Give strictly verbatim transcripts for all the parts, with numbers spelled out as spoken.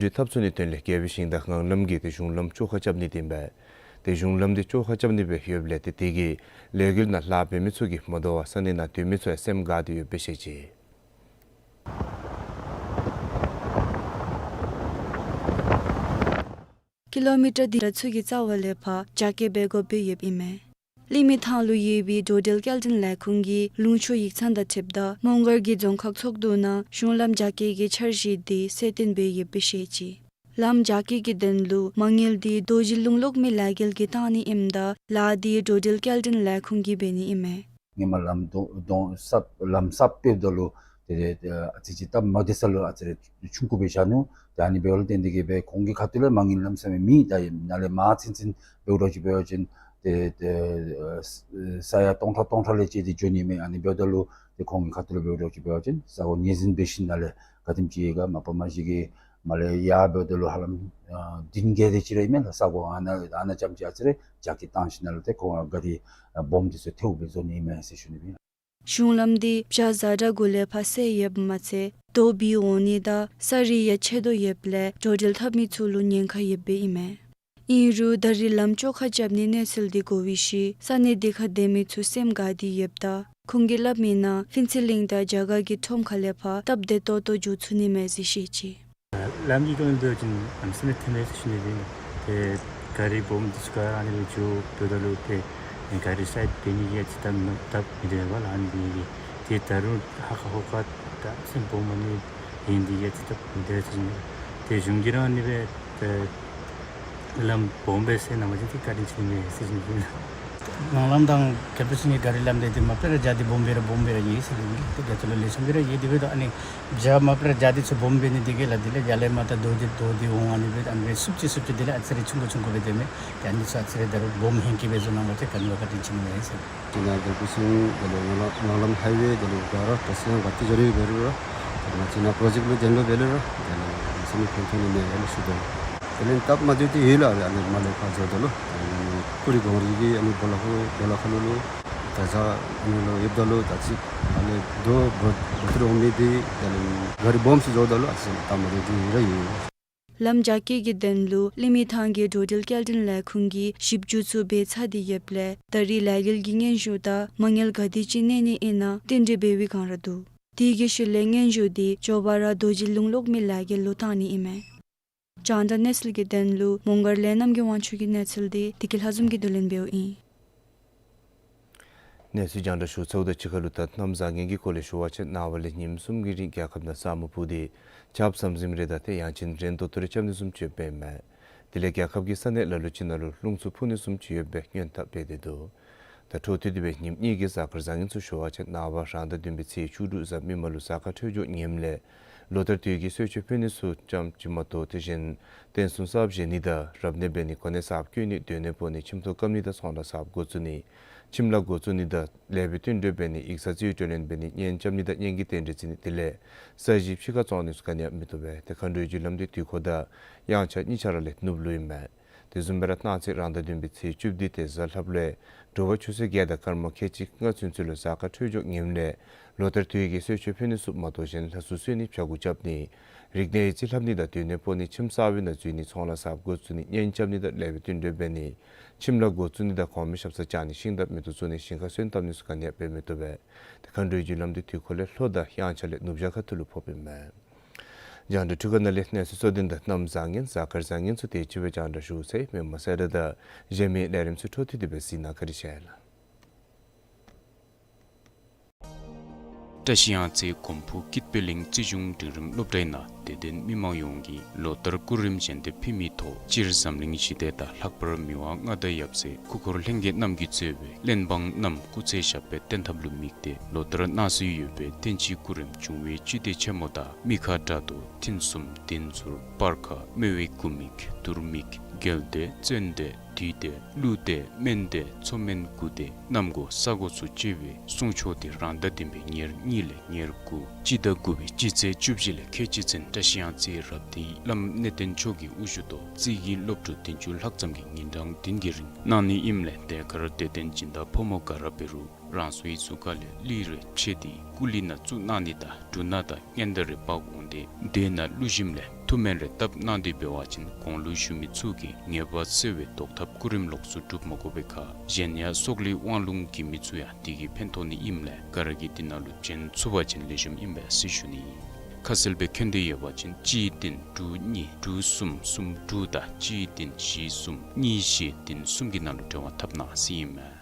འགྲུལ་འཐབ་ཚུགས་ནིའི་དོན་ལས་རྒྱལ་པོའི་ཞིང་དང་ངང་ལམ་གྱི་ཏེ་གཞུང་ལམ་བཅོ་ཁ་རྐྱབ་ནི་ཨིན་པས། ཏེ་གཞུང་ལམ་འདི་བཅོ་ཁ་རྐྱབ་ནི་སྦེ་ཡོདཔ་ལས་ཏེ་དེ་གིས་ལས་འགུལ་ནང་ལཱ་འབད་མི་ཚུ་གིས་མ་དོ་བར་ས་གནས་ནང་སྡོད་མི་ཚུ་ཡང་སེམས་དགའ་སྟེ་ཡོདཔ་སྦེ་བཤད་ཅི། ཀི་ལོ་མི་ཊར་འདི་འདྲ་ཚུ་གི་རྩ་བ་ལས་ཕར་རྒྱ་སྐྱེད་འབད་དགོཔ་སྦེ་ཡོདཔ་ཨིན་མས། ལི་མི་ཐང་ལུ་ཡོད་པའི་འགྲོ་འགྲུལ་སྐྱེལ་འདྲེན་ལས་ཁུངས་ཀྱི་ལུང་ཕྱོགས་ཡིག་ཚང་དང་འཁྲིལཝ་ད་མོང་སྒར་གྱི་རྫོང་ཁག་ཚོགས་འདུ་ནང་གཞུང་ལམ་རྒྱ་སྐྱེད་ཀྱི་འཆར་གཞི་འདི་གསལ་སྟོན་འབད་ཡོདཔ་སྦེ་བཤད་ཅི། ལམ་རྒྱ་སྐྱེད་ཀྱི་དོན་ལུ་མ་དངུལ་འདི་རྡོ་རྗེ་ལུང་གློག་མེ་ལས་འགུལ་གྱིས་བཏང་ནི་ཨིནམ་ད་ལཱ་འདི་འགྲོ་འགྲུལ་སྐྱེལ་འདྲེན་ལས་ཁུངས་ཀྱིས་འབད་ནི་ཨིན་མས། ཧེ་མ་ལམ་དོ་དོ་གསརཔ་ལམ་གསརཔ་འབདཝ་ད་ལུ་ཏེ་ཨ་ཙི་ཅིག་སྟབས་མ་བདེ་ས་ལུ་ཨ་ཙི་རེ་ཆུང་ཀུ་སྦེ་བཞག་ནུག། ཏེ་ཨ་ནི་འབདཝ་ལས་བརྟེན་ཏེ་གིས་སྦེ་ཁོང་གི་ཁ་ཐུག་ལས་མ་དངུལ་ལམ་སེང་མེད། ད་ནཱ་ལས་མར་ཚུན་ཚོད་འབདཝ་འདྲཝ་ཅིག་འབད་བ་ཅིན་ཏེ་ཏེ་ཨ་ས་ཡ་སྟོང་ཕྲག་སྟོང་ཕྲག་ལས་བཅད་དེ་འགྱོ་ནི་མས། ཨ་ནི་འབདཝ་ད་ལུ་ཏེ་ཁོང་གི་ཁ་ཐུག་ལས་འབདཝ་འདྲཝ་ཅིག་འབད་བ་ཅིན་ས་གོ་ངོས་འཛིན་འབད་ཞིནམ་ལས་ག་དེམ་ཅིག་ཡོད་ག་མ་པ་མ་གཞི་གི་མར་ལས་ཡར་འབདཝ་ད་ལུ་ཧ་ལམ་ཨ་བདུན་བརྒྱ་དེ་ཅིག་ར་ཨིན་མས་ལགས། ས་གོ་ཨ་ནཱ་ཨ་ནཱ་ཙམ་ཅིག་ཨ་ཙི་རེ་རྒྱ་སྐྱེད་བཏང་ཞིནམ་ལས་ཏེ་ཁོང་ག་རི་ཨ་སྦོམ་དེ་ཚུ་ཐལཝ་སྦེ་བཟོ་ནི་ཨིན་མས་ཟེར་ཞུ་ནི་ཨིན། གཞུང་ལམ་འདི་བྱ་བཟའ་སྒྲ་གུ་ལས་ཕར་སེལ་ཡོདཔ་མ་ཚད་རྡོ་སྦིས་འོང་ནི་དང་ས་རི་ཡང་ཆད་དོ་ཡོདཔ་ལས་འགྲོ་འགྲུལ་འཐབ་མི་ཚུ་ལུ་ཉེན་ཁ་ཡོདཔ་སྦེ་ཨིན་མས། ཨིན་རུང་ད་རིས་ལམ་བཅོ་ཁ་རྐྱབ་ནིའི་གནས་ཚུལ་འདི་གོ་བའི་ཤུལ་ས་གནས་འདི་ཁར་སྡོད་མི་ཚུ་སེམས་དགའ་སྟེ་ཡོདཔ་ད་ཁོང་གིས་སླབ་མིའི་ནང་ཕུན་ཚོགས་གླིང་དང་རྒྱ་གར་གྱི་ཁྲོམ་ཁ་ལས་ཕར་སྟབས་བདེ་ཏོག་ཏོ་འགྱོ་ཚུགས་ནི་མས་ཟེར་བཤད་ཅི། ལམ་གྱི་སྐོར་ལས་འབད་བ་ཅིན་ཨ་ནི་ས་གནས་མཐུན་པས་ཟེར་ཞུ་ནི་ཨིན། ཏེ་ག་རི་སྦོམ་འདི་ཚུ་ག་ཨ་ནི་སྦེ་འགྱོ་འབདཝ་ད་ལུ་ཏེ་ག་རི་སའིཌ་འབད་ནི་གི་ཨ་ཙི་སྟབས་མ་སྟབས་མི་བདེ་བས་ལགས། ཨ་ནི་འབད་ནི་གིས་ཏེ་ད་རུང་ཧ་ཁ་ཧོ་ཁ་ད་སེམས་སྦོམ་མ་ནི་ཨིན་འདི་གིས་ཨ་ཙི་སྟབས་མི་བདེ་ཟེར་ཞུ་ནི། ཏེ་གཞུང་གིས་ར་ཨ་ནི་སྦེ་ཏེ་ལམ་སྦོམ་སྦེ་སེལ་གནང་པ་ཅིན་ཏེ་བཀའ་དྲིན་ཆེ་ནི་མས་ཟེར་ཞུ་ནི་ཨིན། ངང་ལམ་དང་རྒྱལ་པོའི་ཞིང་གི་ག་རི་ལམ་འདི་ཏེ་མ་པ་ར་རྒྱ་འདི་སྦོམ་སྦེ་ར་སྦོམ་སྦེ་ར་ཡོད་ཟེར་ཞུ་ནི། ཏེ་རྒྱ་ཚུ་ལུ་ལེགས་ཤོམ་སྦེ་ར་ཡོད། དེ་འབདཝ་ད་ཨ་ནི་རྒྱ་མ་པ་ར་རྒྱ་འདི་ཚུ་སྦོམ་འབད་ནི་འདི་གིས་ལགས། དེ་ལས་རྒྱ་ལས་མར་ད་རྡོ་འདི་རྡོ་འདི་འོང་ཨ་ནི་སྦེ་ཨ་ནི་སྦེ་སུབ་ཅིག་སུབ་ཅིག་དེ་ལས་ཨ་ཙི་རེ་ཆུང་ཀུ་ཆུང་ཀུ་སྦེ་སྡོད་མི་ཏེ་ཨ་ནི་ཚུ་ཨ་ཙི་རེ་ད་རུང་སྦོམ་ཧེང་སྐལ་སྦེ་བཟོ་གནང་པ་ཅིན་ག་ནི་བ་བཀའ་དྲིན་ཆེ་ནི་མས་ཟེར། ཏེ་ནཱ་རྒྱལ་པོའི་ཞིང་དེ་ལས་ངང་ལམ་ངང་ལམ་ཧའི་ཝེ་དེ་ལས་ག་ར་ད་སེམས་དགའ་སྟེ་འགྱོ་ནི་འབད་རུང་ར་ཏེ་ང་བཅས་ནཱ་པྲོ་ཇེཀཊ་ལུ་དེ་ལུ་འབད་རུང་ར་ཏེ་ནཱ་ས་གནས་ཕན་ཐོགས་ནི་མས་ཨ་ནི་ཞུ་དོ། དེ་ལས་སྟབས་མ་བདེཝ་འདི་ཡོད་ལགས། ཨ་ནི་མར་ལས་ཕར་འགྱོཝ་ད་ལུ་ཨ་ནི་ཀུ་རི་གོང་རི་གི་ཨ་ནི་སྦོ་ལོགས་ཁ་སྦོ་ལོགས་ཁ་ལུ་ལུ་ད་ས་ཨ་ནི་ལུ་ཡོདཔ་ད་ལུ་ད་ཅི་ཨ་ནི་རྡོ་འབོ་འབོ་ཏི་རོང་མི་འདི་དེ་ལས་ག་རི་སྦོམ་ཚུ་འགྱོཝ་ད་ལུ་ཨ་ཙི་སྟབས་མ་བདེཝ་འདི་ཡོད་ར་ཡོད། ལམ་རྒྱ་སྐྱེད་ཀྱི་དོན་ལུ་ལི་མི་ཐང་གི་འགྲོ་འགྲུལ་སྐྱེལ་འདྲེན་ལས་ཁུངས་ཀྱིས་ཞིབ་འཇུག་ཚུ་འབད་ཚར་ཏེ་ཡོདཔ་ལས་ད་རིས་ལས་འགུལ་གྱི་སྙན་ཞུ་དང་མ་དངུལ་ག་དེ་ཅིག་གནས་ནི་ཨིན་ན་བསྟུན་གྲོས་འབད་བའི་བསྒང་ར་འདུག། དེ་གི་ཤུལ་ལས་སྙན་ཞུ་འདི་མགྱོགས་པ་ར་རྡོ་རྗེ་ལུང་གློག་མེ་ལས་འགུལ་ལུ་བཏང་ནི་ཨིན་མས། རྒྱང་བསྒྲགས་གནས་ཚུལ་གྱི་དོན་ལུ་མོང་སྒར་ལས་རྣམ་རྒྱལ་དབང་ཕྱུག་གི་གནས་ཚུལ་འདི་བདེ་སྐྱིད་ལྷ་འཛོམས་ཀྱིས་བསྡུ་ལེན་འབདཝ་ཨིན། གནས་ཚུལ་རྒྱང་བསྒྲགས་ཞུ་ཚརཝ་དང་གཅིག་ཁར་ལུ་ད་གནམ་བཟང་ངན་གྱི་སྐོར་ལས་ཞུ་བ་ཅིན་ནངས་པ་ལས་ཉིནམ་གསུམ་གྱི་རིང་རྒྱལ་ཁབ་ནང་ས་སྨུག་སྤུབས་ཏེ་ཆརཔ་ཟམ་ཟིམ་རེ་དང་ཏེ་ཡང་ཅིན་རན་ཏོག་ཏོ་རེ་རྐྱབ་ནི་བཟུམ་ཅིག་ཡོདཔ་ཨིན་མས། དེ་ལས་རྒྱལ་ཁབ་ཀྱི་ས་གནས་ལ་ལུ་ཅིག་ནང་ལུ་རླུང་འཚུབ་འཕུ་ནི་བཟུམ་ཅིག་ཡོད་པའི་སྔོན་བརྡ་སྤེལ་ཏེ་འདུག། ད་འཕྲོ་མཐུད་དེ་སྦེ་ཉིནམ་གཉིས་ཀྱི་གཟའ་སྐར་བཟང་ངན་ཚུ་ཞུ་བ་ཅིན་ནངས་པ་རང་ཟླ་བདུན་པའི་ཚེས་བཅུ་དྲུག་གཟའ་མིག་དམར་ལུ་གཟའ་སྐར་འཕྲོད་སྦྱོར་ངནམ་ལས་ལོ་ལྟར་དུས་ཀྱི་གསོལ་མཆོད་ཕུལ་ནི་ཚུ་ཙམ་ཅིག་མ་གཏོགས་དེ་བཞིན་རྟེན་གསུམ་གསརཔ་བཞེངས་ནི་དང་རབ་གནས་འབད་ནི་གོ་གནས་གསརཔ་བསྐོ་ནི་སྡོད་གནས་སྤོ་ནི་ཁྱིམ་ཐོག་བཀབ་ནི་དང་ཚོང་ལཱ་གསརཔ་འགོ་བཙུགས་ནི་ཁྱིམ་ལཱ་འགོ་བཙུགས་ནི་དང་ལས་པའི་བསྟུན་གྲོས་འབད་ནི་ཡིག་ཚང་རྩིས་སྤྲོད་ལེན་འབད་ནི་གཉེན་རྐྱབ་ནི་དང་གཉེན་གྱི་རྟེན་འབྲེལ་བརྩི་ནི་དེ་ལས་ས་གཞི་ཕྱི་ཁར་བཙོང་ནི་ཚུ་ག་ནི་ཡང་མི་བཏུབ་པས། ཏེ་མཁའ་འགྲོའི་རྒྱུ་ལམ་འདི་དུས་འཁོར་དང་དབྱངས་འཆར་གཉིས་ཆ་ར་ལས་ནུབ་ལུ་ཨིན་མས། དེ་བཟུམ་སྦེ་ར་གནངས་ཚེ་རང་ཟླ་བདུན་པའི་ཚེས་བཅུ་བདུན་ཏེ་གཟའ་ལྷགཔ་ལུ་དྲོ་པ་ཆུ་ཚོད་བརྒྱད་དང་སྐར་མ་ཁལ་གཅིག་ལྔ་ཚུན་ཚོད་ལུ་གཟའ་སྐར་འཕྲོད་སྦྱོར་ངནམ་ལས་ལོ་ལྟར་དུས་ཀྱི་གསོལ་མཆོད་ཕུལ་ནི་ཚུ་མ་གཏོགས་གཞན་ལྷ་སྲུང་གསོལ་ནི་བྱ་འགུགས་རྐྱབ་ནི་རིག་གནས་ཡིག་རྩིས་ལྷབ་ནི་དང་སྡོད་གནས་སྤོ་ནི་ཁྱིམ་གསར་པའི་ནང་འཛུལ་ནི་ཚོང་ལཱ་གསརཔ་འགོ་བཙུགས་ནི་གཉེན་རྐྱབ་ནི་དང་ལས་པའི་བསྟུན་གྲོས་འབད་ནི་ཁྱིམ་ལཱ་འགོ་བཙུགས་ནི་དང་གོང་མའི་ཞབས་སར་བཅར་ནི་ཤིང་འདབས་མེ་ཏོག་བཙུགས་ནི་ཞིང་ཁར་སོན་བཏབ་ནི་ཚུ་ག་ནི་ཡང་འབད་མི་བཏུབ་པས། ཏེ་མཁའ་འགྲོའི་རྒྱུ་ལམ་འདི་དུས་འཁོར་ལས་ལྷོ་དང་དབྱངས་འཆར་ལས་ནུབ་བྱང་ཁ་ཐུག་ལུ་ཕོགཔ་ཨིན་མས། རྒྱང་བསྒྲགས་འཕྲུལ་ཁང་ནང་ལས་གནས་ཚུལ་གཙོ་དོན་དང་གནམ་བཟང་ངན་གཟའ་སྐར་བཟང་ངན་ཚུ་དེ་ཅིག་སྦེ་རྒྱང་བསྒྲགས་ཞུ་ཚར་ཡི། མི་མང་གསལ་བསྒྲགས་དང་གཞན་མི་ལས་རིམ་ཚུ་འཕྲོ་མཐུད་དེ་སྦེ་གཟིགས་གནང་། བཀའ་དྲིན་ཆེ་ལགས། བཀྲ་ཤིས་གཡང་རྩེ་གོམ་པ་སྤོ་སྐྱིད་པའི་གླིང་རྩིས་གཞུང་འབྲིང་རིམ་སློབ་གྲྭའི་ནང་དད་ལྡན་མི་མང་ཡོངས་ཀྱིས་ལོ་ལྟར་སྐུ་རིམ་ཞལ་འདེབས་ཕུལ་མིའི་ཐོག་སྤྱིར་འཛམ་གླིང་ཞི་བདེ་དང་ལྷག་པར་མི་དབང་མངའ་བདག་ཡབ་སྲས་སྐུ་འཁོར་ལྷན་རྒྱས་རྣམས་ཀྱིས་གཙོས་པའི་གླེན་འབངས་རྣམས་སྐུ་ཚེ་ཞབས་པད་བརྟན་ཐབས་ལུ་དམིགས་ཏེ་ལོ་ལྟར་གནང་སྲོལ་ཡོད་པའི་བསྟན་སྤྱིའི་སྐུ་རིམ་འབྱུང་བའི་སྤྱི་སྡེ་ཆེན་མོ་དང་མི་ཁ་དགྲ་གཏོར་ཐུན་གསུམ་འདི་ཚུ་སྤར་ཁ་སྨེ་བའི་དགུ་མིག་དུར་མིག་རྒྱལ་སྡེ་བཙན་སྡེ་བདུད་སྡེ་ཀླུ་སྡེ་སྨན་སྡེ་མཚོ་སྨན་དགུ་སྡེ་གནམ་སྒོ་ས་སྒོ་ཚུ་བཅས་པའི་གསུང་ཆོག་འདི་རང་ཟླ་བདུན་པའི་ཉེར་གཉིས་ལས་ཉེར་དགུ་སྤྱི་ཟླ་དགུ་པའི་སྤྱི་ཚེས་བཅུ་བཞི་ལས་ཁལ་གཅིག་ཚུན་བཀྲ་ཤིས་གཡང་རྩེའི་རབ་སྡེའི་བླམ་གནས་བརྟན་མཆོག་གི་དབུ་བཞུགས་ཐོག་རྩིས་ཀྱི་སློབ་ཕྲུག་བདུན་ཅུ་ལྷག་ཙམ་གྱིས་ཉིན་གྲངས་བདུན་གྱི་རིང་གནང་ནི་ཨིནམ་ལས་དེ་ཁར་དད་ལྡན་སྦྱིན་བདག་ཕོ་མོ་ག་ར་འབད་རུང་རང་སོའི་གཟུགས་ཁ་ལས་གླུད་རེ་ཕྱེ་སྟེ་སྐུ་གླུད་ནང་བཙུགས་གནང་ནི་དང་འབྲུ་སྣ་དང་སྙན་དར་རེ་འབག་འོང་སྟེ་སྡེ་ནང་གླུ་ཞིམ་ལས་ ཐུགས་སྨོན་རེ་བཏབ་གནང་སྟེ་འབད་བ་ཅིན་གོང་ལུ་ཞུ་མི་ཚུ་གིས་ངེས་པ་གསལ་བའི་བཟློག་ཐབས་སྐུ་རིམ་ལོགས་སུ་སྒྲུབ་མ་དགོ་པའི་ཁར་གཞན་ཡང་སྲོག་ལུ་དབང་ལུང་གི་མི་ཚུ་ཡང་དེ་གིས་ཕན་ཐོགས་ནི་ཨིནམ་ལས་ག་ར་གིས་དེ་ནང་ལུ་བྱོན་ཚུགས་པ་ཅིན་ལེགས་ཤོམ་ཨིན་པས་ཟེར་ཞུ་ནི་ཨིན། ཁ་གསལ་སྦེ་མཁྱེན་ཏེ་ཡོད་པ་ཅིན་གཅིག་བདུན་དྲུག་གཉིས་དྲུག་གསུམ་གསུམ་དྲུག་དང་གཅིག་བདུན་བཞི་གསུམ་གཉིས་བཞི་བདུན་གསུམ་གྱི་ནང་ལུ་འབྲེལ་བ་འཐབ་གནང་ཟེར་ཨིན་མས།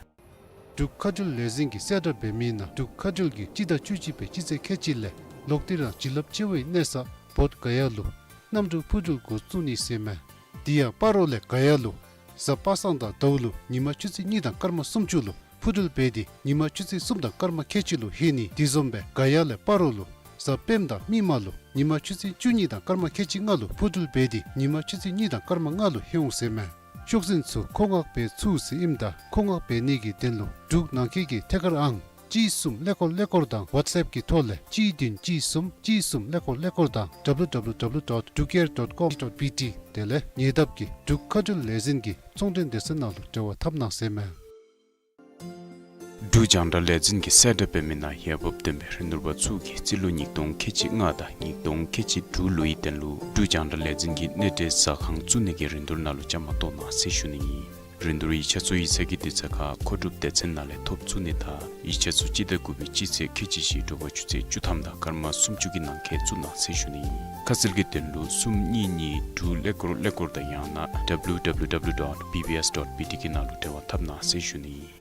འབྲུག་མཁའ་འགྲུལ་ལས་འཛིན་གྱིས་གསལ་བསྒྲགས་འབད་མི་ནང་འབྲུག་མཁའ་འགྲུལ་གྱིས་སྤྱི་ཟླ་བཅུ་གཅིག་པའི་སྤྱི་ཚེས་ཁལ་གཅིག་ལས་ལོག་སྟེ་རང་བྱིན་རླབས་ཆེ་བའི་གནས་ས་བོདྷ་ག་ཡ་ལུ་གནམ་གྲུ་འཕུར་འགྲུལ་འགོ་བཙུགས་ནི་ཟེར་མས། དེ་ཡང་སྤ་རོ་ལས་ག་ཡ་ལུ་གཟའ་པ་སངས་དང་ཟླཝ་ལུ་ཉིན་མ་ཆུ་ཚོད་གཉིས་དང་སྐར་མ་སུམ་ཅུ་ལུ་འཕུར་འགྲུལ་འབད་དེ་ཉིན་མ་ཆུ་ཚོད་གསུམ་དང་སྐར་མ་ཁལ་གཅིག་ལུ་ལྷོད་ནི། དེ་བཟུམ་སྦེ་ག་ཡ་ལས་སྤ་རོ་ལུ་གཟའ་སྤེནམ་དང་མིག་དམར་ལུ་ཉིན་མ་ཆུ་ཚོད་བཅུ་གཉིས་དང་སྐར་མ་ཁལ་གཅིག་ལྔ་ལུ་འཕུར་འགྲུལ་འབད་དེ་ཉིན་མ་ཆུ་ཚོད་གཉིས་དང་སྐར་མ་ལྔ་ལུ་ལྷོད་འོང་ཟེར་མས། ཤོག་འཛིན་ཚུ་མཁོ་མངགས་འབད་ཚུགས་ཟེར་ཨིནམ་ད་མཁོ་མངགས་འབད་ནི་གི་དོན་ལུ་འབྲུག་ནང་འཁོད་ཀྱི་ཐད་ཀར་ཨང་གཅིག་གསུམ་ཀླད་ཀོར་ཀླད་ཀོར་དང་ཝཊས་ཨེཔ་གི་ཐོག་ལས་གཅིག་བདུན་གཅིག་གསུམ་གཅིག་གསུམ་ཀླད་ཀོར་ཀླད་ཀོར་དང་www dot drukair dot com dot bt དེ་ལས་ཉེ་འདབས་ཀྱི་འབྲུག་མཁའ་འགྲུལ་ལས་འཛིན་གྱི་ཚོང་འབྲེལ་སྡེ་ཚན་ནང་ལུ་འབྲེལ་བ་འཐབ་གནང་ཟེར་མས། འབྲུག་རྒྱང་བསྒྲགས་ལས་འཛིན་གྱིས་གསལ་བསྒྲགས་འབད་མི་ནང་འོས་འབབ་ལྡན་པའི་རིན་བསྡུར་པ་ཚུ་གིས་རྩིས་ལོ་ཉིས་སྟོང་ཁལ་གཅིག་ལྔ་དང་ཉིས་སྟོང་ཁལ་གཅིག་དྲུག་ལོའི་དོན་ལུ་འབྲུག་རྒྱང་བསྒྲགས་ལས་འཛིན་གྱི་གནས་འབྲེལ་ཟ་ཁང་བཙུགས་ནི་གི་རིན་བསྡུར་ནང་ལུ་བཅའ་མར་གཏོགས་གནང་ཟེར་ཞུ་ནི་ཨིན། རིན་བསྡུར་ཡིག་ཆ་ཚུ་ཡིག་ཚང་གི་དུས་ཚོད་ཁར་མཁོ་སྒྲུབ་སྡེ་ཚན་ནང་ལས་ཐོབ་ཚུགས་ནི་དང་ཡིག་ཆ་ཚུ་སྤྱི་ཟླ་དགུ་པའི་སྤྱི་ཚེས་ཁལ་གཅིག་བཞི་དྲོ་པ་ཆུ་ཚོད་བཅུ་ཐམ་དང་སྐར་མ་སུམ་ཅུ་གི་ནང་འཁོད་བཙུགས་གནང་ཟེར་ཞུ་ནི་ཨིན། ཁ་གསལ་གྱི་དོན་ལུ་གསུམ་གཉིས་གཉིས་དྲུག་ཀླད་ཀོར་ཀླད་ཀོར་དང་ཡང་ན་www dot bbs dot bt གི་ནང་ལུ་འབྲེལ་བ་འཐབ་གནང་ཟེར་ཞུ་ནི་ཨིན།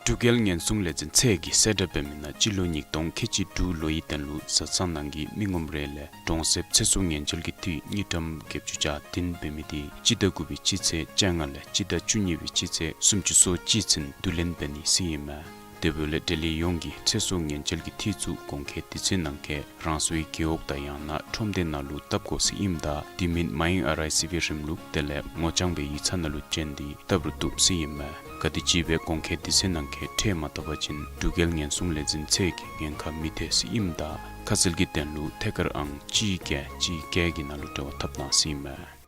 འབྲུག་རྒྱལ་ཉེན་སྲུང་ལས་འཛིན་ཚད་ཀྱིས་གསལ་བསྒྲགས་འབད་མི་ནང་སྤྱི་ལོ་ཉིས་སྟོང་ཁལ་གཅིག་དྲུག་ལོའི་དོན་ལུ་བཟའ་ཚང་ནང་གི་མི་ངོམ་རེ་ལས་གྲོང་གསེབ་ཚེ་སྲོག་ཉེན་བཅོལ་གྱི་འཐུས་དངུལ་ཀྲམ་བརྒྱད་ཅུ་གྱ་བདུན་འབད་མི་དེ་སྤྱི་ཟླ་དགུ་པའི་སྤྱི་ཚེས་བཅོ་ལྔ་ལས་སྤྱི་ཟླ་བཅུ་གཉིས་པའི་སྤྱི་ཚེས་སུམ་ཅུ་སོ་གཅིག་ཚུན་བསྡུ་ལེན་འབད་ནི་ཟེར་ཨིན་མས། དེ་འབདཝ་ལས་འབྲེལ་ཡོད་ཡོངས་ཀྱིས་ཚེ་སྲོག་ཉེན་བཅོལ་གྱི་འཐུས་ཚུ་གོང་འཁོད་དུས་ཚོད་ནང་འཁོད་རང་སོའི་རྒེད་འོག་དང་ཡང་ན་ཁྲོམ་སྡེ་ནང་ལུ་བཏབ་དགོ་ཟེར་ཨིནམ་ད་དེ་མིན་མའི་ཨར་ཨའི་སི་བི་རིམ་ལུགས་དེ་ལས་ངོ་རྐྱང་སྦེ་ཡིག་ཚང་ནང་ལུ་བྱོན་ཏེ་བཏབ་རུང་བཏུབ་ཟེར་ཨིན་མས། ག་དེམ་ཅིག་སྦེ་གོང་འཁོད་དུས་ཚོད་ནང་འཁོད་ཁྲལ་མ་བཏབ་པ་ཅིན་འབྲུག་རྒྱལ་ཉེན་སྲུང་ལས་འཛིན་ཚད་ཀྱིས་ཉེན་ཁ་མི་ཐེག་ཟེར་ཨིནམ་ད་ཁ་གསལ་གྱི་དོན་ལུ་ཐད་ཀར་ཨང་གཅིག་བརྒྱད་གཅིག་བརྒྱད་ཀྱི་ནང་ལུ་འབྲེལ་བ་འཐབ་གནང་ཟེར་ཨིན་མས།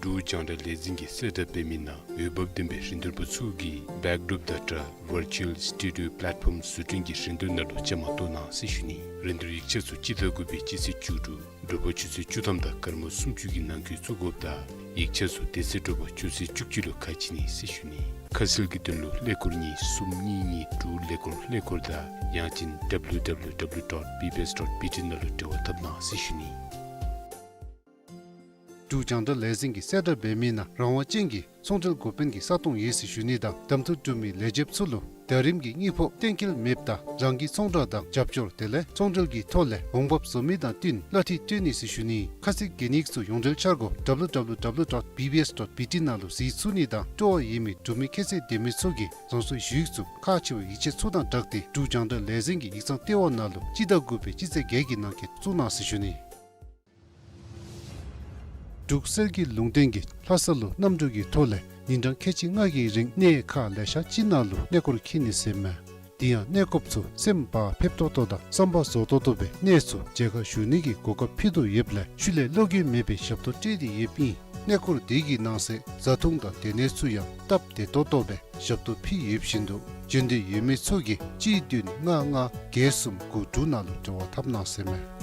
འབྲུག་རྒྱང་བསྒྲགས་ལས་འཛིན་གྱིས་གསལ་བསྒྲགས་འབད་མི་ནང་འོས་འབབ་ལྡན་པའི་རིན་བསྡུར་པ་ཚུ་གིས་བེཀ་ཌོརོཔ་དང་སྦྲགས་ཝར་ཅུ་ཨལ་སི་ཊུ་ཌི་ཡོ་པླེཊ་ཕོམ་བཟོ་སྐྲུན་གྱི་རིན་བསྡུར་ནང་ལུ་བཅའ་མར་གཏོགས་གནང་ཟེར་ཞུ་ནི། རིན་བསྡུར་ཡིག་ཆ་ཚུ་སྤྱི་ཟླ་དགུ་པའི་སྤྱི་ཚེས་བཅུ་དྲུག་དྲོ་པ་ཆུ་ཚོད་བཅུ་ཐམ་དང་སྐར་མ་སུམ་ཅུ་གི་ནང་འཁོད་བཙུགས་དགོཔ་དང་ཡིག་ཆ་ཚུ་དེ་ཚེ་དྲོ་པ་ཆུ་ཚོད་བཅུ་གཅིག་ལུ་ཁ་ཕྱེ་ནི་ཟེར་ཞུ་ནི། ཁ་གསལ་གྱི་དོན་ལུ་ཀླད་ཀོར་གཉིས་གསུམ་གཉིས་གཉིས་དྲུག་ཀླད་ཀོར་ཀླད་ཀོར་དང་ཡང་ཅིན་www dot bbs dot bt ནང་ལུ་འབྲེལ་བ་འཐབ་གནང་ཟེར་ཞུ་ནི། འབྲུག་རྒྱང་བསྒྲགས་ལས་འཛིན་གྱིས་གསལ་བསྒྲགས་འབད་མི་ནང་རང་དབང་ཅན་གྱི་ཚོང་འབྲེལ་འགོ་དཔོན་གྱི་ས་སྟོང་ཡོད་ཟེར་ཞུ་ནི་དང་གདམ་འཐུ་གྲུབ་མི་ལས་བྱེདཔ་ཚུ་ལུ་ཟླ་རིམ་གྱི་དངུལ་ཕོགས་གཏན་འཁེལ་མེདཔ་ད་རང་གི་ཚོང་བསྒྲགས་དང་རྒྱབ་སྐྱོར་དེ་ལས་ཚོང་འབྲེལ་གྱི་ཐོག་ལས་འོང་འབབ་བཟོ་མི་དང་བསྟུན་གླ་འཐུས་སྤྲོད་ནི་ཟེར་ཞུ་ནི། ཁ་གསལ་གྱི་གནས་ཚུལ་ཡོངས་འབྲེལ་འཆར་སྒོ་www dot bbs dot bt ནང་ལུ་གཟིགས་ཚུགས་ནི་དང་སྤྲོ་བ་ཡོད་མི་འབྲུག་མི་ཁྱད་ཚད་ལྡན་མི་ཚུ་གིས་རང་སོའི་ཞུ་ཡིག་ཚུ་ཁག་ཆེ་བའི་ཡིག་ཆ་ཚུ་དང་སྦྲགས་ཏེ་འབྲུག་རྒྱང་བསྒྲགས་ལས་འཛིན་གྱི་ཡིག་ཚང་ལྟེ་བ་ནང་ལུ་སྤྱི་ཟླ་དགུ་པའི་སྤྱི་ཚེས་བརྒྱད་ཀྱི་ནང་འཁོད་བཙུགས་གནང་ཟེར་ཞུ་ནི། འབྲུག་གསེར་གྱི་ལུང་བསྟན་གྱིས་ལྷ་ས་ལུ་གནམ་གྲུ་གི་ཐོག་ལས་ཉིན་གྲངས་ཁལ་གཅིག་ལྔ་གི་རིང་གནས་ཁག་ལེ་ཤ་ཅིག་ནང་ལུ་གནས་སྐོར་འཁྱིད་ནི་ཟེར་མས། དེ་ཡང་གནས་སྐོརཔ་ཚུ་སེམས་བག་ཕེབས་ཏོག་ཏོ་དང་བསམ་པ་རྫོགས་ཏོག་ཏོ་སྦེ་གནས་ཚུ་མཇལ་ཁ་ཞུ་ནི་གི་གོ་སྐབས་ཕུལ་དོ་ཡོདཔ་ལས་ཤུལ་ལས་བློ་འགྱོད་མེད་པའི་ཞབས་ཏོག་སྤྲོད་དེ་ཡོདཔ་ཨིན། གནས་སྐོར་དེ་གི་ནང་གསེས་བཟའ་འཐུང་དང་སྡོད་གནས་ཚུ་ཡང་སྟབས་བདེ་ཏོག་ཏོ་སྦེ་ཞབས་ཏོག་ཕུལ་ཡོདཔ་བཞིན་དུ་འབྱོན་འདོད་ཡོད་མི་ཚུ་གིས་གཅིག་བདུན་ལྔ་ལྔ་བརྒྱད་གསུམ་དགུ་དྲུག་ནང་ལུ་འབྲེལ་བ་འཐབ་གནང་ཟེར་མས།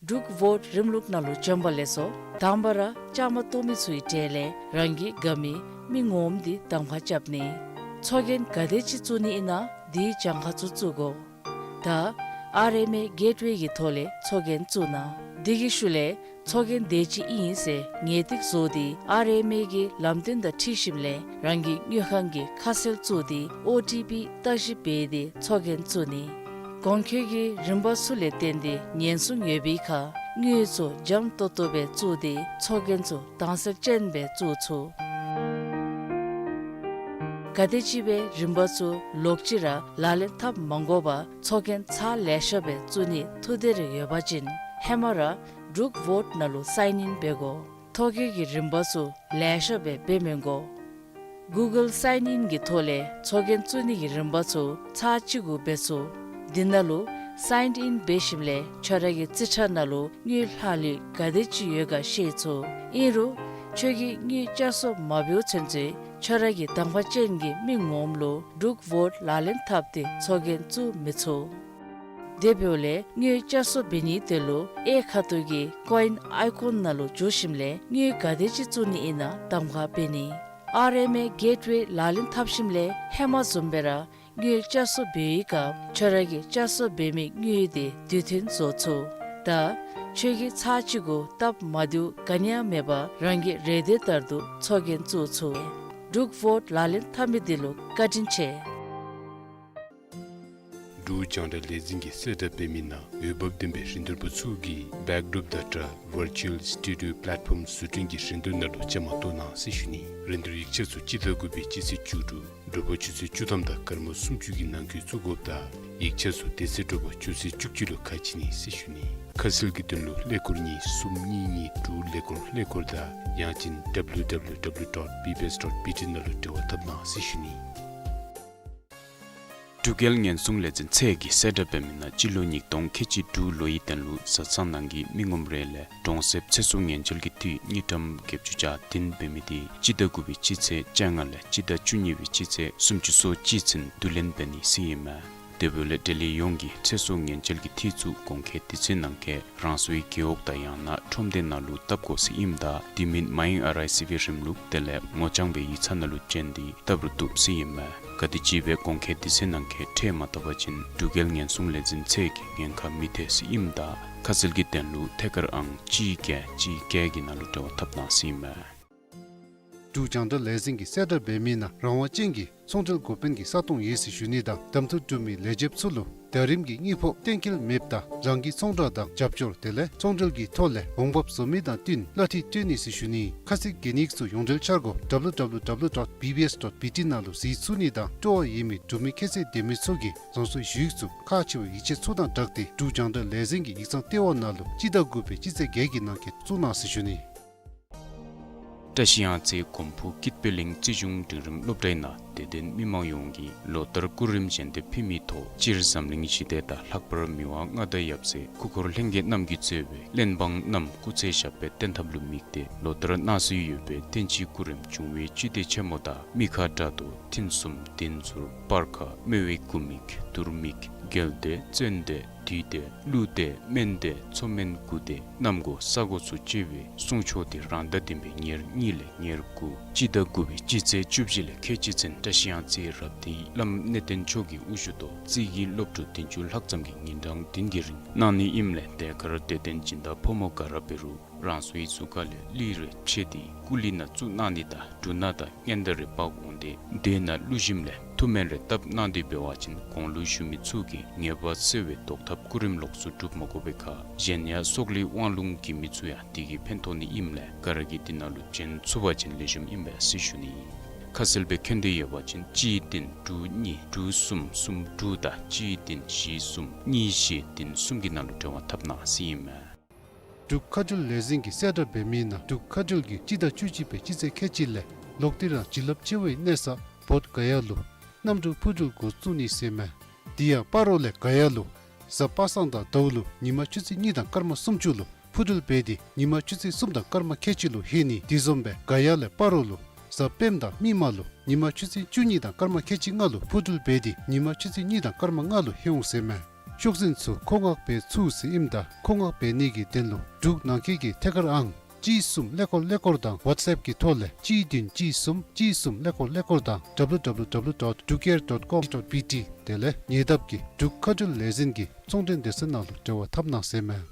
འབྲུག་ཝོཊ་རིམ་ལུགས་ནང་ལུ་བྱོན་པ་ལེགས་སོ། དང་པ་ར་བཅའ་མར་གཏོགས་མི་ཚུའི་གྲས་ལས་རང་གི་དགའ་མི་མི་ངོམ་དེ་གདམ་ཁ་རྐྱབ་ནི། ཚོགས་རྒྱན་ག་དེ་ཅིག་བཙུགས་ནི་ཨིན་ན་དེའི་གྱངས་ཁ་ཚུ་བཙུགས་དགོ། ད་ཨར་ཨེམ་ཨེ་གེཊ་ཝེ་གི་ཐོག་ལས་ཚོགས་རྒྱན་བཙུགས་གནང་། དེ་གི་ཤུལ་ལས་ཚོགས་རྒྱན་དེ་ཅིག་ཨིན་ཟེར་ངེས་ཏིག་བཟོ་སྟེ་ཨར་ཨེམ་ཨེ་གི་ལམ་སྟོན་དང་འཁྲིལ་ཞིནམ་ལས་རང་གི་དངུལ་ཁང་གི་ཁ་གསལ་བཙུགས་ཏེ་ཨོ་ཊི་པི་བརྟག་ཞིབ་འབད་དེ་ཚོགས་རྒྱན་བཙུགས་ནི། གོང་འཁོད་ཀྱི་རིམ་པ་ཚུ་ལས་བརྟེན་ཏེ་ཉེན་སྲུང་ཡོད་པའི་ཁར་དངུལ་ཚུ་འཇམ་ཏོག་ཏོ་སྦེ་བཙུགས་ཏེ་ཚོགས་རྒྱན་ཚུ་དྭངས་གསལ་ཅན་སྦེ་བཙུགས་ཚུགས། ག་དེམ་ཅིག་སྦེ་རིམ་པ་ཚུ་ལོག་ཅི་ར་ལག་ལེན་འཐབ་མ་དགོ་པར་ཚོགས་རྒྱན་ཚར་ལེ་ཤ་སྦེ་བཙུགས་ནི་ཐུགས་འདོད་རེ་ཡོད་པ་ཅིན་ཧེ་མ་ར་འབྲུག་ཝོཊ་ནང་ལུ་སའིན་ཨིན་འབད་དགོ། ཐོ་བཀོད་ཀྱི་རིམ་པ་ཚུ་ལེ་ཤ་སྦེ་འབད་མི་དགོ། གུ་གལ་སའིན་ཨིན་གྱི་ཐོག་ལས་ཚོགས་རྒྱན་བཙུགས་ནི་གི་རིམ་པ་ཚུ་ཚར་གཅིག་གུ་འབད་ཚུགས། དེ་ནང་ལུ་སའིན་ཨིན་འབད་ཞིནམ་ལས་ཁྱོད་ར་གི་རྩིས་ཁྲ་ནང་ལུ་དངུལ་ལྷག་ལུས་ག་དེ་ཅིག་ཡོད་ག་ཤེས་ཚུགས། ཨིན་རུང་ཁྱོད་ཀྱིས་དངུལ་བསྐྱར་གསོ་མ་འབདཝ་ཚུན་ཚོད་ཁྱོད་ར་གི་དམ་པ་ཅན་གྱི་མི་ངོམ་ལུ་འབྲུག་ཝོཊ་ལག་ལེན་འཐབ་སྟེ་ཚོགས་རྒྱན་བཙུགས་མི་ཚུགས། དེ་འབདཝ་ལས་དངུལ་བསྐྱར་གསོ་འབད་ནིའི་དོན་ལུ་གཡས་ཁ་ཐུག་གི་ཀོ་ཨིན་ཨའི་ཀོན་ནང་ལུ་འཛུལ་ཞིནམ་ལས་དངུལ་ག་དེ་ཅིག་བཙུགས་ནི་ཨིན་ན་གདམ་ཁ་འབད་ནི། ཨར་ཨེམ་ཨེ་གེཊ་ཝེ་ལག་ལེན་འཐབ་ཞིནམ་ལས་ཧེ་མ་བཟུམ་སྦེ་ར་དངུལ་བསྐྱར་གསོ་འབད་བའི་སྐབས་ཁྱོད་ར་གི་བསྐྱར་གསོ་འབད་མི་དངུལ་དེ་དུས་མཐུན་བཟོ་ཚུགས། ད་ཁྱོད་ཀྱིས་ཚར་གཅིག་གུ་སྟབས་མ་བདེཝ་ག་ནི་ཡང་མེད་པར་རང་གི་རེ་འདོད་ལྟར་དུ་ཚོགས་རྒྱན་བཙུགས་ཚུགས། འབྲུག་ཝོཊ་ལག་ལེན་འཐབ་མི་འདི་ལུ་བཀའ་དྲིན་ཆེ། འབྲུག་རྒྱང་བསྒྲགས་ལས་འཛིན་གྱིས་གསལ་བསྒྲགས་འབད་མི་ནང་འོས་འབབ་ལྡན་པའི་རིན་བསྡུར་པ་ཚུ་གིས་བེཀ་ཌོབ་དང་སྦྲགས་ཝར་ཅུ་ཨལ་སི་ཊུ་ཌི་ཡོ་པ་ལེཊ་ཕོམ་བཟོ་སྐྲུན་གྱི་རིན་བསྡུར་ནང་ལུ་བཅའ་མར་གཏོགས་གནང་ཟེར་ཞུ་ནི། རིན་བསྡུར་ཡིག་ཆ་ཚུ་སྤྱི་ཟླ་དགུ་པའི་སྤྱི་ཚེས་བཅུ་དྲུག་དྲོ་པ་ཆུ་ཚོད་བཅུ་ཐམ་དང་སྐར་མ་སུམ་ཅུ་གི་ནང་འཁོད་བཙུགས་དགོཔ་དང་ཡིག་ཆ་ཚུ་དེ་ཚེ་དྲོ་པ་ཆུ་ཚོད་བཅུ་གཅིག་ལུ་ཁ་ཕྱེ་ནི་ཟེར་ཞུ་ནི། ཁ་གསལ་གྱི་དོན་ལུ་ཀླད་ཀོར་གཉིས་གསུམ་གཉིས་གཉིས་དྲུག་ཀླད་ཀོར་ཀླད་ཀོར་དང་ཡང་ཅིན་W W W dot B B S dot B T ནང་ལུ་འབྲེལ་བ་འཐབ་གནང་ཟེར་ཞུ་ནི། འབྲུག་རྒྱལ་ཉེན་སྲུང་ལས་འཛིན་ཚད་ཀྱིས་གསལ་བསྒྲགས་འབད་མི་ནང་སྤྱི་ལོ་ཉིས་སྟོང་ཁལ་གཅིག་དྲུག་ལོའི་དོན་ལུ་བཟའ་ཚང་ནང་གི་མི་ངོམ་རེ་ལས་གྲོང་གསེབ་ཚེ་སྲོག་ཉེན་བཅོལ་གྱི་འཐུས་དངུལ་ཀྲམ་བརྒྱད་ཅུ་གྱ་བདུན་འབད་མི་དེ་སྤྱི་ཟླ་དགུ་པའི་སྤྱི་ཚེས་བཅོ་ལྔ་ལས་སྤྱི་ཟླ་བཅུ་གཉིས་པའི་སྤྱི་ཚེས་སུམ་ཅུ་སོ་གཅིག་ཚུན་བསྡུ་ལེན་འབད་ནི་ཟེར་ཨིན་མས། དེ་འབདཝ་ལས་འབྲེལ་ཡོད་ཡོངས་ཀྱིས་ཚེ་སྲོག་ཉེན་བཅོལ་གྱི་འཐུས་ཚུ་གོང་འཁོད་དུས་ཚོད་ནང་འཁོད་རང་སོའི་རྒེད་འོག་དང་ཡང་ན་ཁྲོམ་སྡེ་ནང་ལུ་བཏབ་དགོ་ཟེར་ཨིནམ་ད་དེ་མིན་མའི་ཨར་ཨའི་སི་བི་རིམ་ལུགས་དེ་ལས་ངོ་རྐྱང་སྦེ་ཡིག་ཚང་ནང་ལུ་བྱོན་ཏེ་བཏབ་རུང་བཏུབ་ཟེར་ཨིན་མས། ག་དེམ་ཅིག་སྦེ་གོང་འཁོད་དུས་ཚོད་ནང་འཁོད་ཁྲལ་མ་བཏབ་པ་ཅིན་འབྲུག་རྒྱལ་ཉེན་སྲུང་ལས་འཛིན་ཚད་ཀྱིས་ཉེན་ཁ་མི་ཐེག་ཟེར་ཨིནམ་ད་ཁ་གསལ་གྱི་དོན་ལུ་ཐད་ཀར་ཨང་གཅིག་བརྒྱད་གཅིག་བརྒྱད་ཀྱི་ནང་ལུ་འབྲེལ་བ་འཐབ་གནང་ཟེར་ཨིན་མས། འབྲུག་རྒྱང་བསྒྲགས་ལས་འཛིན་གྱིས་གསལ་བསྒྲགས་འབད་མི་ནང་རང་དབང་ཅན་གྱི་ཚོང་འབྲེལ་འགོ་དཔོན་གྱི་ས་སྟོང་ཡོད་ཟེར་ཞུ་ནི་དང་གདམ་འཐུ་གྲུབ་མི་ལས་བྱེདཔ་ཚུ་ལུ་ཟླ་རིམ་གྱི་དངུལ་ཕོགས་གཏན་འཁེལ་མེདཔ་ད་རང་གི་ཚོང་བསྒྲགས་དང་རྒྱབ་སྐྱོར་དེ་ལས་ཚོང་འབྲེལ་གྱི་ཐོག་ལས་འོང་འབབ་བཟོ་མི་དང་བསྟུན་གླ་འཐུས་སྤྲོད་ནི་ཟེར་ཞུ་ནི། ཁ་གསལ་གྱི་ཡིག་ཚུ་ཡོངས་འབྲེལ་འཆར་སྒོ་W W W dot B B S dot B T ནང་ལུ་གཟིགས་ཚུགས་ནི་དང་སྤྲོ་བ་ཡོད་མི་འབྲུག་མི་ཁྱད་ཚད་ལྡན་མི་ཚུ་གིས་རང་སོའི་ཞུ་ཡིག་ཚུ་ཁག་ཆེ་བའི་ཡིག་ཆ་ཚུ་དང་སྦྲགས་ཏེ་འབྲུག་རྒྱང་བསྒྲགས་ལས་འཛིན་གྱི་ཡིག་ཚང་ལྟེ་བ་ནང་ལུ་སྤྱི་ཟླ་དགུ་པའི་སྤྱི་ཚེས་བརྒྱད་ཀྱི་ནང་འཁོད་བཙུགས་གནང་ཟེར་ཞུ་ནི། བཀྲ་ཤིས་གཡང་རྩེ་གོམ་ཕུ་ཀིད་པེ་གླིང་རྩིས་གཞུང་འབྲིང་རིམ་སློབ་གྲྭའི་ནང་དད་ལྡན་མི་མང་ཡོངས་ཀྱིས་ལོ་ལྟར་སྐུ་རིམ་བཞེས་ཏེ་ཕུལ་མིའི་ཐོག་སྤྱིར་འཛམ་གླིང་ཞི་བདེ་དང་ལྷག་པར་མི་དབང་མངའ་བདག་ཡབ་སྲས་སྐུ་འཁོར་ལྷན་རྒྱས་རྣམས་ཀྱིས་གཙོས་པའི་གླེན་འབངས་རྣམས་སྐུ་ཚེ་ཞབས་པད་བརྟན་ཐབས་ལུ་དམིགས་ཏེ་ལོ་ལྟར་གནང་སྲོལ་ཡོད་པའི་བསྟན་སྤྱིའི་སྐུ་རིམ་འབྱུང་བའི་བཅུད་དེ་ཆེན་མོ་དང་མི་ཁ་དགྲ་གདོལ་མཐུན་གསུམ་བདེན་ཟུར་སྤར་ཁ་སྨེ་བའི་སྐུ་མིག་དུར་མིག་རྒྱལ་བདེ་བཙན་བདེ་དུས་བདེ་ཀླུ་བདེ་སྨན་བདེ་མཚོ་སྨན་དགུ་བདེ་གནམ་སྒོ་ས་སྒོ་ཚུ་བཅས་པའི་གསུང་ཆོག་དེ་རང་ཟླ་བདུན་པའི་ཉེར་གཉིས་ལས་ཉེར་དགུ་སྤྱི་ཟླ་དགུ་པའི་སྤྱི་ཚེས་བཅུ་བཞི་ལས་ཁལ་གཅིག་ཚུན་བཀྲ་ཤིས་གཡང་རྩེའི་རབ་སྡེའི་བླམ་གནས་བརྟན་མཆོག་གི་དབུ་བཞུགས་ཐོག་རྩིས་ཀྱི་སློབ་ཕྲུག་བདུན་ཅུ་ལྷག་ཙམ་གྱིས་ཉིན་གྲངས་བདུན་གྱི་རིང་གནང་ནི་ཨིནམ་ལས་དེ་ཁར་དད་ལྡན་སྦྱིན་བདག་ཕོ་མོ་ག་ར་འབད་རུང་རང་སོའི་གཟུགས་ཁ་ལས་གླུད་རེ་ཕྱེ་སྟེ་སྐུ་གླུད་ནང་བཙུགས་གནང་ནི་དང་འབྲུ་སྣ་དང་སྔོན་བརྡ་རེ་འབག་འོང་སྟེ་དེ་ནང་བླུག་ཞིནམ་ལས་ཐུགས་སྨོན་རེ་བཏབ་གནང་སྟེ་འབད་བ་ཅིན་གོང་ལུ་ཞུ་མི་ཚུ་གི་ཉེས་པ་སེལ་བའི་བཟློག་ཐབས་སྐུ་རིམ་ལོགས་སུ་སྒྲུབ་མ་དགོ་པའི་ཁར་གཞན་ཡང་སྲོག་ལུས་དབང་ལུང་གི་མི་ཚུ་ཡང་དེ་གིས་ཕན་ཐོགས་ནི་ཨིནམ་ལས་ག་ར་གིས་དེ་ནང་ལུ་བྱོན་ཚུགས་པ་ཅིན་ལེགས་ཤོམ་ཨིན་པས་ཟེར་ཞུ་ནི་ཨིན། ཁ་གསལ་སྦེ་མཁྱེན་འདོད་ཡོད་པ་ཅིན་གཅིག་བདུན་དྲུག་གཉིས་དྲུག་གསུམ་གསུམ་དྲུག་དང་གཅིག་བདུན་བཞི་གསུམ་གཉིས་བཞི་བདུན་གསུམ་གྱི་ནང་ལུ་འབྲེལ་བ་འཐབ་གནང་ཟེར་ཨིན་མས། འབྲུག་མཁའ་འགྲུལ་ལས་འཛིན་གྱིས་གསལ་བསྒྲགས་འབད་མི་ནང་འབྲུག་མཁའ་འགྲུལ་གྱིས་སྤྱི་ཟླ་བཅུ་གཅིག་པའི་སྤྱི་ཚེས་ཁལ་གཅིག་ལས་ལོག་སྟེ་རང་བྱིན་རླབས་ཆེ་བའི་གནས་ས་བོད་ག་ཡ་ལུ་གནམ་གྲུ་འཕུར་འགྲུལ་འགོ་བཙུགས་ནི་ཟེར་མས། དེ་ཡང་སྤ་རོ་ལས་ག་ཡ་ལུ་གཟའ་པ་སངས་དང་ཟླཝ་ལུ་ཉིན་མ་ཆུ་ཚོད་གཉིས་དང་སྐར་མ་སུམ་ཅུ་ལུ་འཕུར་འགྲུལ་འབད་དེ་ཉིན་མ་ཆུ་ཚོད་གསུམ་དང་སྐར་མ་ཁལ་གཅིག་ལུ་ལྷོད་ནི། དེ་བཟུམ་སྦེ་ག་ཡ་ལས་སྤ་རོ་ལུ་གཟའ་སྤེནམ་དང་མིག་དམར་ལུ་ཉིན་མ་ཆུ་ཚོད་བཅུ་གཉིས་དང་སྐར་མ་ཁལ་གཅིག་ལྔ་ལུ་འཕུར་འགྲུལ་འབད་དེ་ཉིན་མ་ཆུ་ཚོད་གཉིས་དང་སྐར་མ་ལྔ་ལུ་ལྷོད་འོང་ཟེར་མས། ཤོག་འཛིན་ཚུ་མཁོ་མངགས་འབད་ཚུགས་ཟེར་ཨིནམ་ད་མཁོ་མངགས་འབད་ནི་གི་དོན་ལུ་འབྲུག་ནང་འཁོད་ཀྱི་ཐད་ཀར་ཨང་གཅིག་གསུམ་ཀླད་ཀོར་ཀླད་ཀོར་དང་ཝཊས་ཨེཔ་གི་ཐོག་ལས་གཅིག་བདུན་གཅིག་གསུམ་གཅིག་གསུམ་ཀླད་ཀོར་ཀླད་ཀོར་དང་W W W dot drukair dot com dot B T དེ་ལས་ཉེ་འདབས་ཀྱི་འབྲུག་མཁའ་འགྲུལ་ལས་འཛིན་གྱི་ཚོང་འབྲེལ་སྡེ་ཚན་ནང་ལུ་འབྲེལ་བ་འཐབ་གནང་ཟེར་མས།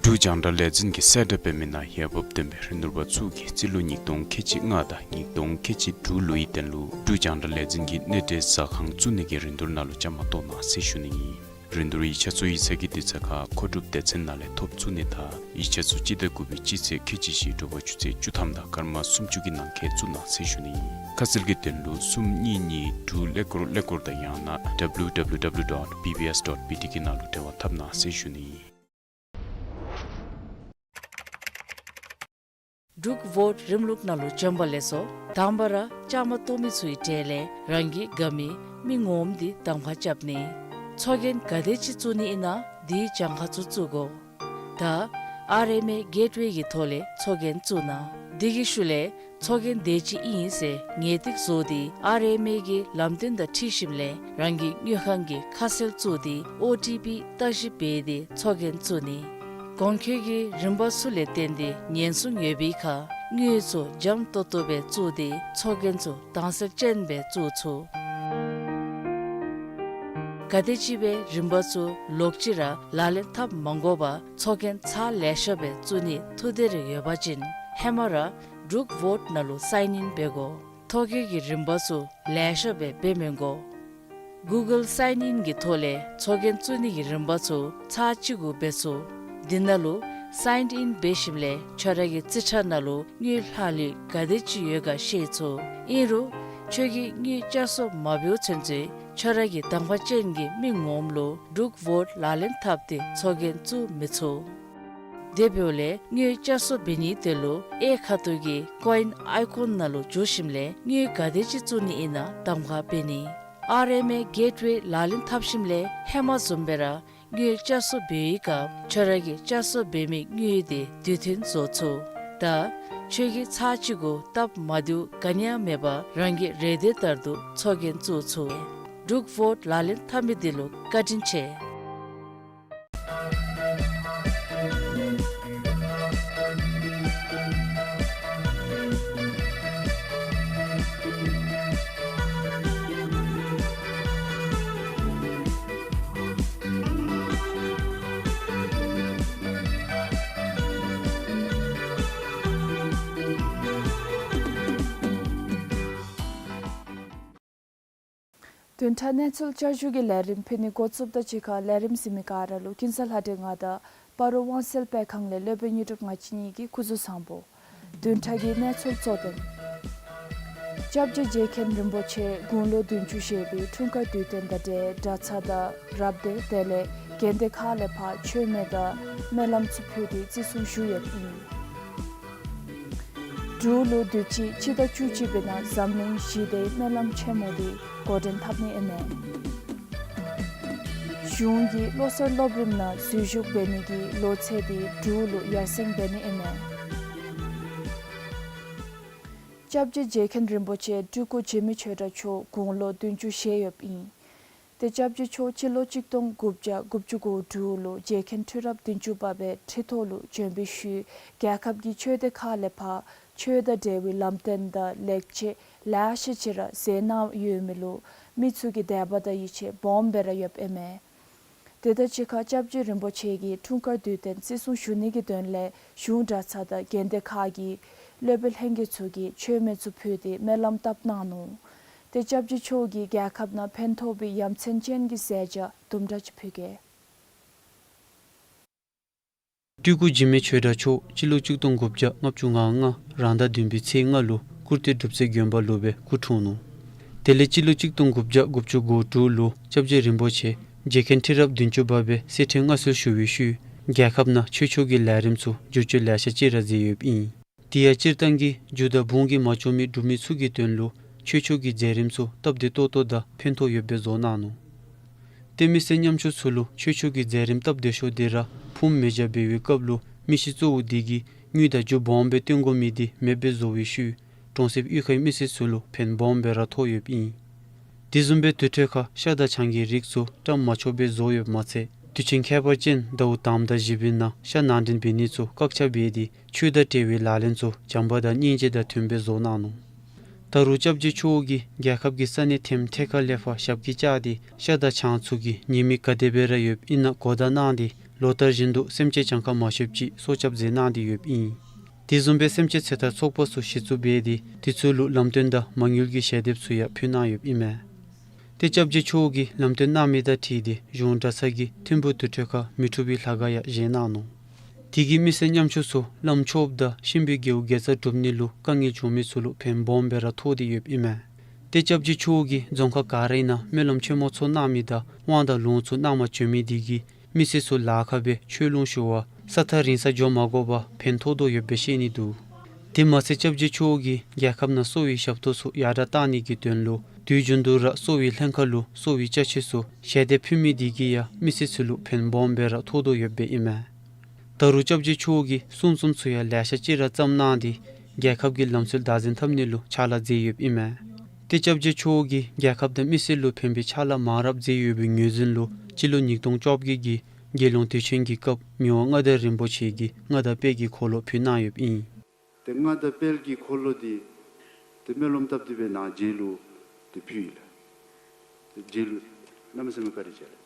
འབྲུག་རྒྱང་བསྒྲགས་ལས་འཛིན་གྱིས་གསལ་བསྒྲགས་འབད་མི་ནང་འོས་འབབ་ལྡན་པའི་རིན་བསྡུར་པ་ཚུ་གིས་རྩིས་ལོ་ཉིས་སྟོང་ཁལ་གཅིག་ལྔ་དང་ཉིས་སྟོང་ཁལ་གཅིག་དྲུག་ལོའི་དོན་ལུ་འབྲུག་རྒྱང་བསྒྲགས་ལས་འཛིན་གྱི་གནས་འབྲེལ་ཟ་ཁང་བཙུགས་ནི་གི་རིན་བསྡུར་ནང་ལུ་བཅའ་མར་གཏོགས་གནང་ཟེར་ཞུ་ནི་ཨིན། རིན་བསྡུར་ཡིག་ཆ་ཚུ་ཡིག་ཚང་གི་དུས་ཚོད་ཁར་མཁོ་སྒྲུབ་སྡེ་ཚན་ནང་ལས་ཐོབ་ཚུགས་ནི་དང་ཡིག་ཆ་ཚུ་སྤྱི་ཟླ་དགུ་པའི་སྤྱི་ཚེས་ཁལ་གཅིག་བཞི་དྲོ་པ་ཆུ་ཚོད་བཅུ་ཐམ་དང་སྐར་མ་སུམ་ཅུ་གི་ནང་འཁོད་བཙུགས་གནང་ཟེར་ཞུ་ནི་ཨིན། ཁ་གསལ་གྱི་དོན་ལུ་གསུམ་གཉིས་གཉིས་དྲུག་ཀླད་ཀོར་ཀླད་ཀོར་དང་ཡང་ན་W W W dot B B S dot B T གི་ནང་ལུ་འབྲེལ་བ་འཐབ་གནང་ཟེར་ཞུ་ནི་ཨིན། འབྲུག་ཝོཊ་རིམ་ལུགས་ནང་ལུ་བྱོན་པ་ལེགས་སོ། དང་པ་ར་བཅའ་མར་གཏོགས་མི་ཚུའི་གྲས་ལས་རང་གི་དགའ་མི་མི་ངོམ་འདི་གདམ་ཁ་རྐྱབ་ནི། ཚོགས་རྒྱན་ག་དེ་ཅིག་བཙུགས་ནི་ཨིན་ན་དེའི་གྱངས་ཁ་ཚུ་བཙུགས་དགོ། ད་ ཨར་ཨེམ་ཨེ་གེཊ་ཝེ་གི་ཐོག་ལས་ཚོགས་རྒྱན་བཙུགས་གནང་། དེ་གི་ཤུལ་ལས་ཚོགས་རྒྱན་དེ་ཅིག་ཨིན་ཟེར་ངེས་ཏིག་བཟོ་སྟེ་ཨར་ཨེམ་ཨེ་གི་ལམ་སྟོན་དང་འཁྲིལ་ཞིནམ་ལས་རང་གི་དངུལ་ཁང་གི་ཁ་གསལ་བཙུགས་ཏེ་ཨོ་ཊི་པི་བརྟག་ཞིབ་འབད་དེ་ཚོགས་རྒྱན་བཙུགས་ནི། གོང་འཁོད་ཀྱི་རིམ་པ་ཚུ་ལས་བརྟེན་ཏེ་ཉེན་སྲུང་ཡོད་པའི་ཁར་དངུལ་ཚུ་འཇམ་ཏོག་ཏོ་སྦེ་བཙུགས་ཏེ་ཚོགས་རྒྱན་ཚུ་དྭངས་གསལ་ཅན་སྦེ་བཙུགས་ཚུགས། ག་དེམ་ཅིག་སྦེ་རིམ་པ་ཚུ་ལོག་ཅི་ར་ལག་ལེན་འཐབ་མ་དགོ་པར་ཚོགས་རྒྱན་ཚར་ལེ་ཤ་སྦེ་བཙུགས་ནིའི་ཐུགས་འདོད་རེ་ཡོད་པ་ཅིན་ཧེ་མ་ར་ཌུག་ཝོཊ་ནང་ལུ་སའིན་ཨིན་འབད་དགོ། ཐོ་བཀོད་ཀྱི་རིམ་པ་ཚུ་ལེ་ཤ་སྦེ་འབད་མི་དགོ། གུ་གཱལ་སའིན་ཨིན་གྱི་ཐོག་ལས་ཚོགས་རྒྱན་བཙུགས་ནི་གི་རིམ་པ་ཚུ་ཚར་གཅིག་གུ་འབད་ཚུགས། དེ་ནང་ལུ་སའིན་ཨིན་འབད་ཞིནམ་ལས་ཁྱོད་ར་གི་རྩིས་ཁྲ་ནང་ལུ་དངུལ་ལྷག་ལུས་ག་དེམ་ཅིག་ཡོད་ག་ཤེས་ཚུགས། ཨིན་རུང་ཁྱོད་ཀྱིས་དངུལ་བསྐྱར་གསོ་མ་འབདཝ་ཚུན་ཚོད་ཁྱོད་ར་གི་དང་པ་ཅན་གྱི་མི་ངོམ་ལུ་ཌུག་ཝོཊ་ལག་ལེན་འཐབ་སྟེ་ཚོགས་རྒྱན་བཙུགས་མི་ཚུགས། དེ་འབདཝ་ལས་དངུལ་བསྐྱར་གསོ་འབད་ནིའི་དོན་ལུ་གཡས་ཁ་ཐུག་གི་ཀོ་ཨིན་ཨའི་ཀོན་ནང་ལུ་འཛུལ་ཞིནམ་ལས་དངུལ་ག་དེམ་ཅིག་བཙུགས་ནི་ཨིན་ན་གདམ་ཁ་འབད་ནི། ཨར་ཨེམ་ཨེ་གེཊ་ཝེ་ལག་ལེན་འཐབ་ཞིནམ་ལས་ཧེ་མ་བཟུམ་སྦེ་ར་དངུལ་བསྐྱར་གསོ་འབད་བའི་སྐབས་ཁྱོད་ར་གིས་བསྐྱར་གསོ་འབད་མི་དངུལ་དེ་དུས་མཐུན་བཟོ་ཚུགས། ད་ཁྱོད་ཀྱིས་ཚར་གཅིག་གུ་སྟབས་མ་བདེཝ་ག་ནི་ཡང་མེད་པར་རང་གི་རེ་འདོད་ལྟར་དུ་ཚོགས་རྒྱན་བཙུགས་ཚུགས། ཌུག་ཝོཊ་ལག་ལེན་འཐབ་མི་དེ་ལུ་བཀའ་དྲིན་ཆེ། བདུན་ཕྲག་གནས་ཚུལ་བསྐྱར་ཞུ་གི་ལས་རིམ་ཕུལ་ནི་འགོ་བཙུགསཔ་དང་གཅིག་ཁར་ལས་རིམ་གཟིགས་མི་ག་ར་ལུ་ཀུན་བཟང་ལྷ་སྒྲོན་ང་དང་སྤ་རོ་དབང་གསལ་སྤེལ་ཁང་ལས་སློབ་དཔོན་དངོས་གྲུབ་ང་བཅས་གཉིས་ཀྱིས་སྐུ་གཟུགས་བཟང་པོ། བདུན་ཕྲག་གི་གནས་ཚུལ་གཙོ་དོན། སྐྱབས་རྗེ་རྗེ་མཁན་རིན་པོ་ཆེ་དགུང་ལོ་བདུན་ཅུ་བཞེས་པའི་འཁྲུངས་སྐར་དུས་སྟོན་དང་འབྲེལ་གྲྭ་ཚང་དང་རབ་སྡེ་དེ་ལས་དགོན་སྡེ་ཁག་ལས་ཕར་མཆོད་མེ་དང་སྨོན་ལམ་ཚུ་ཕུལ་ཏེ་བརྩི་སྲུང་ཞུ་ཡོདཔ་ཨིན། འབྲུག་ལུ་དུས་ཅི་སྤྱི་ཟླ་བཅུ་གཅིག་པའི་ནང་འཛམ་གླིང་ཞི་བདེའི་སྨོན་ལམ་ཆེན་མོ་དེ་འགོ་འདྲེན་འཐབ་ནི་ཨིན་མས། གཞུང་གིས་བློ་གསར་སློབ་རིམ་ནང་འཛུལ་ཞུགས་འབད་ནི་གི་ལོ་ཚད་དེ་འབྲུག་ལུ་ཡར་སེང་འབད་ནི་ཨིན་མས། སྐྱབས་རྗེ་རྗེ་མཁན་རིན་པོ་ཆེ་སྤྲུལ་སྐུ་འཇིགས་མེད་ཆོས་གྲགས་མཆོག་དགུང་ལོ་བདུན་ཅུ་བཞེས་ཡོདཔ་ཨིན། ཏེ་སྐྱབས་རྗེ་མཆོག་སྤྱི་ལོ་གཅིག་སྟོང་དགུ་བརྒྱ་དགུ་བཅུ་གོ་དྲུག་ལུ་རྗེ་མཁན་ཁྲི་རབས་བདུན་ཅུ་པ་སྦེ་ཁྲི་ཐོག་ལུ་བྱོན་པའི་ཤུལ་རྒྱལ་ཁབ་ཀྱི་ཆོས་སྡེ་ཁག་ལས་ཕར་ཆོས་དང་འབྲེལ་བའི་ལམ་སྟོན་དང་ལེགས་བཅོས་ལེ་ཤ་ཅིག་ར་མཛད་གནང་ཡོད་མི་ལུ་མི་ཚུ་གིས་དད་པ་དང་ཡིད་ཆེས་སྦོམ་སྦེ་ར་ཡོདཔ་ཨིན་མས། དེ་དང་གཅིག་ཁར་སྐྱབས་རྗེ་རིན་པོ་ཆེ་གི་འཁྲུངས་སྐར་དུས་སྟོན་བརྩི་སྲུང་ཞུ་ནི་གི་དོན་ལས་གཞུང་གྲྭ་ཚང་དང་དགོན་སྡེ་ཁག་གི་སློབ་དཔོན་ལྷན་རྒྱས་ཚུ་གིས་མཆོད་མེ་ཚུ་ཕུལ་ཏེ་སྨོན་ལམ་བཏབ་གནང་ནུག། ཏེ་སྐྱབས་རྗེ་མཆོག་གིས་རྒྱལ་ཁབ་ནང་ཕན་ཐོགས་པའི་ཡ་མཚན་ཅན་གྱི་མཛད་བྱ་དུམ་གྲ་ཅིག་ཕུལ་གེ། སྤྲུལ་སྐུ་འཇིགས་མེད་ཆོས་གྲགས་མཆོག་སྤྱི་ལོ་གཅིག་སྟོང་དགུ་བརྒྱ་ལྔ་བཅུ་ང་ལྔ་རང་ཟླ་བདུན་པའི་ཚེས་ལྔ་ལུ་ཀུར་སྟོད་སྒྲུབ་རྩེ་དགོན་པ་ལུ་སྦེ་སྐུ་འཁྲུངས་ནུག། དེ་ལས་སྤྱི་ལོ་གཅིག་སྟོང་དགུ་བརྒྱ་དགུ་བཅུ་གོ་དྲུག་ལུ་སྐྱབས་རྗེ་རིན་པོ་ཆེ་རྗེ་མཁན་ཁྲི་རབས་བདུན་ཅུ་པ་སྦེ་གསེར་ཁྲི་མངའ་གསོལ་ཞུ་བའི་ཤུལ་རྒྱལ་ཁབ་ནང་ཆོས་ཕྱོགས་ཀྱི་ལས་རིམ་ཚུ་བསྒྱུར་བཅོས་ལེ་ཤ་ཅིག་ར་མཛད་ཡོདཔ་ཨིན། དེ་ཡང་སྤྱིར་བཏང་གི་རྒྱུ་དང་ཕུང་གིས་མ་ལྕོགས་མི་འབྲུག་མི་ཚུ་གི་དོན་ལུ་ཆོས་ཕྱོགས་ཀྱི་མཛད་རིམ་ཚུ་སྟབས་བདེ་ཏོག་ཏོ་དང་ཕན་ཐོགས་ཡོདཔ་སྦེ་བཟོ་གནང་ནུག། ཏེ་མི་སེར་ཉམ་ཆུང་ཚུ་ལུ་ཆོས་ཕྱོགས་ཀྱི་མཛད་རིམ་སྟབས་བདེ་ཤོས་དེ་ར་ཕུངམ་མེ་སྦྱར་འབད་བའི་སྐབས་ལུ་མི་ཤི་གཙོ་བོ་དེ་གིས་དངུལ་དང་རྒྱུ་སྦོམ་སྦེ་བཏོན་དགོ་མི་དེ་མེདཔ་སྦེ་བཟོ་བའི་ཤུལ་གྲོང་གསེབ་གཡུས་ཁའི་མི་སེར་ཚུ་ལུ་ཕན་སྦོམ་སྦེ་ར་ཐོགས་ཡོདཔ་ཨིན། དེ་བཟུམ་སྦེ་དུར་ཁྲོད་ཁར་ཤ་དང་ཆང་གི་རིགས་ཚུ་བཀྲམ་མ་ཆོགཔ་སྦེ་བཟོ་ཡོདཔ་མ་ཚད་དུས་ཆེན་ཁྱད་པར་ཅན་ཟླཝ་དང་པ་དང་བཞི་པའི་ནང་ཤ་ནང་འདྲེན་འབད་ནི་ཚུ་བཀག་ཆ་འབད་དེ་ཆོས་དང་འབྲེལ་བའི་ལག་ལེན་ཚུ་བྱམས་པ་དང་སྙིང་རྗེ་དང་མཐུནམ་སྦེ་བཟོ་གནང་ནུག། ད་རུང་སྐྱབས་རྗེ་མཆོག་གིས་རྒྱལ་ཁབ་ཀྱི་ས་གནས་ཐེམ་ཐེ་ཁ་ལས་ཕར་ཞབས་ཀྱིས་བཅགས་ཏེ་ཤ་དང་ཆང་ཚུ་གི་ཉེས་དམིགས་ག་དེ་སྦེ་ར་ཡོདཔ་ཨིན་ན་གོ་བརྡ་གནང་སྟེ་ལོ་ལྟར་བཞིན་དུ་སེམས་ཅན་གྱངས་ཁ་མ་ཆོདཔ་ཅིག་སྲོག་སྐྱབས་མཛད་གནང་སྟེ་ཡོདཔ་ཨིན། དེ་བཟུམ་སྦེ་སེམས་ཅན་ཚེ་ཐར་ཚོགས་པ་ཚུ་གཞི་བཙུགས་འབད་དེ་དེ་ཚུ་ལུ་ལམ་སྟོན་དང་མ་དངུལ་གྱི་ཞལ་འདེབས་ཚུ་ཡང་ཕུལ་གནང་ཡོདཔ་ཨིན་མས། ཏེ་སྐྱབས་རྗེ་མཆོག་གིས་ལམ་སྟོན་གནང་མི་དང་འཁྲིལ་ཏེ་གཞུང་གྲྭ་ཚང་གིས་ཐིམ་ཕུག་དུར་ཁྲོད་ཁར་མི་འཁྲུགས་པའི་ལྷ་ཁང་ཡང་བཞེངས་གནང་ནུག། དེ་གིས་མི་སེར་ཉམ་ཆུང་ཚུ་བླམ་མཆོདཔ་དང་གཤིན་པོའི་རྒྱལ་བོ་དགེ་རྩ་སྒྲུབ་ནི་ལུ་དཀའ་ངལ་བྱུང་མི་ཚུ་ལུ་ཕན་སྦོམ་སྦེ་ར་ཐོགས་ཏེ་ཡོདཔ་ཨིན་མས། ཏེ་སྐྱབས་རྗེ་མཆོག་གིས་རྫོང་ཁག་ག་རའི་ནང་སྨོན་ལམ་ཆེན་མོ་ཚོགས་གནང་མི་དང་དབང་དང་ལུང་ཚུ་གནང་བར་བྱོན་མི་དེ་གིས་མི་སེར་ཚུ་ལཱ་ཁག་སྦེ་ཆོས་ལུང་ཞུ་བར་ས་ཐག་རིང་ས་འགྱོ་མ་དགོ་པར་ཕན་ཐོགས་དོ་ཡོདཔ་སྦེ་ཤེས་ནི་འདུག། དེ་མ་ཚད་སྐྱབས་རྗེ་མཆོག་གིས་རྒྱལ་ཁབ་ནང་གསོ་བའི་ཞབས་ཏོག་ཚུ་ཡར་དྲག་གཏང་ནི་གི་དོན་ལུ་དུས་རྒྱུན་དུ་ར་གསོ་བའི་ལྷན་ཁག་ལུ་གསོ་བའི་ཅ་ཆས་ཚུ་ཞལ་འདེབས་ཕུལ་མི་དེ་གིས་ཡང་མི་སེར་ཚུ་ལུ་ཕན་སྦོམ་སྦེ་ར་ཐོགས་དོ་ཡོདཔ་ཨིན་མས། ད་ ད་རུང་སྐྱབས་རྗེ་མཆོག་གིས་གསུང་རྩོམ་ཚུ་ཡང་ལེ་ཤ་ཅིག་ར་བརྩམས་གནང་སྟེ་རྒྱལ་ཁབ་ཀྱི་ལམ་སྲོལ་བདག་འཛིན་འཐབ་ནི་ལུ་ཕྱག་ལཱ་མཛད་ཡོདཔ་ཨིན་མས། ཏེ་སྐྱབས་རྗེ་མཆོག་གིས་རྒྱལ་ཁབ་དང་མི་སེར་ལུ་ཕན་པའི་ཕྱག་ལཱ་མང་རབས་མཛད་ཡོད་པའི་ངོས་འཛིན་ལུ་སྤྱི་ལོ་ཉིས་སྟོང་བཅོ་བརྒྱད་ཀྱི་རྒྱལ་ཡོངས་དུས་ཆེན་གྱི་སྐབས་མི་དབང་མངའ་བདག་རིན་པོ་ཆེ་གིས་མངའ་བདག་དཔལ་གྱི་འཁོར་ལོ་ཕུལ་གནང་ཡོདཔ་ཨིན། ཏེ་མངའ་བདག་དཔལ་གྱི་འཁོར་ལོ་འདི་ཏེ་སྨོན་ལམ་བཏབ་སྟེ་སྦེ་ནཱ་རྗེ་ལུ་ཏེ་ཕུལ་ཡི་ལགས། ཏེ་རྗེ་ལུ་གནམ་མེད་ས་མེད་བཀའ་དྲིན་ཆེ་ལགས།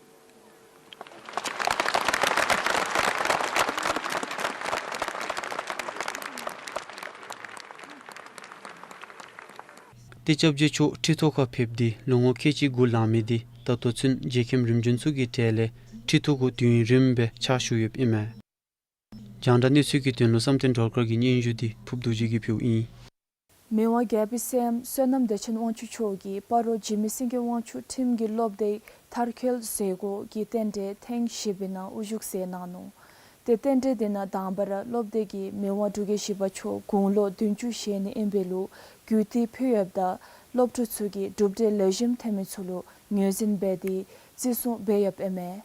ཏེ་སྐྱབས་རྗེ་མཆོག་ཁྲི་ཐོག་ཁར་ཕེབས་ཏེ་ལོ་ངོ་ཁལ་གཅིག་དགུ་ལང་མི་འདི་ད་ལྟོ་ཚུན་རྗེ་མཁན་རིམ་བྱོན་ཚུ་གི་གྲས་ལས་ཁྲི་ཐོག་གུ་དུས་ཡུན་རིངམོ་སྦེ་ཕྱག་ཞུ་ཡོདཔ་ཨིན་མས། རྒྱང་བསྒྲགས་གནས་ཚུལ་གྱི་དོན་ལུ་བསམ་གཏན་སྒྲོལ་དཀར་གྱི་སྙན་ཞུ་འདི་ཕུརབ་རྡོ་རྗེ་གིས་ཕུལཝ་ཨིན། མི་དབང་རྒྱལ་པོའི་སྲསམོ་བསོད་ནམས་བདེ་ཆེན་དབང་ཕྱུག་མཆོག་གིས་སྤ་རོ་འཇིགས་མེད་སེང་གེ་དབང་ཕྱུག་ཁྲིམས་ཀྱི་སློབ་སྡེའི་མཐར་འཁྱོལ་མཛད་སྒོ་གི་རྟེན་འབྲེལ་ཐེངས་བཞི་པའི་ནང་དབུ་བཞུགས་མཛད་གནང་ནུག། ཏེ་རྟེན་འབྲེལ་འདི་ནང་དང་པ་ར་སློབ་སྡེ་གིས་མི་དབང་འབྲུག་རྒྱལ་བཞི་པ་མཆོག་དགུང་ལོ་བདུན་ཅུ་བཞེས་ནི་ཨིན་པས་ལུ་གུས་བརྟི་ཕུལ་ཡོདཔ་ད་སློབ་ཕྲུག་ཚུ་གིས་གྲུབ་འབྲས་ལེགས་ཤོམ་ཐོན་མི་ཚུ་ལུ་ངོས་འཛིན་འབད་དེ་བརྩི་སྲུང་འབད་ཡོདཔ་ཨིན་མས།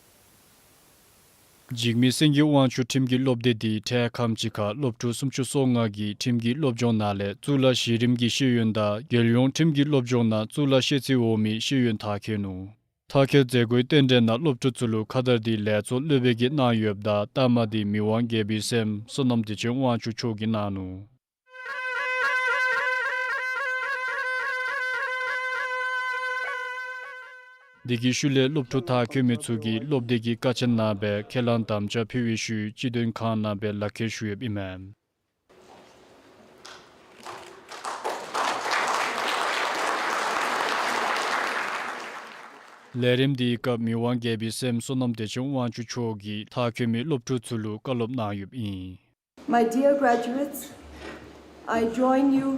འཇིགས་མེད་སེང་གེ་དབང་ཕྱུག་ཁྲིམས་ཀྱི་སློབ་སྡེ་འདི་འཕྲལ་ཁམས་ཅིག་ཁར་སློབ་ཕྲུག་སུམ་ཅུ་སོ་ལྔ་གིས་ཁྲིམས་ཀྱི་སློབ་སྦྱོང་ནང་ལས་གཙུག་ལག་གཞི་རིམ་གྱི་ཤེས་ཡོན་དང་རྒྱལ་ཡོངས་ཁྲིམས་ཀྱི་སློབ་སྦྱོང་ནང་གཙུག་ལག་ཤེས་ཚད་འོག་མའི་ཤེས་ཡོན་མཐར་འཁྱོལ་ནུག། མཐར་འཁྱོལ་མཛད་སྒོའི་རྟེན་འབྲེལ་ནང་སློབ་ཕྲུག་ཚུ་ལུ་ཁ་དར་འདི་ལས་ཚོགས་སློབ་དཔོན་གྱིས་གནང་ཡོདཔ་ད་རྟགས་མ་འདི་མི་དབང་རྒྱལ་པོའི་སྲསམོ་བསོད་ནམས་བདེ་ཆེན་དབང་ཕྱུག་མཆོག་གིས་གནང་ནུག། འདི་གི་ཤུལ་ལས་སློབ་ཕྲུག་མཐར་འཁྱོལ་མི་ཚུ་གིས་སློབ་སྡེ་གི་ཀ་ཆེན་ནང་སྦེ་ཁས་བླངས་དམ་བཅའ་ཕུལ་བའི་ཤུལ་སྤྱི་དོན་ཁང་ནང་སྦེ་ལག་ཁྱེར་ཞུ་ཡོདཔ་ཨིན་མས། ལས་རིམ་འདིའི་སྐབས་མི་དབང་རྒྱལ་པོའི་སྲསམོ་བསོད་ནམས་བདེ་ཆེན་དབང་ཕྱུག་མཆོག་གིས་མཐར་འཁྱོལ་མི་སློབ་ཕྲུག་ཚུ་ལུ་བཀའ་སློབ་གནང་ཡོདཔ་ཨིན། My dear graduates, I join you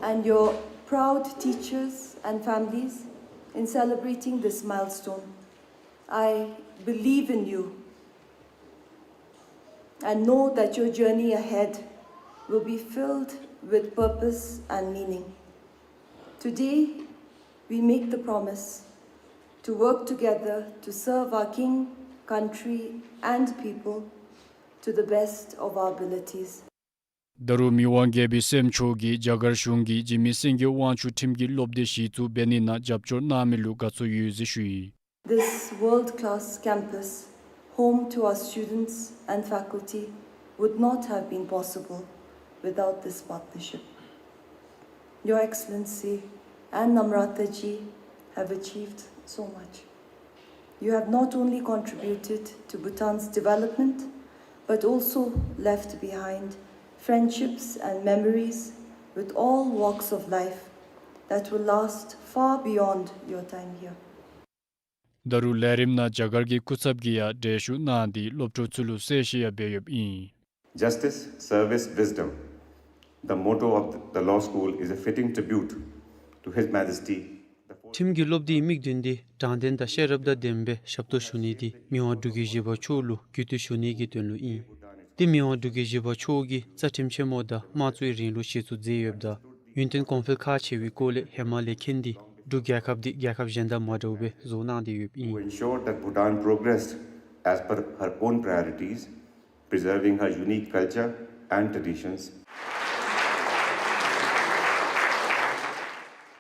and your proud teachers and families in celebrating this milestone. I believe in you and know that your journey ahead will be filled with purpose and meaning. Today, we make the promise to work together to serve our King, country, and people to the best of our abilities. ད་རུང་མི་དབང་རྒྱལ་པོའི་སྲསམོ་མཆོག་གིས་རྒྱ་གར་གཞུང་གིས་འཇིགས་མེད་སེང་གེ་དབང་ཕྱུག་ཁྲིམས་ཀྱི་སློབ་སྡེ་གཞི་བཙུགས་འབད་ནི་ནང་རྒྱབ་སྐྱོར་གནང་མི་ལུ་དགའ་ཚོར་ཡོད་ཟེར་ཞུ་ཡི། This world-class campus, home to our students and faculty, would not have been possible without this partnership. Your Excellency and Namrata ji have achieved so much. You have not only contributed to Bhutan's development, but also left behind friendships and memories with all walks of life that will last far beyond your time here. ད་རུང་ལས་རིམ་ནང་རྒྱ་གར་གྱི་སྐུ་ཚབ་ཀྱིས་ཡང་འགྲེལ་བཤད་གནང་སྟེ་སློབ་ཕྲུག་ཚུ་ལུ་གསལ་བཤད་ཡང་འབད་ཡོདཔ་ཨིན། Justice, service, wisdom. The motto of the law school is a fitting tribute to His Majesty, the fourth. ཁྲིམས་ཀྱི་སློབ་སྡེའི་དམིགས་དོན་འདི་དྲང་བདེན་དང་ཤེས་རབ་དང་ལྡན་པའི་ཞབས་ཏོག་ཞུ་ནི་འདི་མི་དབང་འབྲུག་རྒྱལ་བཞི་པ་མཆོག་ལུ་གུས་བཏུད་ཞུ་ནི་གི་དོན་ལུ་ཨིན། ཏེ་མི་དབང་འབྲུག་རྒྱལ་བཞི་པ་མཆོག་གིས་རྩ་ཁྲིམས་ཆེན་མོ་དང་དམངས་གཙོའི་རིང་ལུགས་གཞི་བཙུགས་མཛད་ཡོདཔ་ད་ཡུན་བརྟན་གོང་འཕེལ་ཁག་ཆེ་བའི་སྐོར་ལས་ཧེ་མ་ལས་མཁྱེན་ཏེ་འབྲུག་རྒྱལ་ཁབ་འདི་རྒྱལ་ཁབ་གཞན་དང་མ་འདྲཝ་སྦེ་བཟོ་གནང་སྟེ་ཡོདཔ་ཨིན། To ensure that Bhutan progressed as per her own priorities, preserving her unique culture and traditions.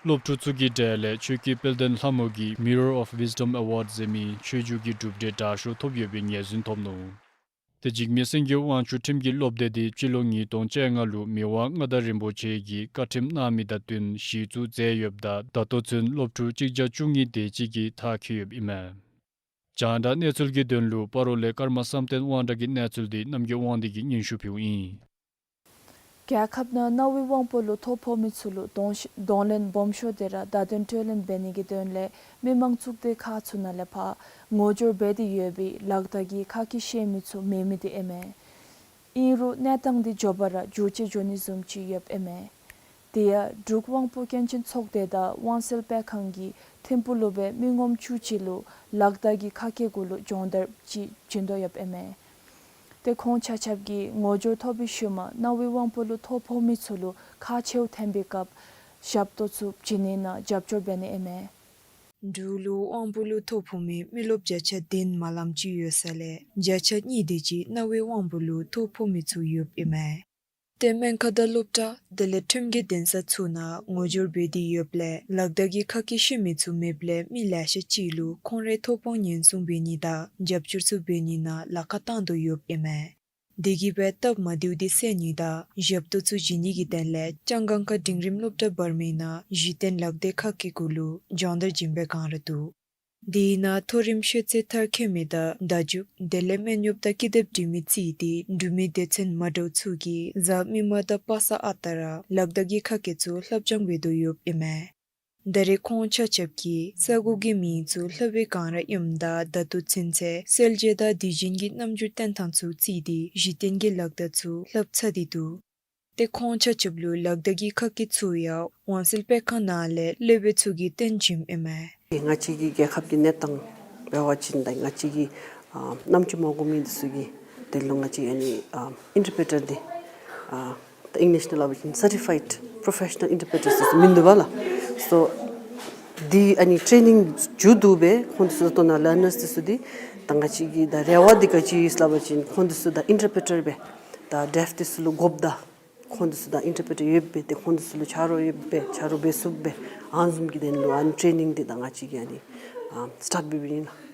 སློབ་ཕྲུག་ཚུ་གི་གྲས་ལས་ཆོས་ཀྱི་དཔལ་ལྡན་ལྷ་མོ་གིས་Mirror of Wisdom Award ཟེར་མི་ཆོས་རྒྱུགས་ཀྱི་གྲུབ་འབྲས་དྲག་ཤོས་ཐོབ་ཡོད་པའི་ངོས་འཛིན་ཐོབ་ནུག། ཏེ་འཇིགས་མེད་སེང་གེ་དབང་ཕྱུག་ཁྲིམས་ཀྱི་སློབ་སྡེ་འདི་སྤྱི་ལོ་ཉིས་སྟོང་བཅོ་ལྔ་ལུ་མི་དབང་མངའ་བདག་རིན་པོ་ཆེ་གིས་བཀའ་ཁྲིམས་གནང་མི་དང་བསྟུན་གཞི་བཙུགས་མཛད་ཡོདཔ་ད་ད་ལྟོ་ཚུན་སློབ་ཕྲུག་གཅིག་བརྒྱ་བཅུ་གཉིས་དེ་ཅིག་གིས་མཐར་འཁྱོལ་ཡོདཔ་ཨིན་མས། རྒྱང་བསྒྲགས་གནས་ཚུལ་གྱི་དོན་ལུ་སྤ་རོ་ལས་ཀརྨ་བསམ་གཏན་དབང་གྲགས་ཀྱི་གནས་ཚུལ་འདི་རྣམ་རྒྱལ་དབང་འདུས་ཀྱིས་སྙན་ཞུ་ཕུལཝ་ཨིན། རྒྱལ་ཁབ་ནང་གནའ་བོའི་དབང་པོ་ལུ་ཐོ་ཕོག་མི་ཚུ་ལུ་གདོང་གདོང་ལེན་སྦོམ་ཤོས་དེ་ར་བརྡ་དོན་སྤྲོད་ལེན་འབད་ནི་གི་དོན་ལས་མི་མང་གཙུག་སྡེ་ཁག་ཚུ་ནང་ལས་ཕར་ངོ་སྦྱོར་འབད་དེ་ཡོད་པའི་ལག་བརྡ་གི་ཁ་སྐད་ཤེས་མི་ཚུ་མེད་མི་དེ་ཨིན་མས། ཨིན་རུང་གནས་སྟངས་འདི་མགྱོགས་པ་ར་འགྱུར་བཅོས་འགྱོ་ནི་བཟུམ་ཅིག་ཡོདཔ་ཨིན་མས། དེ་ཡང་འབྲུག་དབང་པོ་སྐྱོན་ཅན་ཚོགས་སྡེ་དང་དབང་སེལ་སྤེལ་ཁང་གིས་ཐིམ་ཕུག་ལུ་སྦེ་མི་ངོམ་བཅུ་གཅིག་ལུ་ལག་བརྡ་གི་ཁ་སྐད་གུ་ལུ་སྦྱོང་བརྡར་ཅིག་བྱིན་དོ་ཡོདཔ་ཨིན་མས། ཏེ་ཁོང་ཆ་ཁྱབ་ཀྱིས་ངོ་སྦྱོར་ཐོབ་པའི་ཤུལ་མ་གནའ་བོའི་དབང་པོ་ལུ་ཐོ་ཕོག་མི་ཚུ་ལུ་ཁག་ཆེཝ་ཐོན་པའི་སྐབས་ཞབས་ཏོག་ཚུ་བྱིན་ནི་ནང་རྒྱབ་སྐྱོར་འབད་ནི་ཨིན་མས། འབྲུག་ལུ་དབང་པོ་ལུ་ཐོ་ཕོག་མི་མི་རློབས་བརྒྱ་ཆ་བདུན་མ་ལམ་ཅིག་ཡོད་ས་ལས་བརྒྱ་ཆ་གཉིས་དེ་ཅིག་རྣ་བའི་དབང་པོ་ལུ་ཐོ་ཕོག་མི་ཚུ་ཡོདཔ་ཨིན་མས། ཏེ་སྨན་ཁང་དང་སློབ་གྲྭ་དེ་ལས་ཁྲིམས་ཀྱི་གདན་ས་ཚུ་ནང་ངོ་སྦྱོར་འབད་དེ་ཡོདཔ་ལས་ལག་བརྡ་གི་ཁ་སྐད་ཤེས་མི་ཚུ་མེདཔ་ལས་མི་ལེ་ཤ་ཅིག་ལུ་ཁོང་རའི་ཐོབ་དབང་ཉེན་སྲུང་འབད་ནི་དང་རྒྱབ་སྐྱོར་ཚུ་འབད་ནི་ནང་ལཱ་ཁག་བཏང་དོ་ཡོདཔ་ཨིན་མས། དེ་གིས་སྦེ་སྟབས་མ་བདེཝ་དེ་སེལ་ནི་དང་ཞབས་ཏོག་ཚུ་བྱིན་ནི་གི་དོན་ལས་ལྕང་སྒང་ཁ་འབྲིང་རིམ་སློབ་གྲྭ་བར་མའི་ནང་གཞི་རྟེན་ལག་བརྡའི་ཁ་སྐད་གུ་ལུ་སྦྱོང་བརྡར་བྱིན་པའི་བསྒང་ར་འདུག། དེ་ནང་མཐོ་རིམ་ཤེས་ཚད་མཐར་འཁྱོལ་མི་དང་བརྡ་བརྒྱུད་དེ་ལས་སྨན་གཡོགཔ་དང་ཀི་དེབ་འབྲི་མི་བརྩིས་ཏེ་འབྲུག་མི་སྡེ་ཚན་མ་འདྲཝ་ཚུ་གིས་གཟའ་མིག་དམར་དང་པ་སངས་ཨ་རྟག་ར་ལག་བརྡ་གི་ཁ་སྐད་ཚུ་ལྷབ་སྦྱང་འབད་དོ་ཡོདཔ་ཨིན་མས། ད་རེས་ཁོང་ཆ་ཁྱབ་ཀྱིས་ས་གོ་གི་མིང་ཚུ་ལྷབ་པའི་བསྒང་ར་ཨིནམ་ད་ད་ལྟོ་ཚུན་ཚོད་སེལ་རྒྱས་དང་དུས་རྒྱུན་གྱི་རྣམ་འགྱུར་སྟོན་ཐངས་ཚུ་བརྩིས་ཏེ་གཞི་རྟེན་གྱི་ལག་བརྡ་ཚུ་ལྷབ་ཚར་ཏེ་འདུག། ཏེ་ཁོང་ཆ་ཁྱབ་ལུ་ལག་བརྡ་གི་ཁ་སྐད་ཚུ་ཡང་འོད་གསལ་དཔེ་ཁང་ནང་ལས་སློབ་དཔོན་ཚུ་གིས་སྟོན་བྱིནམ་ཨིན་མས། ང་བཅས་ཀྱི་རྒྱལ་ཁབ་ཀྱི་གནས་སྟངས་འབད་བ་ཅིན་ད་ང་བཅས་ཀྱི་ཨ་རྣམ་ཅོ་མ་གོ་མི་འདི་ཚུ་གི་དོན་ལུ་ང་བཅས་ཨ་ནི་ཨ་ཨིན་ཊར་པི་རི་ཊར་འདི་ཨ་ད་ཨིང་ལིཤ་ནང་སླབ་པ་ཅིན་སར་ཊི་ཕའིཌ་པོརོ་ཕེ་ཤ་ནཱལ་ཨིན་ཊར་པི་རི་ཊར་འདི་ཚུ་མིན་འདུག་པ་ལགས། སོ་འདི་ཨ་ནི་ཊེ་ནིང་མཇུག་བསྡུ་སྦེ་ཁོང་འདི་ཚུ་ད་ལྟོ་ནཱ་ལར་ནརསི་འདི་ཚུ་འདི་ད་ང་བཅས་ཀྱི་ད་རེ་བ་འདི་ག་ཅི་ཡོད་སླབ་པ་ཅིན་ཁོང་འདི་ཚུ་ད་ཨིན་ཊར་པི་རི་ཊར་སྦེ་ད་ཌེཕ་འདི་ཚུ་ལུ་དགོཔ་ད་ཁོང་འདི་ཚུ་ད་ཨིན་ཊར་པི་རི་ཊར་ཡོདཔ་སྦེ་ཏེ་ཁོང་འདི་ཚུ་ལུ་ཆ་རོགས་ཡོདཔ་སྦེ་ཆ་རོགས་འབད་ཚུགསཔ་སྦེ་ཨ་ནི་བཟུམ་གྱི་དོན་ལུ་ཨ་ནི་ཊེ་ནིང་འདི་ད་ང་བཅས་ཀྱིས་ཨ་ནི་ཨ་སི་ཊཱཊ་འབདཝ་ཨིན་ལགས།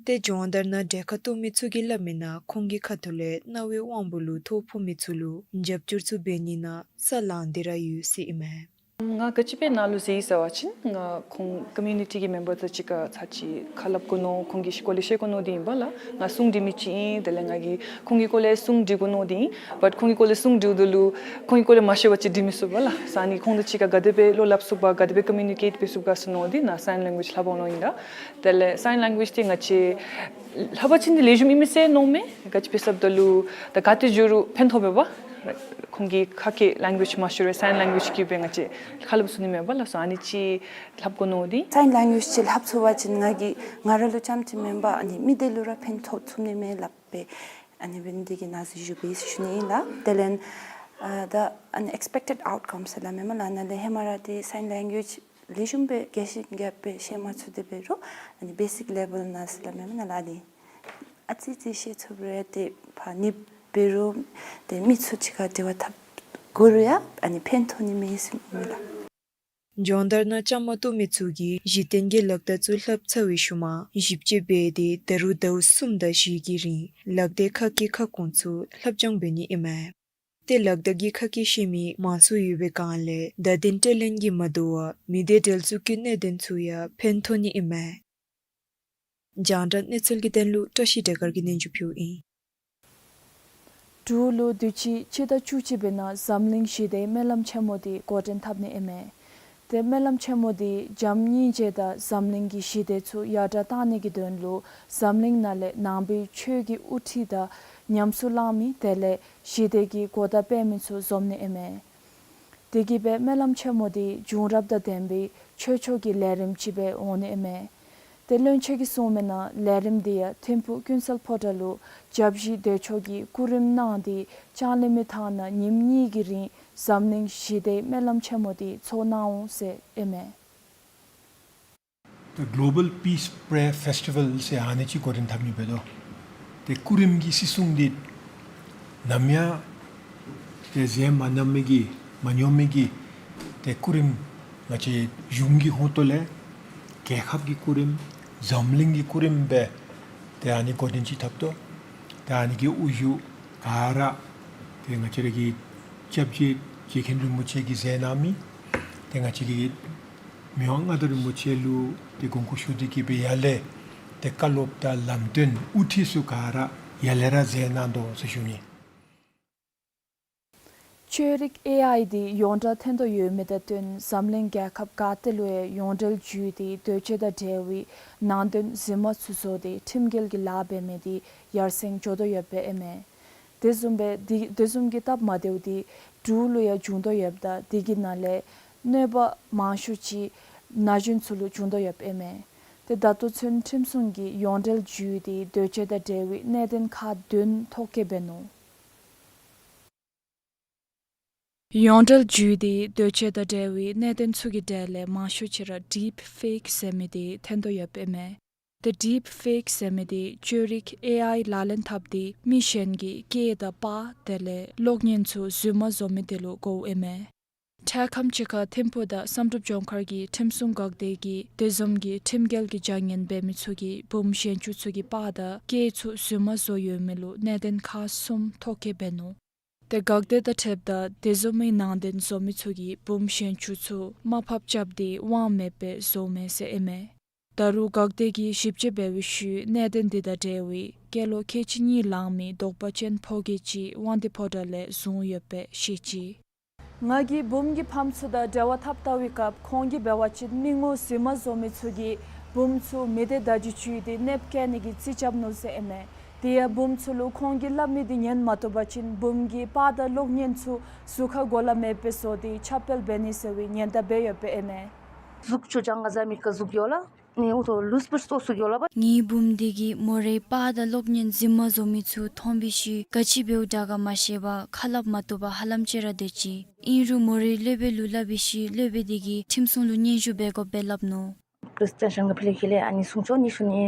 ཏེ་སྦྱོང་བརྡར་ནང་གྲལ་ཁར་གཏོགས་མི་ཚུ་གིས་སླབ་མི་ནང་ཁོང་གི་ཁ་ཐུག་ལས་རྣ་བའི་དབང་པོ་ལུ་ཐོ་ཕོག་མི་ཚུ་ལུ་རྒྱབ་སྐྱོར་ཚུ་འབད་ནི་ནང་ས་ལང་སྟེ་ར་ཡོད་ཟེར་ཨིན་མས། ང་ག་ཅི་སྦེ་ནཱ་ལུ་འཛུལ་ཡི་ཟེར་བ་ཅིན་ང་ཁོང་ཀོ་མིའུ་ནི་ཊི་གི་མེམ་བར་ཚུ་གཅིག་ཁར་ཚར་གཅིག་ཁ་སླབ་དགོ་མནོ་ཁོང་གི་སྐོར་ལས་ཤེས་དགོ་མནོ་སྟེ་ཨིན་པས་ལགས། ང་སྲུང་སྒྲིག་མི་ཅིག་ཨིན། དེ་ལས་ང་གིས་ཁོང་གི་སྐོར་ལས་སྲུང་སྒྲིག་དགོ་མནོ་སྟེ་ཨིན། བཊ་ཁོང་གི་སྐོར་ལས་སྲུང་སྒྲིགཝ་ད་ལུ་ཁོང་གི་སྐོར་ལས་མ་ཤེས་པ་ཅིག་སྒྲིག་མི་ཚུགས་པས་ལགས། ས་ནི་ཁོང་དང་གཅིག་ཁར་ག་དེ་སྦེ་བློ་སླབ་ཚུགས་པ་ག་དེ་སྦེ་ཀོ་མིའུ་ནི་ཀེཊ་འབད་ཚུགས་ག་ཟེར་མནོ་སྟེ་ནཱ་སའིན་ལེང་གུ་ཨེཇ་ལྷབ་འོང་མནོ་ཡི་ལགས། དེ་ལས་སའིན་ལེང་གུ་ཨེཇ་འདི་ང་བཅས་ལྷབ་པ་ཅིན་འདི་ལེགས་ཤོམ་ཨིན་མས་ཟེར་མནོཝ་མས། ག་ཅི་སྦེ་ཟེརཝ་ད་ལུ་ད་ག་ཏེ་འགྱོ་རུང་ཕན་ཐོགས་པས་པ། ཁོང་གི་ཁ་སྐད་ལེང་གུ་ཨེཇ་མ་ཤེས་རུང་སའིན་ལེང་གུ་ཨེཇ་གིས་སྦེ་ང་བཅས་ཁ་སླབ་ཚུགས་ནི་མས་པ་ལགས། སོ་ཨ་ནི་ཅིག་ལྷབ་དགོ་མནོ་སྟེ། སའིན་ལེང་གུ་ཨེཇ་ཅིག་ལྷབ་ཚུགས་པ་ཅིན་ང་གིས་ང་ར་ལུ་རྐྱངམ་ཅིག་མེན་པར་ཨ་ནི་མི་སྡེ་ལུ་ར་ཕན་ཐོགས་ཚུགས་ནི་མས་སླབ་སྦེ་ཨ་ནི་འབད་ནི་དེ་གིས་ནཱ་འཛུལ་བཞུགས་པས་ཟེར་ཞུ་ནི་ཨིན་ལགས། དེ་ལས་ཨ་ད་ཨ་ནི་ཨེགསི་པེག་ཊེཌ་ཨའུཊ་ཀམ་ཟེར་སླབ་མས་སྨོ་ལགས། ནཱ་ལས་ཧེ་མ་ར་ཏེ་སའིན་ལེང་གུ་ཨེཇ་ལེགས་ཤོམ་སྦེ་རྒྱས་ཤིང་རྒྱས་པ་ཤེས་མ་ཚུགས་ཏེ་འབད་རུང་ཨ་ནི་བེ་སིཀ་ལེ་བཱལ་ནང་ཟེར་སླབ་མས་སྨོ་ལགས། ཨ་ནི་ཨ་ཙི་ཙི་ཤེས་ཚུགས་རུང་ཏེ་ཕར་ནི་འབད་རུང་ཏེ་མི་ཚུ་གཅིག་ཁར་འབྲེལ་བ་འཐབ་དགོ་རུང་ཡང་ཨ་ནི་ཕན་ཐོགས་ནི་མས་ཟེར་མས་ལགས། སྦྱོང་བརྡར་ནང་བཅའ་མར་གཏོགས་མི་ཚུ་གིས་གཞི་རྟེན་གྱི་ལག་བརྡ་ཚུ་ལྷབ་ཚར་བའི་ཤུལ་མ་ཞིབ་དཔྱད་འབད་དེ་ད་རུང་ཟླཝ་གསུམ་དང་བཞི་གི་རིང་ལག་བརྡའི་ཁ་སྐད་ཁ་སྐོང་ཚུ་ལྷབ་སྦྱང་འབད་ནི་ཨིན་མས། ཏེ་ལག་བརྡ་གི་ཁ་སྐད་ཤེས་མི་མང་སུ་ཡོད་པའི་སྒང་ལས་བརྡ་དོན་སྤྲོད་ལེན་གྱིས་མ་དོ་བར་མི་སྡེ་འབྲེལ་འཛུགས་ཀྱི་གནད་དོན་ཚུ་ཡང་ཕན་ཐོགས་ནི་ཨིན་མས། རྒྱང་བསྒྲགས་གནས་ཚུལ་གྱི་དོན་ལུ་བཀྲ་ཤིས་བདེ་དཀར་གྱིས་སྙན་ཞུ་ཕུལཝ་ཨིན། འབྲུག་ལུ་དུས་ཅི་སྤྱི་ཟླ་བཅུ་གཅིག་པའི་ནང་འཛམ་གླིང་ཞི་བདེའི་སྨོན་ལམ་ཆེན་མོ་འདི་འགོ་འདྲེན་འཐབ་ནི་ཨིན་མས། ཏེ་སྨོན་ལམ་ཆེན་མོ་འདི་འཇམ་མཉེན་ཆས་དང་འཛམ་གླིང་གི་ཞི་བདེ་ཚུ་ཡར་དྲག་གཏང་ནི་གི་དོན་ལུ་འཛམ་གླིང་ནང་ལས་ནང་པའི་ཆོས་ཀྱི་དབུ་ཁྲིད་དང་ཉམས་སུ་བླང་མི་དེ་ལས་ཞི་བདེ་གི་གོ་བརྡ་སྤེལ་མི་ཚུ་འཛོམས་ནི་ཨིན་མས། དེ་གིས་སྦེ་སྨོན་ལམ་ཆེན་མོ་འདི་བྱུང་རབས་དང་ལྡན་པའི་ཆོས་ཕྱོགས་ཀྱི་ལས་རིམ་ཅིག་སྦེ་འོང་ནི་ཨིན་མས། ཏེ་བློན་ཆེན་གྱིས་གསུངས་མི་ནང་ལས་རིམ་འདི་ཡང་ཐིམ་ཕུག་ཀུན་གསལ་ཕོ་བྲང་ལུ་བཅའ་བཞི་དོན་གཅོད་ཀྱིས་སྐུ་རིམ་གནང་སྟེ་ལྕང་གླིང་མི་ཐང་ནང་ཉིནམ་གཉིས་ཀྱི་རིང་འཛམ་གླིང་ཞི་བདེའི་སྨོན་ལམ་ཆེན་མོ་འདི་ཚོགས་གནང་འོང་ཟེར་ཨིན་མས། The Global Peace Prayer Festival ཟེར་ཨ་ནི་ཅིག་འགོ་འདྲེན་འཐབ་ནི་འབད་དོ། ཏེ་སྐུ་རིམ་གྱི་སྲིད་སྲུང་འདི་ནམ་ཡང་ཏེ་གཞན་མ་མཉམ་མི་གི་མ་མཉམ་མི་གི་ཏེ་སྐུ་རིམ་ང་བཅས་གཞུང་གི་ཧོངས་ཏོ་ལས་རྒྱལ་ཁབ་ཀྱི་སྐུ་རིམ་འཛམ་གླིང་གི་སྐུ་རིམ་སྦེ་ཏེ་ཨ་ནི་འགོ་འདྲེན་ཅིག་འཐབ་དོ། ཏེ་ཨ་ནི་གི་དབུ་བཞུགས་ག་ར་ཏེ་ང་བཅས་ར་གི་སྐྱབས་རྗེ་རྗེ་མཁན་རིན་པོ་ཆེ་གིས་མཛད་གནང་མི་ཏེ་ང་བཅས་ཀྱི་མི་དབང་མངའ་བདག་རིན་པོ་ཆེ་ལུ་ཏེ་དགོངས་སྐོར་ཞུ་སྟེ་གིས་སྦེ་ཡར་ལས་ཏེ་བཀའ་སློབ་དང་ལམ་སྟོན་དབུ་ཁྲིད་ཚུ་ག་ར་ཡར་ལས་ར་མཛད་གནང་དོ་ཟེར་ཞུ་ནི། ཆོས་རིག་ཨེ་ཨའི་འདི་ཡོངས་གྲགས་ཐོན་དོ་ཡོད་མི་དང་བསྟུན་འཛམ་གླིང་རྒྱལ་ཁབ་ག་ཏེ་ལུ་ཡང་ཡོངས་འབྲེལ་བརྒྱུད་དེ་འདོད་སྤྱོད་དང་འབྲེལ་བའི་ནང་དོན་གཟིགས་མ་ཚུ་བཟོ་སྟེ་ཁྲིམས་འགལ་གྱི་ལཱ་འབད་མི་འདི་ཡར་སེང་འགྱོ་དོ་ཡོདཔ་ཨིན་མས། དེ་བཟུམ་སྦེ་འདི་དེ་བཟུམ་གྱི་སྟབས་མ་བདེཝ་འདི་འབྲུག་ལུ་ཡང་བྱུང་དོ་ཡོདཔ་ད་དེ་གི་ནང་ལས་གནོད་པ་མང་ཤོས་ཅིག་ན་གཞོན་ཚུ་ལུ་བྱུང་དོ་ཡོདཔ་ཨིན་མས། ཏེ་ད་ལྟོ་ཚུན་ཁྲིམས་སྲུང་གིས་ཡོངས་འབྲེལ་བརྒྱུད་དེ་འདོད་སྤྱོད་དང་འབྲེལ་བའི་གནད་དོན་ཁག་བདུན་ཐོ་བཀོད་འབད་ནུག། ཡོངས་འབྲེལ་བརྒྱུད་དེ་འདོད་སྤྱོད་དང་འབྲེལ་བའི་གནད་དོན་ཚུ་གི་གྲས་ལས་མང་ཤོས་ཅིག་ར་ཌིཔ་ཕེཀ་ཟེར་མི་དེ་ཐོན་དོ་ཡོདཔ་ཨིན་མས། ཏེ་ཌིཔ་ཕེཀ་ཟེར་མི་དེ་བཅོས་རིག་ཨེ་ཨའི་ལག་ལེན་འཐབ་སྟེ་མི་གཞན་གྱི་སྐད་དང་པར་དེ་ལས་གློག་བརྙན་ཚུ་རྫུན་མ་བཟོ་མི་དེ་ལུ་གོཝ་ཨིན་མས། འཕྲལ་ཁམས་ཅིག་ཁར་ཐིམ་ཕུག་དང་བསམ་གྲུབ་ལྗོངས་མཁར་གྱི་ཁྲིམས་སྲུང་འགག་སྡེ་གིས་དེ་བཟུམ་གྱི་ཁྲིམས་འགལ་གྱི་བྱ་ངན་འབད་མི་ཚུ་གི་བུམོ་གཞན་ཚུ་གི་པར་དང་སྐད་ཚུ་རྫུན་མ་བཟོ་ཡོད་མི་ལུ་གནད་དོན་ཁག་གསུམ་ཐོ་བཀོད་འབད་ནུག། ཏེ་འགག་སྡེ་དང་འཁྲིལཝ་ད་དེ་བཟུམ་མའི་ནང་དོན་བཟོ་མི་ཚུ་གིས་བུམོ་གཞན་ཚུ་ཚུ་དམའ་ཕབ་རྐྱབ་སྟེ་དབང་མེདཔ་སྦེ་བཟོཝ་མས་ཟེར་ཨིན་མས། ད་རུང་འགག་སྡེ་གིས་ཞིབ་དཔྱད་འབད་བའི་ཤུལ་གནད་དོན་དེ་དང་འབྲེལ་བའི་སྐྱེས་ལོ་ཁལ་གཅིག་གཉིས་ལང་མི་དོགས་པ་ཅན་ཕོ་སྐྱེས་ཅིག་དབང་འདུས་ཕོ་བྲང་ལས་བཟུང་ཡོདཔ་སྦེ་བཤད་ཅི། ང་གིས་བུམོ་གི་ཕམ་ཚུ་དང་འབྲེལ་བ་འཐབ་བལྟ་བའི་སྐབས་ཁོང་གིས་འབད་བ་ཅིན་མི་ངོ་རྫུན་མ་བཟོ་མི་ཚུ་གིས་བུམོ་ཚུ་མི་སྡེ་བརྡ་བརྒྱུད་བརྒྱུད་དེ་གནོདཔ་བཀལ་ནི་གི་རྩིས་རྐྱབ་ནུག་ཟེར་ཨིན་མས། དེ་ཡང་བུམོ་ཚུ་ལུ་ཁོང་གིས་སླབ་མི་དེ་ཉན་མ་བཏུབ་པ་ཅིན་བུམོ་གི་པར་དང་གློག་བརྙན་ཚུ་གཟུགས་ཁར་གོ་ལ་མེདཔ་སྦེ་བཟོ་སྟེ་ཁྱབ་སྤེལ་འབད་ནི་ཟེར་བའི་ཉེན་བརྡ་འབད་ཡོདཔ་ཨིན་མས། གཟུགས་ཅོག་ཅང་ག་ཟ་མི་ཁ་གཟུགས་ཡོད་ལགས། ནི་ཨུ་ཐོ་ལུས་པོ་སོ་སོ་གི་ཡོད་ལགས་པ། ངེའི་བུམོ་འདི་གིས་མོ་རའི་པར་དང་གློག་བརྙན་རྫུན་མ་བཟོ་མི་ཚུ་མཐོང་བའི་ཤུལ་ག་ཅི་འབདཝ་དྲག་ག་མ་ཤེས་པར་ཁ་སླབ་མ་བཏུབ་པར་ཧ་ལམ་ཅིག་ར་སྡོད་ཅི། ཨིན་རུང་མོ་རའི་སློབ་དཔོན་ལུ་སླབ་པའི་ཤུལ་སློབ་དཔོན་འདི་གིས་ཁྲིམས་སྲུང་ལུ་སྙན་ཞུ་འབད་དགོཔ་སྦེ་སླབ་ནུག། ཀྲིས་ཅན་ཤང་གི་ཕི་ལེ་ཁི་ལེ་ཨ་ནི་སྲུང་སྐྱོབ་ནི་ཤུ་ནི་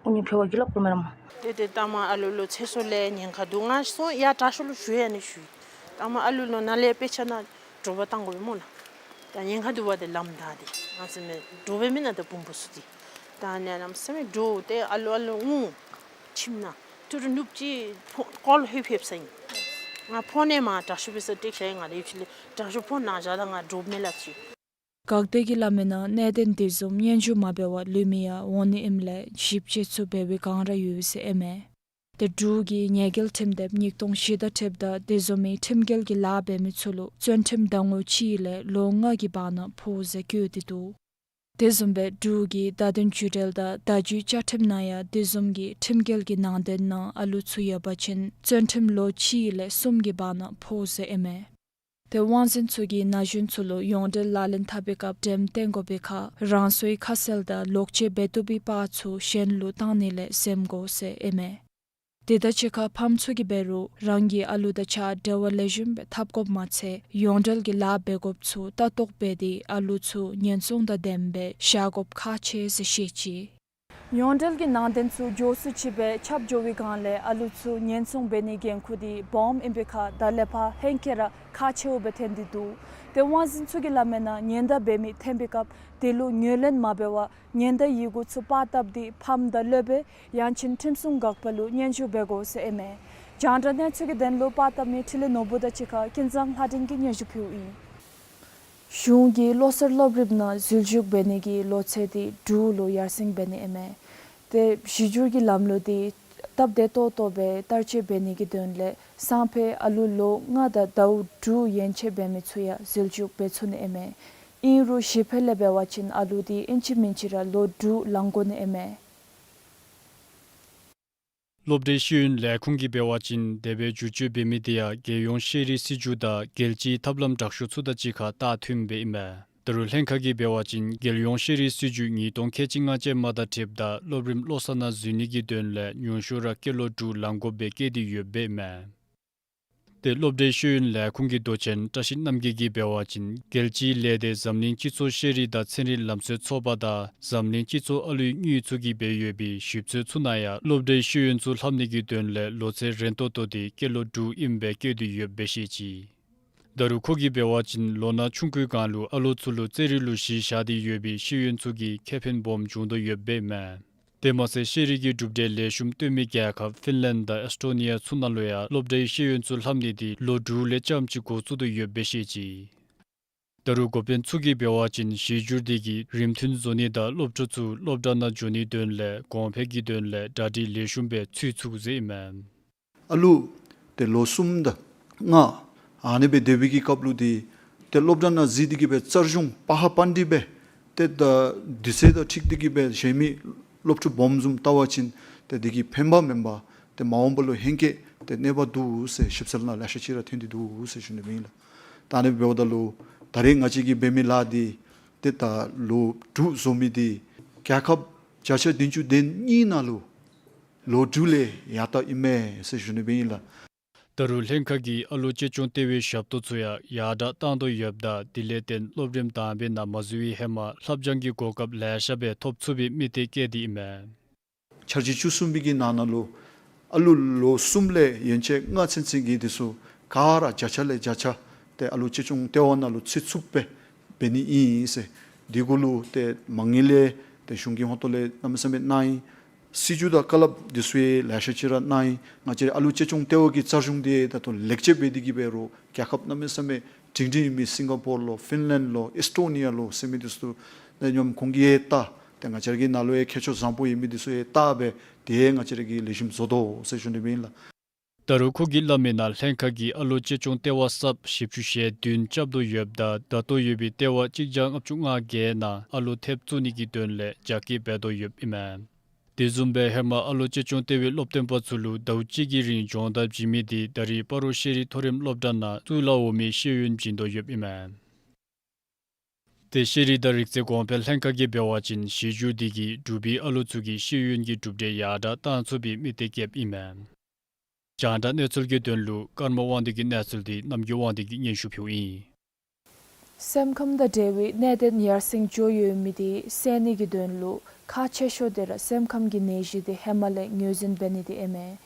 ཨུ་ནི་ཕེ་བ་གི་ལོག་པོ་མེན་ན་མ། ཏེ་ཏེ་ད་མ་ཨ་ལུ་ལུ་ཚེ་སྲོག་ལས་ཉེན་ཁ་འདུག། ང་སོང་ཡ་དྲག་ཤོས་ལུ་ཞུ་ཡ་ནི་ཞུ། ད་མ་ཨ་ལུ་ལུ་ན་ལས་དཔེ་ཆ་ན་དྲོ་པ་བཏང་དགོ་པས་སྨོ་ལགས། ད་ཉེན་ཁ་འདུག་པ་དེ་ལམ་བདའ་སྟེ་ང་ཟེར་མི་དྲོ་པའི་མི་ན་ད་བུམོ་བུ་ཚུ་དེ་ད་ནས་ལམ་ཟེར་མི་དྲོ་ཏེ་ཨ་ལུ་ཨ་ལུ་འུ་ཁྱིམ་ན་ཏུ་རུ་ནུབ་ཅི་ཕོ་ཀོལ་ཧེབ་ཧེབ་ས་ཨིན། ང་ཕོན་ནང་མ་དྲག་ཤོས་པེ་ས་ཏེག་ཤ་ཨིན། ང་ལས་ཡུལ་ཅི་ལས་དྲག་ཤོས་ཕོན་ནང་བཞག་ད་ང་དྲོ་པ་མེད་ལགས་ཅི། འགག་སྡེ་གིས་སླབ་མིའི་ནང་གནད་དོན་དེ་བཟུམ་སྙན་ཞུ་མ་འབད་བར་ལུས་མི་ཡང་འོང་ནི་ཨིནམ་ལས་ཞིབ་དཔྱད་ཚུ་འབད་བའི་བསྒང་ར་ཡོད་ཟེར་ཨིན་མས། ཏེ་འབྲུག་གི་ཉེས་འགེལ་ཁྲིམས་དེབ་ཉིས་སྟོང་བཞི་དང་འཁྲིལཝ་ད་དེ་བཟུམ་མའི་ཁྲིམས་འགལ་གྱི་ལཱ་འབད་མི་ཚུ་ལུ་བཙོན་ཁྲིམས་ཟླ་ངོ་གཅིག་ལས་ལོ་ལྔ་གི་བར་ན་ཕོག་ཟེར་བཀོད་དེ་འདུག། དེ་བཟུམ་སྦེ་འབྲུག་གི་བརྡ་དོན་བརྒྱུད་འབྲེལ་དང་བརྡ་བརྒྱུད་བཅའ་ཁྲིམས་ནང་ཡང་དེ་བཟུམ་གྱི་ཁྲིམས་འགལ་གྱི་ནང་དོན་ནང་ཨ་ལུ་ཚུ་ཡོད་པ་ཅིན་བཙོན་ཁྲིམས་ལོ་གཅིག་ལས་གསུམ་གྱི་བར་ན་ཕོག་ཟེར་ཨིན་མས། ཏེ་དབང་འཛིན་ཚུ་གིས་ན་གཞོན་ཚུ་ལུ་ཡོངས་འབྲེལ་ལག་ལེན་འཐབ་པའི་སྐབས་འགྲེམས་སྟོན་དགོ་པའི་ཁར་རང་སོའི་ཁ་གསལ་དང་ལོག་སྤྱོད་འབད་བཏུབ་པའི་པར་ཚུ་གཞན་ལུ་བཏང་ནི་ལས་སེམས་དགོ་ཟེར་ཨིན་མས། དེ་དང་གཅིག་ཁར་ཕམ་ཚུ་གིས་འབད་རུང་རང་གི་ཨ་ལུ་དང་གཅིག་ཁར་འབྲེལ་བ་ལེགས་ཤོམ་སྦེ་འཐབ་དགོཔ་མ་ཚད་ཡོངས་འབྲེལ་གྱི་ལཱ་འབད་དགོཔ་ཚུ་ལྟ་རྟོག་འབད་དེ་ཨ་ལུ་ཚུ་ཉེན་སྲུང་དང་ལྡནམ་སྦེ་བཞག་དགོཔ་ཁག་ཆེ་ཟེར་བཤད་ཅི། ཡོངས་འབྲེལ་གྱི་ནང་དོན་ཚུ་མགྱོགས་སུ་ཅིག་སྦེ་ཁྱབ་འགྱོ་བའི་བསྒང་ལས་ཨ་ལུ་ཚུ་ཉེན་སྲུང་འབད་ནིའི་འགན་ཁུར་དེ་སྦོམ་ཨིན་པའི་ཁར་ད་ལས་ཕར་ཧེང་སྐལ་ར་ཁག་ཆེཝ་སྦེ་ཐོན་ཏེ་འདུག། ཏེ་དབང་འཛིན་ཚུ་གིས་སླབ་མིའི་ནང་ཉེན་བརྡ་འབད་མི་ཐོན་པའི་སྐབས་དེ་ལུ་ངོས་ལེན་མ་འབད་བར་ཉེན་བརྡ་ཡི་གུ་ཚུ་པར་བཏབ་སྟེ་ཕམ་དང་སློབ་དཔོན་ཡང་ཅིན་ཁྲིམས་སྲུང་འགག་པ་ལུ་སྙན་ཞུ་འབད་དགོ་ཟེར་ཨིན་མས། རྒྱང་བསྒྲགས་གནས་ཚུལ་གྱི་དོན་ལུ་པར་བཏབ་མི་འཕྲིན་ལས་ནོར་བུ་དང་གཅིག་ཁར་ཀུན་བཟང་ལྷ་སྒྲོན་གྱིས་སྙན་ཞུ་ཕུལཝ་ཨིན། གཞུང་གིས་བློ་གསར་སློབ་རིམ་ནང་འཛུལ་ཞུགས་འབད་ནི་གི་ལོ་ཚད་དེ་དྲུག་ལུ་ཡར་སེང་འབད་ནི་ཨིན་མས། ཏེ་གཞི་འགྱུར་གྱི་ལམ་ལུགས་དེ་སྟབས་བདེ་ཏོག་ཏོ་སྦེ་བསྟར་སྤྱོད་འབད་ནི་གི་དོན་ལས་སང་ཕོད་ཨ་ལུ་ལོ་ལྔ་དང་ཟླཝ་དྲུག་ཡན་ཆད་འབད་མི་ཚུ་ཡང་འཛུལ་ཞུགས་འབད་ཚུགས་ནི་ཨིན་མས། ཨིན་རུང་གཞི་ཕོད་ལས་འབད་བ་ཅིན་ཨ་ལུ་དེ་ཨིན་ཅི་མིན་ཅི་ར་ལོ་དྲུག་ལང་དགོ་ནི་ཨིན་མས། སློབ་གྲྭའི་ཤེས་ཡོན་ལས་ཁུངས་ཀྱིས་འབད་བ་ཅིན་དེ་སྦེ་བསྒྱུར་བཅོས་འབད་མི་དེ་ཡང་རྒྱལ་ཡོངས་ཤེས་རིག་སྲིད་བྱུས་དང་རྒྱལ་སྤྱིའི་ཐབས་ལམ་དྲག་ཤོས་ཚུ་དང་གཅིག་ཁར་ལྟ་མཐུནམ་སྦེ་ཨིན་མས། ད་རུང་ལྷན་ཁག་གིས་འབད་བ་ཅིན་རྒྱལ་ཡོངས་ཤེས་རིག་སྲིད་བྱུས་ཉིས་སྟོང་ཁལ་གཅིག་ལྔ་ཅན་མ་དང་འཁྲིལཝ་ད་སློབ་རིམ་བློ་གསར་ནང་འཛུལ་ནི་གི་དོན་ལས་ཉུང་ཤོས་ར་སྐྱེས་ལོ་དྲུག་ལང་དགོཔ་སྦེ་བཀོད་དེ་ཡོདཔ་ཨིན་མས། ཏེ་སློབ་གྲྭའི་ཤེས་ཡོན་ལས་ཁུངས་ཀྱི་མདོ་ཆེན་བཀྲ་ཤིས་རྣམ་རྒྱལ་གྱིས་འབད་བ་ཅིན་རྒྱལ་སྤྱིའི་ལས་སྡེ་འཛམ་གླིང་སྤྱི་ཚོགས་ཤེས་རིག་དང་ཚན་རིག་ལམ་སྲོལ་ཚོགས་པ་དང་འཛམ་གླིང་སྤྱི་ཚོགས་ཨ་ལུའི་དངུལ་ཚུ་གིས་འབད་ཡོད་པའི་ཞིབ་འཚོལ་ཚུ་ནང་ཡང་སློབ་གྲྭའི་ཤེས་ཡོན་ཚུ་ལྷབ་ནི་གི་དོན་ལས་ལོ་ཚད་རན་ཏོག་ཏོ་དེ་སྐྱེས་ལོ་དྲུག་ཨིནམ་སྦེ་བཀོད་དེ་ཡོདཔ་སྦེ་བཤད་ཅི། ད་རུང་ཁོ་གིས་འབད་བ་ཅིན་ལོ་ན་ཆུང་ཀུའི་སྒང་ལུ་ཨ་ལུ་ཚུ་ལུ་རྩེད་རིགས་ལུ་གཞི་བཞག་སྟེ་ཡོད་པའི་ཤེས་ཡོན་ཚུ་གིས་ཁེ་ཕན་སྦོམ་འབྱུང་དོ་ཡོདཔ་ཨིན་མས། དེ་མ་ཚད་ཤེས་རིག་གི་གྲུབ་འབྲས་ལེགས་ཤོམ་སྟོན་མི་རྒྱལ་ཁབ་ཕིན་ལེནཌ་དང་ཨེསི་ཊོ་ནི་ཡ་ཚུ་ནང་ལུ་ཡང་སློབ་གྲྭའི་ཤེས་ཡོན་ཚུ་ལྷབ་ནི་དེ་ལོ་དྲུག་ལས་རྐྱངམ་ཅིག་འགོ་བཙུགས་དོ་ཡོདཔ་སྦེ་བཤད་ཅི། ད་རུང་འགོ་དཔོན་ཚུ་གིས་འབད་བ་ཅིན་གཞི་འགྱུར་དེ་གིས་རིམ་མཐུན་བཟོ་ནི་དང་སློབ་ཕྲུག་ཚུ་སློབ་གྲྭ་ནང་འགྱོ་ནིའི་དོན་ལས་གོང་འཕེལ་གྱི་དོན་ལས་གྲ་སྒྲིག་ལེགས་ཤོམ་སྦེ་ཚུད་ཚུགས་ཟེར་ཨིན་མས། ཨ་ལུ་དེ་ལོ་གསུམ་དང་ལྔ་ཨ་ནི་སྦེ་སྡོད་པའི་གི་སྐབས་ལུ་དེ་ཏེ་སློབ་གྲྭ་ནང་གཟིགས་ཏེ་གི་སྦེ་རྩལ་སྦྱོང་སྤར་ཧ་སྤར་ཏེ་སྦེ་ཏེ་ད་དུས་ཚོད་དང་འཁྲིལ་ཏེ་གི་སྦེ་གཞན་མི་སློབ་ཕྲུག་སྦོམ་བཟུམ་བལྟ་བ་ཅིན་ཏེ་དེ་གིས་ཕན་པ་མེན་པར་ཏེ་མ་འོངས་པ་ལུ་ཧེང་སྐལ་ཏེ་གནོད་པ་འདུག་ཟེར་ཞིབ་འཚོལ་ནང་ལེ་ཤ་ཅིག་ར་ཐོན་ཏེ་འདུག་ཟེར་ཞུ་ནི་ཨིན་ལགས། ད་ཨ་ནི་འབདཝ་ད་ལུ་ད་རེས་ང་བཅས་ཀྱིས་འབད་མི་ལཱ་འདི་ཏེ་ད་ལོ་དྲུག་བཟོ་མི་འདི་རྒྱལ་ཁབ་བརྒྱ་ཆ་བདུན་ཅུ་དོན་གཉིས་ནང་ལུ་ལོ་དྲུག་ལས་ཡར་ལྟ་ཨིན་མས་ཟེར་ཞུ་ནི་ཨིན་ལགས། ད་རུང་ལྷན་ཁག་གིས་ཨ་ལོ་གཅེས་སྐྱོང་ལྟེ་བའི་ཞབས་ཏོག་ཚུ་ཡང་ཡར་དྲག་བཏང་དོ་ཡོདཔ་ད་དེ་ལས་བརྟེན་སློབ་རིམ་དང་པའི་ནང་མ་འཛུལ་བའི་ཧེ་མ་ལྷབ་སྦྱང་གི་གོ་སྐབས་ལེ་ཤ་སྦེ་ཐོབ་ཚུགས་པའི་དམིགས་གཏད་བསྐྱེད་དེ་ཨིན་མས། འཆར་གཞི་བཅུ་གསུམ་པའི་གི་ནང་ན་ལུ་ཨ་ལོ་ལོ་གསུམ་ལས་ཡན་ཆད་ལྔ་ཚུན་ཚོད་ཀྱི་དེ་ཚུ་ག་ར་བརྒྱ་ཆ་ལས་བརྒྱ་ཆ་ཏེ་ཨ་ལོ་གཅེས་སྐྱོང་ལྟེ་བ་ནང་ལུ་ཚུད་ཚུགསཔ་སྦེ་འབད་ནི་ཨིན་ཟེར། དེ་གུ་ལུ་ཏེ་མ་དངུལ་ལས་ཏེ་གཞུང་གི་ཧོངས་ཏོ་ལས་གནམ་མེད་ས་མེད་གནང་ཡི། སྲིད་བྱུས་དང་བཀའ་སློབ་དེ་ཚུ་ཡང་ལེ་ཤ་ཅིག་ར་གནང་ཡི། ང་བཅས་རའི་ཨ་ལོ་གཅེས་སྐྱོང་ལྟེ་བ་གི་རྩ་གཞུང་དེ་ད་ལྟོ་ལེགས་བཅོས་འབད་དེ་གིས་འབད་རུང་རྒྱལ་ཁབ་གནམ་མེད་ས་མེད་སྒྲིང་སྒྲིང་ཨིན་མི་སིང་ག་པོར་ལོ་ཕིན་ལེནཌ་ལོ་ཨིས་ཊོ་ནི་ཡ་ལོ་ཟེར་མི་དེ་ཚུ་ད་སྙམ་ཁོང་གིས་ཡང་བལྟ། ཏེ་ང་བཅས་ར་གི་ནང་ལུ་ཡང་མཁས་མཆོག་བཟང་པོ་ཡོད་མི་དེ་ཚུ་ཡང་བལྟ་སྦེ་དེ་ཡང་ང་བཅས་ར་གིས་ལེགས་ཤོམ་བཟོ་དོ་ཟེར་ཞུ་ནི་ཨིན་ལགས། ད་རུང་ཁོ་གིས་སླབ་མིའི་ནང་ལྷན་ཁག་གིས་ཨ་ལོ་གཅེས་སྐྱོང་ལྟེ་བ་གསརཔ་བཞི་བཅུ་ཞེ་བདུན་རྐྱབ་དོ་ཡོདཔ་ད་ད་ལྟོ་ཡོད་པའི་ལྟེ་བ་གཅིག་བརྒྱ་ལྔ་བཅུ་ང་བརྒྱད་ནང་ཨ་ལོ་ཐེབས་བཙུགས་ནི་གི་དོན་ལས་རྒྱ་སྐྱེད་འབད་དོ་ཡོདཔ་ཨིན་མས། དེ་བཟུམ་སྦེ་ཧེ་མ་ཨ་ལོ་གཅེས་སྐྱོང་ལྟེ་བའི་སློབ་སྟོན་པ་ཚུ་ལུ་ཟླཝ་གཅིག་གི་རིང་སྦྱོང་བརྡར་བྱིན་མི་དེ་ད་རིས་སྤ་རོ་ཤེས་རིག་མཐོ་རིམ་སློབ་གྲྭ་ནང་བཙུགས་སླབ་འོང་མི་ཤེས་ཡོན་བྱིན་དོ་ཡོདཔ་ཨིན་མས། ཏེ་ཤེས་རིག་དང་རིག་རྩལ་གོང་འཕེལ་ལྷན་ཁག་གིས་འབད་བ་ཅིན་གཞི་རྒྱུ་དེ་གིས་འབྲུག་པའི་ཨ་ལོ་ཚུ་གི་ཤེས་ཡོན་གྱི་གྲུབ་འབྲས་ཡར་དྲག་བཏང་ཚུགས་པའི་དམིགས་གཏད་བསྐྱེདཔ་ཨིན་མས། རྒྱང་བསྒྲགས་གནས་ཚུལ་གྱི་དོན་ལུ་ཀརྨ་དབང་འདུས་ཀྱི་གནས་ཚུལ་དེ་རྣམ་རྒྱལ་དབང་འདུས་ཀྱིས་སྙན་ཞུ་ཕུལཝ་ཨིན། སེམས་ཁམས་དང་འབྲེལ་བའི་གནད་དོན་ཡར་སེང་འགྱོ་ཡོད་མི་དེ་སེལ་ནི་གི་དོན་ལུ་ཁག་ཆེ་ཤོས་དེ་ར་སེམས་ཁམས་ཀྱི་ནད་གཞི་དེ་ཧེ་མ་ལས་ངོས་འཛིན་འབད་ནི་དེ་ཨིན་མས།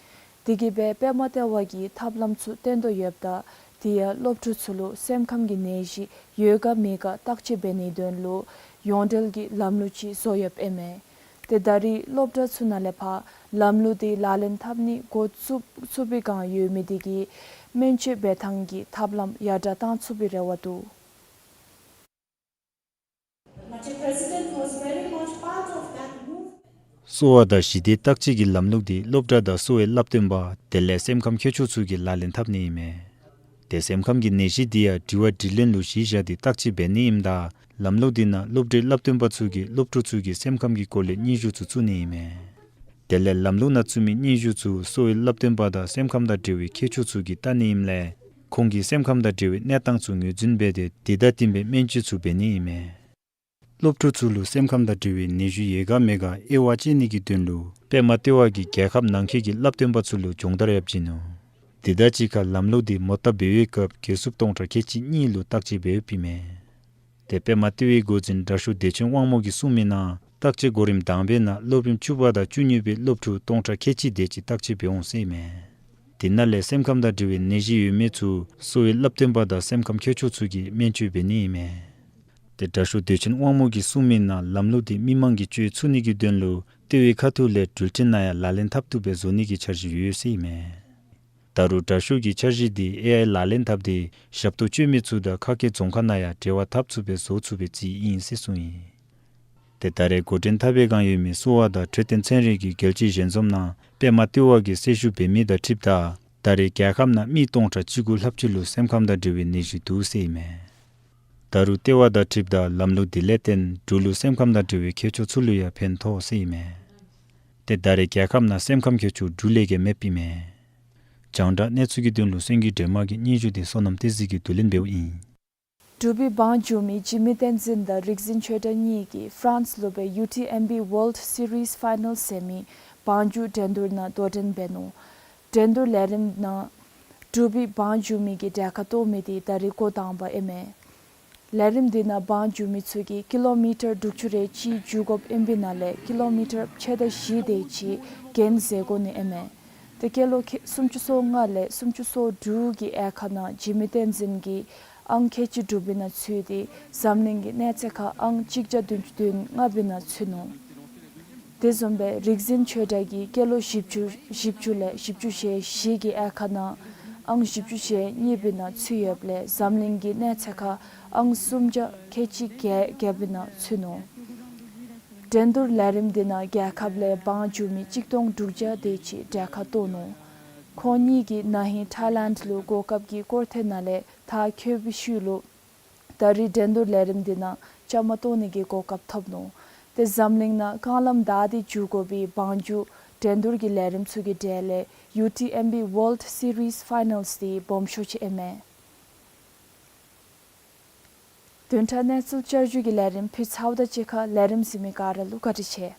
དེ་གིས་སྦེ་པདྨ་ལྟེ་བ་གིས་ཐབས་ལམ་ཚུ་བཏོན་དོ་ཡོདཔ་ད་དེ་ཡང་སློབ་ཕྲུག་ཚུ་ལུ་སེམས་ཁམས་ཀྱི་ནད་གཞི་ཡོད་ག་མེད་ག་བརྟག་དཔྱད་འབད་ནིའི་དོན་ལུ་ཡོངས་འབྲེལ་གྱི་ལམ་ལུགས་ཅིག་བཟོ་ཡོདཔ་ཨིན་མས། ཏེ་ད་རིས་སློབ་གྲྭ་ཚུ་ནང་ལས་ཕར་ལམ་ལུགས་དེ་ལག་ལེན་འཐབ་ནི་འགོ་བཙུགས་ཚུགས་པའི་བསྒང་ཡོད་མི་དེ་གིས་སྨན་བཅོས་འབད་ཐངས་ཀྱི་ཐབས་ལམ་ཡར་དྲག་བཏང་ཚུགས་པའི་རེ་བ་འདུག། གསོ་བ་དང་ཞི་བདེའི་བརྟག་དཔྱད་ཀྱི་ལམ་ལུགས་དེ་སློབ་གྲྭ་དང་གསོ་བའི་བསླབ་སྟོན་པ་དེ་ལས་སེམས་ཁམས་མཁས་མཆོག་ཚུ་གིས་ལག་ལེན་འཐབ་ནི་ཨིན་མས། ཏེ་སེམས་ཁམས་ཀྱི་ནད་གཞི་དེ་ཡང་དྲི་བ་དྲིས་ལན་ལུ་གཞི་བཞག་སྟེ་བརྟག་དཔྱད་འབད་ནི་ཨིནམ་ད་ལམ་ལུགས་དེ་ནང་སློབ་གྲྭའི་བསླབ་སྟོན་པ་ཚུ་གིས་སློབ་ཕྲུག་ཚུ་གི་སེམས་ཁམས་ཀྱི་སྐོར་ལས་སྙན་ཞུ་ཚུ་བཙུགས་ནི་ཨིན་མས། དེ་ལས་ལམ་ལུགས་ནང་བཙུགས་མི་སྙན་ཞུ་ཚུ་གསོ་བའི་བསླབ་སྟོན་པ་དང་སེམས་ཁམས་དང་འབྲེལ་བའི་མཁས་མཆོག་ཚུ་གིས་བལྟ་ནི་ཨིནམ་ལས་ཁོང་གིས་སེམས་ཁམས་དང་འབྲེལ་བའི་གནས་སྟངས་ཚུ་ངོས་འཛིན་འབད་དེ་དེ་དང་བསྟུན་པའི་སྨན་བཅོས་ཚུ་འབད་ནི་ཨིན་མས། སློབ་ཕྲུག་ཚུ་ལུ་སེམས་ཁམས་དང་འབྲེལ་བའི་ནད་གཞི་ཡོད་ག་མེད་ག་དབྱེ་བ་དཔྱད་ནི་གི་དོན་ལུ་པདྨ་ལྟེ་བ་གིས་རྒྱལ་ཁབ་ནང་འཁོད་ཀྱི་བསླབ་སྟོན་པ་ཚུ་ལུ་སྦྱོང་བརྡར་ཡང་བྱིན་ནུག། དེ་དང་གཅིག་ཁར་ལམ་ལུགས་དེ་མོ་བཏབ་འབད་བའི་སྐབས་གྱལ་སྲུབ་སྟོང་ཕྲག་ཁལ་གཅིག་གཉིས་ལུ་བརྟག་དཔྱད་འབད་ཡོདཔ་ཨིན་མས། ཏེ་པདྨ་ལྟེ་བའི་འགོ་འཛིན་དྲག་ཤོས་བདེ་ཆེན་དབང་མོ་གིས་གསུངས་མིའི་ནང་བརྟག་དཔྱད་གོ་རིམ་དང་པའི་ནང་སློབ་རིམ་བཅུ་པ་དང་བཅུ་གཉིས་པའི་སློབ་ཕྲུག་སྟོང་ཕྲག་ཁལ་གཅིག་དེ་ཅིག་བརྟག་དཔྱད་འབད་འོང་ཟེར་ཨིན་མས། དེ་ནང་ལས་སེམས་ཁམས་དང་འབྲེལ་བའི་ནད་གཞི་ཡོད་མི་ཚུ་གསོ་བའི་བསླབ་སྟོན་པ་དང་སེམས་ཁམས་མཁས་མཆོག་ཚུ་གིས་སྨན་བཅོས་འབད་ནི་ཨིན་མས། ཏེ་དྲག་ཤོས་བདེ་ཆེན་དབང་མོ་གིས་གསུངས་མིའི་ནང་ལམ་ལུགས་དེ་མི་མང་གིས་སྤྱོད་ཚུགས་ནི་གི་དོན་ལུ་ལྟེ་བའི་ཁ་ཐུག་ལས་འགྲུལ་འཕྲིན་ནང་ཡང་ལག་ལེན་འཐབ་བཏུབ་སྦེ་བཟོ་ནི་གི་འཆར་གཞི་ཡོད་ཟེར་ཨིན་མས། ད་རུང་དྲག་ཤོས་ཀྱིས་འཆར་གཞི་དེ་ཨེ་ཨའི་ལག་ལེན་འཐབ་སྟེ་ཞབས་ཏོག་སྤྱོད་མི་ཚུ་དང་ཁ་སྐད་རྫོང་ཁག་ནང་ཡང་འབྲེལ་བ་འཐབ་ཚུགས་པའི་བཟོ་ཚུགས་པའི་རྩིས་ཨིན་ཟེར་གསུངས་ཡི། ཏེ་ད་རེས་འགོ་འདྲེན་འཐབ་པའི་བསྒང་ཡོད་མི་གསོ་བ་དང་འཕྲོད་བསྟེན་ཚན་རིག་གི་རྒྱལ་སྤྱིའི་ཞལ་འཛོམས་ནང་པདྨ་ལྟེ་བ་གིས་གསལ་ཞུ་འབད་མི་དང་འཁྲིལཝ་ད་ད་རེས་རྒྱལ་ཁབ་ནང་མི་སྟོང་ཕྲག་བཅུ་དགུ་ལྷགཔ་ཅིག་ལུ་སེམས་ཁམས་དང་འབྲེལ་བའི་ནད་གཞི་འདུག་ཟེར་ཨིན་མས། ད་རུང་ལྟེ་བ་དང་འཁྲིལཝ་ད་ལམ་ལུགས་དེ་ལས་བརྟེན་འབྲུག་ལུ་སེམས་ཁམས་དང་འབྲེལ་བའི་མཁས་མཆོག་ཚུ་ལུ་ཡང་ཕན་ཐོགས་ཟེར་ཨིན་མས། ཏེ་ད་རེས་རྒྱལ་ཁབ་ནང་སེམས་ཁམས་མཁས་མཆོག་འབྲུག་ལས་བརྒལ་མེདཔ་ཨིན་མས། རྒྱང་བསྒྲགས་གནས་ཚུལ་གྱི་དོན་ལུ་སེང་གེ་སྒྲོལ་མ་གི་སྙན་ཞུ་དེ་བསོད་ནམས་བསྟན་འཛིན་གྱིས་བསྡུ་ལེན་འབདཝ་ཨིན། འབྲུག་པའི་བང་རྒྱུག་མི་འཇིགས་མེད་བསྟན་འཛིན་དང་རིག་འཛིན་ཆོས་གྲགས་གཉིས་ཀྱིས་ཕ་རན་སི་ལུ་སྦེ་ཡུ་ཊི་ཨེམ་བི་ཝཱལཌ་སི་རིསི་ཕའི་ནཱལ་ཟེར་མི་བང་རྒྱུག་འགྲན་བསྡུར་ནང་དོ་འགྲན་འབད་ནུག། འགྲན་བསྡུར་ལས་རིམ་ནང་འབྲུག་པའི་བང་རྒྱུག་མི་གིས་གྲལ་ཁར་གཏོགས་མི་དེ་ད་རིས་འགོ་དང་པ་ཨིན་མས། ལས་རིམ་དེ་ནང་བང་རྒྱུག་མི་ཚུ་གིས་ཀི་ལོ་མི་ཊར་དྲུག་ཅུ་རེ་གཅིག་རྒྱུག་དགོཔ་ཨིན་པའི་ནང་ལས་ཀི་ལོ་མི་ཊར་ཕྱེད་དང་བཞི་དེ་ཅིག་གྱེན་འཛེག་དགོ་ནི་ཨིན་མས། ཏེ་སྐྱེས་ལོ་ཁལ་སུམ་ཅུ་སོ་ལྔ་ལས་སུམ་ཅུ་སོ་དྲུག་གི་དབྱེ་ཁག་ནང་འཇིགས་མེད་བསྟན་འཛིན་གྱིས་ཨང་ཁལ་གཅིག་དྲུག་པའི་ནང་ཚུད་དེ་འཛམ་གླིང་གི་གནས་ཚད་ཁར་ཨང་གཅིག་བརྒྱ་བདུན་ཅུ་དོན་ལྔ་པའི་ནང་ཚུད་ནུག། དེ་བཟུམ་སྦེ་རིག་འཛིན་ཆོས་གྲགས་ཀྱིས་སྐྱེས་ལོ་བཞི་བཅུ་བཞི་བཅུ་ལས་བཞི་བཅུ་ཞེ་བཞི་གི་དབྱེ་ཁག་ནང་ཨང་བཞི་བཅུ་ཞེ་གཉིས་པའི་ནང་ཚུད་ཡོདཔ་ལས་འཛམ་གླིང་གི་གནས་ཚད་ཁར་ཨང་སུམ་བརྒྱ་ཁལ་གཅིག་བརྒྱད་བརྒྱད་པའི་ནང་ཚུད་ནུག། འགྲན་བསྡུར་ལས་རིམ་དེ་ནང་རྒྱལ་ཁབ་ལས་བང་རྒྱུག་མི་གཅིག་སྟོང་དྲུག་བརྒྱ་དེ་ཅིག་གྲལ་ཁར་གཏོགས་ནུག། ཁོང་གཉིས་ཀྱིས་ན་ཧིང་ཐའི་ལེནཌ་ལུ་གོ་སྐབས་ཀྱི་སྐོར་ཐེངས་ནང་ལས་མཐར་འཁྱོལ་བའི་ཤུལ་ལུ་ད་རིས་འགྲན་བསྡུར་ལས་རིམ་དེ་ནང་བཅའ་མར་གཏོགས་ནི་གི་གོ་སྐབས་ཐོབ་ནུག། ཏེ་འཛམ་གླིང་ནང་རྐང་ལམ་བདའ་སྟེ་རྒྱུག་དགོ་པའི་བང་རྒྱུག་འགྲན་བསྡུར་གྱི་ལས་རིམ་ཚུ་གི་གྲས་ལས་ཡུ་ཊི་ཨེམ་བི་ཝཱལཌ་སི་རིསི་ཕའི་ནཱལ་དེ་སྦོམ་ཤོས་ཅིག་ཨིན་མས། བདུན་ཕྲག་གནས་ཚུལ་བསྐྱར་ཞུ་གི་ལས་རིམ་ཕུལ་ཚརཝ་དང་གཅིག་ཁར་ལས་རིམ་གཟིགས་མི་ག་ར་ལུ་བཀའ་དྲིན་ཆེ།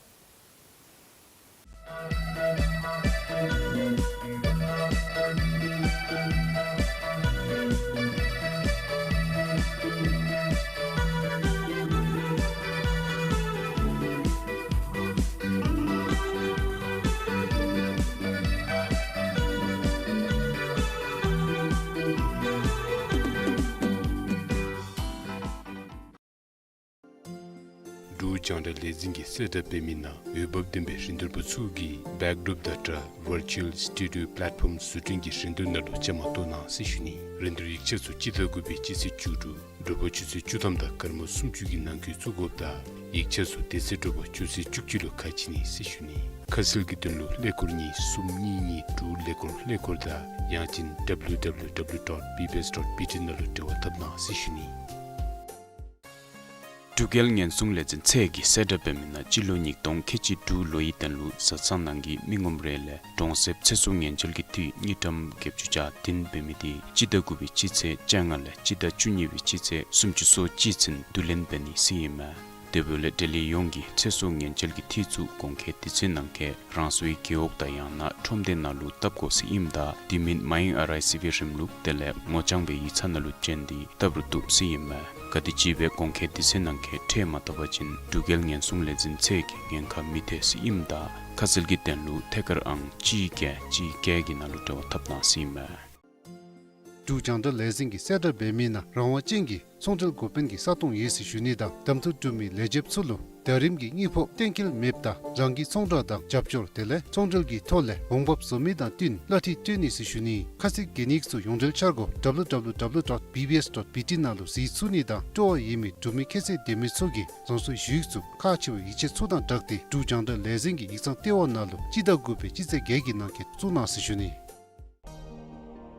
རྒྱང་བསྒྲགས་ལས་འཛིན་གྱིས་གསལ་བསྒྲགས་འབད་མི་ནང་འོས་འབབ་ལྡན་པའི་རིན་བསྡུར་པ་ཚུ་གིས་བེཀ་ཌོརོཔ་དང་སྦྲགས་ཝར་ཅུ་ཨལ་སི་ཊུ་ཌི་ཡོ་པ་ལེཊ་ཕོམ་བཟོ་སྐྲུན་གྱི་རིན་བསྡུར་ནང་ལུ་བཅའ་མར་གཏོགས་གནང་ཟེར་ཞུ་ནི། རིན་བསྡུར་ཡིག་ཆ་ཚུ་སྤྱི་ཟླ་དགུ་པའི་སྤྱི་ཚེས་བཅུ་དྲུག་དྲོ་པ་ཆུ་ཚོད་བཅུ་ཐམ་དང་སྐར་མ་སུམ་ཅུ་གི་ནང་འཁོད་བཙུགས་དགོཔ་དང་ཡིག་ཆ་ཚུ་དེ་ཚེ་དྲོ་པ་ཆུ་ཚོད་བཅུ་གཅིག་ལུ་ཁ་ཕྱེ་ནི་ཟེར་ཞུ་ནི། ཁ་གསལ་གྱི་དོན་ལུ་ཀླད་ཀོར་གཉིས་གསུམ་གཉིས་གཉིས་དྲུག་ཀླད་ཀོར་ཀླད་ཀོར་དང་ཡང་ཅིན་ཌབ་ལུ་ཌབ་ལུ་ཌབ་ལུ་ཌོཊ་བི་བི་ཨེསི་ཌོཊ་བི་ཊི་ནང་ལུ་འབྲེལ་བ་འཐབ་གནང་ཟེར་ཞུ་ནི། འབྲུག་རྒྱལ་ཉེན་སྲུང་ལས་འཛིན་ཚད་ཀྱིས་གསལ་བསྒྲགས་འབད་མི་ནང་སྤྱི་ལོ་ཉིས་སྟོང་ཁལ་གཅིག་དྲུག་ལོའི་དོན་ལུ་བཟའ་ཚང་ནང་གི་མི་ངོམ་རེ་ལས་གྲོང་གསེབ་ཚེ་སྲོག་ཉེན་བཅོལ་གྱི་འཐུས་དངུལ་ཀྲམ་བརྒྱད་ཅུ་གྱ་བདུན་འབད་མི་དེ་སྤྱི་ཟླ་དགུ་པའི་སྤྱི་ཚེས་བཅོ་ལྔ་ལས་སྤྱི་ཟླ་བཅུ་གཉིས་པའི་སྤྱི་ཚེས་སུམ་ཅུ་སོ་གཅིག་ཚུན་བསྡུ་ལེན་འབད་ནི་ཟེར་ཨིན་མས། དེ་འབདཝ་ལས་འབྲེལ་ཡོད་ཡོངས་ཀྱིས་ཚེ་སྲོག་ཉེན་བཅོལ་གྱི་འཐུས་ཚུ་གོང་འཁོད་དུས་ཚོད་ནང་འཁོད་རང་སོའི་རྒེད་འོག་དང་ཡང་ན་ཁྲོམ་སྡེ་ནང་ལུ་བཏབ་དགོ་ཟེར་ཨིནམ་ད་དེ་མིན་མའི་ཨར་ཨའི་སི་བི་རིམ་ལུགས་དེ་ལས་ངོ་རྐྱང་སྦེ་ཡིག་ཚང་ནང་ལུ་བྱོན་ཏེ་བཏབ་རུང་བཏུབ་ཟེར་ཨིན་མས། ག་དེམ་ཅིག་སྦེ་གོང་འཁོད་དུས་ཚོད་ནང་འཁོད་ཁྲལ་མ་བཏབ་པ་ཅིན་འབྲུག་རྒྱལ་ཉེན་སྲུང་ལས་འཛིན་ཚད་ཀྱིས་ཉེན་ཁ་མི་ཐེག་ཟེར་ཨིནམ་ད་ཁ་གསལ་གྱི་དོན་ལུ་ཐད་ཀར་ཨང་གཅིག་བརྒྱད་གཅིག་བརྒྱད་ཀྱི་ནང་ལུ་འབྲེལ་བ་འཐབ་གནང་ཟེར་ཨིན་མས། འབྲུག་རྒྱང་བསྒྲགས་ལས་འཛིན་གྱིས་གསལ་བསྒྲགས་འབད་མི་ནང་རང་དབང་ཅན་གྱི་ཚོང་འབྲེལ་འགོ་དཔོན་གྱི་ས་སྟོང་ཡོད་ཟེར་ཞུ་ནི་དང་གདམ་འཐུ་གྲུབ་མི་ལས་བྱེདཔ་ཚུ་ལུ་ཟླ་རིམ་གྱི་དངུལ་ཕོགས་གཏན་འཁེལ་མེདཔ་ད་རང་གི་ཚོང་བསྒྲགས་དང་རྒྱབ་སྐྱོར་དེ་ལས་ཚོང་འབྲེལ་གྱི་ཐོག་ལས་འོང་འབབ་བཟོ་མི་དང་བསྟུན་གླ་འཐུས་སྤྲོད་ནི་ཟེར་ཞུ་ནི། ཁ་གསལ་གྱི་ཡིག་ཚུ་ཡོངས་འབྲེལ་འཆར་སྒོ་ཌབ་ལུ་ཌབ་ལུ་ཌབ་ལུ་ཌོཊ་བི་བི་ཨེསི་ཌོཊ་བི་ཊི་ནང་ལུ་གཟིགས་ཚུགས་ནི་དང་སྤྲོ་བ་ཡོད་མི་འབྲུག་མི་ཁྱད་ཚད་ལྡན་མི་ཚུ་གིས་རང་སོའི་ཡིག་ཚུ་ཁག་ཆེ་བའི་ཡིག་ཆ་ཚུ་དང་སྦྲགས་ཏེ་འབྲུག་རྒྱང་བསྒྲགས་ལས་འཛིན་གྱི་ཡིག་ཚང་ལྟེ་བ་ནང་ལུ་སྤྱི་ཟླ་དགུ་པའི་སྤྱི་ཚེས་བརྒྱད་ཀྱི་ནང་འཁོད་བཙུགས་གནང་ཟེར་ཞུ་ནི།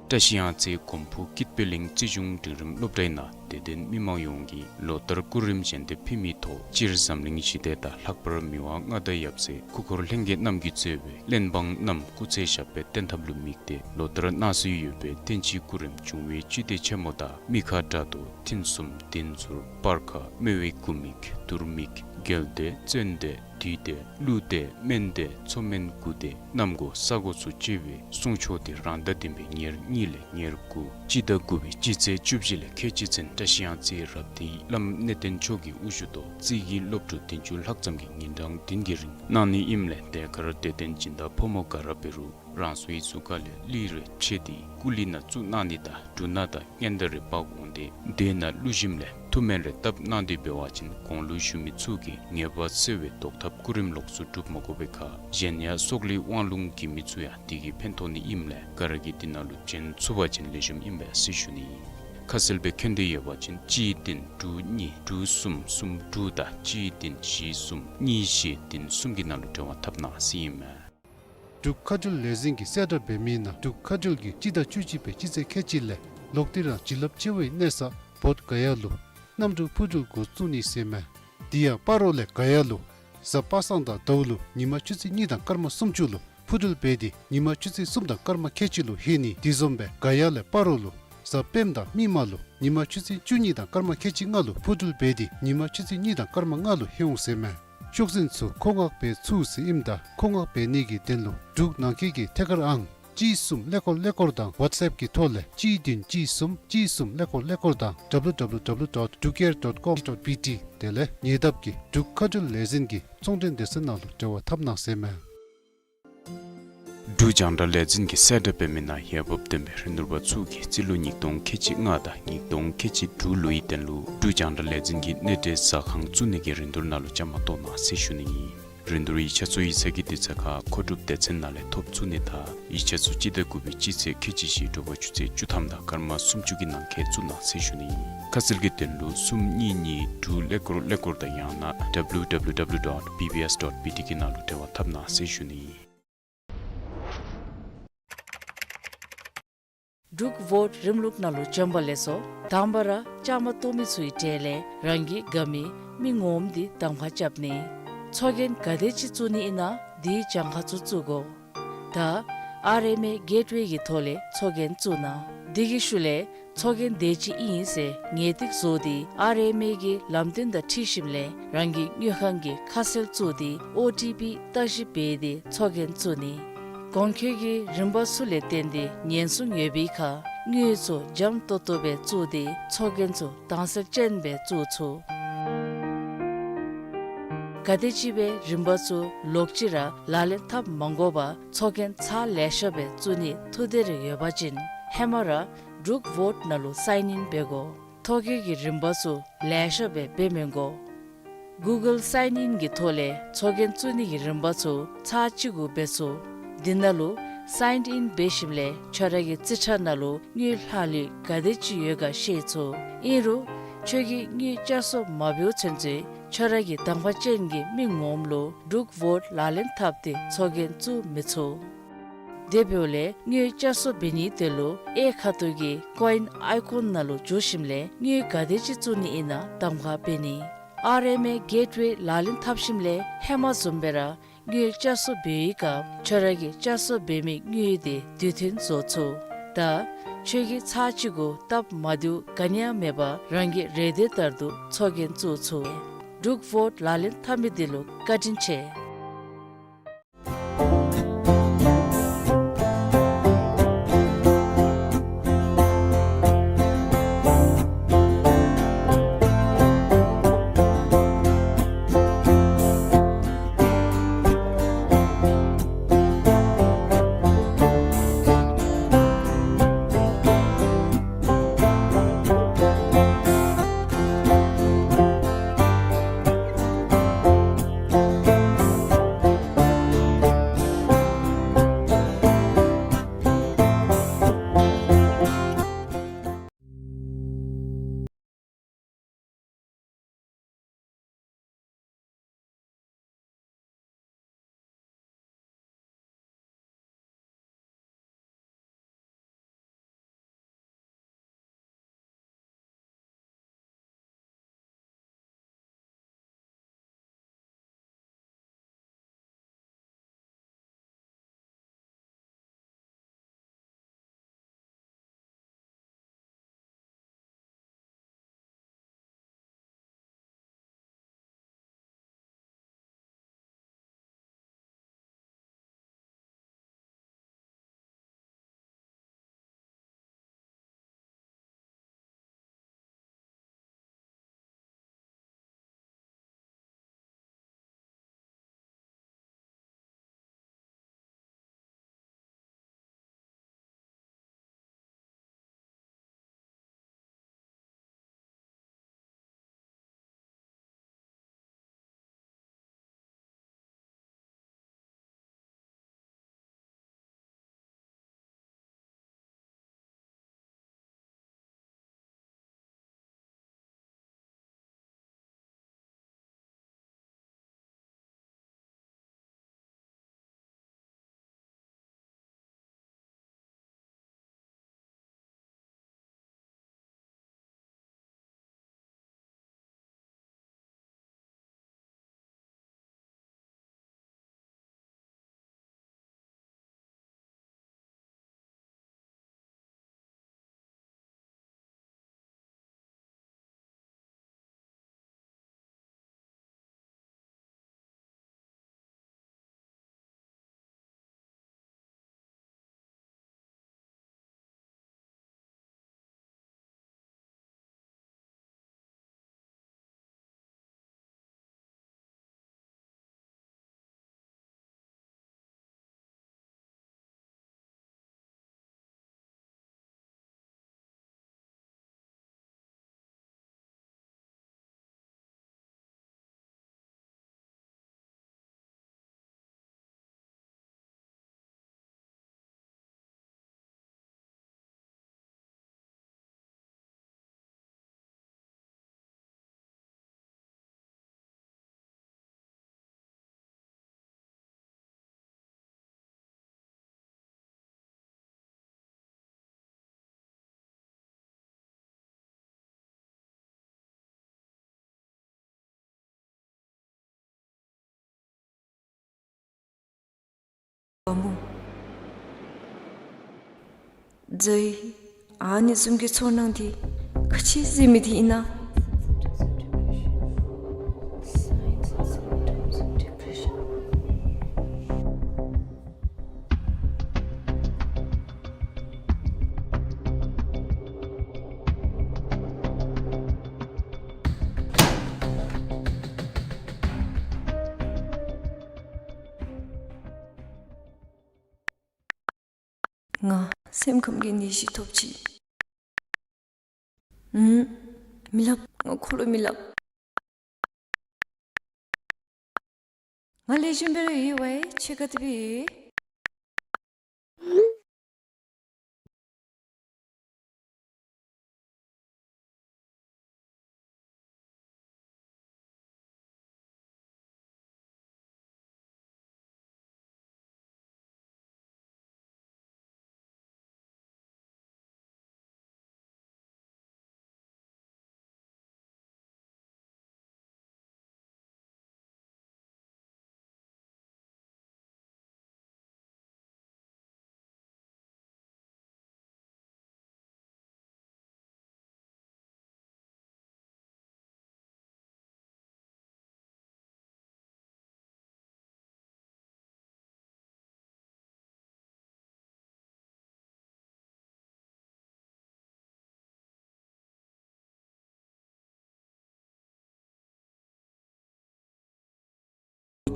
བཀྲ་ཤིས་གཡང་རྩེ་གོམ་ཕུ་སྐྱིད་པའི་གླིང་རྩིས་གཞུང་འབྲིང་རིམ་སློབ་གྲྭའི་ནང་དད་ལྡན་མི་མང་ཡོངས་ཀྱིས་ལོ་ལྟར་སྐུ་རིམ་བཞེས་ཏེ་ཕུལ་མིའི་ཐོག་སྤྱིར་འཛམ་གླིང་ཞི་བདེ་དང་ལྷག་པར་མི་དབང་མངའ་བདག་ཡབ་སྲས་སྐུ་འཁོར་ལྷན་རྒྱས་རྣམས་ཀྱིས་གཙོས་པའི་གླེན་འབངས་རྣམས་སྐུ་ཚེ་ཞབས་པད་བརྟན་ཐབས་ལུ་དམིགས་ཏེ་ལོ་ལྟར་གནང་སྲོལ་ཡོད་པའི་བསྟན་སྤྱིའི་སྐུ་རིམ་འབྱུང་བའི་བཅུད་དེ་ཆེན་མོ་དང་མི་ཁ་དགྲ་གདོལ་མཐུན་གསུམ་བདེན་འཛོལ་སྤར་ཁ་སྨེ་བའི་སྐུ་མིག་དུར་མིག་རྒྱལ་བདེ་བཙན་བདེ་བདུད་བདེ་ཀླུ་བདེ་སྨན་བདེ་མཚོ་སྨན་དགུ་བདེ་གནམ་སྒོ་ས་སྒོ་ཚུ་བཅས་པའི་གསུང་ཆོག་དེ་རང་ཟླ་བདུན་པའི་ཉེར་གཉིས་ལས་ཉེར་དགུ་སྤྱི་ཟླ་དགུ་པའི་སྤྱི་ཚེས་བཅུ་བཞི་ལས་ཁལ་གཅིག་ཚུན་བཀྲ་ཤིས་གཡང་རྩེ་རབ་སྡེའི་བླམ་གནས་བརྟན་མཆོག་གི་དབུ་བཞུགས་ཐོག་རྩིས་ཀྱི་སློབ་ཕྲུག་བདུན་ཅུ་ལྷག་ཙམ་གྱིས་ཉིན་གྲངས་བདུན་གྱི་རིང་གནང་ནི་ཨིནམ་ལས་དེ་ཁར་དད་ལྡན་སྦྱིན་བདག་ཕོ་མོ་ག་ར་འབད་རུང་རང་སོའི་གཟུགས་ཁ་ལས་གླུད་རེ་ཕྱེ་སྟེ་སྐུ་གླུད་ནང་བཙུགས་གནང་ནི་དང་འབྲུ་སྣ་དང་སྔན་བརྡ་རེ་འབག་འོང་སྟེ་དེ་ནང་བླུག་ཞིནམ་ལས་ཐུགས་སྨོན་རེ་བཏབ་གནང་སྟེ་འབད་བ་ཅིན་གོང་ལུ་ཞུ་མི་ཚུ་གིས་ཉེས་པ་སེལ་བའི་བཟློག་ཐབས་སྐུ་རིམ་ལོགས་སུ་སྒྲུབ་མ་དགོ་པའི་ཁར་གཞན་ཡང་སྲོག་ལུས་དབང་ལུང་གི་མི་ཚུ་ཡང་དེ་གིས་ཕན་ཐོགས་ནི་ཨིནམ་ལས་ག་ར་གིས་དེ་ནང་ལུ་བྱོན་ཚུགས་པ་ཅིན་ལེགས་ཤོམ་ཨིན་པས་ཟེར་ཞུ་ནི་ཨིན། ཁ་གསལ་སྦེ་མཁྱེན་འདོད་ཡོད་པ་ཅིན་གཅིག་བདུན་དྲུག་གཉིས་དྲུག་གསུམ་གསུམ་དྲུག་དང་གཅིག་བདུན་བཞི་གསུམ་གཉིས་བཞི་བདུན་གསུམ་གྱི་ནང་ལུ་འབྲེལ་བ་འཐབ་གནང་ཟེར་ཨིན་མས། འབྲུག་མཁའ་འགྲུལ་ལས་འཛིན་གྱིས་གསལ་བསྒྲགས་འབད་མི་ནང་འབྲུག་མཁའ་འགྲུལ་གྱིས་སྤྱི་ཟླ་བཅུ་གཅིག་པའི་སྤྱི་ཚེས་ཁལ་གཅིག་ལས་ལོག་སྟེ་རང་བྱིན་རླབས་ཆེ་བའི་གནས་ས་བོདྷ་ག་ཡ་ལུ་གནམ་གྲུ་འཕུར་འགྲུལ་འགོ་བཙུགས་ནི་ཟེར་མས། དེ་ཡང་སྤ་རོ་ལས་ག་ཡ་ལུ་གཟའ་པ་སངས་དང་ཟླཝ་ལུ་ཉིན་མ་ཆུ་ཚོད་གཉིས་དང་སྐར་མ་སུམ་ཅུ་ལུ་འཕུར་འགྲུལ་འབད་དེ་ཉིན་མ་ཆུ་ཚོད་གསུམ་དང་སྐར་མ་ཁལ་གཅིག་ལུ་ལྷོད་ནི། དེ་བཟུམ་སྦེ་ག་ཡ་ལས་སྤ་རོ་ལུ་གཟའ་སྤེནམ་དང་མིག་དམར་ལུ་ཉིན་མ་ཆུ་ཚོད་བཅུ་གཉིས་དང་སྐར་མ་ཁལ་གཅིག་ལྔ་ལུ་འཕུར་འགྲུལ་འབད་དེ་ཉིན་མ་ཆུ་ཚོད་གཉིས་དང་སྐར་མ་ལྔ་ལུ་ལྷོད་འོང་ཟེར་མས། ཤོག་འཛིན་ཚུ་མཁོ་མངགས་འབད་ཚུགས་ཟེར་ཨིནམ་ད་མཁོ་མངགས་འབད་ནི་གི་དོན་ལུ་འབྲུག་ནང་འཁོད་ཀྱི་ཐད་ཀར་ཨང་གཅིག་གསུམ་ཀླད་ཀོར་ཀླད་ཀོར་དང་ཝཊས་ཨེཔ་གི་ཐོག་ལས་གཅིག་བདུན་གཅིག་གསུམ་གཅིག་གསུམ་ཀླད་ཀོར་ཀླད་ཀོར་དང་ཌབ་ལུ་ཌབ་ལུ་ཌབ་ལུ་ཌོཊ་འབྲུག་ཨེར་ཌོཊ་ཀོམ་ཌོཊ་བི་ཊི་དེ་ལས་ཉེ་འདབས་ཀྱི་འབྲུག་མཁའ་འགྲུལ་ལས་འཛིན་གྱི་ཚོང་འབྲེལ་སྡེ་ཚན་ནང་ལུ་འབྲེལ་བ་འཐབ་གནང་ཟེར་མས། འབྲུག་རྒྱང་བསྒྲགས་ལས་འཛིན་གྱིས་གསལ་བསྒྲགས་འབད་མི་ནང་འོས་འབབ་ལྡན་པའི་རིན་བསྡུར་པ་ཚུ་གིས་རྩིས་ལོ་ཉིས་སྟོང་ཁལ་གཅིག་ལྔ་དང་ཉིས་སྟོང་ཁལ་གཅིག་དྲུག་ལོའི་དོན་ལུ་འབྲུག་རྒྱང་བསྒྲགས་ལས་འཛིན་གྱི་གནས་འབྲེལ་ཟ་ཁང་བཙུགས་ནི་གི་རིན་བསྡུར་ནང་ལུ་བཅའ་མར་གཏོགས་གནང་ཟེར་ཞུ་ནི་ཨིན། རིན་བསྡུར་ཡིག་ཆ་ཚུ་ཡིག་ཚང་གི་དུས་ཚོད་ཁར་མཁོ་སྒྲུབ་སྡེ་ཚན་ནང་ལས་ཐོབ་ཚུགས་ནི་དང་ཡིག་ཆ་ཚུ་སྤྱི་ཟླ་དགུ་པའི་སྤྱི་ཚེས་ཁལ་གཅིག་བཞི་དྲོ་པ་ཆུ་ཚོད་བཅུ་ཐམ་དང་སྐར་མ་སུམ་ཅུ་གི་ནང་འཁོད་བཙུགས་གནང་ཟེར་ཞུ་ནི་ཨིན། ཁ་གསལ་གྱི་དོན་ལུ་གསུམ་གཉིས་གཉིས་དྲུག་ཀླད་ཀོར་ཀླད་ཀོར་དང་ཡང་ན་ཌབ་ལུ་ཌབ་ལུ་ཌབ་ལུ་ཌོཊ་བི་བི་ཨེསི་ཌོཊ་བི་ཊི་གི་ནང་ལུ་འབྲེལ་བ་འཐབ་གནང་ཟེར་ཞུ་ནི་ཨིན། འབྲུག་བོཊ་རིམ་ལུགས་ནང་ལུ་བྱོན་པ་ལེགས་སོ། དང་པ་ར་བཅའ་མར་གཏོགས་མི་ཚུའི་གྲས་ལས་རང་གི་དགའ་མི་མི་ངོམ་འདི་གདམ་ཁ་རྐྱབ་ནི། ཚོགས་རྒྱན་ག་དེ་ཅིག་བཙུགས་ནི་ཨིན་ན་དེའི་གྱངས་ཁ་ཚུ་བཙུགས་དགོ། ད་ཨར་ཨེམ་ཨེ་གེཊ་ཝེ་གི་ཐོག་ལས་ཚོགས་རྒྱན་བཙུགས་གནང་། དེ་གི་ཤུལ་ལས་ཚོགས་རྒྱན་དེ་ཅིག་ཨིན་ཟེར་ངེས་ཏིག་བཟོ་སྟེ་ཨར་ཨེམ་ཨེ་གི་ལམ་སྟོན་དང་འཁྲིལ་ཞིནམ་ལས་རང་གི་དངུལ་ཁང་གི་ཁ་གསལ་བཙུགས་ཏེ་ཨོ་ཊི་པི་བརྟག་ཞིབ་འབད་དེ་ཚོགས་རྒྱན་བཙུགས་ནི། གོང་འཁོད་ཀྱི་རིམ་པ་ཚུ་ལས་བརྟེན་ཏེ་ཉེན་སྲུང་ཡོད་པའི་ཁར་དངུལ་ཚུ་འཇམ་ཏོང་ཏོ་སྦེ་བཙུགས་ཏེ་ཚོགས་རྒྱན་ཚུ་དྭངས་གསལ་ཅན་སྦེ་བཙུགས་ཚུགས། ག་དེམ་ཅིག་སྦེ་རིམ་པ་ཚུ་ལོག་ཅི་ར་ལག་ལེན་འཐབ་མ་དགོ་པར་ཚོགས་རྒྱན་ཚར་ལེ་ཤ་སྦེ་བཙུགས་ནིའི་ཐུགས་འདོད་རེ་ཡོད་པ་ཅིན་ཧེ་མ་ར་འབྲུག་བོཊ་ནང་ལུ་སའིན་ཨིན་འབད་དགོ། ཐོ་བཀོད་ཀྱི་རིམ་པ་ཚུ་ལེ་ཤ་སྦེ་འབད་མི་དགོ། Google Sign In གྱི་ཐོག་ལས་ཚོགས་རྒྱན་བཙུགས་ནི་གི་རིམ་པ་ཚུ་ཚར་གཅིག་གུ་འབད་ཚུགས། འདི་ནང་ལུ་Sign In འབད་ཞིནམ་ལས་ཁྱོད་ར་གི་རྩིས་ཁྲ་ནང་ལུ་དངུལ་ལྷག་ལུས་ག་དེ་ཅིག་ཡོད་ག་ཤེས་ཚུགས། ཨིན་རུང་ཁྱོད་ཀྱིས་དངུལ་བསྐྱར་གསོ་མ་འབདཝ་ཚུན་ཚོད་ཁྱོད་ར་གི་དང་པ་ཅན་གྱི་མི་ངོམ་ལུ་འབྲུག་ཝོཊ་ལག་ལེན་འཐབ་སྟེ་ཚོགས་རྒྱན་བཙུགས་མི་ཚུགས། དེ་འབདཝ་ལས་དངུལ་བསྐྱར་གསོ་འབད་ནི་དེ་ལུ་གཡས་ཁ་ཐུག་གི་ཀོ་ཨིན་ཨའི་ཀོན་ནང་ལུ་འཛུལ་ཞིནམ་ལས་དངུལ་ག་དེ་ཅིག་བཙུགས་ནི་ཨིན་ན་གདམ་ཁ་འབད་ནི། ཨར་ཨེམ་ཨེ་གེཊ་ཝེ་ལག་ལེན་འཐབ་ཞིནམ་ལས་ཧེ་མ་བཟུམ་སྦེ་ར་དངུལ་བསྐྱར་གསོ་འབད་བའི་སྐབས་ཁྱོད་ར་གིས་བསྐྱར་གསོ་འབད་མི་དངུལ་དེ་དུས་མཐུན་བཟོ་ཚུགས། ད་ཁྱོད་ཀྱིས་ཚར་གཅིག་གུ་སྟབས་མ་བདེཝ་ག་ནི་ཡང་མེད་པར་རང་གི་རེ་འདོད་ལྟར་དུ་ཚོགས་རྒྱན་བཙུགས་ཚུགས། འབྲུག་ཝོཊ་ལག་ལེན་འཐབ་མི་དེ་ལུ་བཀའ་དྲིན་ཆེ། བུམོ། རྫ་ཡི་ཨ་ནི་བཟུམ་གྱི་ཚོར་སྣང་འདི་ག་ཅི་ཟེར་མི་འདི་ཨིན་ན། ང་སེམས་ཁམས་ཀྱི་ནད་གཞི་ཐོབ་ཅི། ཨུམ། མི་སླབ། ང་ཁོ་ལུ་མི་སླབ། ང་ལས་བྱིན་འབད་རུང་ཡོད་པའི་ཕྱེད་ཀ་དེ་སྦེ།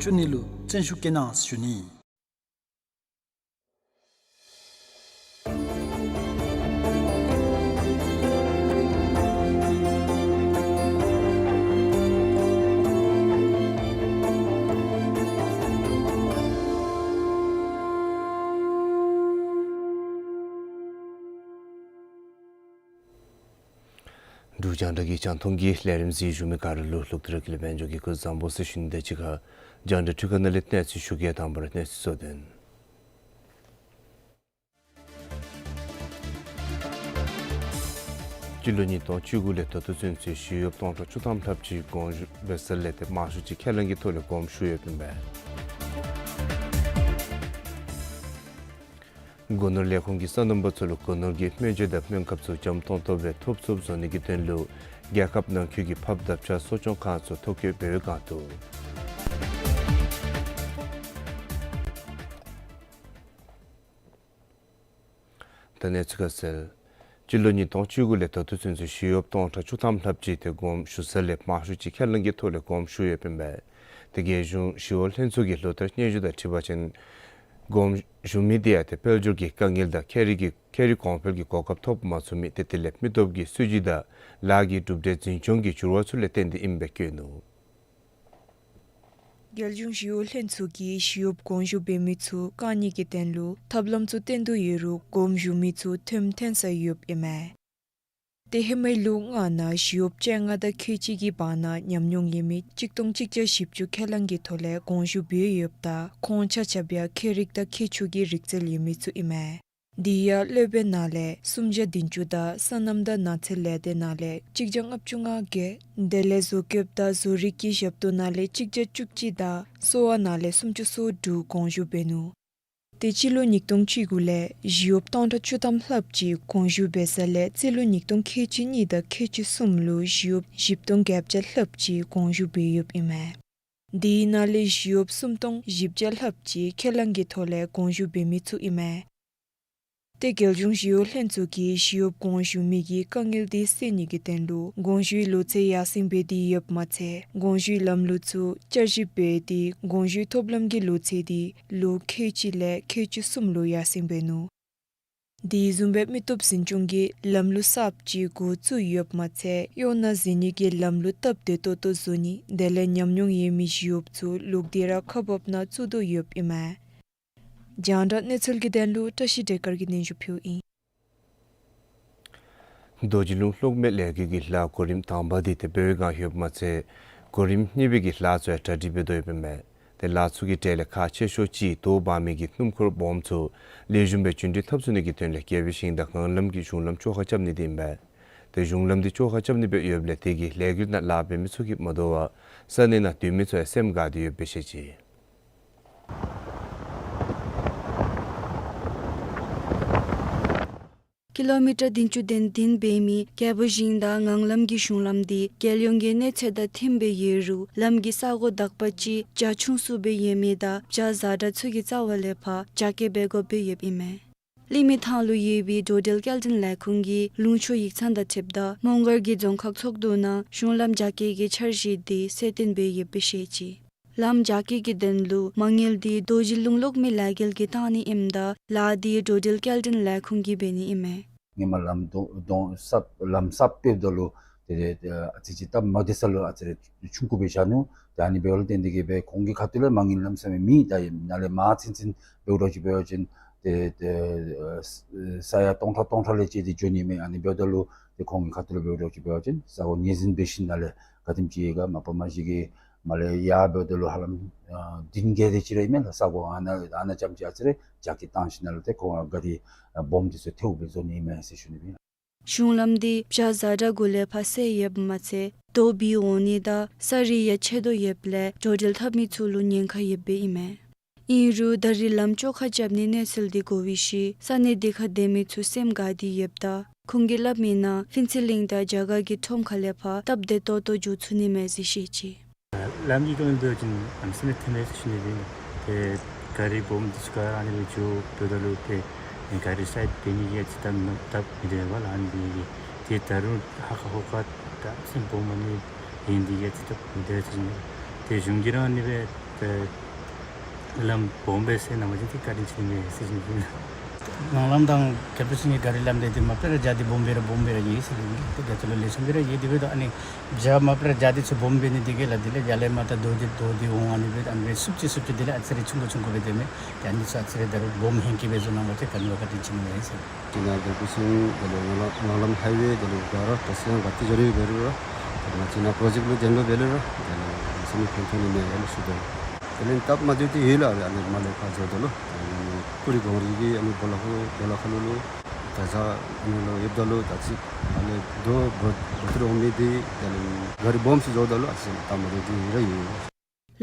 བཅུ་གཉིས་ལུ་བརྩོན་ཤུགས་བསྐྱེད་གནང་ཞུ་ནི། འབྲུག་རྒྱང་བསྒྲགས་ཀྱི་རྒྱང་མཐོང་གི་ལས་རིམ་གཟིགས་བཞུགས་མི་ག་ར་ལུ་ལུགས་བདེ་རབ་དགེ་ལེགས་དཔལ་འབྱོར་གྱི་སྐུ་གཟུགས་བཟང་པོ་ཟེར་ཞུ་ནི་དང་གཅིག་ཁར་རྒྱང་བསྒྲགས་འཕྲུལ་ཁང་ནང་ལས་གནས་ཚུལ་ཞུ་གེ། དང་པ་ར་གནས་ཚུལ་གཙོ་དོན། སྤྱི་ལོ་ཉིས་སྟོང་བཅུ་དགུ་ལས་ད་ལྟོ་ཚུན་ཚོད་ཞི་གཡོགཔ་སྟོང་ཕྲག་བཅུ་ཐམ་ལྷགཔ་ཅིག་དགོངས་ཞུ་འབད་ས་ལས་ཏེ་དམངས་ཤུགས་ཅིག་ཁས་བླངས་ཀྱི་ཐོག་ལས་དགོངསམ་ཞུ་ཡོདཔ་ཨིན་པས། སྒོ་ནོར་ལས་ཁུངས་ཀྱིས་སོ་ནམ་པ་ཚུ་ལུ་སྒོ་ནོར་གྱི་སྨན་བཅོས་དང་སྨན་ཁབ་ཚུ་འཇམ་ཏོང་ཏོ་སྦེ་ཐོབ་ཚུགསཔ་བཟོ་ནི་གི་དོན་ལུ་རྒྱལ་ཁབ་ནང་འཁོད་ཀྱི་ཕགཔ་དང་བྱ་གསོ་སྐྱོང་ཁང་ཚུ་ཐོ་བཀོད་འབད་བའི་བསྒང་དུ་ད་གནས་ཚུལ་ཁ་གསལ། སྤྱི་ལོ་ཉིས་སྟོང་བཅུ་དགུ་ལས་ད་ལྟོ་ཚུན་ཚོད་ཞི་གཡོགཔ་སྟོང་ཕྲག་བཅུ་ཐམ་ལྷགཔ་ཅིག་ཏེ་དགོངསམ་ཞུ་ས་ལས་དམངས་ཤུགས་ཅིག་ཁས་བླངས་ཀྱི་ཐོག་ལས་དགོངསམ་ཞུ་ཡོདཔ་ཨིན་པས། ཏེ་རྒྱལ་གཞུང་ཞི་གཡོག་ལྷན་ཚོགས་ཀྱི་ལོ་བསྟར་སྙན་ཞུ་དང་འཁྲིལ་བ་ཅིན་དགོངསམ་ཞུ་མི་དེ་ཡང་ཏེ་དཔལ་འབྱོར་གྱི་དཀའ་ངལ་དང་ཁྱད་རིག་གི་ཁྱད་རིག་གོང་འཕེལ་གྱི་གོ་སྐབས་ཐོབ་མ་ཚུགས་མི་ཏེ་དེ་ལས་མི་སྟོབས་ཀྱི་སྲིད་བྱུས་དང་ལཱ་གི་གྲུབ་འབྲས་འཛིན་སྐྱོང་གི་འགྱུར་བ་ཚུ་ལས་བརྟེན་ཏེ་ཨིནམ་སྦེ་བཀོད་ནུག། རྒྱལ་གཞུང་ཞི་གཡོག་ལྷན་ཚོགས་ཀྱིས་ཞི་གཡོགཔ་དགོངས་ཞུ་འབད་མི་ཚུ་བཀག་ནི་གི་དོན་ལུ་ཐབས་ལམ་ཚུ་བཏོན་དོ་ཡོད་རུང་དགོངསམ་ཞུ་མི་ཚུ་ཐོནམ་ཐོན་ས་ཡོདཔ་ཨིན་མས། ཏེ་ཧེ་མའི་ལོ་ལྔ་ནང་ཞི་གཡོགཔ་བཅོ་ལྔ་དང་ཁལ་གཅིག་གི་བར་ན་ཉམས་མྱོང་ཡོད་མི་གཅིག་སྟོང་གཅིག་བརྒྱ་བཞི་བཅུ་ཁས་བླངས་ཀྱི་ཐོག་ལས་དགོངས་ཞུ་འབད་ཡོདཔ་ད་ཁོང་ཆ་ཁྱབ་ཡང་ཁྱད་རིག་དང་ཁྱད་ཆོས་ཀྱི་རིག་རྩལ་ཡོད་མི་ཚུ་ཨིན་མས། དེ་ཡང་སློབ་དཔོན་ནང་ལས་སུམ་བརྒྱ་བདུན་ཅུ་དང་སོ་ནམ་དང་ནགས་ཚལ་ལས་སྡེ་ནང་ལས་གཅིག་བརྒྱ་ལྔ་བཅུ་ང་བརྒྱད། དེ་ལས་བཟོ་བཀོདཔ་དང་བཟོ་རིག་གི་ཞབས་ཏོག་ནང་ལས་གཅིག་བརྒྱ་བཅུ་གཅིག་དང་གསོ་བ་ནང་ལས་སུམ་ཅུ་སོ་དྲུག་དགོངས་ཞུ་འབད་ནུག། ཏེ་སྤྱི་ལོ་ཉིས་སྟོང་བཅུ་དགུ་ལས་ཞི་གཡོགཔ་སྟོང་ཕྲག་བཅུ་ཐམ་ལྷགཔ་ཅིག་དགོངས་ཞུ་འབད་ས་ལས་སྤྱི་ལོ་ཉིས་སྟོང་ཁལ་གཅིག་གཉིས་དང་ཁལ་གཅིག་གསུམ་ལུ་ཞི་གཡོགཔ་བཞི་སྟོང་བརྒྱད་བརྒྱ་ལྷགཔ་ཅིག་དགོངས་ཞུ་འབད་ཡོདཔ་ཨིན་མས། དེའི་ནང་ལས་ཞི་གཡོགཔ་སུམ་སྟོང་བཞི་བརྒྱ་ལྷགཔ་ཅིག་ཁས་བླངས་ཀྱི་ཐོག་ལས་དགོངས་ཞུ་འབད་མི་ཚུ་ཨིན་མས། ཏེ་རྒྱལ་གཞུང་ཞི་གཡོག་ལྷན་ཚོགས་ཀྱིས་ཞི་གཡོགཔ་དགོངས་ཞུ་མི་གི་དཀའ་ངལ་དེ་སེལ་ནི་གི་དོན་ལུ་དགོངས་ཞུའི་ལོ་ཚད་ཡར་སེང་འབད་དེ་ཡོདཔ་མ་ཚད་དགོངས་ཞུའི་ལམ་ལུགས་ཚུ་བསྐྱར་ཞིབ་འབད་དེ་དགོངས་ཞུའི་ཐོབ་ལམ་གྱི་ལོ་ཚད་དེ་ལོ་ཁལ་གཅིག་ལས་ཁལ་གཅིག་གསུམ་ལུ་ཡར་སེང་འབད་ནུག། དེ་བཟུམ་སྦེ་མི་སྟོབས་འཛིན་སྐྱོང་གི་ལམ་ལུགས་གསརཔ་ཅིག་འགོ་བཙུགས་ཡོདཔ་མ་ཚད་གཡོག་ནང་འཛུལ་ནི་གི་ལམ་ལུགས་སྟབས་བདེ་ཏོག་ཏོ་བཟོ་ནི་དེ་ལས་ཉམས་མྱོང་ཡོད་མི་ཞི་གཡོགཔ་ཚུ་ལུགས་བདེ་ར་ཁག་འབགཔ་ནང་བཙུགས་དོ་ཡོདཔ་ཨིན་མས། རྒྱང་བསྒྲགས་གནས་ཚུལ་གྱི་དོན་ལུ་བཀྲ་ཤིས་བདེ་དཀར་གྱིས་སྙན་ཞུ་ཕུལཝ་ཨིན། རྡོ་རྗེ་ལུང་གློག་མེ་ལས་འགུལ་གྱི་ལཱ་གོ་རིམ་དང་པ་དེ་ཏེ་འབད་བའི་བསྒང་ཡོདཔ་མ་ཚད་གོ་རིམ་གཉིས་པའི་གི་ལཱ་ཚུ་ཡང་གྲ་སྒྲིག་འབད་དོ་ཡོདཔ་ཨིན་མས། ཏེ་ལཱ་ཚུ་གི་གྲས་ལས་ཁག་ཆེ་ཤོས་ཅིག་རྡོ་འབག་མི་གི་སྣུམ་འཁོར་སྦོམ་ཚུ་ལེགས་ཤོམ་སྦེ་རྒྱུན་འགྲུལ་འཐབ་ཚུགས་ནི་གི་དོན་ལས་རྒྱལ་པོའི་ཞིང་དང་ངང་ལམ་གྱི་གཞུང་ལམ་བཅོ་ཁ་རྐྱབ་ནི་དེ་ཨིན་པས། ཏེ་གཞུང་ལམ་དེ་བཅོ་ཁ་རྐྱབ་ནི་སྦེ་ཡོདཔ་ལས་དེ་གི་ལས་འགུལ་ནང་ལཱ་འབད་མི་ཚུ་གིས་མ་དོ་བར་ས་གནས་ནང་སྡོད་མི་ཚུ་ཡང་སེམས་དགའ་སྟེ་ཡོདཔ་སྦེ་བཤད་ཅི། ཀི་ལོ་མི་ཊར་བདུན་ཅུ་དོན་བདུན་འབད་མི་རྒྱལ་པོའི་ཞིང་དང་ངང་ལམ་གྱི་གཞུང་ལམ་དེ་རྒྱལ་ཡོངས་ཀྱི་གནས་ཚད་དང་མཐུནམ་སྦེ་ཡོད་རུང་ལམ་གྱི་ས་གོ་དག་པ་ཅིག་རྒྱ་ཆུང་སུ་སྦེ་ཡོད་མི་དང་བྱ་བཟའ་དྲ་ཚུ་གི་རྩ་བ་ལས་ཕར་རྒྱ་སྐྱེད་འབད་དགོཔ་སྦེ་ཡོདཔ་ཨིན་མས། གླིང་མི་ཐང་ལུ་ཡོད་པའི་འགྲོ་འགྲུལ་སྐྱེལ་འདྲེན་ལས་ཁུངས་ཀྱི་ལུང་ཕྱོགས་ཡིག་ཚང་དང་འཁྲིལཝ་ད་མོང་སྒར་གྱི་རྫོང་ཁག་ཚོགས་འདུ་ནང་གཞུང་ལམ་རྒྱ་སྐྱེད་ཀྱི་འཆར་གཞི་དེ་གསལ་སྟོན་འབད་ཡོདཔ་སྦེ་བཤད་ཅི། ལམ་རྒྱ་སྐྱེད་ཀྱི་དོན་ལུ་མ་དངུལ་དེ་རྡོ་རྗེ་ལུང་གློག་མེ་ལས་འགུལ་གྱིས་བཏང་ནི་ཨིནམ་ད་ལཱ་དེ་འགྲོ་འགྲུལ་སྐྱེལ་འདྲེན་ལས་ཁུངས་ཀྱིས་འབད་ནི་ཨིན་མས། ཧེ་མ་ལམ་དོ་དོ་གསརཔ་ལམ་གསརཔ་འབདཝ་ད་ལུ་དེ་ཨ་ཙི་ཅིག་སྟབས་མ་བདེ་ས་ལུ་ཨ་ཙི་རེ་ཆུང་ཀུ་སྦེ་བཞག་ནུག། ད་ཨ་ནི་འབདཝ་ལས་བརྟེན་ཏེ་གིས་སྦེ་ཁོང་གི་ཁ་ཐུག་ལས་མ་ངན་ལམ་ཟེར་མི་མེད། ད་ནཱ་ལས་མར་ཚུན་ཚུན་འབདཝ་འདྲཝ་ཅིག་འབད་བ་ཅིན་ཏེ་ཏེ་ཨ་ས་ཡ་སྟོང་ཕྲག་སྟོང་ཕྲག་ལས་བཅད་དེ་འགྱོ་ནི་མས། ཨ་ནི་འབདཝ་ད་ལུ་ཏེ་ཁོང་གི་ཁ་ཐུག་ལས་འབདཝ་འདྲཝ་ཅིག་འབད་བ་ཅིན་ས་གོ་ངོས་འཛིན་འབད་ཞིནམ་ལས་ག་དེམ་ཅིག་ཡོད་ག་མ་པ་མ་གཞི་གི་མར་ལས་ཡར་འབདཝ་ད་ལུ་ཧ་ལམ་ཨ་བདུན་བརྒྱད་དེ་ཅིག་ར་ཨིན་མས་ལགས། ས་གོ་ཨ་ནཱ་ཨ་ནཱ་ཙམ་ཅིག་ཨ་ཙི་རེ་རྒྱ་སྐྱེད་བཏང་ཞིནམ་ལས་ཏེ་ཁོང་ག་ར་ཨ་སྦོམ་འདི་ཚུ་ཐལཝ་སྦེ་བཟོ་ནི་ཨིན་མས་ཟེར་ཞུ་ནི་ཨིན། གཞུང་ལམ་འདི་བྱག་བཟའ་སྒྲ་གུ་ལས་ཕར་སེལ་ཡོདཔ་མ་ཚད་རྡོ་བུད་འོང་ནི་དང་ས་རི་ཡང་ཆད་དོ་ཡོདཔ་ལས་འགྲོ་འགྲུལ་འཐབ་མི་ཚུ་ལུ་ཉེན་ཁ་ཡོདཔ་ཨིན་མས། ཨིན་རུང་ད་རིས་ལམ་བཅོ་ཁ་རྐྱབ་ནིའི་གནས་ཚུལ་འདི་གོ་བའི་ཤུལ་ས་གནས་འདི་ཁར་སྡོད་མི་ཚུ་སེམས་དགའ་སྟེ་ཡོདཔ་ད་ཁོང་གིས་སླབ་མིའི་ནང་ཕུན་ཚོགས་གླིང་དང་རྒྱ་གར་གྱི་ཁྲོམ་ཁ་ལས་ཕར་སྟབས་བདེ་ཏོག་ཏོ་འགྱོ་ཚུགས་ནི་མས་ཟེར་བཤད་ཅི། ལམ་གྱི་སྐྱོན་འབད་བ་ཅིན་གནམ་མེད་ས་མེད་ཐོན་མས་ཟེར་ཞུ་ནི་ཨིན། ཏེ་ག་རི་སྦོམ་འདི་ཚུ་ག་ར་ཨ་ནི་སྦེ་འགྱོ་འབདཝ་ད་ལུ་ཏེ་ག་རི་སའིཌ་འབད་ནི་གི་ཨ་ཙི་སྟབས་མ་སྟབས་མི་བདེ་བས་ལགས། ཨ་ནི་འབད་ནི་གིས་ཏེ་ད་རུང་ཧ་ཁ་ཧོ་ཁ་ད་སེམས་སྦོམ་ཨ་ནི་ཡོད་ནི་འདི་གིས་ཨ་ཙི་སྟབས་མི་བདེ་ཟེར་ཞུ་ནི། ཏེ་གཞུང་གིས་ར་ཨ་ནི་སྦེ་ཏེ་ལམ་སྦོམ་སྦེ་སེལ་གནང་བ་ཅིན་ཏེ་བཀའ་དྲིན་ཆེ་ནི་མས་ཟེར་ཞུ་ནི་ཨིན། ནང་ལམ་དང་ཁྱད་པར་ཅན་གྱི་ག་རི་ལམ་འདི་ཏེ་མ་པ་ར་རྒྱ་འདི་སྦོམ་སྦེ་ར་སྦོམ་སྦེ་ར་ཡོད་ཟེར་ནི་ཨིན། ཏེ་རྒྱ་ཚུ་ལུ་ལེགས་ཤོམ་སྦེ་ར་ཡོད། དེ་འབདཝ་ད་ཨ་ནི་བྱག་མ་པ་ར་རྒྱ་འདི་ཚུ་སྦོམ་འབད་ནི་འདི་གིས་ལགས་དེ་ལས་ཡར་ལས་མར་ད་རྡོ་འདི་རྡོ་འདི་འོང་ཨ་ནི་སྦེ་ཨ་ནི་སྦེ་སུབ་ཅིག་སུབ་ཅིག་དེ་ལས་ཨ་ཙི་རེ་ཆུང་ཀུ་ཆུང་ཀུ་སྦེ་སྡོད་མི་ཏེ་ཨ་ནི་ཚུ་ཨ་ཙི་རེ་ད་རུང་སྦོམ་ཧེང་སྐལ་སྦེ་བཟོ་གནང་བ་ཅིན་ག་ནི་བ་བཀའ་དྲིན་ཆེ་ནི་མས་ཟེར། ཅིག་ནཱ་རྒྱལ་ཁབ་ཚུ་དེ་ལས་ནང་ལམ་ནང་ལམ་ཧའི་ཝེ་དེ་ལས་ག་ར་ཏེ་སེམས་དགའ་སྟེ་འགྱོ་རུང་འབད་རུང་ར་དེ་ལས་ང་བཅས་ནཱ་པྲོ་ཇེཀཊ་ལུ་བརྟེན་ལུ་འབད་རུང་ར་དེ་ལས་སེམས་ཕན་ཐོགས་ནི་མས་ཟེར་ཞུ་དོ། དེ་ལས་སྟབས་མ་བདེཝ་འདི་ཡོད་ལགས། ཨ་ནི་མར་ལས་ཕར་འགྱོཝ་ད་ལུ་ཨ་ནི་ཀུ་རི་གོང་རི་གི་ཨ་ནི་སྦོ་ལོགས་སྦོ་ལོགས་ཁ་ལུ་ལུ་ད་ས་ཨ་ནི་ལུ་ཡོདཔ་ད་ལུ་ད་ཅིག་ཨ་ནི་རྡོ་རྡོ་རྡོ་འཐུ་འོང་མི་འདི་དེ་ལས་ག་རི་སྦོམ་ཅིག་འགྱོཝ་ད་ལུ་ཨ་ཙི་སྟབས་མ་བདེཝ་འདི་ར་ཡོད།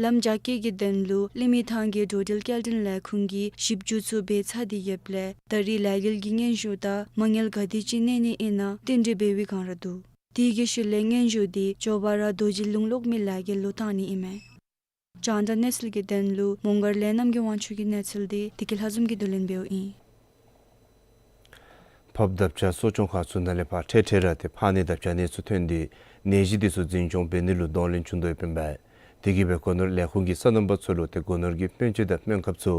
ལམ་རྒྱ་སྐྱེད་ཀྱི་དོན་ལུ་གླིང་མི་ཐང་གི་འགྲོ་འགྲུལ་སྐྱེལ་འདྲེན་ལས་ཁུངས་ཀྱིས་ཞིབ་འཇུག་ཚུ་འབད་ཚར་ཏེ་ཡོདཔ་ལས་ད་རིས་ལས་འགུལ་གྱི་སྙན་ཞུ་དང་མ་དངུལ་ག་དེ་ཅིག་གནས་ནི་ཨིན་ན་རྟེན་འབྲེལ་འབད་བའི་བསྒང་ར་འདུག། དེ་གི་ཤུལ་ལས་སྙན་ཞུ་འདི་མགྱོགས་པ་ར་རྡོ་རྗེ་ལུང་གློག་མེ་ལས་འགུལ་ལུ་བཏང་ནི་ཨིན་མས། རྒྱང་བསྒྲགས་གནས་ཚུལ་གྱི་དོན་ལུ་མོང་སྒར་ལས་རྣམ་རྒྱལ་དབང་ཕྱུག་གི་གནས་ཚུལ་འདི་བདེ་སྐྱིད་ལྷ་འཛོམས་ཀྱིས་བསྡུ་ལེན་འབདཝ་ཨིན། ཕགཔ་དང་བྱ་གསོ་སྐྱོང་ཁག་ཚུ་ནཱ་ལས་ཕར་འཕྲལ་འཕྲལ་ར་ཏེ་ཕག་ནད་དང་བྱ་ནད་ཚུ་ཐོན་ཏེ་ནད་གཞི་འདི་ཚུ་འཛིན་སྐྱོང་འབད་ནི་ལུ་གདོང་ལེན་བྱུང་དོ་ཡོདཔ་ཨིན་པས། དེ་གིས་སྦེ་སྒོ་ནོར་ལས་ཁུངས་ཀྱིས་སོ་ནམ་པ་ཚུ་ལུ་ཏེ་སྒོ་ནོར་གྱི་སྤུན་བཅོལ་དང་སྨན་ཁབ་ཚུ་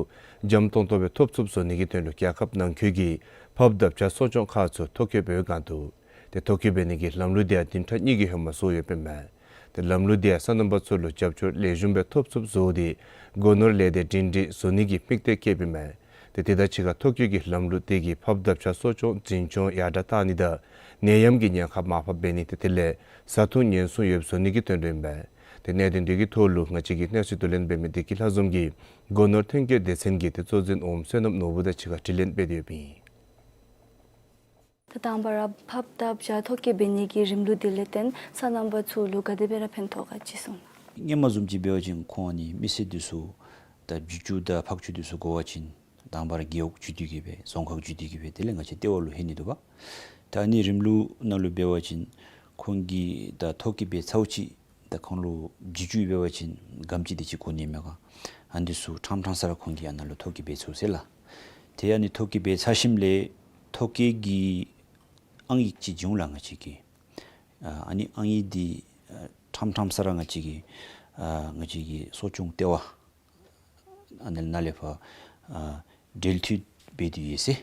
འཇམ་ཏོང་ཏོ་སྦེ་ཐོབ་ཚུགསཔ་བཟོ་ནི་གི་དོན་ལུ་རྒྱལ་ཁབ་ནང་འཁོད་ཀྱི་ཕགཔ་དང་བྱ་གསོ་སྐྱོང་ཁག་ཚུ་ཐོ་བཀོད་འབད་བའི་བསྒང་འདུག། ཏེ་ཐོ་བཀོད་འབད་ནི་གི་ལམ་ལུགས་འདི་ཡང་བདུན་ཕྲག་གཉིས་ཀྱི་ཧེ་མ་བཟོ་ཡོདཔ་ཨིན་མས། ཏེ་ལམ་ལུགས་འདི་ཡང་སོ་ནམ་པ་ཚུ་ལུ་རྒྱབ་སྐྱོར་ལེགས་ཤོམ་སྦེ་ཐོབ་ཚུགསཔ་བཟོ་སྟེ་སྒོ་ནོར་ལས་སྡེ་སྒྲིང་སྒྲིང་བཟོ་ནི་གི་དམིགས་གཏད་བསྐྱེདཔ་ཨིན་མས། ཏེ་དེ་དང་གཅིག་ཁར་ཐོ་བཀོད་ཀྱི་ལམ་ལུགས་འདི་གིས་ཕགཔ་དང་བྱ་གསོ་སྐྱོང་འཛིན་སྐྱོང་ཡར་དྲག་གཏང་ནི་དང་ནད་ཡམས་ཀྱི་ཉེན་ཁ་མར་ཕབ་འབད་ནི་ཏེ་དེ་ལས་བཟའ་འཐུང་ཉེན་སྲུང་ཡོདཔ་བཟོ་ནི་གི་དོན་ལུ་ཨིན་པས། ཏེ་གནད་དོན་འདི་གི་ཐོག་ལུ་ང་བཅས་ཀྱི་གནས་ཚུལ་བསྡུ་ལེན་འབད་མི་བདེ་སྐྱིད་ལྷ་འཛོམས་ཀྱིས་སྒོ་ནོར་ཐོན་སྐྱེད་སྡེ་ཚན་གྱི་ཏེ་གཙོ་འཛིན་འོགམ་བསོད་ནམས་ནོར་བུ་དང་གཅིག་ཁར་དྲི་ལན་འབད་དེ་ཡོདཔ་ཨིན། ད་དང་པ་ར་ཕགཔ་དང་བྱ་ཐོ་བཀོད་འབད་ནི་གི་རིམ་ལུགས་འདི་ལས་བརྟེན་སོ་ནམ་པ་ཚུ་ལུ་ག་དེ་སྦེ་ར་ཕན་ཐོགས་ག་ཅིག་གསུང་གནང་། སྔོན་མ་བཟུམ་ཅིག་འབད་བ་ཅིན་ཁོང་ཨ་ནི་མི་སེར་འདི་ཚུ་ད་བྱི་ཅུང་དང་ཕག་ཅུང་འདི་ཚུ་དགོ་པ་ཅིན་དང་པ་ར་རྒེད་འོག་བརྒྱུད་དེ་གིས་སྦེ་རྫོང་ཁག་བརྒྱུད་དེ་གིས་སྦེ་དེ་ལས་ང་བཅས་ལྟེ་བ་ལུ་ལྷོད་ནི་འདུག་པ། ད་ཨ་ནི་རིམ་ལུགས་ནང་ལུ་འབད་བ་ཅིན་ཁོང་གིས་ད་ཐོ་བཀོད་འབད་ཚརཝ་ཅིག་ད་ཁོང་ལུ་བྱི་ཅུང་འབད་བ་ཅིན་སྒམ་ཅིག་དེ་ཅིག་དགོ་ནི་མས་ག། ཨ་ནི་ཚུ་ཕྲང་ཕྲང་ས་ར་ཁོང་གིས་ཨ་ནཱ་ལུ་ཐོ་བཀོད་འབད་ཚུགས་ཟེར་ལགས། ཏེ་ཨ་ནི་ཐོ་བཀོད་འབད་ཚར་ཞིནམ་ལས་ཐོ་བཀོད་ཀྱི་ཨང་ཡིག་ཅིག་བྱུང་ལགས་ང་བཅས་ཀྱི། ཨ་ཨ་ནི་ཨང་ཡིག་འདི་ཨ་ཕྲང་ཕྲང་ས་ར་ང་བཅས་ཀྱི་ཨ་ང་བཅས་ཀྱི་གསོ་སྐྱོང་ལྟེ་བ་ཨ་ནཱ་ནཱ་ལས་ཕར་ཨ་འབྲེལ་མཐུད་འབད་དེ་ཡོད་ཟེར།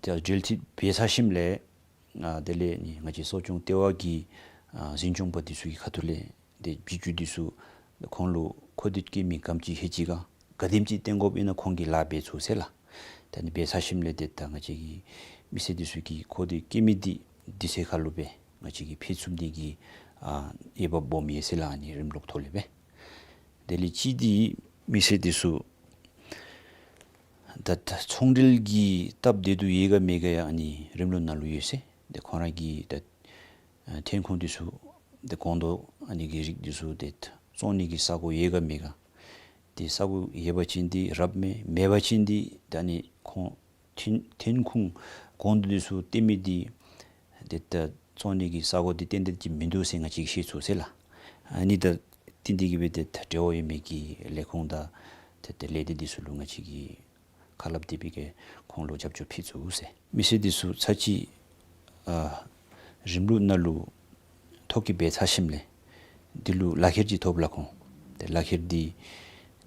ཏེ་འབྲེལ་མཐུད་འབད་ཚར་ཞིནམ་ལས་ཨ་དེ་ལས་ནི་ང་བཅས་གསོ་སྐྱོང་ལྟེ་བ་གི་ཨ་འཛིན་སྐྱོང་པ་འདི་ཚུ་གི་ཁ་ཐུག་ལས་ཏེ་བྱི་ཅུང་འདི་ཚུ་ཁོང་ལུ་མཁོ་འདོད་བསྐྱེད་མི་སྒམ་ཅིག་ལྷོད་ཅི་ག། ག་དེམ་ཅིག་བཏོན་དགོཔ་ཨིན་ན་ཁོང་གིས་ལཱ་འབད་ཚུགས་ཟེར་ལགས། ད་ཨ་ནི་འབད་ཚར་ཞིནམ་ལས་ཏེ་ད་ང་བཅས་ཀྱི་མི་སེར་འདི་ཚུ་གིས་མཁོ་འདོད་བསྐྱེད་མི་འདི་དུས་ཚོད་ཁར་ལུ་སྦེ་ང་བཅས་ཀྱིས་ཕུལ་ཚུགས་ནི་གི་ཨ་འོས་འབབ་སྦོམ་ཡོད་ཟེར་ལགས། ཨ་ནི་རིམ་ལུགས་ཐོག་ལས་སྦེ། དེ་ལས་གཅིག་འདི་མི་སེར་འདི་ཚུ་ད་ད་ཚོང་འབྲེལ་གྱི་སྟབས་བདེ་སྡུག་ཡོད་ག་མེད་ག་ཡང་ཨ་ནི་རིམ་ལུགས་ནང་ལུ་ཡོད་ཟེར། ཏེ་ཁོང་ར་གི་ད་ཨ་ཐོན་ཁུངས་འདི་ཚུ་ཏེ་སྒོང་རྡོག་ཨ་ནི་གི་རིགས་འདི་ཚུ་ཏེ་བཙོང་ནི་གི་ས་གོ་ཡོད་ག་མེད་ག། ཏེ་ས་གོ་ཡོད་པ་ཅིན་འདི་རབ་མས། མེད་པ་ཅིན་འདི་ད་ཨ་ནི་ཁོང་ཐོན་ཐོན་ཁུངས་སྒོང་རྡོག་འདི་ཚུ་བཏོན་མི་འདི་ཏེ་ད་བཙོང་ནི་གི་ས་གོ་འདི་ཏན་ཏན་ཅིག་མིན་འདུག་ཟེར་ང་བཅས་ཀྱིས་ཤེས་ཚུགས་ཟེར་ལགས། ཨ་ནི་ད་ཏན་ཏན་གྱི་སྦེ་ཏེ་ད་འབྲེལ་བ་ཡོད་མི་གི་ལས་ཁུངས་དང་ཏེ་ཏེ་ལས་སྡེ་འདི་ཚུ་ལུ་ང་བཅས་ཀྱིས་ཁ་སླབ་སྟེ་སྦེ་གི་ཁོང་ལུ་རྒྱབ་སྐྱོར་ཕུལ་ཚུགས་ཟེར། མི་སེར་འདི་ཚུ་ཚར་གཅིག་ཨ་རིམ་ལུགས་ནང་ལུ་ཐོ་བཀོད་འབད་ཚར་ཞིནམ་ལས་འདི་ལུ་ལག་ཁྱེར་ཅིག་ཐོབ་ལགས་ཁོང་། ཏེ་ལག་ཁྱེར་འདི་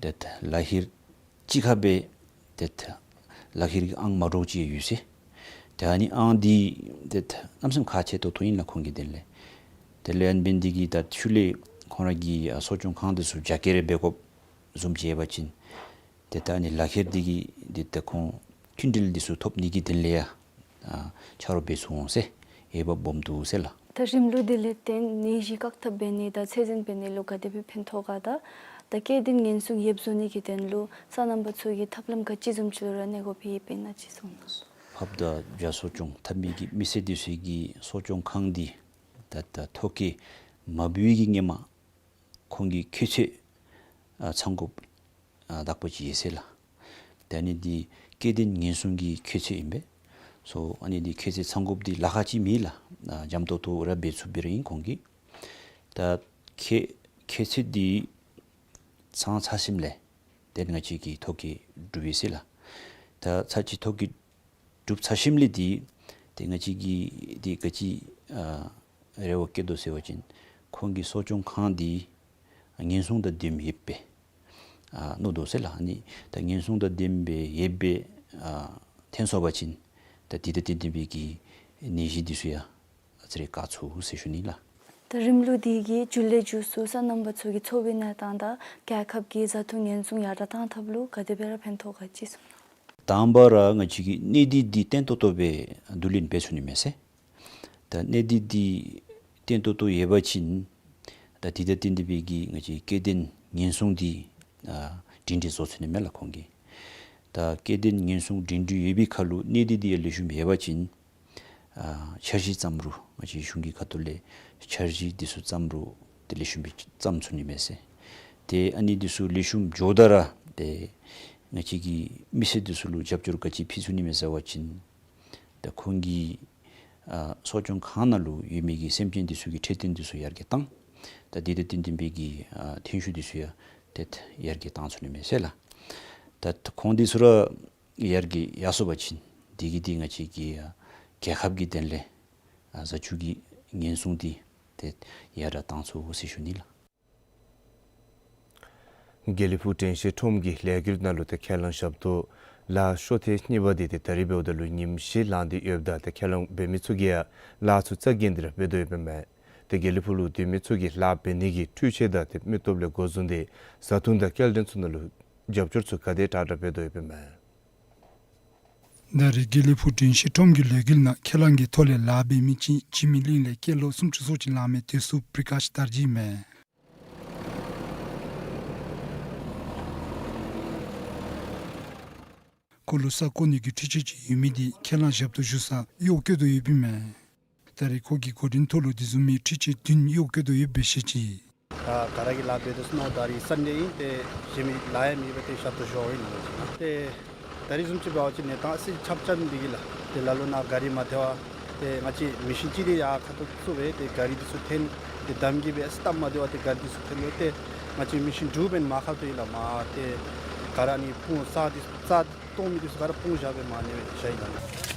ཏེ་ལག་ཁྱེར་གཅིག་ཁར་སྦེ་ཏེ་ལག་ཁྱེར་གྱི་ཨང་མ་འདྲཝ་ཅིག་ཡོད་ཟེར། ཏེ་ཨ་ནི་ཨང་འདི་ཏེ་གནམ་མེད་ས་མེད་ཁག་ཆེ་ཏོག་ཏོ་ཨིན་ལགས་ཁོང་གི་དོན་ལས། དེ་ལས་ཨ་ནི་འབད་ནི་འདི་གིས་ད་ཤུལ་ལས་ ཁོང་ར་གི་ཨ་གསོ་སྐྱོང་ཁང་འདི་ཚུ་རྒྱ་སྐྱེད་རེ་འབད་དགོཔ་བཟུམ་ཅིག་ཡོད་པ་ཅིན་ཏེ་ད་ཨ་ནི་ལག་ཁྱེར་འདི་གིས་ཏེ་ད་ཁོང་མཐུན་སྒྲིལ་འདི་ཚུ་ཐོབ་ནི་གི་དོན་ལས་ཡང་ཨ་ཆ་རོགས་འབད་ཚུགས་འོང་ཟེར་འོས་འབབ་སྦོམ་འདུག་ཟེར་ལགས། ད་རིམ་ལུགས་འདི་ལས་བརྟེན་ནད་གཞི་བཀག་ཐབས་འབད་ནི་དང་ཚད་འཛིན་འབད་ནི་ལུ་ག་དེ་སྦེ་ཕན་ཐོགས་ག། ད་ད་སྐྱེ་ལྡན་ངན་སོང་ཡོདཔ་བཟོ་ནི་གི་དོན་ལུ་སོ་ནམ་པ་ཚུ་གིས་ཐབས་ལམ་ག་ཅི་བཟུམ་ཅིག་ལུ་ར་གནས་དགོཔ་ཡོདཔ་ཨིན་ན་ཅིག་གསུང་གནང་། ཕབ་དང་བྱ་གསོ་སྐྱོང་འཐབ་མི་གི་མི་སེར་འདི་ཚུ་གིས་གསོ་སྐྱོང་ཁང་འདི་ད་ད་ཐོ་བཀོད་མ་འབད་བའི་གི་ཧེ་མ་ཁོང་གི་ཁྱད་ཚད་ཨ་ཚང་དགོཔ་ཨ་དག་པ་ཅིག་ཡོད་ཟེར་ལགས། ཏེ་ཨ་ནི་འདི་སྐྱེ་ལྡན་ངན་སོང་གི་ཁྱད་ཚད་ཨིན་པས། སོ་ཨ་ནི་འདི་ཁྱད་ཚད་ཚང་དགོཔ་འདི་ལཱ་ཁག་ཅིག་མེད་ལགས། ཨ་འཇམ་ཏོང་ཏོ་ར་འབད་ཚུགསཔ་སྦེ་ར་ཨིན་ཁོང་གིས། ད་ཁྱད་ཁྱད་ཚད་འདི་ཚང་ཚར་ཞིནམ་ལས་ཏེ་ང་བཅས་ཀྱིས་ཐོ་བཀོད་གྲུབ་ཡི་ཟེར་ལགས། ད་ཚར་གཅིག་ཐོ་བཀོད་གྲུབ་ཚར་ཞིནམ་ལས་འདི་ཏེ་ང་བཅས་ཀྱིས་འདི་ག་ཅི་ཨ་རེ་བ་བསྐྱེད་དོ་ཟེར་བ་ཅིན་ཁོང་གི་གསོ་སྐྱོང་ཁང་འདི་ངན་སོང་དང་ལྡནམ་ཡོདཔ་སྦེ་ཨ་མནོ་དོ་ཟེར་ལགས། ཨ་ནི་ད་ངན་སོང་དང་ལྡནམ་སྦེ་ཡོདཔ་སྦེ་ཨ་ཐོན་སོང་པ་ཅིན་ད་འདི་དང་བསྟུན་ཏེ་སྦེ་གི་ནད་གཞི་འདི་ཚུ་ཡང་ཨ་ཙི་རེ་བཀག་ཚུགས་ཟེར་ཞུ་ནི་ལགས། ད་རིམ་ལུགས་འདི་གིས་མཇུག་ལས་མཇུག་སུ་སོ་ནམ་པ་ཚུ་གི་འཚོ་བའི་གནས་སྟངས་དང་རྒྱལ་ཁབ་ཀྱི་བཟའ་འཐུང་ཉེན་སྲུང་ཡར་དྲག་གཏང་ཐབས་ལུ་ག་དེ་སྦེ་ར་ཕན་ཐོགས་ག་ཅིག་གསུང་གནང་། དང་པ་ར་ང་བཅས་ཀྱིས་གནས་སྡུད་འདི་བརྟན་ཏོག་ཏོ་སྦེ་བསྡུ་ལེན་འབད་ཚུགས་ནི་མས་ཟེར། ད་གནས་སྡུད་འདི་བརྟན་ཏོག་ཏོ་ཡོད་པ་ཅིན་ད་འདི་དང་བསྟུན་ཏེ་སྦེ་གི་ང་བཅས་སྐྱེ་ལྡན་ངན་སོང་འདི་ཨ་སྒྲིང་སྒྲི་བཟོ་ཚུགས་ནི་མས་ལགས་ཁོང་གིས། ད་སྐྱེ་ལྡན་ངན་སོང་སྒྲིང་སྒྲི་ཡོད་པའི་ཁར་ལུ་གནས་སྡུད་འདི་ཡང་ལེགས་ཤོམ་ཡོད་པ་ཅིན་ཨ་འཆར་གཞི་བརྩམ་རུང་ང་བཅས་གཞུང་གི་ཁ་ཐུག་ལས་འཆར་གཞི་འདི་ཚུ་བརྩམ་རུང་ཏེ་ལེགས་ཤོམ་སྦེ་བརྩམ་ཚུགས་ནི་མས་ཟེར། ཏེ་ཨ་ནི་འདི་ཚུ་ལེགས་ཤོམ་འགྱོཝ་ད་ར་ཏེ་ང་བཅས་ཀྱིས་མི་སེར་འདི་ཚུ་ལུ་རྒྱབ་སྐྱོར་ག་ཅི་ཕུལ་ཚུགས་ནི་མས་ཟེར་བ་ཅིན་ད་ཁོང་གི་ཨ་གསོ་སྐྱོང་ཁང་ནང་ལུ་ཡོད་མི་གི་སེམས་ཅན་འདི་ཚུ་གི་འཕྲོད་བསྟེན་འདི་ཚུ་ཡར་རྒྱས་བཏང་། ད་འདི་དང་བསྟུན་ཏེ་སྦེ་གི་ཨ་ཐོན་ཤུགས་འདི་ཚུ་ཡང་ཏེ་ཡར་རྒྱས་བཏང་ཚུགས་ནི་མས་ཟེར་ལགས། ད་ཁོང་འདི་ཚུ་ར་ཡར་རྒྱས་ཡར་སོང་པ་ཅིན་འདི་གིས་འདི་ང་བཅས་ཀྱི་ཨ་རྒྱལ་ཁབ་ཀྱི་དོན་ལས་ཨ་བཟའ་བཅའ་གི་ཉེན་སྲུང་འདི་ཏེ་ཡར་དྲག་བཏང་ཚུགས་ཟེར་ཞུ་ནི་ལགས། དགེ་ལེགས་ཕུག་དྲན་ཤེས་ཁྲོམ་གྱི་ལས་འགུལ་ནང་ལུ་ཏེ་ཁས་བླངས་ཞབས་ཏོག་ལཱ་ཤོ་ཐེངས་གཉིས་པ་འདི་ཏེ་ད་རིས་འབདཝ་ད་ལུ་ཉིནམ་བཞི་ལང་སྟེ་ཡོདཔ་ད་ཏེ་ཁས་བླངས་འབད་མི་ཚུ་གིས་ཡང་ལཱ་ཚུ་རྩ་འགེངས་ཏེ་ར་འབད་དོ་ཡོདཔ་མས། ཏེ་དགེ་ལེགས་ཕུག་ལུ་སྡོད་མི་ཚུ་གིས་ལཱ་འབད་ནི་གི་འཕྲུལ་ཆས་དང་ཏེ་མི་སྟོབས་ལས་འགོ་བཟུང་སྟེ་བཟའ་འཐུང་དང་སྐྱེལ་འདྲེན་ཚུ་ནང་ལུ་རྒྱབ་སྐྱོར་ཚུ་ག་དེ་དྲག་དྲག་འབད་དོ་ཡོདཔ་མས། ད་རིས་དགེ་ལེགས་ཕུག་དྲན་ཤེས་ཁྲོམ་གྱི་ལས་འགུལ་ནང་ཁས་བླངས་ཀྱི་ཐོག་ལས་ལཱ་འབད་མི་ཅིག་འཇིགས་མེད་གླིང་ལས་སྐྱེས་ལོ་སུམ་ཅུ་སོ་གཅིག་ལང་མི་དོལ་སྲུང་པྲི་ཀཱཤ་དར་ཇི་མས། ཁོ་ལུ་ས་བརྐོ་ནི་གི་འཕྲུལ་ཆས་ཅིག་ཡོད་མི་འདི་ཁས་བླངས་ཞབས་ཏོག་ཞུ་སར་གཡོག་བཀོལ་དོ་ཡོདཔ་མས། ད་རིས་ཁོ་གིས་འགོ་འདྲེན་ཐོག་ལུ་དེ་བཟུམ་མའི་འཕྲུལ་ཆས་བདུན་གཡོག་བཀོལ་དོ་ཡོདཔ་སྦེ་བཤད་ཅི། ད་ག་ར་གིས་ལཱ་འབད་དོ་ཟེར་མནོ། ད་རིས་སན་ཌེ་ཨིན། ཏེ་གཞན་མི་ལཱ་ཡང་མེད་པར་ཏེ་ཞབས་ཏོག་ཞུ་བ་ཨིན་ལགས། ཏེ་ད་རིས་བཟུམ་ཅིག་འབད་བ་ཅིན་གནས་སྟངས་ཨ་ཙི་ཁྱབ་ཁྱབ་འདི་གིས་ལགས། ཏེ་ལ་ལུ་ནཱ་གཱ་རི་མ་ཐལ་བར་ཏེ་ང་བཅས་མེ་ཤིན་ཅིག་འདི་ཡར་ཁ་ཐུག་བཙུགས་སྦེ་ཏེ་གཱ་རི་འདི་ཚུ་འཐེན། ཏེ་འདམ་གྱིས་སྦེ་ཨ་ཙི་སྟབས་མ་བདེ་བར་ཏེ་གཱ་རི་འདི་ཚུ་འཐེན་ཏེ་ང་བཅས་མེ་ཤིན་དྲུག་འབདན་མར་ཁ་ཐུག་ཡི་ལགས། མར་ཏེ་ག་ར་ནི་སྤུངས་ས་འདི་རྩྭ་བཏོག་མི་འདི་ཚུ་ག་ར་སྤུངས་བཞག་སྦེ་མར་ནི་སྦེ་བཞག་ཡི་ལགས།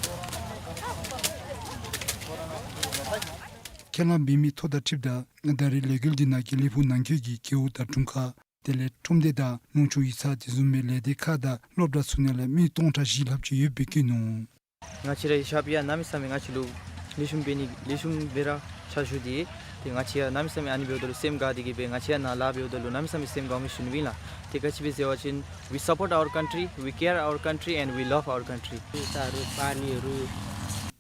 ཁས་བླངས་འབད་མི་ཐོ་དང་འཁྲིལཝ་ད་ད་རིས་ལས་འགུལ་འདི་ནང་དགེ་ལེགས་ཕུག་ནང་འཁོད་ཀྱི་རྒེད་འོག་དང་དྲུང་ཁག་དེ་ལས་ཁྲོམ་སྡེ་དང་ལུང་ཕྱོགས་ཡིག་ཚང་དེ་བཟུམ་མའི་ལས་སྡེ་ཁག་དང་སློབ་གྲྭ་ཚུ་ནང་ལས་མི་སྟོང་ཕྲག་བཞི་ལྷགཔ་ཅིག་ཡོདཔ་སྦེ་བཀོད་ནུག། ང་བཅས་རའི་ཞབས་ཡང་གནམ་མེད་ས་མེད་ང་བཅས་ལུ་ལེགས་ཤོམ་འབད་ནི་ལེགས་ཤོམ་སྦེ་ར་ཆ་བཞག་སྟེ། ཏེ་ང་བཅས་ཡང་གནམ་མེད་ས་མེད་ཨ་ནི་འབདཝ་ད་ལུ་སེམས་དགའ་སྟེ་གིས་སྦེ་ང་བཅས་ཡང་ནཱ་ལཱ་འབདཝ་ད་ལུ་གནམ་མེད་ས་མེད་སེམས་དགའ་མི་ཞུ་ནི་ཨིན་ལགས། ཏེ་ག་ཅི་སྦེ་ཟེར་བ་ཅིན་we support our country, we care our country and we love our country.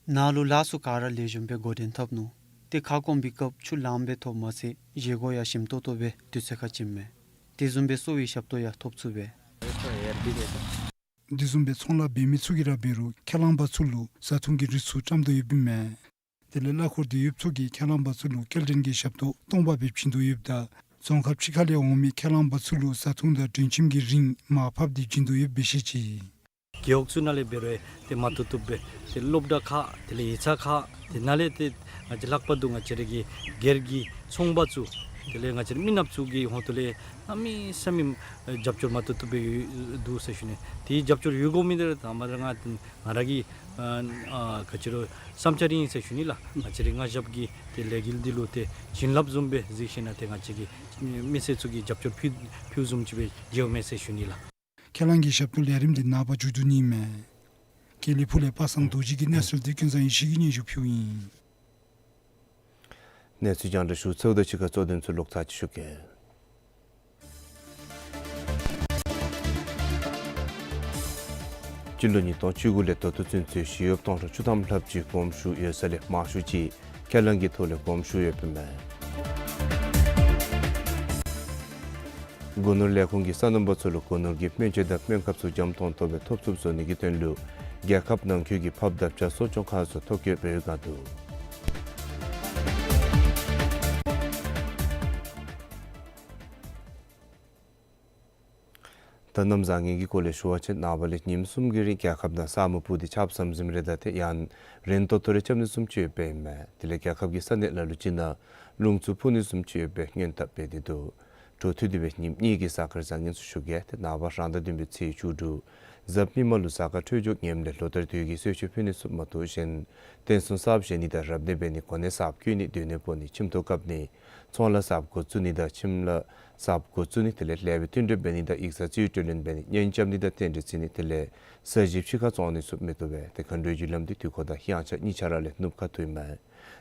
ནཱ་ལུ་ལཱ་ཚུ་ག་ར་ལེགས་ཤོམ་སྦེ་འགོ་འདྲེན་འཐབ་ནུག། ཏེ་ཁ་སྐོམ་པའི་སྐབས་ཆུ་ལངམ་སྦེ་ཐོབ་མ་ཚད་བཞེས་སྒོ་ཡང་ཞིམ་ཏོག་ཏོ་སྦེ་དུས་ཚོད་ཁར་བྱིནམ་མས། དེ་བཟུམ་སྦེ་གསོ་བའི་ཞབས་ཏོག་ཡང་ཐོབ་ཚུགས་པས། དེ་བཟུམ་སྦེ་ཚོང་ལཱ་འབད་མི་ཚུ་གིས་ར་འབད་རུང་ཁས་བླངས་པ་ཚུ་ལུ་བཟའ་འཐུང་གི་རིགས་ཚུ་བཀྲམ་དོ་ཡོདཔ་ཨིན་མས། དེ་ལས་གླ་འཁོར་དོན་གཡོགཔ་ཚུ་གིས་ཁས་བླངས་པ་ཚུ་ལུ་སྐྱེལ་འདྲེན་གྱི་ཞབས་ཏོག་སྟོང་པ་སྦེ་བྱིན་དོ་ཡོདཔ་ད་རྫོང་ཁག་ཕྱི་ཁ་ལས་འོང་མི་ཁས་བླངས་པ་ཚུ་ལུ་བཟའ་འཐུང་དང་སྒྲིང་ཁྱིམ་གྱི་རིན་མར་ཕབ་སྟེ་བྱིན་དོ་ཡོདཔ་སྦེ་བཤད་ཅི། རྒེད་འོག་ཚུ་ནང་ལས་འབད་རུང་ཏེ་མ་བཏུབ་བཏུབ་སྦེ་ཏེ་སློབ་གྲྭ་ཁག་དེ་ལས་ཡིག་ཚང་ཁག་དེ་ནང་ལས་ཏེ་ང་བཅས་ལྷག་པར་དུ་ང་བཅས་རའི་གི་སྒེར་གྱི་ཚོང་པ་ཚུ་དེ་ལས་ང་བཅས་རའི་མི་ནགཔ་ཚུ་གི་ཧོངས་ཏོ་ལས་གནམ་མེད་ས་མེད་རྒྱབ་སྐྱོར་མ་བཏུབ་བཏུབ་སྦེ་ཡོད་འདུག་ཟེར་ཞུ་ནི། ཏེ་རྒྱབ་སྐྱོར་ཡོད་དགོ་མི་འདི་ར་དང་པ་ར་ང་ང་ར་གི་ཨ་ཨ་ག་ཅི་རུང་བསམ་འཆར་ཨིན་ཟེར་ཞུ་ནི་ལགས། ང་བཅས་རའི་ང་ཞབས་ཀྱི་ཏེ་ལས་འགུལ་འདི་ལུ་ཏེ་བྱིན་རླབས་བཟུམ་སྦེ་གཟིགས་ཞིན་ན་ཏེ་ང་བཅས་ཀྱི་མི་སེར་ཚུ་གིས་རྒྱབ་སྐྱོར་ཕུལ་ཕུལཝ་བཟུམ་ཅིག་སྦེ་མཇལཝ་མས་ཟེར་ཞུ་ནི་ལགས། ཁས་བླངས་ཀྱི་ཞབས་ཏོག་ལས་རིམ་འདི་ནངས་པ་མཇུག་བསྡུ་ནི་མས། དགེ་ལེགས་ཕུག་ལས་པ་སངས་རྡོ་རྗེ་གི་གནས་ཚུལ་འདི་ཀུན་བཟང་ཡེ་ཤེས་ཀྱིས་སྙན་ཞུ་ཕུལཝ་ཨིན། གནས་ཚུལ་རྒྱང་བསྒྲགས་ཞུ་ཚརཝ་ད་ཕྱི་ཁ་གཙོ་དོན་ཚུ་ལོག་ཚར་ཅིག་ཞུ་གེ། སྤྱི་ལོ་ཉིས་སྟོང་བཅུ་དགུ་ལས་ད་ལྟོ་ཚུན་ཚོད་ཞི་གཡོགཔ་སྟོང་ཕྲག་བཅུ་ཐམ་ལྷགཔ་ཅིག་དགོངསམ་ཞུ་ཡོད་ས་ལས་མང་ཤོས་ཅིག་ཁས་བླངས་ཀྱི་ཐོག་ལས་དགོངསམ་ཞུ་ཡོདཔ་ཨིན་མས། སྒོ་ནོར་ལས་ཁུངས་ཀྱིས་སོ་ནམ་པ་ཚུ་ལུ་སྒོ་ནོར་གྱི་སྨན་བཅོས་དང་སྨན་ཁབ་ཚུ་འཇམ་ཏོང་ཏོ་སྦེ་ཐོབ་ཚུགསཔ་བཟོ་ནི་གི་དོན་ལུ་རྒྱལ་ཁབ་ནང་འཁོད་ཀྱི་ཕབ་དང་བྱ་གསོ་སྐྱོང་ཁང་ཚུ་ཐོ་བཀོད་འབད་བའི་བསྒང་དུ། ད་གནམ་བཟང་ངན་གྱི་སྐོར་ལས་ཞུ་བ་ཅིན་ནངས་པ་ལས་ཉིནམ་གསུམ་གྱི་རིང་རྒྱལ་ཁབ་ནང་ས་སྨུག་སྤུབས་ཏེ་ཆརཔ་ཟམ་ཟིམ་རེ་དང་ཏེ་ཡང་རན་ཏོག་ཏོ་རེ་རྐྱབ་ནི་བཟུམ་ཅིག་ཡོདཔ་ཨིན་མས། དེ་ལས་རྒྱལ་ཁབ་ཀྱི་ས་གནས་ལ་ལུ་ཅིག་ནང་རླུང་འཚུབ་འཕུ་ནི་བཟུམ་ཅིག་ཡོདཔ་སྦེ་སྔོན་དཔག་འབད་དེ་འདུག། འཕྲོ་མཐུད་དེ་སྦེ་ཉིནམ་གཉིས་ཀྱི་གཟའ་སྐར་བཟང་ངན་ཚུ་ཞུ་གེ། ཏེ་ནངས་པ་རང་ཟླ་བདུན་པའི་ཚེས་བཅུ་དྲུག་གཟའ་མིག་དམར་ལུ་གཟའ་སྐར་འཕྲོད་སྦྱོར་ངནམ་ལས་ལོ་ལྟར་དུས་ཀྱི་གསོལ་མཆོད་ཕུལ་ནི་ཚུ་མ་གཏོགས་གཞན་རྟེན་གསུམ་གསརཔ་བཞེངས་ནི་དང་རབ་གནས་འབད་ནི་གོ་གནས་གསརཔ་བསྐོ་ནི་སྡོད་གནས་སྤོ་ནི་ཁྱིམ་ཐོག་བཀབ་ནི་ཚོང་ལཱ་གསརཔ་འགོ་བཙུགས་ནི་དང་ཁྱིམ་ལཱ་གསརཔ་འགོ་བཙུགས་ནི་དེ་ལས་ལེགས་པའི་བསྟུན་གྲོས་འབད་ནི་དང་ཡིག་ཚང་རྩིས་སྤྲོད་ལེན་འབད་ནི་གཉེན་རྐྱབ་ནི་དང་རྟེན་འབྲེལ་བརྩི་ནི་དེ་ལས་ས་གཞི་ཕྱི་ཁར་བཙོང་ནི་ཚུ་མི་བཏུབ་པས། ཏེ་མཁའ་འགྲོའི་རྒྱུ་ལམ་འདི་དུས་འཁོར་དང་དབྱངས་འཆར་གཉིས་ཆ་ར་ལས་ནུབ་ཁ་ཐུག་ཨིན་མས།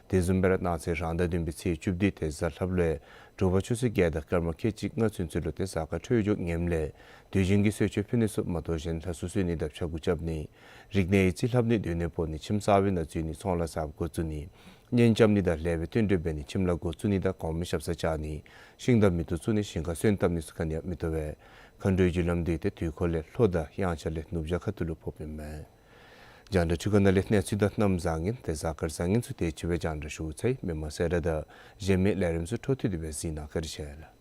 དེ་བཟུམ་སྦེ་ར་གནངས་ཚེ་རང་ཟླ་བདུན་པའི་ཚེས་བཅུ་བདུན་ཏེ་གཟའ་ལྷགཔ་ལུ་དྲོ་པ་ཆུ་ཚོད་བརྒྱད་དང་སྐར་མ་ཁལ་གཅིག་ལྔ་ཚུན་ཚོད་ལུ་ཏེ་གཟའ་སྐར་འཕྲོད་སྦྱོར་ངནམ་ལས་དུས་རྒྱུན་གྱི་གསོལ་མཆོད་ཕུལ་ནི་ཚུ་མ་གཏོགས་གཞན་ལྷ་གསོལ་གསོལ་ནི་དང་ཕྱྭ་འགུགས་རྐྱབ་ནི་རིག་གནས་ཡིག་རྩིས་ལྷབ་ནི་སྡོད་གནས་སྤོ་ནི་ཁྱིམ་གསར་པའི་ནང་འཛུལ་ནི་ཚོང་ལཱ་གསརཔ་འགོ་བཙུགས་ནི་གཉེན་རྐྱབ་ནི་དང་ལེགས་པའི་བསྟུན་གྲོས་འབད་ནི་ཁྱིམ་ལཱ་འགོ་བཙུགས་ནི་དང་གོང་མའི་ཞབས་སར་བཅར་ནི་ཤིང་དང་མེ་ཏོག་བཙུགས་ནི་ཞིང་ཁར་སོན་བཏབ་ནི་ཚུ་ག་ནི་ཡང་མི་བཏུབ་པས། མཁའ་འགྲོའི་རྒྱུ་ལམ་འདི་ཏེ་དུས་འཁོར་ལས་ལྷོ་དང་དབྱངས་འཆར་ལས་ནུབ་བྱང་ཁ་ཐུག་ལུ་ཕོགཔ་ཨིན་མས། རྒྱང་བསྒྲགས་འཕྲུལ་ཁང་ནང་ལས་གནས་ཚུལ་དང་གནམ་བཟང་ངན་ཏེ་གཟའ་སྐར་བཟང་ངན་ཚུ་དེ་ཅིག་སྦེ་རྒྱང་བསྒྲགས་ཞུ་ཚར་ཡི། མི་མང་གསལ་བསྒྲགས་དང་གཞན་མི་ལས་རིམ་ཚུ་འཕྲོ་མཐུད་དེ་སྦེ་གཟིགས་གནང་བཀའ་དྲིན་ཆེ་ལགས།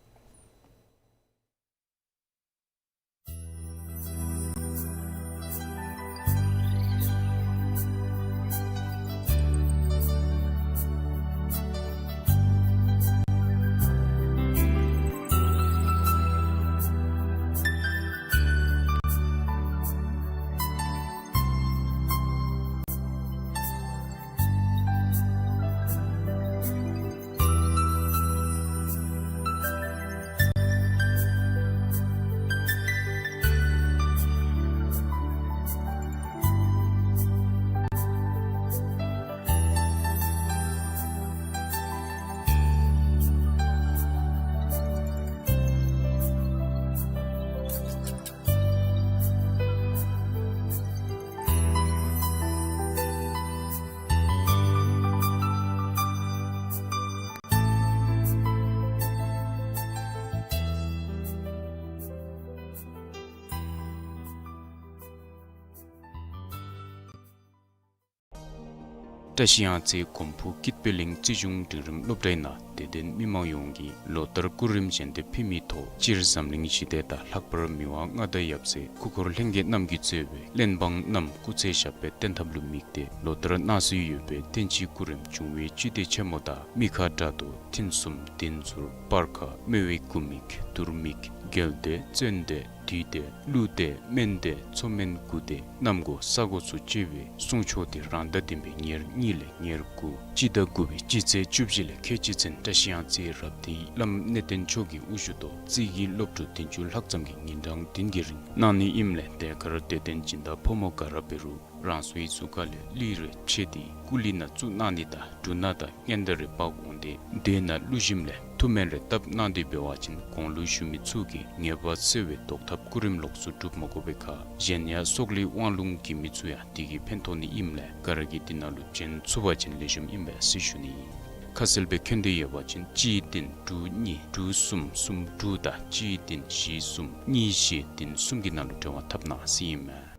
བཀྲ་ཤིས་གཡང་རྩེ་གོམ་ཕུ་ཀིད་པེ་གླིང་རྩིས་གཞུང་འབྲིང་རིམ་སློབ་གྲྭའི་ནང་དད་ལྡན་མི་མང་ཡོངས་ཀྱིས་ལོ་ལྟར་སྐུ་རིམ་བཞེས་ཏེ་ཕུལ་མིའི་ཐོག་སྤྱིར་འཛམ་གླིང་ཞི་བདེ་དང་ལྷག་པར་མི་དབང་མངའ་བདག་ཡབ་སྲས་སྐུ་འཁོར་ལྷན་རྒྱས་རྣམས་ཀྱིས་གཙོས་པའི་གླེན་འབངས་རྣམས་སྐུ་ཚེ་ཞབས་པད་བརྟན་ཐབས་ལུ་དམིགས་ཏེ་ལོ་ལྟར་གནང་སྲོལ་ཡོད་པའི་བསྟན་སྤྱིའི་སྐུ་རིམ་འབྱུང་བའི་བཅུད་དེ་ཆེན་མོ་དང་མི་ཁ་དགྲ་གདོལ་མཐུན་གསུམ་བདེན་ཟུར་སྤར་ཁ་སྨེ་བའི་སྐུ་མིག་དུར་མིག་རྒྱལ་བདེ་བཙན་བདེ་བདུད་བདེ་ཀླུ་བདེ་སྨན་བདེ་མཚོ་སྨན་དགུ་བདེ་གནམ་སྒོ་ས་སྒོ་ཚུ་བཅས་པའི་གསུང་ཆོག་འདི་རང་ཟླ་བདུན་པའི་ཉེར་གཉིས་ལས་ཉེར་དགུ་སྤྱི་ཟླ་དགུ་པའི་སྤྱི་ཚེས་བཅུ་བཞི་ལས་ཁལ་གཅིག་ཚུན་བཀྲ་ཤིས་གཡང་རྩེའི་རབ་སྡེའི་བླམ་གནས་བརྟན་མཆོག་གི་དབུ་བཞུགས་ཐོག་རྩིས་ཀྱི་སློབ་ཕྲུག་བདུན་ཅུ་ལྷག་ཙམ་གྱིས་ཉིན་གྲངས་བདུན་གྱི་རིང་གནང་ནི་ཨིནམ་ལས་དེ་ཁར་དད་ལྡན་སྦྱིན་བདག་ཕོ་མོ་ག་ར་འབད་རུང་རང་སོའི་གཟུགས་ཁ་ལས་གླུད་རེ་ཕྱེ་སྟེ་སྐུ་གླུད་ནང་བཙུགས་གནང་ནི་དང་འབྲུ་སྣ་དང་སྔན་བརྡ་རེ་འབག་འོང་སྟེ་དེ་ནང་གླུ་ཞིམ་ལས་ཐུགས་སྨོན་རེ་བཏབ་གནང་སྟེ་འབད་བ་ཅིན་གོང་ལུ་ཞུ་མི་ཚུ་གིས་ངེས་པ་སེལ་བའི་བཟློག་ཐབས་སྐུ་རིམ་ལོགས་སུ་སྒྲུབ་མ་དགོ་པའི་ཁར་གཞན་ཡང་སྲོག་ལུ་དབང་ལུང་གི་མི་ཚུ་ཡང་དེ་གིས་ཕན་ཐོགས་ནི་ཨིནམ་ལས་ག་ར་གིས་དེ་ནང་ལུ་བྱོན་ཚུགས་པ་ཅིན་ལེགས་ཤོམ་ཨིན་པས་ཟེར་ཞུ་ནི་ཨིན། ཁ་གསལ་སྦེ་མཁྱེན་འདོད་ཡོད་པ་ཅིན་གཅིག་བདུན་དྲུག་གཉིས་དྲུག་གསུམ་གསུམ་དྲུག་དང་གཅིག་བདུན་བཞི་གསུམ་གཉིས་བཞི་བདུན་གསུམ་གྱི་ནང་ལུ་འབྲེལ་བ་འཐབ་གནང་ཟེར་ཨིན་མས།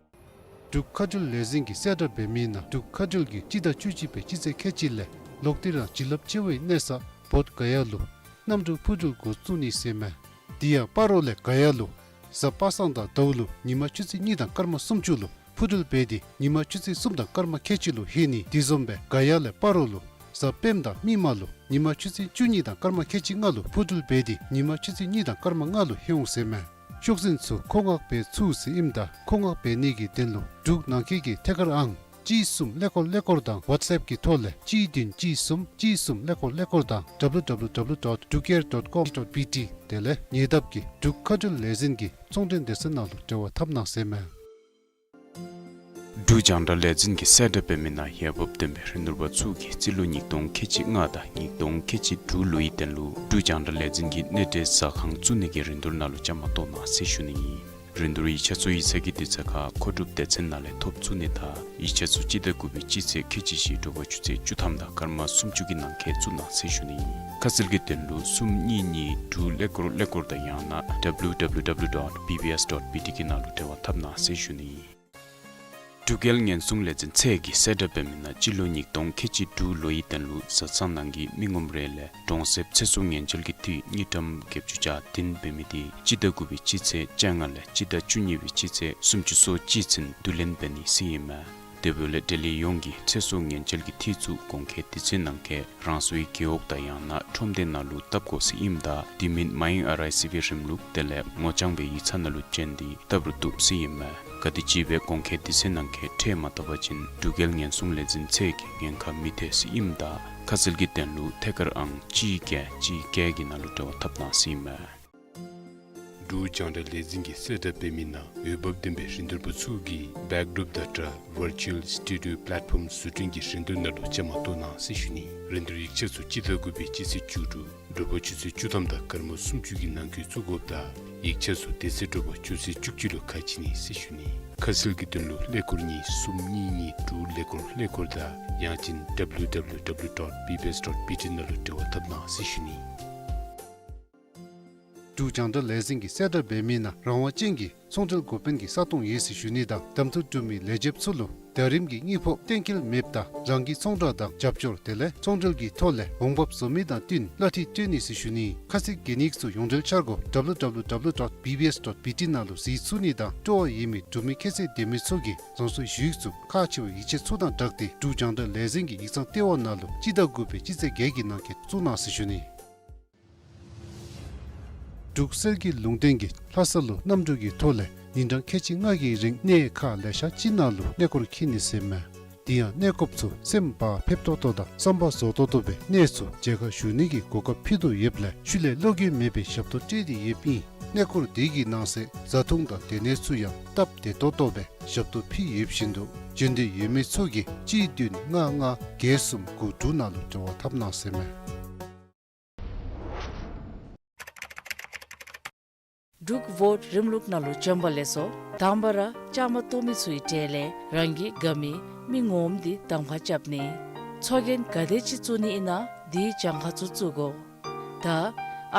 འབྲུག་མཁའ་འགྲུལ་ལས་འཛིན་གྱིས་གསལ་བསྒྲགས་འབད་མི་ནང་འབྲུག་མཁའ་འགྲུལ་གྱིས་སྤྱི་ཟླ་བཅུ་གཅིག་པའི་སྤྱི་ཚེས་ཁལ་གཅིག་ལས་ལོག་སྟེ་རང་བྱིན་རླབས་ཆེ་བའི་གནས་ས་བོད་ག་ཡ་ལུ་གནམ་གྲུ་འཕུར་འགྲུལ་འགོ་བཙུགས་ནི་ཟེར་མས། དེ་ཡང་སྤ་རོ་ལས་ག་ཡ་ལུ་གཟའ་པ་སངས་དང་ཟླཝ་ལུ་ཉིན་མ་ཆུ་ཚོད་གཉིས་དང་སྐར་མ་སུམ་ཅུ་ལུ་འཕུར་འགྲུལ་འབད་དེ་ཉིན་མ་ཆུ་ཚོད་གསུམ་དང་སྐར་མ་ཁལ་གཅིག་ལུ་ལྷོད་ནི། དེ་བཟུམ་སྦེ་ག་ཡ་ལས་སྤ་རོ་ལུ་གཟའ་སྤེནམ་དང་མིག་དམར་ལུ་ཉིན་མ་ཆུ་ཚོད་བཅུ་གཉིས་དང་སྐར་མ་ཁལ་གཅིག་ལྔ་ལུ་འཕུར་འགྲུལ་འབད་དེ་ཉིན་མ་ཆུ་ཚོད་གཉིས་དང་སྐར་མ་ལྔ་ལུ་ལྷོད་འོང་ཟེར་མས། ཤོག་འཛིན་ཚུ་མཁོ་མངགས་འབད་ཚུགས་ཟེར་ཨིནམ་ད་མཁོ་མངགས་འབད་ནི་གི་དོན་ལུ་འབྲུག་ནང་འཁོད་ཀྱི་ཐད་ཀར་ཨང་གཅིག་གསུམ་ཀླད་ཀོར་ཀླད་ཀོར་དང་ཝཊས་ཨེཔ་གི་ཐོག་ལས་གཅིག་བདུན་གཅིག་གསུམ་གཅིག་གསུམ་ཀླད་ཀོར་ཀླད་ཀོར་དང་W W W dot drukair dot com dot B T དེ་ལས་ཉེ་འདབས་ཀྱི་འབྲུག་མཁའ་འགྲུལ་ལས་འཛིན་གྱི་ཚོང་འབྲེལ་སྡེ་ཚན་ནང་ལུ་འབྲེལ་བ་འཐབ་གནང་ཟེར་མས། འབྲུག་རྒྱང་བསྒྲགས་ལས་འཛིན་གྱིས་གསལ་བསྒྲགས་འབད་མི་ནང་འོས་འབབ་ལྡན་པའི་རིན་བསྡུར་པ་ཚུ་གིས་རྩིས་ལོ་ཉིས་སྟོང་ཁལ་གཅིག་ལྔ་དང་ཉིས་སྟོང་ཁལ་གཅིག་དྲུག་ལོའི་དོན་ལུ་འབྲུག་རྒྱང་བསྒྲགས་ལས་འཛིན་གྱི་གནས་འབྲེལ་ཟ་ཁང་བཙུགས་ནི་གི་རིན་བསྡུར་ནང་ལུ་བཅའ་མར་གཏོགས་གནང་ཟེར་ཞུ་ནི་ཨིན། རིན་བསྡུར་ཡིག་ཆ་ཚུ་ཡིག་ཚང་གི་དུས་ཚོད་ཁར་མཁོ་སྒྲུབ་སྡེ་ཚན་ནང་ལས་ཐོབ་ཚུགས་ནི་དང་ཡིག་ཆ་ཚུ་སྤྱི་ཟླ་དགུ་པའི་སྤྱི་ཚེས་ཁལ་གཅིག་བཞི་དྲོ་པ་ཆུ་ཚོད་བཅུ་ཐམ་དང་སྐར་མ་སུམ་ཅུ་གི་ནང་འཁོད་བཙུགས་གནང་ཟེར་ཞུ་ནི་ཨིན། ཁ་གསལ་གྱི་དོན་ལུ་གསུམ་གཉིས་གཉིས་དྲུག་ཀླད་ཀོར་ཀླད་ཀོར་དང་ཡང་ན་W W W dot B B S dot B T གི་ནང་ལུ་འབྲེལ་བ་འཐབ་གནང་ཟེར་ཞུ་ནི་ཨིན། འབྲུག་རྒྱལ་ཉེན་སྲུང་ལས་འཛིན་ཚད་ཀྱིས་གསལ་བསྒྲགས་འབད་མི་ནང་སྤྱི་ལོ་ཉིས་སྟོང་ཁལ་གཅིག་དྲུག་ལོའི་དོན་ལུ་བཟའ་ཚང་ནང་གི་མི་ངོམ་རེ་ལས་གྲོང་གསེབ་ཚེ་སྲོག་ཉེན་བཅོལ་གྱི་འཐུས་དངུལ་ཀྲམ་བརྒྱད་ཅུ་གྱ་བདུན་འབད་མི་དེ་སྤྱི་ཟླ་དགུ་པའི་སྤྱི་ཚེས་བཅོ་ལྔ་ལས་སྤྱི་ཟླ་བཅུ་གཉིས་པའི་སྤྱི་ཚེས་སུམ་ཅུ་སོ་གཅིག་ཚུན་བསྡུ་ལེན་འབད་ནི་ཟེར་ཨིན་མས། དེ་འབདཝ་ལས་འབྲེལ་ཡོད་ཡོངས་ཀྱིས་ཚེ་སྲོག་ཉེན་བཅོལ་གྱི་འཐུས་ཚུ་གོང་འཁོད་དུས་ཚོད་ནང་འཁོད་རང་སོའི་རྒེད་འོག་དང་ཡང་ན་ཁྲོམ་སྡེ་ནང་ལུ་བཏབ་དགོ་ཟེར་ཨིནམ་ད་དེ་མིན་མ་ཡེངས་ཨར་ཨའི་སི་བི་རིམ་ལུགས་དེ་ལས་ངོ་རྐྱང་སྦེ་ཡིག་ཚང་ནང་ལུ་བྱོན་ཏེ་བཏབ་རུང་བཏུབ་ཟེར་ཨིན་མས། ག་དེམ་ཅིག་སྦེ་གོང་འཁོད་དུས་ཚོད་ནང་འཁོད་ཁྲལ་མ་བཏབ་པ་ཅིན་འབྲུག་རྒྱལ་ཉེན་སྲུང་ལས་འཛིན་ཚད་ཀྱིས་ཉེན་ཁ་མི་ཐེག་ཟེར་ཨིནམ་ད་ཁ་གསལ་གྱི་དོན་ལུ་ཐད་ཀར་ཨང་གཅིག་བརྒྱད་གཅིག་བརྒྱད་ཀྱི་ནང་ལུ་འབྲེལ་བ་འཐབ་གནང་ཟེར་ཨིན་མས། འབྲུག་རྒྱང་བསྒྲགས་ལས་འཛིན་གྱིས་གསལ་བསྒྲགས་འབད་མི་ནང་འོས་འབབ་ལྡན་པའི་རིན་བསྡུར་པ་ཚུ་གིས་བེཀ་ཌོབ་དང་སྦྲགས་ཝར་ཅུ་ཨལ་སི་ཊུ་ཌི་ཡོ་པ་ལེཊ་ཕོམ་བཟོ་སྐྲུན་གྱི་རིན་བསྡུར་ནང་ལུ་བཅའ་མར་གཏོགས་གནང་ཟེར་ཞུ་ནི། རིན་བསྡུར་ཡིག་ཆ་ཚུ་སྤྱི་ཟླ་དགུ་པའི་སྤྱི་ཚེས་བཅུ་དྲུག་དྲོ་པ་ཆུ་ཚོད་བཅུ་ཐམ་དང་སྐར་མ་སུམ་ཅུ་གི་ནང་འཁོད་བཙུགས་དགོཔ་དང་ཡིག་ཆ་ཚུ་དེ་ཚེ་དྲོ་པ་ཆུ་ཚོད་བཅུ་གཅིག་ལུ་ཁ་ཕྱེ་ནི་ཟེར་ཞུ་ནི། ཁ་གསལ་གྱི་དོན་ལུ་ཀླད་ཀོར་གཉིས་གསུམ་གཉིས་གཉིས་དྲུག་ཀླད་ཀོར་ཀླད་ཀོར་དང་ཡང་ཅིན་W W W dot B B S dot B T ནང་ལུ་འབྲེལ་བ་འཐབ་གནང་ཟེར་ཞུ་ནི། འབྲུག་རྒྱང་བསྒྲགས་ལས་འཛིན་གྱིས་གསལ་བསྒྲགས་འབད་མི་ནང་རང་དབང་ཅན་གྱི་ཚོང་འབྲེལ་འགོ་དཔོན་གྱི་ས་སྟོང་ཡོད་ཟེར་ཞུ་ནི་དང་གདམ་འཐུ་གྲུབ་མི་ལས་བྱེདཔ་ཚུ་ལུ་ཟླ་རིམ་གྱི་དངུལ་ཕོགས་གཏན་འཁེལ་མེདཔ་ད་རང་གི་ཚོང་བསྒྲགས་དང་རྒྱབ་སྐྱོར་དེ་ལས་ཚོང་འབྲེལ་གྱི་ཐོག་ལས་འོང་འབབ་བཟོ་མི་དང་བསྟུན་གླ་འཐུས་སྤྲོད་ནི་ཟེར་ཞུ་ནི། ཁ་གསལ་གྱི་གནས་ཚུལ་ཡོངས་འབྲེལ་འཆར་སྒོ་W W W dot B B S dot B T ནང་ལུ་གཟིགས་ཚུགས་ནི་དང་སྤྲོ་བ་ཡོད་མི་འབྲུག་མི་ཁྱད་ཚད་ལྡན་མི་ཚུ་གིས་རང་སོའི་ཞུ་ཡིག་ཚུ་ཁག་ཆེ་བའི་ཡིག་ཆ་ཚུ་དང་སྦྲགས་ཏེ་འབྲུག་རྒྱང་བསྒྲགས་ལས་འཛིན་གྱི་ཡིག་ཚང་ལྟེ་བ་ནང་ལུ་སྤྱི་ཟླ་དགུ་པའི་སྤྱི་ཚེས་བརྒྱད་ཀྱི་ནང་འཁོད་བཙུགས་གནང་ཟེར་ཞུ་ནི། འབྲུག་གསེར་གྱི་ལུང་བསྟན་གྱིས་ལྷ་ས་ལུ་གནམ་གྲུ་གི་ཐོག་ལས་ཉིན་གྲངས་ཁལ་གཅིག་ལྔ་གི་རིང་གནས་ཁག་ལེ་ཤ་ཅིག་ནང་ལུ་གནས་སྐོར་འཁྱིད་ནི་ཟེར་མས། དེ་ཡང་གནས་སྐོརཔ་ཚུ་སེམས་བག་ཕེབས་ཏོག་ཏོ་དང་བསམ་པ་རྫོགས་ཏོག་ཏོ་སྦེ་གནས་ཚུ་མཇལ་ཁ་ཞུ་ནི་གི་གོ་སྐབས་ཕུལ་དོ་ཡོདཔ་ལས་ཤུལ་ལས་བློ་འགྱོད་མེད་པའི་ཞབས་ཏོག་སྤྲོད་དེ་ཡོདཔ་ཨིན། གནས་སྐོར་དེ་གི་ནང་གསེས་བཟའ་འཐུང་དང་སྡོད་གནས་ཚུ་ཡང་སྟབས་བདེ་ཏོག་ཏོ་སྦེ་ཞབས་ཏོག་ཕུལ་ཡོདཔ་བཞིན་དུ་འབྱོན་འདོད་ཡོད་མི་ཚུ་གིས་གཅིག་བདུན་ལྔ་ལྔ་བརྒྱད་གསུམ་དགུ་དྲུག་ནང་ལུ་འབྲེལ་བ་འཐབ་གནང་ཟེར་མས། འབྲུག་ཝོཊ་རིམ་ལུགས་ནང་ལུ་བྱོན་པ་ལེགས་སོ། དང་པ་ར་བཅའ་མར་གཏོགས་མི་ཚུའི་གྲས་ལས་རང་གི་དགའ་མི་མི་ངོམ་འདི་གདམ་ཁ་རྐྱབ་ནི། ཚོགས་རྒྱན་ག་དེ་ཅིག་བཙུགས་ནི་ཨིན་ན་དེའི་གྱངས་ཁ་ཚུ་བཙུགས་དགོ། ད་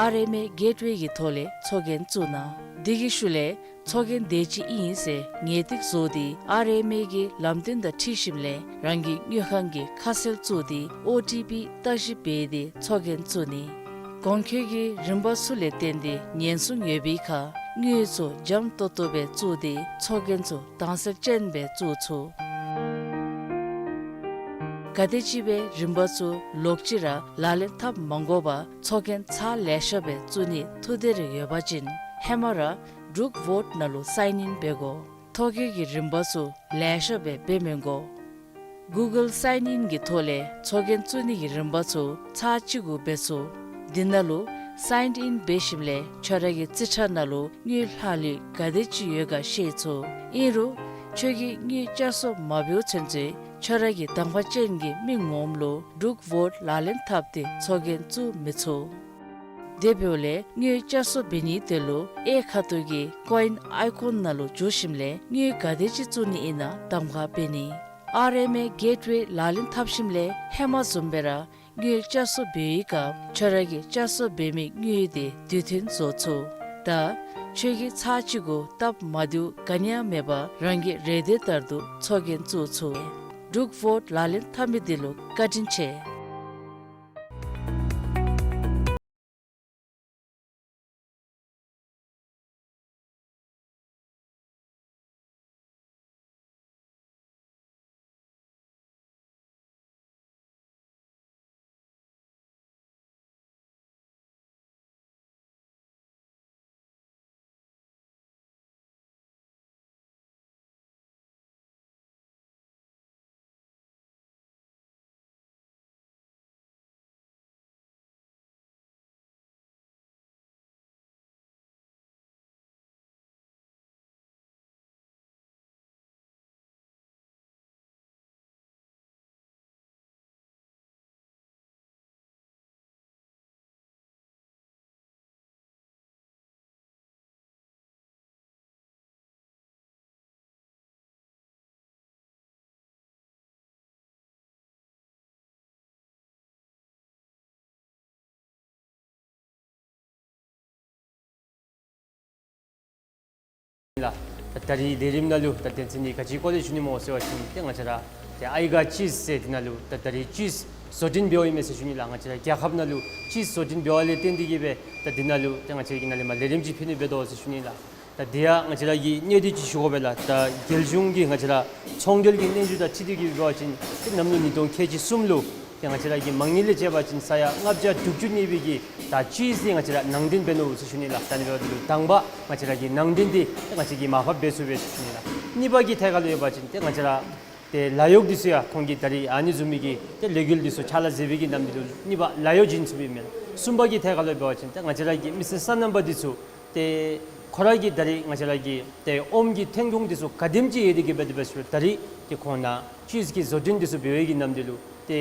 ཨར་ཨེམ་ཨེ་གེཊ་ཝེ་གི་ཐོག་ལས་ཚོགས་རྒྱན་བཙུགས་གནང་། དེ་གི་ཤུལ་ལས་ཚོགས་རྒྱན་དེ་ཅིག་ཨིན་ཟེར་ངེས་ཏིག་བཟོ་སྟེ་ཨར་ཨེམ་ཨེ་གི་ལམ་སྟོན་དང་འཁྲིལ་ཞིནམ་ལས་རང་གི་དངུལ་ཁང་གི་ཁ་གསལ་བཙུགས་ཏེ་ཨོ་ཊི་པི་བརྟག་ཞིབ་འབད་དེ་ཚོགས་རྒྱན་བཙུགས་ནི། གོང་འཁོད་ཀྱི་རིམ་པ་ཚུ་ལས་བརྟེན་ཏེ་ཉེན་སྲུང་ཡོད་པའི་ཁར་དངུལ་ཚུ་འཇམ་ཏོག་ཏོ་སྦེ་བཙུགས་ཏེ་ཚོགས་རྒྱན་ཚུ་དྭངས་གསལ་ཅན་སྦེ་བཙུགས་ཚུགས། ག་དེམ་ཅིག་སྦེ་རིམ་པ་ཚུ་ལོག་ཅི་ར་ལག་ལེན་འཐབ་མ་དགོ་པར་ཚོགས་རྒྱན་ཚར་ལེ་ཤ་སྦེ་བཙུགས་ནི་ཐུགས་འདོད་རེ་ཡོད་པ་ཅིན་ཧེ་མ་ར་འབྲུག་ཝོཊ་ནང་ལུ་སའིན་ཨིན་འབད་དགོ། ཐོ་བཀོད་ཀྱི་རིམ་པ་ཚུ་ལེ་ཤ་སྦེ་འབད་མི་དགོ། གུ་གཱལ་སའིན་ཨིན་གྱི་ཐོག་ལས་ཚོགས་རྒྱན་བཙུགས་ནི་གི་རིམ་པ་ཚུ་ཚར་གཅིག་གུ་འབད་ཚུགས། དེ་ནང་ལུ་སའིན་ཨིན་འབད་ཞིནམ་ལས་ཁྱོད་ར་གི་རྩིས་ཁྲ་ནང་ལུ་དངུལ་ལྷག་ལུས་ག་དེ་ཅིག་ཡོད་ག་ཤེས་ཚུགས། ཨིན་རུང་ཁྱོད་ཀྱིས་དངུལ་བསྐྱར་གསོ་མ་འབདཝ་ཚུན་ཚོད་ཁྱོད་ར་གི་གདམ་ཁ་ཅན་གྱི་མི་ངོམ་ལུ་འབྲུག་ཝོཊ་ལག་ལེན་འཐབ་སྟེ་ཚོགས་རྒྱན་བཙུགས་མི་ཚུགས། དེ་འབདཝ་ལས་དངུལ་བསྐྱར་གསོ་འབད་ནིའི་དོན་ལུ་གཡས་ཁ་ཐུག་གི་ཀོ་ཨིན་ཨའི་ཀོན་ནང་ལུ་འཛུལ་ཞིནམ་ལས་དངུལ་ག་དེ་ཅིག་བཙུགས་ནི་ཨིན་ན་གདམ་ཁ་འབད་ནི། ཨར་ཨེམ་ཨེ་གེཊ་ཝེ་ལག་ལེན་འཐབ་ཞིནམ་ལས་ཧེ་མ་བཟུམ་སྦེ་ར་དངུལ་བསྐྱར་གསོ་འབད་བའི་སྐབས་ཁྱོད་ར་གིས་བསྐྱར་གསོ་འབད་མི་དངུལ་དེ་དུས་མཐུན་བཟོ་ཚུགས། ད་ཁྱོད་ཀྱིས་ཚར་གཅིག་གུ་སྟབས་མ་བདེཝ་ག་ནི་ཡང་མེད་པར་རང་གི་རེ་འདོད་ལྟར་དུ་ཚོགས་རྒྱན་བཙུགས་ཚུགས། འབྲུག་ཝོཊ་ལག་ལེན་འཐབ་མི་འདི་ལུ་བཀའ་དྲིན་ཆེ། ལགས། ད་ད་རིས་ལས་རིམ་ནང་ལུ་ད་དོན་ཚན་འདི་ག་ཅིའི་སྐོར་ལས་ཞུ་ནི་སྨོ་ཟེར་བ་ཅིན་ཏེ་ང་བཅས་ར་ཏེ་ཨའི་ག་ཅིསི་ཟེར་འདི་ནང་ལུ་ད་ད་རིས་ཅིསི་བཟོ་སྐྲུན་འབདཝ་ཨིན་མས་ཟེར་ཞུ་ནི་ལགས། ང་བཅས་ར་རྒྱལ་ཁབ་ནང་ལུ་ཅིསི་བཟོ་སྐྲུན་འབདཝ་ལས་བརྟེན་ཏེ་གིས་སྦེ་ད་འདི་ནང་ལུ་ཏེ་ང་བཅས་ཀྱིས་ནཱ་ལས་མར་ལས་རིམ་ཅིག་ཕུལ་ནི་འབད་དོ་ཟེར་ཞུ་ནི་ལགས། ད་འདི་ཡང་ང་བཅས་ར་གིས་གནད་དོན་ཅིག་ཞུ་དགོ་པས་ལགས། ད་རྒྱལ་གཞུང་གིས་ང་བཅས་ར་ཚོང་འབྲེལ་གྱི་སྙན་ཞུ་དང་འཁྲིལ་ཏེ་གིས་འབད་བ་ཅིན་ཏེ་གནམ་ལོ་ཉིས་སྟོང་ཁལ་གཅིག་གསུམ་ལུ་ཏེ་ང་བཅས་ར་གི་མ་དངུལ་ལས་བཅད་པ་ཅིན་ས་ཡ་ལྔ་བརྒྱ་དྲུག་ཅུ་གནས་པའི་གི་ད་ཅིསི་འདི་ང་བཅས་ར་ནང་འདྲེན་འབད་ནུག་ཟེར་ཞུ་ནི་ལགས། ད་ཨ་ནི་འབདཝ་ད་ལུ་དང་པ་ང་བཅས་ར་གི་ནང་འདྲེན་འདི་ཏེ་ང་བཅས་ཀྱིས་མར་ཕབ་འབད་ཚུགས་པས་ཟེར་ཞུ་ནི་ལགས། གཉིས་པ་གི་ཐད་ཁར་ལུ་འབད་བ་ཅིན་ཏེ་ང་བཅས་ར་ཏེ་ལཱ་གཡོག་འདི་ཚུ་ཡང་ཁོང་གིས་ད་རིས་ཨ་ནི་བཟུམ་མའི་གི་ཏེ་ལས་འགུལ་འདི་ཚུ་ཕྱག་ལཱ་མཛད་པའི་གི་ནམ་འདི་ལུ་གཉིས་པ་ལཱ་གཡོག་བྱིན་ཚུགས་པས་མེན་ན། གསུམ་པ་གི་ཐད་ཁར་ལུ་འབད་བ་ཅིན་ཏེ་ང་བཅས་ར་གི་མི་སེར་སོ་ནམ་པ་འདི་ཚུ་ཏེ་ཁོ་ར་གིས་ད་རིས་ང་བཅས་ར་གི་ཏེ་ཨོམ་གྱི་ཐོན་ཁུངས་འདི་ཚུ་ག་དེམ་ཅིག་ཡོད་དེ་གིས་འབད་དེ་འབད་ཞུ་ད་རིས་ཏེ་ཁོང་ནཱ་ཅིསི་གི་བཟོ་སྐྲུན་འདི་ཚུ་འབད་བའི་གི་ནམ་འདི་ལུ་ཏེ་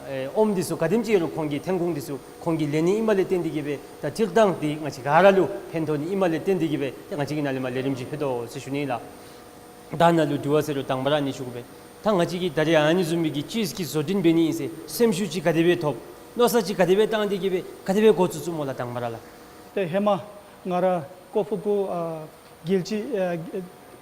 ཨེ་ཨོམ་འདི་ཚུ་ག་དེམ་ཅིག་ཡོད་རུང་ཁོང་གི་ཐོན་ཁུངས་འདི་ཚུ་ཁོང་གིས་ལེན་ནི་ཨིནམ་ལས་བརྟེན་ཏེ་གིས་སྦེ་ད་སྤྱིར་བཏང་འདི་ང་བཅས་ག་ར་ལུ་ཕན་ཐོགས་ནི་ཨིནམ་ལས་བརྟེན་ཏེ་གིས་སྦེ་ཏེ་ང་བཅས་ཀྱིས་ནཱ་ལས་མར་ལས་རིམ་ཅིག་ཕུལ་དོ་ཟེར་ཞུ་ནི་ལགས། ད་ནཱ་ལུ་དྲི་བ་ཟེར་རུང་དང་པ་ར་ཨ་ནི་ཞུ་དགོ་པས། ད་ང་བཅས་ཀྱིས་ད་རིས་ཨ་ནི་བཟུམ་མའི་གི་ཅིསི་གི་བཟོ་སྐྲུན་འབད་ནི་ཨིན་ཟེར་སེམས་ཤུགས་ཅིག་ག་དེ་སྦེ་ཐོབ། མནོ་བསམ་ཅིག་ག་དེ་སྦེ་བཏང་སྟེ་གིས་སྦེ་ག་དེ་སྦེ་འགོ་བཙུགས་བཙུགསཔ་སྨོ་ལགས་དང་པ་ར་ལགས། ཏེ་ཧེ་མ་ང་ར་ཀོ་ཕུ་ཀུ་ཨ་རྒྱལ་སྤྱི་ཨ་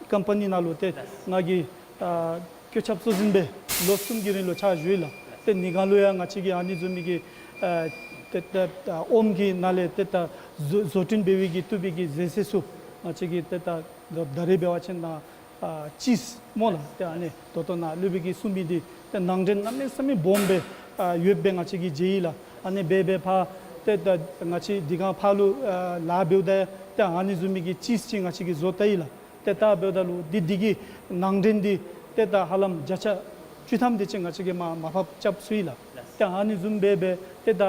ཀམ་པ་ནི་ནང་ལུ་ཏེ་ང་གིས་ཨ་བཀོད་ཁྱབ་གཙོ་འཛིན་སྦེ་ལོ་གསུམ་གྱི་རིང་ལུ་ཕྱག་ཞུ་ཡི་ལགས། ཏེ་ནི་གང་ལུ་ཡང་ང་བཅས་ཀྱིས་ཨ་ནི་བཟུམ་མའི་གི་ཨ་ཏེ་ཏེ་ཨ་ཨོམ་གྱི་ནང་ལས་ཏེ་ད་བཟོ་བཟོ་སྐྲུན་འབད་བའི་གི་བཏུབ་པའི་གི་ཟས་ཟས་ཚུ་ང་བཅས་ཀྱིས་ཏེ་ད་ད་རིས་འབད་བ་ཅིན་ནཱ་ཨ་ཅིསི་སྨོ་ལགས། ཏེ་ཨ་ནི་ད་ལྟོ་ནཱ་སློབ་དཔོན་གྱིས་གསུངས་མི་འདི་ཏེ་ནང་འདྲེན་གནམ་མེད་ས་མེད་སྦོམ་སྦེ་ཨ་ཡོདཔ་སྦེ་ང་བཅས་ཀྱིས་མཇལ་ཡི་ལགས། ཨ་ནི་སྦེ་སྦེ་ཕར་ཏེ་ད་ང་བཅས་འདི་གང་ཕར་ལུ་ཨ་ལཱ་འབདཝ་ད་ཏེ་ཨ་ནི་བཟུམ་མའི་གི་ཅིསི་ཅིག་ང་བཅས་ཀྱིས་བཟོ་བལྟ་ཡི་ལགས། ཏེ་ད་འབདཝ་ད་ལུ་འདི་འདི་གི་ནང་འདྲེན་འདི་ཏེ་ད་ཧ་ལམ་བརྒྱ་ཆ་བཅུ་ཐམ་དེ་ཅིག་ང་བཅས་ཀྱིས་མར་མར་ཕབ་རྐྱབ་ཚུགས་ཡི་ལགས། ཏེ་ཨ་ནི་བཟུམ་སྦེ་སྦེ་ཏེ་ད་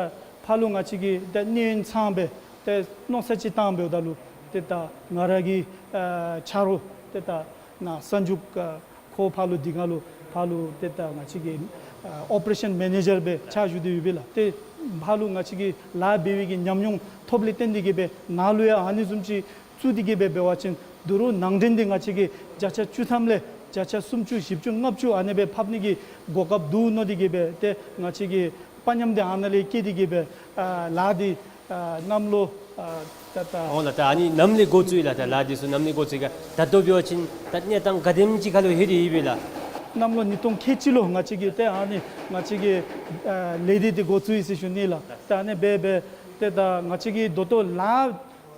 ཕར་ལུ་ང་བཅས་ཀྱིས་ཏེ་གནས་ཡུན་ཚངམ་སྦེ་ཏེ་མནོ་བསམ་ཅིག་བཏང་འབདཝ་ད་ལུ་ཏེ་ད་ང་ར་གི་ཨ་ཆ་རོགས་ཏེ་ད་ནཱ་སན་ཇུག་ཨ་ཁོ་ཕར་ལུ་འདི་གང་ལུ་ཕར་ལུ་ཏེ་ད་ང་བཅས་ཀྱི་ཨ་ཨོ་པ་རེ་ཤཱན་མེ་ནེ་ཇར་སྦེ་ཕྱག་ཞུ་སྟེ་ཡོད་པས་ལགས། ཏེ་ཕར་ལུ་ང་བཅས་ཀྱིས་ལཱ་འབད་བའི་གི་ཉམས་མྱོང་ཐོབ་ལས་བརྟེན་ཏེ་གིས་སྦེ་ནཱ་ལུ་ཡང་ཨ་ནི་བཟུམ་ཅིག་བཙུགས་ཏེ་གིས་སྦེ་འབད་བ་ཅིན་ད་རུང་ནང་འདྲེན་འདི་ང་བཅས་ཀྱིས་བརྒྱ་ཆ་བཅུ་ཐམ་ལས་བརྒྱ་ཆ་སུམ་ཅུ་བཞི་བཅུ་ལྔ་བཅུ་ཨ་ནི་སྦེ་ཕབ་ནི་གི་གོ་སྐབས་འདུག་མནོ་སྟེ་གིས་སྦེ་ཏེ་ང་བཅས་ཀྱིས་དཔའ་ཉམས་འདི་ཨ་ནཱ་ལས་བསྐྱེད་དེ་གིས་སྦེ་ཨ་ལཱ་འདི་ཨ་གནམ་ལོ་ཨ་ད་ད་འོང་ལགས། ད་ཨ་ནི་ནམ་ལས་འགོ་བཙུགས་ཡི་ལགས། ད་ལཱ་འདི་ཚུ་ནམ་ལས་འགོ་བཙུགས་ཡི་ག། ད་ལྟོ་འབད་བ་ཅིན་ད་གནས་སྟངས་ག་དེམ་ཅིག་ཁར་ལུ་ལྷོད་དེ་ཡོད་པས་ལགས། གནམ་ལོ་ཉིས་སྟོང་ཁལ་གཅིག་ལུ་ང་བཅས་ཀྱིས་ཏེ་ཨ་ནི་ང་བཅས་ཀྱིས་ཨ་ལས་སྡེ་འདི་འགོ་བཙུགས་ཡི་ཟེར་ཞུ་ནི་ལགས། ད་ཨ་ནི་སྦེ་སྦེ་ཏེ་ད་ང་བཅས་ཀྱིས་ད་ལྟོ་ལཱ་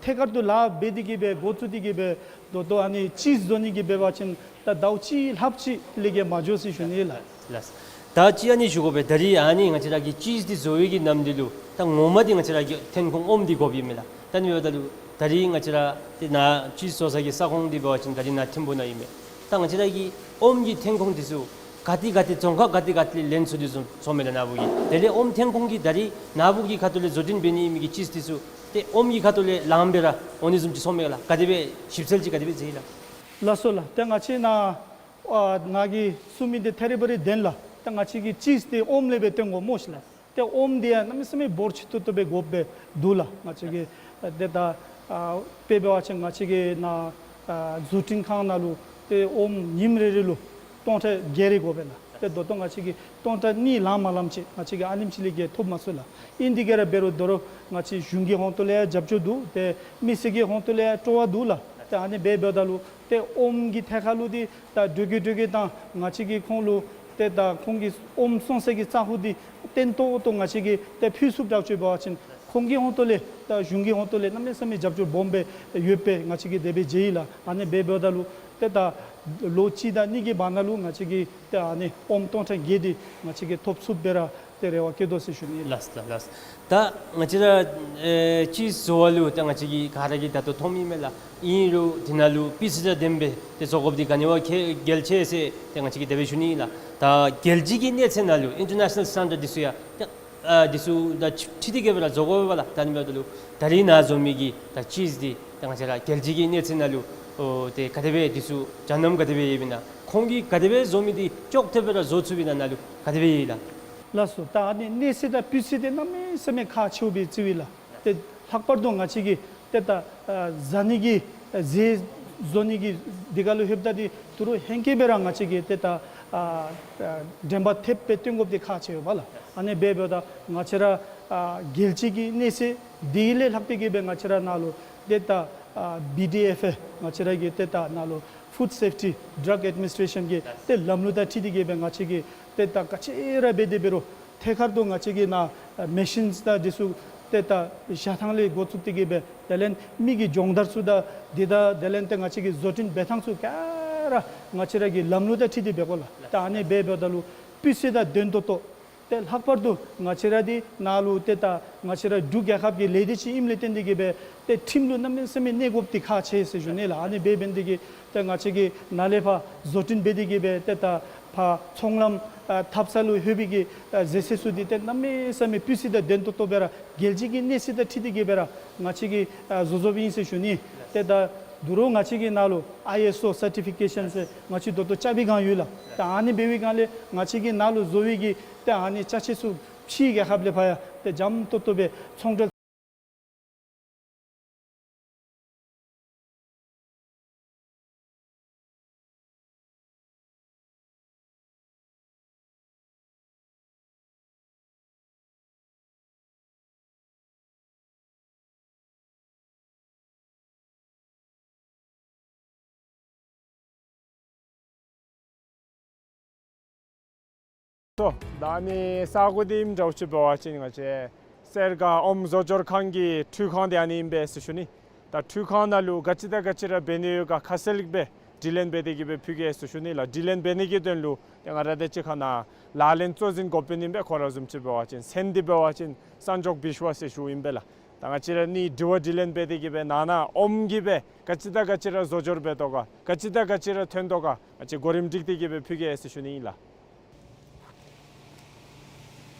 ཐད་ཀར་དུ་ལཱ་འབད་དེ་གིས་སྦེ་འགོ་བཙུགས་ཏེ་གིས་སྦེ་ད་ལྟོ་ཨ་ནི་ཅིསི་བཟོ་ནི་གི་འབད་བ་ཅིན་ད་ཟླཝ་གཅིག་ལྷགཔ་ཅིག་ལས་བརྒལ་མ་འགྱོ་ཟེར་ཞུ་ནི་ལགས། ལགས། ད་ཅི་ཨ་ནི་ཞུ་དགོ་པས། ད་རིས་ཨ་ནི་ང་བཅས་ར་གིས་ཅིསི་འདི་བཟོ་བའི་གི་ནམ་འདི་ལུ་ད་ངོ་མ་འདི་ང་བཅས་ར་གི་ཐོན་ཁུངས་ཨོམ་འདི་དགོཔ་ཨིན་མས་ལགས། ད་ཨ་ནི་འབདཝ་ད་ལུ་ད་རིས་ང་བཅས་ར་ཏེ་ནཱ་ཅིསི་བཟོ་ས་གི་ས་ཁོངས་འདི་འབད་བ་ཅིན་ད་རིས་ནཱ་ཐིམ་ཕུ་ནང་ཨིན་མས། ད་ང་བཅས་ར་གི་ཨོམ་གྱི་ཐོན་ཁུངས་འདི་ཚུ་ག་ཏེ་ག་ཏེ་རྫོང་ཁག་ག་ཏེ་ག་ཏེ་ལས་ལེན་ཚུགས་ཏེ་སོང་སོངམ་མས་ལགས་ནཱ་བུ་གིས། དེ་ལས་ཨོམ་ཐོན་ཁུངས་ཀྱི་ད་རིས་ནཱ་བུ་གི་ཁ་ཐུག་ལས་བཟོ་སྐྲུན་འབད་ནི་ཨིན་མི་གི་ཅིསི་འདི་ཚུ་ཏེ་ཨོམ་གྱི་ཁ་ཐུག་ལས་ལངམ་སྦེ་ར་འོང་ནི་བཟུམ་ཅིག་སོངམ་མས་ལགས། ག་དེ་སྦེ་ཞིབ་འཚོལ་ཅིག་ག་དེ་སྦེ་མཛད་ཡི་ལགས། ལགས་སོ་ལགས། ཏེ་ང་བཅས་ནཱ་ཨ་ནཱ་གིས་གསུངས་མི་འདི་ཐད་རི་བ་རི་བདེན་ལགས། ཏེ་ང་བཅས་ཀྱིས་ཅིསི་འདི་ཨོམ་ལས་སྦེ་བཏོན་དགོ་སྨོ་ཤིག་ལགས། ཏེ་ཨོམ་འདི་ཡང་གནམ་མེད་ས་མེད་འབོར་ཆེ་ཏོག་ཏོ་སྦེ་དགོཔ་སྦེ་འདུག་ལགས། ང་བཅས་ཀྱིས་ཨ་ཏེ་ད་ཨ་དཔེ་འབད་བ་ཅིན་ང་བཅས་ཀྱིས་ནཱ་ཨ་བཟོ་སྐྲུན་ཁང་ནང་ལུ་ཏེ་ཨོམ་ཉིནམ་རེ་རེ་ལུ་སྟོང་ཕྲག་བརྒྱད་རེ་དགོ་པས་ལགས། ཏེ་ད་ལྟོ་ང་བཅས་ཀྱིས་སྟོང་ཕྲག་གཉིས་ལངམ་མ་ལངམ་ཅིག་ང་བཅས་ཀྱིས་ཨ་ནེམ་ཅིག་ལས་བརྒལ་ཐོབ་མ་ཚུགས་ལགས། ཨིན་དེ་གིས་ར་འབད་རུང་ད་རུང་ང་བཅས་གཞུང་གི་ཧོངས་ཏོ་ལས་ཡང་རྒྱབ་སྐྱོར་འདུག། ཏེ་མི་སེར་གྱི་ཧོངས་ཏོ་ལས་ཡང་སྤྲོ་བ་འདུག་ལགས། ཏེ་ཨ་ནི་སྦེ་འབདཝ་ད་ལུ་ཏེ་ཨོམ་གྱི་ཐད་ཁར་ལུ་འདི་ད་འགྲོ་གི་འགྲོ་གི་དང་ང་བཅས་ཀྱིས་ཁོང་ལུ་ཏེ་ད་ཁོང་གི་ཨོམ་བཙོང་ས་གི་ས་ཁོངས་འདི་བརྟན་ཏོག་ཏོ་ང་བཅས་ཀྱིས་ཏེ་ཕུལ་ཚུགསཔ་དྲག་ཅིག་འབད་བ་ཅིན་ཁོང་གི་ཧོངས་ཏོ་ལས་ད་གཞུང་གི་ཧོངས་ཏོ་ལས་གནམ་མེད་ས་མེད་རྒྱབ་སྐྱོར་སྦོམ་སྦེ་ཡོདཔ་སྦེ་ང་བཅས་ཀྱིས་དེ་སྦེ་མཇལ་ཡི་ལགས། ཨ་ནི་སྦེ་འབདཝ་ད་ལུ་ཏེ་ད་ལོ་གཅིག་དང་གཉིས་ཀྱི་བར་ན་ལུ་ང་བཅས་ཀྱིས་ཏེ་ཨ་ནི་ཨོམ་སྟོང་ཕྲག་བརྒྱད་འདི་ང་བཅས་ཀྱིས་ཐོབ་ཚུགསཔ་སྦེ་ར་ཏེ་རེ་བ་བསྐྱེད་དོ་ཟེར་ཞུ་ནི། ལགས་ལགས་ལགས། ད་ང་བཅས་ར་ཨེ་ཅིསི་བཟོ་བ་ལུ་ཏེ་ང་བཅས་ཀྱིས་ག་ར་གིས་ད་ལྟོ་མཐོངམ་ཨིན་མས་ལགས། ཨིན་རུང་འདི་ནང་ལུ་སྤུས་ཚད་དང་ལྡནམ་སྦེ་ཏེ་བཟོ་དགོཔ་འདི་ག་ནི་བ་གལ་གལ་ཆེ་ཟེར་ཏེ་ང་བཅས་ཀྱིས་དེ་སྦེ་ཞུ་ནི་ཨིན་ལགས། ད་རྒྱལ་སྤྱི་གི་གནས་ཚད་ནང་ལུ་ཨིན་ཊར་ནེ་ཤ་ནཱལ་སི་ཊེན་ཌརཌ་འདི་ཚུ་ཡང་ཏེ་ཨ་འདི་ཚུ་དང་འཁྲིལ་ཏེ་གིས་སྦེ་ར་བཟོ་དགོ་པས་ལགས། ད་ཨ་ནི་འབདཝ་ད་ལུ་ད་རིས་ནཱ་བཟོ་མི་གི་ད་ཅིསི་འདི་ད་ང་བཅས་ར་རྒྱལ་སྤྱི་གི་གནས་ཚད་ནང་ལུ་ཨོ་ཏེ་ག་དེ་སྦེ་འདི་ཚུ་གྱངས་ལམ་ག་དེ་སྦེ་ཡོདཔ་ཨིན་ན་ཁོང་གིས་ག་དེ་སྦེ་བཟོ་མི་འདི་ཅོག་འཐདཔ་སྦེ་ར་བཟོ་ཚུགསཔ་ཨིན་ན་ནཱ་ལུ་ག་དེ་སྦེ་ཡོད་ལགས། ལགས་སོ། ད་ཨ་ནི་གནས་ཚད་དང་སྤུས་ཚད་འདི་གནམ་མེད་ས་མེད་ཁག་ཆེཝ་སྦེ་བརྩི་བས་ལགས། ཏེ་ལྷག་པར་དུ་ང་བཅས་ཀྱིས་ཏེ་ད་ཨ་བཟའ་ནི་གི་ཨ་ཟས་བཟོ་ནི་གི་འདི་ཁར་ལུ་ལྷོདཔ་ད་འདི་ད་རུང་ཧེང་སྐལ་སྦེ་ར་ང་བཅས་ཀྱིས་ཏེ་ད་ཨ་ཨ་འགྲན་པ་འཐདཔ་སྦེ་བཏོན་དགོཔ་འདི་ཁག་ཆེ་བས་ལགས། ཨ་ནི་སྦེ་འབདཝ་ད་ང་བཅས་ར་ཨ་རྒྱལ་སྤྱི་གི་གནས་ཚད་འདི་ལས་ལྷག་སྟེ་གིས་སྦེ་ང་བཅས་ར་ནཱ་ལུ་ཏེ་ད་ ཨ་བི་ཌི་ཨེཕ་ཨེ་ང་བཅས་ར་གི་ཏེ་ད་ནཱ་ལུ་ཕུཌ་སེཕ་ཊི་ཌྲག་ཨེཌ་མི་ནིསི་ཊེ་ཤཱན་གྱི་ཏེ་ལམ་ལུགས་དང་འཁྲིལ་ཏེ་གི་སྦེ་ང་བཅས་ཀྱིས་ཏེ་ད་ག་ཅི་ར་འབད་དེ་འབད་རུང་ཐད་ཀར་དུ་ང་བཅས་ཀྱིས་ནཱ་མེ་ཤིནསི་དང་འདི་ཚུ་ཏེ་ད་བཞག་ཐངས་ལས་འགོ་བཙུགས་ཏེ་གི་སྦེ་དེ་ལས་མི་གི་སྦྱོང་བརྡར་ཚུ་དང་འདི་དང་དེ་ལས་ཏེ་ང་བཅས་ཀྱི་བཟོ་སྐྲུན་འབད་ཐངས་ཚུ་ག་ར་ང་བཅས་ར་གི་ལམ་ལུགས་དང་འཁྲིལ་ཏེ་འབད་དགོ་ལགས། ད་ཨ་ནི་འབད་འབདཝ་ད་ལུ་སྤུས་ཚད་དང་ལྡན་ཏོག་ཏོ་ཏེ་ལྷག་པར་དུ་ང་བཅས་ར་འདི་ནཱ་ལུ་ཏེ་ད་ང་བཅས་ར་འབྲུག་རྒྱལ་ཁབ་ཀྱི་ལས་སྡེ་ཅིག་ཨིནམ་ལས་བརྟེན་ཏེ་གི་སྦེ་ཏེ་ཁྲིམས་ལུ་གནམ་མེད་ས་མེད་གནས་དགོཔ་འདི་ཁག་ཆེ་ཟེར་ཞུ་ནི་ལགས། ཨ་ནི་འབད་འབད་ནི་དེ་གིས་ཏེ་ང་བཅས་ཀྱིས་ནཱ་ལས་ཕར་བཟོ་སྐྲུན་འབད་དེ་གི་སྦེ་ཏེ་ད་ཕར་ཚོང་ལམ་ཨ་འཐབ་ས་ལུ་ལྷོད་པའི་གི་ཨ་ཟད་ཚད་ཚུ་འདི་ཏེ་གནམ་མེད་ས་མེད་སྤུས་ཚད་དང་ལྡན་ཏོག་ཏོ་སྦེ་ར་རྒྱལ་སྤྱི་གི་གནས་ཚད་དང་འཁྲིལ་ཏེ་གི་སྦེ་ར་ང་བཅས་ཀྱིས་ཨ་བཟོ་བཟོཝ་ཨིན་ཟེར་ཞུ་ནི། ཏེ་ད་དོ་རུང་ང་བཅས་ཀྱི་ནཱ་ལུ་ཨའི་ཨེསི་ཨོ་སར་ཊི་ཕི་ཀེ་ཤཱན་ཟེར་ང་བཅས་ད་ལྟོ་ཅ་བི་གང་ཡོད་ལགས། ད་ཨ་ནི་འབད་བའི་སྒང་ལས་ང་བཅས་ཀྱི་ནཱ་ལུ་བཟོ་བའི་གི་ཏེ་ཨ་ནི་ཅ་ཆས་ཚུ་ཕྱིའི་རྒྱལ་ཁབ་ལས་ཕར་ཡང་ཏེ་འཇམ་ཏོག་ཏོ་སྦེ་ཚོང་འབྲེལ། སོ། ད་ཨ་ནི་ས་གོ་འདི་ཨིནམ་འདྲཝ་ཅིག་འབད་བ་ཅིན་ང་བཅས་སེར་སྒ་ཨོམ་བཟོ་སྦྱོར་ཁང་གི་འཕྲུལ་ཁང་འདི་ཨ་ནི་ཨིན་པས་ཟེར་ཞུ་ནི། ད་འཕྲུལ་ཁང་ནང་ལུ་ག་ཅི་དང་ག་ཅི་ར་འབད་ནི་ཡོད་ག་ཁ་གསལ་སྦེ་དྲི་ལན་འབད་དེ་གི་སྦེ་ཕུལ་གེ་ཟེར་ཞུ་ནི་ལགས། དྲི་ལན་འབད་ནི་གི་དོན་ལུ་ཏེ་ང་ར་དང་གཅིག་ཁར་ནཱ་ལག་ལེན་གཙོ་འཛིན་འགོ་དཔོན་ཨིན་པས། ཁོང་ར་བཟུམ་ཅིག་འབད་བ་ཅིན་མཚན་འདི་འབད་བ་ཅིན་སན་ཇོག་བིཤ་ཝ་ཟེར་ཞུཝ་ཨིན་པས་ལགས། ད་ང་བཅས་ར་ཨ་ནི་དྲི་བ་དྲི་ལན་འབད་དེ་གི་སྦེ་ནང་ན་ཨོམ་གྱིས་སྦེ་ག་ཅི་དང་ག་ཅི་ར་བཟོ་སྦྱོར་འབད་དོ་ག་ག་ཅི་དང་ག་ཅི་ར་ཐོན་དོ་ག་ང་བཅས་གོ་རིམ་སྒྲིག་སྟེ་གི་སྦེ་ཕུལ་གེ་ཟེར་ཞུ་ནི་ཨིན་ལགས།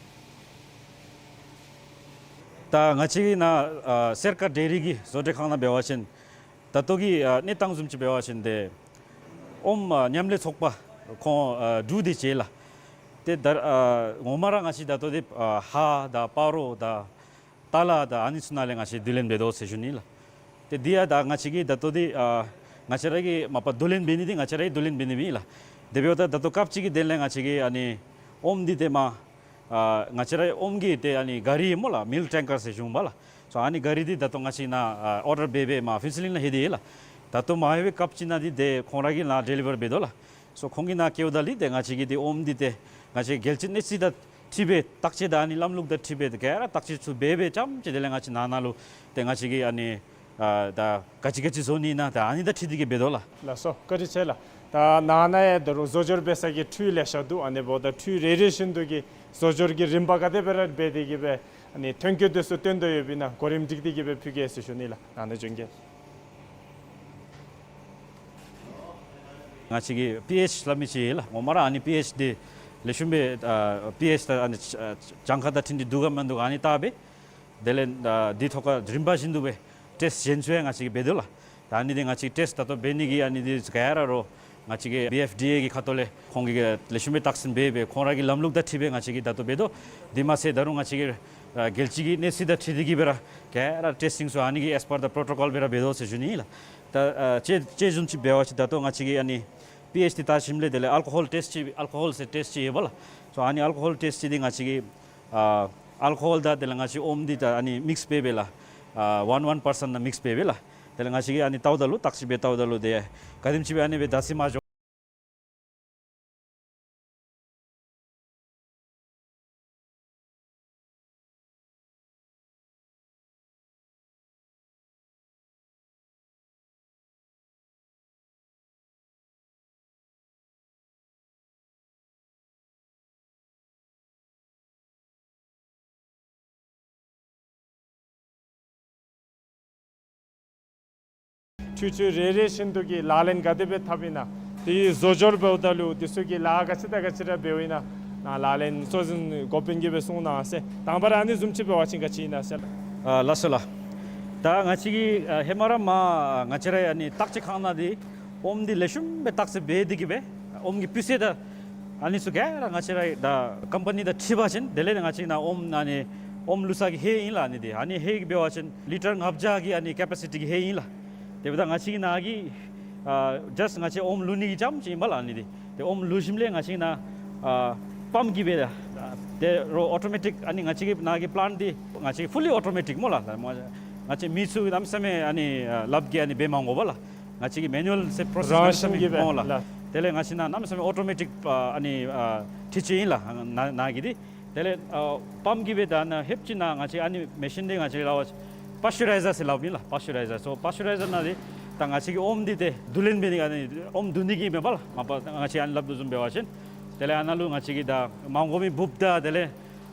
ད་ང་བཅས་ཀྱི་ནཱ་ཨ་སེར་སྒ་ཌེ་རི་གི་བཟོ་གྲྭ་ཁང་ནང་འབད་བ་ཅིན་ད་ལྟོ་གི་ཨ་གནས་སྟངས་བཟུམ་ཅིག་འབད་བ་ཅིན་ཏེ་ཨོམ་ཨ་མཉམ་ལས་ཚོགས་པ་ཁོང་ཨ་དྲུག་དེ་ཅིག་ལགས། ཏེ་ད་ཨ་ངོ་མ་ར་ང་བཅས་ད་ལྟོ་འདི་ཨ་ཧཱ་དང་སྤ་རོ་དང་ཏ་ལ་དང་ཨ་ནི་ཚུ་ནང་ལས་ང་བཅས་བསྡུ་ལེན་འབད་དོ་ཟེར་ཞུ་ནི་ལགས། ཏེ་འདི་ཡང་ད་ང་བཅས་ཀྱིས་ད་ལྟོ་འདི་ཨ་ང་བཅས་ར་གི་མ་པ་བསྡུ་ལེན་འབད་ནི་འདི་ང་བཅས་ར་གིས་བསྡུ་ལེན་འབད་ནི་ཨིན་ལགས། དེ་འབདཝ་ད་ད་ལྟོ་སྐབས་ཅིག་གི་དོན་ལས་ང་བཅས་ཀྱིས་ཨ་ནི་ཨོམ་འདི་ཏེ་མ་ཨ་ང་བཅས་ར་ཨོམ་གྱི་ཏེ་ཨ་ནི་ག་རི་སྨོ་ལགས། མིལཀ་ཊེང་ཀར་ཟེར་ཞུཝ་མས་ལགས། སོ་ཨ་ནི་ག་རི་འདི་ད་ལྟོ་ང་བཅས་ནཱ་ཨ་ཨོར་ཌར་འབད་འབད་མ་ཕུན་ཚོགས་གླིང་ལས་ལྷོད་དེ་ཡོད་ལགས། ད་ལྟོ་མ་ལྷོད་པའི་སྐབས་ཅིག་ནང་འདི་ཏེ་ཁོང་ར་གིས་ནཱ་ཌེ་ལི་བར་འབད་དོ་ལགས། སོ་ཁོང་གིས་ནཱ་བསྐྱལཝ་ད་ལུ་ཏེ་ང་བཅས་ཀྱིས་ཏེ་ཨོམ་འདི་ཏེ་ང་བཅས་རྒྱལ་སྤྱི་གནས་ཚད་དང་འཁྲིལ་སྦེ་བརྟག་དཔྱད་དང་ཨ་ནི་ལམ་ལུགས་དང་འཁྲིལ་སྦེ་ཏེ་ག་ར་བརྟག་དཔྱད་ཚུ་འབད་འབད་རྐྱངམ་ཅིག་དེ་ལས་ང་བཅས་ནང་ན་ལུ་ཏེ་ང་བཅས་ཀྱིས་ཨ་ནི་ཨ་ད་ག་ཅི་ག་ཅི་བཟོ་ནི་ཨིན་ན་ད་ཨ་ནི་དང་འཁྲིལ་ཏེ་གི་འབད་དོ་ལགས། ལགས་སོ། བཀའ་དྲིན་ཆེ་ལགས། ད་ནང་ན་ཡང་ད་རུང་བཟོ་སྦྱོར་འབད་ས་གི་འཕྲུལ་ལེ་ཤ་འདུག། ཨ་ནི་འབདཝ་ད་འཕྲུལ་རེ་རེ་བཞིན་དུ་གི་བཟོ་སྦྱོར་གྱི་རིམ་པ་ག་དེ་སྦེ་ར་འབད་དེ་གི་སྦེ་ཨ་ནི་ཐོན་སྐྱེད་དེ་ཚུ་བཏོན་དོ་ཡོདཔ་ཨིན་ན་གོ་རིམ་སྒྲིག་སྟེ་གི་སྦེ་ཕུལ་གེ་ཟེར་ཞུ་ནི་ལགས། ནང་ན་བྱོན་གེ། ང་བཅས་ཀྱི་པི་ཨེཆ་སླབ་མི་ཅིག་ཡོད་ལགས། ངོ་མ་ར་ཨ་ནི་པི་ཨེཆ་འདི་ལེགས་ཤོམ་སྦེ་ཨ་པི་ཨེཆ་དང་ཨ་ནི་ཨ་གྱངས་ཁ་དང་འཁྲིལ་ཏེ་འདུག་ག་མིན་འདུག་ག་ཨ་ནི་བལྟ་སྦེ་དེ་ལས་ཨ་འདི་ཐོག་ཁར་རིམ་པ་བཞིན་དུ་སྦེ་ཊེསཊ་གཞན་ཚུ་ཡང་ང་བཅས་ཀྱིས་འབད་དོ་ལགས། ད་ཨ་ནི་འདི་ང་བཅས་ཊེསཊ་ད་ལྟོ་འབད་ནི་གི་ཨ་ནི་འདི་ག་ར་རོགས་ང་བཅས་ཀྱི་བི་ཨེཕ་ཌི་ཨེ་གི་ཁ་ཐུག་ལས་ཁོང་གིས་ལེགས་ཤོམ་སྦེ་བརྟག་ཞིབ་འབད་སྦེ་ཁོང་ར་གི་ལམ་ལུགས་དང་འཁྲིལ་སྦེ་ང་བཅས་ཀྱིས་ད་ལྟོ་འབད་དོ། དེ་མ་ཚད་ད་རུང་ང་བཅས་ཀྱིས་ཨ་རྒྱལ་སྤྱི་གི་གནས་ཚད་དང་འཁྲིལ་ཏེ་གི་སྦེ་ར་ག་ར་ཊེསི་ཊིང་ཚུ་ཨ་ནི་གི་ཨེས་པར་དི་པོརོ་ཊོ་ཀོལ་སྦེ་ར་འབད་དོ་ཟེར་ཞུ་ནི་ལགས། ད་ཨ་དཔྱེ་དཔྱེ་བཟུམ་ཅིག་འབད་བ་ཅིན་ད་ལྟོ་ང་བཅས་ཀྱིས་ཨ་ནི་པི་ཨེཆ་འདི་བལྟ་ཞིནམ་ལས་དེ་ལས་ཨལ་ཀོ་ཧོལ་ཊེསཊ་ཅིག་ཨལ་ཀོ་ཧོལ་ཟེར་ཊེསཊ་ཅིག་ཡོད་པ་ལགས། སོ་ཨ་ནི་ཨལ་ཀོ་ཧོལ་ཊེསཊ་ཅིག་འདི་ང་བཅས་ཀྱིས་ཨ་ཨལ་ཀོ་ཧོལ་དང་དེ་ལས་ང་བཅས་ཨོམ་འདི་ད་ཨ་ནི་མིགསི་འབད་སྦེ་ལགས། ཨ་ཝན་ཝན་པར་སེནཊ་ནང་མིགསི་འབད་སྦེ་ལགས། དེ་ལས་ང་བཅས་ཀྱིས་ཨ་ནི་བལྟཝ་ད་ལུ་བརྟག་ཞིབ་འབད་བལྟཝ་ད་ལུ་ཏེ་ག་དེམ་ཅིག་སྦེ་ཨ་ནི་སྦེ་ད་སི་མ་འགྱོ། འཕྲུལ་ཆས་རེ་རེ་བཞིན་དུ་གི་ལག་ལེན་ག་དེ་སྦེ་འཐབ་ཨིན་ན། དེའི་བཟོ་སྦྱོར་འབདཝ་ད་ལུ་དེ་ཚུ་གི་ལཱ་ག་ཅི་དང་ག་ཅི་ར་འབདཝ་ཨིན་ན། ནཱ་ལག་ལེན་གཙོ་འཛིན་འགོ་དཔོན་གྱིས་སྦེ་གསུང་གནང་ཟེར། དང་པ་ར་ཨ་ནི་བཟུམ་ཅིག་འབད་བ་ཅིན་ག་ཅི་ཨིན་ན་ཟེར། ཨ་ལགས་སོ་ལགས། ད་ང་བཅས་ཀྱིས་ཨ་ཧེ་མ་ར་མར་ང་བཅས་ར་ཨ་ནི་བརྟག་དཔྱད་ཁང་ནང་འདི་ཨོམ་འདི་ལེགས་ཤོམ་སྦེ་བརྟག་དཔྱད་འབད་དེ་གི་སྦེ་ཨོམ་གྱི་སྤུས་ཚད་དང་ཨ་ནི་ཚུ་ག་ར་ང་བཅས་ར་ད་ཀམ་པ་ནི་དང་འཁྲིལ་བ་ཅིན་དེ་ལས་ང་བཅས་ནཱ་ཨོམ་ཨ་ནི་ཨོམ་བླུག་ས་གི་ཧེ་ཨིན་ལགས། ཨ་ནི་འདི་ཨ་ནི་ཧེ་གི་འབད་བ་ཅིན་ལི་ཊར་ལྔ་བརྒྱ་གི་ཨ་ནི་ཀེ་པེ་སི་ཊི་གི་ཧེ་ཨིན་ལགས། དེ་འབདཝ་ད་ང་བཅས་ཀྱི་ནཱ་གི་ཨ་ཇཱསཊ་ང་བཅས་ཨོམ་བླུག་ནི་གི་རྐྱངམ་ཅིག་ཨིན་པས་ལགས། ཨ་ནི་འདི་ཏེ་ཨོམ་བླུག་ཞིནམ་ལས་ང་བཅས་ནཱ་ཨ་པམཔ་གིས་སྦེ་ད་ཏེ་རོགས་ཨོ་ཊོ་མེ་ཊིཀ་ཨ་ནི་ང་བཅས་ཀྱི་ནཱ་གི་པི་ལེནཊ་འདི་ང་བཅས་ཕུ་ལི་ཨོ་ཊོ་མེ་ཊིཀ་སྨོ་ལགས། ད་མ་ ང་བཅས་མི་ཚུ་གནམ་མེད་ས་མེད་ཨ་ནི་ཨ་ལགཔ་གིས་ཨ་ནི་འབད་མ་དགོ་པས་ལགས། ང་བཅས་ཀྱི་མེ་ནུ་ཨལ་ཟེར་པྲོ་སེསི་རང་གནམ་མེད་ས་མེད་བཞིན་གྱིས་འབད་མང་ལགས། ལགས། དེ་ལས་ང་བཅས་ནཱ་གནམ་མེད་ས་མེད་ཨོ་ཊོ་མེ་ཊིཀ་ཨ་ཨ་ནི་ཨ་འཕྲུལ་ཆས་ཨིན་ལགས། ནཱ་ནཱ་གི་འདི། དེ་ལས་ཨ་པམཔ་གིས་འབད་ད་ནཱ་ཧེབ་ཅིག་ནཱ་ང་བཅས་ཨ་ནི་མེ་ཤིན་འདི་ང་བཅས་ལགས་པཱ་སི་ཅུ་རའི་ཛར་ཟེར་སླབ་ཨིན་ལགས། པཱ་སི་ཅུ་རའི་ཛར། སོ་པཱ་སི་ཅུ་རའི་ཛར་ནང་འདི་ད་ང་བཅས་ཀྱི་ཨོམ་འདི་ཏེ་བསྡུ་ལེན་འབད་ནི་ཨ་ནི་ཨོམ་བསྡུ་ནི་གི་མེན་པས་ལགས། མ་པ་ང་བཅས་ཨ་ནི་སླབ་དོ་བཟུམ་འབད་བ་ཅིན། དེ་ལས་ཨ་ནཱ་ལུ་ང་བཅས་ཀྱིས་ད་མ་དགོ་མི་འབུཔ་དང་དེ་ལས་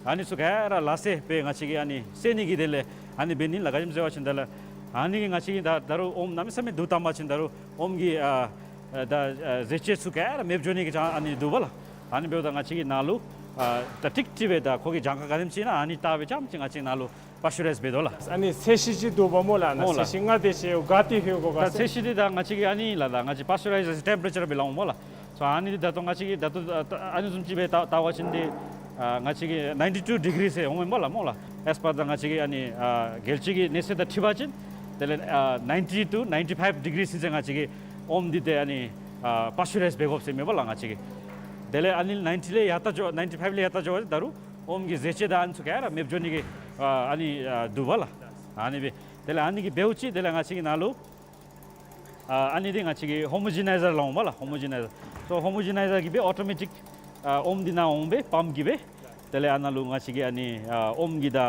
ཨ་ནི་ཚུ་ག་ར་ལག་ཤེས་སྦེ་ང་བཅས་ཀྱིས་ཨ་ནི་བསལ་ནི་གི་དེ་ལས་ཨ་ནི་འབད་ནི་ལགས། ག་ཅི་སྨོ་ཟེར་བ་ཅིན་དེ་ལས་ཨ་ནི་གིས་ང་བཅས་ཀྱིས་ད་ད་རུང་ཨོམ་གནམ་མེད་ས་མེད་བསྡུ་བཏང་པ་ཅིན་ད་རུང་ཨོམ་གྱི་ཨ་ཨ་ད་ཨ་ཟས་བཅུད་ཚུ་ག་ར་མེདཔ་འགྱོ་ནི་གི་ཅང་ཨ་ནི་འདུག་པས་ལགས། ཨ་ནི་འབདཝ་ད་ང་བཅས་ཀྱིས་ནཱ་ལུ་ཨ་ད་ཀྲིག་ཀྲི་སྦེ་ད་ཁོ་གི་གྱངས་ཁ་ག་དེམ་ཅིག་ཨིན་ན་ཨ་ནི་བལྟ་སྦེ་རྐྱངམ་ཅིག་ང་བཅས་ནཱ་ལུ་པཱ་སི་ཅུ་རའིཛ་འབད་དོ་ལགས། ཨ་ནི་ཚད་གཞི་ཅིག་འདུག་པས་སྨོ་ལགས། ནཱ་སྨོ་ལགས། ཚད་གཞི་ཨ་ནི་ལགས། ད་ང་བཅས་ཀྱིས་ཨ་ནི་ལགས་ད་ང་བཅས་པཱ་སི་ཅུ་རའིཛ་ཊེམ་པ་རེ་ཅར་སྦེ་སླབ་འོང་སྨོ་ལགས། སོ་ཨ་ནི་འདི་ད་ལྟོ་ང་བཅས་ཀྱིས་ད་ལྟོ་ཨ་ཨ་ནི་བཟུམ་ཅིག་སྦེ་བལྟ་བལྟ་བ་ཅིན་འདི་ཨ་ང་བཅས་ཀྱིས་ནའིན་ཊི་ཊུ་ཌི་གི་རི་ཟེར་འོང་མས་སྨོ་ལགས། སྨོ་ལགས། ཨེས་པར་ད་ང་བཅས་ཀྱིས་ཨ་ནི་ཨ་རྒྱལ་སྤྱི་གི་གནས་ཚད་དང་འཁྲིལ་བ་ཅིན་དེ་ལས་ཨ་ནའིན་ཊི་ཊུ་ནའིན་ཊི་ཕའིབ་ཌི་གི་རི་ཟེར་ང་བཅས་ཀྱིས་ཨོམ་འདི་ཏེ་ཨ་ནི་ཨ་པཱ་སི་ཅུ་རའིཛ་འབད་དགོཔ་ཟེར་མས་སྨོ་ལགས་ང་བཅས་ཀྱིས། དེ་ལས་ཨ་ནི་ནའིན་ཊི་ལས་ཡར་ལྟ་འགྱོ་ནའིན་ཊི་ཕའིབ་ལས་ཡར་ལྟ་འགྱོ་བ་ཅིན་ད་རུང་ཨོམ་གྱི་ཟས་བཅུད་དང་ཨ་ནི་ཚུ་ག་ར་མེདཔ་འགྱོ་ནི་གི་ཨ་ཨ་ནི་ཨ་འདུག་པས་ལགས། ཨ་ནི་སྦེ་དེ་ལས་ཨ་ནི་གིས་འབདཝ་ཅིག་དེ་ལས་ང་བཅས་ཀྱིས་ནཱ་ལུ་ཨ་ཨ་ནི་འདི་ང་བཅས་ཀྱིས་ཧོ་མོ་ཇི་ནའི་ཛར་སླབ་འོང་སྨོ་ལགས། ཧོ་མོ་ཇི་ནའི་ཛར། སོ་ཧོ་མོ་ཇི་ནའི་ཛར་གྱིས་སྦེ་ཨོ་ཊོ་མེ་ཊིཀ་ཨ་ཨོམ་འདི་ནཱ་འོང་སྦེ་པམཔ་གིས་སྦེ་དེ་ལས་ཨ་ནཱ་ལུ་ང་བཅས་ཀྱིས་ཨ་ནི་ཨ་ཨོམ་གྱི་ད་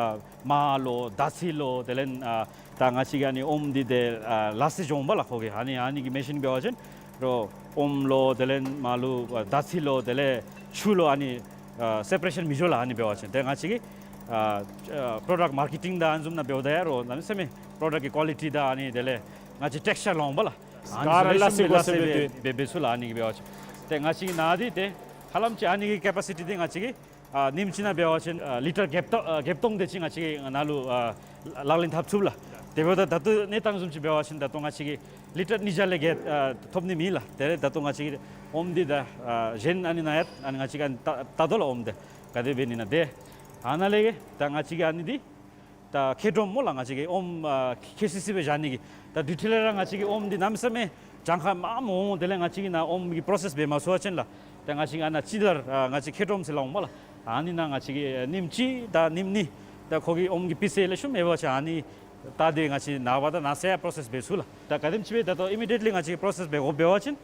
མར་ལོ་དར་ཚི་ལོ་དེ་ལས་ཨ་ད་ང་བཅས་ཀྱིས་ཨ་ནི་ཨོམ་འདི་ཏེ་ཨ་ལག་ཤེས་འགྱོ་འོང་པས་ལགས། ཁོ་གིས་ཨ་ནི་ཨ་ནི་གི་མེ་ཤིན་འབད་བ་ཅིན་རོགས་ཨོམ་ལོ་དེ་ལས་མར་ལོ་ཨ་དར་ཚི་ལོ་དེ་ལས་ཆུ་ལོ་ཨ་ནི་ཨ་སེ་པ་རེ་ཤཱན་མི་འགྱོ་ལགས། ཨ་ནི་འབད་བ་ཅིན་ཏེ་ང་བཅས་ཀྱིས་ཨ་ཨ་པྲོ་ཌཀཊ་མར་ཀེ་ཊིང་དང་ཨ་ནི་བཟུམ་ནང་འབདཝ་ད་ཡང་རོགས་གནམ་མེད་ས་མེད་པྲོ་ཌཀཊ་ཀྱི་ཀོ་ལི་ཊི་དང་ཨ་ནི་དེ་ལས་ང་བཅས་ཊེགསི་ཅར་སླབ་འོང་པས་ལགས། ཨ་ནི་ག་ར་ལེ་ཤ་ལགས་སེ་གོ་ལེ་ཤ་སེ་སྦེ་འབད་འབད་ཚུགས་ལགས། ཨ་ནི་གིས་འབད་བ་ཅིན་ཏེ་ང་བཅས་ཀྱི་ནཱ་འདི་ཏེ་ཧ་ལམ་ཅིག་ཨ་ནི་གི་ཀེ་པ་སི་ཊི་འདི་ང་བཅས་ཀྱིས་ཨ་ཉིནམ་གཅིག་ནང་འབད་བ་ཅིན་ཨ་ལི་ཊར་བརྒྱད་སྟོང་ཨ་བརྒྱད་སྟོང་དེ་ཅིག་ང་བཅས་ཀྱིས་ནཱ་ལུ་ཨ་ལག་ལེན་འཐབ་ཚུགས་ལགས། དེ་འབདཝ་ད་ད་ལྟོ་གནས་སྟངས་བཟུམ་ཅིག་འབད་བ་ཅིན་ད་ལྟོ་ང་བཅས་ཀྱིས་ལི་ཊར་ཉིས་བརྒྱ་ལས་བརྒལ་ཨ་ཐོབ་ནི་མེད་ལགས། དེ་ལས་ད་ལྟོ་ང་བཅས་ཀྱིས་ཨོམ་འདི་ད་ཨ་གཞན་ཨ་ནི་ནང་ཡང་ཨ་ནི་ང་བཅས་ཀྱིས་ཨ་ནི་བལྟ་བལྟ་དོ་ལགས། ཨོམ་འདི་ག་དེ་འབད་ནི་ཨིན་ན། ཏེ་ཨ་ནཱ་ལས་ད་ང་བཅས་ཀྱིས་ཨ་ནི་འདི་ད་ཁེ་ཌོམ་སྨོ་ལགས། ང་བཅས་ཀྱིས་ཨོམ་ཨ་ཁེ་སི་སི་སྦེ་བཞག་ནི་གི་ད་དུས་ཐོག་ལས་ར་ང་བཅས་ཀྱིས་ཨོམ་འདི་གནམ་མེད་ས་མེད་གྱངས་ཁ་མངམ་འོང་། དེ་ལས་ང་བཅས་ཀྱིས་ནཱ་ཨོམ་གྱི་པྲོ་སེསི་འབད་མ་ཚུགས་པ་ཅིན་ལགས། ད་ང་བཅས་ཀྱིས་ཨ་ནཱ་ཅི་དར་ཨ་ང་བཅས་ཁེ་ཌོམ་ཟེར་སླབ་འོང་སྨོ་ལགས། ཨ་ནི་ནང་ང་བཅས་ཀྱིས་ཉིནམ་གཅིག་དང་ཉིནམ་གཉིས་ད་ཁོ་གི་ཨོམ་གྱི་སྤུས་ཚད་ལེགས་ཤོམ་ཡོད་པ་ཅིན་ཨ་ནི་ད་དེ་ང་བཅས་ནངས་པ་དང་གནངས་ཚེ་ཡང་པྲོ་སེསི་འབད་ཚུགས་ལགས། ད་ག་དེམ་ཅིག་སྦེ་ད་ལྟོ་ཨི་མི་ཌི་ཡེཊ་ལི་ང་བཅས་ཀྱིས་པྲོ་སེསི་འབད་དགོཔ་འབད་བ་ཅིན་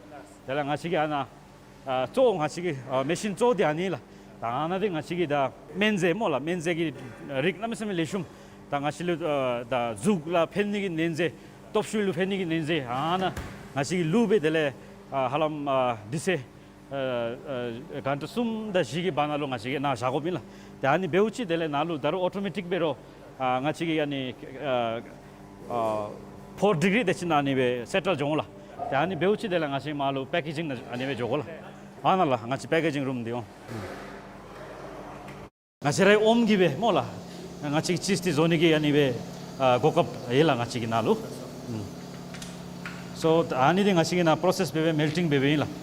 དེ་ལས་ང་བཅས་ཀྱིས་ཨ་ནཱ་ཨ་གཙོ་བོ་ང་བཅས་ཀྱི་ཨ་མེ་ཤིན་གཙོ་བོ་འདི་ཨ་ནི་ལགས། ད་ཨ་ནཱ་འདི་ང་བཅས་ཀྱིས་ད་སྨན་རྫས་སྨོ་ལགས། སྨན་རྫས་ཀྱི་རིགས་གནམ་མེད་ས་མེད་ལེགས་ཤོམ། ད་ང་བཅས་ལུ་ཨ་ད་གཟུགས་ལུ་ཕན་ནི་གི་སྨན་རྫས་སྟོབས་ཤུགས་ལུ་ཕན་ནི་གི་སྨན་རྫས་ཨ་ནཱ་ང་བཅས་ཀྱིས་བླུགས་སྦེ་དེ་ལས་ཨ་ཧ་ལམ་ཨ་དུས་ཚོད་ཨ་ཨ་གྷན་ཊ་གསུམ་དང་བཞི་གི་བར་ན་ལུ་ང་བཅས་ཀྱིས་ནཱ་བཞག་དགོཔ་ཨིན་ལགས། ཏེ་ཨ་ནི་འབདཝ་ཅིག་དེ་ལས་ནཱ་ལུ་ད་རུང་ཨོ་ཊོ་མེ་ཊིཀ་འབད་རུང་ཨ་ང་བཅས་ཀྱིས་ཨ་ནི་ཨ་ཨ་ཕོར་ཌི་གི་རི་དེ་ཅིག་ནང་ཨ་ནི་སྦེ་སེ་ཊལ་འགྱོ་འོང་ལགས། ཏེ་ཨ་ནི་འབདཝ་ཅིག་དེ་ལས་ང་བཅས་མར་ལུ་པེ་ཀེ་ཇིང་ནང་ཨ་ནི་སྦེ་འགྱོ་དགོ་ལགས། ཨ་ནཱ་ལགས་ང་བཅས་པེ་ཀེ་ཇིང་རུམ་འདི་འོང་། ང་བཅས་རའི་ཨོམ་གྱིས་སྦེ་སྨོ་ལགས། ང་བཅས་ཀྱིས་ཅིསི་འདི་བཟོ་ནི་གི་ཨ་ནི་སྦེ་ཨ་གོ་སྐབས་ཡོད་ལགས་ང་བཅས་ཀྱི་ནཱ་ལུ། ཨུམ། སོ་ཨ་ནི་འདི་ང་བཅས་ཀྱིས་ནཱ་པྲོ་སེསི་འབད་སྦེ་མེལ་ཊིང་འབད་སྦེ་ཨིན་ལགས།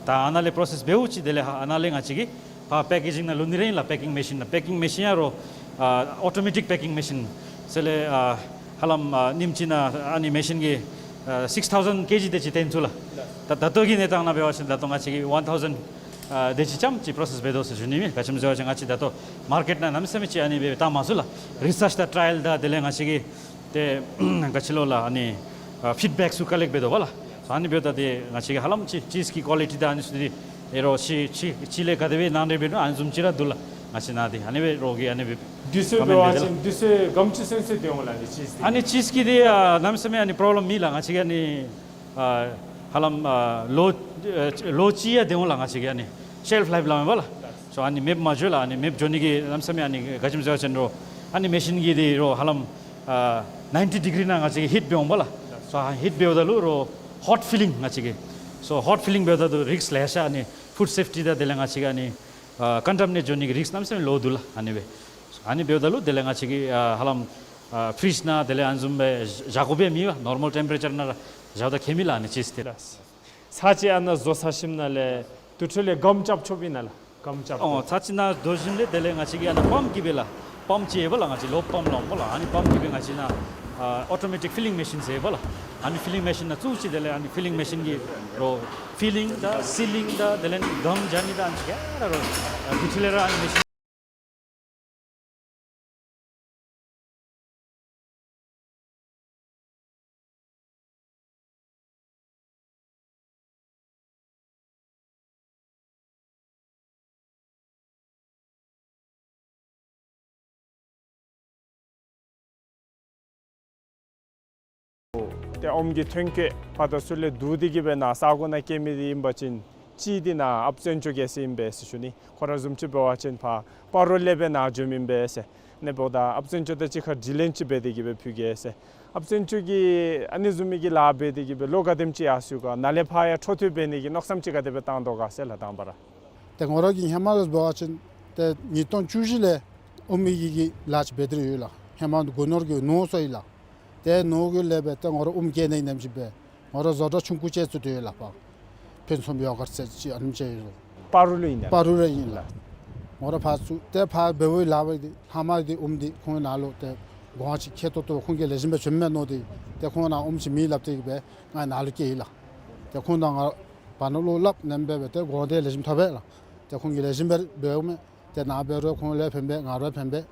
ད་ཨ་ནཱ་ལས་པྲོ་སེསི་འབདཝ་ཅིག་དེ་ལས་ཧ་ཨ་ནཱ་ལས་ང་བཅས་ཀྱིས་ཕར་པེ་ཀེ་ཇིང་ནང་བླུག་ནི་ར་ཨིན་ལགས། པེ་ཀིང་མེ་ཤིན་ནང་། པེ་ཀིང་མེ་ཤིན་ཡང་རོགས་ཨ་ཨོ་ཊོ་མེ་ཊིཀ་པེ་ཀིང་མེ་ཤིན་ཟེར་ལས་ཨ་ཧ་ལམ་ཨ་ཉིནམ་གཅིག་ནང་ཨ་ནི་མེ་ཤིན་གྱིས་ཨ་སིགསི་ཐའུ་ཟེན་ཀེ་ཇི་དེ་ཅིག་བཏོན་ཚུགས་ལགས། ད་ད་ལྟོ་གི་གནས་སྟངས་ནང་འབད་བ་ཅིན་ད་ལྟོ་ང་བཅས་ཀྱིས་ཝན་ཐའུ་ཟེན་ཨ་དེ་ཅིག་ཙམ་ཅིག་པྲོ་སེསི་འབད་དོ་ཟེར་ཞུ་ནི་ཨིན་མས། ག་ཅི་སྨོ་ཟེར་བ་ཅིན་ང་བཅས་ད་ལྟོ་མར་ཀེཊ་ནང་གནམ་མེད་ས་མེད་ཅིག་ཨ་ནི་སྦེ་བཏང་མ་ཚུགས་ལགས། རི་སརཆ་དང་ཊ་ར་ཡལ་དང་དེ་ལས་ང་བཅས་ཀྱིས་ཏེ་ག་ཅི་ལོ་ལགས་ཨ་ནི་ཨ་ཕིཌ་བེཀ་ཚུ་ཀ་ལེཀཊ་འབད་དོ་བ་ལགས། ཨ་ནི་འབདཝ་ད་ཏེ་ང་བཅས་ཀྱིས་ཧ་ལམ་ཅིག་ཅིསི་གི་ཀོ་ལི་ཊི་དང་ཨ་ནི་ཚུ་འདི་ཨེ་རོགས་ཅིག་ཅིག་ཅིག་ལས་ག་དེ་སྦེ་ནང་འདྲེན་འབད་ནུག་ཨ་ནི་བཟུམ་ཅིག་ར་འདུག་ལགས། ང་བཅས་ནཱ་འདི་ཨ་ནི་སྦེ་རོགས་ཀྱིས་ཨ་ནི་སྦེ་དུས་ཚོད་འབད་བ་ཅིན་དུས་ཚོད་ག་དེམ་ཅིག་ཚུན་ཚོད་སྡོད་འོང་ལགས་ཨ་ནི་ཅིསི་འདི། ཨ་ནི་ཅིསི་གི་འདི་ཨ་གནམ་མེད་ས་མེད་ཨ་ནི་པྲོབ་ལེམ་མེད་ལགས། ང་བཅས་ཀྱིས་ཨ་ནི་ཨ་ཧ་ལམ་ཨ་ལོ་ཨ་ལོ་གཅིག་ཡང་སྡོད་འོང་ལགས། ང་བཅས་ཀྱིས་ཨ་ནི་ཤེལཕ་ལའིཕ་སླབ་མས་པ་ལགས། སོ་ཨ་ནི་མེདཔ་མ་འགྱོ་ལགས། ཨ་ནི་མེདཔ་འགྱོ་ནི་གི་གནམ་མེད་ས་མེད་ཨ་ནི་ག་ཅི་སྨོ་ཟེར་བ་ཅིན་རོགས་ཨ་ནི་མེ་ཤིན་གྱིས་འདི་རོགས་ཧ་ལམ་ཨ་ནའིན་ཊི་ཌི་གི་རི་ནང་ང་བཅས་ཀྱིས་ཧིཊ་འབད་འོང་པ་ལགས། སོ་ཧིཊ་འབདཝ་ད་ལུ་རོགས་ཧོཊ་ཕི་ལིང་ང་བཅས་ཀྱིས། སོ་ཧོཊ་ཕི་ལིང་འབདཝ་ད་ལུ་རིསཀ་ལེ་ཤ་ཨ་ནི་ཕུཌ་སེཕ་ཊི་དང་དེ་ལས་ང་བཅས་ཀྱིས་ཨ་ནི་ཨ་ཀོན་ཊ་མི་ནེཊ་འགྱོ་ནི་གི་རིསཀ་གནམ་མེད་ས་མེད་ལོ་འདུག་ལགས། ཨ་ནི་སྦེ་ཨ་ནི་འབདཝ་ད་ལུ་དེ་ལས་ང་བཅས་ཀྱིས་ཨ་ཧ་ལམ་ཨ་ཕི་རིཇ་ནང་དེ་ལས་ཨ་ནི་བཟུམ་སྦེ་བཞག་དགོཔ་ཡང་མེད་པ། ནོར་མལ་ཊེམ་པ་རེ་ཅར་ནང་ར་བཞགཔ་ད་ཁྱད་མེད་ལགས་ཨ་ནི་ཅིསི་འདི། ལགས། ཚར་གཅིག་ཨ་ནཱ་བཟོ་ཚར་ཞིནམ་ལས་དུས་ཐོག་ལས་སྒམ་རྐྱབ་ཆོགཔ་ཨིན་ན་ལགས། སྒམ་རྐྱབ། ཨོ་ཚར་གཅིག་ནཱ་བཟོ་ཞིནམ་ལས་དེ་ལས་ང་བཅས་ཀྱིས་ཨ་ནཱ་པམཔ་གིས་སྦེ་ལགས། པམཔ་ཅིག་ཡོད་པ་ལགས། ང་བཅས་ལོ་པམཔ་སླབ་འོང་པ་ལགས། ཨ་ནི་པམཔ་གིས་སྦེ་ང་བཅས་ནཱ་ཨ་ཨོ་ཊོ་མེ་ཊིཀ་ཕི་ལིང་མེ་ཤིན་ཟེར་པ་ལགས། ཨ་ནི་ཕི་ལིང་མེ་ཤིན་ནང་བཙུགས་ཅི། དེ་ལས་ཨ་ནི་ཕི་ལིང་མེ་ཤིན་གྱིས་རོགས་ཕི་ལིང་དང་སི་ལིང་དང་དེ་ལས་སྒམ་རྐྱབ་ནི་དང་ཨ་ནི་ཚུ་ག་ར་རོགས་ཨ་དུས་ཐོག་ལས་ར་ཨ་ནི་མེ་ཤིན་ ཏེ་ཨོམ་གྱི་ཐོན་སྐྱེད་ཕར་དང་ཚུར་ལས་བསྡུ་སྟེ་གི་སྦེ་ནཱ་ས་གོ་ནང་སྐྱེལ་མི་འདི་ཨིན་པ་ཅིན་གཅིག་འདི་ནཱ་ཨཔ་བཙན་སྐྱོགས་རྒྱལ་མཚན་ཨིན་པས་ཟེར་ཞུ་ནི། ཁོ་ར་བཟུམ་ཅིག་འབད་བ་ཅིན་ཕར་སྤ་རོ་ལས་སྦེ་ནཱ་འབྱོནམ་ཨིན་པས་ཟེར། ཨ་ནི་འབདཝ་ད་ཨཔ་བཙན་སྐྱོགས་དང་གཅིག་ཁར་དྲི་ལན་ཅིག་འབད་དེ་གི་སྦེ་ཕུལ་གེ་ཟེར། ཨཔ་བཙན་སྐྱོགས་ཀྱིས་ཨ་ནི་བཟུམ་མའི་གི་ལཱ་འབད་དེ་གི་སྦེ་ལོ་ག་དེམ་ཅིག་ཡར་སོ་ཡི་ག། ནཱ་ལས་ཕར་ཡང་འཕྲོ་མཐུད་འབད་ནི་གི་མནོ་བསམ་ཅིག་ག་དེ་སྦེ་བཏང་དོ་ག་ཟེར་ལགས། དང་པ་ར་ཏེ་ང་ར་གིས་ཧེ་མ་ལས་འབད་བ་ཅིན་ཏེ་ཉིས་སྟོང་བཅུ་བཞི་ལས་ཨོམ་གྱི་གི་ལཱ་ཅིག་འབད་དེ་ཡོད་ལགས། ཧེ་མ་སྒོ་ནོར་གྱི་ནོར་སོང་ཡི་ལགས། ཏེ་ནོར་གྱི་ལས་འབད་ཏེ་ང་ར་ཨོམ་སྐྱེལ་ནི་ནེམ་ཅིག་འབད། ང་ར་བཟོ་གྲྭ་ཆུང་ཀུ་ཅིག་བཙུགས་ཏེ་ཡོད་ལགས། ཕར་ཕུན་སུམ་ཡོ་གརཊ་ཟེར་ཅིག་ཨ་ནེམ་ཅིག་ཡོད། སྤ་རོ་ལུ་ཨིན་ན། སྤ་རོ་ལུ་ཨིན་ལགས། ང་ར་ཕར་བཙུགས་ཏེ་ཕར་འབད་བའི་ལཱ་འབད་དེ་ལྷག་མ་འདི་ཨོམ་འདི་ཁོང་ནཱ་ལུ་ཏེ་གོང་ཅིག་ཁེ་ཏོག་ཏོ་ཁོང་གིས་ལེགས་ཤོམ་སྦེ་བྱིནམ་མས་མནོ་སྟེ་ཏེ་ཁོང་ནཱ་ཨོམ་ཅིག་མེད་སླབ་སྟེ་གི་སྦེ་ང་ནཱ་ལུ་བསྐྱལ་ཡི་ལགས། ཏེ་ཁོང་དང་ང་བར་ན་ལུ་སླབ་ནེམ་སྦེ་འབད་དེ་གོང་དེ་ལེགས་ཤོམ་ཐོབ་པས་ལགས། ཏེ་ཁོང་གིས་ལེགས་ཤོམ་སྦེ་འབདཝ་མས། ཏེ་ནཱ་འབད་རུང་ཁོང་ལུ་ཕན་པས། ང་ར་ཕན་པས།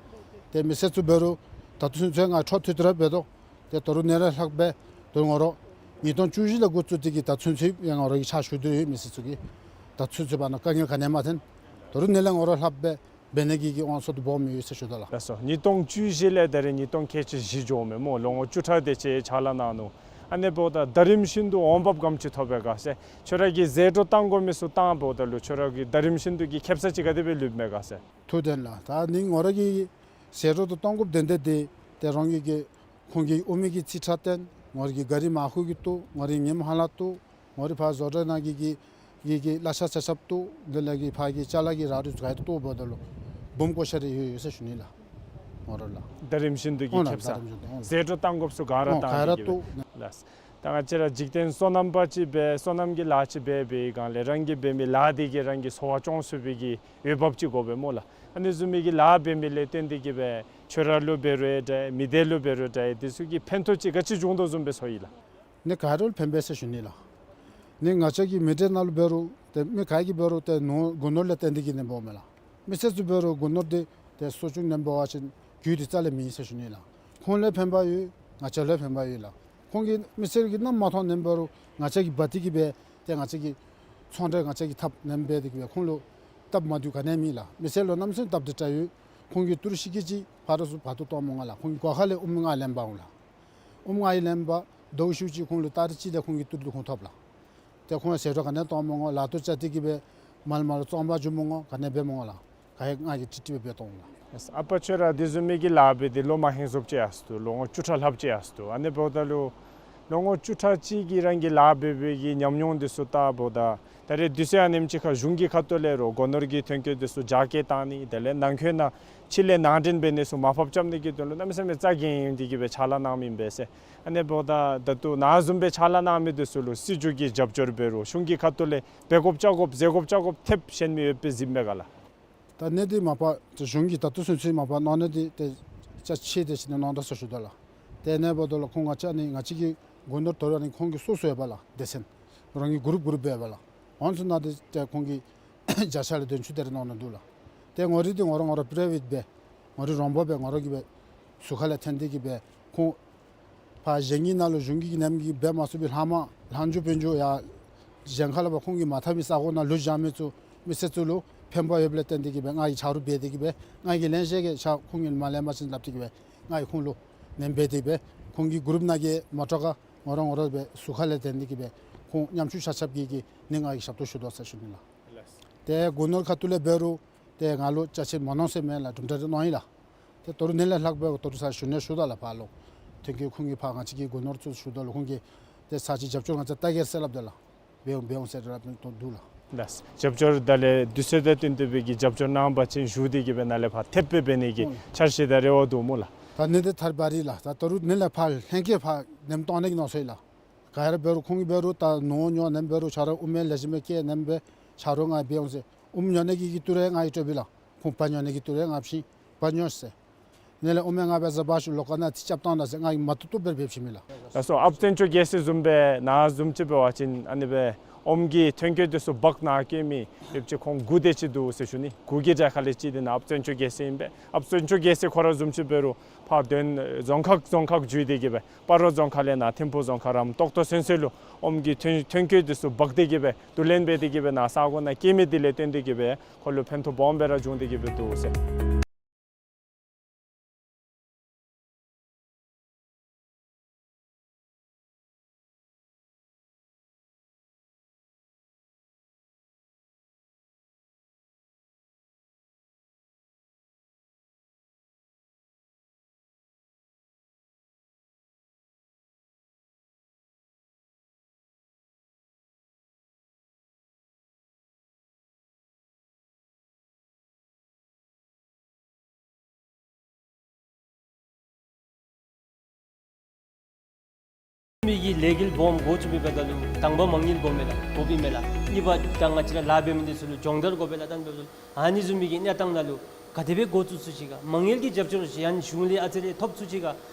ཏེ་མི་སེར་ཚུ་འབད་རུང་ད་ལྟོ་ཚུན་ཚོད་ང་འཕྲོ་མཐུད་དེ་ར་འབད་དོ། ཏེ་ད་རུང་ནཱ་ལས་ལྷག་སྦེ་ད་རུང་ང་ར་ཉིས་སྟོང་བཅུ་བཞི་ལས་འགོ་བཙུགས་ཏེ་གི་ད་ལྟོ་ཚུན་ཚོད་ཡང་ང་ར་གིས་ཕྱག་ཞུ་དོ་ཡོད། མི་སེར་ཚུ་གི་ད་ལྟོ་ཚུན་ཚོད་བར་ན་དཀའ་ངལ་ག་ནི་ཡང་མ་ཐོན། ད་རུང་ནཱ་ལས་ང་ར་ལྷག་སྦེ་འབད་ནི་གི་གི་དབང་ཚད་དུ་སྦོམ་ཡོད་ཟེར་ཞུ་དོ་ལགས། ལགས་སོ། ཉིས་སྟོང་བཅུ་བཞི་ལས་ད་རེས་ཉིས་སྟོང་ཁལ་གཅིག་བཞི་འགྱོཝ་མས་སྨོ། ལོ་ངོ་བཅུ་ཕྲག་དེ་ཅིག་ཕྱག་ལཱ་གནང་ནུག། ཨ་ནི་འབདཝ་ད་ཟླ་རིམ་བཞིན་དུ་འོང་འབབ་ག་དེམ་ཅིག་ཐོབ་པས་ག་ཟེར། ཁྱོད་ར་གིས་ཟད་འགྲོ་བཏང་དགོ་མི་ཚུ་བཏང་འབདཝ་ད་ལུ་ཁྱོད་ར་གི་ཟླ་རིམ་བཞིན་དུ་གི་ཁེ་སང་ཅིག་ག་དེ་སྦེ་ལུསཔ་མས་ག་ཟེར། ཐུགས་བདེན་ལགས། ད་ནི་ང་ར་གིས་ཟད་འགྲོ་དུ་གཏང་དགོཔ་དོན་དག་འདི་ཏེ་རང་གི་གི་ཁོང་གི་ཨོམ་གྱི་རྩིས་ཁྲ་བཏོན། ང་ར་གི་གཱ་རི་མར་ཁུ་གི་བཏོག། ང་ར་གི་ཉིམ་ཧ་ལ་བཏོག། ང་ར་ཕར་བཟོ་གྲྭ་ནང་གི་གི་གི་གི་གླ་ཆ་ཆ་ཁྱབ་བཏོག། དེ་ལས་གི་ཕར་གི་ཅ་ལ་གི་རག་རིགས་ག་ཡང་བཏོག་འབདཝ་ད་ལུ་འབུམ་བརྒྱ་ཤར་རེ་ཡོད་ཡོད་ཟེར་ཞུ་ནི་ལགས། ང་ར་ལགས། ཟླ་རིམ་བཞིན་དུ་གི་ཨོ་ན་ཁེ་སང་ཟད་འགྲོ་བཏང་དགོཔ་ཚུ་ག་ར་ཨོ་བཏང་ག་ར་སྟེ་གི་སྦེ་བཏོག་ལགས། ད་ང་བཅས་ར་འཇིག་རྟེན་སོ་ནམ་པ་ཅིག་སྦེ་སོ་ནམ་གྱི་ལཱ་ཅིག་འབད་བའི་སྒང་ལས་རང་གིས་འབད་མི་ལཱ་འདི་གིས་རང་གི་འཚོ་བ་སྐྱོང་ཚུགས་པའི་གི་འོས་འབབ་ཅིག་དགོ་པས་སྨོ་ལགས། ཨ་ནི་བཟུམ་མའི་གི་ལཱ་འབད་མི་ལས་བརྟེན་ཏེ་གི་སྦེ་ཁྱོད་ར་ལུ་འབད་རུང་འདྲ་མི་སྡེ་ལུ་འབད་རུང་འདྲ་དེ་ཚུ་གི་ཕན་ཐོགས་ཅིག་ག་ཅི་བྱུང་དོ་བཟུམ་སྦེ་ཚོར་ཡི་ལགས། ནི་ག་ར་ལུ་ཕན་པས་ཟེར་ཞུ་ནི་ལགས། ནི་ང་བཅས་ཀྱི་མི་སྡེ་ནང་ལུ་འབད་རུང་ཏེ་མི་ག་གིས་འབད་རུང་ཏེ་ནོར་སྒོ་ནོར་ལས་བརྟེན་ཏེ་གི་ནི་འབདཝ་མས་ལགས། མི་སེར་ཚུ་འབད་རུང་སྒོ་ནོར་འདི་ཏེ་གསོ་སྐྱོང་ནེམ་འབད་བ་ཅིན་རྒྱུ་འདི་རྩ་ལས་མེད་ཟེར་ཞུ་ནི་ལགས། ཁོང་ལུ་ཕན་པ་ཡོད། ང་བཅས་ལུ་ཕན་པ་ཡོད་ལགས། ཁོང་གིས་མི་སེར་གྱིས་ནམ་མ་མཐོང་ནེམ་འབད་རུང་ང་བཅས་ཀྱིས་འབག་སྟེ་གི་སྦེ་ཏེ་ང་བཅས་ཀྱི་ཚོང་འབྲེལ་ང་བཅས་ཀྱིས་འཐབ་ནེམ་འབད་དེ་གི་སྦེ་ཁོང་ལུ་སྟབས་མ་བདེཝ་ག་ནི་ཡང་མེད་ལགས། མི་སེར་ལུ་གནམ་མེད་ས་མེད་སྟབས་བདེ་དྲགས་ཡོད། ཁོང་གིས་ཏི་རུ་ཤིང་ཀི་ཅིག་ཕར་དང་ཚུར་འབག་སྟེ་གཏང་མི་དགོ་ལགས། ཁོང་གིས་སྒོ་ཁ་ལས་ཨོམ་ལྔ་ལེན་འབག་འོང་ལགས། ཨོམ་ལྔ་ཡི་ལེན་འབག་ཟླཝ་ཤུལ་ཅིག་ཁོང་ལུ་ཏ་རིག་གཅིག་ལས་ཁོང་གི་ཏི་རུ་འདི་ཁོང་ཐོབ་ལགས། ཏེ་ཁོང་ཟད་འགྲོ་ག་ནི་ཡང་གཏང་མི་དགོ། ལཱ་ཏོ་རྐྱབ་སྟེ་གི་སྦེ་མལ་མལ་ལུ་བཙོང་འབག་འགྱོ་མི་དགོ། ག་ནི་ཡང་འབད་མི་དགོ་ལགས། ག་ཡང་ང་གིས་ཀྲིག་ཀྲི་སྦེ་འབད་གཏང་འོང་ལགས། ཨ་པ་ཁྱོད་ར་དེ་བཟུམ་མའི་གི་ལཱ་འབད་དེ་ལོ་མ་ཧེང་སྐལ་ཅིག་ཡར་སོ་ནུག། ལོ་ངོ་བཅུ་ཕྲག་ལྷགཔ་ཅིག་ཡར་སོ་ནུག། ཨ་ནི་འབདཝ་ད་ལུ་ལོ་ངོ་བཅུ་ཕྲག་ཅིག་གི་རང་གི་ལཱ་འབད་བའི་གི་ཉམས་མྱོང་འདི་ཚུ་བལྟཝ་ད་ད་རེས་དུས་ཚོད་ཨ་ནེམ་ཅིག་ཁར་གཞུང་གི་ཁ་ཐུག་ལས་རུང་སྒོ་ནོར་གྱི་ཐོན་སྐྱེད་འདི་ཚུ་རྒྱ་སྐྱེད་གཏང་ནི་དེ་ལས་ནང་འཁོད་ནང་ཕྱི་ལས་ནང་འདྲེན་འབད་ནི་ཚུ་མར་ཕབ་རྐྱབ་ནི་གི་དོན་ལུ་གནམ་མེད་ས་མེད་རྩ་འགེངས་ཏེ་གི་སྦེ་ཕྱག་ལཱ་གནངམ་ཨིན་པས་ཟེར། ཨ་ནི་འབདཝ་ད་ད་ལྟོ་ནཱ་བཟུམ་སྦེ་ཕྱག་ལཱ་གནང་མི་འདི་ཚུ་ལུ་སྲིད་བྱུས་ཀྱི་རྒྱབ་སྐྱོར་འབད་རུང་གཞུང་གི་ཁ་ཐུག་ལས་འབད་དགོཔ་རྐྱབ་དགོཔ་ཟེར་དགོཔ་རྐྱབ་དགོཔ་ཐེབས་གཞན་མི་ཡོདཔ་སྦེ་གཟིགསཔ་མས་ག་ལགས། ད་ནི་འདི་མ་པ་ཏེ་གཞུང་གིས་ད་ལྟོ་ཚུན་ཚོད་མ་པ་གནང་ནི་འདི་ཏེ་ཅ་ཆས་དེ་ཅིག་ནི་གནང་ད་ཟེར་ཞུ་དོ་ལགས། ཏེ་ཨ་ནི་འབདཝ་ད་ལུ་ཁོང་ང་བཅས་ནི་ང་བཅས་ཀྱི་སྒོ་ནོར་དོ་རུང་ནི་ཁོང་གི་སོ་སོ་ཡོད་པས་ལགས། སྡེ་ཚན་རང་གི་གུ་རུབ་གུ་རུབ་སྦེ་ཡོད་པས་ལགས། ཨོན་ཚུ་ནང་འདི་ཏེ་ཁོང་གིས་བརྒྱ་ཆ་ལས་བདུན་ཅུ་དེ་རེ་གནང་ནི་འདུག་ལགས། ཏེ་ངོ་རིས་འདི་ང་ར་ང་ར་པ་རའི་ཝེཊ་སྦེ་ང་ར་རོང་འབབ་སྦེ་ང་ར་གིས་སྦེ་ཟུར་ཁ་ལས་འཐེན་ཏེ་གི་སྦེ་ཁོང་ཕར་གཞན་གྱི་ནང་ལུ་གཞུང་གི་ནེམ་གི་འབད་མ་ཚུགས་པའི་ལྷག་མ་ལྷག་འགྱོ་འབག་འགྱོ་ཡར་གཞན་ཁ་ལས་ཕར་ཁོང་གིས་མ་འཐབ་པའི་ས་གོ་ནང་ལུ་བཞག་མི་ཚུ་མི་སེར་ཚུ་ལུ་ཕན་པ་ཡོདཔ་ལས་བརྟེན་ཏེ་གི་སྦེ་ང་གིས་ཆ་རོགས་འབད་དེ་གི་སྦེ་ང་གིས་ལེན་ཤེས་གི་ཆ་ཁོང་གིས་མ་ལེན་པ་ཅིན་སླབ་སྟེ་གི་སྦེ་ང་གིས་ཁོང་ལུ་ནེམ་འབད་དེ་སྦེ་ཁོང་གི་གུ་རུབ་ནང་གི་མོ་ཊ་ཁར་ང་ར་ང་ར་སྦེ་ཟུར་ཁ་ལས་འཐེན་ཏེ་གི་སྦེ་ཁོང་ཉམ་ཆུང་ཆ་ཁྱབ་ཀྱི་གི་ནི་ང་གིས་ཞབས་ཏོག་ཞུ་དོ་ཟེར་ཞུ་ནི་ལགས། ཏེ་སྒོ་ནོར་ཁ་ཐུག་ལས་འབད་རུང་ཏེ་ང་ལུ་ཅ་ཆས་མ་གནང་ཟེར་མེན་ལགས། གྲུབ་འབྲས་རེ་གནང་ཡི་ལགས། ཏེ་ད་རུང་ནི་ལས་ལྷག་སྦེ་ད་རུང་ས་ཞུ་ནི་ཞུ་དོ་ལགས། ཕར་ལུ་ཐོན་སྐྱེད་ཁོང་གིས་ཕར་ང་བཅས་ཀྱི་སྒོ་ནོར་ཚུ་ཞུ་དོ་ལགས། ཁོང་གིས་ཏེ་ས་ཅིག་རྒྱབ་སྐྱོར་ང་བཅས་བལྟ་གེ་ཟེར་སླབ་དེ་ལགས། འབད་འོང་འབད་འོང་ཟེར་ར་འབད་དོ་འདུག་ལགས། ལགས། རྒྱབ་སྐྱོར་ད་ལས་དུས་ཚོད་དང་བསྟུན་ཏེ་སྦེ་གི་རྒྱབ་སྐྱོར་གནང་པ་ཅིན་ཞུ་སྟེ་གི་སྦེ་ནཱ་ལས་ཕར་ཐེབས་སྦེ་འབད་ནི་གི་ཨོ་འཆར་གཞི་དང་རེ་བ་འདུག་སྨོ་ལགས། ད་ནི་འདི་ཐར་བ་རི་ལགས། ད་ད་རུང་ནི་ལས་ཕར་ལྷན་སྐྱེས་ཕར་ནེམ་གཏང་ནི་གི་མནོ་ས་ཡི་ལགས། ག་ར་འབད་རུང་ཁོང་གིས་འབད་རུང་ད་ནོར་ཉོ་ནེམ་འབད་རུང་ཆ་རོགས་ཨོམ་ལེགས་ཤོམ་སྦེ་སྐྱེལ་ནེམ་སྦེ་ཆ་རོགས་ང་འབད་འོང་ཟེར། ཨོམ་ཉོ་ནི་གི་གི་ཏི་རུ་ཡང་ང་གིས་སྤྲོད་པས་ལགས། ཁོང་བལ་ཉོ་ནི་གི་ཏི་རུ་ཡང་ང་བྱིན། བལ་ཉོ་ཟེར། ནི་ལས་ཨོམ་ཡང་ང་འབད་ཟ་བ་ཤུ་ལོག་ཁ་ནང་ཏེ་རྐྱབ་བཏང་ད་ཟེར་ང་གིས་མ་བཏུབ་བཏུབ་སྦེ་འབད་བྱིན་མས་ལགས། ལགས་སོ། ཨཔ་བཙན་སྐྱོགས་རྒྱལ་མཚན་བཟུམ་སྦེ་ནཱ་བཟུམ་ཅིག་འབད་བ་ཅིན་ཨ་ནི་སྦེ་ཨོམ་གྱི་ཐོན་སྐྱེད་འདི་ཚུ་འབག་ནཱ་སྐྱེལ་མི་ཡོདཔ་ཅིག་ཁོང་དགུ་དེ་ཅིག་འདུག་ཟེར་ཞུ་ནི། དགུ་གི་གྲས་ཁ་ལས་གཅིག་འདི་ནཱ་ཨཔ་བཙན་སྐྱོགས་རྒྱལ་མཚན་ཨིན་པས། ཨཔ་བཙན་སྐྱོགས་རྒྱལ་མཚན་ཁོ་ར་བཟུམ་ཅིག་འབད་རུང་ཕར་དོན་རྫོང་ཁག་རྫོང་ཁག་བརྒྱུད་དེ་གི་སྦེ་སྤ་རོ་རྫོང་ཁག་ལས་ནཱ་ཐིམ་ཕུ་རྫོང་ཁག་རམ་ཏོག་ཏོ་ཚུན་ཚོད་ལུ་ཨོམ་གྱི་ཐོན་ཐོན་སྐྱེད་འདི་ཚུ་འབག་སྟེ་གི་སྦེ་བསྡུ་ལེན་འབད་དེ་གི་སྦེ་ནཱ་ས་གོ་ནང་སྐྱེལ་མི་འདི་ལས་བརྟེན་ཏེ་གི་སྦེ་ཁོ་ལུ་ཕན་ཐོགས་སྦོམ་སྦེ་ར་བྱུང་སྟེ་གི་སྦེ་འདུག་ཟེར། མི་གི་ལས་འགུལ་སྦོམ་འགོ་བཙུགས་པའི་སྦེ་ད་ལུ་དང་པ་མ་དངུལ་དགོ་མས་ལགས། དགོཔ་ཨིན་མས་ལགས། གཉིས་པ་ད་ང་བཅས་ར་ལཱ་འབད་མི་འདི་ཚུ་ལུ་སྦྱོང་བརྡར་དགོ་པས་ལགས། ད་ཨ་ནི་བཟུམ་མའི་གི་གནས་སྟངས་ནང་ལུ་ག་དེ་སྦེ་འགོ་བཙུགས་ཚུགས་ཅི་ག། མ་དངུལ་གྱི་རྒྱབ་སྐྱོར་ཅིག་ཡང་གཞུང་ལས་ཨ་ཙི་རེ་ཐོབ་ཚུགས་ཅི་ག།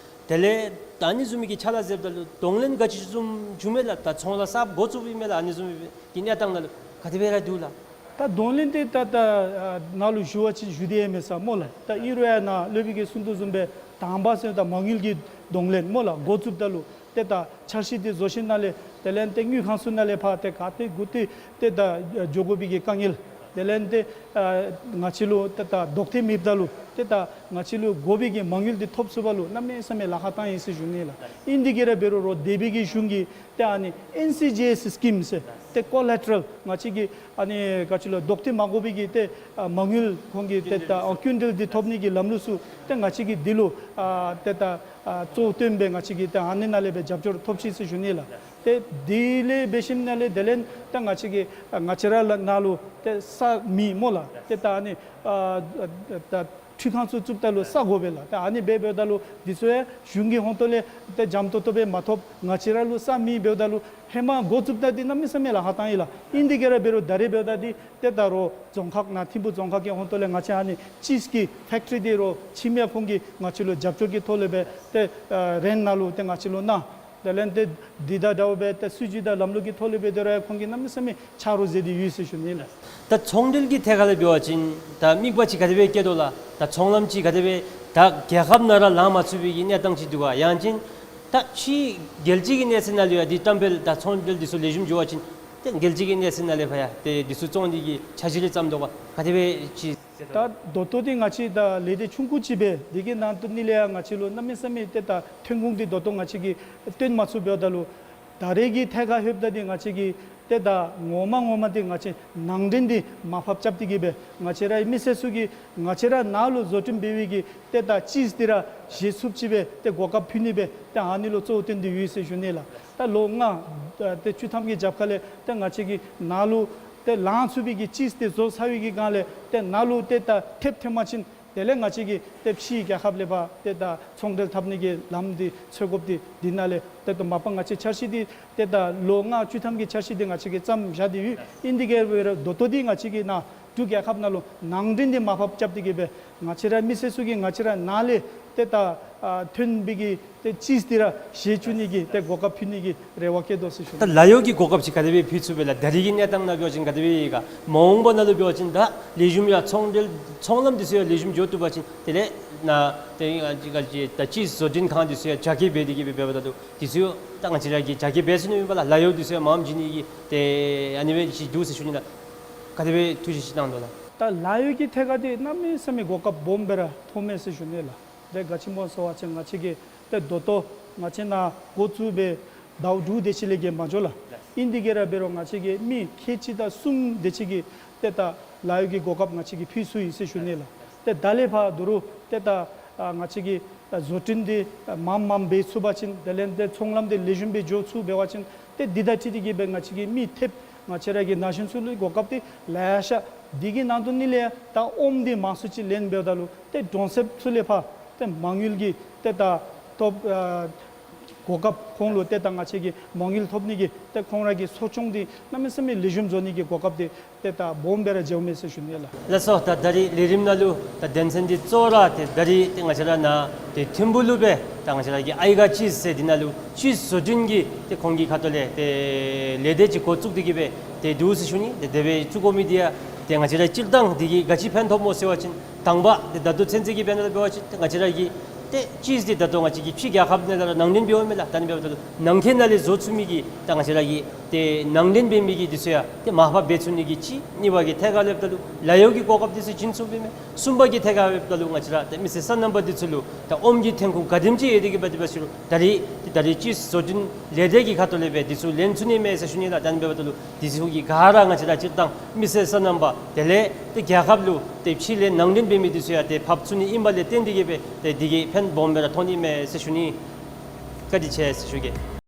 དེ་ལས་ད་ཨ་ནི་བཟུམ་མའི་གི་ཕྱག་ལཱ་མཛདཔ་ད་ལུ་གདོང་ལེན་ག་ཅི་བཟུམ་བྱུང་མས་ལགས། ད་ཚོང་ལཱ་གསརཔ་འགོ་བཙུགསཔ་ཨིན་མས་ལགས། ཨ་ནི་བཟུམ་མའི་གི་གནས་སྟངས་ནང་ལུ་ག་དེ་སྦེ་ར་འདུག་ལགས། ད་གདོང་ལེན་འདི་ད་ད་ཨ་ནཱ་ལུ་ཞུ་བ་ཅིན་ཞུ་སྟེ་ཡང་མེད་ས་སྨོ་ལགས། ད་ཨིན་རུང་ཡང་ནཱ་སློབ་དཔོན་གྱིས་གསུང་དོ་བཟུམ་སྦེ་དང་པ་ཟེར་ད་མ་དངུལ་གྱི་གདོང་ལེན་སྨོ་ལགས། འགོ་བཙུགསཔ་ད་ལུ་ཏེ་ད་འཆར་གཞི་འདི་བཟོ་ཞིནམ་ལས་དེ་ལས་ཏེ་དངུལ་ཁང་ཚུ་ནང་ལས་ཕར་ཏེ་ག་ཏེ་གུ་ཏེ་ཏེ་ད་འགྱོ་དགོ་པའི་གི་དཀའ་ངལ། དེ་ལས་ཏེ་ཨ་ང་བཅས་ལུ་ཏེ་ད་ལྡོག་ཐེབས་མེདཔ་ད་ལུ་ཏེ་ད་ང་བཅས་ལུ་དགོ་པའི་གི་མ་དངུལ་འདི་ཐོབ་ཚུགས་པ་ལུ་གནམ་མེད་ས་མེད་ལཱ་ཁག་བཏང་ཡི་ཟེར་ཞུ་ནི་ལགས། ཨིན་དེ་གིས་ར་འབད་རུང་རོགས་དེ་སྦེ་གི་གཞུང་གིས་ཏེ་ཨ་ནི་ཨེན་སི་ཇི་ཨེསི་སི་ཀིམ་ཟེར་ཏེ་ཀོ་ལེ་ཊ་རཱལ་ང་བཅས་ཀྱི་ཨ་ནི་ག་ཅི་ལོ་ལྡོག་ཐེབས་མ་དགོ་པའི་གི་ཏེ་ཨ་མ་དངུལ་ཁོང་གིས་ཏེ་ད་ཨ་སྐྱིན་འགྲུལ་འདི་ཐོབ་ནི་གི་ལམ་ལུགས་ཚུ་ཏེ་ང་བཅས་ཀྱིས་འདི་ལུ་ཨ་ཏེ་ད་ཨ་གཙོ་བོ་བཏོན་སྦེ་ང་བཅས་ཀྱིས་ཏེ་ཨ་ནི་ནང་ལས་སྦེ་རྒྱབ་སྐྱོར་ཐོབ་ཅི་ཟེར་ཞུ་ནི་ལགས། ཏེ་དེ་ལས་འབད་ཞིནམ་ལས་དེ་ལས་ད་ང་བཅས་ཀྱིས་ཨ་ང་བཅས་ར་ལུ་ནཱ་ལུ་ཏེ་ས་མེད་སྨོ་ལགས། ཏེ་ད་ཨ་ནི་ཨ་ད་འཕྲུལ་ཁང་ཚུ་བཙུགསཔ་ད་ལུ་ས་དགོ་པས་ལགས། ཏེ་ཨ་ནི་སྦེ་འབདཝ་ད་ལུ་འདི་ཚུ་ཡང་གཞུང་གི་ཧོངས་ཏོ་ལས་ཏེ་འཇམ་ཏོང་ཏོ་སྦེ་མ་ཐོབ། ང་བཅས་ར་ལུ་ས་མེད་འབདཝ་ད་ལུ་ཧེ་མ་འགོ་བཙུགསཔ་ད་འདི་གནམ་མེད་ས་མེད་ལཱ་ཁག་བཏང་ཡི་ལགས། ཨིན་དེ་གིས་ར་འབད་རུང་ད་རེས་འབདཝ་ད་འདི་ཏེ་ད་རོགས་རྫོང་ཁག་ནཱ་ཐིམ་ཕུ་རྫོང་ཁག་གི་ཧོངས་ཏོ་ལས་ང་བཅས་ཨ་ནི་ཅིསི་གི་ཕེཀ་ཊི་རི་འདི་རོགས་ཁྱིམ་ཡ་ཁོང་གིས་ང་བཅས་ལུ་རྒྱབ་སྐྱོར་གྱི་ཐོག་ལས་སྦེ་ཏེ་ཨ་རེནཊ་ནང་ལུ་ཏེ་ང་བཅས་ལུ་གནང་། དེ་ལས་ཏེ་འདི་དང་འདྲཝ་སྦེ་ཏེ་སྲིད་བྱུས་དང་ལམ་ལུགས་ཀྱི་ཐོག་ལས་སྦེ་དེ་ར་ཁོང་གིས་གནམ་མེད་ས་མེད་ཆ་རོགས་མཛད་དེ་ཡོད་ཟེར་ཞུ་ནི་ལགས། ད་ཚོང་འབྲེལ་གྱི་ཐད་ཁར་ལས་འབད་བ་ཅིན་ད་དམིགས་པ་ཅིག་ག་དེ་སྦེ་བསྐྱེད་དོ་ལགས། ད་ཚོང་ལམ་ཅིག་ག་དེ་སྦེ་ད་རྒྱལ་ཁབ་ནང་ར་ལང་མ་ཚུགས་པའི་གི་གནས་སྟངས་ཅིག་འདུག་ག། ཡང་ཅིན་ད་ཕྱི་རྒྱལ་སྤྱི་གི་གནས་ཚད་ནང་ལུ་ཡང་འདི་བཀྲམ་སྤེལ་ད་ཚོང་འབྲེལ་འདི་ཚུ་ལེགས་ཤོམ་འགྱོ་བ་ཅིན་ཏེ་རྒྱལ་སྤྱི་གི་གནས་ཚད་ནང་ལས་ཕར་ཡང་ཏེ་འདི་ཚུ་བཙོང་ནི་གི་འཆར་གཞི་རེ་བརྩམས་དོ་ག། ག་དེ་སྦེ་ཅིག། ད་ད་ལྟོ་འདི་ང་བཅས་ད་ལས་སྡེ་ཆུང་ཀུ་ཅིག་སྦེ་འདི་གི་ནང་དོ་ནི་ལས་ཡང་ང་བཅས་ལུ་གནམ་མེད་ས་མེད་ཏེ་ད་ཐོན་ཁུངས་འདི་ད་ལྟོ་ང་བཅས་ཀྱིས་བཏོན་མ་ཚུགས་འབདཝ་ད་ལུ་ད་རེས་ཀྱི་ཐད་ཁར་ལྷོདཔ་ད་འདི་ང་བཅས་ཀྱིས་ཏེ་ད་ངོ་མ་ངོ་མ་འདི་ང་བཅས་ནང་འདྲེན་འདི་མར་ཕབ་རྐྱབ་སྟེ་གི་སྦེ་ང་བཅས་རའི་མི་སེར་ཚུ་གིས་ང་བཅས་ར་ནཱ་ལུ་བཟོ་སྐྲུན་འབད་བའི་གི་ཏེ་ད་ཅིསི་འདི་ར་བཞེས་ཚུགསཔ་ཅིག་སྦེ་ཏེ་གོ་སྐབས་ཕུལ་ནི་སྦེ་ཏེ་ཨ་ནི་ལུ་གཙོ་བོ་བཏོན་ཏེ་ཡོད་ཟེར་ཞུ་ནི་ལགས། ད་ལོ་ལྔ་ཨ་ཏེ་བཅུ་ཐམ་གྱི་རྒྱབ་ཁ་ལས་ཏེ་ང་བཅས་ཀྱིས་ནཱ་ལུ་ཏེ་ལང་ཚུགས་པའི་གི་ཅིསི་འདི་བཟོ་ཚར་བའི་གི་སྒང་ལས་ཏེ་ནཱ་ལུ་ཏེ་ད་ཐེབས་ཐོན་པ་ཅིན་དེ་ལས་ང་བཅས་ཀྱིས་ཏེ་ཕྱིའི་རྒྱལ་ཁབ་ལས་ཕར་ཏེ་ད་ཚོང་འབྲེལ་འཐབ་ནི་གི་ལམ་འདི་འཚོལ་དགོཔ་འདི་འདི་ནང་ལས་ཏེ་ད་མ་པ་ང་བཅས་འཆར་གཞི་འདི་ཏེ་ད་ལོ་ལྔ་བཅུ་ཐམ་གྱི་འཆར་གཞི་འདི་ང་བཅས་ཀྱིས་བརྩམས་བཞག་སྟེ་ཡོད། ཨིན་དེ་གིས་འབད་རུང་ད་ལྟོ་འདི་ང་བཅས་ཀྱིས་ནཱ་འབྲུག་རྒྱལ་ཁབ་ནང་ལུ་ནང་འདྲེན་འདི་མར་ཕབ་རྐྱབ་སྟེ་གི་སྦེ་ང་བཅས་ར་མི་སེར་ཚུ་གིས་ང་བཅས་ར་ནཱ་ལས་ཏེ་ད་ཨ་ཐོན་པའི་གི་ཏེ་ཅིསི་འདི་ར་བཞེས་བཅུག་ནི་གི་ཏེ་གོ་སྐབས་ཕུལ་ནི་གི་རེ་བ་བསྐྱེད་དོ་ཟེར་ཞུ། ད་ལཱ་གཡོག་གི་གོ་སྐབས་ཅིག་ག་དེ་སྦེ་ཕུལ་ཚུགས་པས་ལགས། ད་རེས་ཀྱི་གནས་སྟངས་ནང་འབད་བ་ཅིན་ག་དེ་སྦེ་ཡོད་ག། མ་འོངས་པ་ནང་ལུ་འབད་བ་ཅིན་ད་ལེགས་ཤོམ་ཡང་ཚོང་འབྲེལ་ཚོང་ལམ་འདི་ཚུ་ཡང་ལེགས་ཤོམ་འགྱོ་བཏུབ་པ་ཅིན་དེ་ལས་ནཱ་ཏེ་ཨ་ཅི་ག་ཅི་ད་ཅིསི་བཟོ་སྐྲུན་ཁང་འདི་ཚུ་ཡང་རྒྱ་སྐྱེད་འབད་དེ་གི་སྦེ་འབདཝ་ད་ལུ་འདི་ཚུ་ད་ང་བཅས་ར་གིས་རྒྱ་སྐྱེད་འབད་ཚུགས་ནི་མས་པ་ལགས། ལཱ་གཡོག་འདི་ཚུ་ཡང་མངམ་བྱིན་ནི་གི་ཏེ་ཨ་ནི་སྦེ་ཅིག་འདུག་ཟེར་ཞུ་ནི་ལགས། ག་དེ་སྦེ་ཐུགས་བཞེད་ཅིག་གནང་དོ་ལགས། ད་ལཱ་གཡོག་གི་ཐད་ཁར་འདི་གནམ་མེད་ས་མེད་གོ་སྐབས་སྦོམ་སྦེ་ར་མཐོངམ་མས་ཟེར་ཞུ་ནི་ལགས། ཏེ་ག་ཅི་སྨོ་ཟེར་བ་ཅིན་ང་བཅས་ཀྱིས་ཏེ་ད་ལྟོ་ང་བཅས་ནཱ་འགོ་བཙུགས་སྦེ་ཟླཝ་དྲུག་དེ་ཅིག་ལས་བརྒལ་མ་འགྱོ་ལགས། ཨིན་དེ་གིས་ར་འབད་རུང་ང་བཅས་ཀྱིས་མི་ཁལ་གཅིག་དང་གསུམ་དེ་ཅིག་གི་ཏེ་ད་ལཱ་གཡོག་གི་གོ་སྐབས་ང་བཅས་ཀྱིས་ཕུལ་ཚུགས་ཡི་ཟེར་ཞུ་ནི་ལགས། ཏེ་ད་ལས་ཕར་ད་རུང་ཏེ་ད་ཨ་ང་བཅས་ཀྱིས་ཨ་བཟོ་སྐྲུན་འདི་ཨ་མངམ་མངམ་འབད་ཚུགས་པ་ཅིན་དེ་ལས་ཏེ་ཚོང་ལམ་འདི་ལེགས་ཤོམ་སྦེ་འགྱོ་ཚུགས་འབད་བ་ཅིན་ཏེ་འདི་དང་འཁྲིལ་ཏེ་གི་སྦེ་ང་བཅས་ཀྱིས་མི་ཐེབས་ང་བཅས་ར་གི་ན་གཞོན་ཚུ་ལུ་གོ་སྐབས་འདི་ལེ་ཤ། འདི་གི་ནང་དོ་ནི་ལས་ཡང་ད་ཨོམ་འདི་མང་སུ་ཅིག་ལེན་འབདཝ་ད་ལུ་ཏེ་གྲོང་གསེབ་ཚུ་ལས་ཕར་ཏེ་མ་དངུལ་གྱི་ཏེ་ད་ཐོབ་ཨ་གོ་སྐབས་ཁོང་ལུ་ཏེ་ད་ང་བཅས་ཀྱིས་མ་དངུལ་ཐོབ་ནི་གི་ཏེ་ཁོང་ར་གི་གསོ་སྐྱོང་འདི་གནམ་མེད་ས་མེད་ལེགས་ཤོམ་བཟོ་ནི་གི་གོ་སྐབས་འདི་ཏེ་ད་སྦོམ་སྦེ་ར་མཇལཝ་མས་ཟེར་ཞུ་ནི་ལགས། ལགས་སོ། ད་ད་རིས་ལས་རིམ་ནང་ལུ་ད་དོན་ཚན་འདི་གཙོ་བོ་ར་ཏེ་ད་རིས་ཏེ་ང་བཅས་ར་ནཱ་ཏེ་ཐིམ་ཕུ་ལུ་སྦེ་ད་ང་བཅས་ར་གི་ཨའི་ག་ཅིསི་ཟེར་འདི་ནང་ལུ་ཅིསི་བཟོ་སྐྲུན་གྱི་ཏེ་ཁོང་གི་ཁ་ཐུག་ལས་ཏེ་ལས་སྡེ་ཅིག་འགོ་བཙུགས་ཏེ་གི་སྦེ་ཏེ་འདུག་ཟེར་ཞུ་ནི། ཏེ་དེ་སྦེ་བཙུགས་དགོ་མི་འདི་ཡང་ཏེ་ང་བཅས་ར་སྤྱིར་བཏང་འདི་གིས་ག་ཅི་ཕན་ཐོགས་སྨོ་ཟེར་བ་ཅིན་དང་པ་ཏེ་ད་ལྟོ་ཚུན་ཚོད་ཀྱི་དཔེ་ནང་ལུ་འབད་བ་ཅིན་ཏེ་ང་བཅས་ར་གི་ཏེ་ཅིསི་འདི་ད་ལྟོ་ང་བཅས་ཀྱིས་ཕྱི་རྒྱལ་ཁབ་ནང་ལས་ར་ནང་འདྲེན་འབདཝ་མས་ལགས། ད་ནི་འབདཝ་ད་ལུ་ནང་འཁོད་ནང་ལས་བཟོ་ཚུགས་མི་གི་ད་ང་བཅས་ར་གི་ཏེ་ནང་འདྲེན་འབད་མི་གི་འདི་ཚུ་ཡང་ཏེ་མར་ཕབ་འབད་ཚུགས་ནི་གི་གཅིག། གཉིས་པ་གི་ཐད་ཁར་ལྷོདཔ་ད་ལུ་ལཱ་གཡོག་གི་གོ་སྐབས་འདི་ཚུ་བྱིན་ཚུགས་པས་མས། གསུམ་པ་གི་ཐད་ཁར་ལྷོདཔ་ད་ལུ་ང་བཅས་ར་ཏེ་མི་སེར་སོ་ནམ་པ་འདི་ཚུ་ལུ་ད་ཨོམ་གྱི་ཐོན་ཁུངས་ག་དེམ་ཅིག་ཡོད་དེ་གི་སྦེ་དེ་སྦེ་ཞུ་རུང་ད་རིས་ད་རིས་ཅིསི་བཟོ་སྐྲུན་ལས་སྡེ་གི་ཁ་ཐུག་ལས་སྦེ་འདི་ཚུ་ལེན་ཚུགས་ནི་མས་ཟེར་ཞུ་ནི་ལགས། ད་ནི་འབདཝ་ད་ལུ་འདི་ཚུ་གི་ག་ར་ང་བཅས་ར་སྤྱིར་བཏང་མི་སེར་སོ་ནམ་པ་དེ་ལས་ཏེ་རྒྱལ་ཁབ་ལུ་ཏེ་ཕྱི་ལས་ནང་འདྲེན་འབད་མི་འདི་ཚུ་ཡང་ཏེ་ཕབ་ཚུགས་ནི་ཨིན་པ་ལས་བརྟེན་ཏེ་གི་སྦེ་ཏེ་འདི་གིས་ཕན་སྦོམ་སྦེ་ར་ཐོགས་ནི་མས་ཟེར་ཞུ་ནི། བཀའ་དྲིན་ཆེ་ཟེར་ཞུ་གེ།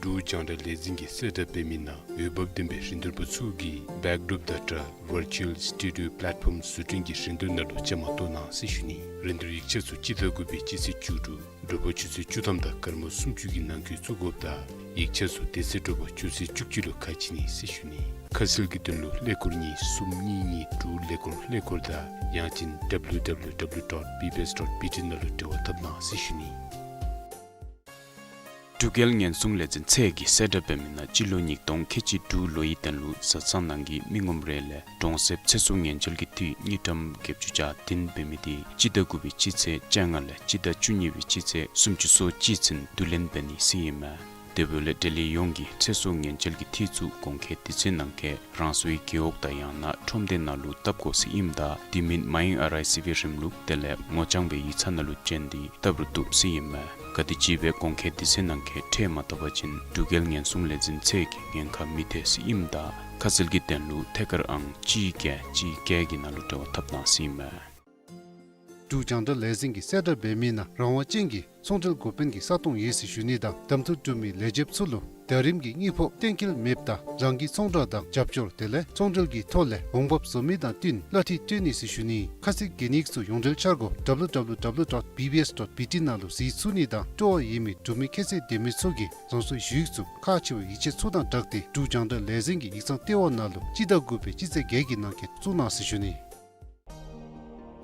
འབྲུག་རྒྱང་བསྒྲགས་ལས་འཛིན་གྱིས་གསལ་བསྒྲགས་འབད་མི་ནང་འོས་འབབ་ལྡན་པའི་རིན་བསྡུར་པ་ཚུ་གིས་བེཀ་ཌོརོཔ་དང་སྦྲགས་ཝར་ཅུ་ཨལ་སི་ཊུ་ཌི་ཡོ་པ་ལེཊ་ཕོམ་བཟོ་སྐྲུན་གྱི་རིན་བསྡུར་ནང་ལུ་བཅའ་མར་གཏོགས་གནང་ཟེར་ཞུ་ནི། རིན་བསྡུར་ཡིག་ཆ་ཚུ་སྤྱི་ཟླ་དགུ་པའི་སྤྱི་ཚེས་བཅུ་དྲུག་དྲོ་པ་ཆུ་ཚོད་བཅུ་ཐམ་དང་སྐར་མ་སུམ་ཅུ་གི་ནང་འཁོད་བཙུགས་དགོཔ་དང་ཡིག་ཆ་ཚུ་དེ་ཚེ་དྲོ་པ་ཆུ་ཚོད་བཅུ་གཅིག་ལུ་ཁ་ཕྱེ་ནི་ཟེར་ཞུ་ནི། ཁ་གསལ་གྱི་དོན་ལུ་ཀླད་ཀོར་གཉིས་གསུམ་གཉིས་གཉིས་དྲུག་ཀླད་ཀོར་ཀླད་ཀོར་དང་ཡང་ཅིན་W W W dot B B S dot B T ནང་ལུ་འབྲེལ་བ་འཐབ་གནང་ཟེར་ཞུ་ནི། འབྲུག་རྒྱལ་ཉེན་སྲུང་ལས་འཛིན་ཚད་ཀྱིས་གསལ་བསྒྲགས་འབད་མི་ནང་སྤྱི་ལོ་ཉིས་སྟོང་ཁལ་གཅིག་དྲུག་ལོའི་དོན་ལུ་བཟའ་ཚང་ནང་གི་མི་ངོམ་རེ་ལས་གྲོང་གསེབ་ཚེ་སྲོག་ཉེན་བཅོལ་གྱི་འཐུས་དངུལ་ཀྲམ་བརྒྱད་ཅུ་གྱ་བདུན་འབད་མི་དེ་སྤྱི་ཟླ་དགུ་པའི་སྤྱི་ཚེས་བཅོ་ལྔ་ལས་སྤྱི་ཟླ་བཅུ་གཉིས་པའི་སྤྱི་ཚེས་སུམ་ཅུ་སོ་གཅིག་ཚུན་བསྡུ་ལེན་འབད་ནི་ཟེར་ཨིན་མས། དེ་འབདཝ་ལས་འབྲེལ་ཡོད་ཡོངས་ཀྱིས་ཚེ་སྲོག་ཉེན་བཅོལ་གྱི་འཐུས་ཚུ་གོང་འཁོད་དུས་ཚོད་ནང་འཁོད་རང་སོའི་རྒེད་འོག་དང་ཡང་ན་ཁྲོམ་སྡེ་ནང་ལུ་བཏབ་དགོ་ཟེར་ཨིནམ་ད་དེ་མིན་མའི་ཨར་ཨའི་སི་བི་རིམ་ལུགས་དེ་ལས་ངོ་རྐྱང་སྦེ་ཡིག་ཚང་ནང་ལུ་བྱོན་ཏེ་བཏབ་རུང་བཏུབ་ཟེར་ཨིན་མས། ག་དེམ་ཅིག་སྦེ་གོང་འཁོད་དུས་ཚོད་ནང་འཁོད་ཁྲལ་མ་བཏབ་པ་ཅིན་འབྲུག་རྒྱལ་ཉེན་སྲུང་ལས་འཛིན་ཚད་ཀྱིས་ཉེན་ཁ་མི་ཐེག་ཟེར་ཨིནམ་ད་ཁ་གསལ་གྱི་དོན་ལུ་ཐད་ཀར་ཨང་གཅིག་བརྒྱད་གཅིག་བརྒྱད་ཀྱི་ནང་ལུ་འབྲེལ་བ་འཐབ་གནང་ཟེར་ཨིན་མས། འབྲུག་རྒྱང་བསྒྲགས་ལས་འཛིན་གྱིས་གསལ་བསྒྲགས་འབད་མི་ནང་རང་དབང་ཅན་གྱི་ཚོང་འབྲེལ་འགོ་དཔོན་གྱི་ས་སྟོང་ཡོད་ཟེར་ཞུ་ནི་དང་གདམ་འཐུ་གྲུབ་མི་ལས་བྱེདཔ་ཚུ་ལུ་ཟླ་རིམ་གྱི་དངུལ་ཕོགས་གཏན་འཁེལ་མེདཔ་ད་རང་གི་ཚོང་བསྒྲགས་དང་རྒྱབ་སྐྱོར་དེ་ལས་ཚོང་འབྲེལ་གྱི་ཐོག་ལས་འོང་འབབ་བཟོ་མི་དང་བསྟུན་གླ་འཐུས་སྤྲོད་ནི་ཟེར་ཞུ་ནི། ཁ་གསལ་གྱི་གནས་ཚུལ་ཡོངས་འབྲེལ་འཆར་སྒོ་W W W dot B B S dot B T ནང་ལུ་གཟིགས་ཚུགས་ནི་དང་སྤྲོ་བ་ཡོད་མི་འབྲུག་མི་ཁྱད་ཚད་ལྡན་མི་ཚུ་གིས་རང་སོའི་ཞུ་ཡིག་ཚུ་ཁག་ཆེ་བའི་ཡིག་ཆ་ཚུ་དང་སྦྲགས་ཏེ་འབྲུག་རྒྱང་བསྒྲགས་ལས་འཛིན་གྱི་ཡིག་ཚང་ལྟེ་བ་ནང་ལུ་སྤྱི་ཟླ་དགུ་པའི་སྤྱི་ཚེས་བརྒྱད་ཀྱི་ནང་འཁོད་བཙུགས་གནང་ཟེར་ཞུ་ནི།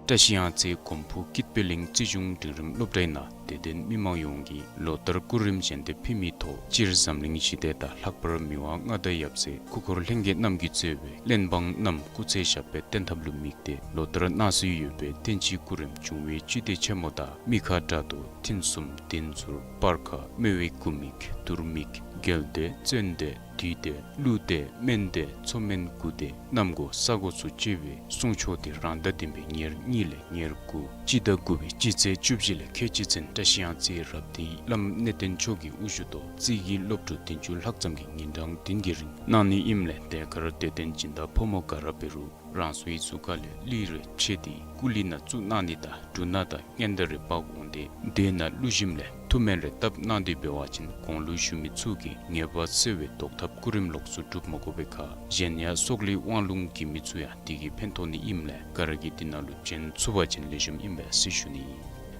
བཀྲ་ཤིས་གཡང་རྩེ་གོམ་བུ་སྐྱིད་པའི་གླིང་རྩིས་གཞུང་འབྲིང་རིམ་སློབ་གྲྭའི་ནང་དད་ལྡན་མི་མང་ཡོངས་ཀྱིས་ལོ་ལྟར་སྐུ་རིམ་བཞེས་ཏེ་ཕུལ་མིའི་ཐོག་སྤྱིར་འཛམ་གླིང་ཞི་བདེ་དང་ལྷག་པར་མི་དབང་མངའ་བདག་ཡབ་སྲས་སྐུ་འཁོར་ལྷན་རྒྱས་རྣམས་ཀྱིས་གཙོས་པའི་གླེན་འབངས་རྣམས་སྐུ་ཚེ་ཞབས་པད་བརྟན་ཐབས་ལུ་དམིགས་ཏེ་ལོ་ལྟར་གནང་སྲོལ་ཡོད་པའི་བསྟན་སྤྱིའི་སྐུ་རིམ་འབྱུང་བའི་བཅུད་དེ་ཆེན་མོ་དང་མི་ཁ་དགྲ་གདོན་མཐུན་གསུམ་བདུན་ཟུར་སྤར་ཁ་སྨེ་བའི་སྐུ་མིག་དུར་མིག་རྒྱལ་སྡེ་བཙན་སྡེ་བདུད་སྡེ་ཀླུ་སྡེ་སྨན་སྡེ་མཚོ་སྨན་དགུ་སྡེ་གནམ་སྒོ་ས་སྒོ་ཚུ་བཅས་པའི་གསུང་ཆོག་དེ་རང་ཟླ་བདུན་པའི་ཉེར་གཉིས་ལས་ཉེར་དགུ་སྤྱི་ཟླ་དགུ་པའི་སྤྱི་ཚེས་བཅུ་བཞི་ལས་ཁལ་གཅིག་ཚུན་བཀྲ་ཤིས་གཡང་རྩེའི་རབ་སྡེའི་བླམ་གནས་བརྟན་མཆོག་གི་དབུ་བཞུགས་ཐོག་རྩིས་ཀྱི་སློབ་ཕྲུག་བདུན་ཅུ་ལྷག་ཙམ་གྱིས་ཉིན་གྲངས་བདུན་གྱི་རིང་གནང་ནི་ཨིནམ་ལས་དེ་ཁར་དད་ལྡན་སྦྱིན་བདག་ཕོ་མོ་ག་ར་འབད་རུང་རང་སོའི་གཟུགས་ཁ་ལས་གླུད་རེ་ཕྱེ་སྟེ་སྐུ་གླུད་ནང་བཙུགས་གནང་ནི་དང་འབྲུ་སྣ་དང་སྔན་བརྡ་རེ་འབག་འོང་སྟེ་དེ་ནང་གླུ་ཞིམ་ལས་ཐུགས་སྨོན་རེ་བཏབ་གནང་སྟེ་འབད་བ་ཅིན་གོང་ལུ་ཞུ་མི་ཚུ་གིས་ངེས་པར་གསོལ་བའི་བཟློག་ཐབས་སྐུ་རིམ་ལོགས་སུ་སྒྲུབ་མ་དགོ་པའི་ཁར་གཞན་ཡང་སྲོག་ལུས་དབང་ལུང་གི་མི་ཚུ་ཡང་དེ་གིས་ཕན་ཐོགས་ནི་ཨིནམ་ལས་ག་ར་གིས་དེ་ནང་ལུ་བྱོན་ཚུགས་པ་ཅིན་ལེགས་ཤོམ་ཨིན་པས་ཟེར་ཞུ་ནི།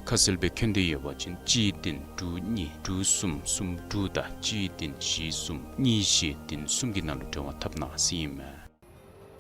ཁ་གསལ་སྦེ་མཁྱེན་འདོད་ཡོད་པ་ཅིན་གཅིག་བདུན་དྲུག་གཉིས་དྲུག་གསུམ་གསུམ་དྲུག་དང་གཅིག་བདུན་བཞི་གསུམ་གཉིས་བཞི་བདུན་གསུམ་གྱི་ནང་ལུ་འབྲེལ་བ་འཐབ་གནང་ཟེར་ཨིན་མས།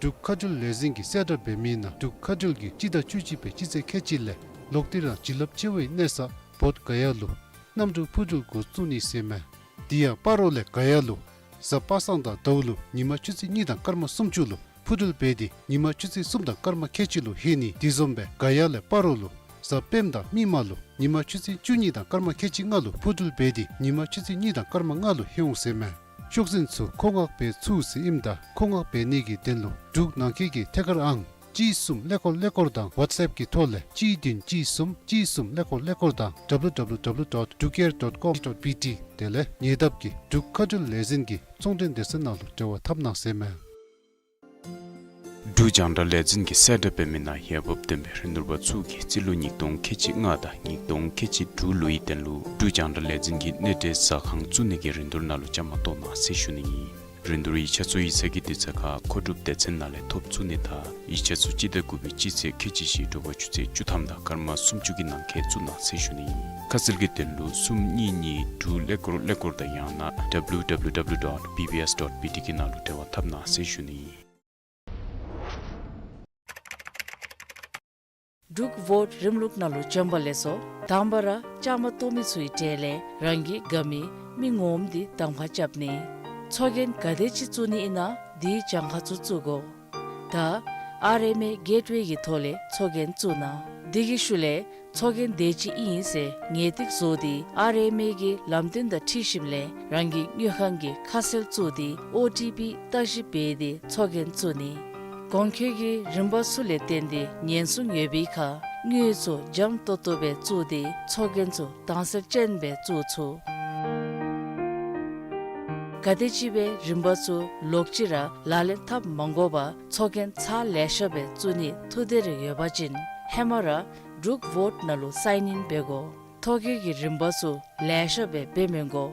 འབྲུག་མཁའ་འགྲུལ་ལས་འཛིན་གྱིས་གསལ་བསྒྲགས་འབད་མི་ནང་འབྲུག་མཁའ་འགྲུལ་གྱིས་སྤྱི་ཟླ་བཅུ་གཅིག་པའི་སྤྱི་ཚེས་ཁལ་གཅིག་ལས་ལོག་སྟེ་རང་བྱིན་རླབས་ཆེ་བའི་གནས་ས་བོདྷ་ག་ཡ་ལུ་གནམ་གྲུ་འཕུར་འགྲུལ་འགོ་བཙུགས་ནི་ཟེར་མས། དེ་ཡང་སྤ་རོ་ལས་ག་ཡ་ལུ་གཟའ་པ་སངས་དང་ཟླཝ་ལུ་ཉིན་མ་ཆུ་ཚོད་གཉིས་དང་སྐར་མ་སུམ་ཅུ་ལུ་འཕུར་འགྲུལ་འབད་དེ་ཉིན་མ་ཆུ་ཚོད་གསུམ་དང་སྐར་མ་ཁལ་གཅིག་ལུ་ལྷོད་ནི། དེ་བཟུམ་སྦེ་ག་ཡ་ལས་སྤ་རོ་ལུ་གཟའ་སྤེནམ་དང་མིག་དམར་ལུ་ཉིན་མ་ཆུ་ཚོད་བཅུ་གཉིས་དང་སྐར་མ་ཁལ་གཅིག་ལྔ་ལུ་འཕུར་འགྲུལ་འབད་དེ་ཉིན་མ་ཆུ་ཚོད་གཉིས་དང་སྐར་མ་ལྔ་ལུ་ལྷོད་འོང་ཟེར་མས། ཤོག་འཛིན་ཚུ་མཁོ་མངགས་འབད་ཚུགས་ཟེར་ཨིནམ་ད་མཁོ་མངགས་འབད་ནི་གི་དོན་ལུ་འབྲུག་ནང་འཁོད་ཀྱི་ཐད་ཀར་ཨང་གཅིག་གསུམ་ཀླད་ཀོར་ཀླད་ཀོར་དང་ཝཊས་ཨེཔ་གི་ཐོག་ལས་གཅིག་བདུན་གཅིག་གསུམ་གཅིག་གསུམ་ཀླད་ཀོར་ཀླད་ཀོར་དང་W W W dot drukair dot com dot B T དེ་ལས་ཉེ་འདབས་ཀྱི་འབྲུག་མཁའ་འགྲུལ་ལས་འཛིན་གྱི་ཚོང་འབྲེལ་སྡེ་ཚན་ནང་ལུ་འབྲེལ་བ་འཐབ་གནང་ཟེར་མས། འབྲུག་རྒྱང་བསྒྲགས་ལས་འཛིན་གྱིས་གསལ་བསྒྲགས་འབད་མི་ནང་འོས་འབབ་ལྡན་པའི་རིན་བསྡུར་པ་ཚུ་གིས་རྩིས་ལོ་ཉིས་སྟོང་ཁལ་གཅིག་ལྔ་དང་ཉིས་སྟོང་ཁལ་གཅིག་དྲུག་ལོའི་དོན་ལུ་འབྲུག་རྒྱང་བསྒྲགས་ལས་འཛིན་གྱི་གནས་འབྲེལ་ཟ་ཁང་བཙུགས་ནི་གི་རིན་བསྡུར་ནང་ལུ་བཅའ་མར་གཏོགས་གནང་ཟེར་ཞུ་ནི་ཨིན། རིན་བསྡུར་ཡིག་ཆ་ཚུ་ཡིག་ཚང་གི་དུས་ཚོད་ཁར་མཁོ་སྒྲུབ་སྡེ་ཚན་ནང་ལས་ཐོབ་ཚུགས་ནི་དང་ཡིག་ཆ་ཚུ་སྤྱི་ཟླ་དགུ་པའི་སྤྱི་ཚེས་ཁལ་གཅིག་བཞི་དྲོ་པ་ཆུ་ཚོད་བཅུ་ཐམ་དང་སྐར་མ་སུམ་ཅུ་གི་ནང་འཁོད་བཙུགས་གནང་ཟེར་ཞུ་ནི་ཨིན། ཁ་གསལ་གྱི་དོན་ལུ་གསུམ་གཉིས་གཉིས་དྲུག་ཀླད་ཀོར་ཀླད་ཀོར་དང་ཡང་ན་W W W dot B B S dot B T གི་ནང་ལུ་འབྲེལ་བ་འཐབ་གནང་ཟེར་ཞུ་ནི་ཨིན། འབྲུག་བོཊ་རིམ་ལུགས་ནང་ལུ་བྱོན་པ་ལེགས་སོ། དང་པ་ར་བཅའ་མར་གཏོགས་མི་ཚུའི་གྲས་ལས་རང་གི་དགའ་མི་མི་ངོམ་དེ་གདམ་ཁ་རྐྱབ་ནི། ཚོགས་རྒྱན་ག་དེ་ཅིག་བཙུགས་ནི་ཨིན་ན་དེའི་གྱངས་ཁ་ཚུ་བཙུགས་དགོ། ད་ཨར་ཨེམ་ཨེ་གེཊ་ཝེ་གི་ཐོག་ལས་ཚོགས་རྒྱན་བཙུགས་གནང་། དེ་གི་ཤུལ་ལས་ཚོགས་རྒྱན་དེ་ཅིག་ཨིན་ཟེར་ངེས་ཏིག་བཟོ་སྟེ་ཨར་ཨེམ་ཨེ་གི་ལམ་སྟོན་དང་འཁྲིལ་ཞིནམ་ལས་རང་གི་དངུལ་ཁང་གི་ཁ་གསལ་བཙུགས་ཏེ་ཨོ་ཊི་པི་བརྟག་ཞིབ་འབད་དེ་ཚོགས་རྒྱན་བཙུགས་ནི། གོང་འཁོད་ཀྱི་རིམ་པ་ཚུ་ལས་བརྟེན་ཏེ་ཉེན་སྲུང་ཡོད་པའི་ཁར་དངུལ་ཚུ་འཇམ་ཏོག་ཏོ་སྦེ་བཙུགས་ཏེ་ཚོགས་རྒྱན་ཚུ་དྭངས་གསལ་ཅན་སྦེ་བཙུགས་ཚུགས། ག་དེམ་ཅིག་སྦེ་རིམ་པ་ཚུ་ལོག་ཅི་ར་ལག་ལེན་འཐབ་མ་དགོ་པར་ཚོགས་རྒྱན་ཚར་ལེ་ཤ་སྦེ་བཙུགས་ནིའི་ཐུགས་འདོད་རེ་ཡོད་པ་ཅིན་ཧེ་མ་ར་འབྲུག་བོཊ་ནང་ལུ་སའིན་ཨིན་འབད་དགོ། ཐོ་བཀོད་ཀྱི་རིམ་པ་ཚུ་ལེ་ཤ་སྦེ་འབད་མི་དགོ།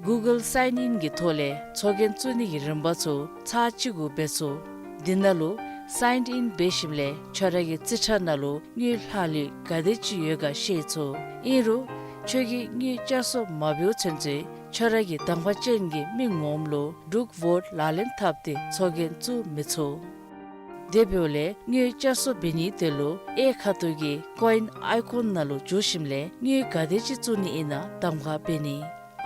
Google Sign In གྱི་ཐོག་ལས་ཚོགས་རྒྱན་བཙུགས་ནི་གི་རིམ་པ་ཚུ་ཚར་གཅིག་གུ་འབད་ཚུགས། འདི་ནང་ལུ་Sign In འབད་ཞིནམ་ལས་ཁྱོད་ར་གི་རྩིས་ཁྲ་ནང་ལུ་དངུལ་ལྷག་ལུས་ག་དེ་ཅིག་ཡོད་ག་ཤེས་ཚུགས། ཨིན་རུང་ཁྱོད་ཀྱིས་དངུལ་བསྐྱར་གསོ་མ་འབདཝ་ཚུན་ཚོད་ཁྱོད་ར་གི་གདམ་ཁ་ཅན་གྱི་མི་ངོམ་ལུ་འབྲུག་ཝོཊ་ལག་ལེན་འཐབ་སྟེ་ཚོགས་རྒྱན་བཙུགས་མི་ཚུགས། དེ་འབདཝ་ལས་དངུལ་བསྐྱར་གསོ་འབད་ནིའི་དོན་ལུ་གཡས་ཁ་ཐུག་གི་Coin icon ནང་ལུ་འཛུལ་ཞིནམ་ལས་དངུལ་ག་དེ་ཅིག་བཙུགས་ནི་ཨིན་ན་གདམ་ཁ་འབད་ནི།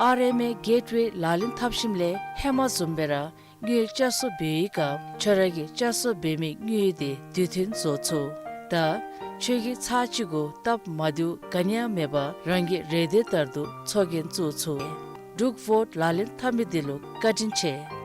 RMA Gateway ལག་ལེན་འཐབ་ཞིནམ་ལས་ཧེ་མ་བཟུམ་སྦེ་ར་དངུལ་བསྐྱར་གསོ་འབད་བའི་སྐབས་ཁྱོད་ར་གིས་བསྐྱར་གསོ་འབད་མི་དངུལ་དེ་དུས་མཐུན་བཟོ་ཚུགས། ད་ཁྱོད་ཀྱིས་ཚར་གཅིག་གུ་སྟབས་མ་བདེཝ་ག་ནི་ཡང་མེད་པར་རང་གི་རེ་འདོད་ལྟར་དུ་ཚོགས་རྒྱན་བཙུགས་ཚུགས། འབྲུག་ཝོཊ་ལག་ལེན་འཐབ་མི་དེ་ལུ་བཀའ་དྲིན་ཆེ།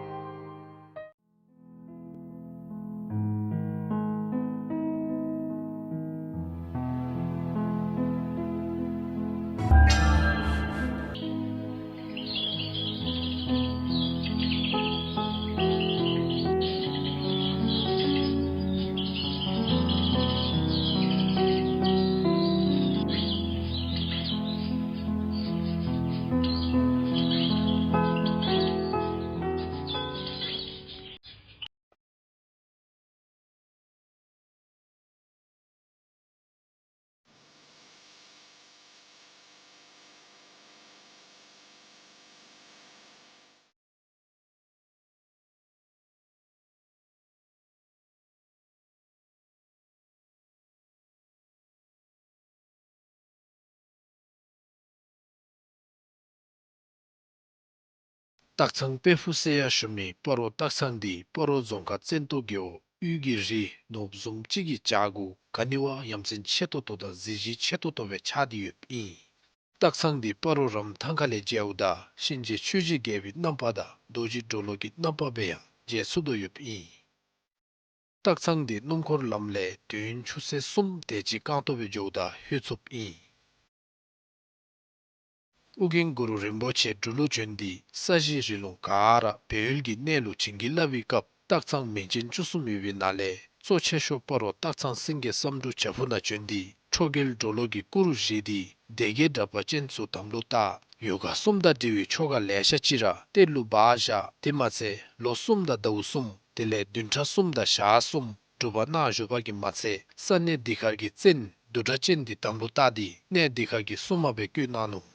སྟག་ཚང་དཔལ་ཕུག་ཟེར་ཡང་ཞུ་མི་སྤ་རོ་སྟག་ཚང་འདི་སྤ་རོ་རྫོང་ཁག་བཙན་ཏོ་རྒེད་འོག་དབུས་ཀྱི་རི་ནོར་བུ་བཟུམ་ཅིག་གི་བྱག་གུ་ག་ནི་བ་ཡ་མཚན་ཆེ་ཏོག་ཏོ་དང་གཟི་བརྗིད་ཆེ་ཏོག་ཏོ་སྦེ་ཆགས་ཏེ་ཡོདཔ་ཨིན། སྟག་ཚང་འདི་སྤ་རོ་རམ་ཐང་ཁ་ལས་མཇལཝ་ད་གཤིན་རྗེ་ཆོས་རྗེ་རྒྱལ་པོའི་རྣམ་པ་དང་རྡོ་རྗེ་གྲོ་ལོད་ཀྱི་རྣམ་པ་སྦེ་ཡང་མཇལ་ཚུགས་དོ་ཡོདཔ་ཨིན། སྟག་ཚང་འདི་སྣུམ་འཁོར་ལམ་ལས་དུས་ཡུན་ཆུ་ཚོད་གསུམ་དེ་ཅིག་རྐང་སྟོང་སྦེ་འགྱོཝ་ད་ལྷོད་ཚུགསཔ་ཨིན། ཨོ་རྒྱན་གུ་རུ་རིན་པོ་ཆེ་འབྲུག་ལུ་བྱོན་ཏེ་ས་གཞི་རི་ལུང་ག་ར་སྦས་ཡུལ་གྱི་གནས་ལུ་བྱིན་གྱིས་བརླབས་པའི་སྐབས་སྟག་ཚང་མིང་ཅན་བཅུ་གསུམ་ཡོད་པའི་ནང་ལས་གཙོ་ཆེ་ཤོས་སྤ་རོ་སྟག་ཚང་སེང་གེ་བསམ་འགྲུབ་བྱག་ཕུག་ནང་བྱོན་ཏེ་ཁྲོ་རྒྱལ་གྲོ་ལོད་ཀྱི་སྐུ་རུ་བཞེངས་ཏེ་སྡེ་བརྒྱད་དྲེགས་པ་ཅན་ཚུ་དམ་ལུ་བཏགས། ཡོ་ག་གསུམ་དང་འབྲེལ་བའི་ཆོ་ག་ལེ་ཤ་ཅིག་ར་གཏེར་ལུ་སྦ་བཞག། དེ་མ་ཚད་ལོ་གསུམ་དང་ཟླཝ་གསུམ་དེ་ལས་བདུན་ཕྲག་གསུམ་དང་ཞག་གསུམ་སྒྲུབ་པ་གནང་བཞུགས་པ་གིས་མ་ཚད་ས་གནས་འདི་ཁར་གྱི་བཙན་བདུད་དྲེགས་ཅན་འདི་དམ་ལུ་བཏགས་ཏེ་གནས་འདི་ཁར་གྱི་སྲུང་མ་སྦེ་བསྐོས་གནང་ནུག།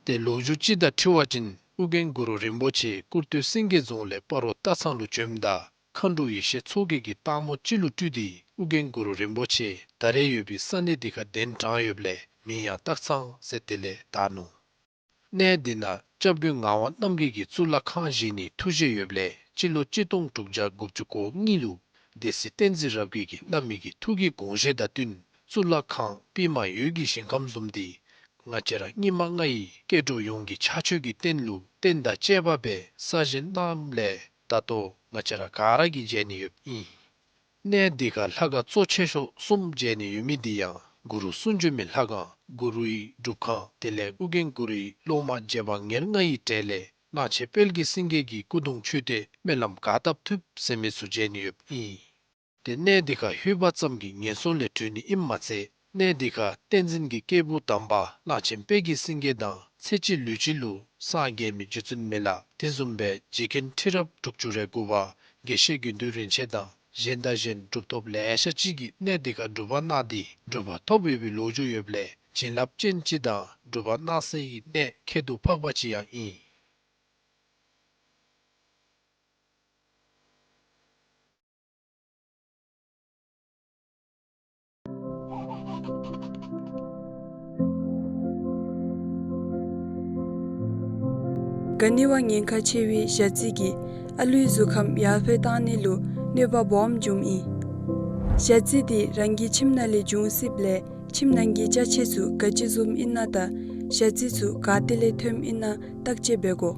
ཏེ་ལོ་རྒྱུས་ཅིག་དང་འཁྲིལ་བ་ཅིན་ཨོ་རྒྱན་གུ་རུ་རིན་པོ་ཆེ་སྐུར་སྟོད་སེང་གེ་རྫོང་ལས་སྤ་རོ་སྟག་ཚང་ལུ་བྱོནམ་ད་མཁའ་འགྲོ་ཡེ་ཤེས་མཚོ་རྒྱལ་གྱིས་སྟག་མོ་ཅིག་ལུ་སྤྲུལ་ཏེ་ཨོ་རྒྱན་གུ་རུ་རིན་པོ་ཆེ་ད་རེས་ཡོད་པའི་ས་གནས་འདི་ཁར་གདན་དྲངས་ཡོདཔ་ལས་མིང་ཡང་སྟག་ཚང་ཟེར་དེ་ལས་བཏགས་ནུག། གནས་འདི་ནང་སྐྱབས་མགོན་ངག་དབང་རྣམ་རྒྱལ་གྱིས་གཙུག་ལག་ཁང་བཞེངས་ནིའི་ཐུགས་བཞེད་ཡོདཔ་ལས་སྤྱི་ལོ་གཅིག་སྟོང་དྲུག་བརྒྱ་དགུ་བཅུ་གོ་གཉིས་ལུ་སྡེ་སྲིད་བསྟན་འཛིན་རབ་རྒྱས་ཀྱིས་བླ་མའི་གི་ཐུགས་ཀྱི་དགོངས་བཞེད་དང་བསྟུན་གཙུག་ལག་ཁང་པདྨ་འོད་ཀྱི་ཞིང་ཁམས་བཟུམ་འདི་ང་བཅས་ར་སྙིགས་མ་ལྔ་ཡི་སྐྱེ་འགྲོ་ཡོངས་ཀྱི་ཕྱག་མཆོད་ཀྱི་རྟེན་ལུ་རྟེན་དང་བཅས་པ་སྦེ་གསར་བཞེངས་གནངམ་ལས་ད་ལྟོ་ང་བཅས་ར་ག་ར་གིས་མཇལ་ནི་ཡོདཔ་ཨིན། གནས་འདི་ཁར་ལྷ་ཁང་གཙོ་ཆེ་ཤོས་གསུམ་མཇལ་ནི་ཡོད་མི་འདི་ཡང་གུ་རུ་གསུང་བྱོན་མའི་ལྷ་ཁང་གུ་རུའི་སྒྲུབ་ཁང་དེ་ལས་ཨོ་རྒྱན་གུ་རུའི་སློབ་མ་རྗེ་འབངས་ཉེར་ལྔ་ཡི་གྲས་ལས་གླང་ཆེན་དཔལ་གྱི་སེང་གེ་གི་སྐུ་གདུང་མཆོད་རྟེན་སྨོན་ལམ་ག་བཏབ་ཐུབ་ཟེར་མི་ཚུ་མཇལ་ནི་ཡོདཔ་ཨིན། ཏེ་གནས་འདི་ཁར་ལྷོད་པ་ཙམ་གྱིས་ངན་སོང་ལས་གྲོལ་ནི་ཨིནམ་མ་ཚད་གནས་འདི་ཁར་བསྟན་འཛིན་གྱི་སྐྱེས་བུ་དམ་པ་གླང་ཆེན་དཔལ་གྱི་སེང་གེ་དང་ཚེ་གཅིག་ལུས་གཅིག་ལུ་སངས་རྒྱས་མི་རྗེ་བཙུན་མི་ལ་དེ་བཟུམ་སྦེ་རྗེ་མཁན་ཁྲི་རབས་དྲུག་ཅུ་རེ་དགུ་པ་དགེ་བཤེས་དགེ་འདུན་རིན་ཆེན་དང་གཞན་དང་གཞན་གྲུབ་ཐོབ་ལེ་ཤ་ཅིག་གིས་གནས་འདི་ཁར་སྒྲུབ་པ་གནང་སྟེ་གྲུབ་པ་ཐོབ་ཡོད་པའི་ལོ་རྒྱུས་ཡོདཔ་ལས་བྱིན་རླབས་ཅན་ཅིག་དང་སྒྲུབ་པ་གནང་སའི་གནས་ཁྱད་དུ་འཕགས་པ་ཅིག་ཡང་ཨིན། ག་ནི་བ་ཉེན་ཁ་ཆེ་བའི་ཞ་རྩི་གིས་ཨ་ལུའི་གཟུགས་ཁམས་ཡར་འཕེལ་གཏང་ནི་ལུ་གནོད་པ་སྦོམ་འབྱུངམ་ཨིན། ཞ་རྩི་འདི་རང་གི་ཁྱིམ་ནང་ལས་འབྱུང་སྲིདཔ་ལས་ཁྱིམ་ནང་གི་ཅ་ཆས་ཚུ་ག་ཅི་བཟུམ་ཨིན་ན་དང་ཞ་རྩི་ཚུ་ག་ཏེ་ལས་ཐོནམ་ཨིན་ན་བརྟག་དཔྱད་འབད་དགོ།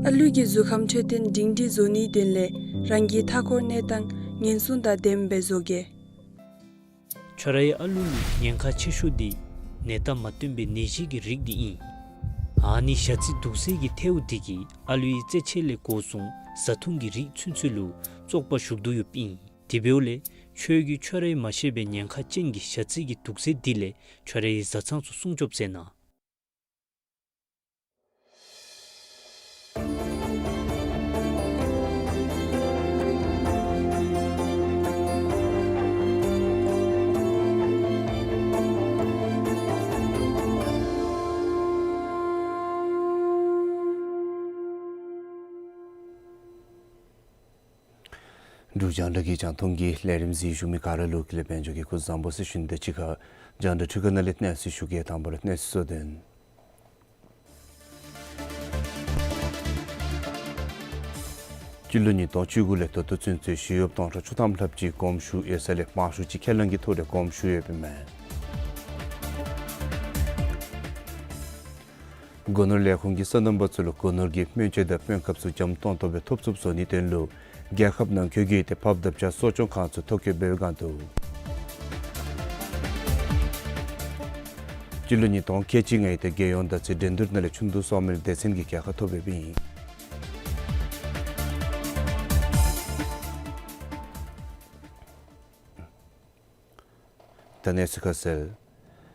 ཨ་ལུ་གི་གཟུགས་ཁམས་འཕྲོད་བསྟེན་སྒྲིང་སྒྲིང་བཟོ་ནིའི་དོན་ལས་རང་གི་མཐའ་འཁོར་གནས་སྟངས་ཉེན་སྲུང་དང་ལྡནམ་སྦེ་བཟོ་གེ། ཁྱོད་རའི་ཨ་ལུ་ལུ་ཉེན་ཁ་ཆེ་ཤོས་འདི་ནད་རྟགས་མ་སྟོན་པའི་ནད་གཞི་གི་རིགས་འདི་ཨིན། ཨ་ནི་ཞ་རྩི་དུག་སེལ་གྱི་ཐལཝ་འདི་གིས་ཨ་ལུའི་རྩེད་ཆས་ལས་འགོ་བཟུང་བཟའ་འཐུང་གི་རིགས་ཚུན་ཚོད་ལུ་བཙོག་པ་ཞུགས་དོ་ཡོདཔ་ཨིན། དེ་འབདཝ་ལས་ཁྱོད་ཀྱིས་ཁྱོད་རའི་མ་ཤེས་པའི་ཉེན་ཁ་ཅན་གྱི་ཞ་རྩི་གི་དུག་སེལ་འདི་ལས་ཁྱོད་རའི་བཟའ་ཚང་ཚུ་སྲུང་སྐྱོབ་མཛད་གནང་། འབྲུག་རྒྱང་བསྒྲགས་ཀྱི་རྒྱང་མཐོང་གི་ལས་རིམ་གཟིགས་བཞུགས་མི་ག་ར་ལུ་དགེ་ལེགས་དཔལ་འབྱོར་གྱིས་སྐུ་གཟུགས་བཟང་པོ་ཟེར་ཞུ་ནི་དང་གཅིག་ཁར་རྒྱང་བསྒྲགས་འཕྲུལ་ཁང་ནང་ལས་གནས་ཚུལ་ཞུ་གེ། དང་པ་ར་གནས་ཚུལ་གཙོ་དོན། སྤྱི་ལོ་ཉིས་སྟོང་བཅུ་དགུ་ལས་ད་ལྟོ་ཚུན་ཚོད་ཞི་གཡོགཔ་སྟོང་ཕྲག་བཅུ་ཐམ་ལྷགཔ་ཅིག་དགོངསམ་ཞུ་ཡོད་ས་ལས་མང་ཤོས་ཅིག་ཁས་བླངས་ཀྱི་ཐོག་ལས་དགོངསམ་ཞུ་ཡོདཔ་ཨིན་མས། སྒོ་ནོར་ལས་ཁུངས་ཀྱིས་སོ་ནམ་པ་ཚུ་ལུ་སྒོ་ནོར་གྱི་སྨན་བཅོས་དང་སྨན་ཁབ་ཚུ་འཇམ་ཏོང་ཏོ་སྦེ་ཐོབ་ཚུགསཔ་བཟོ་ནིའི་དོན་ལུ་རྒྱལ་ཁབ་ནང་འཁོད་ཀྱི་ཏེ་ཕབ་བརྡབ་བྱ་གསོ་སྐྱོང་ཁང་ཚུ་ཐོ་བཀོད་འབད་བའི་སྒང་དུ་སྤྱི་ལོ་ཉིས་སྟོང་ཁལ་གཅིག་ལྔའི་ཏེ་རྒྱལ་ཡོངས་ཟླ་ཚེས་འགྲན་བསྡུར་ནང་ལས་ཆུང་དུ་སོང་མི་ལུ་སྡེ་ཚན་གྱི་རྒྱལ་ཁ་ཐོབ་ཡོདཔ་ཨིན། ད་གནས་ཚུལ་ཁ་གསལ།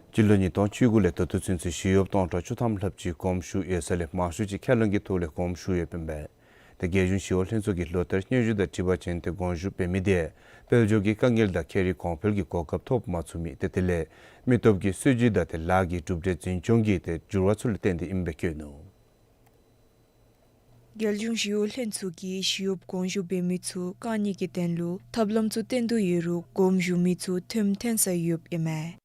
སྤྱི་ལོ་ཉིས་སྟོང་བཅུ་དགུ་ལས་ད་ལྟོ་ཚུན་ཚོད་ཞི་གཡོགཔ་སྟོང་ཕྲག་བཅུ་ཐམ་ལྷགཔ་ཅིག་དགོངསམ་ཞུ་ཡོད་ས་ལས་མང་ཤོས་ཅིག་ཁས་བླངས་ཀྱི་ཐོག་ལས་དགོངསམ་ཞུ་ཡོདཔ་ཨིན་པས། ཏེ་རྒྱལ་གཞུང་ཞི་གཡོག་ལྷན་ཚོགས་ཀྱིས་ལོ་ལྟར་སྙན་ཞུ་དང་འཁྲིལ་བ་ཅིན་ཏེ་དགོངསམ་ཞུ་འབད་མི་དེ་དཔལ་འབྱོར་གྱི་དཀའ་ངལ་དང་ཁྱད་རིག་གོང་འཕེལ་གྱི་གོ་སྐབས་ཐོབ་མ་ཚུགས་མི་ཏེ་དེ་ལས་མི་སྟོབས་ཀྱི་སྲོལ་འབྱེད་དང་ཏེ་ལཱ་གི་གྲུབ་འབྲས་འཛིན་སྐྱོང་གི་ཏེ་འགྱུར་བ་ཚུ་ལུ་བརྟེན་ཏེ་ཨིནམ་སྦེ་བཀོད་ནུག། རྒྱལ་གཞུང་ཞི་གཡོག་ལྷན་ཚོགས་ཀྱིས་ཞི་གཡོགཔ་དགོངསམ་ཞུ་འབད་མི་ཚུ་བཀག་ནི་གི་དོན་ལུ་ཐབས་ལམ་ཚུ་བཏོན་དོ་ཡོད་རུང་དགོངསམ་ཞུ་མི་ཚུ་ཐོནམ་ཐོན་ས་ཡོདཔ་ཨིན་མས།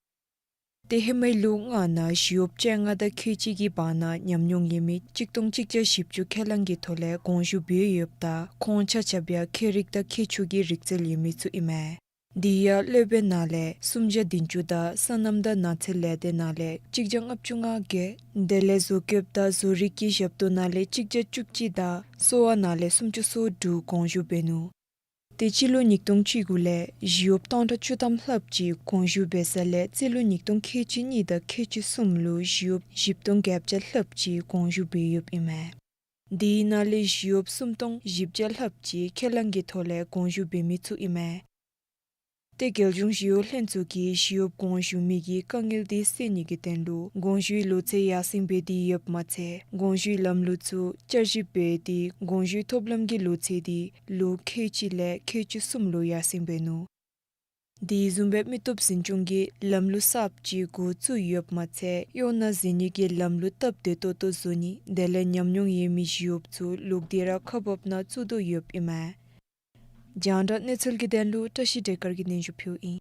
ཏེ་ཧེ་མའི་ལོ་ལྔ་ནང་ཞི་གཡོགཔ་བཅོ་ལྔ་དང་ཁལ་གཅིག་གི་བར་ན་ཉམས་མྱོང་ཡོད་མི་གཅིག་སྟོང་གཅིག་བརྒྱ་བཞི་བཅུ་ཁས་བླངས་ཀྱི་ཐོག་ལས་དགོངསམ་ཞུ་འབད་ཡོདཔ་ད་ཁོང་ཆ་ཁྱབ་ཡང་ཁྱད་རིག་དང་ཁྱད་ཆོས་ཀྱི་རིག་རྩལ་ཡོད་མི་ཚུ་ཨིན་མས། དེ་ཡང་སློབ་དཔོན་ནང་ལས་སུམ་བརྒྱ་བདུན་ཅུ་དང་སོ་ནམ་དང་ནགས་ཚལ་ལས་སྡེ་ནང་ལས་གཅིག་བརྒྱ་ལྔ་བཅུ་ང་བརྒྱད། དེ་ལས་བཟོ་བཀོདཔ་དང་བཟོ་རིག་གི་ཞབས་ཏོག་ནང་ལས་གཅིག་བརྒྱ་བཅུ་གཅིག་དང་གསོ་བ་ནང་ལས་སུམ་ཅུ་སོ་དྲུག་དགོངསམ་ཞུ་འབད་ནུག། ཏེ་སྤྱི་ལོ་ཉིས་སྟོང་བཅུ་དགུ་ལས་ཞི་གཡོགཔ་སྟོང་ཕྲག་བཅུ་ཐམ་ལྷགཔ་ཅིག་དགོངསམ་ཞུ་འབད་ས་ལས་སྤྱི་ལོ་ཉིས་སྟོང་ཁལ་གཅིག་གཉིས་དང་ཁལ་གཅིག་གསུམ་ལུ་ཞི་གཡོགཔ་བཞི་སྟོང་བརྒྱད་བརྒྱ་ལྷགཔ་ཅིག་དགོངསམ་ཞུ་འབད་ཡོདཔ་ཨིན་མས། དེའི་ནང་ལས་ཞི་གཡོགཔ་སུམ་སྟོང་བཞི་བརྒྱ་ལྷགཔ་ཅིག་ཁས་བླངས་ཀྱི་ཐོག་ལས་དགོངསམ་ཞུ་འབད་མི་ཚུ་ཨིན་མས། ཏེ་རྒྱལ་གཞུང་ཞི་གཡོག་ལྷན་ཚོགས་ཀྱིས་ཞི་གཡོགཔ་དགོངསམ་ཞུ་མི་གི་དཀའ་ངལ་དེ་སེལ་ནི་གི་དོན་ལུ་དགོངསམ་ཞུའི་ལོ་ཚད་ཡར་སེང་འབད་དེ་ཡོདཔ་མ་ཚད་དགོངསམ་ཞུའི་ལམ་ལུགས་ཚུ་བསྐྱར་ཞིབ་འབད་དེ་དགོངསམ་ཞུའི་ཐོབ་ལམ་གྱི་ལོ་ཚད་དེ་ལོ་ཁལ་གཅིག་ལས་ཁལ་གཅིག་གསུམ་ལུ་ཡར་སེང་འབད་ནུག། དེ་བཟུམ་སྦེ་མི་སྟོབས་འཛིན་སྐྱོང་གི་ལམ་ལུགས་གསརཔ་ཅིག་འགོ་བཙུགས་ཡོདཔ་མ་ཚད་གཡོག་ནང་འཛུལ་ནི་གི་ལམ་ལུགས་སྟབས་བདེ་ཏོག་ཏོ་བཟོ་ནི་དེ་ལས་ཉམས་མྱོང་ཡོད་མི་ཞི་གཡོགཔ་ཚུ་ལོག་སྟེ་ར་ཁག་འབགཔ་ནང་བཙུགས་དོ་ཡོདཔ་ཨིན་མས། རྒྱང་བསྒྲགས་གནས་ཚུལ་གྱི་དོན་ལུ་བཀྲ་ཤིས་བདེ་སྐར་གྱིས་སྙན་ཞུ་ཕུལཝ་ཨིན།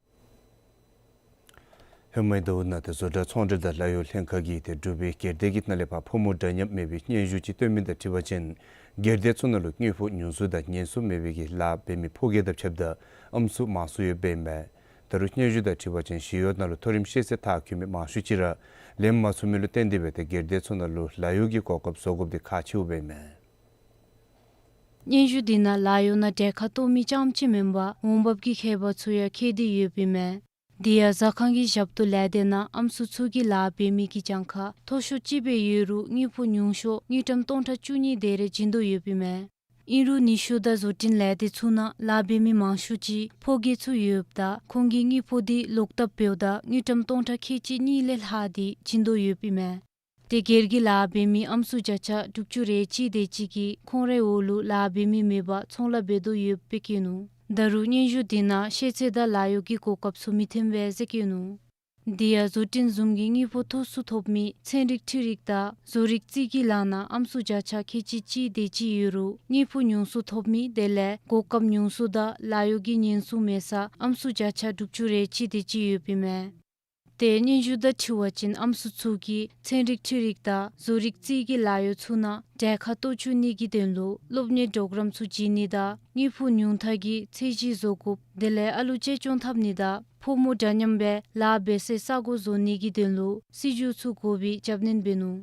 ཧེ་མའི་ཟླཝ་ནང་ཏེ་བཟོ་གྲྭ་ཚོང་འབྲེལ་དང་ལཱ་གཡོག་ལྷན་ཁག་གིས་ཏེ་འབྲུག་པའི་སྒེར་སྡེ་གི་ནང་ལས་ཕར་ཕོ་མོ་འདྲ་མཉམ་མེད་པའི་སྙན་ཞུ་ཅིག་བཏོན་མི་དང་འཁྲིལ་བ་ཅིན་སྒེར་སྡེ་ཚུ་ནང་ལུ་དངུལ་ཕོགས་ཉུང་སུ་དང་ཉེན་སྲུང་མེད་པའི་གི་ལཱ་འབད་མི་ཕོ་སྐྱེས་དང་ཕྱདཔ་ད་ཨམ་སྲུ་མང་སུ་ཡོདཔ་ཨིན་མས། ད་རུང་སྙན་ཞུ་དང་འཁྲིལ་བ་ཅིན་ཞི་གཡོག་ནང་ལུ་མཐོ་རིམ་ཤེས་ཚད་མཐར་འཁྱོལ་མི་མང་ཤོས་ཅིག་ར་ལེན་མ་ཚུགས་མི་ལུ་བརྟེན་ཏེ་སྦེ་ཏེ་སྒེར་སྡེ་ཚུ་ནང་ལུ་ལཱ་གཡོག་གི་གོ་སྐབས་བཟོ་དགོཔ་དེ་ཁག་ཆེཝ་ཨིན་མས། སྙན་ཞུ་དེ་ནང་ལཱ་གཡོག་ནང་གྲལ་ཁར་གཏོགས་མི་རྐྱངམ་ཅིག་མེན་པར་འོང་འབབ་ཀྱི་ཁྱད་པར་ཚུ་ཡང་ཁེལ་ཏེ་ཡོདཔ་ཨིན་མས། དེ་ཡང་ཟ་ཁང་གི་ཞབས་ཏོག་ལས་སྡེ་ནང་ཨམ་སྲུ་ཚུ་གིས་ལཱ་འབད་མི་གི་གྱངས་ཁ་མཐོ་ཤོས་ཅིག་སྦེ་ཡོད་རུང་དངུལ་ཕོགས་ཉུང་ཤོས་དངུལ་ཀྲམ་སྟོང་ཕྲག་བཅུ་གཉིས་དེ་རེ་བྱིན་དོ་ཡོདཔ་ཨིན་མས། ཨིན་རུང་ནུས་ཤུགས་དང་བཟོ་སྐྲུན་ལས་སྡེ་ཚུ་ནང་ལཱ་འབད་མི་མང་ཤོས་ཅིག་ཕོ་སྐྱེས་ཚུ་ཡོདཔ་ད་ཁོང་གི་དངུལ་ཕོགས་དེ་ལོག་བཏབ་འབདཝ་ད་དངུལ་ཀྲམ་སྟོང་ཕྲག་ཁལ་གཅིག་གཉིས་ལས་ལྷག་སྟེ་བྱིན་དོ་ཡོདཔ་ཨིན་མས། ཏེ་སྒེར་གྱི་ལཱ་འབད་མི་ཨམ་སྲུ་བརྒྱ་ཆ་དྲུག་ཅུ་རེ་གཅིག་དེ་ཅིག་གིས་ཁོང་རའི་འོག་ལུ་ལཱ་འབད་མི་མེད་པར་ཚོང་ལཱ་འབད་དོ་ཡོདཔ་སྦེ་བཀོད་ནུག། ད་རུང་སྙན་ཞུ་དེ་ནང་ཤེས་ཚད་དང་ལཱ་གཡོག་གི་གོ་སྐབས་ཚུ་མི་མཐུན་པས་ཟེར་བཀོད་ནུག། དེ་ཡང་བཟོ་སྐྲུན་བཟུམ་གྱི་དངུལ་ཕོགས་མཐོ་སུ་ཐོབ་མི་ཚན་རིག་འཕྲུལ་རིག་དང་བཟོ་རིག་རྩིས་ཀྱི་ལཱ་ནང་ཨམ་སྲུ་བརྒྱ་ཆ་ཁལ་གཅིག་གཅིག་དེ་ཅིག་ཡོད་རུང་དངུལ་ཕོགས་ཉུང་སུ་ཐོབ་མི་དེ་ལས་གོ་སྐབས་ཉུང་སུ་དང་ལཱ་གཡོག་གི་ཉེན་སྲུང་མེད་ས་ཨམ་སྲུ་བརྒྱ་ཆ་དྲུག་ཅུ་རེ་གཅིག་དེ་ཅིག་ཡོདཔ་ཨིན་མས། ཏེ་སྙན་ཞུ་དང་འཁྲིལ་བ་ཅིན་ཨམ་སྲུ་ཚུ་གིས་ཚན་རིག་འཕྲུལ་རིག་དང་བཟོ་རིག་རྩིས་ཀྱི་ལཱ་གཡོག་ཚུ་ནང་གྲལ་ཁར་གཏོགས་བཅུག་ནི་གི་དོན་ལུ་སློབ་གཉེར་གྲོགས་རམ་ཚུ་བྱིན་ནི་དང་དངུལ་ཕོགས་ཉུང་མཐའ་གི་ཚད་གཞི་བཟོ་དགོཔ་དེ་ལས་ཨ་ལུ་གཅེས་སྐྱོང་འཐབ་ནི་དང་ཕོ་མོ་འདྲ་མཉམ་སྦེ་ལཱ་འབད་སའི་ས་གོ་བཟོ་ནི་གི་དོན་ལུ་སྲིད་བྱུས་ཚུ་དགོ་པའི་རྒྱབ་སྣོན་འབད་ནུག།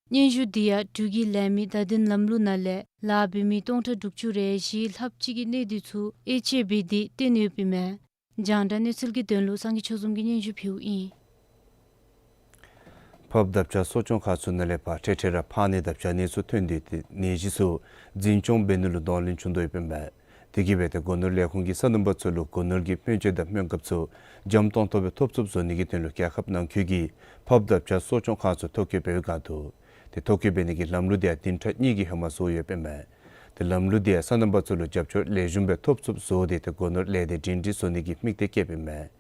སྙན་ཞུ་དེ་ཡང་འབྲུག་གི་ལས་མི་བརྡ་དོན་ལམ་ལུགས་ནང་ལས་ལཱ་འབད་མི་སྟོང་ཕྲག་དྲུག་ཅུ་རེ་བཞི་ལྷགཔ་ཅིག་གི་གནས་སྡུད་ཚུ་དབྱེ་དཔྱད་འབད་དེ་བཏོན་ཡོདཔ་ཨིན་མས། རྒྱང་བསྒྲགས་གནས་ཚུལ་གྱི་དོན་ལུ་སངས་རྒྱས་ཆོས་འཛོམས་ཀྱིས་སྙན་ཞུ་ཕུལཝ་ཨིན། ཕབ་བརྡབ་བྱ་གསོ་སྐྱོང་ཁང་ཚུ་ནང་ལས་ཕར་འཕྲལ་འཕྲལ་ར་ཕག་ནད་དང་བྱ་ནད་ཚུ་ཐོན་ཏེ་ཏེ་ནད་གཞི་ཚུ་འཛིན་སྐྱོང་འབད་ནི་ལུ་གདོང་ལེན་བྱུང་དོ་ཡོདཔ་ཨིན་པས། དེ་གིས་འབད་ཏེ་སྒོ་ནོར་ལས་ཁུངས་ཀྱིས་སོ་ནམ་པ་ཚུ་ལུ་སྒོ་ནོར་གྱི་སྨན་བཅོས་དང་སྨན་ཁབ་ཚུ་འཇམ་ཏོང་ཏོ་སྦེ་ཐོབ་ཚུགསཔ་བཟོ་ནི་གི་དོན་ལུ་རྒྱལ་ཁབ་ནང་འཁོད་ཀྱི་ཕབ་བརྡབ་བྱ་གསོ་སྐྱོང་ཁང་ཚུ་ཐོ་བཀོད་འབད་བའི་སྒང་དུ་ཏེ་ཐོ་བཀོད་འབད་ནི་གི་ལམ་ལུགས་དེ་ཡང་བདུན་ཕྲག་གཉིས་ཀྱི་ཧེ་མ་བཟོ་ཡོདཔ་ཨིན་པས། ཏེ་ལམ་ལུགས་དེ་ཡང་སོ་ནམ་པ་ཚུ་ལུ་རྒྱབ་སྐྱོར་ལེགས་ཤོམ་སྦེ་ཐོབ་ཚུགསཔ་བཟོ་སྟེ་ཏེ་སྒོ་ནོར་ལས་སྡེ་སྒྲིང་སྒྲིང་བཟོ་ནི་གི་དམིགས་གཏད་བསྐྱེདཔ་ཨིན་མས།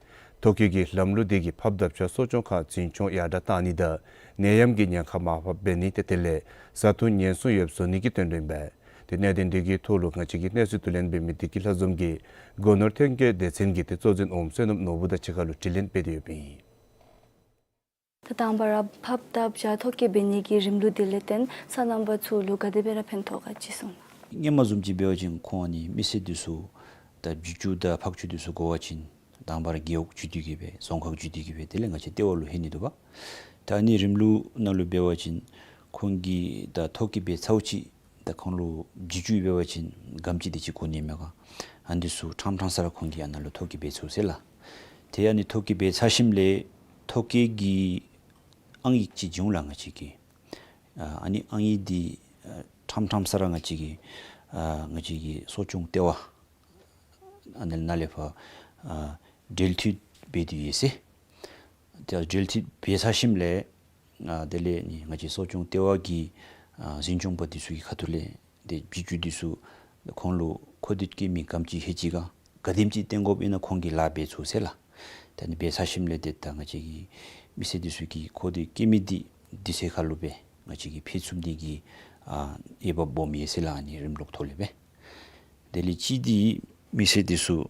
ཐོ་བཀོད་ཀྱི་ལམ་ལུགས་དེ་གིས་ཕབ་བརྡབ་བྱ་གསོ་སྐྱོང་ཁང་འཛིན་སྐྱོང་ཡར་དྲག་བཏང་ནི་དང་ནད་ཡམས་ཀྱི་ཉེན་ཁ་མར་ཕབ་འབད་ནི་ཏེ་དེ་ལས་བཟའ་འཐུང་ཉེན་སྲུང་ཡོདཔ་བཟོ་ནི་གི་དོན་ལུ་ཨིན་པས། ཏེ་གནད་དོན་འདི་གི་ཐོག་ལུ་ང་བཅས་ཀྱི་གནས་ཚུལ་བསྡུ་ལེན་འབད་མི་བདེ་སྐྱིད་ལྷ་འཛོམས་ཀྱིས་སྒོ་ནོར་ཐོན་སྐྱེད་སྡེ་ཚན་གྱི་ཏེ་གཙོ་འཛིན་འོགམ་བསོད་ནམས་ནོར་བུ་དང་གཅིག་ཁར་ལུ་དྲི་ལན་འབད་དེ་ཡོདཔ་ཨིན། ད་དང་པ་ར་ཕགཔ་དང་བྱ་ཐོ་བཀོད་འབད་ནི་གི་རིམ་ལུགས་འདི་ལས་བརྟེན་སོ་ནམ་པ་ཚུ་ལུ་ག་དེ་སྦེ་ར་ཕན་ཐོགས་ག་ཅིག་གསུང་གནང་། སྔོན་མ་བཟུམ་ཅིག་འབད་བ་ཅིན་ཁོང་ཨ་ནི་མི་སེར་འདི་ཚུ་ད་བྱི་ཅུང་དང་ཕག་ཅུང་འདི་ཚུ་དགོ་པ་ཅིན་དང་པ་ར་རྒེད་འོག་བརྒྱུད་དེ་གི་སྦེ་རྫོང་ཁག་བརྒྱུད་དེ་གི་སྦེ་དེ་ལས་ང་བཅས་ལྟེ་བ་ལུ་ལྷོད་ནི་འདུག་པ། ད་ཨ་ནི་རིམ་ལུགས་ནང་ལུ་འབད་བ་ཅིན་ཁོང་གིས་ད་ཐོ་བཀོད་འབད་ཚརཝ་ཅིག་ད་ཁོང་ལུ་བྱི་ཅུང་འབད་བ་ཅིན་སྒམ་ཅིག་དེ་ཅིག་དགོ་ནི་མས་ག། ཨ་ནི་ཚུ་ཕྲང་ཕྲང་ས་ར་ཁོང་གིས་ཨ་ནཱ་ལུ་ཐོ་བཀོད་འབད་ཚུགས་ཟེར་ལགས། ཏེ་ཨ་ནི་ཐོ་བཀོད་འབད་ཚར་ཞིནམ་ལས་ཐོ་བཀོད་ཀྱི་ཨང་ཡིག་ཅིག་བྱུང་ལགས་ང་བཅས་ཀྱི། ཨ་ཨ་ནི་ཨང་ཡིག་འདི་ཨ་ཕྲང་ཕྲང་ས་ར་ང་བཅས་ཀྱི་ཨ་ང་བཅས་ཀྱི་གསོ་སྐྱོང་ལྟེ་བ་ཨ་ནཱ་ནཱ་ལས་ཕར་ཨ་འབྲེལ་མཐུད་འབད་དེ་ཡོད་ཟེར། ཏེ་འབྲེལ་མཐུད་འབད་ཚར་ཞིནམ་ལས་ཨ་དེ་ལས་ནི་ང་བཅས་གསོ་སྐྱོང་ལྟེ་བ་གི་ཨ་འཛིན་སྐྱོང་པ་འདི་ཚུ་གི་ཁ་ཐུག་ལས་ཏེ་བྱི་ཅུང་འདི་ཚུ་ཁོང་ལུ་མཁོ་འདོད་སྐྱེ་མི་སྒམ་ཅིག་ལྷོད་ཅི་ག་ག་དེམ་ཅིག་བཏོན་དགོཔ་ཨིན་ན་ཁོང་གིས་ལཱ་འབད་ཚུགས་ཟེར་ལགས། ད་ཨ་ནི་འབད་ཚར་ཞིནམ་ལས་ཏེ་ད་ང་བཅས་ཀྱི་མི་སེར་འདི་ཚུ་གི་མཁོ་འདོད་སྐྱེ་མི་འདི་དུས་ཚོད་ཁར་ལུ་སྦེ་ང་བཅས་ཀྱིས་ཕུལ་ཚུགས་ནི་གི་ཨ་འོས་འབབ་སྦོམ་ཡོད་ཟེར་ལགས། ཨ་ནི་རིམ་ལུགས་ཐོག་ལས་སྦེ། དེ་ལས་གཅིག་འདི་མི་སེར་འདི་ཚུ་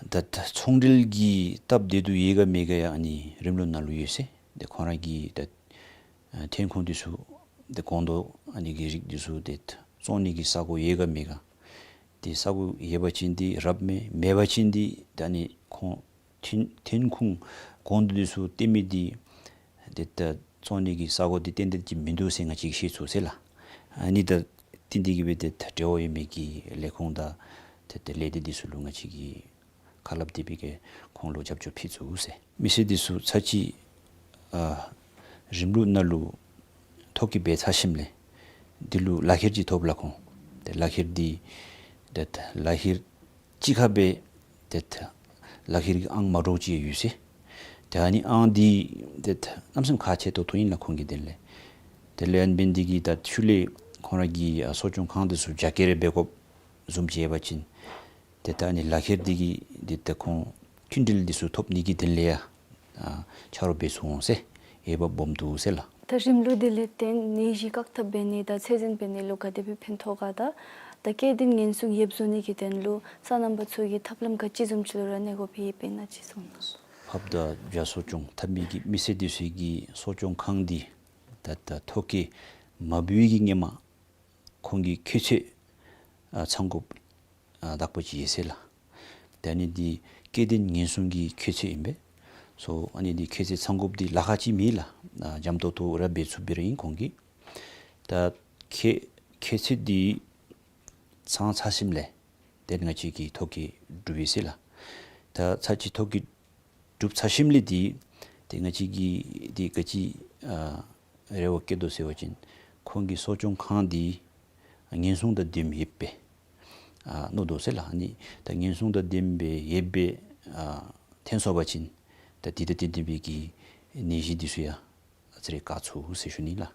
ད་ད་ཚོང་འབྲེལ་གྱི་སྟབས་བདེ་སྡུག་ཡོད་ག་མེད་ག་ཡང་ཨ་ནི་རིམ་ལུགས་ནང་ལུ་ཡོད་ཟེར། ཏེ་ཁོང་ར་གི་ད་ཐོན་ཁུངས་འདི་ཚུ་ཏེ་སྒོང་རྡོག་ཨ་ནི་གི་རིགས་འདི་ཚུ་ཏེ་བཙོང་ནི་གི་ས་གོ་ཡོད་ག་མེད་ག། ཏེ་ས་གོ་ཡོད་པ་ཅིན་འདི་རབ་མས། མེད་པ་ཅིན་འདི་ད་ཨ་ནི་ཁོང་ཐོན་ཐོན་ཁུངས་སྒོང་རྡོག་འདི་ཚུ་བཏོན་མི་འདི་ཏེ་ད་བཙོང་ནི་གི་ས་གོ་འདི་ཏན་ཏན་ཅིག་མིན་འདུག་ཟེར་ང་བཅས་ཀྱིས་ཤེས་ཚུགས་ཟེར་ལགས། ཨ་ནི་ད་བརྟེན་ཏེ་གི་སྦེ་ཏེ་ད་འབྲེལ་བ་ཡོད་མི་གི་ལས་ཁུངས་དང་ཏེ་ད་ལས་སྡེ་འདི་ཚུ་ལུ་ང་བཅས་ཀྱིས་ཁ་སླབ་སྟེ་སྦེ་གི་ཁོང་ལུ་རྒྱབ་སྐྱོར་ཕུལ་ཚུགས་ཟེར། མི་སེར་འདི་ཚུ་ཚར་གཅིག་ཨ་རིམ་ལུགས་ནང་ལུ་ཐོ་བཀོད་འབད་ཚར་ཞིནམ་ལས་འདི་ལུ་ལག་ཁྱེར་ཅིག་ཐོབ་ལགས་ཁོང་། ཏེ་ལག་ཁྱེར་འདི་ཏེ་ད་ལག་ཁྱེར་གཅིག་ཁར་སྦེ་ཏེ་ད་ལག་ཁྱེར་གྱི་ཨང་མ་འདྲཝ་ཅིག་ཡོད་ཟེར། ཏེ་ཨ་ནི་ཨང་འདི་ཏེ་ད་གནམ་མེད་ས་མེད་ཁག་ཆེ་ཏོག་ཏོ་ཨིན་ལགས་ཁོང་གི་དོན་ལས། དེ་ལས་ཨ་ནི་འབད་ནི་འདི་གིས་ད་ཤུལ་ལས་ཁོང་ར་གི་ཨ་གསོ་སྐྱོང་ཁང་འདི་ཚུ་རྒྱ་སྐྱེད་རེ་འབད་དགོཔ་བཟུམ་ཅིག་ཡོད་པ་ཅིན་ཏེ་ད་ཨ་ནི་ལག་ཁྱེར་འདི་གིས་འདི་ད་ཁོང་མཐུན་འབྲེལ་འདི་ཚུ་ཐོབ་ནི་གི་དོན་ལས་ཡང་ཨ་ཆ་རོགས་འབད་ཚུགས་འོང་ཟེར། འོས་འབབ་སྦོམ་འདུག་ཟེར་ལགས། ད་རིམ་ལུགས་འདི་ལས་བརྟེན་ནད་གཞི་བཀག་ཐབས་འབད་ནི་དང་ཚད་འཛིན་འབད་ནི་ལུ་ག་དེ་སྦེ་ཕན་ཐོགས་ག། ད་ད་སྐྱེ་ལྡན་ངན་སོང་ཡོདཔ་བཟོ་ནི་གི་དོན་ལུ་སོ་ནམ་པ་ཚུ་གིས་ཐབས་ལམ་ག་ཅི་བཟུམ་ཅིག་ལུ་ར་གནས་དགོཔ་ཡོདཔ་ཨིན་ན་ཅིག་གསུང་གནང་། ཕགཔ་དང་བྱ་གསོ་སྐྱོང་འཐབ་མི་གི་མི་སེར་འདི་ཚུ་གི་གསོ་སྐྱོང་ཁང་འདི་ད་ད་ཐོ་བཀོད་མ་འབད་བའི་གི་སྔོན་མ་ཁོང་གི་ཁྱད་ཆོས་ཨ་ཚང་དགོཔ་ཨ་དག་པ་ཅིག་ཡོད་ཟེར་ལགས། ཏེ་ཨ་ནི་འདི་སྐྱེ་ལྡན་ངན་སོང་གི་ཁྱད་ཆོས་ཨིན་པས། སོ་ཨ་ནི་འདི་ཁྱད་ཆོས་ཚང་དགོཔ་འདི་ལཱ་ཁག་ཅིག་མེད་ལགས། ཨ་འཇམ་ཏོང་ཏོ་ར་འབད་ཚུགསཔ་སྦེ་ར་ཨིན་ཁོང་གིས། ད་ཁྱད་ཁྱད་ཆོས་འདི་ཚང་ཚར་ཞིནམ་ལས་ཏེ་ང་བཅས་ཀྱིས་ཐོ་བཀོད་གྲུབ་ཡི་ཟེར་ལགས། ད་ཚར་གཅིག་ཐོ་བཀོད་གྲུབ་ཚར་ཞིནམ་ལས་འདི་ཏེ་ང་བཅས་ཀྱིས་འདི་ག་ཅི་ཨ་རེ་བ་བསྐྱེད་དོ་ཟེར་བ་ཅིན་ཁོང་གི་གསོ་སྐྱོང་ཁང་འདི་ངན་སོང་དང་ལྡནམ་ཡོདཔ་སྦེ་ཨ་མནོ་དོ་ཟེར་ལགས། ཨ་ནི་ད་ངན་སོང་དང་ལྡནམ་སྦེ་ཡོདཔ་སྦེ་ཨ་ཐོན་སོང་པ་ཅིན་ད་འདི་དང་བསྟུན་ཏེ་སྦེ་གི་ནད་གཞི་འདི་ཚུ་ཡང་ཨ་ཙི་རེ་བཀག་ཚུགས་ཟེར་ཞུ་ནི་ལགས།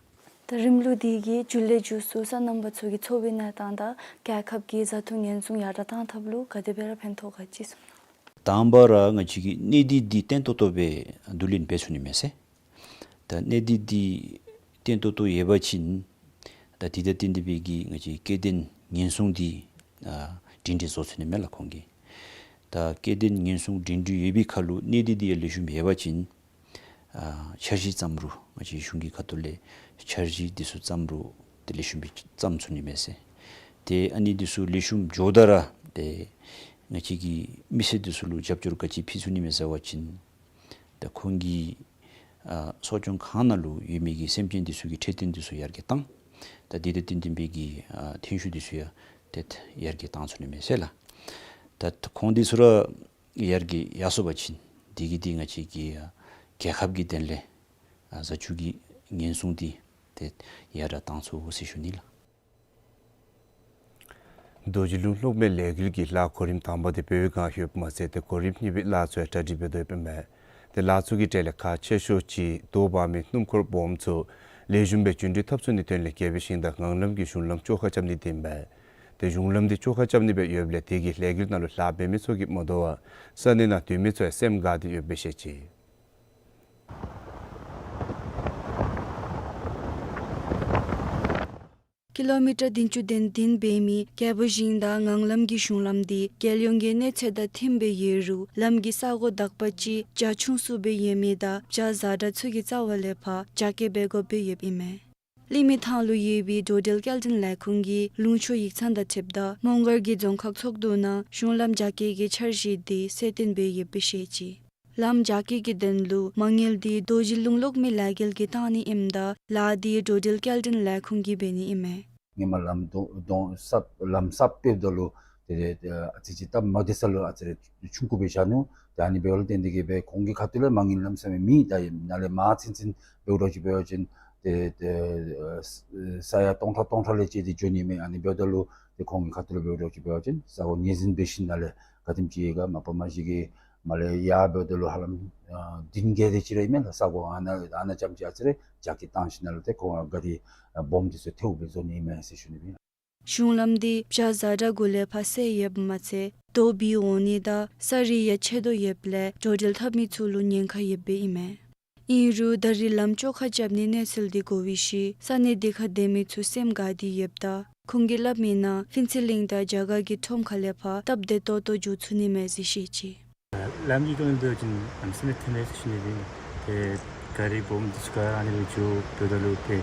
ད་རིམ་ལུགས་འདི་གི་མཇུག་ལས་མཇུག་སུ་སོ་ནམ་པ་ཚུ་གི་འཚོ་བའི་གནས་སྟངས་དང་རྒྱལ་ཁབ་ཀྱི་བཟའ་འཐུང་ཉེན་སྲུང་ཡར་དྲག་གཏང་ཐབས་ལུ་ག་དེ་སྦེ་ར་ཕན་ཐོགས་ག་ཅིག་གསུང་གནང་། དང་པ་ར་ང་བཅས་ཀྱིས་གནས་སྡུད་འདི་བརྟན་ཏོག་ཏོ་སྦེ་བསྡུ་ལེན་འབད་ཚུགས་ནི་མས་ཟེར། ད་གནས་སྡུད་འདི་བརྟན་ཏོག་ཏོ་ཡོད་པ་ཅིན་ད་འདི་དང་བསྟུན་ཏེ་སྦེ་གི་ང་བཅས་སྐྱེ་ལྡན་ངན་སོང་འདི་ཨ་སྒྲིང་སྒྲི་བཟོ་ཚུགས་ནི་མས་ལགས་ཁོང་གིས། ད་སྐྱེ་ལྡན་ངན་སོང་སྒྲིང་སྒྲི་ཡོད་པའི་ཁར་ལུ་གནས་སྡུད་འདི་ཡང་ལེགས་ཤོམ་ཡོད་པ་ཅིན་ཨ་འཆར་གཞི་བརྩམ་རུང་ང་བཅས་གཞུང་གི་ཁ་ཐུག་ལས་འཆར་གཞི་འདི་ཚུ་བརྩམ་རུང་ཏེ་ལེགས་ཤོམ་སྦེ་བརྩམ་ཚུགས་ནི་མས་ཟེར། ཏེ་ཨ་ནི་འདི་ཚུ་ལེགས་ཤོམ་འགྱོཝ་ད་ར་ཏེ་ང་བཅས་ཀྱིས་མི་སེར་འདི་ཚུ་ལུ་རྒྱབ་སྐྱོར་ག་ཅི་ཕུལ་ཚུགས་ནི་མས་ཟེར་བ་ཅིན་ད་ཁོང་གི་ཨ་གསོ་སྐྱོང་ཁང་ནང་ལུ་ཡོད་མི་གི་སེམས་ཅན་འདི་ཚུ་གི་འཕྲོད་བསྟེན་འདི་ཚུ་ཡར་རྒྱས་བཏང་། ད་འདི་དང་བསྟུན་ཏེ་སྦེ་གི་ཨ་ཐོན་ཤུགས་འདི་ཚུ་ཡང་ཏེ་ཡར་རྒྱས་བཏང་ཚུགས་ནི་མས་ཟེར་ལགས། ད་ཁོང་འདི་ཚུ་ར་ཡར་རྒྱས་ཡར་སོང་པ་ཅིན་འདི་གིས་འདི་ང་བཅས་ཀྱི་ཨ་རྒྱལ་ཁབ་ཀྱི་དོན་ལས་ཨ་བཟའ་ཆུ་གི་ཉེན་སྲུང་འདི་ཏེ་ཡར་ར་བཏང་ཚུགས་ཟེར་ཞུ་ནི་ལགས། རྡོ་རྗེ་གླིང་གློག་མེ་ལས་འགུལ་གྱི་ལཱ་གོ་རིམ་དང་པ་འདི་བོད་པའི་སྒང་ལྷོདཔ་མ་ཚད་ཏེ་གོ་རིམ་གཉིས་པའི་ལཱ་ཚུ་ཡང་གྲ་སྒྲིག་འབད་དོ་ཡོདཔ་ཨིན་མས། ཏེ་ལཱ་ཚུ་གི་གྲས་ལས་ཁག་ཆེ་ཤོས་ཅིག་རྡོ་འབག་མི་སྣུམ་འཁོར་སྦོམ་ཚུ་ལེགས་ཤོམ་སྦེ་རྒྱུན་འགྲུལ་འཐབ་ཚུགས་ནིའི་དོན་ལས་རྒྱལ་པོའི་ཞིང་དང་ངང་ལམ་གྱི་གཞུང་ལམ་བཅོ་ཁ་རྐྱབ་ནི་འདི་ཨིན་མས། ཏེ་གཞུང་ལམ་འདི་བཅོ་ཁ་རྐྱབ་ནི་སྦེ་ཡོདཔ་ལས་དེ་གི་ལས་འགུལ་ནང་ལུ་ལཱ་འབད་མི་ཚུ་གིས་མ་དོ་བར་ས་གནས་ནང་སྡོད་མི་ཚུ་ཡང་སེམས་དགའ་སྟེ་ཡོདཔ་སྦེ་བཤད་ཅི། ཀི་ལོ་མི་ཊར་བདུན་ཅུ་དོན་བདུན་འབད་མི་རྒྱལ་པོ་ཞིང་དང་ངང་ལམ་གྱི་གཞུང་ལམ་འདི་རྒྱལ་ཡོངས་ཀྱི་གནས་ཚད་དང་མཐུནམ་སྦེ་ཡོད་རུང་ལམ་གྱི་ས་གོ་དག་པ་ཅིག་རྒྱ་ཆུང་སུ་སྦེ་ཡོད་མི་དང་བྱཱར་བཟའ་གྲྭ་ཚུ་གི་རྩ་བ་ལས་ཕར་རྒྱ་སྐྱེད་འབད་དགོཔ་སྦེ་ཡོདཔ་ཨིན་མས། ལི་མི་ཐང་ལུ་ཡོད་པའི་འགྲོ་འགྲུལ་སྐྱེལ་འདྲེན་ལས་ཁུངས་ཀྱི་ལུང་ཕྱོགས་ཡིག་ཚང་དང་འཁྲིལཝ་ད་མོང་སྒར་གྱི་རྫོང་ཁག་ཚོགས་འདུ་ནང་གཞུང་ལམ་རྒྱ་སྐྱེད་ཀྱི་འཆར་གཞི་འདི་གསལ་སྟོན་འབད་ཡོདཔ་སྦེ་བཤད་ཅི། ལམ་རྒྱ་སྐྱེད་ཀྱི་དོན་ལུ་མ་དངུལ་འདི་རྡོ་རྗེ་ལུང་གློག་མེ་ལས་འགུལ་གྱིས་བཏང་ནི་ཨིནམ་ད་ལཱ་འདི་འགྲོ་འགྲུལ་སྐྱེལ་འདྲེན་ལས་ཁུངས་ཀྱིས་འབད་ནི་ཨིན་མས། ཧེ་མ་ལམ་དོ་དོ་གསརཔ་ལམ་གསརཔ་འབདཝ་ད་ལུ་ཏེ་ཏེ་ཨ་ཙི་ཅིག་སྟབས་མ་བདེ་ས་ལུ་ཨ་ཙི་རེ་ཆུང་ཀུ་སྦེ་བཞག་ནུག། ཏེ་ཨ་ནི་འབདཝ་ལས་བརྟེན་ཏེ་གིས་སྦེ་ཁོང་གི་ཁ་ཐུག་ལས་མ་དངུལ་གནམ་མེད་ས་མེད་མེད། ད་ནཱ་ལས་མར་ཚུན་ཚུན་འབདཝ་འདྲཝ་ཅིག་འབད་བ་ཅིན་ཏེ་ཏེ་ཨ་ས་ཡ་སྟོང་ཕྲག་སྟོང་ཕྲག་ལས་བཅད་དེ་འགྱོ་ནི་མས། ཨ་ནི་འབདཝ་ད་ལུ་ཏེ་ཁོང་གི་ཁ་ཐུག་ལས་འབདཝ་འདྲཝ་ཅིག་འབད་བ་ཅིན་ས་གོ་ངོས་འཛིན་འབད་ཞིནམ་ལས་ལས་ག་དེམ་ཅིག་ཡོད་ག་མ་པ་མ་གཞི་གི་མར་ལས་ཡར་འབདཝ་ད་ལུ་ཧ་ལམ་ཨ་བདུན་བརྒྱད་དེ་ཅིག་ར་ཨིན་མས་ལགས། ས་གོ་ཨ་ནཱ་ཨ་ནཱ་ཙམ་ཅིག་ཨ་ཙི་རེ་རྒྱ་སྐྱེད་བཏང་ཞིནམ་ལས་ཏེ་ཁོང་ག་རི་ཨ་སྦོམ་འདི་ཚུ་ཐལཝ་སྦེ་བཟོ་ནི་ཨིན་མས་ཟེར་ཞུ་ནི་ཨིན། གཞུང་ལམ་འདི་བྱཱར་བཟའ་གྲྭ་གུ་ལས་ཕར་སེལ་ཡོདཔ་མ་ཚད་རྡོ་སྦིས་འོང་ནི་དང་ས་རི་ཡང་ཆད་དོ་ཡོདཔ་ལས་འགྲོ་འགྲུལ་འཐབ་མི་ཚུ་ལུ་ཉེན་ཁ་ཡོདཔ་སྦེ་ཨིན་མས། ཨིན་རུང་ད་རིས་ལམ་བཅོ་ཁ་རྐྱབ་ནིའི་གནས་ཚུལ་འདི་གོ་བའི་ཤུལ་ས་གནས་དེ་ཁར་སྡོད་མི་ཚུ་སེམས་དགའ་སྟེ་ཡོདཔ་ད་ཁོང་གིས་སླབ་མིའི་ནང་ཕུན་ཚོགས་གླིང་དང་རྒྱ་གར་གྱི་ཁྲོམ་ཁ་ལས་ཕར་སྟབས་བདེ་ཏོག་ཏོ་འགྱོ་ཚུགས་ནི་མས་ཟེར་བཤད་ཅི། ལམ་གྱི་སྐོར་འབད་བ་ཅིན་གནམ་མེད་ས་མེད་མཐུནམ་མས་ཟེར་ཞུ་ནི་ཨིན། ཏེ་ག་རི་སྦོམ་འདི་ཚུ་ག་ར་ཨ་ནི་སྦེ་འགྱོ་འགྱོཝ་ད་ལུ་ཏེ་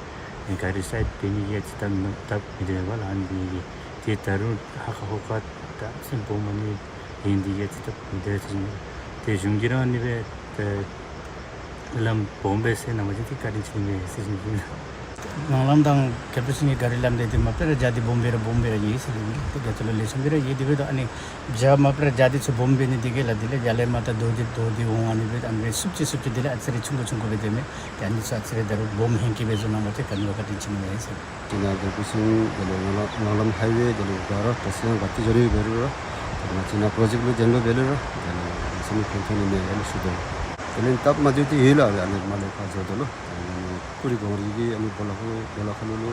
ག་རི་སའིཌ་འབད་ནི་གི་ཨ་ཙི་སྟབས་མ་སྟབས་མི་བདེ་བས་ལགས། ཨ་ནི་འབད་ནི་གི་ཏེ་ད་རུང་ཧ་ཁ་ཧོ་ཁ་ད་སེམས་སྦོམ་ཨ་ནི་ཡོད་ནི་འདི་གིས་ཨ་ཙི་སྟབས་མི་བདེ་ཟེར་ཞུ་ནི། ཏེ་གཞུང་གིས་ར་ཨ་ནི་སྦེ་ཏེ་ལམ་སྦོམ་སྦེ་སེལ་གནང་བ་ཅིན་ཏེ་བཀའ་དྲིན་ཆེ་ནི་མས་ཟེར་ཞུ་ནི་ཨིན། ངང་ལམ་དང་རྒྱབ་ཏུ་ཞིང་གི་ག་རི་ལམ་འདི་ཏེ་མ་པ་ར་རྒྱ་འདི་སྦོམ་སྦེ་ར་སྦོམ་སྦེ་ར་ཡོད་ཟེར་ཞུ་ནི། ཏེ་རྒྱ་ཚུ་ལུ་ལེགས་ཤོམ་སྦེ་ར་ཡོད། དེ་འབདཝ་ད་ཨ་ནི་རྒྱ་མ་པ་ར་རྒྱ་འདི་ཚུ་སྦོམ་འབད་ནི་འདི་གིས་ལགས། དེ་ལས་རྒྱ་ལས་མར་ད་རྡོ་འདི་རྡོ་འདི་འོང་ཨ་ནི་སྦེ་ཨ་ནི་སྦེ་སུབ་ཅིག་སུབ་ཅིག་དེ་ལས་ཨ་ཙི་རེ་ཆུང་ཀུ་ཆུང་ཀུ་སྦེ་སྡོད་མི་ཏེ་ཨ་ནི་ཚུ་ཨ་ཙི་རེ་ད་རུང་སྦོམ་ཧེང་སྐལ་སྦེ་བཟོ་གནང་བ་ཅིན་ག་ནི་བ་བཀའ་དྲིན་ཆེ་ནི་མས་ཟེར། ཏེ་ནཱ་རྒྱལ་པོ་ཞིང་དེ་ལས་ངང་ལམ་ངང་ལམ་ཧའི་ཝེ་དེ་ལས་ག་ར་ཏེ་སེམས་དགའ་སྟེ་འགྱོ་རུང་འབད་རུང་ར་ཏེ་ང་བཅས་ནཱ་པྲོ་ཇེཀཊ་ལུ་འགྱོ་རུང་འབད་རུང་ར་དེ་ལས་ས་མི་ཕན་ཐོགས་ནི་མས་ཨ་ནི་ཞུ་དོ། དེ་ལས་སྟབས་མ་བདེཝ་འདི་ཡོད་ལགས། ཨ་ནི་མར་ལས་ཕར་འགྱོཝ་ད་ལུ་ཨ་ནི་ཀུ་རི་གོང་རི་གི་ཨ་ནི་སྦོ་ལོགས་སྦོ་ལོགས་ཁ་ལུ་ལུ་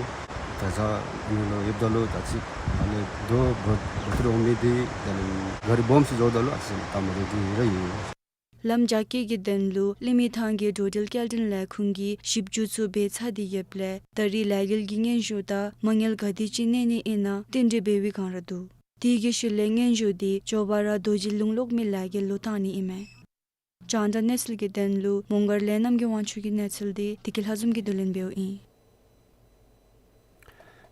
ད་ས་ཨ་ནི་ལུ་ཡོདཔ་ད་ལུ་ད་ཅི་ཨ་ནི་རྡོ་འབག་འབག་སྟེ་འོང་མི་འདི་དེ་ལས་ག་རི་སྦོམ་ཅིག་འགྱོཝ་ད་ལུ་ཨ་ཙི་སྟབས་མ་བདེཝ་འདི་ཡོད་ར་ཡོད། ལམ་རྒྱ་སྐྱེད་ཀྱི་དོན་ལུ་ལི་མི་ཐང་གི་འགྲོ་འགྲུལ་སྐྱེལ་འདྲེན་ལས་ཁུངས་ཀྱིས་ཞིབ་འཇུག་ཚུ་འབད་ཚར་ཏེ་ཡོདཔ་ལས་ད་རིས་ལས་འགུལ་གྱི་སྙན་ཞུ་དང་མ་དངུལ་ག་དེ་ཅིག་གནས་ནི་ཨིན་ན་བསྟུན་གྲོས་འབད་བའི་བསྒང་ར་འདུག། དེ་གི་ཤུལ་ལས་སྙན་ཞུ་འདི་མགྱོགས་པ་ར་རྡོ་རྗེ་ལུང་གློག་མེ་ལས་འགུལ་ལུ་བཏང་ནི་ཨིན་མས། རྒྱང་བསྒྲགས་གནས་ཚུལ་གྱི་དོན་ལུ་མོང་སྒར་ལས་རྣམ་རྒྱལ་དབང་ཕྱུག་གི་གནས་ཚུལ་འདི་བདེ་སྐྱིད་ལྷ་འཛོམས་ཀྱིས་བསྡུ་ལེན་འབདཝ་ཨིན།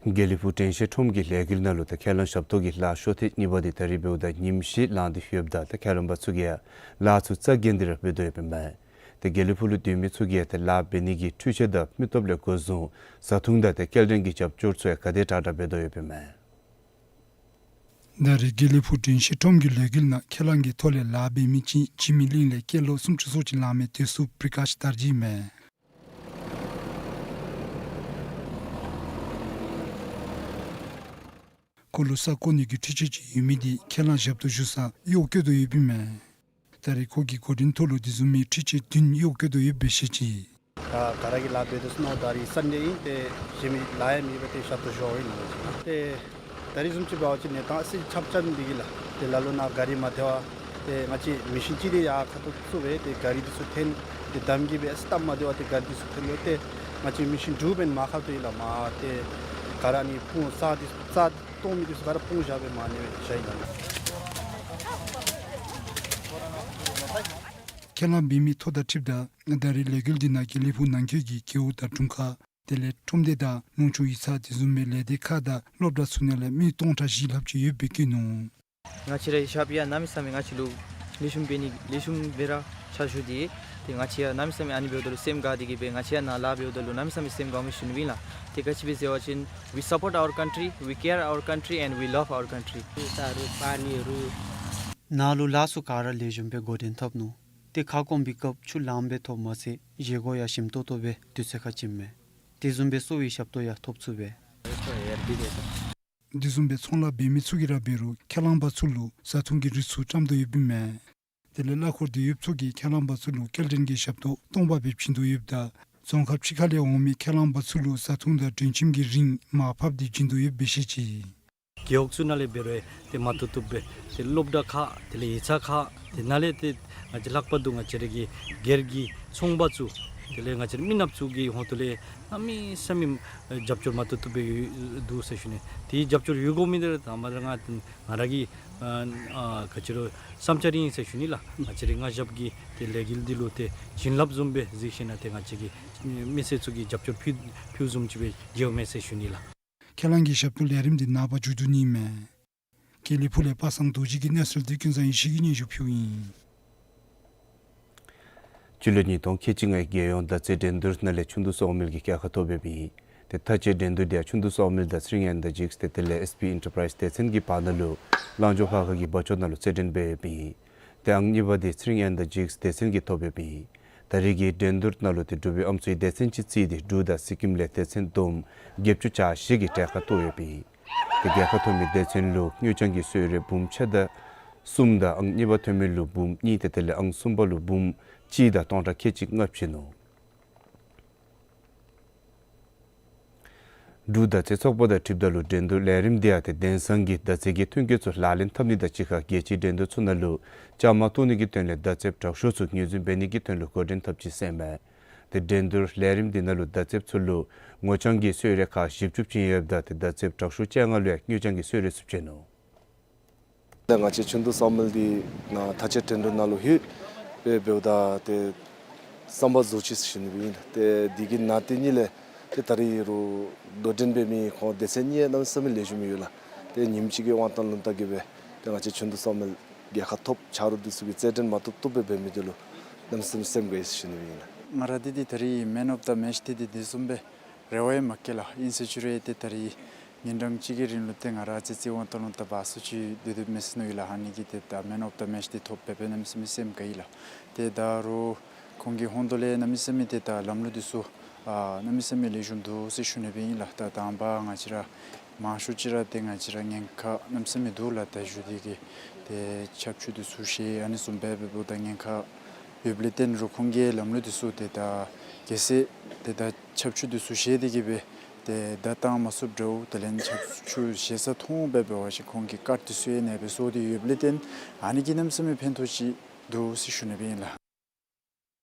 དགེ་ལེགས་ཕུག་དྲན་ཤེས་ཁྲོམ་གྱི་ལས་འགུལ་ནང་ལུ་ད་ཁས་བླངས་ཞབས་ཏོག་གི་ལཱ་ཤོ་ཐེངས་གཉིས་པ་འདི་ད་རིས་འབདཝ་ད་ཉིནམ་བཞི་ལང་སྟེ་ཡོདཔ་ད་ད་ཁས་བླངས་པ་ཚུ་གིས་ཡང་ལཱ་ཚུ་རྩ་འགེངས་ཏེ་ར་འབད་དོ་ཡོདཔ་ཨིན་མས། ཏེ་དགེ་ལེགས་ཕུག་ལུ་སྡོད་མི་ཚུ་གིས་ཡང་ཏེ་ལཱ་འབད་ནི་གི་འཕྲུལ་ཆས་དང་མི་སྟོབས་ལས་འགོ་བཟུང་བཟའ་འཐུང་དང་ཏེ་སྐྱེལ་འདྲེན་གྱི་རྒྱབ་སྐྱོར་ཚུ་ཡང་ག་དེ་དྲག་དྲག་འབད་དོ་ཡོདཔ་ཨིན་མས། ད་རིས་དགེ་ལེགས་ཕུག་དྲན་ཤེས་ཁྲོམ་གྱི་ལས་འགུལ་ནང་ཁས་བླངས་ཀྱི་ཐོག་ལས་ལཱ་འབད་མི་ཅིག་འཆི་མེད་གླིང་ལས་སྐྱེས་ལོ་སུམ་ཅུ་སོ་གཅིག་ལང་མི་དོལ་སྲུང་པྲི་ཀཱཤ་ཏར་ཇི་ཨིན་མས། ཁོ་ལུ་ས་བརྐོ་ནི་གི་འཕྲུལ་ཆས་ཅིག་ཡོད་མི་འདི་ཁས་བླངས་ཞབས་ཏོག་ཞུ་སར་གཡོག་བཀོལ་དོ་ཡོདཔ་ཨིན་མས། ད་རིས་ཁོ་གིས་འགོ་འདྲེན་ཐོག་ལུ་དེ་བཟུམ་མའི་འཕྲུལ་ཆས་བདུན་གཡོག་བཀོལ་དོ་ཡོདཔ་སྦེ་བཤད་ཅི། ད་ག་ར་གིས་ལཱ་འབད་དོ་ཟེར་མནོ། ད་རིས་སཱན་ཌེ་ཨིན། ཏེ་གཞན་མི་ལཱ་ཡང་མེད་པས། ཏེ་ཞབས་ཏོག་ཞུ་བར་ཨིན་ལགས། ཏེ་ད་རིས་བཟུམ་ཅིག་འབད་བ་ཅིན་གནས་སྟངས་ཨ་ཙི་ཆག་ཆག་འདི་གིས་ལགས། ཏེ་ལ་ལུ་ནཱ་ག་རི་མ་ཐལ་བར་ཏེ་ང་བཅས་མི་ཤིན་ཅིག་འདི་ཡར་ཁ་ཐུག་བཙུགས་སྦེ་ཏེ་ག་རི་འདི་ཚུ་འཐེན་ཏེ་དམ་གྱི་སྦེ་ཨ་ཙི་སྟབས་མ་བདེ་བར་ཏེ་ག་རི་འདི་ཚུ་འཐེན་ཏེ་ཏེ་ང་བཅས་མི་ཤིན་དྲུག་འབདན་མར་ཁ་ཐུག་ཡི་ལགས། མར་ཏེ་ག་ར་ཨ་ནི་སྤུངས་ས་འདི་ཚུ་རྩྭ་བཏོག་མི་འདི་ཚུ་ག་ར་སྤུངས་བཞག་སྦེ་མར་ཨ་ནི་སྦེ་བཞག་ཡི་ལགས། ཁས་བླངས་འབད་མི་ཐོ་དང་འཁྲིལཝ་ད་ད་རིས་ལས་འགུལ་འདི་ནང་དགེ་ལེགས་ཕུག་ནང་འཁོད་ཀྱི་རྒེད་འོག་དང་དྲུང་ཁག་དེ་ལས་ཁྲོམ་སྡེ་དང་ལུང་ཕྱོགས་ཡིག་ཚང་དེ་བཟུམ་མའི་ལས་སྡེ་ཁག་དང་སློབ་གྲྭ་ཚུ་ནང་ལས་མི་སྟོང་ཕྲག་བཞི་ལྷགཔ་ཅིག་ཡོདཔ་སྦེ་བཀོད་ནུག། ང་བཅས་རའི་ཞབས་ཡང་གནམ་མེད་ས་མེད་ང་བཅས་ལུ་ལེགས་ཤོམ་འབད་ནི་ལེགས་ཤོམ་སྦེ་ར་ཕྱག་ཞུ་སྟེ། ཏེ་ང་བཅས་ཡང་གནམ་མེད་ས་མེད་ཨ་ནི་འབདཝ་ད་ལུ་སེམས་དགའ་སྟེ་གིས་སྦེ་ང་བཅས་ཡང་ནཱ་ལཱ་འབདཝ་ད་ལུ་གནམ་མེད་ས་མེད་སེམས་དགའཝ་མས་ཟེར་ཞུ་ནི་ཨིན་ལགས། ཏེ་ག་ཅི་སྦེ་ཟེར་བ་ཅིན་we support our country, we care our country and we love our country. ས་རུང་པ་ནི་རུང་ནཱ་ལུ་ལཱ་ཚུ་ག་ར་ལེགས་ཤོམ་སྦེ་འགོ་འདྲེན་འཐབ་ནུག། ཏེ་ཁ་སྐོམ་པའི་སྐབས་ཆུ་ལངམ་སྦེ་ཐོབ་མ་ཚད་བཞེས་སྒོ་ཡང་ཞིམ་ཏོང་ཏོ་སྦེ་དུས་ཚོད་ཁར་བྱིནམ་མས། དེ་བཟུམ་སྦེ་གསོ་བའི་ཞབས་ཏོག་ཡང་ཐོབ་ཚུགས་པས། དེ་བཟུམ་སྦེ་ཚོང་ལཱ་འབད་མི་ཚུ་གིས་ར་འབད་རུང་ཁས་བླངས་པ་ཚུ་ལུ་བཟའ་འཐུང་གི་རིགས་ཚུ་བཀྲམ་དོ་ཡོདཔ་ཨིན་མས། དེ་ལས་གླ་འཁོར་དེ་ཡོདཔ་ཚུ་གིས་ཁས་བླངས་པ་ཚུ་ལུ་སྐྱེལ་འདྲེན་གྱི་ཞབས་ཏོག་སྟོང་པ་སྦེ་བྱིན་དོ་ཡོདཔ་ད་རྫོང་ཁག་ཕྱི་ཁ་ལས་འོང་མི་ཁས་བླངས་པ་ཚུ་ལུ་བཟའ་འཐུང་དང་སྒྲོན་ཁྱིམ་གྱི་རིན་མར་ཕབ་སྟེ་བྱིན་དོ་ཡོདཔ་སྦེ་བཤད་ཅི། རྒེད་འོག་ཚུ་ནང་ལས་འབད་རུང་ཏེ་མ་ཐུབ་ཐུབ་སྦེ་ཏེ་སློབ་གྲྭ་ཁག་དེ་ལས་ཡིག་ཚང་ཁག་དེ་ནང་ལས་ཏེ་ང་བཅས་ལྷག་པར་དུ་ང་བཅས་ར་གི་སྒེར་གྱི་ཚོང་པ་ཚུ་ དེ་ལས་ང་བཅས་ར་མི་ནགཔ་ཚུ་གི་ཧོངས་ཏོ་ལས་གནམ་མེད་ས་མེད་རྒྱབ་སྐྱོར་མ་བཏུབ་བཏུབ་སྦེ་ཡོད་འདུག་ཟེར་ཞུ་ནི། དེ་རྒྱབ་སྐྱོར་ཡོད་དགོ་མི་འདི་ར་ད་མ་ར་ང་ང་ར་གི་ཨ་ཨ་ག་ཅི་རུང་བསམ་འཆར་ཨིན་ཟེར་ཞུ་ནི་ལགས། ང་བཅས་རའི་མངའ་ཞབས་ཀྱི་ཏེ་ལས་འགུལ་འདི་ལུ་ཏེ་བྱིན་རླབས་བཟུམ་སྦེ་གཟིགས་ཞིན་ན་ཏེ་ང་བཅས་ཀྱི་མི་སེར་ཚུ་གིས་རྒྱབ་སྐྱོར་ཕུལ་ཕུལཝ་བཟུམ་ཅིག་སྦེ་མཇལཝ་མས་ཟེར་ཞུ་ནི་ལགས། ཁས་བླངས་ཀྱི་ཞབས་ཏོག་ལས་རིམ་འདི་ནངས་པ་མཇུག་བསྡུ་ནི་མས། དགེ་ལེགས་ཕུག་ལས་པ་སངས་རྡོ་རྗེ་གི་གནས་ཚུལ་འདི་ཀུན་བཟང་ཡེ་ཤེས་ཀྱིས་སྙན་ཞུ་ཕུལཝ་ཨིན། སྤྱི་ལོ་ཉིས་སྟོང་ཁལ་གཅིག་ལྔའི་རྒྱལ་ཡོངས་མདའ་རྩེད་འགྲན་བསྡུར་ནང་ལས་ཆུ་འདུ་སོ་མིལ་གྱིས་རྒྱལ་ཁ་ཐོབ་ཡོདཔ་ཨིན། ཏེ་མཐའ་དཔྱད་འགྲན་བསྡུར་འདི་ཡང་ཆུ་འདུ་སོ་མིལ་དང་ཚེ་རིང་ཨེན་དང་ཇིགས་ཏེ་དེ་ལས་ཨེས་པི་ཨིན་ཊར་པ་རའིཛ་སྡེ་ཚན་གྱི་བར་ན་ལུ་གླང་ཇོ་ཕར་ཁ་གི་སྦ་ཆུ་ནང་ལུ་རྩེད་འགྲན་འབད་ཡོདཔ་ཨིན། ཏེ་ཨང་གཉིས་པ་འདི་ཚེ་རིང་ཨེན་དང་ཇིགས་སྡེ་ཚན་གྱིས་ཐོབ་ཡོདཔ་ཨིན། ད་རེས་ཀྱི་འགྲན་བསྡུར་ནང་ལུ་ཏེ་འབྲུག་པའི་ཨམ་སྲུའི་སྡེ་ཚན་ཅིག་བརྩིས་ཏེ་འབྲུག་དང་སི་ཀིམ་ལས་སྡེ་ཚན་བསྡོམས་བརྒྱད་ཅུ་གྱ་བཞི་གིས་གྲལ་ཁར་གཏོགས་ཡོདཔ་ཨིན། ཏེ་རྒྱལ་ཁ་ཐོབ་མི་སྡེ་ཚན་ལུ་དངུལ་རྐྱང་གི་གསོལ་རས་འབུམ་ཕྱེད་དང་གསུམ་དང་ཨང་གཉིས་པ་ཐོན་མི་ལུ་འབུམ་གཉིས་ཏེ་དེ་ལས་ཨང་གསུམ་པ་ལུ་འབུམ་གཅིག་དང་སྟོང་ཕྲག་ཁལ་གཅིག་ལྔ་བྱིན་ནུག། འབྲུག་མདའ་རྩེད་ཚོགས་པ་དང་འཁྲིལཝ་ད་ལུ་འགྲན་བསྡུར་ལས་རིམ་འདི་ཡང་ཏེ་དེང་སང་གི་མདའ་རྩེད་ཀྱི་ཐོན་སྐྱེད་ཚུ་ལག་ལེན་འཐབ་ནི་དང་གཅིག་ཁར་རྒྱལ་སྤྱིའི་འགྲན་བསྡུར་ཚུ་ནང་ལུ་བཅའ་མར་གཏོགས་ནི་གི་དོན་ལས་མདའ་རྩེདཔ་དྲག་ཤོས་ཚུ་ངོས་འཛིན་འབད་ནི་གི་དོན་ལུ་འགོ་འདྲེན་འཐབ་ཅི་ཟེར་མས། ཏེ་འགྲན་བསྡུར་ལས་རིམ་འདི་ནང་ལུ་མདའ་རྩེདཔ་ཚུ་ལུ་ངོ་རྐྱང་གི་གསོལ་རས་ཁག་བཞི་བཅུ་བྱིན་ཡོདཔ་ད་ཏེ་མདའ་རྩེདཔ་དྲག་ཤོས་བཅོ་ལྔ་ལུ་ཡང་དངུལ་རྐྱང་གི་གསོལ་རས་ཚུ་བྱིན་ནུག། ད་ང་བཅས་ཆུ་འདུ་སོ་མིལ་འདི་ནང་མཐའ་དཔྱད་འགྲན་བསྡུར་ནང་ལུ་ལྷོད་སྦེ་འབདཝ་ད་ཏེ་བསམ་པ་རྫོགས་ཅི་ཟེར་ཞུ་ནི་སྦེ་ཨིན། ཏེ་འདི་གི་ནང་དེ་ཉིད་ལས་ཏེ་ད་རིས་རུང་དོ་འགྲན་འབད་མི་ཁོང་སྡེ་ཚན་གཉིས་གནམ་མེད་ས་མེད་ལེགས་ཤོམ་ཡོད་ལགས། ཏེ་ཉིནམ་གཅིག་གི་དབང་ཐང་ལུང་བསྟར་གྱིས་སྦེ་ཏེ་ང་བཅས་ཆུ་འདུ་སོ་མིལ་རྒྱལ་ཁ་ཐོབ། ཆ་རོགས་འདི་ཚུ་གིས་རྩེད་འགྲན་མ་བཏུབ་བཏུབ་སྦེ་འབད་མི་འདི་ལུ་གནམ་མེད་ས་མེད་སེམས་དགའ་ཡི་ཟེར་ཞུ་ནི་སྦེ་ཨིན་ལགས། ང་ར་འདི་འདི་ད་རིས་མེན་ཨོཕ་ཛ་མེཆ་འདི་འདི་དེ་བཟུམ་སྦེ་རེ་བ་ཡང་མ་བསྐྱེད་ལགས། ཨིན་ཟེར་ཞུ་རུང་ཏེ་ད་རིས་ཉིན་གྲངས་གཅིག་གི་རིང་ལུ་ཏེ་ང་ར་ཨ་ཙི་ཅིག་དབང་ཐང་ལུང་བསྟར་བ་སོ་ཅིག་སྡོད་སྡོདཔ་མས་ཟེར་མནོ་ཡི་ལགས། ཨ་ནི་གིས་ཏེ་ད་མེན་ཨོཕ་ཛ་མེཆ་འདི་ཐོབ་སྦེ་སྦེ་གནམ་མེད་ས་མེད་སེམས་དགའ་ཡི་ལགས། ཏེ་ད་རུང་ཁོང་གི་ཧོངས་ཏོ་ལས་གནམ་མེད་ས་མེད་ཏེ་ད་ལམ་ལུགས་འདི་ཚུ་ཨ་གནམ་མེད་ས་མེད་ལེགས་ཤོམ་འདུག་ཟེར་ཞུ་ནི་སྦེ་ཨིན་ལགས། ད་དང་པ་ང་བཅས་ར་མང་ཤོས་ཅིག་ར་ཏེ་ང་བཅས་ར་ཉེན་ཁ་གནམ་མེད་ས་མེད་འདུག་ལགས། ད་ཞུ་སྟེ་གིས་ཏེ་ཆབ་ཆུ་འདི་ཚུ་བཞེས་ཨ་ནི་བཟུམ་སྦེ་འབདཝ་ད་ཉེན་ཁ་ཡོདཔ་ལས་བརྟེན་རུང་ཁོང་གིས་ལམ་ལུགས་འདི་ཚུ་ཏེ་ད་གལ་སྲིད་ཏེ་ད་ཆབ་ཆུ་འདི་ཚུ་བཞེས་ཏེ་གིས་སྦེ་ཏེ་མདའ་བཏང་མ་ཚུགསཔ་འདྲཝ་དེ་ལས་ཆབ་ཆུ་བཞེས་ས་མཐོང་སྦེ་འབད་བ་ཅིན་ཁོང་གི་ཀཱཌ་འདི་ཚུ་ཡང་ཨ་ནི་སྦེ་བཟོ་སྟེ་ཡོདཔ་ལས་བརྟེན་ཨ་ནི་གིས་གནམ་མེད་ས་མེད་ཕན་ཐོགས་ཅིག་འདུག་ཟེར་ཞུ་ནི་སྦེ་ཨིན་ལགས།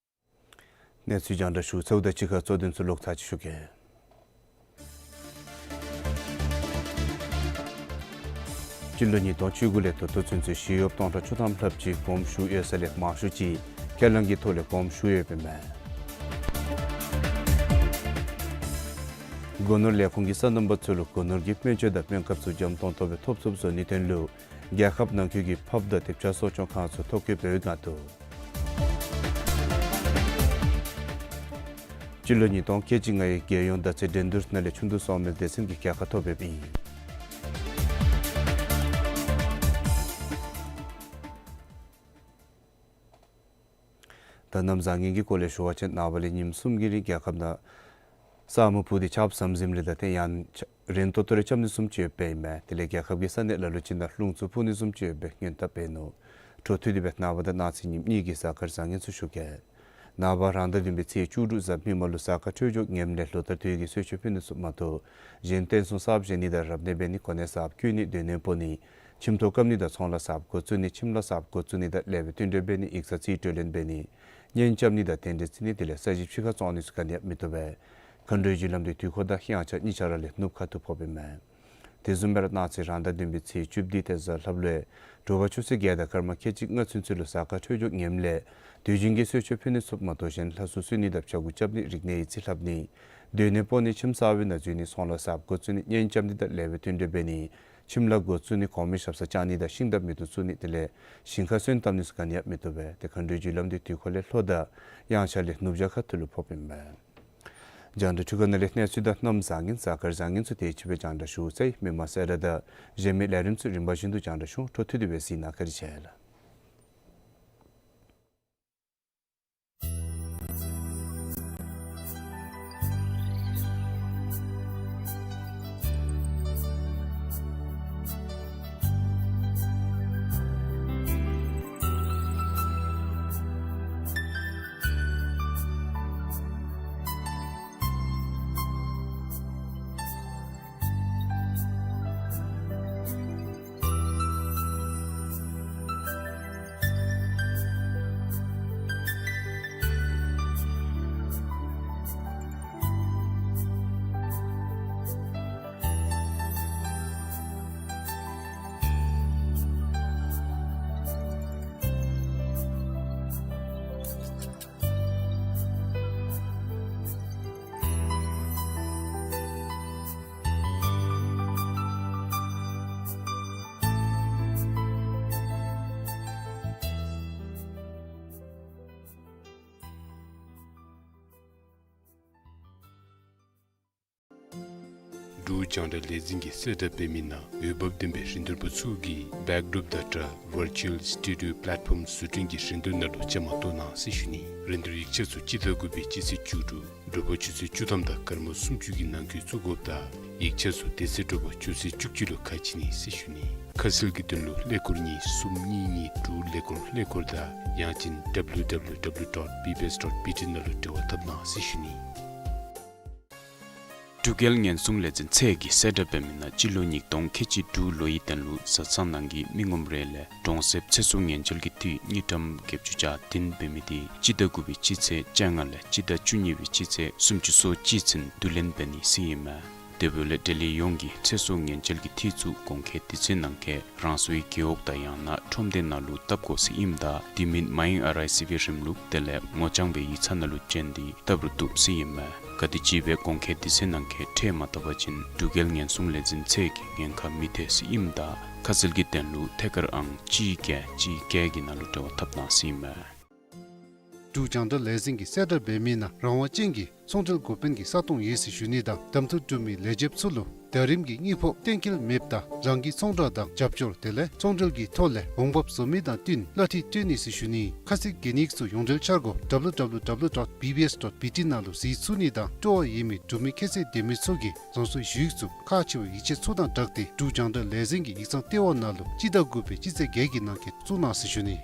གནས་ཚུལ་རྒྱང་བསྒྲགས་ཞུ་ཚརཝ་དང་གཅིག་ཁར་གཙོ་དོན་ཚུ་ལོག་ཚར་ཅིག་ཞུ་གེ། སྤྱི་ལོ་ཉིས་སྟོང་བཅུ་དགུ་ལས་ད་ལྟོ་ཚུན་ཚོད་ཞི་གཡོགཔ་སྟོང་ཕྲག་བཅུ་ཐམ་ལྷགཔ་ཅིག་གོམ་ཞུ་ཡོད་ས་ལས་མང་ཤོས་ཅིག་ཁས་བླངས་ཀྱི་ཐོག་ལས་གོམ་ཞུ་ཡོདཔ་ཨིན་མས། སྒོ་ནོར་ལས་ཁུངས་ཀྱིས་སོ་ནམ་པ་ཚུ་ལུ་སྒོ་ནོར་གྱི་སྨན་བཅོས་དང་སྨན་ཁབ་ཚུ་འཇམ་ཏོང་ཏོ་སྦེ་ཐོབ་ཚུགསཔ་བཟོ་ནིའི་དོན་ལུ་རྒྱལ་ཁབ་ནང་འཁོད་ཀྱི་ཕབ་དང་དེབ་ཆ་གསོ་སྐྱོང་ཁང་ཚུ་ཐོ་བཀོད་འབད་བའི་བསྒང་དུ། སྤྱི་ལོ་ཉིས་སྟོང་ཁལ་གཅིག་ལྔའི་རྒྱལ་ཡོངས་མདའ་རྩེད་འགྲན་བསྡུར་ནང་ལས་ཆུ་འདུ་སོ་མིལ་སྡེ་ཚན་གྱིས་རྒྱལ་ཁ་ཐོབ་ཡོདཔ་ཨིན། ད་གནམ་བཟང་ངན་གྱི་སྐོར་ལས་ཞུ་བ་ཅིན་ནངས་པ་ལས་ཉིནམ་གསུམ་གྱི་རིང་རྒྱལ་ཁབ་ནང་ས་སྨུག་ཕུབ་སྟེ་ཆརཔ་ཟམ་ཟིམ་རེ་དང་ཏེ་ཡང་ཆ་རན་ཏོག་ཏོ་རེ་རྐྱབ་ནི་བཟུམ་ཅིག་ཡོདཔ་ཨིན་མས། དེ་ལས་རྒྱལ་ཁབ་ཀྱི་ས་གནས་ལ་ལུ་ཅིག་ནང་རླུང་འཚུབ་འཕུ་ནི་བཟུམ་ཅིག་ཡོད་པའི་སྔོན་བརྡ་འབད་ནུག། འཕྲོ་མཐུད་དེ་སྦེ་ནངས་པ་དང་གནངས་ཚེ་ཉིནམ་གཉིས་ཀྱི་གཟའ་སྐར་བཟང་ངན་ཚུ་ཞུ་གེ། ནངས་པ་རང་ཟླ་བདུན་པའི་ཚེས་བཅུ་དྲུག་གཟའ་མིག་དམར་ལུ་གཟའ་སྐར་འཕྲོད་སྦྱོར་ངནམ་ལས་ལོ་ལྟར་དུས་ཀྱི་གསོལ་མཆོད་ཕུལ་ནི་ཚུ་མ་གཏོགས་གཞན་རྟེན་གསུམ་གསརཔ་བཞེངས་ནི་དང་རབ་གནས་འབད་ནི་གོ་གནས་གསརཔ་བསྐོ་ནི་སྡོད་གནས་སྤོ་ནི་ཁྱིམ་ཐོག་བཀབ་ནི་དང་ཚོང་ལཱ་གསརཔ་འགོ་བཙུགས་ནི་ཁྱིམ་ལཱ་གསརཔ་འགོ་བཙུགས་ནི་དང་ལེགས་པའི་བསྟུན་གྲོས་འབད་ནི་ཡིག་ཚང་རྩིས་སྤྲོད་ལེན་འབད་ནི་གཉེན་རྐྱབ་ནི་དང་གདན་འདྲེན་བརྩི་ནི་དེ་ལས་ས་གཞི་ཕྱི་ཁར་བཙོང་ནི་ཚུ་ག་ནི་ཡང་མི་བཏུབ་པས། མཁའ་འགྲོའི་རྒྱུ་ལམ་འདི་དུས་འཁོར་དང་དབྱངས་འཆར་གཉིས་ཆ་ར་ལས་ནུབ་ཁ་ཐུག་ཕོགཔ་ཨིན་མས། དེ་བཟུམ་སྦེ་ར་གནངས་ཚེ་རང་ཟླ་བདུན་པའི་ཚེས་བཅུ་བདུན་ཏེ་གཟའ་ལྷགཔ་ལུ་དྲོ་པ་ཆུ་ཚོད་བརྒྱད་དང་སྐར་མ་ཁལ་གཅིག་ལྔ་ཚུན་ཚོད་ལུ་གཟའ་སྐར་འཕྲོད་སྦྱོར་ངནམ་ལས་དུས་རྒྱུན་གྱི་གསོལ་མཆོད་ཕུལ་ནི་ཚུ་མ་གཏོགས་གཞན་ལྷ་སྲུང་གསོལ་ནི་དང་ཕྱྭ་འགུགས་རྐྱབ་ནི་རིག་གནས་ཡིག་རྩིས་ལྷབ་ནི་སྡོད་གནས་སྤོ་ནི་ཁྱིམ་གསར་པའི་ནང་འཛུལ་ནི་ཚོང་ལཱ་གསརཔ་འགོ་བཙུགས་ནི་གཉེན་རྐྱབ་ནི་དང་ལེགས་པའི་བསྟུན་གྲོས་འབད་ནི་ཁྱིམ་ལཱ་འགོ་བཙུགས་ནི་གོང་མའི་ཞབས་སར་བཅར་ནི་དང་ཤིང་རྟ་མེ་ཏོག་བཙུགས་ནི་དེ་ལས་ཞིང་ཁར་སོན་བཏབ་ནི་ཚུ་ག་ནི་ཡང་མི་བཏུབ་པས། ཏེ་མཁའ་འགྲོའི་རྒྱུ་ལམ་འདི་དུས་འཁོར་ལས་ལྷོ་དང་དབྱངས་འཆར་ལས་ནུབ་བྱང་ཁ་ཐུག་ལུ་ཕོགཔ་ཨིན་མས། རྒྱང་བསྒྲགས་འཕྲུལ་ཁང་ནང་ལས་གནས་ཚུལ་དང་གནམ་བཟང་ངན་གཟའ་སྐར་བཟང་ངན་ཚུ་དེ་ཅིག་སྦེ་རྒྱང་བསྒྲགས་ཞུ་ཚར་ཡི། མི་མང་གསལ་བསྒྲགས་དང་གཞན་མི་ལས་རིམ་ཚུ་རིམ་པ་བཞིན་དུ་རྒྱང་བསྒྲགས་ཞུ་འོང་། འཕྲོ་མཐུད་དེ་སྦེ་གཟིགས་གནང་བཀའ་དྲིན་ཆེ་ལགས། འབྲུག་རྒྱང་བསྒྲགས་ལས་འཛིན་གྱི་གསལ་བསྒྲགས་འབད་མི་ནང་འོས་འབབ་ལྡན་པའི་རིན་བསྡུར་པ་ཚུ་གིས་བེཀ་ཌོརོཔ་དང་སྦྲགས་ཝར་ཅུ་ཨལ་སི་ཊུ་ཌི་ཡོ་པ་ལེཊ་ཕོམ་བཟོ་སྐྲུན་གྱི་རིན་བསྡུར་ནང་ལུ་བཅའ་མར་གཏོགས་གནང་ཟེར་ཞུ་ནི། རིན་བསྡུར་ཡིག་ཆ་ཚུ་སྤྱི་ཟླ་དགུ་པའི་སྤྱི་ཚེས་བཅུ་དྲུག་དྲོ་པ་ཆུ་ཚོད་བཅུ་ཐམ་དང་སྐར་མ་སུམ་ཅུ་གི་ནང་འཁོད་བཙུགས་དགོཔ་དང་ཡིག་ཆ་ཚུ་དེ་ཚེ་དྲོ་པ་ཆུ་ཚོད་བཅུ་གཅིག་ལུ་ཁ་ཕྱེ་ནི་ཟེར་ཞུ་ནི། ཁ་གསལ་གྱི་དོན་ལུ་ཀླད་ཀོར་གཉིས་གསུམ་གཉིས་གཉིས་དྲུག་ཀླད་ཀོར་ཀླད་ཀོར་དང་ཡང་ཅིན་W W W dot B B S dot B T ནང་ལུ་འབྲེལ་བ་འཐབ་གནང་ཟེར་ཞུ་ནི། འབྲུག་རྒྱལ་ཉེན་སྲུང་ལས་འཛིན་ཚད་ཀྱིས་གསལ་བསྒྲགས་འབད་མི་ནང་སྤྱི་ལོ་ཉིས་སྟོང་ཁལ་གཅིག་དྲུག་ལོའི་དོན་ལུ་བཟའ་ཚང་ནང་གི་མི་ངོམ་རེ་ལས་གྲོང་གསེབ་ཚེ་སྲོག་ཉེན་བཅོལ་གྱི་འཐུས་དངུལ་ཀྲམ་བརྒྱད་ཅུ་གྱ་བདུན་འབད་མི་དེ་སྤྱི་ཟླ་དགུ་པའི་སྤྱི་ཚེས་བཅོ་ལྔ་ལས་སྤྱི་ཟླ་བཅུ་གཉིས་པའི་སྤྱི་ཚེས་སུམ་ཅུ་སོ་གཅིག་ཚུན་བསྡུ་ལེན་འབད་ནི་ཟེར་ཨིན་མས། དེ་འབདཝ་ལས་འབྲེལ་ཡོད་ཡོངས་ཀྱིས་ཚེ་སྲོག་ཉེན་བཅོལ་གྱི་འཐུས་ཚུ་གོང་འཁོད་དུས་ཚོད་ནང་འཁོད་རང་སོའི་རྒེད་འོག་དང་ཡང་ན་ཁྲོམ་སྡེ་ནང་ལུ་བཏབ་དགོ་ཟེར་ཨིནམ་ད་དེ་མིན་མའི་ཨར་ཨའི་སི་བི་རིམ་ལུགས་དེ་ལས་ངོ་རྐྱང་སྦེ་ཡིག་ཚང་ནང་ལུ་བྱོན་ཏེ་བཏབ་རུང་བཏུབ་ཟེར་ཨིན་མས། ག་དེམ་ཅིག་སྦེ་གོང་འཁོད་དུས་ཚོད་ནང་འཁོད་ཁྲལ་མ་བཏབ་པ་ཅིན་འབྲུག་རྒྱལ་ཉེན་སྲུང་ལས་འཛིན་ཚད་ཀྱིས་ཉེན་ཁ་མི་ཐེག་ཟེར་ཨིནམ་ད་ཁ་གསལ་གྱི་དོན་ལུ་ཐད་ཀར་ཨང་གཅིག་བརྒྱད་གཅིག་བརྒྱད་ཀྱི་ནང་ལུ་འབྲེལ་བ་འཐབ་གནང་ཟེར་ཨིན་མས། འབྲུག་རྒྱང་བསྒྲགས་ལས་འཛིན་གྱིས་གསལ་བསྒྲགས་འབད་མི་ནང་རང་དབང་ཅན་གྱི་ཚོང་འབྲེལ་འགོ་དཔོན་གྱི་ས་སྟོང་ཡོད་ཟེར་ཞུ་ནི་དང་གདམ་འཐུ་གྲུབ་མི་ལས་བྱེདཔ་ཚུ་ལུ་ཟླ་རིམ་གྱི་དངུལ་ཕོགས་གཏན་འཁེལ་མེདཔ་ད་རང་གི་ཚོང་བསྒྲགས་དང་རྒྱབ་སྐྱོར་དེ་ལས་ཚོང་འབྲེལ་གྱི་ཐོག་ལས་འོང་འབབ་བཟོ་མི་དང་བསྟུན་གླ་འཐུས་སྤྲོད་ནི་ཟེར་ཞུ་ནི། ཁ་གསལ་གྱི་ཡིག་ཚུ་ཡོངས་འབྲེལ་འཆར་སྒོ་W W W dot B B S dot B T ནང་ལུ་གཟིགས་ཚུགས་ནི་དང་སྤྲོ་བ་ཡོད་མི་འབྲུག་མི་ཁྱད་ཚད་ལྡན་མི་ཚུ་གིས་རང་སོའི་ཞུ་ཡིག་ཚུ་ཁག་ཆེ་བའི་ཡིག་ཆ་ཚུ་དང་སྦྲགས་ཏེ་འབྲུག་རྒྱང་བསྒྲགས་ལས་འཛིན་གྱི་ཡིག་ཚང་ལྟེ་བ་ནང་ལུ་སྤྱི་ཟླ་དགུ་པའི་སྤྱི་ཚེས་བརྒྱད་ཀྱི་ནང་འཁོད་བཙུགས་གནང་ཟེར་ཞུ་ནི།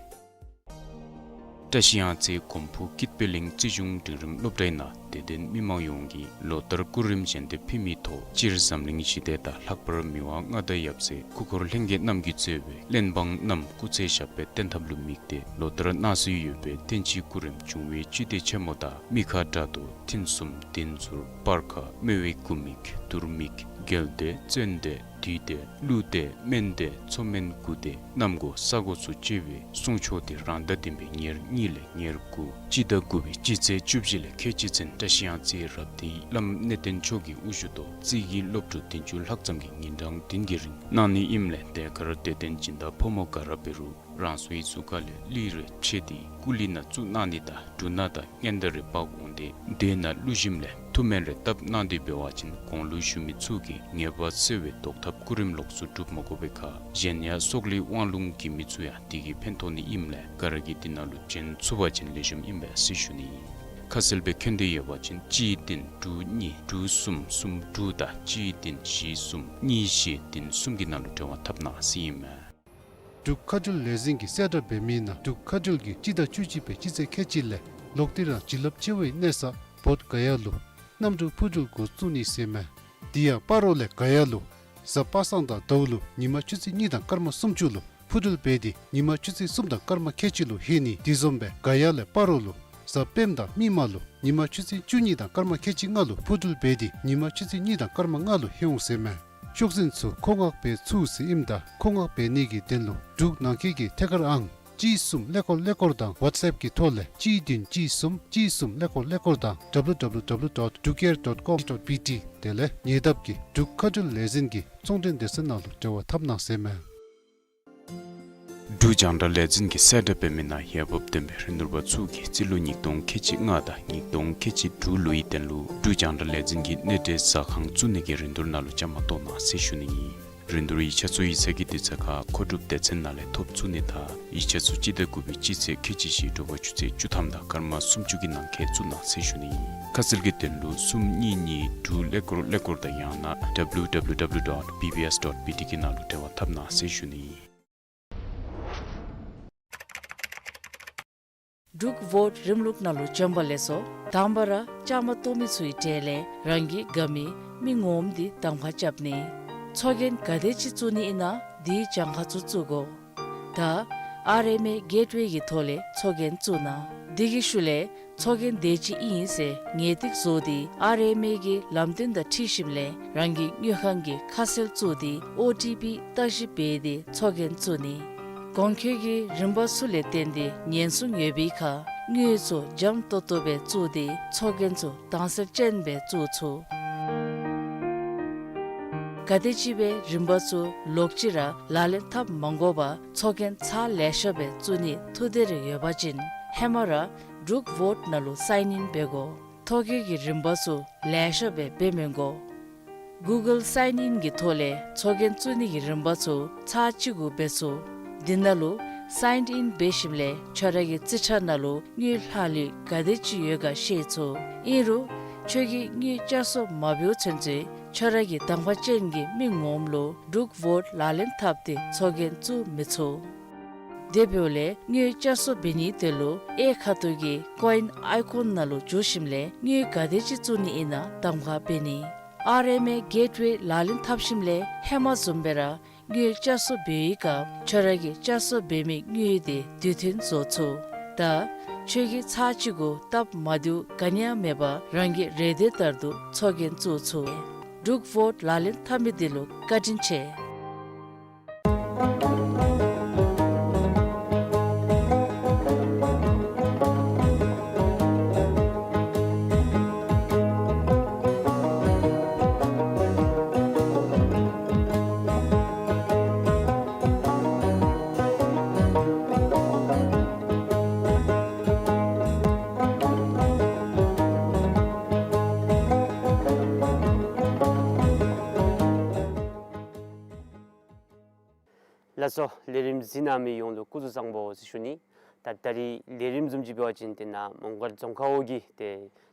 བཀྲ་ཤིས་གཡང་རྩེ་གོམ་བུ་སྐྱིད་པའི་གླིང་རྩིས་གཞུང་འབྲིང་རིམ་སློབ་གྲྭའི་ནང་དད་ལྡན་མི་མང་ཡོངས་ཀྱིས་ལོ་ལྟར་སྐུ་རིམ་བཞེས་ཏེ་ཕུལ་མི་ཐོག་སྤྱིར་འཛམ་གླིང་ཞི་བདེ་དང་ལྷག་པར་མི་དབང་མངའ་བདག་ཡབ་སྲས་སྐུ་འཁོར་ལྷན་རྒྱས་རྣམས་ཀྱིས་གཙོས་པའི་གླེན་དབང་རྣམས་སྐུ་ཚེ་ཞབས་པད་བརྟན་ཐབས་ལུ་དམིགས་ཏེ་ལོ་ལྟར་གནང་སྲོལ་ཡོད་པའི་བསྟན་སྤྱིའི་སྐུ་རིམ་འབྱུང་བའི་བཅུད་དེ་ཆེན་མོ་དང་མི་ཁ་དགྲ་གདོལ་མཐུན་གསུམ་བདེན་འཛོལ་སྤར་ཁ་སྨེ་བའི་སྐུ་མིག་དུར་མིག་རྒྱལ་བདེ་བཙན་བདེ་བདུད་བདེ་ཀླུ་བདེ་སྨན་བདེ་མཚོ་སྨན་དགུ་བདེ་གནམ་སྒོ་ས་སྒོ་ཚུ་བཅས་པའི་གསུང་ཆོག་དེ་རང་ཟླ་བདུན་པའི་ཉེར་གཉིས་ལས་ཉེར་དགུ་སྤྱི་ཟླ་དགུ་པའི་སྤྱི་ཚེས་བཅུ་བཞི་ལས་ཁལ་གཅིག་ཚུན་བཀྲ་ཤིས་གཡང་རྩེའི་རབ་སྡེའི་བླམ་གནས་བརྟན་མཆོག་གི་དབུ་བཞུགས་ཐོག་རྩིས་ཀྱི་སློབ་ཕྲུག་བདུན་ཅུ་ལྷག་ཙམ་གྱིས་ཉིན་གྲངས་བདུན་གྱི་རིང་གནང་ནི་ཨིནམ་ལས་དེ་ཁར་དད་ལྡན་སྦྱིན་བདག་ཕོ་མོ་ག་ར་འབད་རུང་རང་སོའི་གཟུགས་ཁ་ལས་གླུད་རེ་ཕྱེ་སྟེ་སྐུ་གླུད་ནང་བཙུགས་གནང་ནི་དང་འབྲུ་སྣ་དང་སྔན་བརྡ་རེ་འབག་འོང་སྟེ་དེ་ནང་གླུ་ཞིམ་ལས་ཐུགས་སྨོན་རེ་བཏབ་གནང་སྟེ་འབད་བ་ཅིན་གོང་ལུ་ཞུ་མི་ཚུ་གིས་ངེས་པར་སེལ་བའི་བཟློག་ཐབས་སྐུ་རིམ་ལོགས་སུ་སྒྲུབ་མ་དགོ་པའི་ཁར་གཞན་ཡང་སྲོག་ལུས་དབང་ལུང་གི་མི་ཚུ་ཡང་དེ་གིས་ཕན་ཐོགས་ནི་ཨིནམ་ལས་ག་ར་གིས་དེ་ནང་ལུ་བྱོན་ཚུགས་པ་ཅིན་ལེགས་ཤོམ་ཨིན་པས་ཟེར་ཞུ་ནི་ཨིན། ཁ་གསལ་སྦེ་མཁྱེན་འདོད་ཡོད་པ་ཅིན་གཅིག་བདུན་དྲུག་གཉིས་དྲུག་གསུམ་གསུམ་དྲུག་དང་གཅིག་བདུན་བཞི་གསུམ་གཉིས་བཞི་བདུན་གསུམ་གྱི་ནང་ལུ་འབྲེལ་བ་འཐབ་གནང་ཟེར་ཨིན་མས། འབྲུག་མཁའ་འགྲུལ་ལས་འཛིན་གྱིས་གསལ་བསྒྲགས་འབད་མི་ནང་འབྲུག་མཁའ་འགྲུལ་གྱིས་སྤྱི་ཟླ་བཅུ་གཅིག་པའི་སྤྱི་ཚེས་ཁལ་གཅིག་ལས་ལོག་སྟེ་རང་བྱིན་རླབས་ཆེ་བའི་གནས་ས་བོད་ག་ཡ་ལུ་གནམ་གྲུ་འཕུར་འགྲུལ་འགོ་བཙུགས་ནི་ཟེར་མས། དེ་ཡང་སྤ་རོ་ལས་ག་ཡ་ལུ་གཟའ་པ་སངས་དང་ཟླཝ་ལུ་ཉིན་མ་ཆུ་ཚོད་གཉིས་དང་སྐར་མ་སུམ་ཅུ་ལུ་འཕུར་འགྲུལ་འབད་དེ་ཉིན་མ་ཆུ་ཚོད་གསུམ་དང་སྐར་མ་ཁལ་གཅིག་ལུ་ལྷོད་ནི། དེ་བཟུམ་སྦེ་ག་ཡ་ལས་སྤ་རོ་ལུ་གཟའ་སྤེནམ་དང་མིག་དམར་ལུ་ཉིན་མ་ཆུ་ཚོད་བཅུ་གཉིས་དང་སྐར་མ་ཁལ་གཅིག་ལྔ་ལུ་འཕུར་འགྲུལ་འབད་དེ་ཉིན་མ་ཆུ་ཚོད་གཉིས་དང་སྐར་མ་ལྔ་ལུ་ལྷོད་འོང་ཟེར་མས། ཤོག་འཛིན་ཚུ་མཁོ་མངགས་འབད་ཚུགས་ཟེར་ཨིནམ་ད་མཁོ་མངགས་འབད་ནི་གི་དོན་ལུ་འབྲུག་ནང་འཁོད་ཀྱི་ཐད་ཀར་ཨང་གཅིག་གསུམ་ཀླད་ཀོར་ཀླད་ཀོར་དང་ཝཊས་ཨེཔ་གི་ཐོག་ལས་གཅིག་བདུན་གཅིག་གསུམ་གཅིག་གསུམ་ཀླད་ཀོར་ཀླད་ཀོར་དང་W W W dot drukair dot com dot B T དེ་ལས་ཉེ་འདབས་ཀྱི་འབྲུག་མཁའ་འགྲུལ་ལས་འཛིན་གྱི་ཚོང་འབྲེལ་སྡེ་ཚན་ནང་ལུ་འབྲེལ་བ་འཐབ་གནང་ཟེར་མས། འབྲུག་རྒྱང་བསྒྲགས་ལས་འཛིན་གྱིས་གསལ་བསྒྲགས་འབད་མི་ནང་འོས་འབབ་ལྡན་པའི་རིན་བསྡུར་པ་ཚུ་གིས་རྩིས་ལོ་ཉིས་སྟོང་ཁལ་གཅིག་ལྔ་དང་ཉིས་སྟོང་ཁལ་གཅིག་དྲུག་ལོའི་དོན་ལུ་འབྲུག་རྒྱང་བསྒྲགས་ལས་འཛིན་གྱི་གནས་འབྲེལ་ཟ་ཁང་བཙུགས་ནི་གི་རིན་བསྡུར་ནང་ལུ་བཅའ་མར་གཏོགས་གནང་ཟེར་ཞུ་ནི་ཨིན། རིན་བསྡུར་ཡིག་ཆ་ཚུ་ཡིག་ཚང་གི་དུས་ཚོད་ཁར་མཁོ་སྒྲུབ་སྡེ་ཚན་ནང་ལས་ཐོབ་ཚུགས་ནི་དང་ཡིག་ཆ་ཚུ་སྤྱི་ཟླ་དགུ་པའི་སྤྱི་ཚེས་ཁལ་གཅིག་བཞི་དྲོ་པ་ཆུ་ཚོད་བཅུ་ཐམ་དང་སྐར་མ་སུམ་ཅུ་གི་ནང་འཁོད་བཙུགས་གནང་ཟེར་ཞུ་ནི་ཨིན། ཁ་གསལ་གྱི་དོན་ལུ་གསུམ་གཉིས་གཉིས་དྲུག་ཀླད་ཀོར་ཀླད་ཀོར་དང་ཡང་ན་W W W dot B B S dot B T གི་ནང་ལུ་འབྲེལ་བ་འཐབ་གནང་ཟེར་ཞུ་ནི་ཨིན། འབྲུག་ཝོཊ་རིམ་ལུགས་ནང་ལུ་བྱོན་པ་ལེགས་སོ། དང་པ་ར་བཅའ་མར་གཏོགས་མི་ཚུའི་གྲས་ལས་རང་གི་དགའ་མི་མི་ངོམ་དེ་གདམ་ཁ་རྐྱབ་ནི། ཚོགས་རྒྱན་ག་དེ་ཅིག་བཙུགས་ནི་ཨིན་ན་དེའི་གྱངས་ཁ་ཚུ་བཙུགས་དགོ། ད་ཨར་ཨེམ་ཨེ་གེཊ་ཝེ་གི་ཐོག་ལས་ཚོགས་རྒྱན་བཙུགས་གནང་། དེ་གི་ཤུལ་ལས་ཚོགས་རྒྱན་དེ་ཅིག་ཨིན་ཟེར་ངེས་ཏིག་བཟོ་སྟེ་ཨར་ཨེམ་ཨེ་གི་ལམ་སྟོན་དང་འཁྲིལ་ཞིནམ་ལས་རང་གི་དངུལ་ཁང་གི་ཁ་གསལ་བཙུགས་ཏེ་ཨོ་ཊི་པི་བརྟག་ཞིབ་འབད་དེ་ཚོགས་རྒྱན་བཙུགས་ནི། གོང་འཁོད་ཀྱི་རིམ་པ་ཚུ་ལས་བརྟེན་ཏེ་ཉེན་སྲུང་ཡོད་པའི་ཁར་དངུལ་ཚུ་འཇམ་ཏོང་ཏོ་སྦེ་བཙུགས་ཏེ་ཚོགས་རྒྱན་ཚུ་དྭངས་གསལ་ཅན་སྦེ་བཙུགས་ཚུགས། ག་དེམ་ཅིག་སྦེ་རིམ་པ་ཚུ་ལོག་ཅི་ར་ལག་ལེན་འཐབ་མ་དགོ་པར་ཚོགས་རྒྱན་ཚར་ལེ་ཤ་སྦེ་བཙུགས་ནིའི་ཐུགས་འདོད་རེ་ཡོད་པ་ཅིན་ཧེ་མ་ར་འབྲུག་ཝོཊ་ནང་ལུ་སའིན་ཨིན་འབད་དགོ། ཐོ་བཀོད་ཀྱི་རིམ་པ་ཚུ་ལེ་ཤ་སྦེ་འབད་མི་དགོ། Google Sign In གྱི་ཐོག་ལས་ཚོགས་རྒྱན་བཙུགས་ནི་གི་རིམ་པ་ཚུ་ཚར་གཅིག་གུ་འབད་ཚུགས། འདི་ནང་ལུ་Sign In འབད་ཞིནམ་ལས་ཁྱོད་ར་གི་རྩིས་ཁྲ་ནང་ལུ་དངུལ་ལྷག་ལུས་ག་དེ་ཅིག་ཡོད་ག་ཤེས་ཚུགས། ཨིན་རུང་ཁྱོད་ཀྱིས་དངུལ་བསྐྱར་གསོ་མ་འབདཝ་ཚུན་ཚོད་ཁྱོད་ར་གི་དང་པ་ཅན་གྱི་མི་ངོམ་ལུ་འབྲུག་ཝོཊ་ལག་ལེན་འཐབ་སྟེ་ཚོགས་རྒྱན་བཙུགས་མི་ཚུགས། དེ་འབདཝ་ལས་དངུལ་བསྐྱར་གསོ་འབད་ནི་དེ་ལུ་གཡས་ཁ་ཐུག་གི་ཀོ་ཨིན་ཨའི་ཀོན་ནང་ལུ་འཛུལ་ཞིནམ་ལས་དངུལ་ག་དེ་ཅིག་བཙུགས་ནི་ཨིན་ན་གདམ་ཁ་འབད་ནི། ཨར་ཨེམ་ཨེ་གེཊ་ཝེ་ལག་ལེན་འཐབ་ཞིནམ་ལས་ཧེ་མ་བཟུམ་སྦེ་ར་དངུལ་བསྐྱར་གསོ་འབད་བའི་སྐབས་ཁྱོད་ར་གིས་བསྐྱར་གསོ་འབད་མི་དངུལ་དེ་དུས་མཐུན་བཟོ་ཚུགས། ད་ཁྱོད་ཀྱིས་ཚར་གཅིག་གུ་སྟབས་མ་བདེཝ་ག་ནི་ཡང་མེད་པར་རང་གི་རེ་འདོད་ལྟར་དུ་ཚོགས་རྒྱན་བཙུགས་ཚུགས། འབྲུག་ཝོཊ་ལག་ལེན་འཐབ་མི་དེ་ལུ་བཀའ་དྲིན་ཆེ། ལགས་སོ། ལས་རིམ་གཟིགས་གནང་མི་ཡོངས་ལུ་སྐུ་གཟུགས་བཟང་པོ་ཟེར་ཞུ་ནི། ད་ད་རིས་ལས་རིམ་བཟུམ་ཅིག་འབད་བ་ཅིན་ཏེ་ནཱ་མོང་སྒར་རྫོང་ཁག་འོག་གི་ཏེ་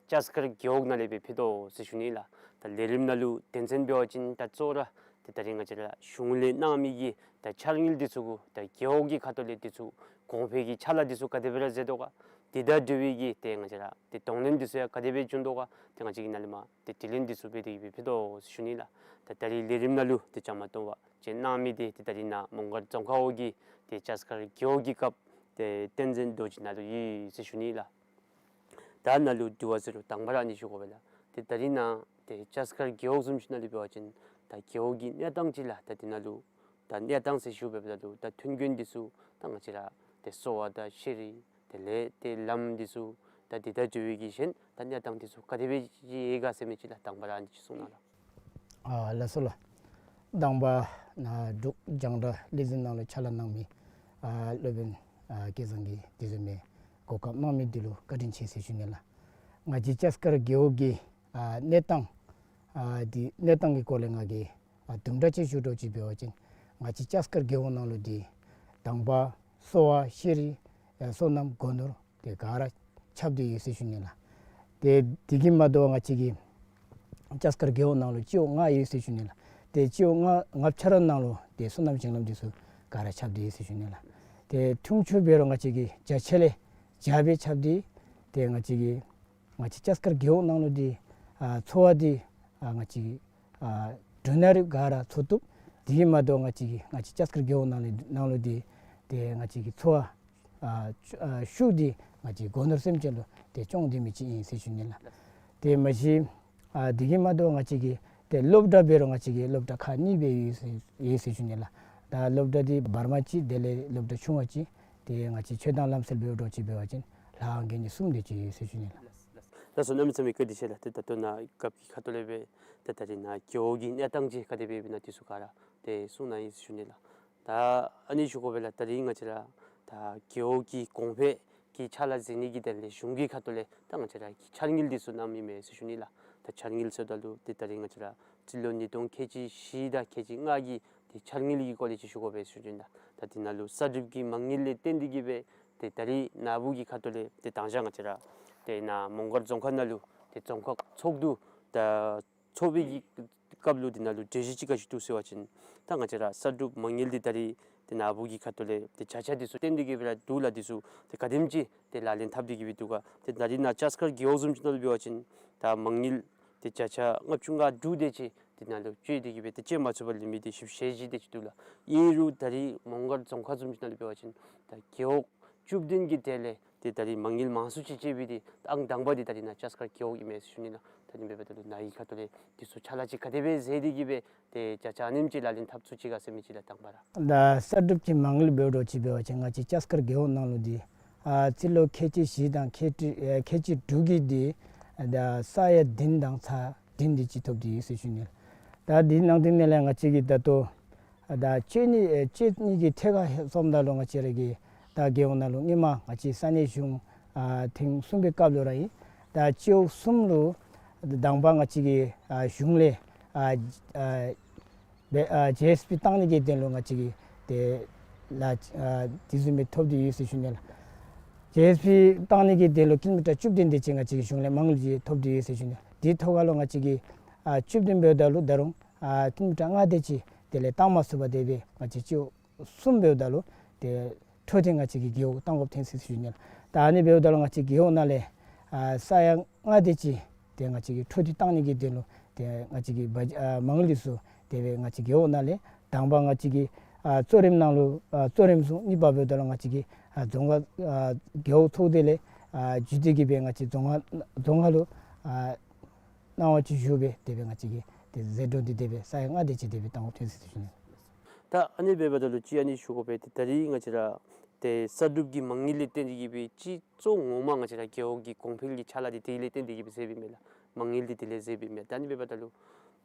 ལྕགས་མཁར་རྒེད་འོག་ནང་ལས་སྦེ་ཕུལ་དོ་ཟེར་ཞུ་ནི་ལགས། ད་ལས་རིམ་ནང་ལུ་དོན་ཚན་འབད་བ་ཅིན་ད་གཙོ་བོ་ར་ཏེ་ད་རིས་ང་བཅས་ར་གཞུང་ལས་གནང་མི་གི་ད་འཆར་དངུལ་འདི་ཚུ་གུ་ད་རྒེད་འོག་གི་ཁ་ཐུག་ལས་འདི་ཚུ་གོང་འཕེལ་གྱི་ཕྱག་ལཱ་འདི་ཚུ་ག་དེ་སྦེ་ར་མཛད་དོ་ག། དེ་དང་འབྲེལ་བའི་གི་ཏེ་ང་བཅས་ར་ཏེ་གདོང་ལེན་འདི་ཚུ་ཡང་ག་དེ་སྦེ་བྱུང་དོ་ག། ཏེ་ང་བཅས་ཀྱིས་ནཱ་ལས་མར་ཏེ་དྲི་ལན་འདི་ཚུ་འབད་དེ་གི་སྦེ་ཕུལ་དོ་ཟེར་ཞུ་ནི་ལགས། ད་ད་རིས་ལས་རིམ་ནང་ལུ་ཏེ་བཅའ་མར་གཏོགས་པ་བྱོན་གནང་མི་འདི་ཏེ་ད་རིས་ནཱ་མོང་སྒར་རྫོང་ཁག་འོག་གི་ཏེ་ལྕགས་མཁར་རྒེད་འོག་གི་སྐབས་ཏེ་བསྟན་འཛིན་རྡོ་རྗེ་ནཱ་ལུ་ཡོད་ཟེར་ཞུ་ནི་ལགས། ད་ནཱ་ལུ་དྲི་བ་ཟེར་རུང་དང་པ་ར་ཨ་ནི་ཞུ་དགོ་པས་ལགས། ཏེ་ད་རིས་ནཱ་ཏེ་ལྕགས་མཁར་རྒེད་འོག་བཟུམ་ཅིག་ནང་ལུ་འབད་བ་ཅིན་ད་རྒེད་འོག་གི་གནས་སྟངས་ཅིག་ལགས། ད་འདི་ནང་ལུ་ད་གནས་སྟངས་ཟེར་ཞུ་འབདཝ་ད་ལུ་ད་མཐུན་རྐྱེན་འདི་ཚུ་ད་ང་བཅས་ར་ཏེ་གསོ་བ་དང་ཤེས་རིག་དེ་ལས་ཏེ་ལམ་འདི་ཚུ་ད་འདི་དང་འབྲེལ་བའི་གི་གཞན་ད་གནས་སྟངས་འདི་ཚུ་ག་དེ་སྦེ་ཅིག་ཡོད་ག་ཟེར་མི་ཅིག་ལགས། དང་པ་ར་ཨ་ནི་ཅིག་གསུང་གནང་ལགས། ཨ་ལགས་སོ་ལགས། དང་པ་ནཱ་འབྲུག་རྒྱང་བསྒྲགས་ལས་འཛིན་ནང་ལུ་ཕྱག་ལཱ་གནང་མི་ཨ་སློབ་དཔོན་ཨ་སྐལ་བཟང་གིས་དེ་བཟུམ་མའི་གོ་སྐབས་གནང་མི་འདི་ལུ་བཀའ་དྲིན་ཆེ་ཟེར་ཞུ་ནི་ལགས། ང་བཅས་ལྕགས་མཁར་རྒེད་འོག་གི་ཨ་གནས་སྟངས་ཨ་འདི་གནས་སྟངས་ཀྱི་སྐོར་ལས་ང་གིས་ཨ་དུམ་གྲ་ཅིག་ཞུ་དོ་ཅིག་འབད་བ་ཅིན་ང་བཅས་ལྕགས་མཁར་རྒེད་འོག་ནང་ལུ་འདི་དང་པ་གསོ་བ་ཤེས་རིག་ཨ་སོ་ནམ་སྒོ་ནོར་དེ་ག་ར་ཁྱབ་སྟེ་ཡོད་ཟེར་ཞུ་ནི་ལགས། ཏེ་དེ་གིས་མ་དོ་བར་ང་བཅས་ཀྱི་ལྕགས་མཁར་རྒེད་འོག་ནང་ལུ་སྤྱི་འོག་ལྔ་ཡོད་ཟེར་ཞུ་ནི་ལགས། ཏེ་སྤྱི་འོག་ལྔ་ལྔ་ཆ་ར་ནང་ལུ་ཏེ་སོ་ནམ་ཞིང་ལམ་འདི་ཚུ་ག་ར་ཁྱབ་སྟེ་ཡོད་ཟེར་ཞུ་ནི་ལགས། ཏེ་ཐུང་ཆུང་འབད་རུང་ང་བཅས་ཀྱི་བརྒྱ་ཆ་ལས་བརྒྱ་སྦེ་ཁྱབ་སྟེ་ཏེ་ང་བཅས་ཀྱི་ང་བཅས་ལྕགས་མཁར་རྒེད་འོག་ནང་ལུ་འདི་ཨ་འཚོ་བ་འདི་ཨ་ང་བཅས་ཨ་འབྲུ་སྣ་རིགས་ག་ར་འཚོ་བཏུབ། དེ་གིས་མ་དོ་ང་བཅས་ཀྱི་ང་བཅས་ལྕགས་མཁར་རྒེད་འོག་ནང་ལུ་ནང་ལུ་འདི་ཏེ་ང་བཅས་ཀྱི་འཚོ་བ་ཨ་ཨ་ཤུགས་འདི་ང་བཅས་སྒོ་ནོར་སེམས་ཅན་ལུ་ཏེ་སྐྱོང་སྡོད་མི་ཅིག་ཨིན་ཟེར་ཞུ་ནི་ལགས། ཏེ་མ་གཞི་ཨ་དེ་གིས་མ་དོ་ང་བཅས་ཀྱི་ཏེ་སློབ་གྲྭ་འབད་རུང་ང་བཅས་ཀྱི་སློབ་གྲྭ་ཁག་གཉིས་སྦེ་ཡོད་ཟེར་ཡོད་ཟེར་ཞུ་ནི་ལགས། ད་སློབ་གྲྭ་འདི་བར་མ་གཅིག་དེ་ལས་སློབ་གྲྭ་ཆུང་བ་གཅིག་ཏེ་ང་བཅས་ཆོས་དང་ལམ་སྲོལ་འབད་འགྱོ་ཅིག་འབད་བ་ཅིན་ལྷ་ཁང་དགོན་གཉེར་གསུམ་དེ་ཅིག་ཡོད་ཟེར་ཞུ་ནི་ལགས། ལགས་སོ། གནམ་མེད་ས་མེད་བཀའ་དྲིན་ཆེ་ལགས། ཏེ་ད་ལྟོ་ནཱ་སྐབས་ཀྱི་ཁ་ཐུག་ལས་སྦེ་ཏེ་ད་རིས་ནཱ་རྒེད་འོག་གི་གནས་སྟངས་ཅིག་ག་དེ་སྦེ་ཨིན་ན་འདི་ཚུ་ག་ར་ཏེ་གསུང་གནང་ཡི་ཟེར་ཞུ་ནི་ལགས། ད་ཨ་ནི་ཞུ་དགོ་པས་ལགས། ད་རིས་ང་བཅས་ར་ད་རྒེད་འོག་གི་གོང་འཕེལ་གྱི་ཕྱག་ལཱ་མཛད་ནི་གི་དོན་ལས་གཞུང་གི་ཁ་ཐུག་ལས་ད་ང་བཅས་ར་གི་འཆར་དངུལ་འདི་ཚུ་གནངམ་ཨིན་མས་ཟེར་ཞུ་ནི་ལགས། ད་འཆར་དངུལ་ཟེརཝ་ད་ལུ་ཏེ་ད་རིས་ང་བཅས་ར་སྤྱི་ལོ་ཉིས་སྟོང་ཁལ་གཅིག་བཞི་དང་ཁལ་གཅིག་ལྔ་གི་ཏེ་འཆར་དངུལ་གྱི་སྐོར་ལས་ཅིག་ཞུ་དགོ་པས་ཟེར་ཞུ་ནི་ལགས། ད་འདི་ནང་ལུ་གསར་སྒྲུབ་ཀྱི་མ་དངུལ་ལས་བརྟེན་ཏེ་གི་སྦེ་ཏེ་ད་རིས་ནཱ་བུ་གི་ཁ་ཐུག་ལས་ཏེ་དང་ཞག་ང་བཅས་ར་ཏེ་ནཱ་མོང་སྒར་རྫོང་ཁག་ནང་ལུ་ཏེ་རྫོང་ཁག་ཚོགས་འདུ་ད་ཚོགས་པའི་གི་སྐབས་ལུ་འདི་ནང་ལུ་གྲོས་གཞི་ཅིག་ག་ཅི་འདུག་ཟེར་བ་ཅིན་ད་ང་བཅས་ར་གསར་སྒྲུབ་མ་དངུལ་འདི་ད་རིས་ཏེ་ནཱ་བུ་གི་ཁ་ཐུག་ལས་ཏེ་བརྒྱ་ཆ་འདི་ཚུ་བརྟེན་ཏེ་གི་སྦེ་ར་འདུག་ལགས། འདི་ཚུ་ཏེ་ག་དེམ་ཅིག་ཏེ་ལག་ལེན་འཐབ་སྟེ་གི་སྦེ་འདུག་ག། ཏེ་ད་རིས་ནཱ་ལྕགས་མཁར་རྒེད་འོག་བཟུམ་ཅིག་ནང་ལུ་འབད་བ་ཅིན་ད་མ་དངུལ་ཏེ་བརྒྱ་ཆ་ལྔ་བཅུ་ང་དྲུག་དེ་ཅིག་འདི་ནང་ལུ་བཅོལ་ཏེ་གི་སྦེ་ཏེ་བཅོལ་མ་ཚུགས་པར་ལུས་མི་འདི་བཞི་བཅུ་ཞེ་བཞི་དེ་ཅིག་འདུག་ལགས། ཨིན་རུང་ད་རིས་མོང་སྒར་རྫོང་ཁག་བཟུམ་ཅིག་ནང་ལུ་འབད་བ་ཅིན་ད་རྒེད་འོག་བཅུ་བདུན་གྱི་གྲས་ལས་ཏེ་ད་རིས་མ་དངུལ་མང་སུ་ཅིག་བཅོལ་བའི་འདི་ཨང་དང་པ་འདི་ད་རིས་ནཱ་ལྕགས་མཁར་རྒེད་འོག་ཨིན་མས་ཟེར་ཞུ་ནི་ལགས། ད་ཨ་ནི་འབདཝ་ད་ལུ་ནཱ་གི་ཁ་ཐུག་ལས་འདི་ཚུ་ཕྱག་ལཱ་ཅིག་ག་དེ་སྦེ་མཛད་དེ་གི་སྦེ་ཏེ་བརྒྱ་ཆ་ཨ་ནེམ་ཅིག་ལག་ལེན་འཐབ་ཚུགས་ཅི་ག་ཟེར་མི་ཅིག་ལགས། དང་པ་ར་ད་གསར་སྒྲུབ་ཀྱི་མ་དངུལ་འབད་འགྱོ་ཅིག་འབད་བ་ཅིན་ང་བཅས་ལྕགས་མཁར་རྒེད་འོག་ནང་ལུ་འདི་ཨ་སྤྱི་ལོ་ཁལ་གཅིག་བཞི་དང་ཁལ་གཅིག་ཨེ་ཁལ་གཅིག་དྲུག་གི་འདི་ཨ་ད་ས་ཡ་བདུན་དང་ཚད་བདུན་དེ་ཅིག་ཐོབ་སྟེ་ཡོད་ཟེར་ཞུ་ནི་ལགས། ད་འདི་ནང་དེ་ནང་ལས་ང་བཅས་ཀྱིས་ད་ལྟོ་ཨ་ད་བཅོལ་ནི་ཨེ་བཅོལ་ནི་གི་ཐད་ཁར་སོངམ་ད་ལུ་ང་བཅས་ར་གི་ད་རྒེད་འོག་ནང་ལུ་སྔོན་མ་ང་བཅས་ས་གནས་གཞུང་ཨ་ཐེངས་གསུམ་པའི་སྐབས་ལུ་ར་ཨིན། ད་སྤྱི་འོག་གསུམ་ལུ་དང་པ་ང་བཅས་ཀྱི་ཨ་གཞུང་ལས་ ཨ་ཨ་སྦེ་ཨ་ཇི་ཨེསི་པི་བཏང་ནི་གི་དོན་ལུ་ང་བཅས་ཀྱིས་ཏེ་ལཱ་ཨ་དེ་བཟུམ་སྦེ་ཐོབ་སྟེ་ཡོད་ཟེར་ཞུ་ནི་ལགས། ཇི་ཨེསི་པི་བཏང་ནི་གི་དོན་ལུ་ཀི་ལོ་མི་ཊར་བཅུ་བདུན་དེ་ཅིག་ང་བཅས་ཀྱིས་གཞུང་ལས་མ་དངུལ་ཅིག་ཐོབ་སྟེ་ཡོད་ཟེར་ཞུ་ནི། དེའི་ཐོག་ཁ་ལུ་ང་བཅས་ཀྱིས་ཨ་བཅུ་བདུན་འབདཝ་ད་ལུ་ད་རུང་ཨ་ཀི་ལོ་མི་ཊར་ལྔ་དེ་ཅིག་དེ་ལས་བཏང་མ་ཚུགས་པར་དེ་སྦེ་ང་བཅས་སྤྱི་འོག་གསུམ་འབདཝ་ད་ལུ་ཏེ་འཕྲོ་མཐུད་ང་བཅས་ཀྱིས་རྒེད་འོག་བཏང་དགོཔ་ཐོན་ཅི་ཟེར་ཞུ་ནི་ལགས། ད་ཨ་ནི་འབདཝ་ད་ལུ་ང་བཅས་རྒེད་འོག་ནང་ལས་ཨ་ས་ཡ་ལྔ་དེ་ཅིག་ཏེ་ང་བཅས་ཀྱིས་འཕྲོ་མཐུད་བཏང་ནི་གི་དོན་ལུ་ཏེ་ང་བཅས་ཀྱིས་བ་ཨ་མ་དངུལ་དེ་ཚུ་དེ་སྦེ་ང་བཅས་རྒེད་འོག་ནང་ལས་དང་པ་ང་བཅས་ཀྱིས་ཨ་གཙོ་རིམ་ནང་ལུ་ཨ་གཙོ་རིམ་ཚུ་གཉིས་པ་འབདཝ་ད་ལུ་ང་བཅས་ཀྱིས་ཨ་རྫོང་ཁག་ཨ་རྒེད་འོག་ཚོགས་སྡེ་ལས་ཨ་བརྒྱུད་དེ་གི་སྦེ་ང་བཅས་རྫོང་ཁག་རྫོང་ཁག་ལུ་ཨ་གནང་བ་ཅིག་ཞུ་སྦེ་དེ་སྦེ་ང་བཅས་ཀྱིས་ཏེ་ཟད་འགྲོ་འདི་དེ་སྦེ་ས་ཡ་ལྔ་དེ་ཅིག་དེ་སྦེ་བཏང་དགོཔ་ཐོན་ཅི་ཟེར་ཞུ་ནི། ད་ཨ་ནི་འབདཝ་ད་ལུ་ཅིག་ཨ་ནི་ཞུ་དགོ་པས། ཏེ་ད་རིས་ང་བཅས་ར་ཏེ་གསར་སྒྲུབ་ཀྱི་མ་དངུལ་ལས་བརྟེན་ཏེ་གི་སྦེ་སྤྱི་གཙོ་ངོ་མ་ང་བཅས་ར་རྒེད་འོག་གི་གོང་འཕེལ་གྱི་ཕྱག་ལཱ་འདི་དེ་ལས་བརྟེན་ཏེ་གི་སྦེ་མཛདཔ་ཨིན་མས་ལགས། མ་དངུལ་འདི་དེ་ལས་མཛདཔ་ཨིན་མས། ད་ཨ་ནི་འབདཝ་ད་ལུ་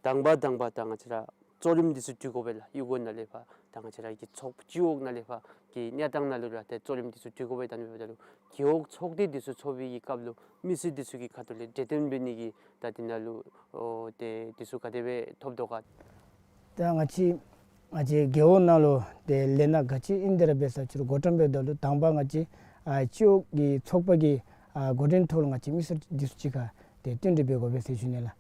དང་པ་དང་པ་ད་ང་བཅས་ར་གཙོ་རིམ་འདི་ཚུ་སྒྲིག་དགོ་པས་ལགས། གཡུས་སྒོ་ནང་ལས་ཕར་ད་ང་བཅས་ར་གི་ཚོགས་སྤྱི་འོག་ནང་ལས་ཕར་གྱི་གནས་སྟངས་ནང་ལུ་ར་ཏེ་གཙོ་རིམ་འདི་ཚུ་སྒྲིག་དགོ་པས། ད་ཨ་ནི་འབདཝ་ད་ལུ་རྒེད་འོག་ཚོགས་སྡེ་འདི་ཚུ་ཚོགས་པའི་གི་སྐབས་ལུ་མི་སེར་འདི་ཚུ་གི་ཁ་ཐུག་ལས་གྲོས་བསྟུན་འབད་ནི་གི་ད་འདི་ནང་ལུ་ཨོ་ཏེ་འདི་ཚུ་ག་དེ་སྦེ་ཐོབ་དོ་ག། ད་ང་བཅས་ང་བཅས་རྒེད་འོག་ནང་ལུ་ཏེ་ལས་སྣ་ག་ཅི་ཨིན་དེ་ར་འབད་ས་ཅིག་རུང་འགོ་འདྲེན་འབདཝ་ད་ལུ་དང་པ་ང་བཅས་ཨ་སྤྱི་འོག་གི་ཚོགས་པ་གི་ཨ་འགོ་འདྲེན་ཐོག་ལུ་ང་བཅས་མི་སེར་འདི་ཚུ་གཅིག་ཁར་ཏེ་བསྟུན་གྲོས་འབད་དགོ་པས་ཟེར་ཞུ་ནི་ལགས།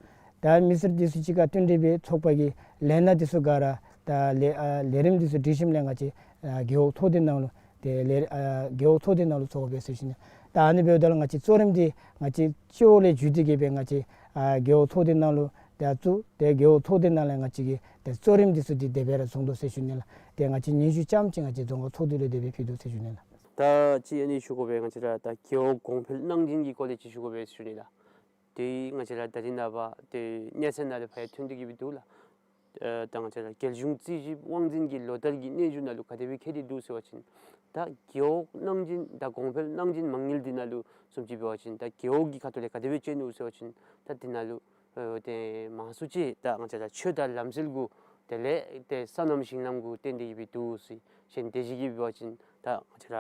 ད་མི་སེར་འདི་ཚུ་གཅིག་ཁར་བསྟུན་གྲོས་འབད་ཚོགས་པ་གི་ལས་སྣ་འདི་ཚུ་ག་ར་ད་ལས་ཨ་ལས་རིམ་འདི་ཚུ་སྒྲིག་ཞིནམ་ལས་ང་བཅས་ཨ་རྒེད་འོག་ཚོགས་སྡེ་ནང་ལུ་ཏེ་ལས་ཨ་རྒེད་འོག་ཚོགས་སྡེ་ནང་ལུ་ཚོགས་དགོ་པས་ཟེར་ཞུ་ནི། ད་ཨ་ནི་འབདཝ་ད་ལུ་ང་བཅས་གཙོ་རིམ་འདི་ང་བཅས་སྤྱི་འོག་ལས་བརྒྱུད་དེ་གི་སྦེ་ང་བཅས་ཨ་རྒེད་འོག་ཚོགས་སྡེ་ནང་ལུ་ཏེ་བཙུགས། ཏེ་རྒེད་འོག་ཚོགས་སྡེ་ནང་ལས་ང་བཅས་ཀྱིས་ཏེ་གཙོ་རིམ་འདི་ཚུ་འདི་དེ་སྦེ་ར་བཟུང་དོ་ཟེར་ཞུ་ནི་ལགས། ཏེ་ང་བཅས་སྙན་ཞུ་རྐྱངམ་ཅིག་ང་བཅས་རྫོང་ཁག་ཚོགས་སྡེ་ལུ་དེ་སྦེ་ཕུལ་དོ་ཟེར་ཞུ་ནི་ལགས། ད་ཅིག་ཨ་ནི་ཞུ་དགོ་པས། ང་བཅས་ར་ད་རྒེད་འོག་གོང་འཕེལ་གནང་སྦྱིན་གྱི་སྐོར་ལས་ཅིག་ཞུ་དགོ་པས་ཟེར་ཞུ་ནི་ལགས། ཏེ་ང་བཅས་ར་ད་རིས་ནངས་པ་ཏེ་གནས་ཚད་ནང་ལས་ཕར་ཐོན་ཏེ་གི་སྦེ་འདུག་ལགས། ཨ་ད་ང་བཅས་ར་རྒྱལ་གཞུང་རྩིས་ཞིབ་དབང་འཛིན་གྱི་ལོ་ལྟར་གྱི་སྙན་ཞུ་ནང་ལུ་ག་དེ་སྦེ་བཀོད་དེ་འདུག་ཟེར་བ་ཅིན་ད་རྒེད་འོག་གནང་སྦྱིན་ད་གོང་འཕེལ་གནང་སྦྱིན་མ་དངུལ་འདི་ནང་ལུ་བཟུམ་ཅིག་འབད་བ་ཅིན་ད་རྒེད་འོག་གི་ཁ་ཐུག་ལས་ག་དེ་སྦེ་སྤྱོད་ནུག་ཟེར་བ་ཅིན་ད་འདི་ནང་ལུ་ཨ་ཏེ་མང་སུ་ཅིག་ད་ང་བཅས་ར་ཆོས་དང་ལམ་སྲོལ་གུ་དེ་ལས་ཏེ་སོ་ནམ་ཞིང་ལམ་གུ་བརྟེན་ཏེ་གི་སྦེ་འདུག་ཟེར། གཞན་དེ་ཅིག་གིས་འབད་བ་ཅིན་ད་ང་བཅས་ར་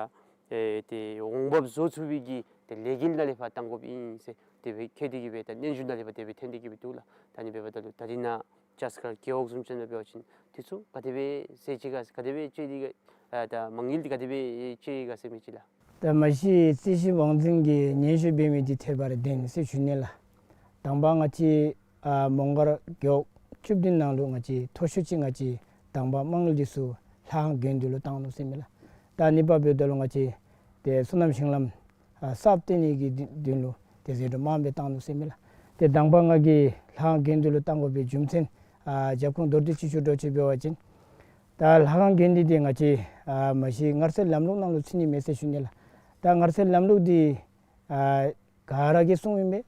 ཨེ་ཏེ་འོང་འབབ་བཟོ་ཚུགས་པའི་གི་ཏེ་ལས་འགུལ་ནང་ལས་ཕར་བཏང་དགོཔ་ཨིན་ཟེར་དེ་སྦེ་བཀོད་དེ་གི་སྦེ་ད་སྙན་ཞུ་ནང་ལས་ཕར་དེ་སྦེ་ཐོན་ཏེ་གི་སྦེ་འདུག་ལགས། ད་ཨ་ནི་འབདཝ་ད་ལུ་ད་རིས་ནཱ་ཅཱས་ཁར་རྒེད་འོག་བཟུམ་ཅིག་ནང་འབད་བ་ཅིན་འདི་ཚུ་ག་དེ་སྦེ་ཟེར་ཅི་ག་ག་དེ་སྦེ་སྤྱོད་དེ་ག་ཨ་ད་མ་དངུལ་འདི་ག་དེ་སྦེ་སྤྱོད་ཡི་ག་ཟེར་མི་ཅིག་ལགས། ད་མ་གཞི་རྩིས་ཞིབ་དབང་འཛིན་གྱིས་སྙན་ཞུ་འབད་མི་འདི་ཐད་པ་རེ་བདེན་ཟེར་ཞུ་ནི་ལགས། དང་པ་ང་བཅས་ཨ་མོང་སྒར་རྒེད་འོག་བཅུ་བདུན་ནང་ལུ་ང་བཅས་མཐོ་ཤོས་ཅིག་ང་བཅས་དང་པ་མ་དངུལ་འདི་ཚུ་ལྷ་ཁང་དགོན་སྡེ་ལུ་བཏང་ནུག་ཟེར་མས་ལགས། ད་གཉིས་པ་འབདཝ་ད་ལུ་ང་བཅས་ཏེ་སོ་ནམ་ཞིང་ལམ་ཨ་གསརཔ་བཏོན་ནི་གི་དོན་ལུ་ཏེ་ཟད་འགྲོ་མངམ་སྦེ་བཏང་ནུག་ཟེར་མས་ལགས། ཏེ་དང་པ་ང་གིས་ལྷ་ཁང་དགོན་སྡེ་ལུ་བཏང་དགོ་པའི་རྒྱུ་མཚན་ཨ་རྒྱབ་ཁུངས་མདོར་བསྡུས་ཅིག་ཞུ་འགྱོ་ཅི་འབད་བ་ཅིན་ད་ལྷ་ཁང་དགོན་སྡེ་འདི་ང་བཅས་ཨ་མ་གཞི་མངའ་རྩིས་ལམ་ལུགས་ནང་ལུ་ཚུད་ནི་མས་ཟེར་ཞུ་ནི་ལགས། ད་མངའ་རྩིས་ལམ་ལུགས་འདི་ཨ་ག་ར་གིས་གསུངམ་ཨིན་པས།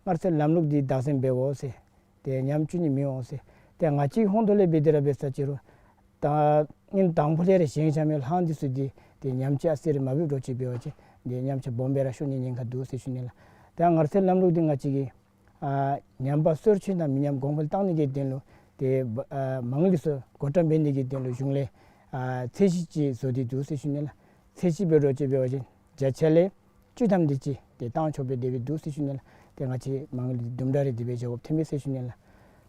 མངའ་རྩིས་ལམ་ལུགས་འདི་བདག་འཛིན་འབད་དགོ་ཟེར། ཏེ་ཉམས་བཅོས་ནི་མི་འོང་ཟེར། ཏེ་ང་བཅས་ཧོངས་ཐོག་ལས་འབད་དེ་ར་འབད་ས་ཅིག་རུང་ད་ཨིན་དང་ཕུ་ལས་ར་བཞེངས་བཞག་མི་ལྷ་ཁང་འདི་ཚུ་འདི་ཏེ་ཉམས་ཆག་ཟེར་མ་འབད་འགྱོ་ཅི་འབད་བ་ཅིན་ཏེ་ཉམས་ཆག་སྦོམ་སྦེ་ར་ཤོར་ནི་ཉེན་ཁ་འདུག་ཟེར་ཞུ་ནི་ལགས། ད་མངའ་རྩིས་ལམ་ལུགས་འདི་ང་བཅས་ཀྱིས་ཨ་ཉམས་པ་སོར་ཆུད་དང་མི་ཉམས་གོང་འཕེལ་བཏང་ནི་གི་དོན་ལུ་ཏེ་ཨ་མ་དངུལ་འདི་ཚུ་བགོ་བཀྲམ་འབད་ནི་གི་དོན་ལུ་གཞུང་ལས་ཨ་ཚད་གཞི་ཅིག་བཟོ་སྟེ་འདུག་ཟེར་ཞུ་ནི་ལགས། ཚད་གཞི་འབད་འགྱོ་ཅི་འབད་བ་ཅིན་བརྒྱ་ཆ་ལས་བཅུ་ཐམ་དེ་ཅིག་ཏེ་བཏང་ཆོག་པའི་དེ་སྦེ་འདུག་ཟེར་ཞུ་ནི་ལགས། ཏེ་ང་བཅས་མ་དངུལ་འདི་དུམ་གྲ་རེ་དེ་སྦེ་བཞག་དགོཔ་ཐོན་མས་ཟེར་ཞུ་ནི་ལགས།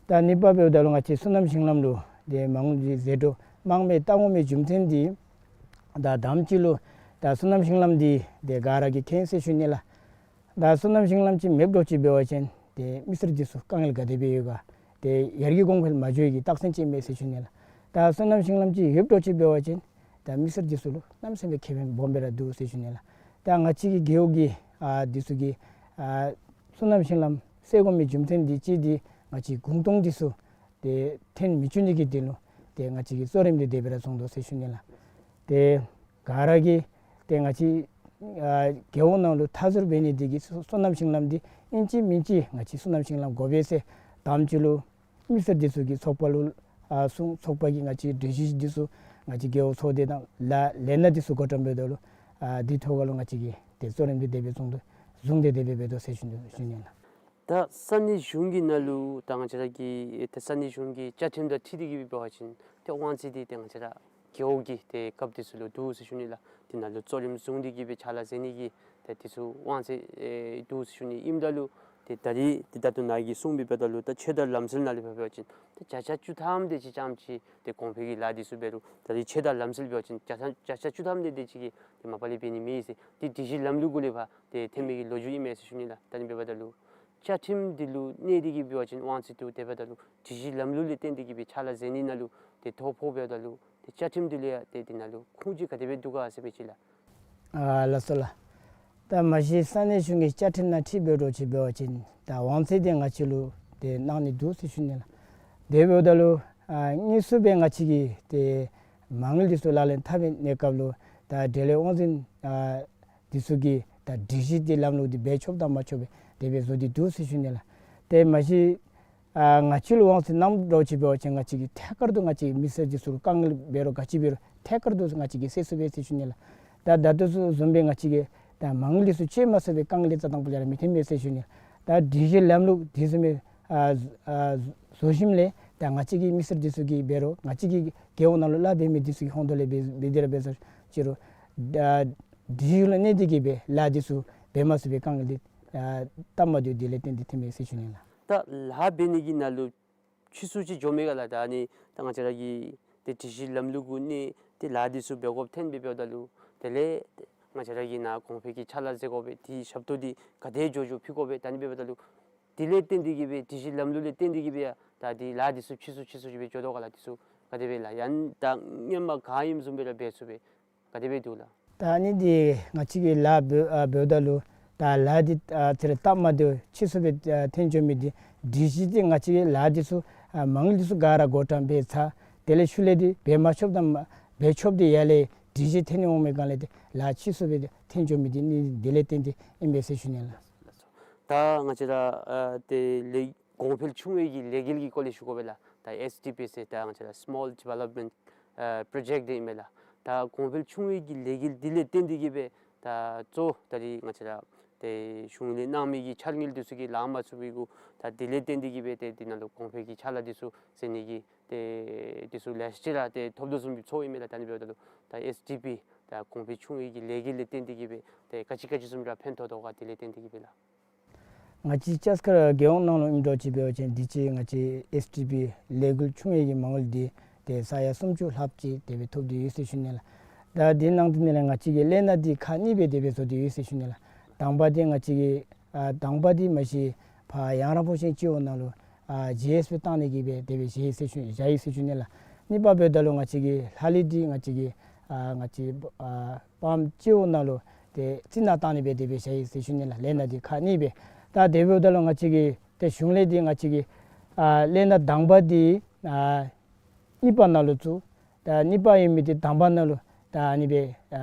ད་གཉིས་པ་འབདཝ་ད་ལུ་ང་བཅས་སོ་ནམ་ཞིང་ལམ་ལུ་ཏེ་མ་དངུལ་འདི་ཟད་འགྲོ་མངམ་སྦེ་བཏང་དགོ་མི་རྒྱུ་མཚན་འདི་ད་དང་པ་ཅིག་ལུ་ད་སོ་ནམ་ཞིང་ལམ་འདི་ཏེ་ག་ར་གིས་མཁྱེན་ཟེར་ཞུ་ནི་ལགས། ད་སོ་ནམ་ཞིང་ལམ་ཅིག་མེདཔ་འགྱོ་ཅི་འབད་བ་ཅིན་ཏེ་མི་སེར་འདི་ཚུ་དཀའ་ངལ་ག་དེ་སྦེ་ཡོད་ག་ཏེ་ཡར་རྒྱས་གོང་འཕེལ་མ་འགྱོ་ནི་གི་རྟགས་མཚན་ཅིག་མས་ཟེར་ཞུ་ནི་ལགས། ད་སོ་ནམ་ཞིང་ལམ་ཅིག་ཡོདཔ་འགྱོ་ཅི་འབད་བ་ཅིན་ད་མི་སེར་འདི་ཚུ་ལུ་གནམ་མེད་ས་མེད་ཁེ་ཕན་སྦོམ་སྦེ་ར་འདུག་ཟེར་ཞུ་ནི་ལགས། ད་ང་བཅས་ཀྱི་རྒེད་འོག་གི་ཨ་འདི་ཚུ་གི་ཨ་སོ་ནམ་ཞིང་ལམ་སེལ་དགོ་མི་རྒྱུ་མཚན་འདི་གཅིག་འདི་ང་བཅས་གུང་སྟོང་འདི་ཚུ་ཏེ་ཐོན་མི་བཅུག་ནི་གི་དོན་ལུ་ཏེ་ང་བཅས་ཀྱིས་གཙོ་རིམ་འདི་དེ་སྦེ་ར་བཟུང་དོ་ཟེར་ཞུ་ནི་ལགས། ཏེ་ག་ར་གིས་ཏེ་ང་བཅས་ཨ་རྒེད་འོག་ནང་ལུ་མཐའ་ཟུར་འབད་ནི་འདི་གིས་སོ་སོ་ནམ་ཞིང་ལམ་འདི་ཨིན་ཅི་མིན་ཅི་ང་བཅས་སོ་ནམ་ཞིང་ལམ་དགོ་པས་ཟེར་དང་པ་ཅིག་ལུ་མི་སེར་འདི་ཚུ་གིས་ཚོགས་པ་ལུ་ཨ་གསུངས། ཚོགས་པ་གིས་ང་བཅས་གྲོས་གཞི་འདི་ཚུ་ང་བཅས་རྒེད་འོག་ཚོགས་སྡེ་དང་ལ་ལས་སྣ་འདི་ཚུ་བགོ་བཀྲམ་འབདཝ་ད་ལུ་ཨ་འདི་ཐོག་ཁ་ལུ་ང་བཅས་ཀྱིས་ཏེ་གཙོ་རིམ་འདི་དེ་སྦེ་བཟུང་དོ་བཟུང་སྟེ་དེ་སྦེ་འབད་དོ་ཟེར་ཞུ་ནི་ཞུ་ནི་ལགས། ད་ས་གནས་གཞུང་གི་ནང་ལུ་ད་ང་བཅས་ར་གི་ཏེ་ས་གནས་གཞུང་གི་བཅའ་ཁྲིམས་དང་འཁྲིལ་ཏེ་གི་འབད་བ་ཅིན་ཏེ་དབང་ཚད་འདི་ཏེ་ང་བཅས་ར་རྒེད་འོག་གི་ཏེ་སྐབས་འདི་ཚུ་ལུ་འདུག་ཟེར་ཞུ་ནི་ལགས། དེ་ནང་ལུ་གཙོ་རིམ་བཟུང་སྟེ་གི་སྦེ་ཕྱག་ལཱ་མཛད་ནི་གི་ཏེ་འདི་ཚུ་དབང་ཚད་ཨེ་འདུག་ཟེར་ཞུ་ནི་ཨིནམ་ད་ལུ་ཏེ་ ད་རིས་ཏེ་ད་ལྟོ་ནཱ་གིས་གསུངས་པའི་དཔེ་ད་ལུ་ད་ཆོས་དང་ལམ་སྲོལ་ནང་ལས་འབད་བ་ཅིན་ད་བརྒྱ་ཆ་བཅུ་ཐམ་དེ་ཅིག་རྐྱངམ་ཅིག་ཏེ་གོང་འཕེལ་གྱི་ལཱ་འདི་ཚུ་འབད་རུང་ད་རིས་ཆོས་དང་ལམ་སྲོལ་འབད་བ་ཅིན་བརྒྱ་ཆ་བརྒྱ་ཆ་བཅུ་ཐམ་དེ་དེ་ཅིག་གིས་ཏེ་མ་པ་ལས་འབད་ནི་མེད་ཟེར། ཏེ་སྒྲིག་གཞི་ལམ་ལུགས་གུ་ལས་ཕར་ཏེ་ཐོན་མི་གི་ལོ་རྒྱུས་ཨིན་མས་ཟེར་ཞུ་ནི་ལགས། ད་ནི་འབདཝ་ད་ལུ་བཅའ་ཁྲིམས་འདི་ལུ་གནས་ཏེ་གིས་འབད་བ་ཅིན་དབང་ཚད་དུ་དེ་འབདཝ་ད་ལུ་སྒྲིག་གཞི་ལམ་ལུགས་ལས་བརྟེན་ཏེ་གིས་སྦེ་ཕྱག་ལཱ་མཛད་ནི་ནང་ལུ་ཏེ་ཐོ་ཕོག་འབདཝ་ད་ལུ་ཏེ་བཅའ་ཁྲིམས་འདི་ལུ་ཡང་ཏེ་འདི་ནང་ལུ་ཁུངས་ཅིག་ག་དེ་སྦེ་འདུག་ག་ཟེར་མི་ཅིག་ལགས། ཨ་ལགས་སོ་ལགས། ད་མ་གཞི་ས་གནས་གཞུང་གི་བཅའ་ཁྲིམས་ནང་འཁྲིལ་འབད་འགྱོ་ཅིག་འབད་བ་ཅིན་ད་དབང་ཚད་དེ་ང་བཅས་ལུ་ཏེ་གནང་ནི་འདུག་ཟེར་ཞུ་ནི་ལགས། དེ་འབདཝ་ད་ལུ་ཨ་དངོས་སུ་སྦེ་ང་བཅས་ཀྱིས་ཏེ་མ་དངུལ་འདི་ཚུ་ལག་ལེན་འཐབ་པའི་གནས་སྐབས་ལུ་ད་འབྲེལ་ཡོད་དབང་འཛིན་ཨ་འདི་ཚུ་གིས་ད་སྒྲིག་གཞི་འདི་ལམ་ལུགས་འདི་འབད་ཆོགཔ་དང་མ་ཆོགཔ་སྦེ་དེ་སྦེ་བཟོ་སྟེ་འདུག་ཟེར་ཞུ་ནི་ལགས། ཏེ་མ་གཞི་ཨ་ང་བཅས་ལུ་དབང་ཚད་གནངམ་འགྱོ་ཅིག་འབད་བ་ཅིན་ང་བཅས་ཀྱིས་ཐད་ཀར་དུ་ང་བཅས་མི་སེར་འདི་ཚུ་ལུ་དཀའ་ངལ་འབད་རུང་ག་ཅི་འབད་རུང་ཐད་ཀར་དུ་ང་བཅས་ཀྱིས་སེལ་ཚུགས་པས་ཟེར་ཞུ་ནི་ལགས། ད་ད་ལྟོ་ཚུ་བཟུམ་སྦེ་ང་བཅས་ཀྱིས་ད་མ་དངུལ་འདི་ཚུ་སྤྱོད་མ་ཚུགས་པའི་དཀའ་ངལ་རྩ་དང་པོ་ལས་ར་མི་ཐོན་པས་ཟེར་ཞུ་ནི་ལགས། ད་སྒྲིག་གཞི་ལམ་ལུགས་འདི་བཟུམ་སྦེ་ཨ་ཨ་བཟོ་ཞིནམ་ལས་ད་ང་བཅས་ཀྱི་མི་སེར་འདི་ཚུ་གིས་འབད་རུང་ང་བཅས་ཀྱི་རྒེད་འོག་ནང་ལུ་ལཱ་འབད་མི་འདི་ཚུ་གི་ཧོངས་ལས་འབད་འབད་དེ་ར་འབད་ཟེར་ཅི་རུང་ད་སྒྲིག་གཞི་ལུ་གནས་ཏེ་གིས་སྦེ་ལཱ་འདི་ཚུ་འབད་མ་ཚུགས་པའི་དཀའ་ངལ་འདི་ཨ་སྟབས་མ་བདེཝ་འདི་ལས་བརྟེན་ཏེ་ཐོན་པས་ཟེར་ཞུ་ནི་ལགས། ད་ལཱ་འབད་ནི་གི་ནང་ལུ་ཕྱིས་སུ་ཅིག་འགྱོ་མི་ག་ལགས། ད་ནི་ད་ང་བཅས་ར་གི་ཏེ་སྒྲིག་གཞི་ལམ་ལུགས་གུ་གནས་ཏེ་ལཱ་འདི་ཚུ་འབད་དགོཔ་ཐོན་སྦེ་འབདཝ་ད་ལུ་དེ་ལས་ང་བཅས་ར་གིས་ནཱ་གོང་འཕེལ་གྱི་ཕྱག་ལཱ་མཛད་དགོ་པས། དེའི་ཞབས་ཏོག་འདི་ག་དེ་མགྱོགས་མགྱོགས་ཕུལ་དགོ་པས། ད་ནི་འབདཝ་ད་ལུ་དེ་ལས་བརྟེན་ཏེ་གིས་སྦེ་སྒྲིག་གཞི་ལམ་ལུགས་ལས་བརྟེན་ཏེ་གིས་སྦེ་ཡང་ད་འདི་ལཱ་འདི་ཚུ་ཕྱིས་སུ་ཕྱིས་སུ་ཅིག་སྦེ་འགྱོ་དོ་ག་ལགས། འདི་ཚུ་ག་དེ་སྦེ་ལགས། ཡང་ད་སྔོན་མ་ག་ཨིནམ་བཟུམ་སྦེ་ར་འབད་ཚུགས་པས། ག་དེ་སྦེ་འདུག་ལགས། ད་ཨ་ནི་འདི་ང་བཅས་ཀྱིས་ལཱ་འབད་ཨ་འབདཝ་ད་ལུ་ད་ལཱ་འདི་ཨ་ཚུ་ར་སྟབས་མ་བདེཝ་ཕྱིས་སུ་སྦེ་ཨ་ཐོན་འགྱོ་མི་འདི་སྒྲིག་གཞི་འདི་ང་བཅས་ཀྱིས་ལཱ་འདི་ཚུ་ཨ་མ་དངུལ་འདི་ཚུ་ག་ར་བགོ་བཀྲམ་འབད་ཚར། དེ་ལས་ཤུལ་ལས་འདི་འབད་མ་ཆོགཔ་དང་མ་འབད་ཆོགཔ་འདི་ཡར་ལས་སྒྲིག་གཞི་ཐོན་ནི་འོང་མི་སྒང་ལས་འདི་ལཱ་ཕྱིས་སུ་སྦེ་འདི་ཐོན་འགྱོ་མི་འདི་ནི་འདི་ལས་བརྟེན་ཏེ་ཨིན་པས་ཟེར་ཞུ་ནི་ལགས། ད་ང་བཅས་ར་ཨ་ཏེ་ལས་གོང་འཕེལ་ཆུང་བའི་གི་ལས་འགུལ་གྱི་སྐོར་ལས་ཞུ་དགོ་པས་ལགས། ད་ཨེསི་ཌི་པི་ཟེར་ད་ང་བཅས་ར་Small Development ཨ་Project འདི་ཨིན་མས་ལགས། ད་གོང་འཕེལ་ཆུང་བའི་གི་ལས་འགུལ་འདི་ལས་བརྟེན་ཏེ་གིས་སྦེ་ད་གཙོ་ད་རིས་ང་བཅས་ར་ཏེ་གཞུང་ལས་གནང་མི་གི་འཆར་དངུལ་འདི་ཚུ་གིས་ལང་མ་ཚུགས་པའི་གུ་ད་འདི་ལས་བརྟེན་ཏེ་གིས་སྦེ་ཏེ་འདི་ནང་ལུ་གོང་འཕེལ་གྱི་ཕྱག་ལཱ་འདི་ཚུ་མཛད་ནི་གི་ཏེ་འདི་ཚུ་ལེགས་ཤོམ་ར་ཏེ་ཐོབ་དོ་བཟུམ་སྦེ་ཚོརཝ་ཨིན་མས་ལགས། ད་ནི་འབདཝ་ད་ལུ་ད་ཨེསི་ཌི་པི་ད་གོང་འཕེལ་ཆུང་བའི་གི་ལས་འགུལ་ལས་བརྟེན་ཏེ་གིས་སྦེ་ཏེ་ག་ཅི་ག་ཅི་བཟུམ་ར་ཕན་ཐོགས་དོ་ག་འདི་ལས་བརྟེན་ཏེ་གིས་སྦེ་ལགས། ང་བཅས་ལྕགས་མཁར་རྒེད་འོག་ནང་ལུ་ཨིནམ་འདྲཝ་ཅིག་འབད་བ་ཅིན་དུས་ཅི་ང་བཅས་ཨེསི་ཌི་པི་ལས་འགུལ་ཆུང་བའི་གི་མ་དངུལ་འདི་ཏེ་ས་ཡ་སུམ་ཅུ་ལྷགཔ་ཅིག་དེ་སྦེ་ཐོབ་སྟེ་ཡོད་ཟེར་ཞུ་ནི་ལགས། ད་འདི་ནང་དེ་ནང་ལས་ང་བཅས་ཀྱིས་ལས་སྣ་འདི་ཁག་གཉིས་སྦེ་དེ་སྦེ་བཟོ་སྟེ་ཡོད་ཟེར་ཞུ་ནི་ལགས། དང་པ་འདི་ང་བཅས་ཀྱིས་ཨ་དང་པ་འདི་མ་གཞི་ཕར་ཡང་ར་ཕོ་ཆེན་སྤྱི་འོག་ནང་ལུ་ཨ་ཇི་ཨེསི་བི་བཏང་ནི་གི་སྦེ་དེ་སྦེ་བཞག་ཡི་ཟེར་ཞུ་བཞག་ཡི་ཟེར་ཞུ་ནི་ལགས། གཉིས་པ་འབདཝ་ད་ལུ་ང་བཅས་ཀྱིས་ལྷག་ལུས་འདི་ང་བཅས་ཀྱིས་ཨ་ང་བཅས་ཨ་པམ་སྤྱི་འོག་ནང་ལུ་ཏེ་རྩི་ནག་བཏང་ནི་སྦེ་དེ་སྦེ་བཞག་ཡི་ཟེར་ཞུ་ནི་ལགས། ལས་སྣ་འདི་ཁག་གཉིས་སྦེ། ད་དེ་འབདཝ་ད་ལུ་ང་བཅས་ཀྱིས་ཏེ་གཞུང་ལས་འདི་ང་བཅས་ཀྱིས་ཨ་ལས་སྣ་དང་པ་འདི་ཨ་གཉིས་པ་ནང་ལུ་བཙུགས། ད་གཉིས་པ་ཨིན་མི་འདི་དང་པ་ནང་ལུ་ད་ཨ་ནི་སྦེ་ཨ་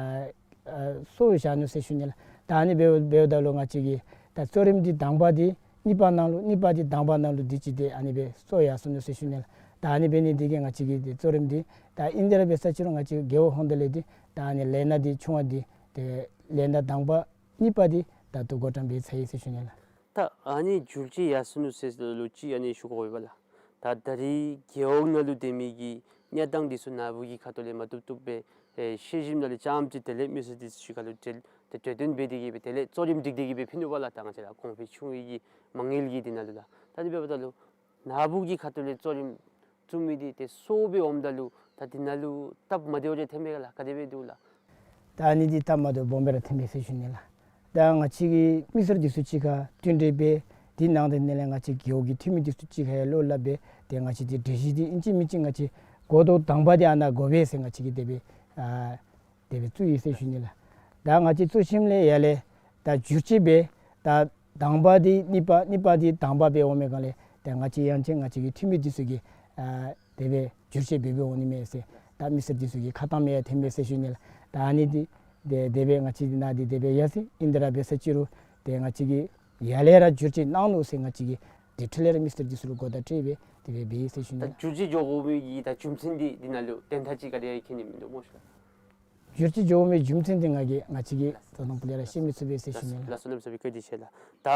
ཨ་གསོ་བཞག་ནུག་ཟེར་ཞུ་ནི་ལགས། ད་ཨ་ནི་འབདཝ་འབདཝ་ད་ལུ་ང་བཅས་ཀྱིས་ད་གཙོ་རིམ་འདི་དང་པ་འདི་གཉིས་པ་ནང་ལུ་གཉིས་པ་འདི་དང་པ་ནང་ལུ་དུས་ཅི་ཏེ་ཨ་ནི་སྦེ་གསོ་ཡར་སོ་ནུག་ཟེར་ཞུ་ནི་ལགས། ད་ཨ་ནི་འབད་ནི་འདི་གིས་ང་བཅས་ཀྱི་ཏེ་གཙོ་རིམ་འདི་ད་ཨིན་དེ་ར་འབད་ས་ཅི་རུང་ང་བཅས་རྒེད་འོག་ཧོངས་ཏེ་ལས་འདི་ད་ཨ་ནི་ལས་སྣ་འདི་ཆུང་བ་འདི་ཏེ་ལས་སྣ་དང་པ་གཉིས་པ་འདི་ད་ལྟོ་བགོ་བཀྲམ་འབད་ཚར་ཡི་ཟེར་ཞུ་ནི་ལགས། ད་ཨ་ནི་འགྱུར་བཅོས་ཡར་སོ་ནུག་ཟེར་ལོ་ཅིག་ཨ་ནི་ཞུ་དགོ་པས་ལགས། ད་ད་རིས་རྒེད་འོག་ནང་ལུ་སྡོད་མི་གི་གནས་སྟངས་འདི་ཚུ་ནཱ་བུ་གི་ཁ་ཐུག་ལས་མ་བཏུབ་བཏུབ་སྦེ་ཨེ་ཤེས་ཞིནམ་ལས་རྐྱངམ་ཅིག་དེ་ལས་མི་སེར་འདི་ཚུ་གཅིག་ཁར་ལུ་འབྲེལ་ཏེ་གྲོས་བསྟུན་འབད་དེ་གིས་སྦེ་དེ་ལས་གཙོ་རིམ་སྒྲིག་སྟེ་གིས་སྦེ་ཕུལ་ནུག་པ་ལགས། ད་ང་བཅས་ར་གོང་འཕེལ་ཆུང་བའི་གི་མ་དངུལ་གྱི་འདི་ནང་ལུ་ལགས། ད་ཨ་ནི་འབདཝ་ད་ལུ་ནཱ་བུ་གི་ཁ་ཐུག་ལས་གཙོ་རིམ་བཙུགས་མི་འདི་ཏེ་གསོ་སྦེ་འོངམ་ད་ལུ་ད་འདི་ནང་ལུ་སྟབས་མ་བདེཝ་རེ་ཐོན་མས་ག་ལགས། ག་དེ་སྦེ་འདུག་ལགས། ད་ཨ་ནི་འདི་སྟབས་མ་བདེཝ་སྦོམ་སྦེ་ར་ཐོན་མས་ཟེར་ཞུ་ནི་ལགས། ད་ང་བཅས་ཀྱི་མི་སེར་འདི་ཚུ་གཅིག་ཁར་བསྟུན་གྲོས་འབད་དེ་ནང་དེ་ནང་ལས་ང་བཅས་རྒེད་འོག་གི་འཐུས་མི་འདི་ཚུ་གཅིག་ཁར་ཡང་བློ་སླབ་སྦེ་ཏེ་ང་བཅས་འདི་སྒྲིག་གཞི་འདི་ཨིན་ཅི་མིན་ཅི་ང་བཅས་འགོ་ཐོག་དང་པ་འདི་ཨ་ནཱ་དགོ་པས་ཟེར་ང་བཅས་ཀྱིས་དེ་སྦེ་ཨ་དེ་སྦེ་བཙུགས་ཡི་ཟེར་ཞུ་ནི་ལགས། ད་ང་བཅས་བཙུགས་ཞིནམ་ལས་ཡར་ལས་ད་བསྒྱུར་བཅོས་འབད་ད་དང་པ་འདི་གཉིས་པ་གཉིས་པ་འདི་དང་པ་སྦེ་འོང་མི་སྒང་ལས་ཏེ་ང་བཅས་ཡང་ཅིན་ང་བཅས་ཀྱི་འཐུས་མི་འདི་ཚུ་གིས་ཨ་དེ་སྦེ་བསྒྱུར་བཅོས་འབད་འབད་འོང་ནི་མས་ཟེར་ད་མི་སེར་འདི་ཚུ་གི་ཁ་གཏམ་ཡང་ཐོན་མས་ཟེར་ཞུ་ནི་ལགས། ད་ཨ་ནི་འདི་དེ་དེ་སྦེ་ང་བཅས་འདི་ནང་འདི་དེ་སྦེ་ཡར་སོ་ཡི། ཨིན་དེ་ར་འབད་ས་ཅི་རུང་ཏེ་ང་བཅས་ཀྱིས་ཡར་ལས་ར་བསྒྱུར་བཅོས་གནང་ནུག་ཟེར་ང་བཅས་ཀྱིས་དེ་འཕྲལ་ལས་ར་མི་སེར་འདི་ཚུ་ལུ་གོ་བརྡ་སྤྲོད་སྦེ་དེ་སྦེ་འབད་ཡི་ཟེར་ཞུ་ནི་ད་ལགས། བསྒྱུར་བཅོས་འགྱོ་དགོ་མི་གི་ད་རྒྱུ་མཚན་འདི་འདི་ནང་ལུ་དོན་དག་ཅིག་ག་དེ་ཡང་མཁྱེན་ནི་མིན་འདུག་སྨོ་ཤ། བསྒྱུར་བཅོས་འགྱོ་དགོ་མི་རྒྱུ་མཚན་འདི་ང་གིས་ང་བཅས་ཀྱིས་ད་དང་པ་ལས་ར་བཤད་མི་ཚུགས་པས་ཟེར་ཞུ་ནི་ལགས། ལགས་སོ་ལགས་སོ། བཀའ་དྲིན་ཆེ་ལགས། ད་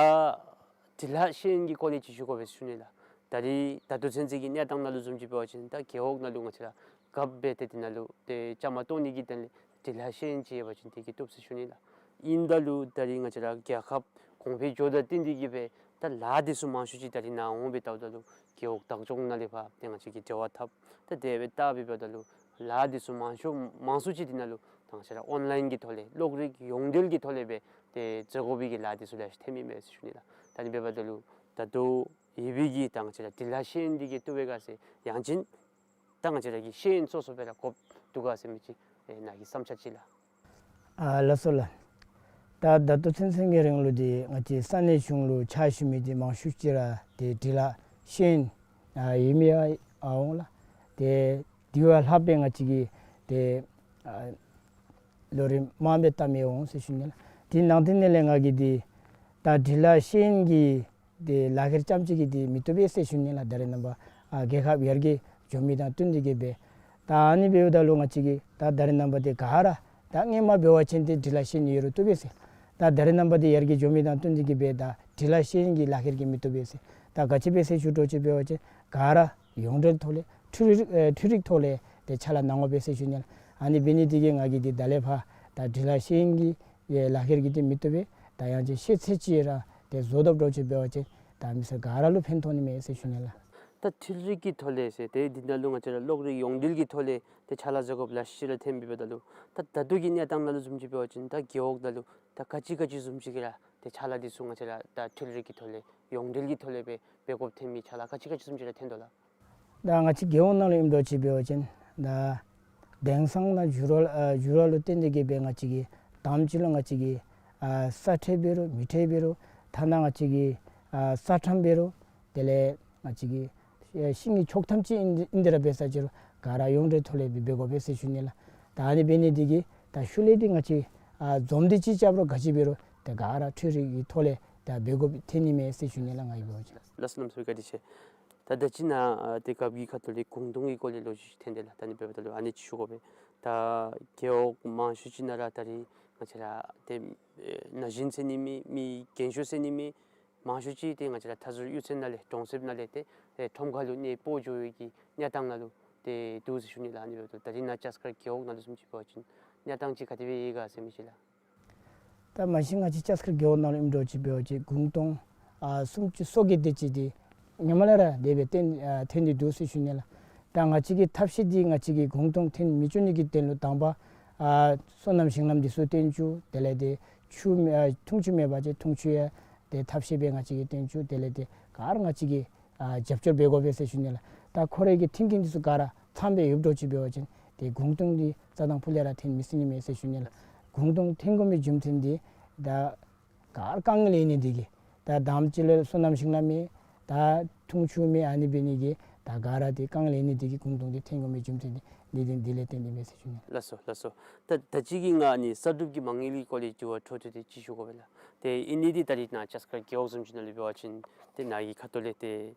འབྲི་ལྷག་ཤེས་ཡོན་གྱི་སྐོར་ལས་ཅིག་ཞུ་དགོ་པས་ཟེར་ཞུ་ནི་ལགས། ད་རིས་ད་ལྟོ་ཚུན་ཚོད་ཀྱི་གནས་སྟངས་ནང་ལུ་བཟུམ་ཅིག་འབད་བ་ཅིན་ད་རྒེད་འོག་ནང་ལུ་ང་བཅས་ར་རྒཔོ་འབད་དེ་འདི་ནང་ལུ་ཏེ་བཅའ་མར་གཏོགས་ནི་གི་དོན་ལས་འབྲི་ལྷག་ཤེས་ཡོན་ཅིག་ཡོད་པ་ཅིན་དེ་གིས་བཏུབ་ཟེར་ཞུ་ནི་ལགས། ཨིནམ་ད་ལུ་ད་རིས་ང་བཅས་ར་རྒྱལ་ཁབ་གོང་འཕེལ་འགྱོཝ་དང་བསྟུན་ཏེ་གིས་སྦེ་ ད་ལཱ་འདི་ཚུ་མང་ཤོས་ཅིག་ད་རིས་ནཱ་འོང་སྦེ་བལྟཝ་ད་ལུ་རྒེད་འོག་བདག་སྐྱོང་ནང་ལས་ཕར་ཏེ་ང་བཅས་ཀྱིས་འབྲེལ་བ་འཐབ་ད་དེ་སྦེ་བལྟ་སྦེ་འབདཝ་ད་ལུ་ལཱ་འདི་ཚུ་མང་ཤོས་མང་སུ་ཅིག་འདི་ནང་ལུ་ད་ང་བཅས་ར་ཨོན་ལཱའིན་གྱི་ཐོག་ལས་གློག་རིག་ཡོངས་འབྲེལ་གྱི་ཐོག་ལས་སྦེ་ཏེ་བཟོ་དགོ་པའི་གི་ལཱ་འདི་ཚུ་ལེ་ཤ་ཐོནམ་ཨིན་མས་ཟེར་ཞུ་ནི་ལགས། ད་ཨ་ནི་འབདཝ་ད་ལུ་ད་ལྟོ་ཡོད་པའི་གི་ད་ང་བཅས་ར་འབྲི་ལཱ་ཤེས་ཡོན་འདི་གིས་བཏུབ་པས་ག་ཟེར་ཡང་ཅིན་ད་ང་བཅས་ར་གི་ཤེས་ཡོན་སོ་སོ་སྦེ་ར་དགོཔ་འདུག་ག་ཟེར་མི་ཅིག་ཨེ་ནཱ་གི་བསམ་འཆར་ཅིག་ལགས། ཨ་ལགས་སོ་ལགས། ད་ད་ལྟོ་ཚུན་ཚོད་ཀྱི་རིང་ལུ་འདི་ང་བཅས་ས་གནས་གཞུང་ལུ་ཕྱག་ཞུ་མི་འདི་མང་ཤོས་ཅིག་ར་ཏེ་འབྲི་ལཱ་ཤེས་ཡོན་ཨ་ཡོད་མི་ཡང་ཨ་འོང་ལགས། ཏེ་དེ་བ་ལྷག་སྦེ་ང་བཅས་ཀྱིས་ཏེ་ཨ་ལོ་རིམ་མང་སྦེ་བལྟ་མི་འོང་ཟེར་ཞུ་ནི་ལགས། དེ་ནང་དེ་ནང་ལས་ང་གིས་འདི་ད་འབྲི་ལཱ་ཤེས་ཡོན་གྱི་ཏེ་ལག་ཁྱེར་རྐྱངམ་གཅིག་གིས་འདི་མི་བཏུབ་པས་ཟེར་ཞུ་ནི་ལགས། ད་རེས་ནངས་པ་ཨ་རྒྱལ་ཁབ་ཡར་རྒྱས་འགྱོ་མི་དང་བསྟུན་ཏེ་གིས་སྦེ་ད་ཨ་ནི་འབདཝ་ད་ལུ་ང་བཅས་ཀྱིས་ད་ད་རེས་ནངས་པ་འདི་ག་ར་ད་སྔོན་མ་འབད་བ་ཅིན་ཏེ་འབྲི་ལཱ་ཤེས་ཡོན་ཡོད་རུང་བཏུབ་པས་ཟེར། ད་ད་རེས་ནངས་པ་འདི་ཡར་རྒྱས་འགྱོ་མི་དང་བསྟུན་ཏེ་གིས་སྦེ་ད་འབྲི་ལཱ་ཤེས་ཡོན་གྱི་ལག་ཁྱེར་གྱིས་མི་བཏུབ་པས་ཟེར། ད་ག་ཅི་སྦེ་ཟེར་ཞུ་དོ་ཅིག་འབད་བ་ཅིན་ག་ར་ཡོངས་འབྲེལ་ཐོག་ལས་འཕྲུལ་རིག་ཨེ་འཕྲུལ་རིག་ཐོག་ལས་ཏེ་ཕྱག་ལཱ་གནང་དགོ་པས་ཟེར་ཞུ་ནི་ལགས། ཨ་ནི་འབད་ནི་འདི་གིས་ང་གིས་འདི་ད་ལས་ཕར་ད་འབྲི་ལཱ་ཤེས་ཡོན་གྱི་ཨེ་ལག་ཁྱེར་གྱིས་འདི་མི་བཏུབ་པས། ད་ཡང་ཅིན་ཤེས་ཚད་ཅིག་ར་ཏེ་བཟོ་བཏུབ་དོ་ཅིག་འབད་བ་ཅིན་ད་མི་སེར་ག་ར་ལུ་ཕན་ཐོགས་ནི་མས་ཟེར་ཞུ་ནི་ལགས། ད་འཕྲུལ་རིག་གི་ཐོག་ལས་ཟེར་ཏེ་འདི་ནང་ལུ་ང་བཅས་ར་གློག་རིག་ཡོངས་འབྲེལ་གྱི་ཐོག་ལས་ཏེ་ཕྱག་ལཱ་བཟོ་དགོཔ་ལེ་ཤ་ཅིག་ར་ཐོནམ་འབདཝ་ད་ལུ་ད་ད་ལྟོ་གི་གནས་སྟངས་ནང་ལུ་བཟུམ་ཅིག་འབད་བ་ཅིན་ད་རྒེད་འོག་ནང་ལུ་ད་ག་ཅི་ག་ཅི་བཟུམ་ཅིག་གིས་ར་ཏེ་ཕྱག་ལཱ་འདི་ཚུ་ང་བཅས་ར་ད་འཕྲུལ་རིག་གི་ཐོག་ལས་ཡོངས་འབྲེལ་གྱི་ཐོག་ལས་སྦེ་འབད་དགོཔ་ཐོན་མི་ཕྱག་ལཱ་ག་ཅི་ག་ཅི་བཟུམ་ཅིག་ར་ཐོན་དོ་ལགས། ད་ང་བཅས་རྒེད་འོག་ནང་ལུ་ཨིནམ་འདྲཝ་ཅིག་འབད་བ་ཅིན་ད་དེང་སང་ནང་འགྱུར་བ་ཨ་འགྱུར་བ་ལུ་བརྟེན་ཏེ་གིས་སྦེ་ང་བཅས་ཀྱིས་དང་པ་ཅིག་ལུ་ང་བཅས་ཀྱིས་ཨ་ས་ཁྲལ་འབད་རུང་མི་ཁྲལ་འབད་རུང་ཐ་ན་ང་བཅས་ཀྱིས་ཨ་ས་ཁྲམ་འབད་རུང་དེ་ལས་ང་བཅས་ཀྱིས་ཨེ་ཤིང་གི་ཆོག་ཐམ་ཅིག་ཨིན་ཨིན་ཏེ་ར་འབད་ས་ཅི་རུང་ག་ར་ཡོངས་འབྲེལ་ཐོག་ལས་འབད་འབད་དགོ་པས་ཟེར་ཞུ་ནི་ལགས། ད་ཨ་ནི་འབད་ནི་འདི་གིས་ད་ཤུལ་ལས་འདི་ང་བཅས་ཨ་འཛོམས་འདུ་ཅིག་རྐྱབ་རུང་ག་ཅི་འབད་རུང་ད་ག་ར་འཕྲུལ་རིག་གི་ཐོག་ལས་ད་འབད་དགོཔ་ཐོན་ནི་མས་ཟེར་ཞུ་ནི་ལགས་ང་གིས་འབད་བ་ཅིན། ལགས་སོ་གནམ་མེད་ས་མེད་བཀའ་དྲིན་ཆེ། ད་ད་ཅི་ནཱ་ཨ་ཏེ་རྒཔོ་གི་ཁ་ཐུག་ལས་གུང་སྟོང་གི་སྐོར་ལས་ལོ་རྒྱུས་ཅིག་ཐོན་དེས་ལགས། ད་ཨ་ནི་འབདཝ་ད་ལུ་ཨ་ནི་ཅིག་ཞུ་དགོ་པས། ད་རྒེད་འོག་མང་ཤོས་ཅིག་ནང་ར་ད་རིས་ང་བཅས་ར་ཏེ་ཨེ་ན་གཞོན་ཟེར་ནི་མེད་མི་རྒན་ཤོས་ཟེར་ནི་མེད། མང་ཤོས་ཅིག་ཏེ་ང་བཅས་ར་མཐའ་ཟུར་གཡུས་ཚན་ནང་ལས་གྲོང་གསེབ་ནང་ལས་ཏེ་ཨེ་ཁྲོམ་ཁ་ལུ་གནས་སྤོ་འགྱོ་བའི་གི་གནས་སྟངས་ནང་ལུ་ཏེ་འདུག་ཟེར་ཞུ་ནི་ལགས། ཨ་ནི་འབདཝ་ད་ད་རིས་ནཱ་ལྕགས་མཁར་རྒེད་འོག་ནང་ལུ་བཟུམ་ཅིག་འབད་བ་ཅིན་གནས་སྟངས་ཅིག་ག་དེ་སྦེ་ཡོད་ག་ཟེར་མི་ཅིག་ལགས། ད་མ་གཞི་ང་བཅས་ལྕགས་མཁར་རྒེད་འོག་ནང་ལུ་ཨིནམ་འདྲཝ་ཅིག་འབད་བ་ཅིན་གུང་སྟོང་ཨ་སུམ་ཅུ་སོ་བརྒྱད་དེ་ཅིག་འདི་སྔོན་མ་ལས་ར་དེ་སྦེ་ཐོན་ཨ་ཐོན་ཏེ་འདུག་ཟེར་ཞུ་ནི་ལགས། ད་ང་བཅས་ཀྱི་ཐབས་ཤེས་འདི་ང་བཅས་ཀྱིས་གུང་སྟོང་ཐོན་མི་བཅུག་ནི་གི་དོན་ལུ་དང་པ་ཨ་སོ་ནམ་ཞིང་ལམ་འདི་ཚུ་བཏོན་བཅུག། དེ་ལས་ཏེ་ཆུ་མེད་ཨ་འཐུང་ཆུ་མེད་པ་ཅིན་འཐུང་ཆུ་ཡང་ཏེ་ཐབས་ཤེས་སྦེ་ང་བཅས་ཀྱིས་བཏོན་བཅུག། དེ་ལས་ཏེ་ག་ར་ང་བཅས་ཀྱིས་ཨ་རྒྱབ་སྐྱོར་འབད་དགོ་པས་ཟེར་ཞུ་ནི་ལགས། ད་ཁོ་རའི་གི་མཐུན་རྐྱེན་འདི་ཚུ་ག་ར་ཚང་སྦེ་ཡོདཔ་འདྲཝ་ཅིག་འབད་བ་ཅིན་ཏེ་གུང་སྟོང་འདི་རྩ་དང་ཕུ་ལས་ར་ཐོན་མི་སྲིད་ནི་མས་ཟེར་ཞུ་ནི་ལགས། གུང་སྟོང་ཐོན་དགོ་མི་རྒྱུ་མཚན་འདི་ད་ག་ར་དཀའ་ངལ་ཡོད་ནི་འདི་གིས་ད་དང་པ་ཅིག་ལུ་སོ་ནམ་ཞིང་ལམ་མེད། ད་འཐུང་ཆུ་མེད། ཨ་ནི་འབད་ནི་གིས་ད་ག་ར་འདི་དཀའ་ངལ་ཡོད་ནི་འདི་གིས་གུང་སྟོང་འདི་ཐོན་དགོ་མི་རྒྱུ་མཚན་འདི་འདི་འདི་འདི་ལས་བརྟེན་ཏེ་མས་ཟེར་ཞུ་ནི། ལགས་སོ་ལགས་སོ། ད་ད་ཅི་གི་ང་ཨ་ནི་གསར་སྒྲུབ་ཀྱི་མ་དངུལ་གྱི་སྐོར་ལས་དྲི་བ་འཕྲོ་མཐུད་དེ་ཅིག་ཞུ་དགོ་པས་ལགས། ཏེ་ཨིན་ནི་འདི་ད་རིས་ནཱ་ལྕགས་མཁར་རྒེད་འོག་བཟུམ་ཅིག་ནང་ལུ་འབད་བ་ཅིན་ཏེ་ནཱ་གི་ཁ་ཐུག་ལས་ཏེ་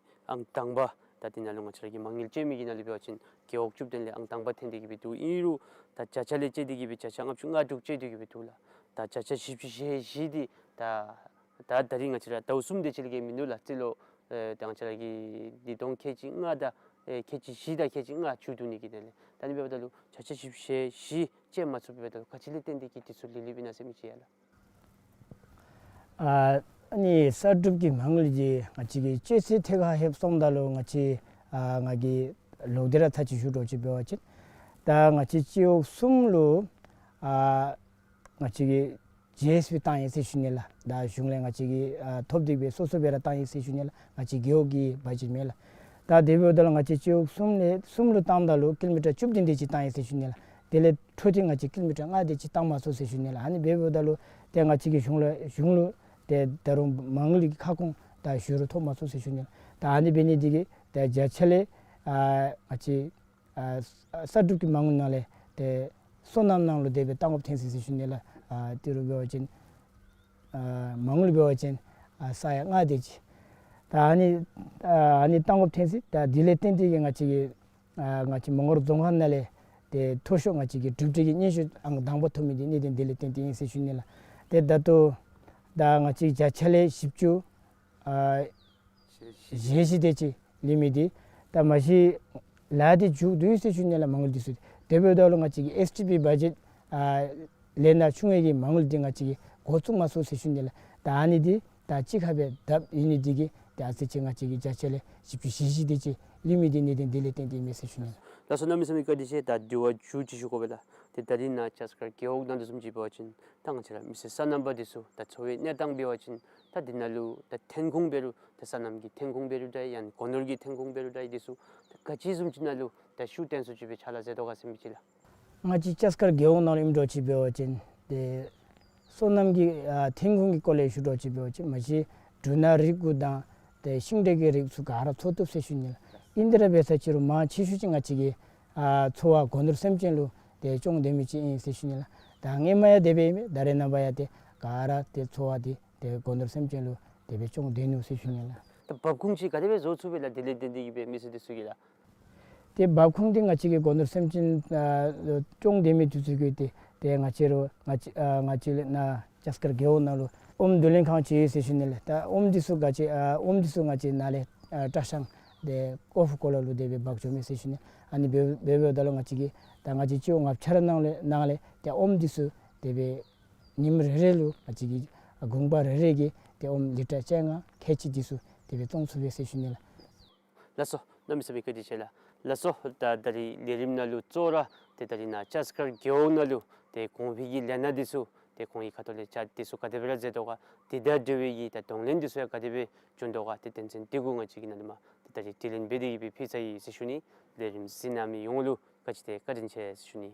ཨང་དང་པ་ད་འདི་ནང་ལུ་ང་བཅས་ར་གི་མ་དངུལ་སྤྱོད་མི་གི་ནང་ལུ་འབད་བ་ཅིན་རྒེད་འོག་བཅུ་བདུན་ལས་ཨང་དང་པ་ཐོན་ཏེ་གིས་སྦེ་འདུག། ཨིན་རུང་ད་བརྒྱ་ཆ་ལས་བཅད་དེ་གིས་སྦེ་བརྒྱ་ཆ་ལྔ་བཅུ་ང་དྲུག་བཅད་དེ་གིས་སྦེ་འདུག་ལགས། ད་བརྒྱ་ཆ་བཞི་བཅུ་ཞེ་བཞི་འདི་ད་ད་ད་རིས་ང་བཅས་ར་ཟླཝ་གསུམ་དེ་ཅིག་ལས་བརྒལ་མིན་འདུག་ལགས། རྩིས་ལོ་ཨེ་ད་ང་བཅས་ར་གི་ཉིས་སྟོང་ཁལ་གཅིག་ལྔ་དང་ཨེ་ཁལ་གཅིག་བཞི་དང་ཁལ་གཅིག་ལྔ་བཅུ་བདུན་ནི་གི་དེ་ལས་ད་ཨ་ནི་འབདཝ་ད་ལུ་བརྒྱ་ཆ་བཞི་བཅུ་ཞེ་བཞི་བཅད་མ་ཚུགསཔ་འབདཝ་ད་ལུ་ག་ཅི་ལས་བརྟེན་ཏེ་གིས་འདི་ཚུ་ལུས་ལུསཔ་ཨིན་ན་ཟེར་མི་ཅིག་ཡོད་ལགས། ཨ་ཨ་ནི་གསར་སྒྲུབ་ཀྱི་མ་དངུལ་འདི་ང་བཅས་ཀྱིས་སྤྱོད་ཚད་ཐད་ཁར་ལྷོདཔ་སོངམ་ད་ལུ་ང་བཅས་ཨ་ང་གིས་ལོག་སྟེ་ར་ཚར་ཅིག་ཞུ་དོ་ཅིག་འབད་བ་ཅིན་ད་ང་བཅས་སྤྱི་འོག་གསུམ་ལུ་ཨ་ང་བཅས་ཀྱིས་ཇི་ཨེསི་བི་བཏང་ཡི་ཟེར་ཞུ་ནི་ལགས། ད་གཞུང་ལས་ང་བཅས་ཀྱིས་ཨ་ཐོབ་སྟེ་སྦེ་སོ་སོ་སྦེ་ར་བཏང་ཡི་ཟེར་ཞུ་ནི་ལགས། ང་བཅས་རྒེད་འོག་གི་བ་ཇེཊ་མེན་ལགས། ད་དེ་འབདཝ་ད་ལུ་ང་བཅས་སྤྱི་འོག་གསུམ་ལས་གསུམ་ལུ་བཏངམ་ད་ལུ་ཀི་ལོ་མི་ཊར་བཅུ་བདུན་དེ་ཅིག་བཏང་ཡི་ཟེར་ཞུ་ནི་ལགས། དེ་ལས་འཕྲོ་མཐུད་ང་བཅས་ཀི་ལོ་མི་ཊར་ལྔ་དེ་ཅིག་བཏང་མ་ཚུགས་ཟེར་ཞུ་ནི་ལགས། ཨ་ནི་འབདཝ་ད་ལུ་ཏེ་ང་བཅས་ཀྱིས་གཞུང་ལུ་གཞུང་ལུ་ཏེ་ད་རུང་མ་དངུལ་གྱི་ཁ་སྐོང་ད་ཞུ་རུང་ཐོབ་མ་ཚུགས་ཟེར་ཞུ་ནི་ལགས། ད་ཨ་ནི་འབད་ནི་འདི་གིས་ཏེ་བརྒྱ་ཆ་ལས་ཨ་ང་བཅས་ཨ་གསར་སྒྲུབ་ཀྱི་མ་དངུལ་ནང་ལས་ཏེ་སོ་ནམ་ནང་ལུ་དེ་སྦེ་བཏང་དགོཔ་ཐོན་ཅི་ཟེར་ཞུ་ནི་ལགས། ཨ་ཏི་རུ་འབད་བ་ཅིན་ཨ་མ་དངུལ་འབད་བ་ཅིན་ཨ་ས་ཡ་ལྔ་དེ་ཅིག་ད་ཨ་ནི་ཨ་ཨ་ནི་བཏང་དགོཔ་ཐོན་ཅི། ད་དེ་ལས་བརྟེན་ཏེ་གིས་ང་བཅས་ཀྱིས་ཨ་ང་བཅས་མོང་སྒར་རྫོང་ཁག་ནང་ལས་ཏེ་མཐོ་ཤོས་ང་བཅས་ཀྱིས་གྲུབ་འབྲས་ཀྱི་སྙན་ཞུ་ཨང་དང་པ་ཐོབ་མི་འདི་གནད་དོན་དེ་ལས་བརྟེན་ཏེ་ཨིན་ཟེར་ཞུ་ནི་ལགས། ཏེ་ད་ལྟོ་ད་ང་བཅས་བརྒྱ་ཆ་ལས་བཞི་བཅུ་ཨ་ཞེ་བཞི་དེ་ཅིག་ལུས་མི་འདི་ད་མ་གཞི་ལཱ་འདི་མཇུག་བསྡུ་ཡི་ཟེར་ཞུ་ནི་ལགས། མ་དངུལ་འདི་ཚུ་དེ་འབདཝ་ད་ལུ་ང་བཅས་ཀྱི་ཨེསི་ཊི་པི་བ་ཇེཊ་ཨ་ལས་ནཱ་ཆུང་བའི་གི་མ་དངུལ་འདི་ང་བཅས་ཀྱིས་འགོ་བཙུགས་མ་ཚུགས་ཟེར་ཞུ་ནི་ལགས། ད་ཨ་ནི་འདི་ ད་གཅིག་ཁར་སྦེ་བརྡབ་ཡོད་ནི་འདི་གིས་ཏེ་ཨ་ཙི་ཅིག་ང་བཅས་ཀྱི་བརྒྱ་ཆ་ལས་བཞི་བཅུ་ཞེ་བཞི་དེ་ཅིག་ལུས་མི་འདི་གནད་དོན་འདི་ལས་བརྟེན་ཏེ་ཨིན་མས་ཟེར་ཞུ་ནི་ལགས། ལགས་སོ། གནམ་མེད་ས་མེད་བཀའ་དྲིན་ཆེ། ད་དྲི་བ་མཇུག་ཅིག་ཞུ་དགོ་པས་ལགས། ཏེ་ད་རིས་ནཱ་ལྕགས་ཀར་རྒེད་འོག་ནང་འདི་བཟུམ་ཅིག་འབད་བ་ཅིན་ད་ང་བཅས་ར་མི་སེར་སོ་ནམ་པ་འདི་ཚུ་ད་འཚོ་བའི་གནས་སྟངས་འབད་བ་ཅིན་ད་འདི་ནང་ལུ་ད་ཐོན་ཁུངས་འབད་རུང་ད་སོ་ནམ་གྱི་ཐོན་ཁུངས་འབད་རུང་འདྲ་ཡང་སྒོ་ནོར་གྱི་ཐོན་ཁུངས་འབད་རུང་འདྲ་འདི་ཚུ་ད་ག་ཅི་བཟུམ་ཅིག་ནང་ལུ་ད་ཤུགས་བཏོན་སུ་ཅིག་སྦེ་ཕྱག་ལཱ་མཛད་དོ་ག་ཟེར་མི་ཅིག་ལགས། ང་བཅས་ལྕགས་ཀར་རྒེད་འོག་ནང་ལུ་ཨིནམ་འདྲཝ་ཅིག་འབད་བ་ཅིན་ཏེ་སོ་ནམ་གྱི་ཨ་ཐོན་ཁུངས་ཀྱི་སྐོར་ལས་ཞུ་འདྲཝ་ཅིག་འབད་བ་ཅིན་མ་གཞི་འབྲུ་སྣ་རིགས་དགུ་དང་ཏེ་ཤིང་འབྲས་ཀྱི་རིགས་ཚུ་ག་ར་འཚོ་བཏུབ་ཟེར་ཞུ་ནི་ལགས། ཨིན་དེ་ར་འབད་ས་ཅིག་རུང་མང་ཆེ་ཤོས་ཅིག་ང་བཅས་ཀྱི་ཨ་འཚོ་བ་སྒོ་ནོར་སེམས་ཅན་ལུ་ཏེ་སྐྱོང་སྡོད་མི་ཅིག་ཨིན་ཟེར་ཞུ་ནི་ལགས། ད་སྔོན་མ་ཡང་དེ་སྦེ་ཨིན་མས། ད་རེས་ནངས་པ་ཡང་ཏེ་ག་ར་ཏེ་འཚོ་བ་འདི་ཏེ་སྒོ་ནོར་སེམས་ཅན་ལུ་དེ་སྦེ་སྐྱོང་སྡོད་ནུག་ཟེར་ཞུ་ནི་ལགས། ད་འབབ་ཁུངས་ཅིག་ག་དེ་སྦེ་བཟོ་ཚུགས་པས་ལགས། དེ་ལས་བརྟེན་ཏེ་གིས་སྦེ་མི་སེར་འདི་ཚུ་གིས་ལགས། ཏེ་འབབ་ཁུངས་འདི་ང་བཅས་ཀྱི་སྒོ་ནོར་སེམས་ཅན་ཨ་སྐྱོང་སྡོད་མི་འདི་ཚུ་གིས་ཏེ་ཏེ་ང་བཅས་ར་ང་བཅས་ཨ་ང་བཅས་ལས་ནཱ་ལྕགས་ཀར་རྒེད་འོག་ནང་ལུ་ཨོམ་བསྡུ་ལེན་ཁང་ཅིག་ཡོད་ཟེར་ཞུ་ནི་ལགས། ད་ཨོམ་འདི་ཚུ་ག་ཅི་ཨ་ཨོམ་འདི་ཚུ་ང་བཅས་ནཱ་ལས་ཨ་བཀྲ་ཤིས་ཏེ་ཀོ་ཕུ་ཀོ་ལ་ལུ་དེ་སྦེ་འབག་འགྱོཝ་མས་ཟེར་ཞུ་ནི། ཨ་ནི་འབད་འབད་འབདཝ་ད་ལུ་ང་བཅས་ཀྱི་ད་ང་བཅས་སྤྱི་འོག་ལྔ་ཆ་ར་ནང་ལས་ནང་ལས་ཏེ་ཨོམ་འདི་ཚུ་དེ་སྦེ་ཉིནམ་རེ་རེ་ལུ་ང་བཅས་ཀྱི་ཨ་གུང་པ་རེ་རེ་གིས་ཏེ་ཨོམ་ལི་ཊར་བཅོ་ལྔ་ཁལ་གཅིག་འདི་ཚུ་དེ་སྦེ་བཙོང་ཚུགས་པས་ཟེར་ཞུ་ནི་ལགས། ལགས་སོ། གནམ་མེད་ས་མེད་བཀའ་དྲིན་ཆེ་ལགས། ལགས་སོ། ད་ད་རིས་ལས་རིམ་ནང་ལུ་གཙོ་བོ་ར་ཏེ་ད་རིས་ནཱ་ལྕགས་ཀར་རྒེད་འོག་ནང་ལུ་ཏེ་གོང་འཕེལ་གྱི་ལས་སྣ་འདི་ཚུ་ཏེ་ཁོང་གི་ཁ་ཐུག་ལས་ཅ་འདི་ཚུ་ག་དེ་སྦེ་ར་མཛད་དོ་ག། དེ་དང་འབྲེལ་བའི་གི་ད་གདོང་ལེན་འདི་ཚུ་ཡང་ག་དེ་སྦེ་བྱུང་དོ་ག། ཏེ་དོན་ཚན་འདི་གུ་ང་བཅས་ཀྱིས་ནཱ་ལས་མར་ཏེ་ད་རིས་དྲི་ལན་འབད་དེ་གིས་སྦེ་ཕུལ་ཚར་ཡི་ཟེར་ཞུ་ནི། ལས་རིམ་གཟིགས་གནང་མི་ཡོངས་ལུ་ག་ཅི་ཏེ་བཀའ་དྲིན་ཆེ་ཟེར་ཞུ་ནི།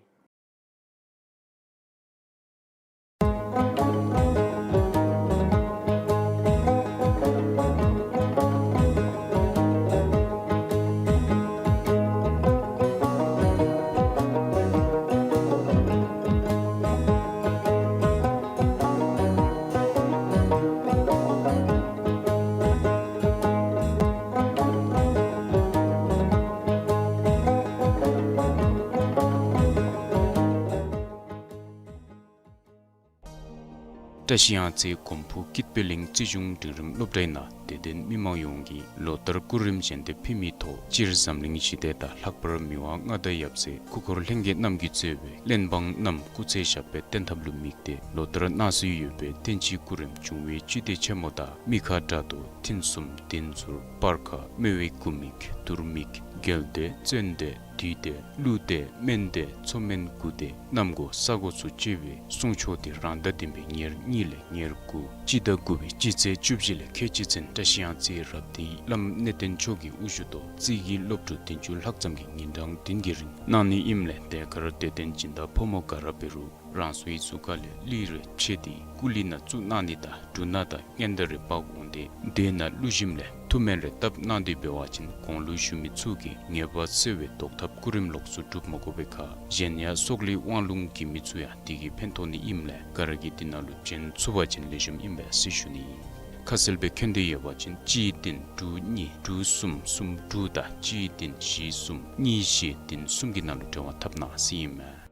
བཀྲ་ཤིས་གཡང་རྩེ་གོམ་ཕུ་སྐྱིད་པའི་གླིང་རྩིས་གཞུང་འབྲིང་རིམ་སློབ་གྲྭའི་ནང་དད་ལྡན་མི་མང་ཡོངས་ཀྱིས་ལོ་ལྟར་སྐུ་རིམ་ཞལ་འདེབས་ཕུལ་མིའི་ཐོག་སྤྱིར་འཛམ་གླིང་ཞི་བདེ་དང་ལྷག་པར་མི་དབང་མངའ་བདག་ཡབ་སྲས་སྐུ་འཁོར་ལྷན་རྒྱས་རྣམས་ཀྱིས་གཙོས་པའི་གླེན་འབངས་རྣམས་སྐུ་ཚེ་ཞབས་པད་བརྟན་ཐབས་ལུ་དམིགས་ཏེ་ལོ་ལྟར་གནང་སྲོལ་ཡོད་པའི་བསྟན་སྤྱིའི་སྐུ་རིམ་འབྱུང་བའི་སྤྱི་བདེ་ཆེན་མོ་དང་མི་ཁ་དགྲ་གདོལ་མཐུན་གསུམ་བདེན་ཟུར་སྤར་ཁ་སྨེ་བའི་སྐུ་མིག་དུར་མིག་རྒྱལ་བདེ་བཙན་བདེ་བདུད་བདེ་ཀླུ་བདེ་སྨན་བདེ་མཚོ་སྨན་དགུ་བདེ་གནམ་སྒོ་ས་སྒོ་ཚུ་བཅས་པའི་གསུང་ཆོག་འདི་རང་ཟླ་བདུན་པའི་ཉེར་གཉིས་ལས་ཉེར་དགུ་སྤྱི་ཟླ་དགུ་པའི་སྤྱི་ཚེས་བཅུ་བཞི་ལས་ཁལ་གཅིག་ཚུན་བཀྲ་ཤིས་གཡང་རྩེ་རབ་བརྟན་བླམ་གནས་བརྟན་མཆོག་གི་དབུ་བཞུགས་ཐོག་རྩིས་ཀྱི་སློབ་ཕྲུག་བདུན་ཅུ་ལྷག་ཙམ་གྱིས་ཉིན་གྲངས་བདུན་གྱི་རིང་གནང་ནི་ཨིནམ་ལས་དེ་ཁར་དད་ལྡན་སྦྱིན་བདག་ཕོ་མོ་ག་ར་འབད་རུང་རང་སོའི་གཟུགས་ཁ་ལས་གླུད་རེ་ཕྱེ་སྟེ་སྐུ་གླུད་ནང་བཙུགས་གནང་ནི་དང་འབྲུ་སྣ་དང་སྔན་བརྡ་རེ་འབག་འོང་སྟེ་དེ་ནང་གླུ་ཞིམ་ལས་ཐུགས་སྨོན་རེ་བཏབ་གནང་སྟེ་འབད་བ་ཅིན་གོང་ལུ་ཞུ་མི་ཚུ་གིས་ངེས་པ་གསལ་བའི་བཟློག་ཐབས་སྐུ་རིམ་ལོགས་སུ་སྒྲུབ་མ་དགོ་པའི་ཁར་གཞན་ཡང་སྲོག་ལུས་དབང་ལུང་གི་མི་ཚུ་ཡང་དེ་གིས་ཕན་ཐོགས་ནི་ཨིནམ་ལས་ག་ར་གིས་དེ་ནང་ལུ་བྱོན་ཚུགས་པ་ཅིན་ལེགས་ཤོམ་ཨིན་པས་ཟེར་ཞུ་ནི་ཨིན། ཁ་གསལ་སྦེ་མཁྱེན་འདོད་ཡོད་པ་ཅིན་གཅིག་བདུན་དྲུག་གཉིས་དྲུག་གསུམ་གསུམ་དྲུག་དང་གཅིག་བདུན་བཞི་གསུམ་གཉིས་བཞི་བདུན་གསུམ་གྱི་ནང་ལུ་འབྲེལ་བ་འཐབ་གནང་ཟེར་ཨིན་མས།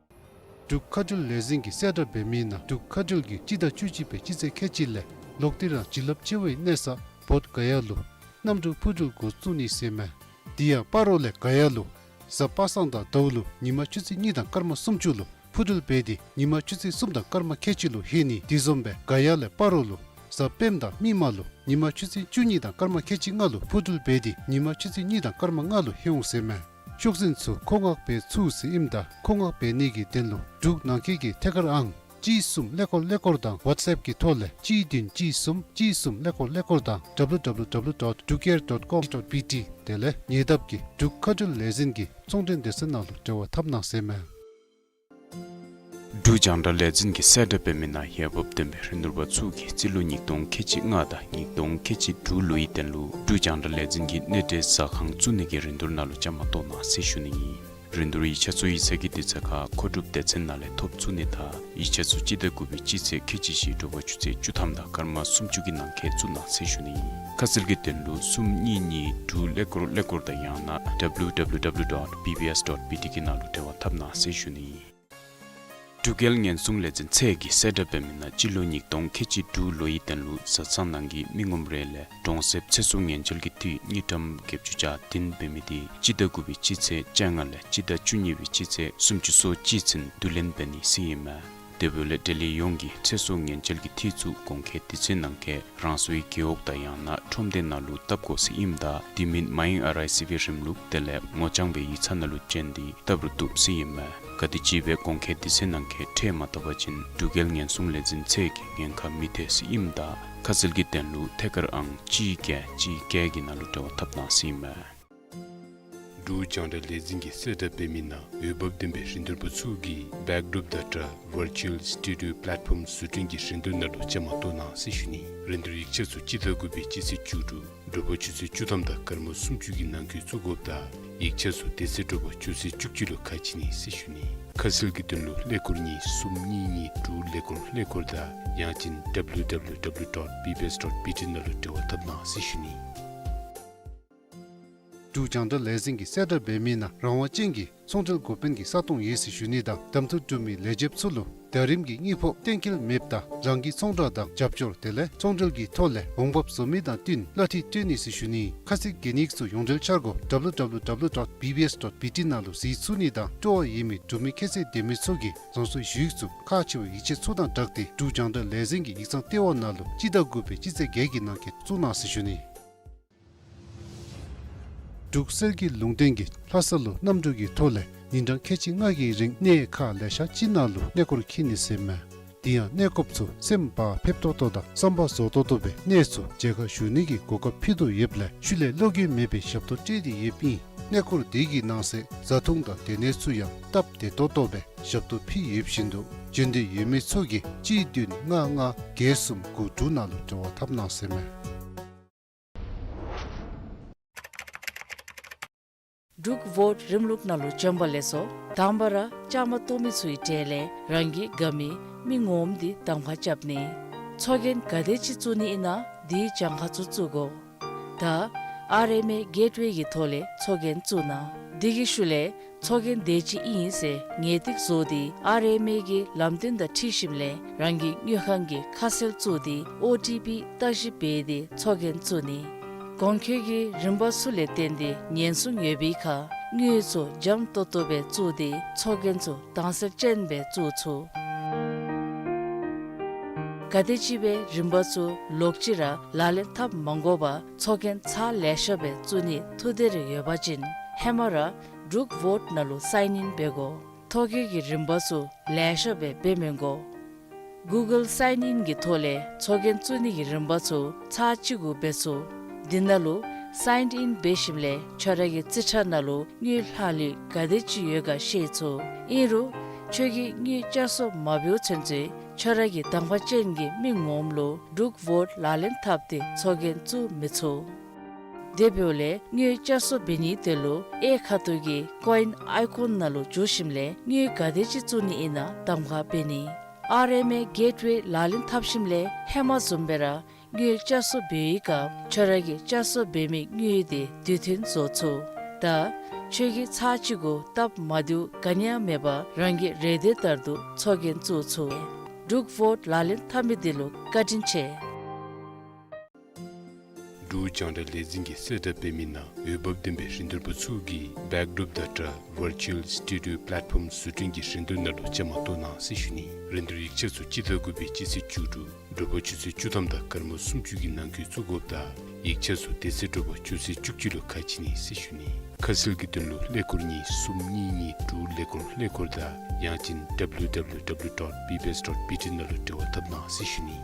འབྲུག་མཁའ་འགྲུལ་ལས་འཛིན་གྱིས་གསལ་བསྒྲགས་འབད་མི་ནང་འབྲུག་མཁའ་འགྲུལ་གྱིས་སྤྱི་ཟླ་བཅུ་གཅིག་པའི་སྤྱི་ཚེས་ཁལ་གཅིག་ལས་ལོག་སྟེ་ར་བྱིན་རླབས་ཆེ་བའི་གནས་ས་བོདྷ་ག་ཡ་ལུ་གནམ་གྲུ་འཕུར་འགྲུལ་འགོ་བཙུགས་ནི་ཟེར་མས། དེ་ཡང་སྤ་རོ་ལས་ག་ཡ་ལུ་གཟའ་པ་སངས་དང་ཟླཝ་ལུ་ཉིན་མ་ཆུ་ཚོད་གཉིས་དང་སྐར་མ་སུམ་ཅུ་ལུ་འཕུར་འགྲུལ་འབད་དེ་ཉིན་མ་ཆུ་ཚོད་གསུམ་དང་སྐར་མ་ཁལ་གཅིག་ལུ་ལྷོད་ནི། དེ་བཟུམ་སྦེ་ག་ཡ་ལས་སྤ་རོ་ལུ་གཟའ་སྤེནམ་དང་མིག་དམར་ལུ་ཉིན་མ་ཆུ་ཚོད་བཅུ་གཉིས་དང་སྐར་མ་ཁལ་གཅིག་ལྔ་ལུ་འཕུར་འགྲུལ་འབད་དེ་ཉིན་མ་ཆུ་ཚོད་གཉིས་དང་སྐར་མ་ལྔ་ལུ་ལྷོད་འོང་ཟེར་མས། ཤོག་འཛིན་ཚུ་མཁོ་མངགས་འབད་ཚུགས་ཟེར་ཨིནམ་ད་མཁོ་མངགས་འབད་ནི་གི་དོན་ལུ་འབྲུག་ནང་འཁོད་ཀྱི་ཐད་ཀར་ཨང་གཅིག་གསུམ་ཀླད་ཀོར་ཀླད་ཀོར་དང་ཝཊས་ཨེཔ་གི་ཐོག་ལས་གཅིག་བདུན་གཅིག་གསུམ་གཅིག་གསུམ་ཀླད་ཀོར་ཀླད་ཀོར་དང་W W W dot drukair dot com dot B T དེ་ལས་ཉེ་འདབས་ཀྱི་འབྲུག་མཁའ་འགྲུལ་ལས་འཛིན་གྱི་ཚོང་འབྲེལ་སྡེ་ཚན་ནང་ལུ་འབྲེལ་བ་འཐབ་གནང་ཟེར་མས། འབྲུག་རྒྱང་བསྒྲགས་ལས་འཛིན་གྱིས་གསལ་བསྒྲགས་འབད་མི་ནང་འོས་འབབ་ལྡན་པའི་རིན་བསྡུར་པ་ཚུ་གིས་རྩིས་ལོ་ཉིས་སྟོང་ཁལ་གཅིག་ལྔ་དང་ཉིས་སྟོང་ཁལ་གཅིག་དྲུག་ལོའི་དོན་ལུ་འབྲུག་རྒྱང་བསྒྲགས་ལས་འཛིན་གྱི་གནས་འབྲེལ་ཟ་ཁང་བཙུགས་ནི་གི་རིན་བསྡུར་ནང་ལུ་བཅའ་མར་གཏོགས་གནང་ཟེར་ཞུ་ནི་ཨིན། རིན་བསྡུར་ཡིག་ཆ་ཚུ་ཡིག་ཚང་གི་དུས་ཚོད་ཁར་མཁོ་སྒྲུབ་སྡེ་ཚན་ནང་ལས་ཐོབ་ཚུགས་ནི་དང་ཡིག་ཆ་ཚུ་སྤྱི་ཟླ་དགུ་པའི་སྤྱི་ཚེས་ཁལ་གཅིག་བཞི་དྲོ་པ་ཆུ་ཚོད་བཅུ་ཐམ་དང་སྐར་མ་སུམ་ཅུ་གི་ནང་འཁོད་བཙུགས་གནང་ཟེར་ཞུ་ནི་ཨིན། ཁ་གསལ་གྱི་དོན་ལུ་གསུམ་གཉིས་གཉིས་དྲུག་ཀླད་ཀོར་ཀླད་ཀོར་དང་ཡང་ན་W W W dot B B S dot B T གི་ནང་ལུ་འབྲེལ་བ་འཐབ་གནང་ཟེར་ཞུ་ནི་ཨིན། འབྲུག་རྒྱལ་ཉེན་སྲུང་ལས་འཛིན་ཚད་ཀྱིས་གསལ་བསྒྲགས་འབད་མི་ནང་སྤྱི་ལོ་ཉིས་སྟོང་ཁལ་གཅིག་དྲུག་ལོའི་དོན་ལུ་བཟའ་ཚང་ནང་གི་མི་ངོམ་རེ་ལས་གྲོང་གསེབ་ཚེ་སྲོག་ཉེན་བཅོལ་གྱི་འཐུས་དངུལ་ཀྲམ་བརྒྱད་ཅུ་གྱ་བདུན་འབད་མི་དེ་སྤྱི་ཟླ་དགུ་པའི་སྤྱི་ཚེས་བཅོ་ལྔ་ལས་སྤྱི་ཟླ་བཅུ་གཉིས་པའི་སྤྱི་ཚེས་སུམ་ཅུ་སོ་གཅིག་ཚུན་བསྡུ་ལེན་འབད་ནི་ཟེར་ཨིན་མས། དེ་འབདཝ་ལས་འབྲེལ་ཡོད་ཡོངས་ཀྱིས་ཚེ་སྲོག་ཉེན་བཅོལ་གྱི་འཐུས་ཚུ་གོང་འཁོད་དུས་ཚོད་ནང་འཁོད་རང་སོའི་རྒེད་འོག་དང་ཡང་ན་ཁྲོམ་སྡེ་ནང་ལུ་བཏབ་དགོ་ཟེར་ཨིནམ་ད་དེ་མིན་མ་ཡེངས་ཨར་ཨའི་སི་བི་རིམ་ལུགས་དེ་ལས་ངོ་རྐྱང་སྦེ་ཡིག་ཚང་ནང་ལུ་བྱོན་ཏེ་བཏབ་རུང་བཏུབ་ཟེར་ཨིན་མས། ག་དེམ་ཅིག་སྦེ་གོང་འཁོད་དུས་ཚོད་ནང་འཁོད་ཁྲལ་མ་བཏབ་པ་ཅིན་འབྲུག་རྒྱལ་ཉེན་སྲུང་ལས་འཛིན་ཚད་ཀྱིས་ཉེན་ཁ་མི་ཐེག་ཟེར་ཨིནམ་ད་ཁ་གསལ་གྱི་དོན་ལུ་ཐད་ཀར་ཨང་གཅིག་བརྒྱད་གཅིག་བརྒྱད་ཀྱི་ནང་ལུ་འབྲེལ་བ་འཐབ་གནང་ཟེར་ཨིན་མས། འབྲུག་རྒྱང་བསྒྲགས་ལས་འཛིན་གྱིས་གསལ་བསྒྲགས་འབད་མི་ནང་འོས་འབབ་ལྡན་པའི་རིན་བསྡུར་པ་ཚུ་གིས་བེཀ་ཌོརོཔ་དང་སྦྲགས་ཝར་ཅུ་ཨལ་སི་ཊུ་ཌི་ཡོ་པ་ལེཊ་ཕོམ་བཟོ་སྐྲུན་གྱི་རིན་བསྡུར་ནང་ལུ་བཅའ་མར་གཏོགས་གནང་ཟེར་ཞུ་ནི། རིན་བསྡུར་ཡིག་ཆ་ཚུ་སྤྱི་ཟླ་དགུ་པའི་སྤྱི་ཚེས་བཅུ་དྲུག་དྲོ་པ་ཆུ་ཚོད་བཅུ་ཐམ་དང་སྐར་མ་སུམ་ཅུ་གི་ནང་འཁོད་བཙུགས་དགོཔ་དང་ཡིག་ཆ་ཚུ་དེ་ཚེ་དྲོ་པ་ཆུ་ཚོད་བཅུ་གཅིག་ལུ་ཁ་ཕྱེ་ནི་ཟེར་ཞུ་ནི། ཁ་གསལ་གྱི་དོན་ལུ་ཀླད་ཀོར་གཉིས་གསུམ་གཉིས་གཉིས་དྲུག་ཀླད་ཀོར་ཀླད་ཀོར་དང་ཡང་ཅིན་ཌབ་ལུ་ཌབ་ལུ་ཌབ་ལུ་ཌོཊ་བི་བི་ཨེསི་ཌོཊ་བི་ཊི་ནང་ལུ་འབྲེལ་བ་འཐབ་གནང་ཟེར་ཞུ་ནི། འབྲུག་རྒྱང་བསྒྲགས་ལས་འཛིན་གྱིས་གསལ་བསྒྲགས་འབད་མི་ནང་རང་དབང་ཅན་གྱི་ཚོང་འབྲེལ་འགོ་དཔོན་གྱི་ས་སྟོང་ཡོད་ཟེར་ཞུ་ནི་དང་གདམ་འཐུ་གྲུབ་མི་ལས་བྱེདཔ་ཚུ་ལུ་ཟླ་རིམ་གྱི་དངུལ་ཕོགས་གཏན་འཁེལ་མེདཔ་དང་རང་གི་ཚོང་བསྒྲགས་དང་རྒྱབ་སྐྱོར་དེ་ལས་ཚོང་འབྲེལ་གྱི་ཐོག་ལས་འོང་འབབ་བཟོ་མི་དང་བསྟུན་གླ་འཐུས་སྤྲོད་ནི་ཟེར་ཞུ་ནི། ཁ་གསལ་གྱི་གནས་ཚུལ་ཡོངས་འབྲེལ་འཆར་སྒོ་ཌབ་ལུ་ཌབ་ལུ་ཌབ་ལུ་ཌོཊ་བི་བི་ཨེསི་ཌོཊ་བི་ཊི་ནང་ལུ་གཟིགས་ཚུགས་ནི་དང་སྤྲོ་བ་ཡོད་མི་འབྲུག་མི་ཁྱད་ཚད་ལྡན་མི་ཚུ་གིས་རང་སོའི་ཞུ་ཡིག་ཚུ་ཁག་ཆེ་བའི་ཡིག་ཆ་ཚུ་དང་སྦྲགས་ཏེ་འབྲུག་རྒྱང་བསྒྲགས་ལས་འཛིན་གྱི་ཡིག་ཚང་ལྟེ་བ་ནང་ལུ་སྤྱི་ཟླ་དགུ་པའི་སྤྱི་ཚེས་བརྒྱད་ཀྱི་ནང་འཁོད་བཙུགས་གནང་ཟེར་ཞུ་ནི། འབྲུག་གསེར་གྱི་ལུང་བསྟན་གྱིས་ལྷ་ས་ལུ་གནམ་གྲུ་གི་ཐོག་ལས་ཉིན་གྲངས་ཁལ་གཅིག་ལྔ་གི་རིང་གནས་ཁག་ལེ་ཤ་ཅིག་ནང་ལུ་གནས་སྐོར་འཁྱིད་ནི་ཟེར་མས། དེ་ཡང་གནས་སྐོརཔ་ཚུ་སེམས་བག་ཕེབས་ཏོག་ཏོ་དང་བསམ་པ་རྫོགས་ཏོག་ཏོ་སྦེ་གནས་ཚུ་མཇལ་ཁ་ཞུ་ནི་གི་གོ་སྐབས་ཕུལ་དོ་ཡོདཔ་ལས་ཤུལ་ལས་བློ་འགྱོད་མེད་པའི་ཞབས་ཏོག་སྤྲོད་དེ་ཡོདཔ་ཨིན། གནས་སྐོར་དེ་གི་ནང་གསེས་བཟའ་འཐུང་དང་སྡོད་གནས་ཚུ་ཡང་སྟབས་བདེ་ཏོག་ཏོ་སྦེ་ཞབས་ཏོག་ཕུལ་ཡོདཔ་བཞིན་དུ་འབྱོན་འདོད་ཡོད་མི་ཚུ་གིས་གཅིག་བདུན་ལྔ་ལྔ་བརྒྱད་གསུམ་དགུ་དྲུག་ནང་ལུ་འབྲེལ་བ་འཐབ་གནང་ཟེར་མས། འབྲུག་བོཊ་རིམ་ལུགས་ནང་ལུ་བྱོན་པ་ལེགས་སོ། དང་པ་ར་བཅའ་མར་གཏོགས་མི་ཚུའི་གྲས་ལས་རང་གི་དགའ་མི་མི་ངོམ་འདི་གདམ་ཁ་རྐྱབ་ནི། ཚོགས་རྒྱན་ག་དེ་ཅིག་བཙུགས་ནི་ཨིན་ན་དེའི་གྱངས་ཁ་ཚུ་བཙུགས་དགོ། ད་ཨར་ཨེམ་ཨེ་གེཊ་ཝེ་གི་ཐོག་ལས་ཚོགས་རྒྱན་བཙུགས་གནང་། དེ་གི་ཤུལ་ལས་ཚོགས་རྒྱན་དེ་ཅིག་ཨིན་ཟེར་ངེས་ཏིག་བཟོ་སྟེ་ཨར་ཨེམ་ཨེ་གི་ལམ་སྟོན་དང་འཁྲིལ་ཞིནམ་ལས་རང་གི་དངུལ་ཁང་གི་ཁ་གསལ་བཙུགས་ཏེ་ཨོ་ཊི་པི་བརྟག་ཞིབ་འབད་དེ་ཚོགས་རྒྱན་བཙུགས་ནི། གོང་འཁོད་ཀྱི་རིམ་པ་ཚུ་ལས་བརྟེན་ཏེ་ཉེན་སྲུང་ཡོད་པའི་ཁར་དངུལ་ཚུ་འཇམ་ཏོག་ཏོ་སྦེ་བཙུགས་ཏེ་ཚོགས་རྒྱན་ཚུ་དྭངས་གསལ་ཅན་སྦེ་བཙུགས་ཚུགས། ག་དེམ་ཅིག་སྦེ་རིམ་པ་ཚུ་ལོག་ཅི་ར་ལག་ལེན་འཐབ་མ་དགོ་པར་ཚོགས་རྒྱན་ཚར་ལེ་ཤ་སྦེ་བཙུགས་ནི་ཐུགས་འདོད་རེ་ཡོད་པ་ཅིན་ཧེ་མ་ར་འབྲུག་བོཊ་ནང་ལུ་སའིན་ཨིན་འབད་དགོ། ཐོ་བཀོད་ཀྱི་རིམ་པ་ཚུ་ལེ་ཤ་སྦེ་འབད་མི་དགོ། གུ་གཱལ་སའིན་ཨིན་གྱི་ཐོག་ལས་ཚོགས་རྒྱན་བཙུགས་ནི་གི་རིམ་པ་ཚུ་ཚར་གཅིག་གུ་འབད་ཚུགས། འདི་ནང་ལུ་སའིན་ཨིན་འབད་ཞིནམ་ལས་ཁྱོད་ར་གི་རྩིས་ཁྲ་ནང་ལུ་དངུལ་ལྷག་ལུས་ག་དེ་ཅིག་ཡོད་ག་ཤེས་ཚུགས། ཨིན་རུང་ཁྱོད་ཀྱིས་དངུལ་བསྐྱར་གསོ་མ་འབདཝ་ཚུན་ཚོད་ཁྱོད་ར་གི་གདམ་ཁ་ཅན་གྱི་མི་ངོམ་ལུ་འབྲུག་བོཊ་ལག་ལེན་འཐབ་སྟེ་ཚོགས་རྒྱན་བཙུགས་མི་ཚུགས། དེ་འབདཝ་ལས་དངུལ་བསྐྱར་གསོ་འབད་ནི་དེ་ལུ་གཡས་ཁ་ཐུག་གི་ཀོ་ཨིན་ཨའི་ཀོན་ནང་ལུ་འཛུལ་ཞིནམ་ལས་དངུལ་ག་དེ་ཅིག་བཙུགས་ནི་ཨིན་ན་གདམ་ཁ་འབད་ནི། ཨར་ཨེམ་ཨེ་གེཊ་ཝེ་ལག་ལེན་འཐབ་ཞིནམ་ལས་ཧེ་མ་བཟུམ་སྦེ་ར་དངུལ་བསྐྱར་གསོ་འབད་བའི་སྐབས་ཁྱོད་ར་གི་བསྐྱར་གསོ་འབད་མི་དངུལ་དེ་དུས་མཐུན་བཟོ་ཚུགས། ད་ཁྱོད་ཀྱིས་ཚར་གཅིག་གུ་སྟབས་མ་བདེཝ་ག་ནི་ཡང་མེད་པར་རང་གི་རེ་འདོད་ལྟར་དུ་ཚོགས་རྒྱན་བཙུགས་ཚུགས། འབྲུག་བོཊ་ལག་ལེན་འཐབ་མི་དེ་ལུ་བཀའ་དྲིན་ཆེ། འབྲུག་རྒྱང་བསྒྲགས་ལས་འཛིན་གྱིས་གསལ་བསྒྲགས་འབད་མི་ནང་འོས་འབབ་ལྡན་པའི་རིན་བསྡུར་པ་ཚུ་གིས་བེཀ་ཌོརོཔ་དང་སྦྲགས་ཝར་ཅུ་ཨལ་སི་ཊུ་ཌི་ཡོ་པ་ལེཊ་ཕོམ་བཟོ་སྐྲུན་གྱི་རིན་བསྡུར་ནང་ལུ་བཅའ་མར་གཏོགས་གནང་ཟེར་ཞུ་ནི། རིན་བསྡུར་ཡིག་ཆ་ཚུ་སྤྱི་ཟླ་དགུ་པའི་སྤྱི་ཚེས་བཅུ་དྲུག་དྲོ་པ་ཆུ་ཚོད་བཅུ་ཐམ་དང་སྐར་མ་སུམ་ཅུ་གི་ནང་འཁོད་བཙུགས་དགོཔ་དང་ཡིག་ཆ་ཚུ་དེ་ཚེ་དྲོ་པ་ཆུ་ཚོད་བཅུ་གཅིག་ལུ་ཁ་ཕྱེ་ནི་ཟེར་ཞུ་ནི། ཁ་གསལ་གྱི་དོན་ལུ་ཀླད་ཀོར་གཉིས་གསུམ་གཉིས་གཉིས་དྲུག་ཀླད་ཀོར་ཀླད་ཀོར་དང་ཡང་ཅིན་ཌབ་ལུ་ཌབ་ལུ་ཌབ་ལུ་ཌོཊ་བི་བི་ཨེསི་ཌོཊ་བི་ཊི་ནང་ལུ་འབྲེལ་བ་འཐབ་གནང་ཟེར་ཞུ་ནི།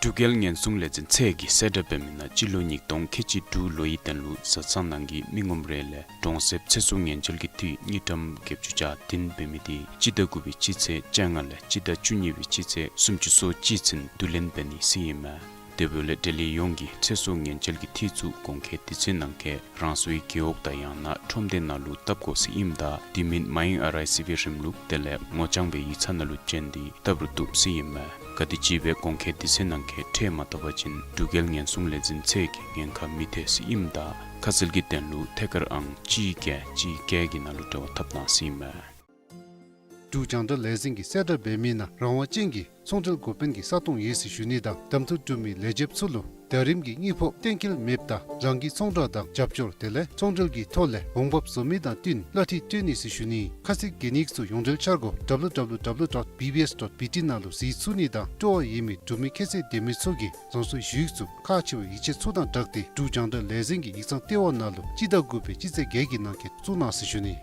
འབྲུག་རྒྱལ་ཉེན་སྲུང་ལས་འཛིན་ཚད་ཀྱིས་གསལ་བསྒྲགས་འབད་མི་ནང་སྤྱི་ལོ་ཉིས་སྟོང་ཁལ་གཅིག་དྲུག་ལོའི་དོན་ལུ་བཟའ་ཚང་ནང་གི་མི་ངོམ་རེ་ལས་གྲོང་གསེབ་ཚེ་སྲོག་ཉེན་བཅོལ་གྱི་འཐུས་དངུལ་ཀྲམ་བརྒྱད་ཅུ་གྱ་བདུན་འབད་མི་དེ་སྤྱི་ཟླ་དགུ་པའི་སྤྱི་ཚེས་བཅོ་ལྔ་ལས་སྤྱི་ཟླ་བཅུ་གཉིས་པའི་སྤྱི་ཚེས་སུམ་ཅུ་སོ་གཅིག་ཚུན་བསྡུ་ལེན་འབད་ནི་ཟེར་ཨིན་མས། དེ་འབདཝ་ལས་འབྲེལ་ཡོད་ཡོངས་ཀྱིས་ཚེ་སྲོག་ཉེན་བཅོལ་གྱི་འཐུས་ཚུ་གོང་འཁོད་དུས་ཚོད་ནང་འཁོད་རང་སོའི་རྒེད་འོག་དང་ཡང་ན་ཁྲོམ་སྡེ་ནང་ལུ་བཏབ་དགོ་ཟེར་ཨིནམ་ད་དེ་མིན་མ་ཡེངས་ཨར་ཨའི་སི་བི་རིམ་ལུགས་དེ་ལས་ངོ་རྐྱང་སྦེ་ཡིག་ཚང་ནང་ལུ་བྱོན་ཏེ་བཏབ་རུང་བཏུབ་ཟེར་ཨིན་མས། ག་དེམ་ཅིག་སྦེ་གོང་འཁོད་དུས་ཚོད་ནང་འཁོད་ཁྲལ་མ་བཏབ་པ་ཅིན་འབྲུག་རྒྱལ་ཉེན་སྲུང་ལས་འཛིན་ཚད་ཀྱིས་ཉེན་ཁ་མི་ཐེག་ཟེར་ཨིནམ་ད་ཁ་གསལ་གྱི་དོན་ལུ་ཐད་ཀར་ཨང་གཅིག་བརྒྱད་གཅིག་བརྒྱད་ཀྱི་ནང་ལུ་འབྲེལ་བ་འཐབ་གནང་ཟེར་ཨིན་མས། འབྲུག་རྒྱང་བསྒྲགས་ལས་འཛིན་གྱིས་གསལ་བསྒྲགས་འབད་མི་ནང་རང་དབང་ཅན་གྱི་ཚོང་འབྲེལ་འགོ་དཔོན་གྱི་ས་སྟོང་ཡོད་ཟེར་ཞུ་ནི་དང་གདམ་འཐུ་གྲུབ་མི་ལས་བྱེདཔ་ཚུ་ལུ་ ཟླ་རིམ་གྱི་དངུལ་ཕོགས་གཏན་འཁེལ་མེདཔ་དང་རང་གི་ཚོང་བསྒྲགས་དང་རྒྱབ་སྐྱོར་དེ་ལས་ཚོང་འབྲེལ་གྱི་ཐོག་ལས་འོང་འབབ་བཟོ་མི་དང་བསྟུན་གླ་འཐུས་སྤྲོད་ནི་ཟེར་ཞུ་ནི། ཁ་གསལ་གྱི་གནས་ཚུལ་ཡོངས་འབྲེལ་འཆར་སྒོ་W W W dot B B S dot B T ནང་ལུ་གཟིགས་ཚུགས་ནི་དང་སྤྲོ་བ་ཡོད་མི་འབྲུག་མི་ཁྱད་ཚད་ལྡན་མི་ཚུ་གིས་རང་སོའི་ཞུ་ཡིག་ཚུ་ཁག་ཆེ་བའི་ཡིག་ཆ་ཚུ་དང་སྦྲགས་ཏེ་འབྲུག་རྒྱང་བསྒྲགས་ལས་འཛིན་གྱི་ཡིག་ཚང་ལྟེ་བ་ནང་ལུ་སྤྱི་ཟླ་དགུ་པའི་སྤྱི་ཚེས་བརྒྱད་ཀྱི་ནང་འཁོད་བཙུགས་གནང་ཟེར་ཞུ་ནི།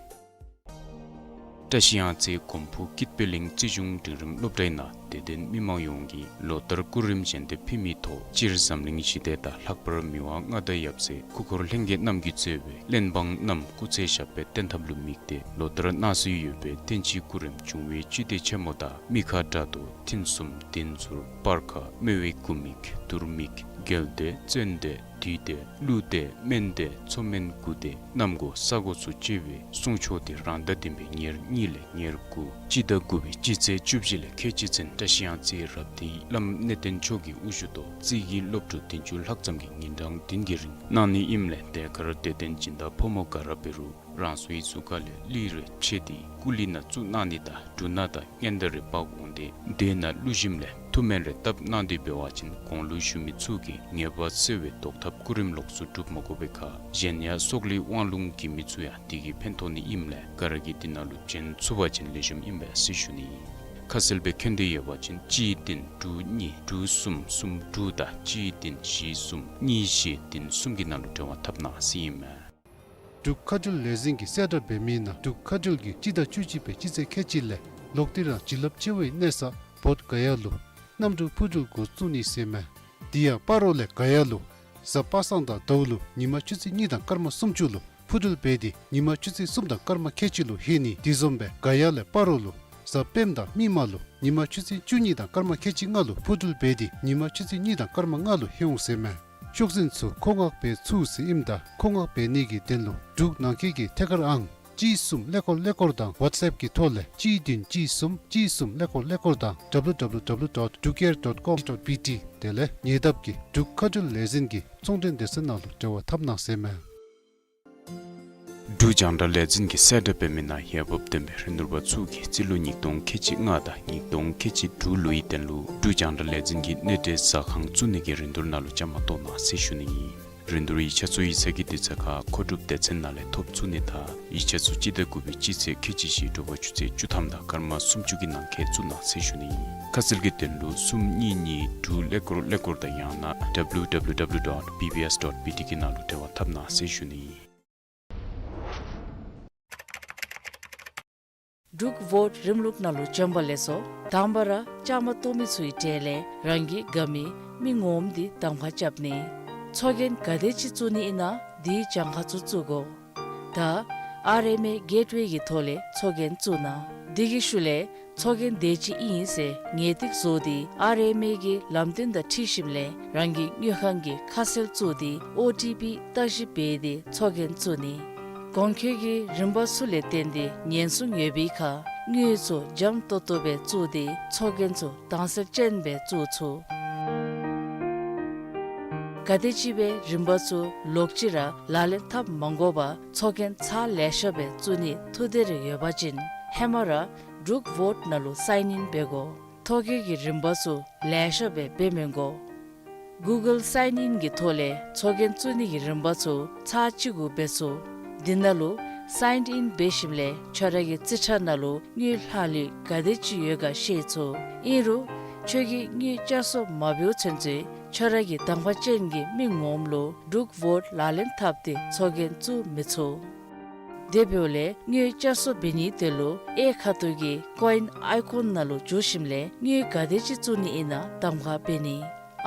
བཀྲ་ཤིས་གཡང་རྩེ་གོམ་པ་སྤོ་སྐྱིད་པའི་གླིང་རྩིས་གཞུང་འབྲིང་རིམ་སློབ་གྲྭའི་ནང་དད་ལྡན་མི་མང་ཡོངས་ཀྱིས་ལོ་ལྟར་སྐུ་རིམ་བཞེས་ཏེ་ཕུལ་མི་ཐོག་སྤྱིར་འཛམ་གླིང་ཞི་བདེ་དང་ལྷག་པར་མི་དབང་མངའ་བདག་ཡབ་སྲས་སྐུ་འཁོར་ལྷན་རྒྱས་རྣམས་ཀྱིས་གཙོས་པའི་གླེན་འབངས་རྣམས་སྐུ་ཚེ་ཞབས་པད་བརྟན་ཐབས་ལུ་དམིགས་ཏེ་ལོ་ལྟར་གནང་སྲོལ་ཡོད་པའི་བསྟན་སྤྱིའི་སྐུ་རིམ་འབྱུང་བའི་བཅུད་བསྡུས་ཆེན་མོ་དང་མི་ཁ་དགྲ་གདོལ་མཐུན་གསུམ་བདེན་ཟུར་སྤར་ཁ་སྨེ་བའི་སྐུ་མིག་དུར་མིག་རྒྱལ་བདེ་བཙན་བདེ་བདུད་བདེ་ཀླུ་བདེ་སྨན་བདེ་མཚོ་སྨན་དགུ་བདེ་གནམ་སྒོ་ས་སྒོ་ཚུ་བཅས་པའི་གསུང་ཆོག་དེ་རང་ཟླ་བདུན་པའི་ཉེར་གཉིས་ལས་ཉེར་དགུ་སྤྱི་ཟླ་དགུ་པའི་སྤྱི་ཚེས་བཅུ་བཞི་ལས་ཁལ་གཅིག་ཚུན་བཀྲ་ཤིས་གཡང་རྩེའི་རབ་སྡེའི་བླམ་གནས་བརྟན་མཆོག་གི་དབུ་བཞུགས་ཐོག་རྩིས་ཀྱི་སློབ་ཕྲུག་བདུན་ཅུ་ལྷག་ཙམ་གྱིས་ཉིན་གྲངས་བདུན་གྱི་རིང་གནང་ནི་ཨིནམ་ལས་དེ་ཁར་དད་ལྡན་སྦྱིན་བདག་ཕོ་མོ་ག་ར་འབད་རུང་རང་སོའི་གཟུགས་ཁ་ལས་གླུད་རེ་ཕྱེ་སྟེ་སྐུ་གླུད་ནང་བཙུགས་གནང་ནི་དང་འབྲུ་སྣ་དང་སྙན་དར་རེ་འབག་འོང་སྟེ་དེ་ནང་བླུགས་ཞིནམ་ལས་ཐུགས་སྨོན་རེ་བཏབ་གནང་སྟེ་འབད་བ་ཅིན་གོང་ལུ་ཞུ་མི་ཚུ་གི་ངེས་པ་སེལ་བའི་བཟློག་ཐབས་སྐུ་རིམ་ལོགས་སུ་སྒྲུབ་མ་དགོ་པའི་ཁར་གཞན་ཡང་སྲོག་ལུ་དབང་ལུང་གི་མི་ཚུ་ཡང་དེ་གིས་ཕན་ཐོགས་ནི་ཨིནམ་ལས་ག་ར་གིས་དེ་ནང་ལུ་བྱོན་ཚུགས་པ་ཅིན་ལེགས་ཤོམ་ཨིན་པས་ཟེར་ཞུ་ནི། ཁ་གསལ་སྦེ་མཁྱེན་འདོད་ཡོད་པ་ཅིན་གཅིག་བདུན་དྲུག་གཉིས་དྲུག་གསུམ་གསུམ་དྲུག་དང་གཅིག་བདུན་བཞི་གསུམ་གཉིས་བཞི་བདུན་གསུམ་གྱི་ནང་ལུ་འབྲེལ་བ་འཐབ་གནང་ཟེར་ཨིན་མས། འབྲུག་མཁའ་འགྲུལ་ལས་འཛིན་གྱིས་གསལ་བསྒྲགས་འབད་མི་ནང་འབྲུག་མཁའ་འགྲུལ་གྱིས་སྤྱི་ཟླ་བཅུ་གཅིག་པའི་སྤྱི་ཚེས་ཁལ་གཅིག་ལས་ལོག་སྟེ་ར་བྱིན་རླབས་ཆེ་བའི་གནས་ས་བོདྷ་ག་ཡ་ལུ་གནམ་གྲུ་འཕུར་འགྲུལ་འགོ་བཙུགས་ནི་ཟེར་མས། དེ་ཡང་སྤ་རོ་ལས་ག་ཡ་ལུ་གཟའ་པ་སངས་དང་ཟླཝ་ལུ་ཉིན་མ་ཆུ་ཚོད་གཉིས་དང་སྐར་མ་སུམ་ཅུ་ལུ་འཕུར་འགྲུལ་འབད་དེ་ཉིན་མ་ཆུ་ཚོད་གསུམ་དང་སྐར་མ་ཁལ་གཅིག་ལུ་ལྷོད་ནི། དེ་བཟུམ་སྦེ་ག་ཡ་ལས་སྤ་རོ་ལུ་གཟའ་སྤེནམ་དང་མིག་དམར་ལུ་ཉིན་མ་ཆུ་ཚོད་བཅུ་གཉིས་དང་སྐར་མ་ཁལ་གཅིག་ལྔ་ལུ་འཕུར་འགྲུལ་འབད་དེ་ཉིན་མ་ཆུ་ཚོད་གཉིས་དང་སྐར་མ་ལྔ་ལུ་ལྷོད་འོང་ཟེར་མས། ཤོག་འཛིན་ཚུ་མཁོ་མངགས་འབད་ཚུགས་ཟེར་ཨིནམ་ད་མཁོ་མངགས་འབད་ནི་གི་དོན་ལུ་འབྲུག་ནང་འཁོད་ཀྱི་ཐད་ཀར་ཨང་གཅིག་གསུམ་ཀླད་ཀོར་ཀླད་ཀོར་དང་ཝཊས་ཨེཔ་གི་ཐོག་ལས་གཅིག་བདུན་གཅིག་གསུམ་གཅིག་གསུམ་ཀླད་ཀོར་ཀླད་ཀོར་དང་W W W dot drukair dot com dot B T དེ་ལས་ཉེ་འདབས་ཀྱི་འབྲུག་མཁའ་འགྲུལ་ལས་འཛིན་གྱི་ཚོང་འབྲེལ་སྡེ་ཚན་ནང་ལུ་འབྲེལ་བ་འཐབ་གནང་ཟེར་མས། འབྲུག་རྒྱང་བསྒྲགས་ལས་འཛིན་གྱིས་གསལ་བསྒྲགས་འབད་མི་ནང་འོས་འབབ་ལྡན་པའི་རིན་བསྡུར་པ་ཚུ་གིས་རྩིས་ལོ་ཉིས་སྟོང་ཁལ་གཅིག་ལྔ་དང་ཉིས་སྟོང་ཁལ་གཅིག་དྲུག་ལོའི་དོན་ལུ་འབྲུག་རྒྱང་བསྒྲགས་ལས་འཛིན་གྱི་གནས་འབྲེལ་ཟ་ཁང་བཙུགས་ནི་གི་རིན་བསྡུར་ནང་ལུ་བཅའ་མར་གཏོགས་གནང་ཟེར་ཞུ་ནི་ཨིན། རིན་བསྡུར་ཡིག་ཆ་ཚུ་ཡིག་ཚང་གི་དུས་ཚོད་ཁར་མཁོ་སྒྲུབ་སྡེ་ཚན་ནང་ལས་ཐོབ་ཚུགས་ནི་དང་ཡིག་ཆ་ཚུ་སྤྱི་ཟླ་དགུ་པའི་སྤྱི་ཚེས་ཁལ་གཅིག་བཞི་དྲོ་པ་ཆུ་ཚོད་བཅུ་ཐམ་དང་སྐར་མ་སུམ་ཅུ་གི་ནང་འཁོད་བཙུགས་གནང་ཟེར་ཞུ་ནི་ཨིན། ཁ་གསལ་གྱི་དོན་ལུ་གསུམ་གཉིས་གཉིས་དྲུག་ཀླད་ཀོར་ཀླད་ཀོར་དང་ཡང་ན་W W W dot B B S dot B T གི་ནང་ལུ་འབྲེལ་བ་འཐབ་གནང་ཟེར་ཞུ་ནི་ཨིན། འབྲུག་ཝོཊ་རིམ་ལུགས་ནང་ལུ་བྱོན་པ་ལེགས་སོ། དང་པ་ར་བཅའ་མར་གཏོགས་མི་ཚུའི་གྲས་ལས་རང་གི་དགའ་མི་མི་ངོམ་འདི་གདམ་ཁ་རྐྱབ་ནི། ཚོགས་རྒྱན་ག་དེ་ཅིག་བཙུགས་ནི་ཨིན་ན་དེའི་གྱངས་ཁ་ཚུ་བཙུགས་དགོ། ད་ཨར་ཨེམ་ཨེ་གེཊ་ཝེ་གི་ཐོག་ལས་ཚོགས་རྒྱན་བཙུགས་གནང་། དེ་གི་ཤུལ་ལས་ཚོགས་རྒྱན་དེ་ཅིག་ཨིན་ཟེར་ངེས་ཏིག་བཟོ་སྟེ་ཨར་ཨེམ་ཨེ་གི་ལམ་སྟོན་དང་འཁྲིལ་ཞིནམ་ལས་རང་གི་དངུལ་ཁང་གི་ཁ་གསལ་བཙུགས་ཏེ་ཨོ་ཊི་པི་བརྟག་ཞིབ་འབད་དེ་ཚོགས་རྒྱན་བཙུགས་ནི། གོང་འཁོད་ཀྱི་རིམ་པ་ཚུ་ལས་བརྟེན་ཏེ་ཉེན་སྲུང་ཡོད་པའི་ཁར་དངུལ་ཚུ་འཇམ་ཏོང་ཏོ་སྦེ་བཙུགས་ཏེ་ཚོགས་རྒྱན་ཚུ་དྭངས་གསལ་ཅན་སྦེ་བཙུགས་ཚུགས། ག་དེམ་ཅིག་སྦེ་རིམ་པ་ཚུ་ལོག་ཅི་ར་ལག་ལེན་འཐབ་མ་དགོ་པར་ཚོགས་རྒྱན་ཚར་ལེ་ཤ་སྦེ་བཙུགས་ནི་ཐུགས་འདོད་རེ་ཡོད་པ་ཅིན་ཧེ་མ་ར་འབྲུག་ཝོཊ་ནང་ལུ་སའིན་ཨིན་འབད་དགོ། ཐོ་བཀོད་ཀྱི་རིམ་པ་ཚུ་ལེ་ཤ་སྦེ་འབད་མི་དགོ། གུ་གཱལ་སའིན་ཨིན་གྱི་ཐོག་ལས་ཚོགས་རྒྱན་བཙུགས་ནི་གི་རིམ་པ་ཚུ་ཚར་གཅིག་གུ་འབད་ཚུགས། དེ་ནང་ལུ་སའིན་ཨིན་འབད་ཞིནམ་ལས་ཁྱོད་ར་གི་རྩིས་ཁྲ་ནང་ལུ་དངུལ་ལྷག་ལུས་ག་དེ་ཅིག་ཡོད་ག་ཤེས་ཚུགས། ཨིན་རུང་ཁྱོད་ཀྱིས་དངུལ་བསྐྱར་གསོ་མ་འབདཝ་ཚུན་ཚོད་ཁྱོད་ར་གི་གདམ་ཁ་ཅན་གྱི་མི་ངོམ་ལུ་འབྲུག་ཝོཊ་ལག་ལེན་འཐབ་སྟེ་ཚོགས་རྒྱན་བཙུགས་མི་ཚུགས། དེ་འབདཝ་ལས་དངུལ་བསྐྱར་གསོ་འབད་ནིའི་དོན་ལུ་གཡས་ཁ་ཐུག་གི་ཀོ་ཨིན་ཨའི་ཀོན་ནང་ལུ་འཛུལ་ཞིནམ་ལས་དངུལ་ག་དེ་ཅིག་བཙུགས་ནི་ཨིན་ན་གདམ་ཁ་འབད་ནི།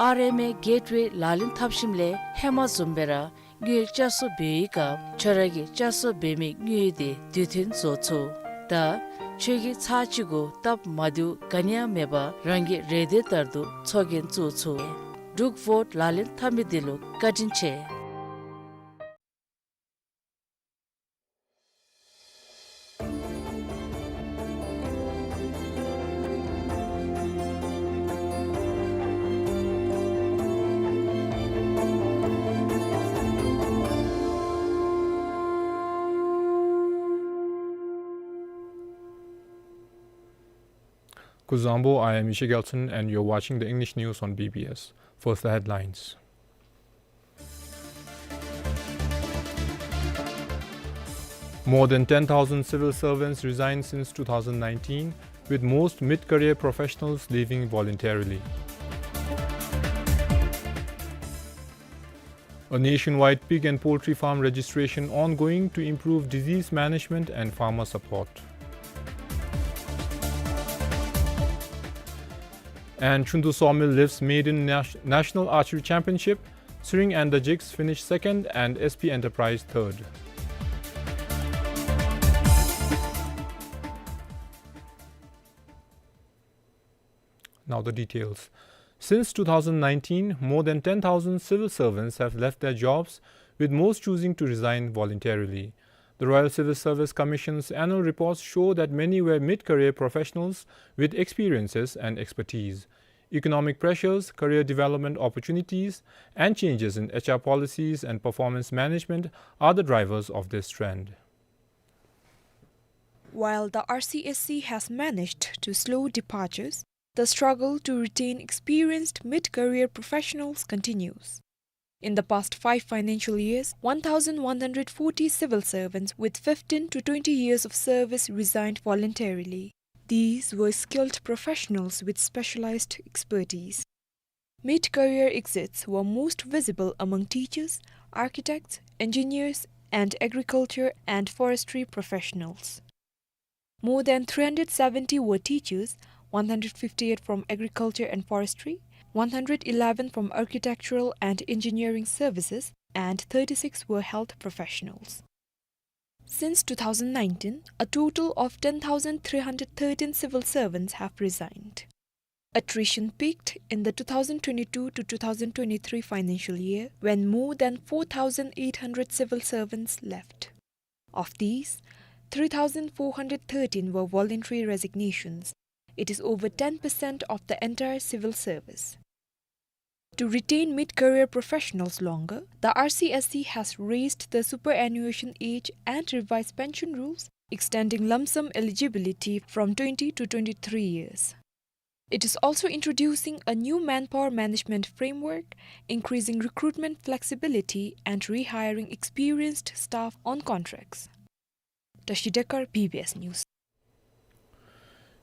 ཨར་ཨེམ་ཨེ་གེཊ་ཝེ་ལག་ལེན་འཐབ་ཞིནམ་ལས་ཧེ་མ་བཟུམ་སྦེ་ར་དངུལ་བསྐྱར་གསོ་འབད་བའི་སྐབས་ཁྱོད་ར་གི་བསྐྱར་གསོ་འབད་མི་དངུལ་དེ་དུས་མཐུན་བཟོ་ཚུགས། ད་ཁྱོད་ཀྱིས་ཚར་གཅིག་གུ་སྟབས་མ་བདེཝ་ག་ནི་ཡང་མེད་པར་རང་གི་རེ་འདོད་ལྟར་དུ་ཚོགས་རྒྱན་བཙུགས་ཚུགས། འབྲུག་ཝོཊ་ལག་ལེན་འཐབ་མི་འདི་ལུ་བཀའ་དྲིན་ཆེ། Kuzuzangpo, I am Ishe Gyaltshen and you're watching the English news on B B S. First, the headlines. More than ten thousand civil servants resigned since two thousand nineteen, with most mid-career professionals leaving voluntarily. A nationwide pig and poultry farm registration ongoing to improve disease management and farmer support. And Chhundu Sawmill lifts maiden nas-, National Archery Championship, Tshering and the Jigs finished second and S P Enterprise third. Now the details. Since two thousand nineteen, more than ten thousand civil servants have left their jobs, with most choosing to resign voluntarily. The Royal Civil Service Commission's annual reports show that many were mid-career professionals with experiences and expertise. Economic pressures, career development opportunities, and changes in H R policies and performance management are the drivers of this trend. While the R C S C has managed to slow departures, the struggle to retain experienced mid-career professionals continues. In the past five financial years, one thousand one hundred forty civil servants with fifteen to twenty years of service resigned voluntarily. These were skilled professionals with specialized expertise. Mid-career exits were most visible among teachers, architects, engineers, and agriculture and forestry professionals. More than three hundred seventy were teachers, one hundred fifty-eight from agriculture and forestry, one hundred eleven from architectural and engineering services, and thirty-six were health professionals. Since two thousand nineteen, a total of ten thousand three hundred thirteen civil servants have resigned. Attrition peaked in the two thousand twenty-two to two thousand twenty-three financial year, when more than four thousand eight hundred civil servants left. Of these, three thousand four hundred thirteen were voluntary resignations. It is over ten percent of the entire civil service. To retain mid-career professionals longer, the R C S C has raised the superannuation age and revised pension rules, extending lump sum eligibility from twenty to twenty-three years. It is also introducing a new manpower management framework, increasing recruitment flexibility, and rehiring experienced staff on contracts. Tashi Dekar, B B S News.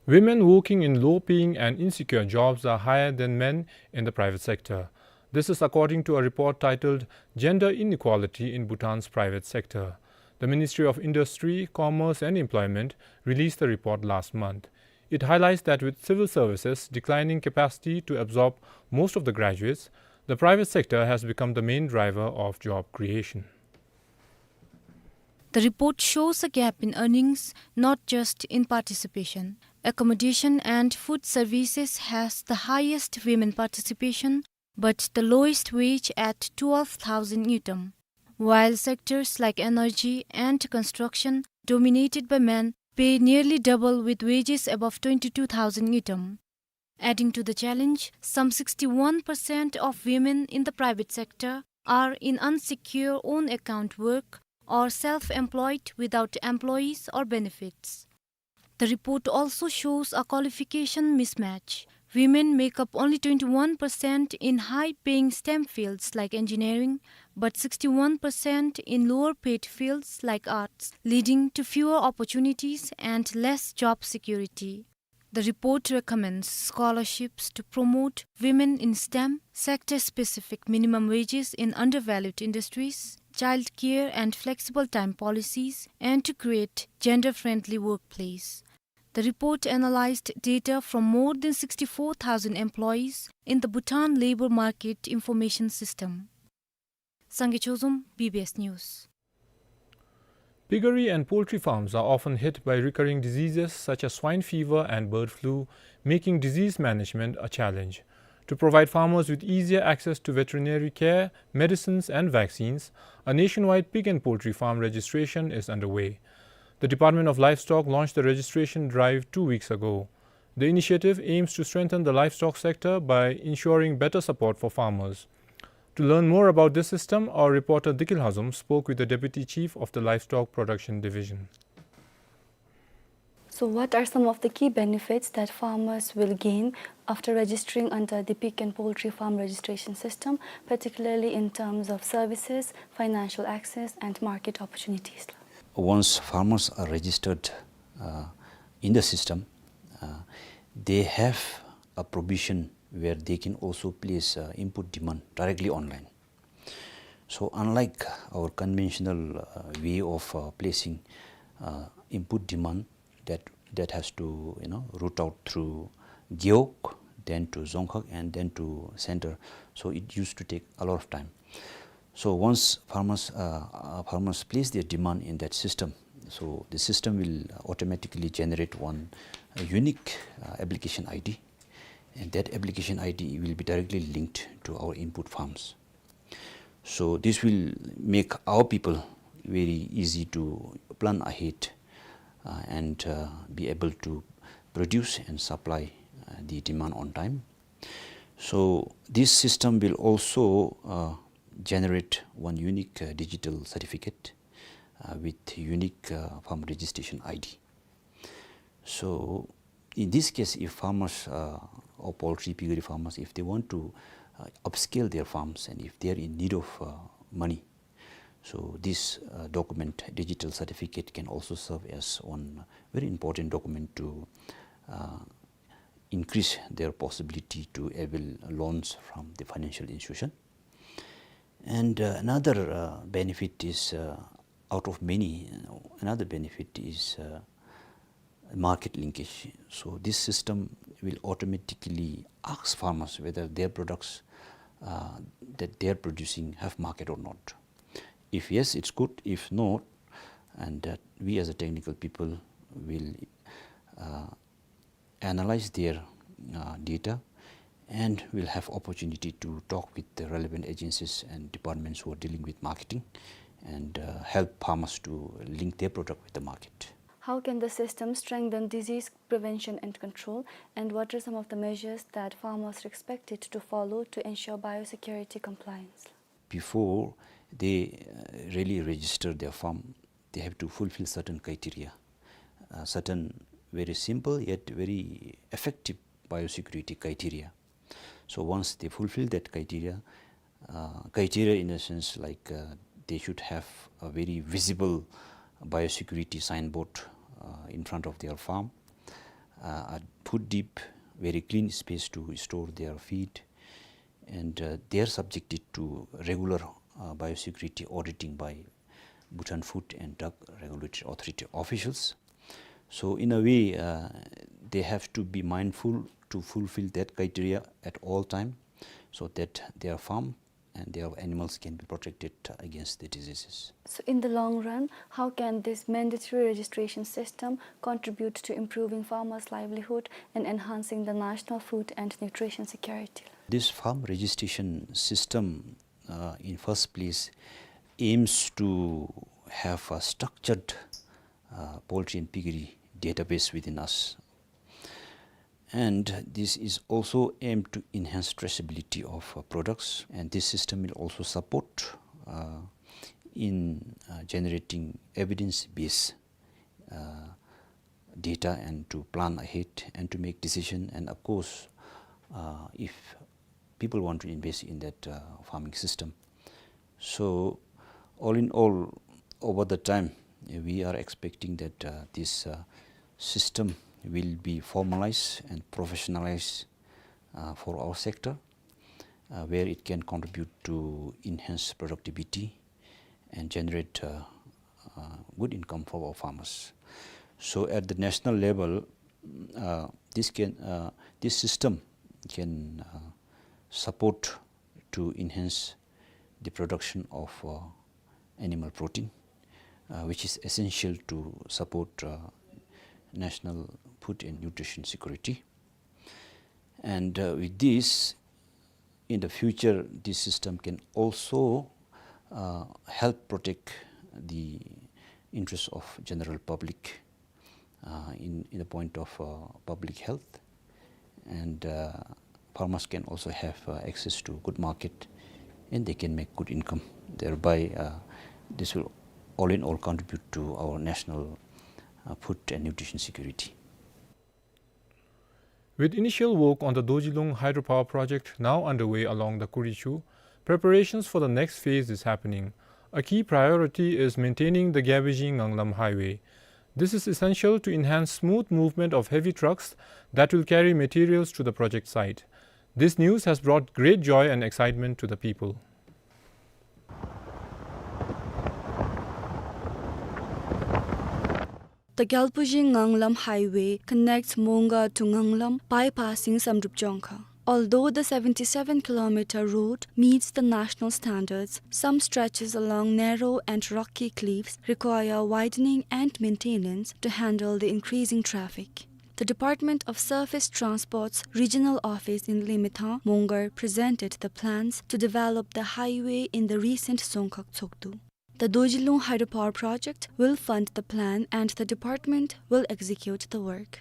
Women working in low-paying and insecure jobs are higher than men in the private sector. This is according to a report titled Gender Inequality in Bhutan's Private Sector. The Ministry of Industry, Commerce and Employment released the report last month. It highlights that with civil services declining capacity to absorb most of the graduates, the private sector has become the main driver of job creation. The report shows a gap in earnings, not just in participation. Accommodation and food services has the highest women participation, but the lowest wage at twelve thousand ngultrum. While sectors like energy and construction, dominated by men, pay nearly double with wages above twenty-two thousand ngultrum. Adding to the challenge, some sixty-one percent of women in the private sector are in unsecure own account work or self-employed without employees or benefits. The report also shows a qualification mismatch. Women make up only twenty-one percent in high-paying STEM fields like engineering, but sixty-one percent in lower-paid fields like arts, leading to fewer opportunities and less job security. The report recommends scholarships to promote women in STEM, sector-specific minimum wages in undervalued industries, child care and flexible time policies, and to create gender-friendly workplace. The report analyzed data from more than sixty-four thousand employees in the Bhutan Labour Market Information System. Sangay Chozom, B B S News. Piggery and poultry farms are often hit by recurring diseases such as swine fever and bird flu, making disease management a challenge. To provide farmers with easier access to veterinary care, medicines, and vaccines, a nationwide pig and poultry farm registration is underway. The Department of Livestock launched the registration drive two weeks ago. The initiative aims to strengthen the livestock sector by ensuring better support for farmers. To learn more about this system, our reporter Dikil Hazom spoke with the Deputy Chief of the Livestock Production Division. So what are some of the key benefits that farmers will gain after registering under the Pig and Poultry Farm Registration System, particularly in terms of services, financial access, and market opportunities? Once farmers are registered, uh, in the system, uh, they have a provision where they can also place, uh, input demand directly online. So unlike our conventional, uh, way of, uh, placing, uh, input demand that, that has to, you know, route out through Gewog, then to Dzongkhag, and then to center. So it used to take a lot of time. So once farmers, uh, uh, farmers place their demand in that system, so the system will automatically generate one, uh, unique, uh, application I D, and that application I D will be directly linked to our input farms. So this will make our people very easy to plan ahead, uh, and, uh, be able to produce and supply, uh, the demand on time. So this system will also, uh, generate one unique, uh, digital certificate, uh, with unique, uh, farm registration I D. So in this case, if farmers, uh, or poultry piggery farmers, if they want to, uh, upscale their farms and if they are in need of, uh, money, so this, uh, document, digital certificate, can also serve as one very important document to, uh, increase their possibility to avail loans from the financial institution. And, uh, another, uh, benefit is, uh, out of many, uh, another benefit is, uh, market linkage. So this system will automatically ask farmers whether their products, uh, that they are producing have market or not. If yes, it's good. If not, and that we as a technical people will, uh, analyze their, uh, data, and will have opportunity to talk with the relevant agencies and departments who are dealing with marketing and, uh, help farmers to link their product with the market. How can the system strengthen disease prevention and control, and what are some of the measures that farmers are expected to follow to ensure biosecurity compliance? Before they, uh, really register their farm, they have to fulfill certain criteria, uh, certain very simple yet very effective biosecurity criteria. So once they fulfill that criteria, uh, criteria in a sense like, uh, they should have a very visible biosecurity signboard, uh, in front of their farm, uh, a food dip, very clean space to store their feed, and, uh, they are subjected to regular, uh, biosecurity auditing by Bhutan Food and Drug Regulatory Authority officials. So in a way, uh, they have to be mindful to fulfill that criteria at all time, so that their farm and their animals can be protected against the diseases. So in the long run, how can this mandatory registration system contribute to improving farmers' livelihood and enhancing the national food and nutrition security? This farm registration system, uh, in first place, aims to have a structured, uh, poultry and piggery database within us. And this is also aimed to enhance traceability of, uh, products. And this system will also support, uh, in, uh, generating evidence-based, uh, data and to plan ahead and to make decision. And of course, uh, if people want to invest in that, uh, farming system. So, all in all, over the time, uh, we are expecting that, uh, this, uh, system will be formalized and professionalized, uh, for our sector, uh, where it can contribute to enhance productivity and generate, uh, uh, good income for our farmers. So at the national level, uh, this can, uh, this system can, uh, support to enhance the production of, uh, animal protein, uh, which is essential to support, uh, national food and nutrition security. And, uh, with this, in the future, this system can also, uh, help protect the interests of general public, uh, in, in the point of, uh, public health. And, uh, farmers can also have, uh, access to good market, and they can make good income. Thereby, uh, this will all in all contribute to our national, uh, food and nutrition security. With initial work on the Dorjilung hydropower project now underway along the Kurichu, preparations for the next phase is happening. A key priority is maintaining the Gyalpo-Jing-Nganglam Highway. This is essential to enhance smooth movement of heavy trucks that will carry materials to the project site. This news has brought great joy and excitement to the people. The Gyalpo-Jing-Nganglam Highway connects Mongar to Nganglam, bypassing Samdrup Jongkhar. Although the seventy-seven kilometer road meets the national standards, some stretches along narrow and rocky cliffs require widening and maintenance to handle the increasing traffic. The Department of Surface Transport's regional office in Lemethang, Mongar presented the plans to develop the highway in the recent Dzongkhag Tshogdu. The Dorjilung hydropower project will fund the plan and the department will execute the work.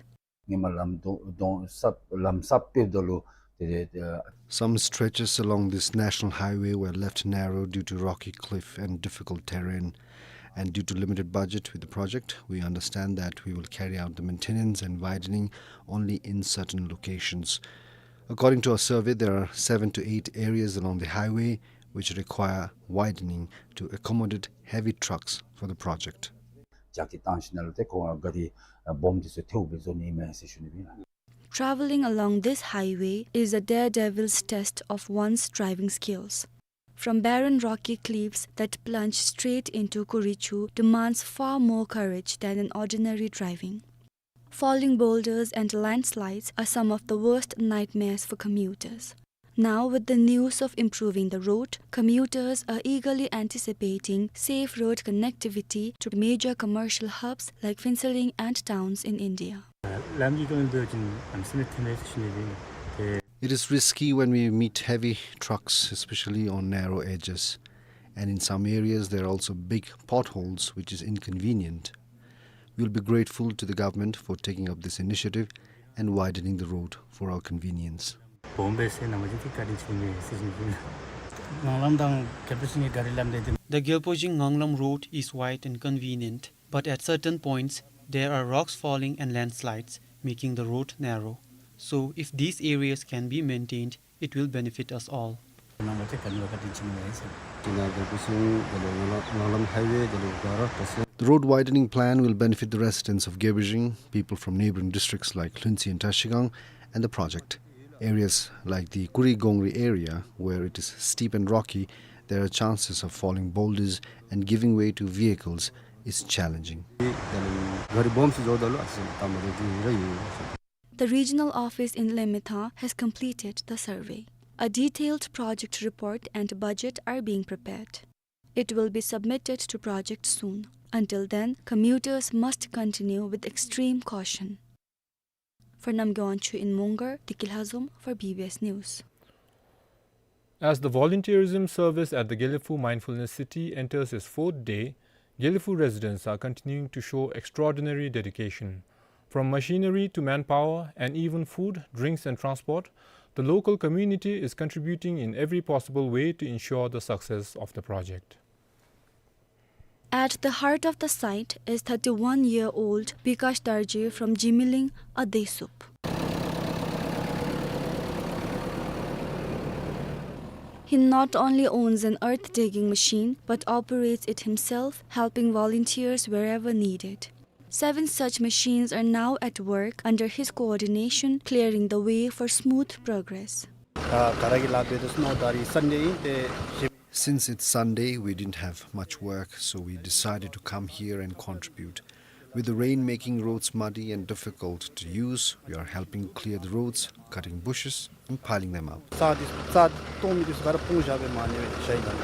ཉི་མ་ལམ་དོ་དོང་སབ་ལམ་སབ་སྤེལ་དོ་ལུ་དེ་དེ་དེ། Some stretches along this national highway were left narrow due to rocky cliff and difficult terrain. And due to limited budget with the project, we understand that we will carry out the maintenance and widening only in certain locations. According to our survey, there are seven to eight areas along the highway which require widening to accommodate heavy trucks for the project. ཇག་གི་བཏང་ཞིནམ་ལས་ཏེ་ཁོང་ག་རི་སྦོམ་དེ་ཚུ་ཐལཝ་སྦེ་བཟོ་ནི་ཨིན་མས་ཟེར་ཞུ་ནི་ཨིན་ལགས། Traveling along this highway is a daredevil's test of one's driving skills. From barren rocky cliffs that plunge straight into Kurichu demands far more courage than an ordinary driving. Falling boulders and landslides are some of the worst nightmares for commuters. Now, with the news of improving the road, commuters are eagerly anticipating safe road connectivity to major commercial hubs like Phuentsholing and towns in India. ལམ་འདི་དོན་དུ་ཅིན་ཨམ་སེམས་ཐེ་མེད་ཤིན་ནི་ཏེ། It is risky when we meet heavy trucks, especially on narrow edges. And in some areas, there are also big potholes, which is inconvenient. We will be grateful to the government for taking up this initiative and widening the road for our convenience. སྦོམ་སྦེ་ཟེར་ན་མ་གཞི་ཏེ་བཀའ་དྲིན་ཆེ་ནི་མས་ཟེར་ཞུ་ནི་ཨིན། ངང་ལམ་དང་རྒྱལ་པོ་ཞིང་གི་ག་རི་ལམ་འདི་དེ། The Gyalpo-Jing-Nganglam road is wide and convenient, but at certain points there are rocks falling and landslides, making the road narrow. So, if these areas can be maintained, it will benefit us all. The road widening plan will benefit the residents of Gyalpo-Jing, people from neighboring districts like Lhuentse and Trashigang, and the project. Areas like the Kuri Gongri area, where it is steep and rocky, there are chances of falling boulders and giving way to vehicles is challenging. The regional office in Lemethang has completed the survey. A detailed project report and budget are being prepared. It will be submitted to project soon. Until then, commuters must continue with extreme caution. For Namgay Wangchuk in Mongar, Deki Lhazom for B B S News. As the volunteerism service at the Gelephu Mindfulness City enters its fourth day, Gelephu residents are continuing to show extraordinary dedication. From machinery to manpower and even food, drinks and transport, the local community is contributing in every possible way to ensure the success of the project. At the heart of the site is thirty-one-year-old Bikash Darji from Jimiling, a Desup. He not only owns an earth digging machine, but operates it himself, helping volunteers wherever needed. Seven such machines are now at work under his coordination, clearing the way for smooth progress. ད་ག་ར་གིས་ལཱ་འབད་དོ་ཟེར་མནོ། ད་རིས་སན་ཌེ་ཨིན་ཏེ། Since it's Sunday, we didn't have much work, so we decided to come here and contribute. With the rain making roads muddy and difficult to use, we are helping clear the roads, cutting bushes, and piling them up. རྩྭ་འདི་རྩྭ་སྟོང་མི་འདི་ཚུ་ག་ར་སྤུངས་བཞག་སྦེ་མ་ཉལ་བར་བཞག་ཡི་ལགས།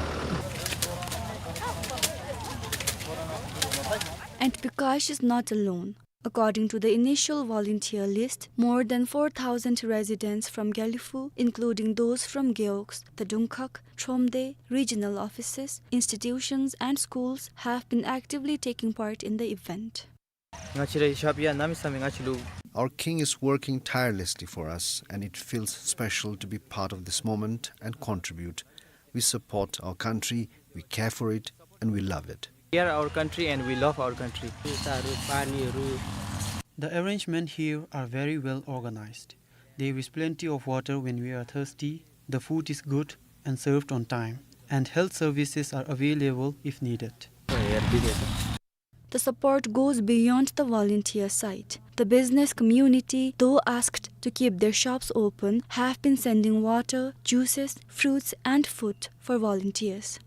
And Bikash is not alone. According to the initial volunteer list, more than four thousand residents from Gelephu, including those from Gewogs, Tadungkhag, Thromde, regional offices, institutions and schools, have been actively taking part in the event. ང་བཅས་རའི་ཞབས་ཡང་གནམ་མེད་ས་མེད་ང་བཅས་ལུ། Our king is working tirelessly for us, and it feels special to be part of this moment and contribute. We support our country, we care for it, and we love it. We are our country and we love our country. The arrangement here are very well organized. There is plenty of water when we are thirsty, the food is good and served on time. and health services are available if needed. The support goes beyond the volunteer side. The business community, though asked to keep their shops open, have been sending water, juices, fruits, and food for volunteers.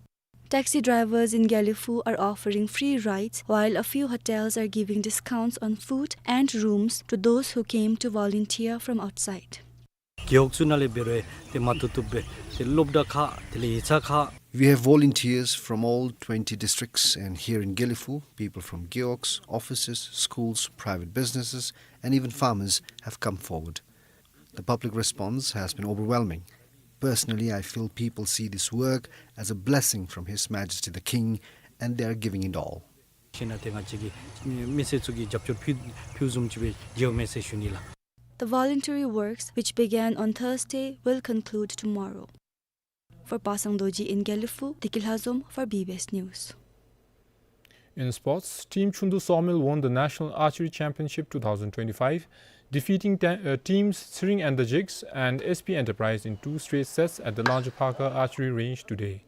Taxi drivers in Gelephu are offering free rides, while a few hotels are giving discounts on food and rooms to those who came to volunteer from outside. རྒེད་འོག་ཚུ་ནང་ལས་འབད་རུང་ཏེ་མ་བཏུབ་བཏུབ་སྦེ་ཏེ་སློབ་གྲྭ་ཁག་དེ་ལས་ཡིག་ཚང་ཁག. We have volunteers from all twenty districts, and here in Gelephu, people from རྒེད་འོག, offices, schools, private businesses, and even farmers have come forward. The public response has been overwhelming. Personally, I feel people see this work as a blessing from His Majesty the King, and they are giving it all. ཤེས་ན་ཏེ་ང་བཅས་ཀྱི་མི་སེར་ཚུ་གིས་རྒྱབ་སྐྱོར་ཕུལ་ཕུལཝ་བཟུམ་ཅིག་སྦེ་མཇལཝ་མས་ཟེར་ཞུ་ནི་ལགས། The voluntary works, which began on Thursday, will conclude tomorrow. For Pasang Dorji in Gelephu, Deki Lhazom for B B S News. In sports, Team Chhundu Sawmill won the National Archery Championship two thousand twenty-five, defeating te-, uh, teams Tsering and the Jigs and S P Enterprise in two straight sets at the Langchaphakha Archery Range today.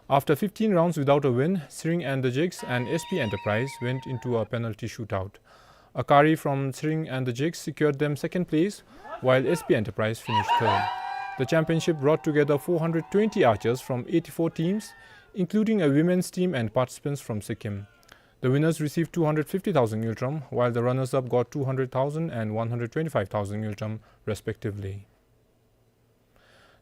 After fifteen rounds without a win, Tsering and the Jigs and S P Enterprise went into a penalty shootout. A kari from Tsering and the Jigs secured them second place, while S P Enterprise finished third. The championship brought together four hundred twenty archers from eighty-four teams, including a women's team and participants from Sikkim. The winners received two hundred fifty thousand ngultrum, while the runners-up got two hundred thousand and one hundred twenty-five thousand ngultrum, respectively.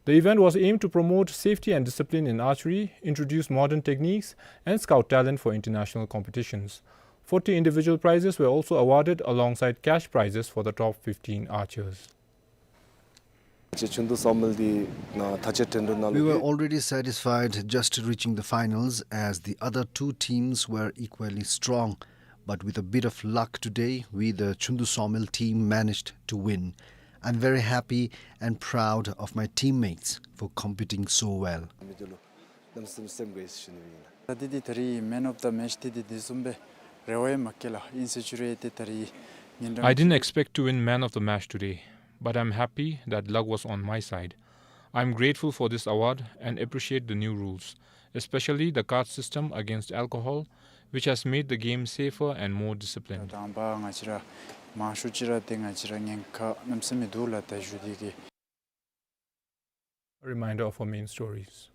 The event was aimed to promote safety and discipline in archery, introduce modern techniques, and scout talent for international competitions. Forty individual prizes were also awarded alongside cash prizes for the top fifteen archers. We were already satisfied just reaching the finals, as the other two teams were equally strong. But with a bit of luck today, we, the Chhundu Sawmill team, managed to win. I'm very happy and proud of my teammates for competing so well. ད་འདི་འདི་ད་རིས་man of the match འདི་འདི་འདི་བཟུམ་སྦེ་རེ་བ་ཡང་མ་བསྐྱེད་ལགས། ཨིན་ཟེར་ཞུ་རུང་ཏེ་ད་རིས་ཉིན་རང་I didn't expect to win man of the match today, but I'm happy that luck was on my side. I'm grateful for this award and appreciate the new rules, especially the card system against alcohol, which has made the game safer and more disciplined. དང་པ་ང་བཅས་ར་མང་ཤོས་ཅིག་ར་ཏེ་ང་བཅས་ར་ཉེན་ཁ་གནམ་མེད་ས་མེད་འདུག་ལགས། ད་ཞུ་དེ་གིས། A reminder of our main stories.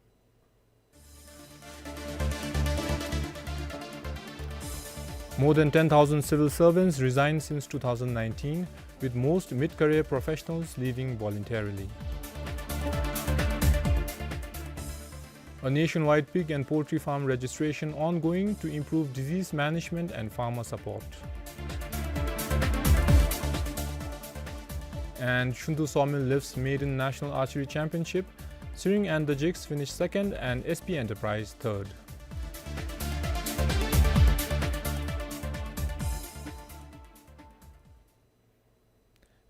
More than ten thousand civil servants resigned since two thousand nineteen, with most mid-career professionals leaving voluntarily. A nationwide pig and poultry farm registration ongoing to improve disease management and farmer support. And Chhundu Sawmill lifts maiden National Archery Championship. Tsering and the Jigs finished second and S P Enterprise third.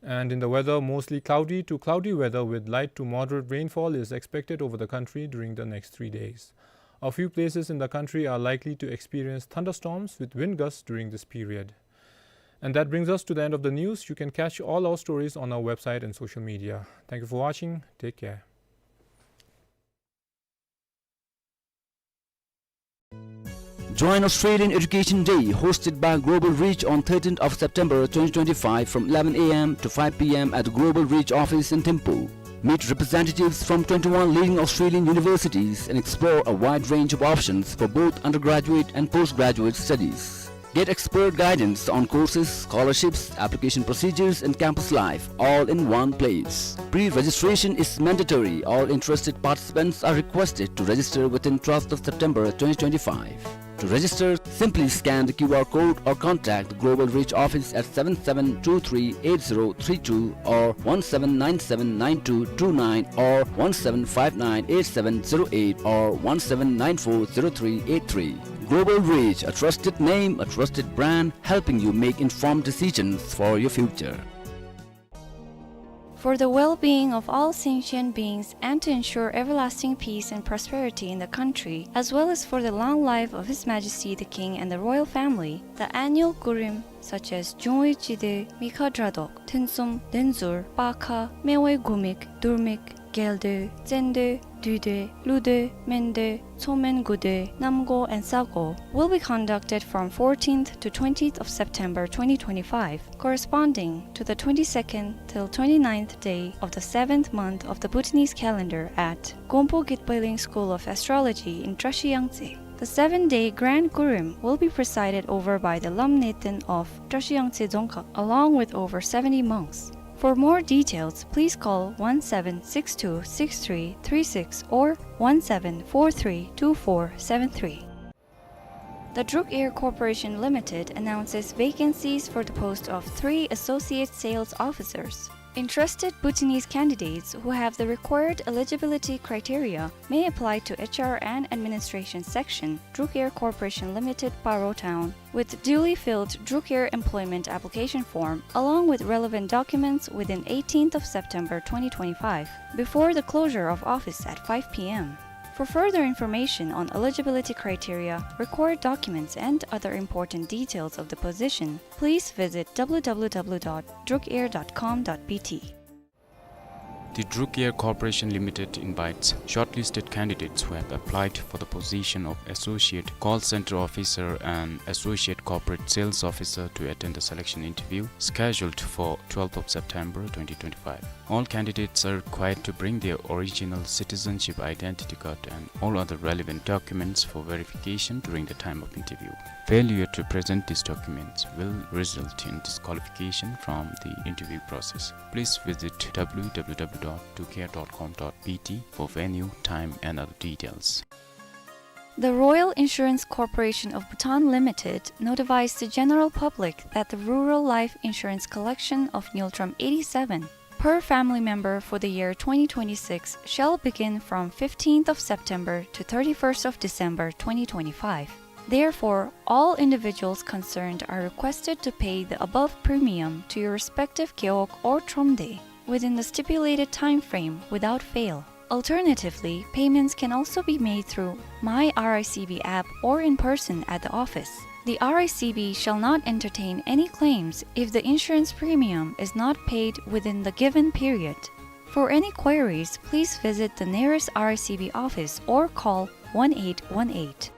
And in the weather, mostly cloudy to cloudy weather with light to moderate rainfall is expected over the country during the next three days. A few places in the country are likely to experience thunderstorms with wind gusts during this period. And that brings us to the end of the news. You can catch all our stories on our website and social media. Thank you for watching. Take care. Join Australian Education Day, hosted by Global Reach on thirteenth of September twenty twenty-five from eleven A M to five P M at the Global Reach office in Thimphu. Meet representatives from twenty-one leading Australian universities and explore a wide range of options for both undergraduate and postgraduate studies. Get expert guidance on courses, scholarships, application procedures, and campus life, all in one place. Pre-registration is mandatory. All interested participants are requested to register within twelfth of September twenty twenty-five. To register, simply scan the Q R code or contact the Global Reach office at seven seven two three eight zero three two or one seven nine seven nine two two nine or one seven five nine eight seven zero eight or one seven nine four zero three eight three. Global Reach, a trusted name, a trusted brand, helping you make informed decisions for your future. For the well-being of all sentient beings and to ensure everlasting peace and prosperity in the country, as well as for the long life of His Majesty the King and the royal family, the annual Kurim, such as འབྱུང་བའི་སྤྱི་ཟླ་མི་ཁ་དགྲ་བཟློག། ཐུན་གསུམ་བདུན་ཟུར་སྤར་ཁ་སྨེ་བའི་དགུ་མིག་དུར་མིག་རྒྱལ་ཟློས་བཙན་ཟློས་ དུས་སྟོན། ཀླུ་སྟོན། སྨན་སྟོན། མཚོ་སྨན་དགུ་སྟོན། གནམ་སྒོ་and ས་སྒོ will be conducted from fourteenth to twentieth of September twenty twenty-five, corresponding to the twenty-second till twenty-ninth day of the seventh month of the Bhutanese calendar at Gonpo Gitpailing School of Astrology in Trashiyangtse. The seven-day Grand Kurim will be presided over by the Lam Neten of Trashiyangtse Dzongkhag, along with over seventy monks. For more details, please call one seven six two six three three six or one seven four three two four seven three. The Druk Air Corporation Limited announces vacancies for the post of three associate sales officers. Interested Bhutanese candidates who have the required eligibility criteria may apply to H R and Administration Section, Druk Air Corporation Limited, Paro Town, with duly filled Druk Air employment application form along with relevant documents within eighteenth of September twenty twenty-five, before the closure of office at five P M. For further information on eligibility criteria, required documents, and other important details of the position, please visit W W W dot druk air dot com dot B T. The Druk Air Corporation Limited invites shortlisted candidates who have applied for the position of Associate Call Center Officer and Associate Corporate Sales Officer to attend the selection interview scheduled for twelfth of September twenty twenty-five. All candidates are required to bring their original citizenship identity card and all other relevant documents for verification during the time of interview. Failure to present these documents will result in disqualification from the interview process. Please visit W W W dot druk air dot com dot B T for venue, time, and other details. The Royal Insurance Corporation of Bhutan Limited notifies the general public that the rural life insurance collection of Ngultrum eighty-seven per family member for the year twenty twenty-six shall begin from fifteenth of September to thirty-first of December twenty twenty-five. Therefore, all individuals concerned are requested to pay the above premium to your respective gewog or thromde within the stipulated time frame without fail. Alternatively, payments can also be made through My R I C B app or in person at the office. The R I C B shall not entertain any claims if the insurance premium is not paid within the given period. For any queries, please visit the nearest R I C B office or call one eight one eight.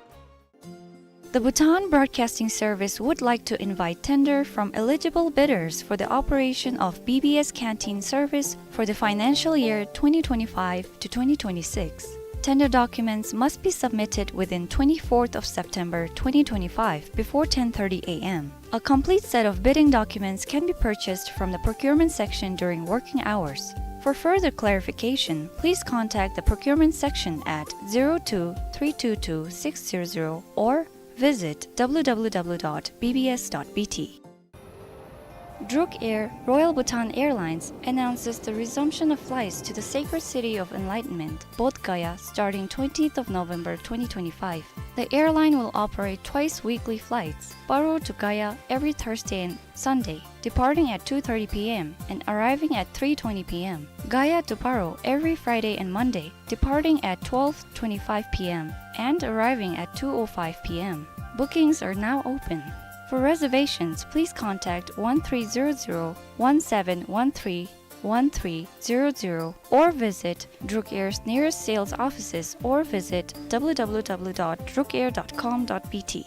The Bhutan Broadcasting Service would like to invite tender from eligible bidders for the operation of B B S canteen service for the financial year twenty twenty-five to twenty twenty-six. Tender documents must be submitted within twenty-fourth of September twenty twenty-five before ten thirty A M. A complete set of bidding documents can be purchased from the procurement section during working hours. For further clarification, please contact the procurement section at zero two three two two six zero zero or visit W W W dot B B S dot B T. Druk Air, Royal Bhutan Airlines, announces the resumption of flights to the sacred city of enlightenment, Bodh Gaya, starting twentieth of November twenty twenty-five. The airline will operate twice weekly flights, Paro to Gaya every Thursday and Sunday, departing at two thirty P M and arriving at three twenty P M, Gaya to Paro every Friday and Monday, departing at twelve twenty-five P M and arriving at two oh five P M. Bookings are now open. For reservations, please contact one three zero zero, one seven one three, one three zero zero or visit Druk Air's nearest sales offices or visit W W W dot druk air dot com dot B T.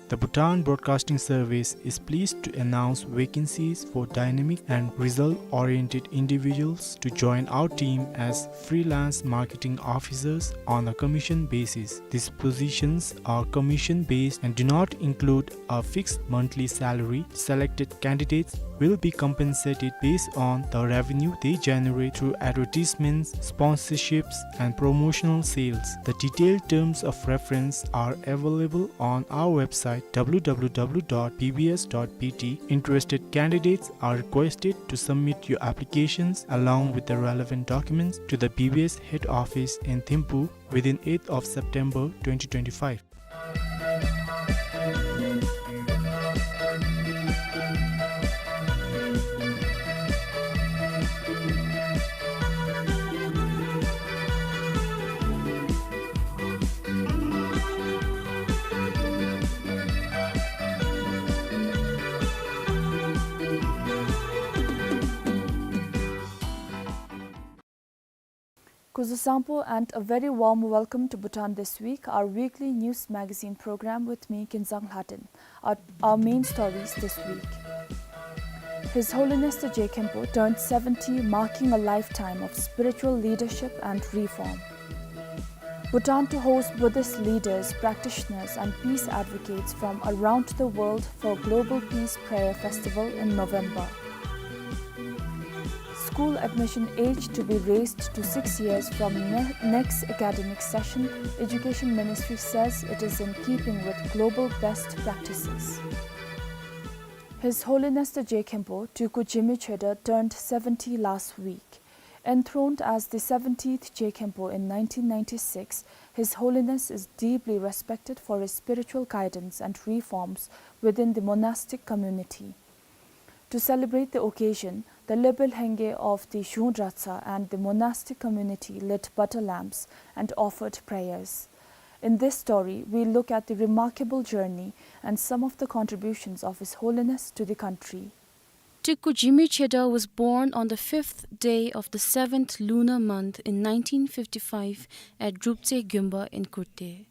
The Bhutan Broadcasting Service is pleased to announce vacancies for dynamic and result-oriented individuals to join our team as freelance marketing officers on a commission basis. These positions are commission-based and do not include a fixed monthly salary. Selected candidates will be compensated based on the revenue they generate through advertisements, sponsorships, and promotional sales. The detailed terms of reference are available on our website, W W W dot B B S dot B T. Interested candidates are requested to submit your applications along with the relevant documents to the B B S head office in Thimphu within eighth of September twenty twenty-five. Kuzuzangpo and a very warm welcome to Bhutan This Week, our weekly news magazine program with me, Kinzang Lhaden. Our, our main stories this week. His Holiness the Je Khenpo turned seventy, marking a lifetime of spiritual leadership and reform. Bhutan to host Buddhist leaders, practitioners and peace advocates from around the world for Global Peace Prayer Festival in November. School admission age to be raised to six years from ne-, next academic session, Education Ministry says it is in keeping with global best practices. His Holiness the Je Khenpo, Tulku Jigme Tshedar, turned seventy last week. Enthroned as the seventieth Je Khenpo in nineteen ninety-six, His Holiness is deeply respected for his spiritual guidance and reforms within the monastic community. To celebrate the occasion, the Lepe Lhenge of the Zhung Dratshang and the monastic community lit butter lamps and offered prayers. In this story, we look at the remarkable journey and some of the contributions of His Holiness to the country. Tulku Jigme Tshedar was born on the fifth day of the seventh lunar month in nineteen fifty-five at Druptsey Gyonpa in Kurte.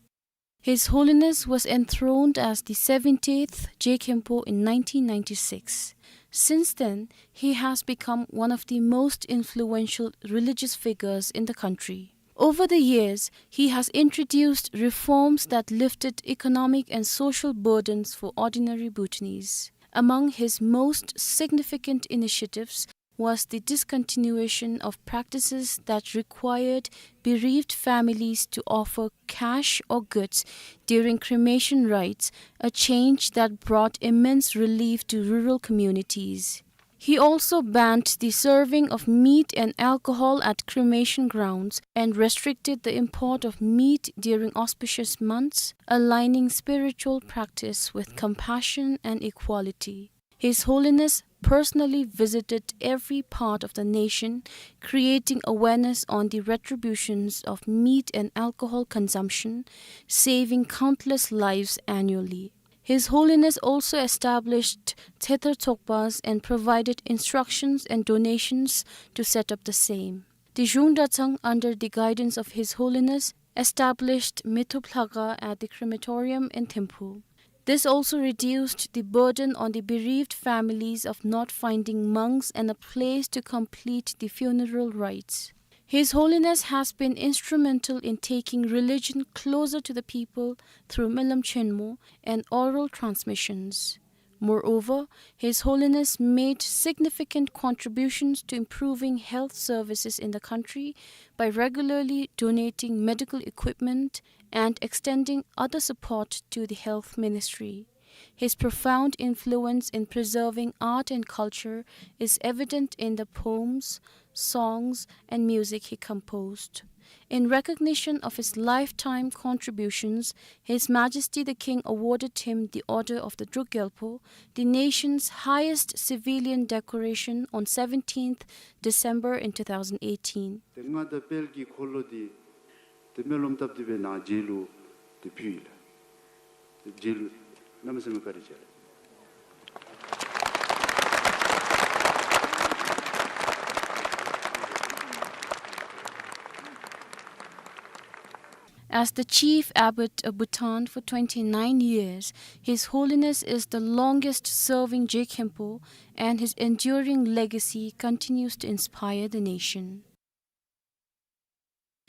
His Holiness was enthroned as the seventieth Je Khenpo in nineteen ninety-six. Since then, he has become one of the most influential religious figures in the country. Over the years, he has introduced reforms that lifted economic and social burdens for ordinary Bhutanese. Among his most significant initiatives was the discontinuation of practices that required bereaved families to offer cash or goods during cremation rites, a change that brought immense relief to rural communities. He also banned the serving of meat and alcohol at cremation grounds and restricted the import of meat during auspicious months, aligning spiritual practice with compassion and equality. His Holiness personally visited every part of the nation, creating awareness on the retributions of meat and alcohol consumption, saving countless lives annually. His Holiness also established Tsetar Tsokpas and provided instructions and donations to set up the same. The Zhung Dratshang, under the guidance of His Holiness, established Methup Lhakha at the crematorium in Thimphu. This also reduced the burden on the bereaved families of not finding monks and a place to complete the funeral rites. His Holiness has been instrumental in taking religion closer to the people through Melam Chenmo and oral transmissions. Moreover, His Holiness made significant contributions to improving health services in the country by regularly donating medical equipment and extending other support to the health ministry. His profound influence in preserving art and culture is evident in the poems, songs, and music he composed. In recognition of his lifetime contributions, His Majesty the King awarded him the Order of the Druk Gyalpo, the nation's highest civilian decoration, on seventeenth December in two thousand eighteen. དེ་སྔ་དང་དཔལ་གྱི་འཁོར་ལོ་འདི་དེ་སྨོན་ལམ་བཏབ་སྟེ་སྦེ་ནཱ་མཇལ་ལུ་དེ་ཕུལ་ཡི་ལགས། དེ་མཇལ་ལུ་གནམ་མེད་ས་མེད་བཀའ་དྲིན་ཆེ་ལགས། As the chief abbot of Bhutan for twenty-nine years, His Holiness is the longest serving Je Khenpo, and his enduring legacy continues to inspire the nation.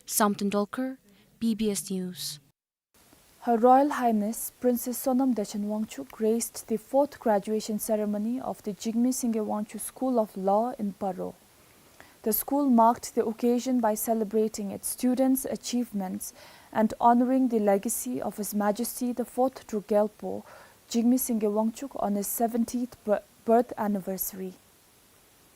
Samten Dolkar, B B S News. Her Royal Highness Princess Sonam Dechen Wangchuk graced the fourth graduation ceremony of the Jigme Singye Wangchuck School of Law in Paro. The school marked the occasion by celebrating its students' achievements and honoring the legacy of His Majesty the Fourth Druk Gyalpo, Jigme Singye Wangchuck, on his seventieth bir-, birth anniversary.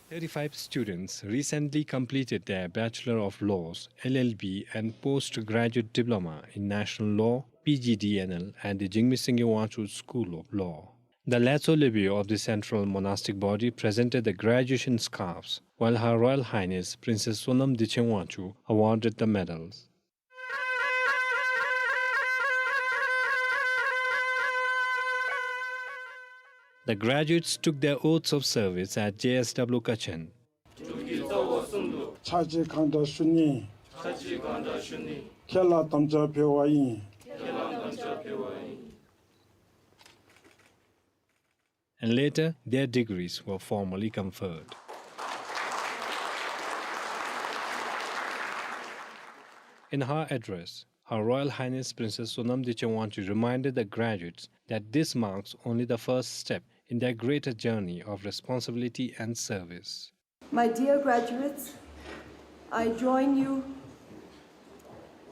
Thirty-five students recently completed their Bachelor of Laws, L L B, and Postgraduate Diploma in National Law, P G D N L, at the Jigme Singye Wangchuck School of Law. The Latso Lebi of the Central Monastic Body presented the graduation scarves, while Her Royal Highness Princess Sonam Dechen Wangchuck awarded the medals. The graduates took their oaths of service at J S W Kachen. ཕྱག་རྗེས་གང་དྲག་ཞུ་ནི། ཁྱེད་ལ་དམ་བཅའ་ཕུལ་བ་ཡིན། And later, their degrees were formally conferred. In her address, Her Royal Highness Princess Sonam Dechen Wangchuck reminded the graduates that this marks only the first step in their greater journey of responsibility and service. My dear graduates, I join you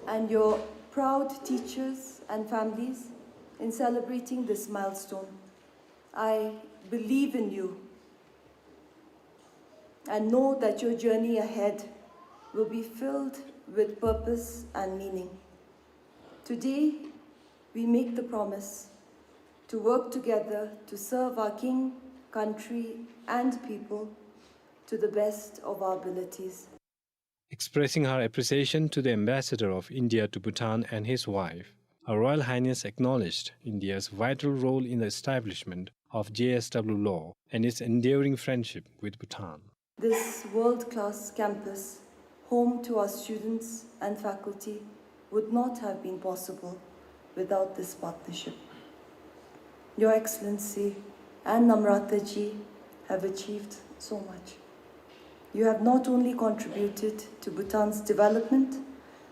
and your proud teachers and families in celebrating this milestone. I believe in you and know that your journey ahead will be filled with purpose and meaning. Today, we make the promise to work together to serve our King, country, and people to the best of our abilities. Expressing her appreciation to the Ambassador of India to Bhutan and his wife, Her Royal Highness acknowledged India's vital role in the establishment of J S W Law and its enduring friendship with Bhutan. This world-class campus, home to our students and faculty, would not have been possible without this partnership. Your Excellency and Namrata ji have achieved so much. You have not only contributed to Bhutan's development,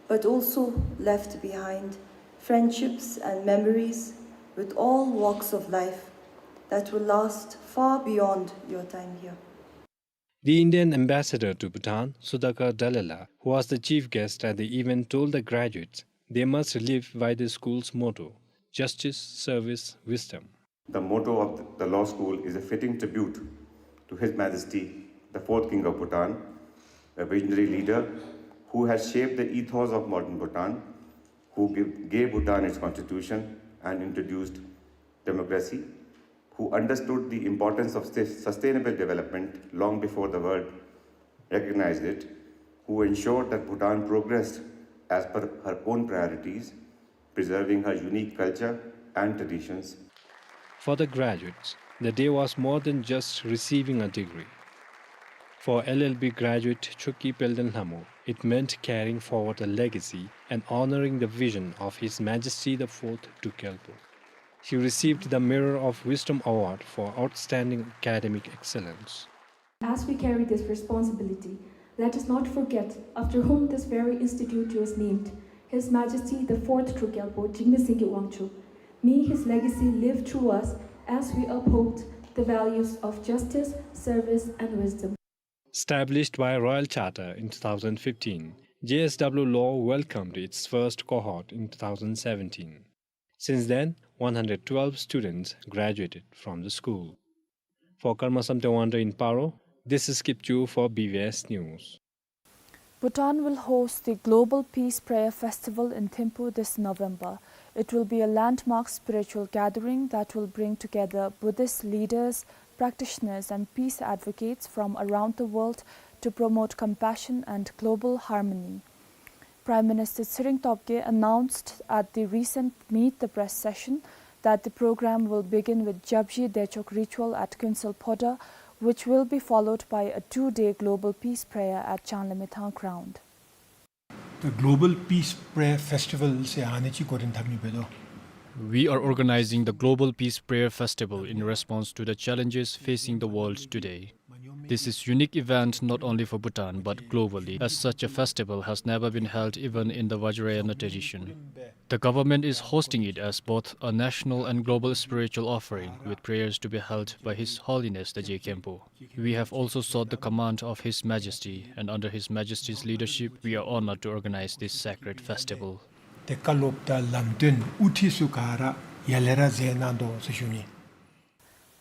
but also left behind friendships and memories with all walks of life that will last far beyond your time here. The Indian ambassador to Bhutan, Sudhakar Dallela, who was the chief guest at the event, told the graduates they must live by the school's motto, justice, service, wisdom. The motto of the law school is a fitting tribute to His Majesty, the fourth King of Bhutan, a visionary leader who has shaped the ethos of modern Bhutan, who give, gave Bhutan its constitution and introduced democracy, who understood the importance of sus-, sustainable development long before the world recognized it, who ensured that Bhutan progressed as per her own priorities, preserving her unique culture and traditions. For the graduates, the day was more than just receiving a degree. For L L B graduate Chokki Pelden Lhamo, it meant carrying forward a legacy and honoring the vision of His Majesty the fourth Druk Gyalpo. She received the Mirror of Wisdom Award for outstanding academic excellence. As we carry this responsibility, let us not forget after whom this very institute was named, His Majesty the fourth Druk Gyalpo Jigme Singye Wangchuck. May his legacy live through us as we uphold the values of justice, service, and wisdom. Established by Royal Charter in two thousand fifteen, J S W Law welcomed its first cohort in two thousand seventeen. Since then, one hundred twelve students graduated from the school. For Karma Samten Wangdo in Paro, this is Kipchu for B V S News. Bhutan will host the Global Peace Prayer Festival in Thimphu this November. It will be a landmark spiritual gathering that will bring together Buddhist leaders, practitioners, and peace advocates from around the world to promote compassion and global harmony. Prime Minister Tshering Tobgay announced at the recent Meet the Press session that the program will begin with Japji Dechok ritual at Kuensel Phodrang, which will be followed by a two-day global peace prayer at Changlamethang ground. The Global Peace Prayer Festival ཟེར་ཨ་ནི་ཅིག་འགོ་འདྲེན་འཐབ་ནི་འབད་དོ། We are organizing the Global Peace Prayer Festival in response to the challenges facing the world today. This is unique event not only for Bhutan but globally, as such a festival has never been held even in the Vajrayana tradition. The government is hosting it as both a national and global spiritual offering, with prayers to be held by His Holiness the Je Khenpo. We have also sought the command of His Majesty, and under His Majesty's leadership, we are honored to organize this sacred festival. ཏེ་བཀའ་སློབ་དང་ལམ་སྟོན་དབུ་ཁྲིད་ཚུ་ག་ར་ཡར་ལས་ར་མཛད་གནང་དོ་ཟེར་ཞུ་ནི།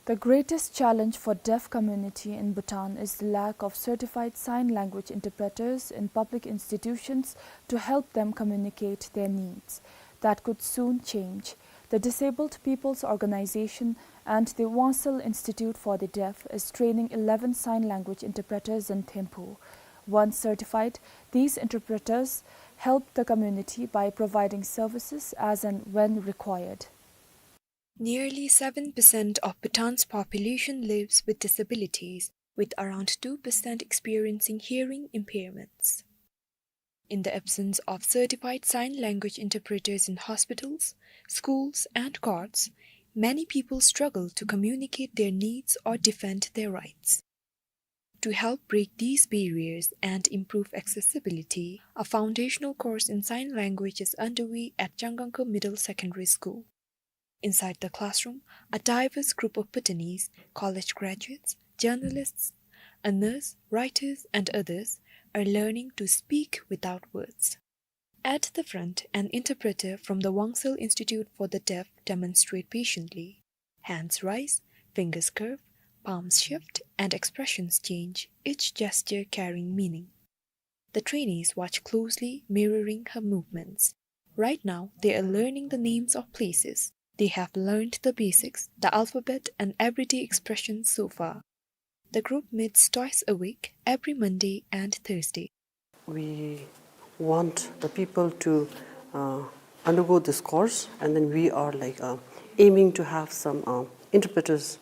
The greatest challenge for deaf community in Bhutan is the lack of certified sign language interpreters in public institutions to help them communicate their needs. That could soon change. The Disabled People's Organization and the Wangsil Institute for the Deaf is training eleven sign language interpreters in Thimphu. Once certified, these interpreters help the community by providing services as and when required. Nearly seven percent of Bhutan's population lives with disabilities, with around two percent experiencing hearing impairments. In the absence of certified sign language interpreters in hospitals, schools, and courts, many people struggle to communicate their needs or defend their rights. To help break these barriers and improve accessibility, a foundational course in sign language is underway at Changangke Middle Secondary School. Inside the classroom, a diverse group of Bhutanese, college graduates, journalists, a nurse, writers, and others, are learning to speak without words. At the front, an interpreter from the Wangsel Institute for the Deaf demonstrate patiently. Hands rise, fingers curve, palms shift, and expressions change, each gesture carrying meaning. The trainees watch closely, mirroring her movements. Right now, they are learning the names of places. They have learned the basics, the alphabet, and everyday expressions so far. The group meets twice a week, every Monday and Thursday. We want the people to, uh, undergo this course, and then we are, like, uh, aiming to have some, uh, interpreters.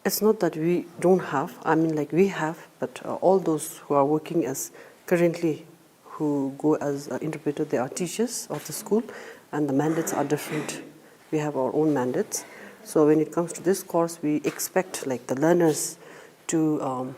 It's not that we don't have, I mean, like, we have, but, uh, all those who are working as currently who go as an interpreter, they are teachers of the school, and the mandates are different. We have our own mandates. So when it comes to this course, we expect, like, the learners to, um,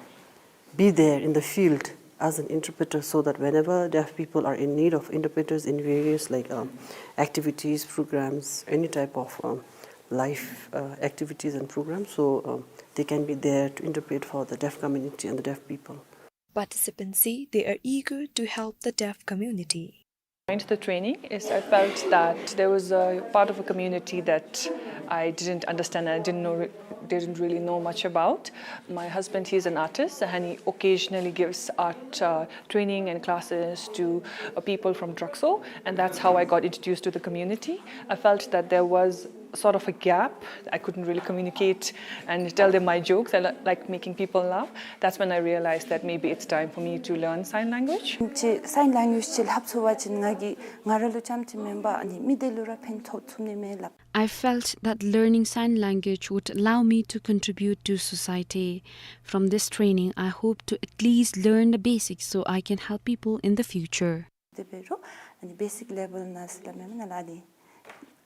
be there in the field as an interpreter, so that whenever deaf people are in need of interpreters in various, like, um, activities, programs, any type of, um, life, uh, activities and programs, so, um, they can be there to interpret for the deaf community and the deaf people. Participants say they are eager to help the deaf community. During the training is I felt that there was a part of a community that I didn't understand and I didn't know, didn't really know much about. My husband, he's an artist, and he occasionally gives art, uh, training and classes to, uh, people from Drakso, and that's how I got introduced to the community. I felt that there was sort of a gap. I couldn't really communicate and tell them my jokes. I li-, like making people laugh. That's when I realized that maybe it's time for me to learn sign language. ཅིག་sign language ཅིག་ལྷབ་ཚུགས་པ་ཅིན་ང་གིས་ང་ར་ལུ་རྐྱངམ་ཅིག་མེན་པར་ཨ་ནི་མི་སྡེ་ལུ་ར་ཕན་ཐོགས་ཚུགས་ནི་མས་ལགས། I felt that learning sign language would allow me to contribute to society. From this training, I hope to at least learn the basics so I can help people in the future. དེ་འབད་རུང་ཨ་ནི་basic level ནང་ཟེར་སླབ་མི་ནང་ལུ་ཨ་ནི་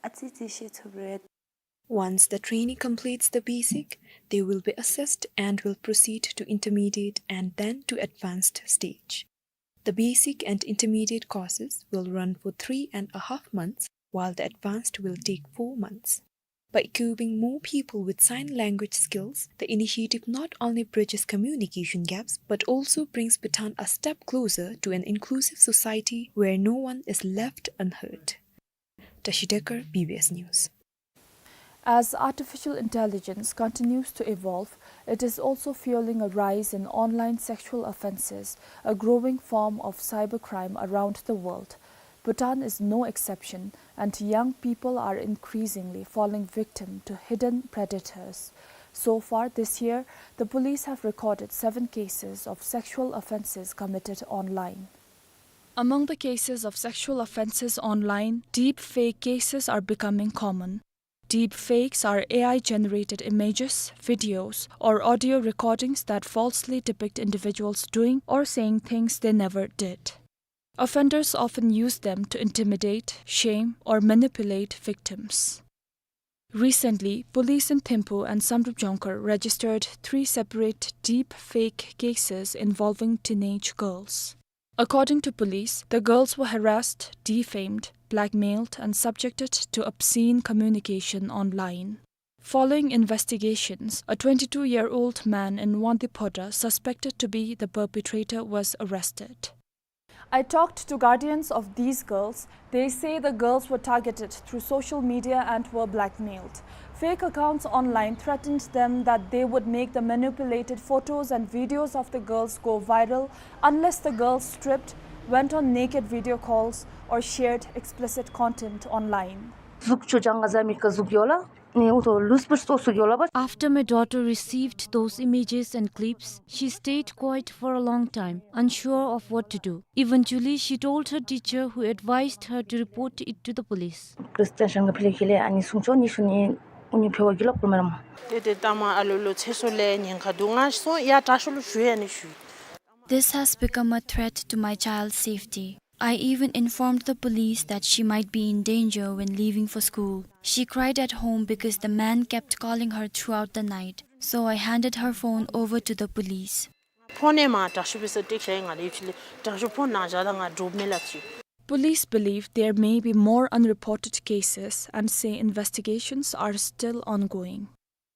ཨ་ཙི་ཙི་ཤེས་ཚུགས་པ་རེད། Once the trainee completes the basic, they will be assessed and will proceed to intermediate and then to advanced stage. The basic and intermediate courses will run for three and a half months, while the advanced will take four months. By equipping more people with sign language skills, the initiative not only bridges communication gaps but also brings Bhutan a step closer to an inclusive society where no one is left unheard. Tashi Dekar, B B S News. As artificial intelligence continues to evolve, it is also fueling a rise in online sexual offenses, a growing form of cybercrime around the world. Bhutan is no exception, and young people are increasingly falling victim to hidden predators. So far this year, the police have recorded seven cases of sexual offenses committed online. Among the cases of sexual offenses online, deep fake cases are becoming common. Deep fakes are A I-generated images, videos, or audio recordings that falsely depict individuals doing or saying things they never did. Offenders often use them to intimidate, shame, or manipulate victims. Recently, police in Thimphu and Samdrup Jongkhar registered three separate deep fake cases involving teenage girls. According to police, the girls were harassed, defamed, blackmailed, and subjected to obscene communication online. Following investigations, a twenty-two-year-old man in Wangdue Phodrang suspected to be the perpetrator was arrested. I talked to guardians of these girls. They say the girls were targeted through social media and were blackmailed. Fake accounts online threatened them that they would make the manipulated photos and videos of the girls go viral unless the girls stripped, went on naked video calls, or shared explicit content online. གཟུགས་ཅིག་ཅང་ག་ཟ་མི་ག་གཟུགས་ཡོད་ལགས། ཨ་ནི་ཨུ་ཐུ་ལུས་པོ་ཙོགས་གཟུགས་ཡོད་ལགས། After my daughter received those images and clips, she stayed quiet for a long time, unsure of what to do. Eventually, she told her teacher, who advised her to report it to the police. Police station ག་ཕི་ལུ་ཁྱིད་ལས་ཨ་ནི་སྲུང་སྐྱོབ་ནི་ཞུ་ནི་ཨུ་ནི་ཕེ་བ་གི་ལོག་ལུ་མེན་ན་མ། ཏེ་ཏེ་ཏ་མ་ཨ་ལོ་ལོ་ཚེ་སྲོག་ལས་ཉེན་ཁ་འདུག། ང་སོང་ཡ་དྲག་ཤོས་ལུ་ཞུ་ཡ་ནི་ཞུ། This has become a threat to my child's safety. I even informed the police that she might be in danger when leaving for school. She cried at home because the man kept calling her throughout the night. So I handed her phone over to the police. ཕོན་ནང་མར་དྲག་ཤོས་འབད་སར་ཊེཀ་ཤར་ཡི། ང་ལས་ཕྱི་ལས་དྲག་ཤོས་ཕོན་ནང་བཞག་ད་ང་འདྲོག་མས་ལགས་ཅིག། Police believe there may be more unreported cases and say investigations are still ongoing.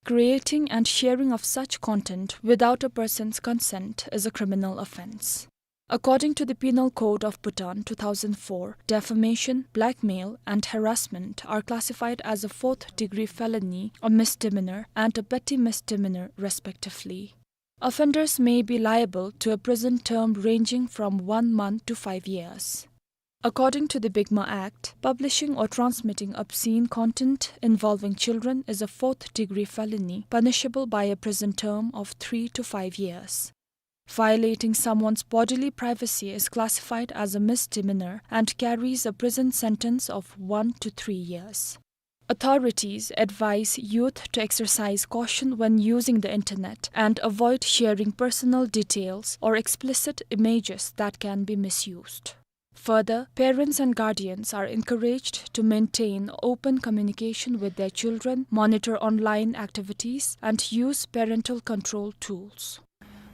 Creating and sharing of such content without a person's consent is a criminal offense. According to the Penal Code of Bhutan two thousand four, defamation, blackmail, and harassment are classified as a fourth degree felony, a misdemeanor, and a petty misdemeanor, respectively. Offenders may be liable to a prison term ranging from one month to five years. According to the BIGMA Act, publishing or transmitting obscene content involving children is a fourth degree felony, punishable by a prison term of three to five years. Violating someone's bodily privacy is classified as a misdemeanor and carries a prison sentence of one to three years. Authorities advise youth to exercise caution when using the internet and avoid sharing personal details or explicit images that can be misused. Further, parents and guardians are encouraged to maintain open communication with their children, monitor online activities, and use parental control tools.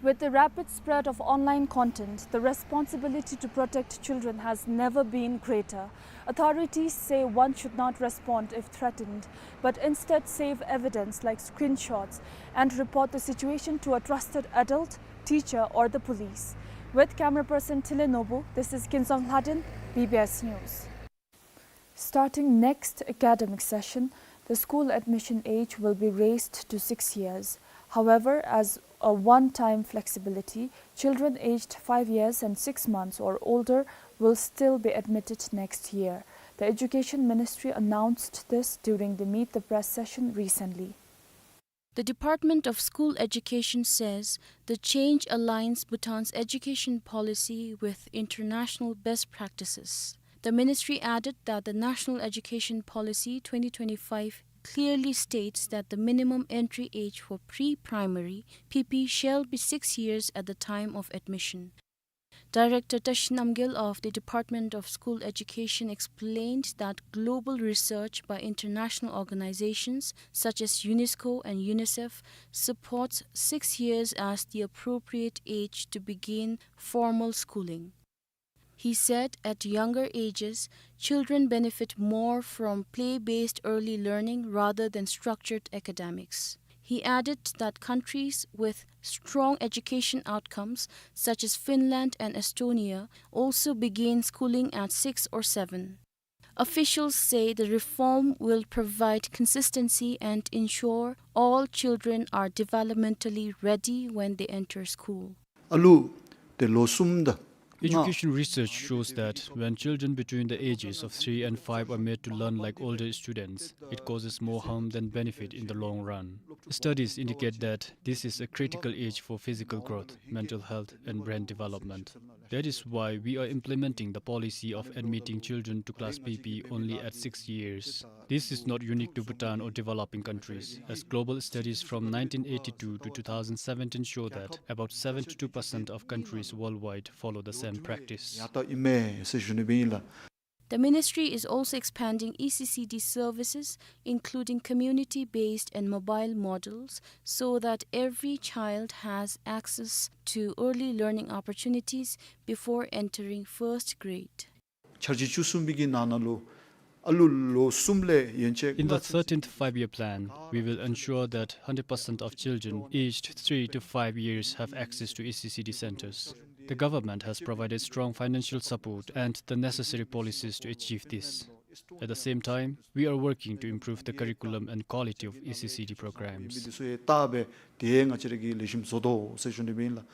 With the rapid spread of online content, the responsibility to protect children has never been greater. Authorities say one should not respond if threatened, but instead save evidence like screenshots and report the situation to a trusted adult, teacher, or the police. With camera person Thile Nobu, this is Kinsong Lhaden, B B S News. Starting next academic session, the school admission age will be raised to six years. However, as a one-time flexibility, children aged five years and six months or older will still be admitted next year. The Education Ministry announced this during the Meet the Press session recently. The Department of School Education says the change aligns Bhutan's education policy with international best practices. The ministry added that the National Education Policy twenty twenty-five clearly states that the minimum entry age for pre-primary, P P, shall be six years at the time of admission. Director Tashi Namgyel of the Department of School Education explained that global research by international organizations such as UNESCO and UNICEF supports six years as the appropriate age to begin formal schooling. He said at younger ages, children benefit more from play-based early learning rather than structured academics. He added that countries with strong education outcomes, such as Finland and Estonia, also begin schooling at six or seven. Officials say the reform will provide consistency and ensure all children are developmentally ready when they enter school. ཨ་ལུ་དེ་ལོ་གསུམ་དང་ལྔ། Education research shows that when children between the ages of three and five are made to learn like older students, it causes more harm than benefit in the long run. Studies indicate that this is a critical age for physical growth, mental health, and brain development. That is why we are implementing the policy of admitting children to class P P only at six years. This is not unique to Bhutan or developing countries, as global studies from nineteen eighty-two to two thousand seventeen show that about seventy-two percent of countries worldwide follow the same practice. ཡ་ད་ཨིན་མས་ཟེར་ཞུ་ནི་སྦེ་ཨིན་ལགས། The ministry is also expanding E C C D services, including community-based and mobile models, so that every child has access to early learning opportunities before entering first grade. འཆར་གཞི་བཅུ་གསུམ་པའི་གི་ནང་ན་ལུ་ཨ་ལུ་ལོ་གསུམ་ལས་ཡན་ཆད། In the thirteenth Five-Year Plan, we will ensure that hundred percent of children aged three to five years have access to E C C D centers. The government has provided strong financial support and the necessary policies to achieve this. At the same time, we are working to improve the curriculum and quality of E C C D programs. ཏེ་ང་བཅས་ར་གིས་ལེགས་ཤོམ་བཟོ་དོ་ཟེར་ཞུ་ནི་སྦེ་ཨིན་ལགས།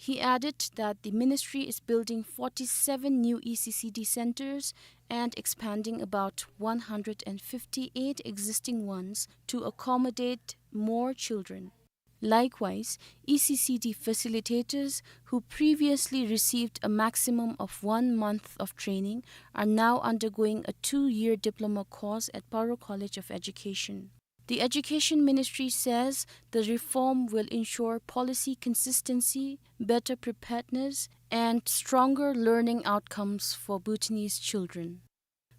He added that the ministry is building forty-seven new E C C D centers and expanding about one hundred and fifty-eight existing ones to accommodate more children. Likewise, E C C D facilitators who previously received a maximum of one month of training are now undergoing a two-year diploma course at Paro College of Education. The Education Ministry says the reform will ensure policy consistency, better preparedness, and stronger learning outcomes for Bhutanese children.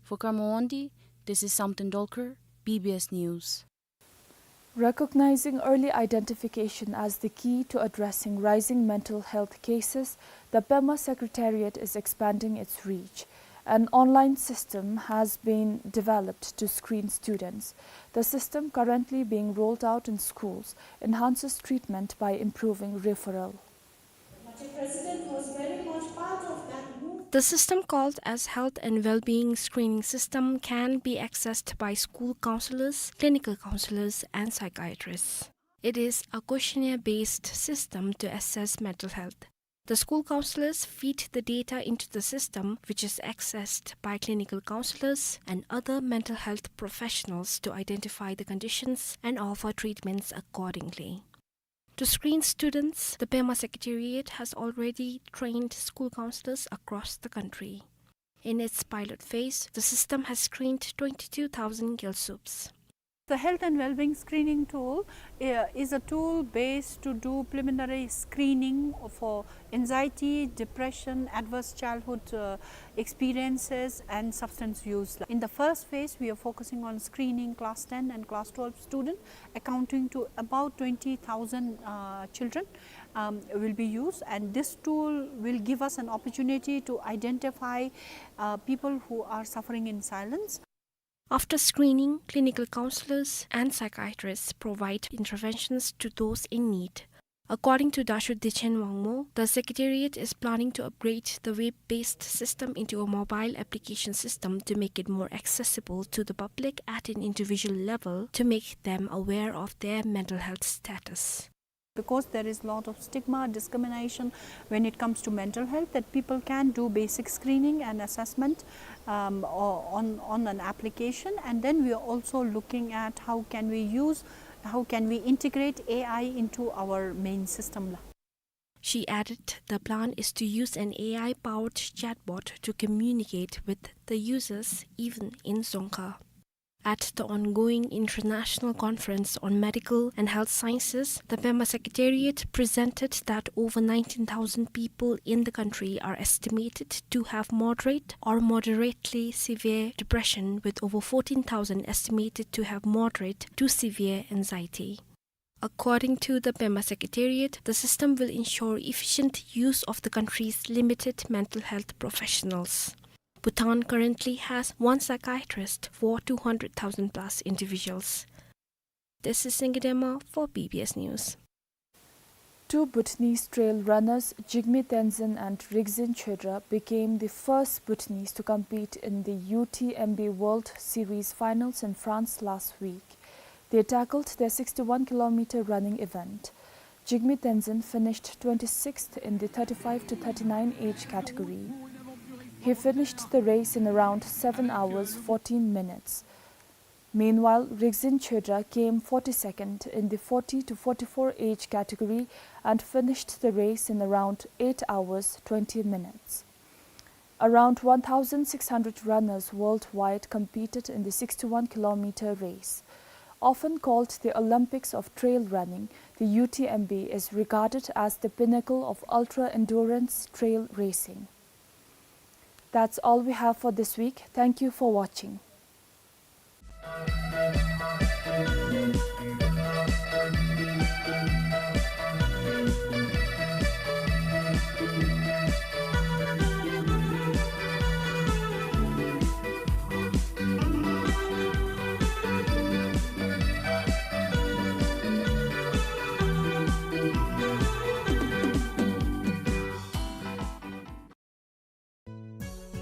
For Kharmawandi, this is Samten Dolkar, B B S News. Recognizing early identification as the key to addressing rising mental health cases, the Pema Secretariat is expanding its reach. An online system has been developed to screen students. The system, currently being rolled out in schools, enhances treatment by improving referral. The system, called as Health and Wellbeing Screening System, can be accessed by school counselors, clinical counselors, and psychiatrists. It is a questionnaire-based system to assess mental health. The school counselors feed the data into the system, which is accessed by clinical counselors and other mental health professionals to identify the conditions and offer treatments accordingly. To screen students, the Pema Secretariat has already trained school counselors across the country. In its pilot phase, the system has screened twenty-two thousand Gyaltsubs. The health and well-being screening tool, uh, is a tool based to do preliminary screening for anxiety, depression, adverse childhood, uh, experiences, and substance use. In the first phase, we are focusing on screening class ten and class twelve student, accounting to about twenty thousand, uh, children, um, will be used, and this tool will give us an opportunity to identify, uh, people who are suffering in silence. After screening, clinical counselors and psychiatrists provide interventions to those in need. According to Dasho Dechen Wangmo, the Secretariat is planning to upgrade the web-based system into a mobile application system to make it more accessible to the public at an individual level to make them aware of their mental health status. Because there is lot of stigma, discrimination when it comes to mental health, that people can do basic screening and assessment, um, o-, on, on an application. And then we are also looking at how can we use, how can we integrate A I into our main system. She added the plan is to use an A I-powered chatbot to communicate with the users even in Dzongkha. At the ongoing International Conference on Medical and Health Sciences, the Pema Secretariat presented that over nineteen thousand people in the country are estimated to have moderate or moderately severe depression, with over fourteen thousand estimated to have moderate to severe anxiety. According to the Pema Secretariat, the system will ensure efficient use of the country's limited mental health professionals. Bhutan currently has one psychiatrist for two hundred thousand plus individuals. This is Singye Dema for B B S News. Two Bhutanese trail runners, Jigme Tenzin and Rigzin Chodra, became the first Bhutanese to compete in the U T M B World Series finals in France last week. They tackled their sixty-one kilometer running event. Jigme Tenzin finished twenty-sixth in the thirty-five to thirty-nine age category. He finished the race in around seven hours, fourteen minutes. Meanwhile, Rigzin Chodra came forty-second in the forty to forty-four age category and finished the race in around eight hours, twenty minutes. Around one thousand six hundred runners worldwide competed in the sixty-one kilometer race. Often called the Olympics of trail running, the U T M B is regarded as the pinnacle of ultra-endurance trail racing. That's all we have for this week. Thank you for watching.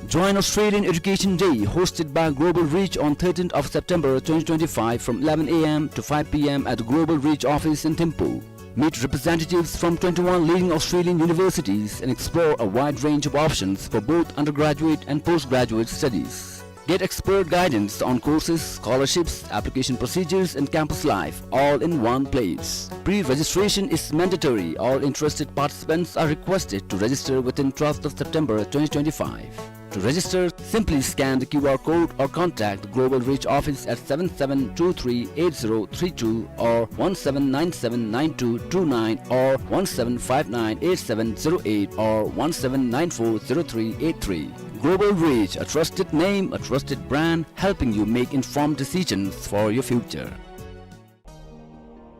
Join Australian Education Day, hosted by Global Reach on thirteenth of September twenty twenty-five from eleven A M to five P M at the Global Reach office in Thimphu. Meet representatives from twenty-one leading Australian universities and explore a wide range of options for both undergraduate and postgraduate studies. Get expert guidance on courses, scholarships, application procedures, and campus life, all in one place. Pre-registration is mandatory. All interested participants are requested to register within twelfth of September twenty twenty-five. Register, simply scan the Q R code or contact the Global Reach office at seven seven two three eight zero three two or one seven nine seven nine two two nine or one seven five nine eight seven zero eight or one seven nine four zero three eight three. Global Reach, a trusted name, a trusted brand, helping you make informed decisions for your future.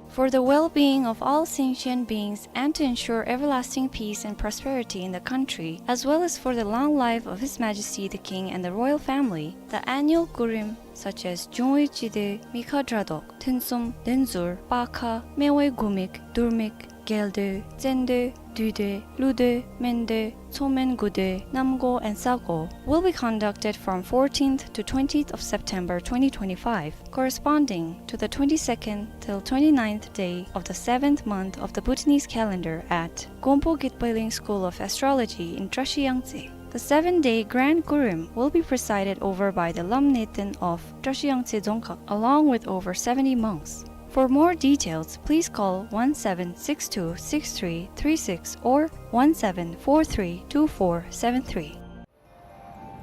For the well-being of all sentient beings and to ensure everlasting peace and prosperity in the country, as well as for the long life of His Majesty the King and the royal family, the annual Kurim, such as Jungwe Chide, Mikha Dradok, Thunsum, Denzur, Pakha, Mewai Gumik, Durmik, Geldoi, Tsendoi, Duidoi, Ludoi, Mendoi, Tsomen Gudoi, Namgo, and Sago, will be conducted from fourteenth to twentieth of September twenty twenty-five, corresponding to the twenty-second till twenty-ninth day of the seventh month of the Bhutanese calendar at Gompo Gitpailing School of Astrology in Trashiyangtse. The seven-day Grand Kurim will be presided over by the Lam Neten of Trashiyangtse Dzongkhag, along with over seventy monks. For more details, please call one seven six two six three three six or one seven four three two four seven three.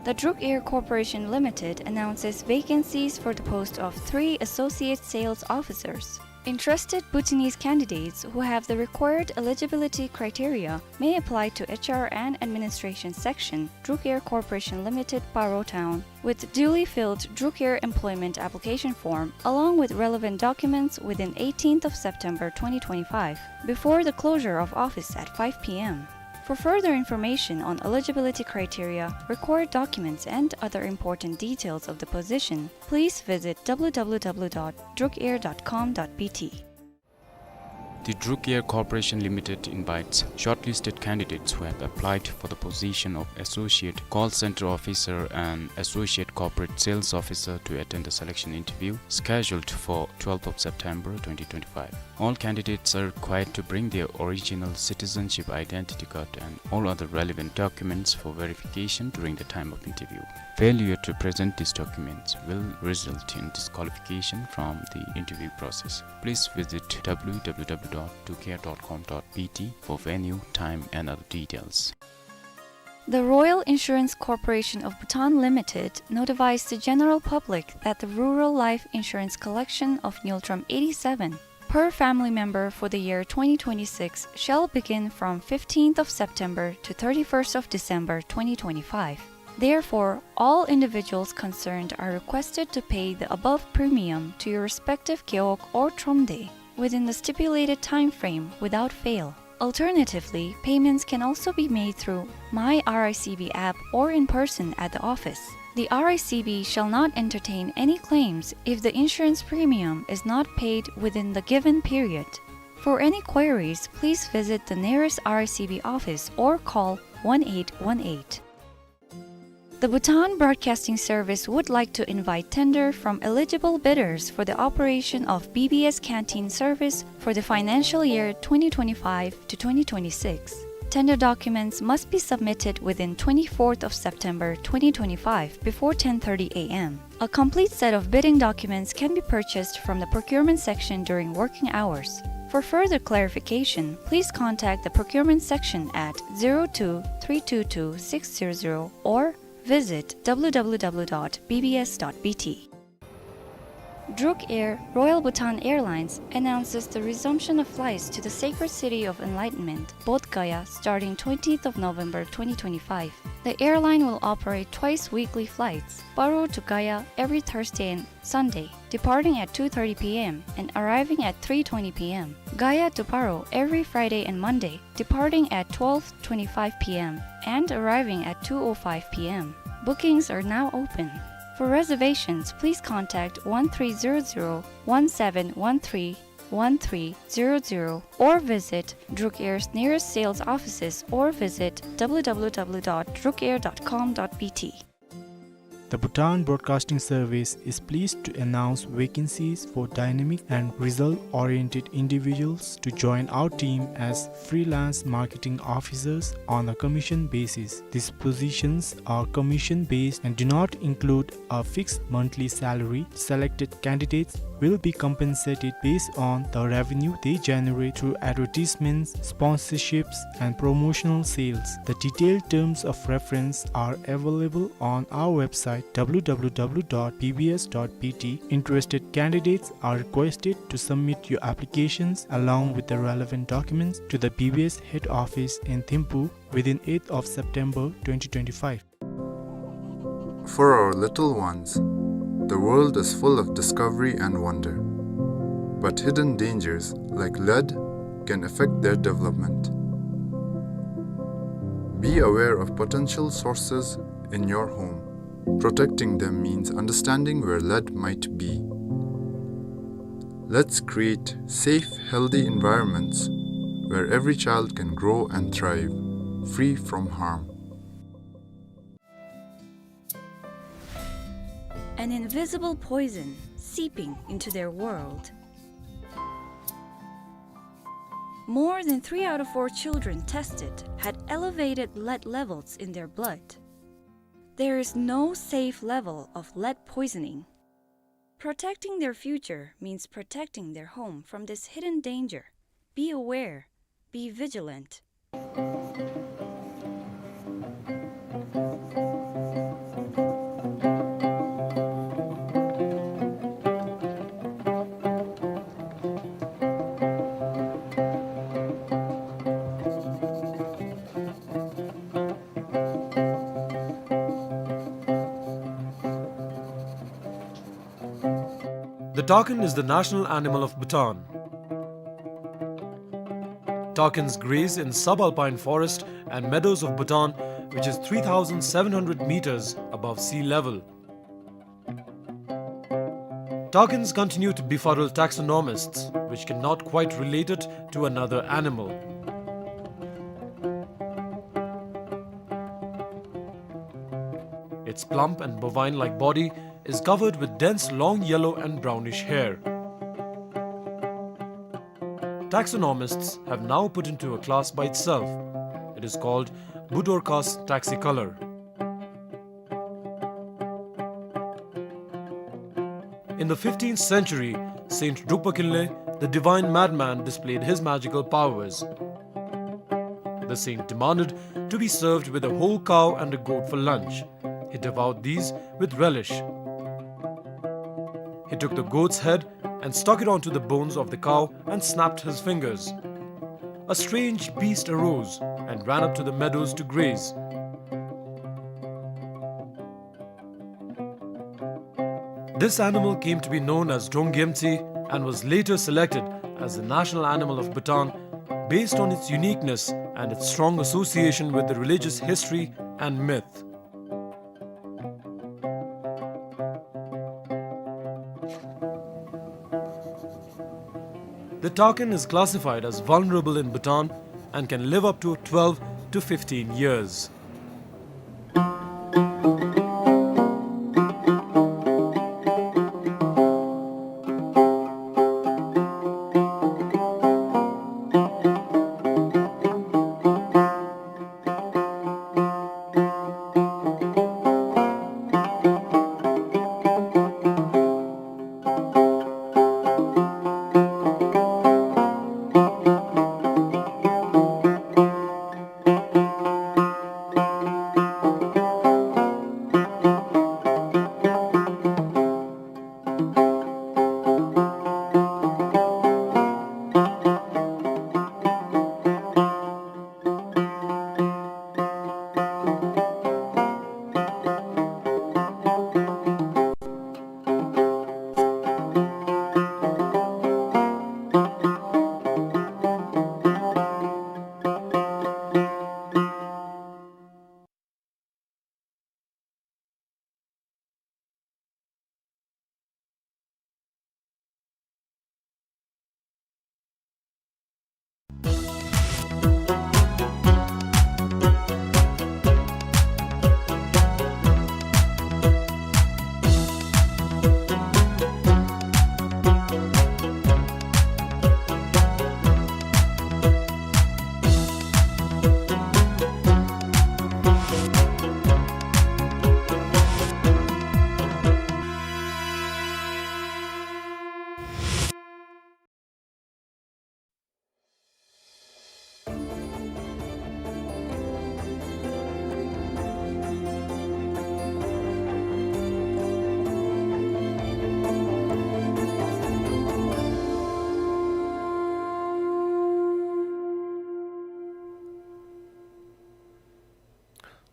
The Druk Air Corporation Limited announces vacancies for the post of three associate sales officers. Interested Bhutanese candidates who have the required eligibility criteria may apply to H R and Administration Section, Druk Air Corporation Limited, Paro Town, with duly filled Druk Air employment application form, along with relevant documents within eighteenth of September twenty twenty-five, before the closure of office at five P M. For further information on eligibility criteria, required documents, and other important details of the position, please visit W W W dot drukair dot com dot B T. The Druk Air Corporation Limited invites shortlisted candidates who have applied for the position of Associate Call Center Officer and Associate Corporate Sales Officer to attend the selection interview scheduled for twelfth of September twenty twenty-five. All candidates are required to bring their original citizenship identity card and all other relevant documents for verification during the time of interview. Failure to present these documents will result in disqualification from the interview process. Please visit W W W dot drukair dot com dot B T for venue, time, and other details. The Royal Insurance Corporation of Bhutan Limited notifies the general public that the rural life insurance collection of Ngultrum eighty-seven per family member for the year twenty twenty-six shall begin from fifteenth of September to thirty-first of December twenty twenty-five. Therefore, all individuals concerned are requested to pay the above premium to your respective gewog or thromde within the stipulated time frame without fail. Alternatively, payments can also be made through My R I C B app or in person at the office. The R I C B shall not entertain any claims if the insurance premium is not paid within the given period. For any queries, please visit the nearest R I C B office or call one eight one eight. The Bhutan Broadcasting Service would like to invite tender from eligible bidders for the operation of B B S canteen service for the financial year twenty twenty-five to twenty twenty-six. Tender documents must be submitted within twenty-fourth of September twenty twenty-five before ten thirty A M. A complete set of bidding documents can be purchased from the procurement section during working hours. For further clarification, please contact the procurement section at zero two three two two six zero zero or visit W W W dot B B S dot B T. Druk Air, Royal Bhutan Airlines, announces the resumption of flights to the sacred city of enlightenment, Bodh Gaya, starting twentieth of November twenty twenty-five. The airline will operate twice weekly flights, Paro to Gaya every Thursday and Sunday, departing at two thirty P M and arriving at three twenty P M, Gaya to Paro every Friday and Monday, departing at twelve twenty-five P M and arriving at two oh five P M. Bookings are now open. For reservations, please contact one three zero zero, one seven one three, one three zero zero or visit Druk Air's nearest sales offices or visit W W W dot druk air dot com dot B T. The Bhutan Broadcasting Service is pleased to announce vacancies for dynamic and result-oriented individuals to join our team as freelance marketing officers on a commission basis. These positions are commission-based and do not include a fixed monthly salary. Selected candidates will be compensated based on the revenue they generate through advertisements, sponsorships, and promotional sales. The detailed terms of reference are available on our website, w w w dot p b s dot b t. Interested candidates are requested to submit your applications along with the relevant documents to the P B S head office in Thimphu within eighth of September twenty twenty-five. For our little ones, the world is full of discovery and wonder. But hidden dangers, like lead, can affect their development. Be aware of potential sources in your home. Protecting them means understanding where lead might be. Let's create safe, healthy environments where every child can grow and thrive, free from harm. An invisible poison seeping into their world. More than three out of four children tested had elevated lead levels in their blood. There is no safe level of lead poisoning. Protecting their future means protecting their home from this hidden danger. Be aware, be vigilant. The takin is the national animal of Bhutan. Takins graze in subalpine forest and meadows of Bhutan, which is three thousand seven hundred meters above sea level. Takins continue to befuddle taxonomists, which cannot quite relate it to another animal. Its plump and bovine-like body is covered with dense long yellow and brownish hair. Taxonomists have now put into a class by itself. It is called Budorcas taxicolor. In the fifteenth century, Saint Drukpa Kinley, the divine madman, displayed his magical powers. The saint demanded to be served with a whole cow and a goat for lunch. He devoured these with relish. He took the goat's head and stuck it onto the bones of the cow and snapped his fingers. A strange beast arose and ran up to the meadows to graze. This animal came to be known as Drongyemtsi and was later selected as the national animal of Bhutan based on its uniqueness and its strong association with the religious history and myth. The takin is classified as vulnerable in Bhutan and can live up to twelve to fifteen years.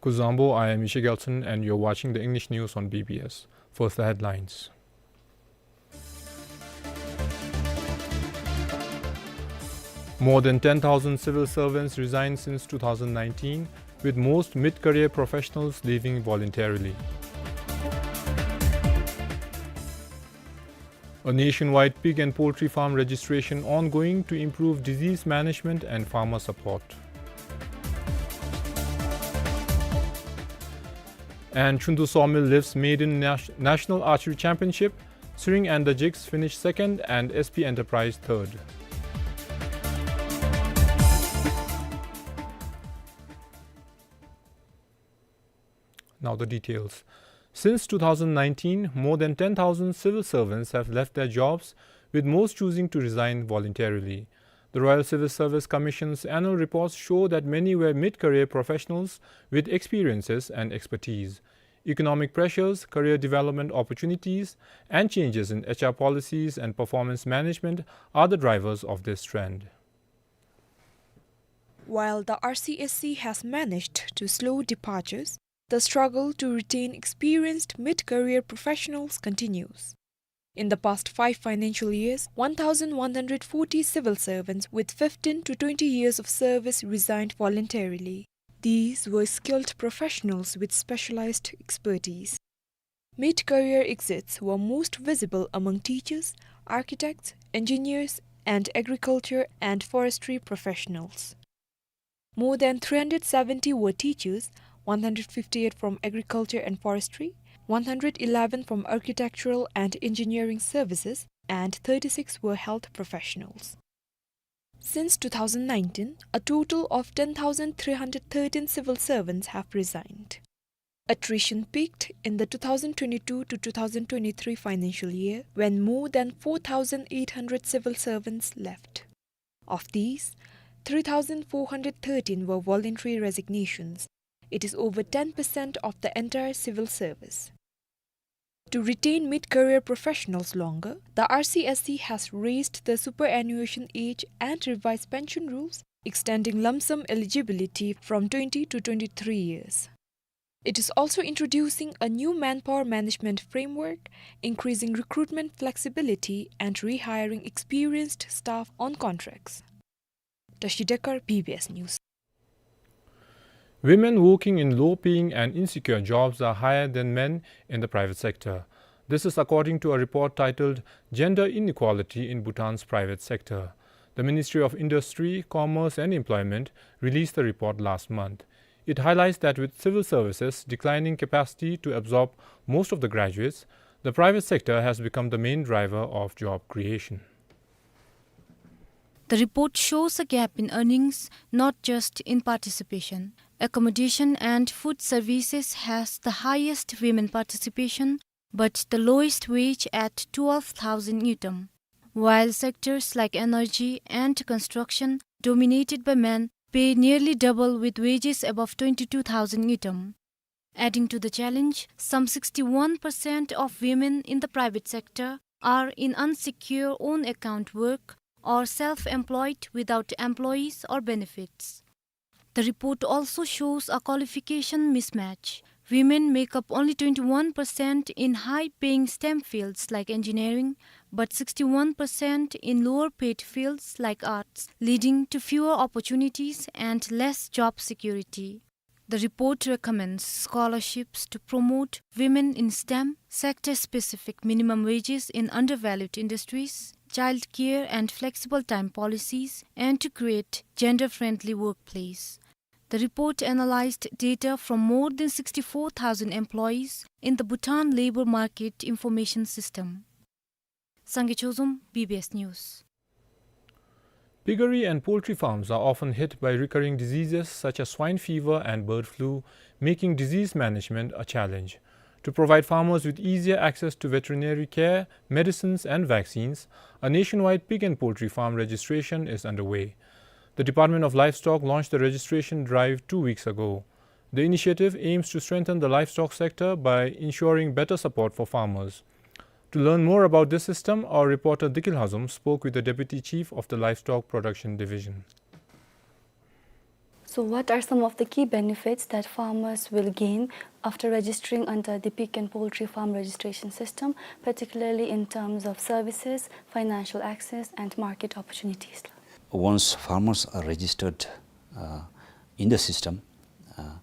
Kuzuzangpo, I am Misha Gyaltsen, and you're watching the English news on B B S. First, the headlines. More than ten thousand civil servants resigned since two thousand nineteen, with most mid-career professionals leaving voluntarily. A nationwide pig and poultry farm registration ongoing to improve disease management and farmer support. And Chhundu Sawmill lifts maiden Nash-, National Archery Championship, Tsering and the Jigs finished second and S P Enterprise third. Now the details. Since two thousand nineteen, more than ten thousand civil servants have left their jobs, with most choosing to resign voluntarily. The Royal Civil Service Commission's annual reports show that many were mid-career professionals with experiences and expertise. Economic pressures, career development opportunities, and changes in H R policies and performance management are the drivers of this trend. While the R C S C has managed to slow departures, the struggle to retain experienced mid-career professionals continues. In the past five financial years, one thousand one hundred forty civil servants with fifteen to twenty years of service resigned voluntarily. These were skilled professionals with specialized expertise. Mid-career exits were most visible among teachers, architects, engineers, and agriculture and forestry professionals. More than three hundred seventy were teachers, one hundred fifty-eight from agriculture and forestry, one hundred eleven from architectural and engineering services, and thirty-six were health professionals. Since two thousand nineteen, a total of ten thousand three hundred thirteen civil servants have resigned. Attrition peaked in the two thousand twenty-two to two thousand twenty-three financial year, when more than four thousand eight hundred civil servants left. Of these, three thousand four hundred thirteen were voluntary resignations. It is over ten percent of the entire civil service. To retain mid-career professionals longer, the R C S C has raised the superannuation age and revised pension rules, extending lump sum eligibility from twenty to twenty-three years. It is also introducing a new manpower management framework, increasing recruitment flexibility, and rehiring experienced staff on contracts. Tashi Dekar, B B S News. Women working in low-paying and insecure jobs are higher than men in the private sector. This is according to a report titled Gender Inequality in Bhutan's Private Sector. The Ministry of Industry, Commerce and Employment released the report last month. It highlights that with civil services declining capacity to absorb most of the graduates, the private sector has become the main driver of job creation. The report shows a gap in earnings, not just in participation. Accommodation and food services has the highest women participation, but the lowest wage at twelve thousand ngultrum. While sectors like energy and construction, dominated by men, pay nearly double with wages above twenty-two thousand ngultrum. Adding to the challenge, some sixty-one percent of women in the private sector are in unsecure own account work or self-employed without employees or benefits. The report also shows a qualification mismatch. Women make up only twenty-one percent in high-paying STEM fields like engineering, but sixty-one percent in lower-paid fields like arts, leading to fewer opportunities and less job security. The report recommends scholarships to promote women in STEM, sector-specific minimum wages in undervalued industries, child care and flexible time policies, and to create gender-friendly workplace. The report analyzed data from more than sixty-four thousand employees in the Bhutan Labour Market Information System. Sangay Chozom, B B S News. Piggery and poultry farms are often hit by recurring diseases such as swine fever and bird flu, making disease management a challenge. To provide farmers with easier access to veterinary care, medicines, and vaccines, a nationwide pig and poultry farm registration is underway. The Department of Livestock launched the registration drive two weeks ago. The initiative aims to strengthen the livestock sector by ensuring better support for farmers. To learn more about this system, our reporter Dikil Hazom spoke with the Deputy Chief of the Livestock Production Division. So, what are some of the key benefits that farmers will gain after registering under the pig and poultry farm registration system, particularly in terms of services, financial access, and market opportunities? Once farmers are registered, uh, in the system, uh,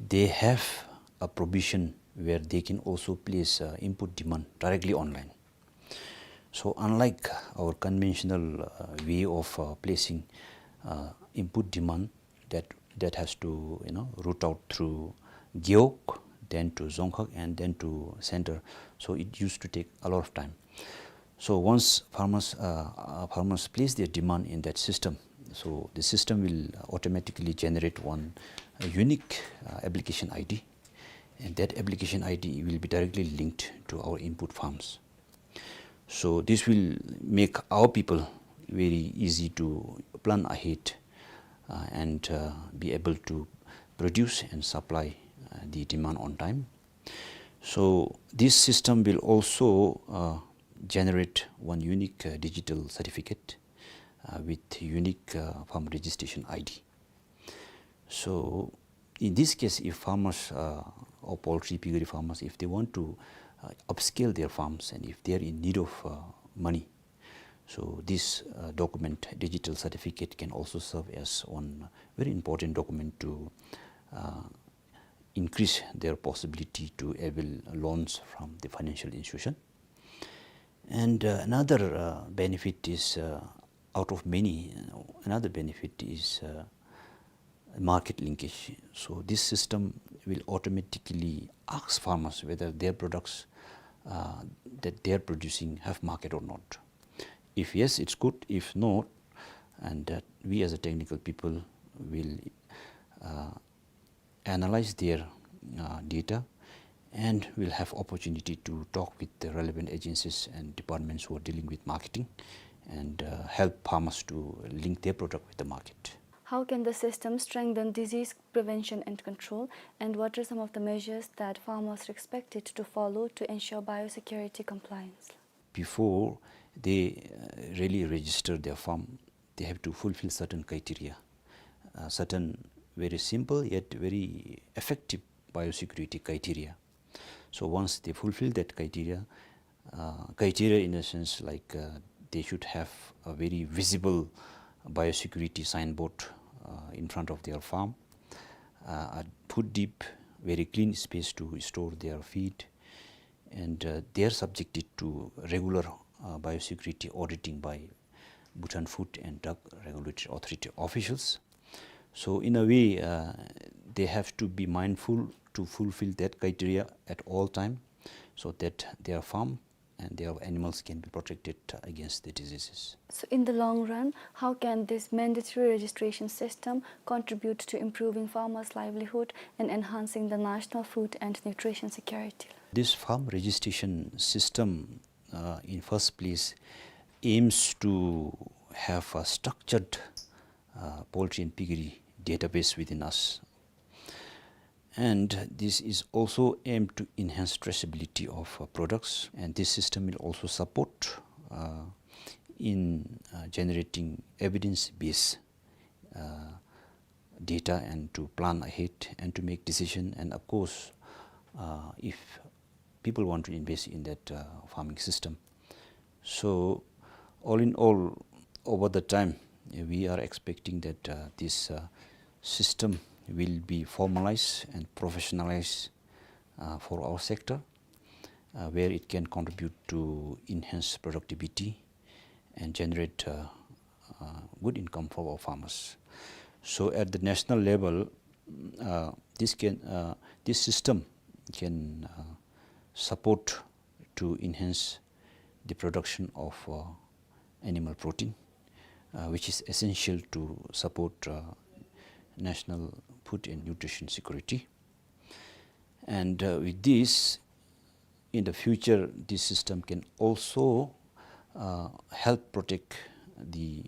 they have a provision where they can also place, uh, input demand directly online. So unlike our conventional, uh, way of, uh, placing, uh, input demand that, that has to, you know, route out through Gewog, then to Dzongkhag, and then to center. So it used to take a lot of time. So once farmers, uh, uh, farmers place their demand in that system, so the system will automatically generate one, uh, unique, uh, application I D, and that application I D will be directly linked to our input farms. So this will make our people very easy to plan ahead, uh, and, uh, be able to produce and supply, uh, the demand on time. So this system will also, uh, generate one unique, uh, digital certificate, uh, with unique, uh, farm registration I D. So in this case, if farmers, uh, or poultry piggery farmers, if they want to, uh, upscale their farms and if they are in need of, uh, money, so this, uh, document, digital certificate, can also serve as one very important document to, uh, increase their possibility to avail loans from the financial institution. And, uh, another, uh, benefit is, uh, out of many, uh, another benefit is, uh, market linkage. So this system will automatically ask farmers whether their products, uh, that they are producing have market or not. If yes, it's good. If not, and, uh, we as a technical people will, uh, analyze their, uh, data, and will have opportunity to talk with the relevant agencies and departments who are dealing with marketing and, uh, help farmers to link their product with the market. How can the system strengthen disease prevention and control, and what are some of the measures that farmers are expected to follow to ensure biosecurity compliance? Before they, uh, really register their farm, they have to fulfill certain criteria, uh, certain very simple yet very effective biosecurity criteria. So once they fulfill that criteria, uh, criteria in a sense like, uh, they should have a very visible biosecurity signboard, uh, in front of their farm, uh, a food dip, very clean space to store their feed, and, uh, they are subjected to regular, uh, biosecurity auditing by Bhutan Food and Drug Regulatory Authority officials. So in a way, uh, they have to be mindful to fulfill that criteria at all time, so that their farm and their animals can be protected against the diseases. So in the long run, how can this mandatory registration system contribute to improving farmers' livelihood and enhancing the national food and nutrition security? This farm registration system, uh, in first place, aims to have a structured, uh, poultry and piggery database within us. And this is also aimed to enhance traceability of, uh, products, and this system will also support, uh, in, uh, generating evidence-based, uh, data and to plan ahead and to make decision. And of course, uh, if people want to invest in that, uh, farming system. So, all in all, over the time, uh, we are expecting that, uh, this, uh, system will be formalized and professionalized, uh, for our sector, uh, where it can contribute to enhance productivity and generate, uh, uh, good income for our farmers. So at the national level, uh, this can, uh, this system can, uh, support to enhance the production of, uh, animal protein, uh, which is essential to support, uh, national food and nutrition security. And, uh, with this, in the future, this system can also, uh, help protect the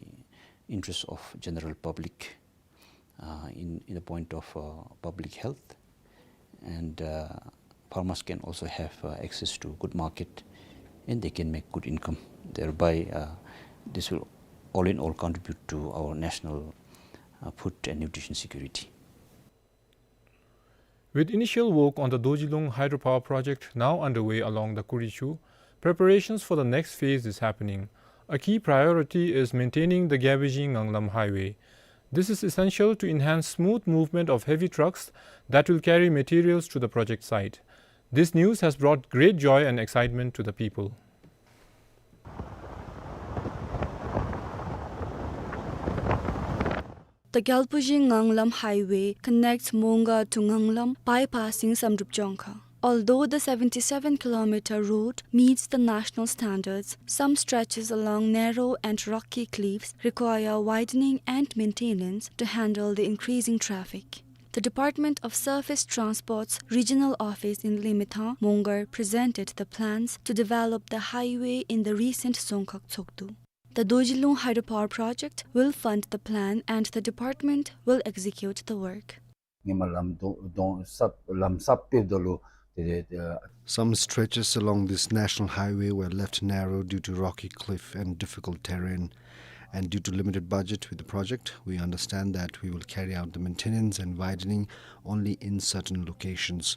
interests of general public, uh, in, in the point of, uh, public health. And, uh, farmers can also have, uh, access to good market, and they can make good income. Thereby, uh, this will all in all contribute to our national, uh, food and nutrition security. With initial work on the Dorjilung hydropower project now underway along the Kurichu, preparations for the next phase is happening. A key priority is maintaining the Gyalpo-Jin-Nganglam highway. This is essential to enhance smooth movement of heavy trucks that will carry materials to the project site. This news has brought great joy and excitement to the people. The Gyalpo-Jin-Nganglam highway connects Mongar to Nganglam, bypassing Samdrup Jongkhar. Although the seventy-seven kilometer road meets the national standards, some stretches along narrow and rocky cliffs require widening and maintenance to handle the increasing traffic. The Department of Surface Transport's regional office in Limethang, Mongar, presented the plans to develop the highway in the recent Dzongkhag Tshogdu. The Dorjilung hydropower project will fund the plan and the department will execute the work. ཉི་མ་ལམ་དོ་དོ་སབ་ལམ་སབ་སྤེལ་དོ་ལུ་དེ་དེ་དེ། Some stretches along this national highway were left narrow due to rocky cliff and difficult terrain. And due to limited budget with the project, we understand that we will carry out the maintenance and widening only in certain locations.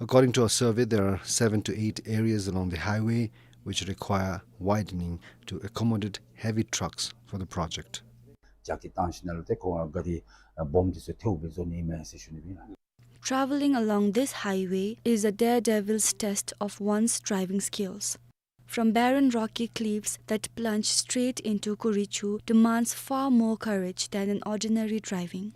According to our survey, there are seven to eight areas along the highway which require widening to accommodate heavy trucks for the project. ཇག་གི་བཏང་ཞིནམ་ལས་ཏེ་ཁོང་ག་རི་སྦོམ་དེ་ཚུ་ཐལཝ་སྦེ་བཟོ་ནི་མས་ཟེར་ཞུ་ནི་ཨིན། Traveling along this highway is a daredevil's test of one's driving skills. From barren rocky cliffs that plunge straight into Kurichu demands far more courage than an ordinary driving.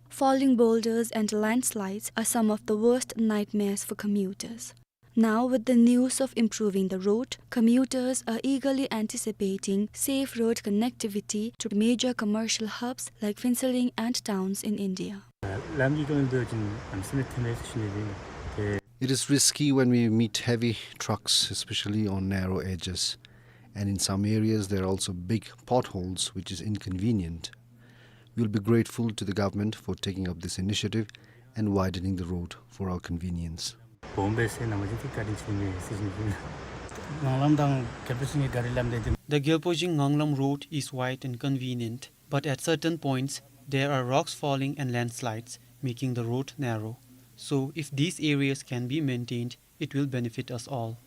Falling boulders and landslides are some of the worst nightmares for commuters. Now, with the news of improving the road, commuters are eagerly anticipating safe road connectivity to major commercial hubs like Phuentsholing and towns in India. ལམ་གྱི་དོན་དུ་ཅིག་ཨམ་སེམས་ཐེམ་མེད་ཞུ་ནི་ཨིན། It is risky when we meet heavy trucks, especially on narrow edges. And in some areas, there are also big potholes, which is inconvenient. We will be grateful to the government for taking up this initiative and widening the road for our convenience. སྦོམ་སྦེ་ཟེར་ན་མ་གཞི་ཏེ་བཀའ་དྲིན་ཆེ་ནི་ཟེར་ཞུ་ནི་ཨིན། ངང་ལམ་དང་རྒྱལ་པོ་ཅན་གྱི་ག་རི་ལམ་དེ་དེ། The Gyalpo-Jin-Nganglam road is wide and convenient, but at certain points, there are rocks falling and landslides, making the road narrow. So, if these areas can be maintained, it will benefit us all.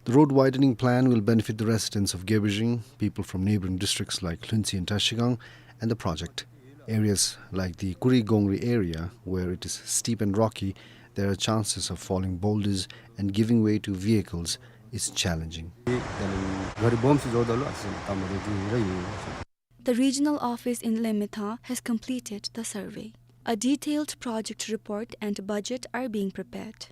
The road widening plan will benefit the residents of Gyalpo-Jin, people from neighboring districts like Lhuentse and Trashigang, and the project. Areas like the Kurigongri area, where it is steep and rocky, there are chances of falling boulders and giving way to vehicles is challenging. The regional office in Limethang has completed the survey. A detailed project report and budget are being prepared.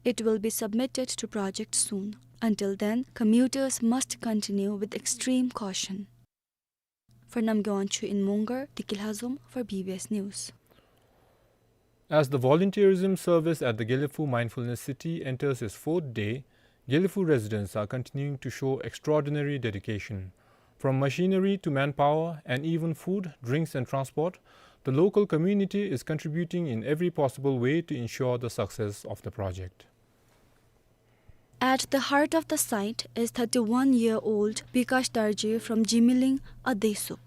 It will be submitted to project soon. Until then, commuters must continue with extreme caution. For Namgay Wangchuk in Mongar, Deki Lhazom for B B S News. As the volunteerism service at the Gelephu Mindfulness City enters its fourth day, Gelephu residents are continuing to show extraordinary dedication. From machinery to manpower and even food, drinks and transport, the local community is contributing in every possible way to ensure the success of the project. At the heart of the site is thirty-one-year-old Bikash Darji from Jimiling, Adesup.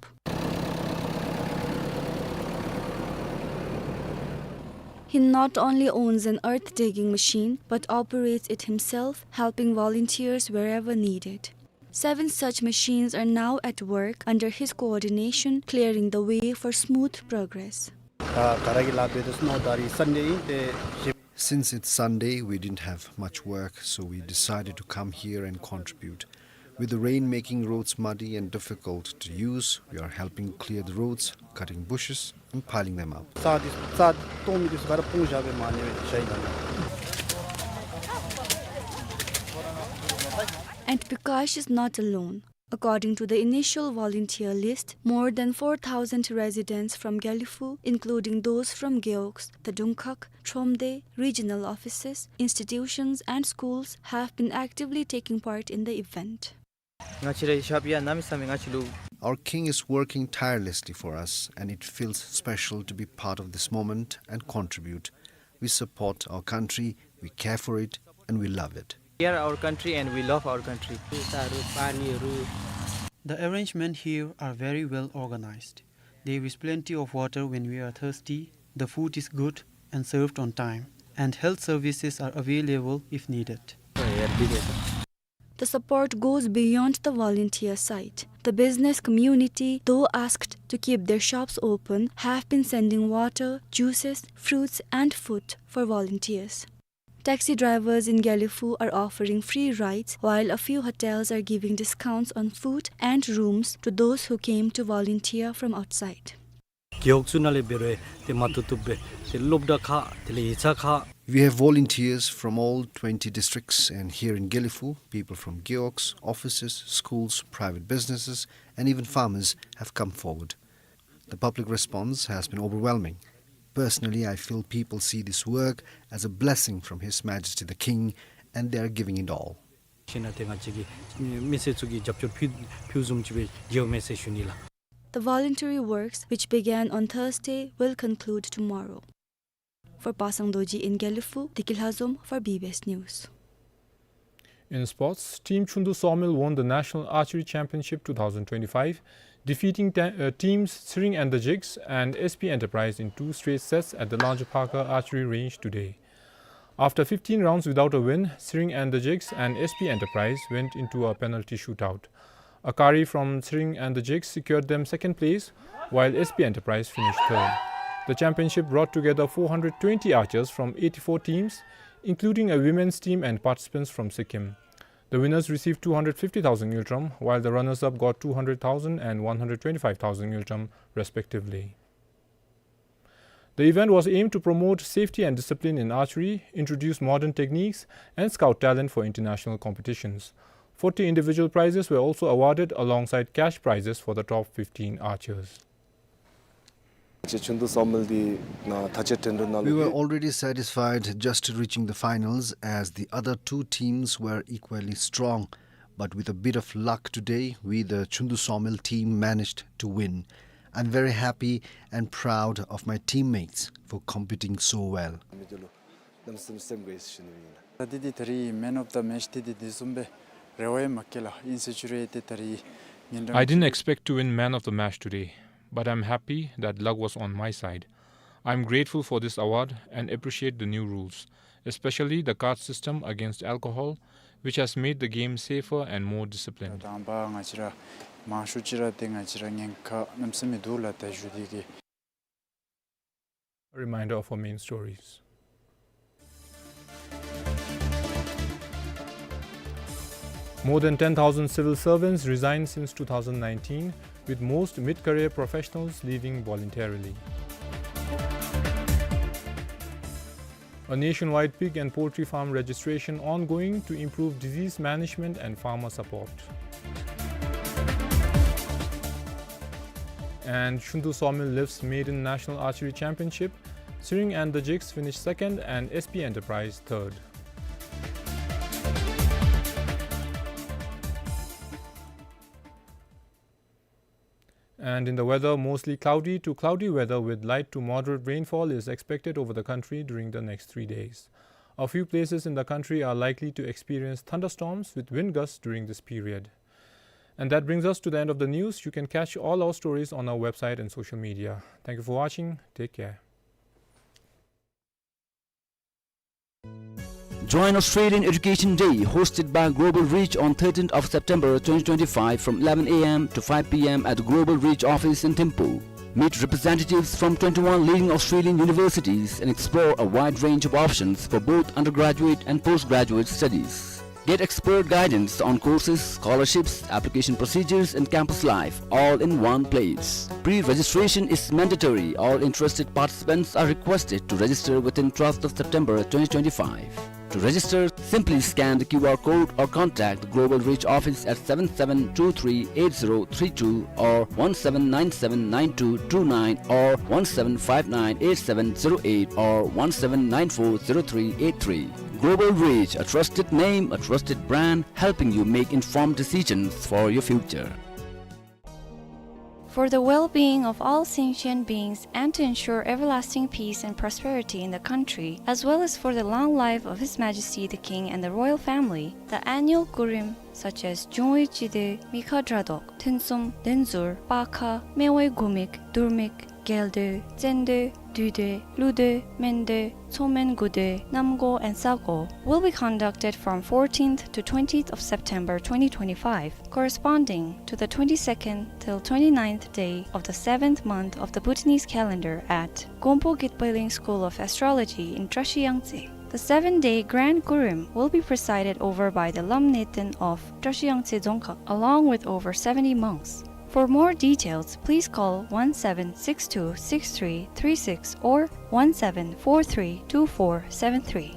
He not only owns an earth digging machine but operates it himself, helping volunteers wherever needed. Seven such machines are now at work under his coordination, clearing the way for smooth progress. ད་ག་ར་གི་ལཱ་འབད་དོ་ཟེར་ན་ད་རིས་སན་ཌེ་ཨིན་ཏེ། Since it's Sunday, we didn't have much work, so we decided to come here and contribute. With the rain making roads muddy and difficult to use, we are helping clear the roads, cutting bushes, and piling them up. རྩྭ་འདི་རྩྭ་སྟོང་མི་འདི་ཚུ་ག་ར་སྤུངས་བཞག་སྦེ་མ་ཉལ་བར་བཞག་ཡི་ལགས། And Bikash is not alone. According to the initial volunteer list, more than four thousand residents from Gelephu, including those from Gewogs, the Dungkhag, Thromde regional offices, institutions and schools have been actively taking part in the event. ང་བཅས་རའི་ཞབས་ཡ་གནམ་མེད་ས་མེད་ང་བཅས་ལུ། Our king is working tirelessly for us, and it feels special to be part of this moment and contribute. We support our country, we care for it, and we love it. We are our country and we love our country. जुसहरू, पानीहरू। The arrangements here are very well organized. There is plenty of water when we are thirsty, the food is good and served on time, and health services are available if needed. The support goes beyond the volunteer side. The business community, though asked to keep their shops open, have been sending water, juices, fruits, and food for volunteers. Taxi drivers in Gelephu are offering free rides, while a few hotels are giving discounts on food and rooms to those who came to volunteer from outside. རྒེད་འོག་ཚུ་ནང་ལས་འབད་རུང་ཏེ་མ་བཏུབ་བཏུབ་སྦེ་ཏེ་སློབ་གྲྭ་ཁག་དེ་ལས་ཡིག་ཚང་ཁག། We have volunteers from all twenty districts, and here in Gelephu, people from geoks, offices, schools, private businesses, and even farmers have come forward. The public response has been overwhelming. Personally, I feel people see this work as a blessing from His Majesty the King, and they are giving it all. ཤེས་ན་ཏེ་ང་བཅས་ཀྱི་མི་སེར་ཚུ་གིས་རྒྱབ་སྐྱོར་ཕུལ་ཕུལཝ་བཟུམ་ཅིག་སྦེ་འགྱོཝ་མས་ཟེར་ཞུ་ནི་ལགས། The voluntary works, which began on Thursday, will conclude tomorrow. For Pasang Dorji in Gelephu, Deki Lhazom for B B S News. In sports, Team Chhundu Sawmill won the National Archery Championship two thousand twenty-five, defeating te-, uh, teams Tsering and the Jigs and S P Enterprise in two straight sets at the Langjophaka Archery Range today. After fifteen rounds without a win, Tsering and the Jigs and S P Enterprise went into a penalty shootout. A Kari from Tsering and the Jigs secured them second place, while S P Enterprise finished third. The championship brought together four hundred twenty archers from eighty-four teams, including a women's team and participants from Sikkim. The winners received two hundred fifty thousand ngultrum, while the runners-up got two hundred thousand and one hundred twenty-five thousand ngultrum, respectively. The event was aimed to promote safety and discipline in archery, introduce modern techniques, and scout talent for international competitions. Forty individual prizes were also awarded alongside cash prizes for the top fifteen archers. ཁྱེད་ཆུང་དུ་སོ་མེལ་འདི་ནཱ་ད་ཅི་ཏེ་འགྲོ་ནཱ་ལུ། We were already satisfied just reaching the finals, as the other two teams were equally strong. But with a bit of luck today, we, the Chundu Sawmill team, managed to win. I'm very happy and proud of my teammates for competing so well. ད་འདི་འདི་ད་རིས་man of the match འདི་འདི་འདི་བཟུམ་སྦེ་རེ་བ་ཡང་མ་བསྐྱེད་ལགས། ཨིན་ཟེར་ཞུ་རུང་ཏེ་ད་རིས་ཉིན་རང་། I didn't expect to win man of the match today, but I'm happy that luck was on my side. I'm grateful for this award and appreciate the new rules, especially the card system against alcohol, which has made the game safer and more disciplined. དང་པ་ང་བཅས་ར་མང་ཤོས་ཅིག་ར་ཏེ་ང་བཅས་ར་ཉེན་ཁ་གནམ་མེད་ས་མེད་འདུག་ལགས། ད་ཞུ་སྟེ་གི། A reminder of our main stories. More than ten thousand civil servants resigned since two thousand nineteen, with most mid-career professionals leaving voluntarily. A nationwide pig and poultry farm registration ongoing to improve disease management and farmer support. And Chundu Sawmill lifts maiden National Archery Championship. Tsering and the Jigs finished second and S P Enterprise third. And in the weather, mostly cloudy to cloudy weather with light to moderate rainfall is expected over the country during the next three days. A few places in the country are likely to experience thunderstorms with wind gusts during this period. And that brings us to the end of the news. You can catch all our stories on our website and social media. Thank you for watching. Take care. Join Australian Education Day, hosted by Global Reach on thirteenth of September twenty twenty-five from eleven A M to five P M at the Global Reach office in Thimphu. Meet representatives from twenty-one leading Australian universities and explore a wide range of options for both undergraduate and postgraduate studies. Get expert guidance on courses, scholarships, application procedures, and campus life, all in one place. Pre-registration is mandatory. All interested participants are requested to register within twelfth of September twenty twenty-five. To register, simply scan the Q R code or contact the Global Reach office at seven seven two three eight zero three two or one seven nine seven nine two two nine or one seven five nine eight seven zero eight or one seven nine four zero three eight three. Global Reach, a trusted name, a trusted brand, helping you make informed decisions for your future. For the well-being of all sentient beings and to ensure everlasting peace and prosperity in the country, as well as for the long life of His Majesty the King and the royal family, the annual Kurim, such as འབྱུང་བའི་སྤྱི་མདོས། མི་ཁ་དགྲ་བཟློག། ཐུན་གསུམ། བདུན་ཟུར། པ་ཁ། སྨེ་བའི་དགུ་མིག། དུར་མིག། རྒྱལ་མདོས། བཙན་མདོས། བདུད་མདོས། ཀླུ་མདོས། སྨན་མདོས། མཚོ་སྨན་དགུ་མདོས། གནམ་སྒོ་and ས་སྒོ will be conducted from fourteenth to twentieth of September twenty twenty-five, corresponding to the twenty-second till twenty-ninth day of the seventh month of the Bhutanese calendar at Gompo Gitpailing School of Astrology in Trashiyangtse. The seven-day Grand Kurim will be presided over by the Lam Neten of Trashiyangtse Dzongkhag, along with over seventy monks. For more details, please call one seven six two six three three six or one seven four three two four seven three.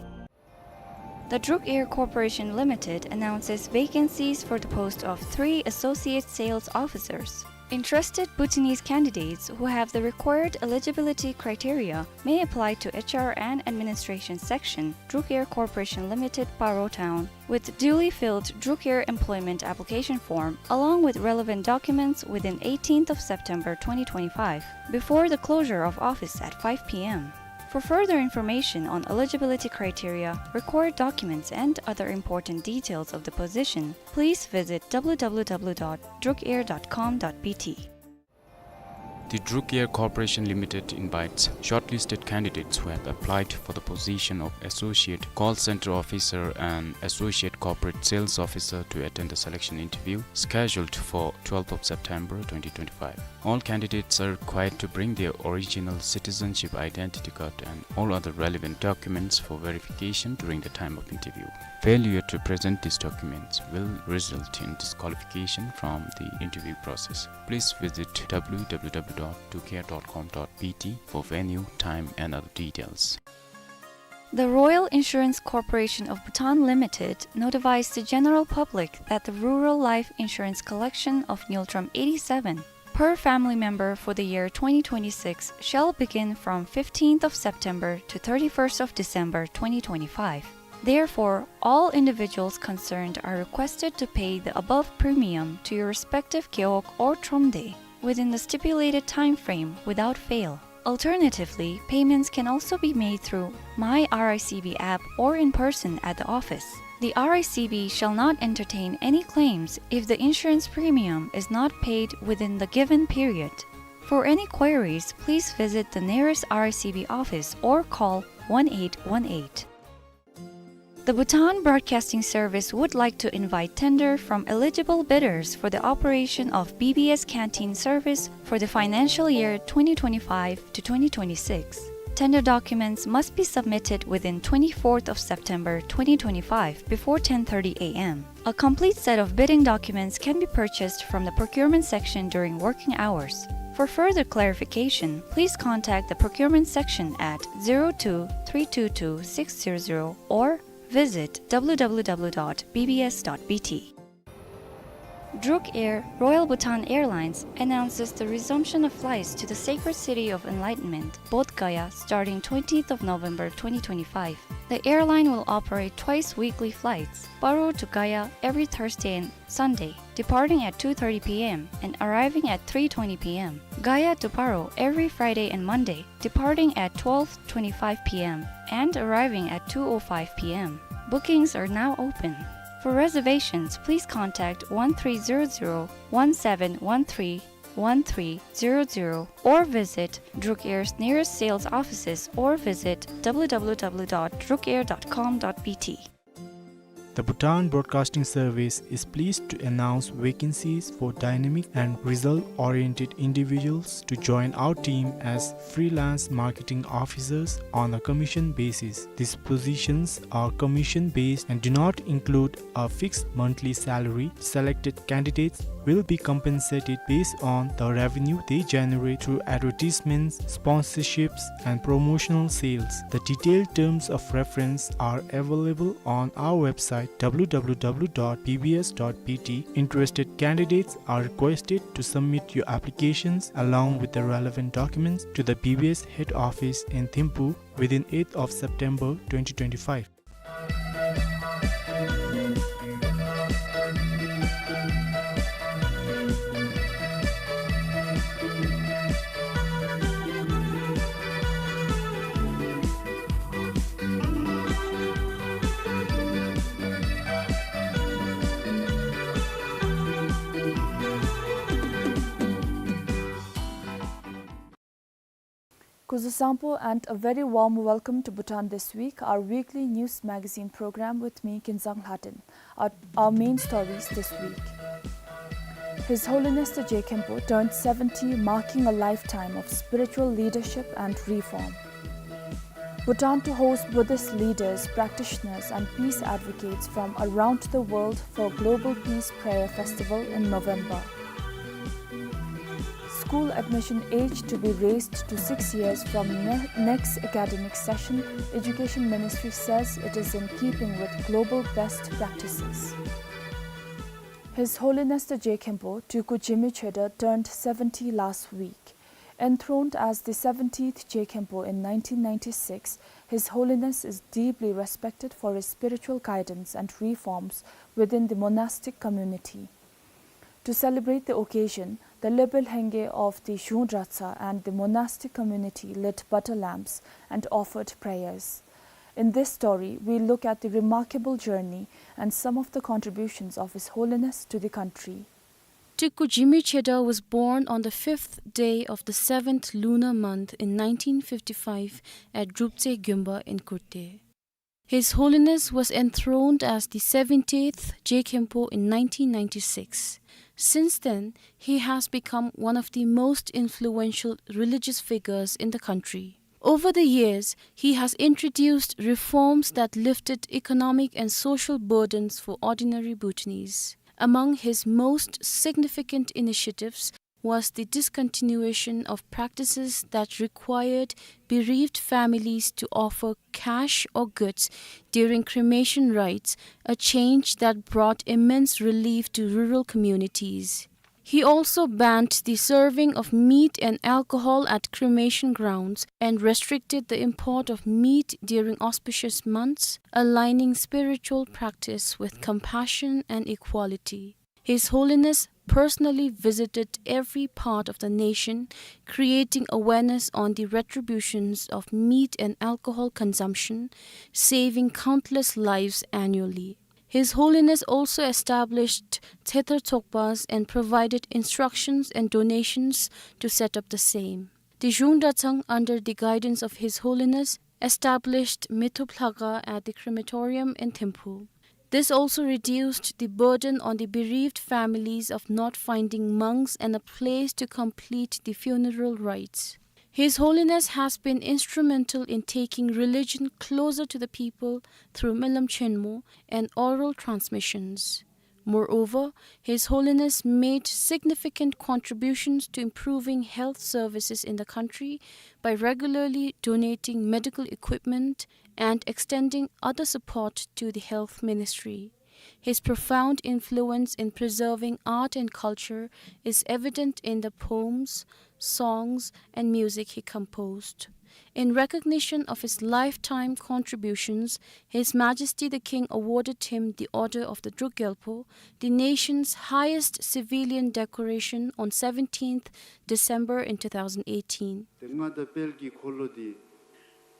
The Druk Air Corporation Limited announces vacancies for the post of three associate sales officers. Interested Bhutanese candidates who have the required eligibility criteria may apply to H R and Administration Section, Druk Air Corporation Limited, Paro Town, with duly filled Druk Air employment application form, along with relevant documents within eighteenth of September twenty twenty-five, before the closure of office at five P M. For further information on eligibility criteria, required documents, and other important details of the position, please visit W W W dot drukair dot com dot B T. The Druk Air Corporation Limited invites shortlisted candidates who have applied for the position of Associate Call Center Officer and Associate Corporate Sales Officer to attend the selection interview scheduled for twelfth of September twenty twenty-five. All candidates are required to bring their original citizenship identity card and all other relevant documents for verification during the time of interview. Failure to present these documents will result in disqualification from the interview process. Please visit W W W dot drukair dot com dot B T for venue, time, and other details. The Royal Insurance Corporation of Bhutan Limited notifies the general public that the rural life insurance collection of Ngultrum eighty-seven per family member for the year twenty twenty-six shall begin from fifteenth of September to thirty-first of December twenty twenty-five. Therefore, all individuals concerned are requested to pay the above premium to your respective gewog or thromde within the stipulated time frame without fail. Alternatively, payments can also be made through My R I C B app or in person at the office. The R I C B shall not entertain any claims if the insurance premium is not paid within the given period. For any queries, please visit the nearest R I C B office or call one eight one eight. The Bhutan Broadcasting Service would like to invite tender from eligible bidders for the operation of B B S canteen service for the financial year twenty twenty-five to twenty twenty-six. Tender documents must be submitted within twenty-fourth of September twenty twenty-five before ten thirty A M. A complete set of bidding documents can be purchased from the procurement section during working hours. For further clarification, please contact the procurement section at zero two three two two six zero zero or visit W W W dot B B S dot B T. Druk Air, Royal Bhutan Airlines, announces the resumption of flights to the sacred city of enlightenment, Bodh Gaya, starting twentieth of November twenty twenty-five. The airline will operate twice weekly flights, Paro to Gaya every Thursday and Sunday, departing at two thirty P M and arriving at three twenty P M, Gaya to Paro every Friday and Monday, departing at twelve twenty-five P M and arriving at two oh five P M. Bookings are now open. For reservations, please contact one three zero zero, one seven one three, one three zero zero or visit Druk Air's nearest sales offices or visit W W W dot drukair dot com dot B T. The Bhutan Broadcasting Service is pleased to announce vacancies for dynamic and result-oriented individuals to join our team as freelance marketing officers on a commission basis. These positions are commission-based and do not include a fixed monthly salary. Selected candidates will be compensated based on the revenue they generate through advertisements, sponsorships, and promotional sales. The detailed terms of reference are available on our website, W W W dot B B S dot B T. Interested candidates are requested to submit your applications along with the relevant documents to the B B S head office in Thimphu within eighth of September twenty twenty-five. Kuzuzangpo and a very warm welcome to Bhutan This Week, our weekly news magazine program with me, Kinzang Lhaden. Our, our main stories this week. His Holiness the Je Khenpo turned seventy, marking a lifetime of spiritual leadership and reform. Bhutan to host Buddhist leaders, practitioners and peace advocates from around the world for Global Peace Prayer Festival in November. School admission age to be raised to six years from ne-, next academic session, Education Ministry says it is in keeping with global best practices. His Holiness the Je Khenpo, Tulku Jigme Tshedar, turned seventy last week. Enthroned as the seventieth Je Khenpo in nineteen ninety-six, His Holiness is deeply respected for his spiritual guidance and reforms within the monastic community. To celebrate the occasion, the Lhobe Lhenge of the Zhung Dratshang and the monastic community lit butter lamps and offered prayers. In this story, we look at the remarkable journey and some of the contributions of His Holiness to the country. Tulku Jigme Tshedar was born on the fifth day of the seventh lunar month in nineteen fifty-five at Druptsey Gyonpa in Kurte. His Holiness was enthroned as the seventieth Je Khenpo in nineteen ninety-six. Since then, he has become one of the most influential religious figures in the country. Over the years, he has introduced reforms that lifted economic and social burdens for ordinary Bhutanese. Among his most significant initiatives was the discontinuation of practices that required bereaved families to offer cash or goods during cremation rites, a change that brought immense relief to rural communities. He also banned the serving of meat and alcohol at cremation grounds and restricted the import of meat during auspicious months, aligning spiritual practice with compassion and equality. His Holiness personally visited every part of the nation, creating awareness on the retributions of meat and alcohol consumption, saving countless lives annually. His Holiness also established Tsetar Tsokpas and provided instructions and donations to set up the same. The Zhung Dratshang, under the guidance of His Holiness, established Methup Lhakha at the crematorium in Thimphu. This also reduced the burden on the bereaved families of not finding monks and a place to complete the funeral rites. His Holiness has been instrumental in taking religion closer to the people through Melam Chenmo and oral transmissions. Moreover, His Holiness made significant contributions to improving health services in the country by regularly donating medical equipment and extending other support to the health ministry. His profound influence in preserving art and culture is evident in the poems, songs, and music he composed. In recognition of his lifetime contributions, His Majesty the King awarded him the Order of the Druk Gyalpo, the nation's highest civilian decoration, on seventeenth December in two thousand eighteen. ཏེ་མངའ་བདག་དཔལ་གྱི་འཁོར་ལོ་འདི་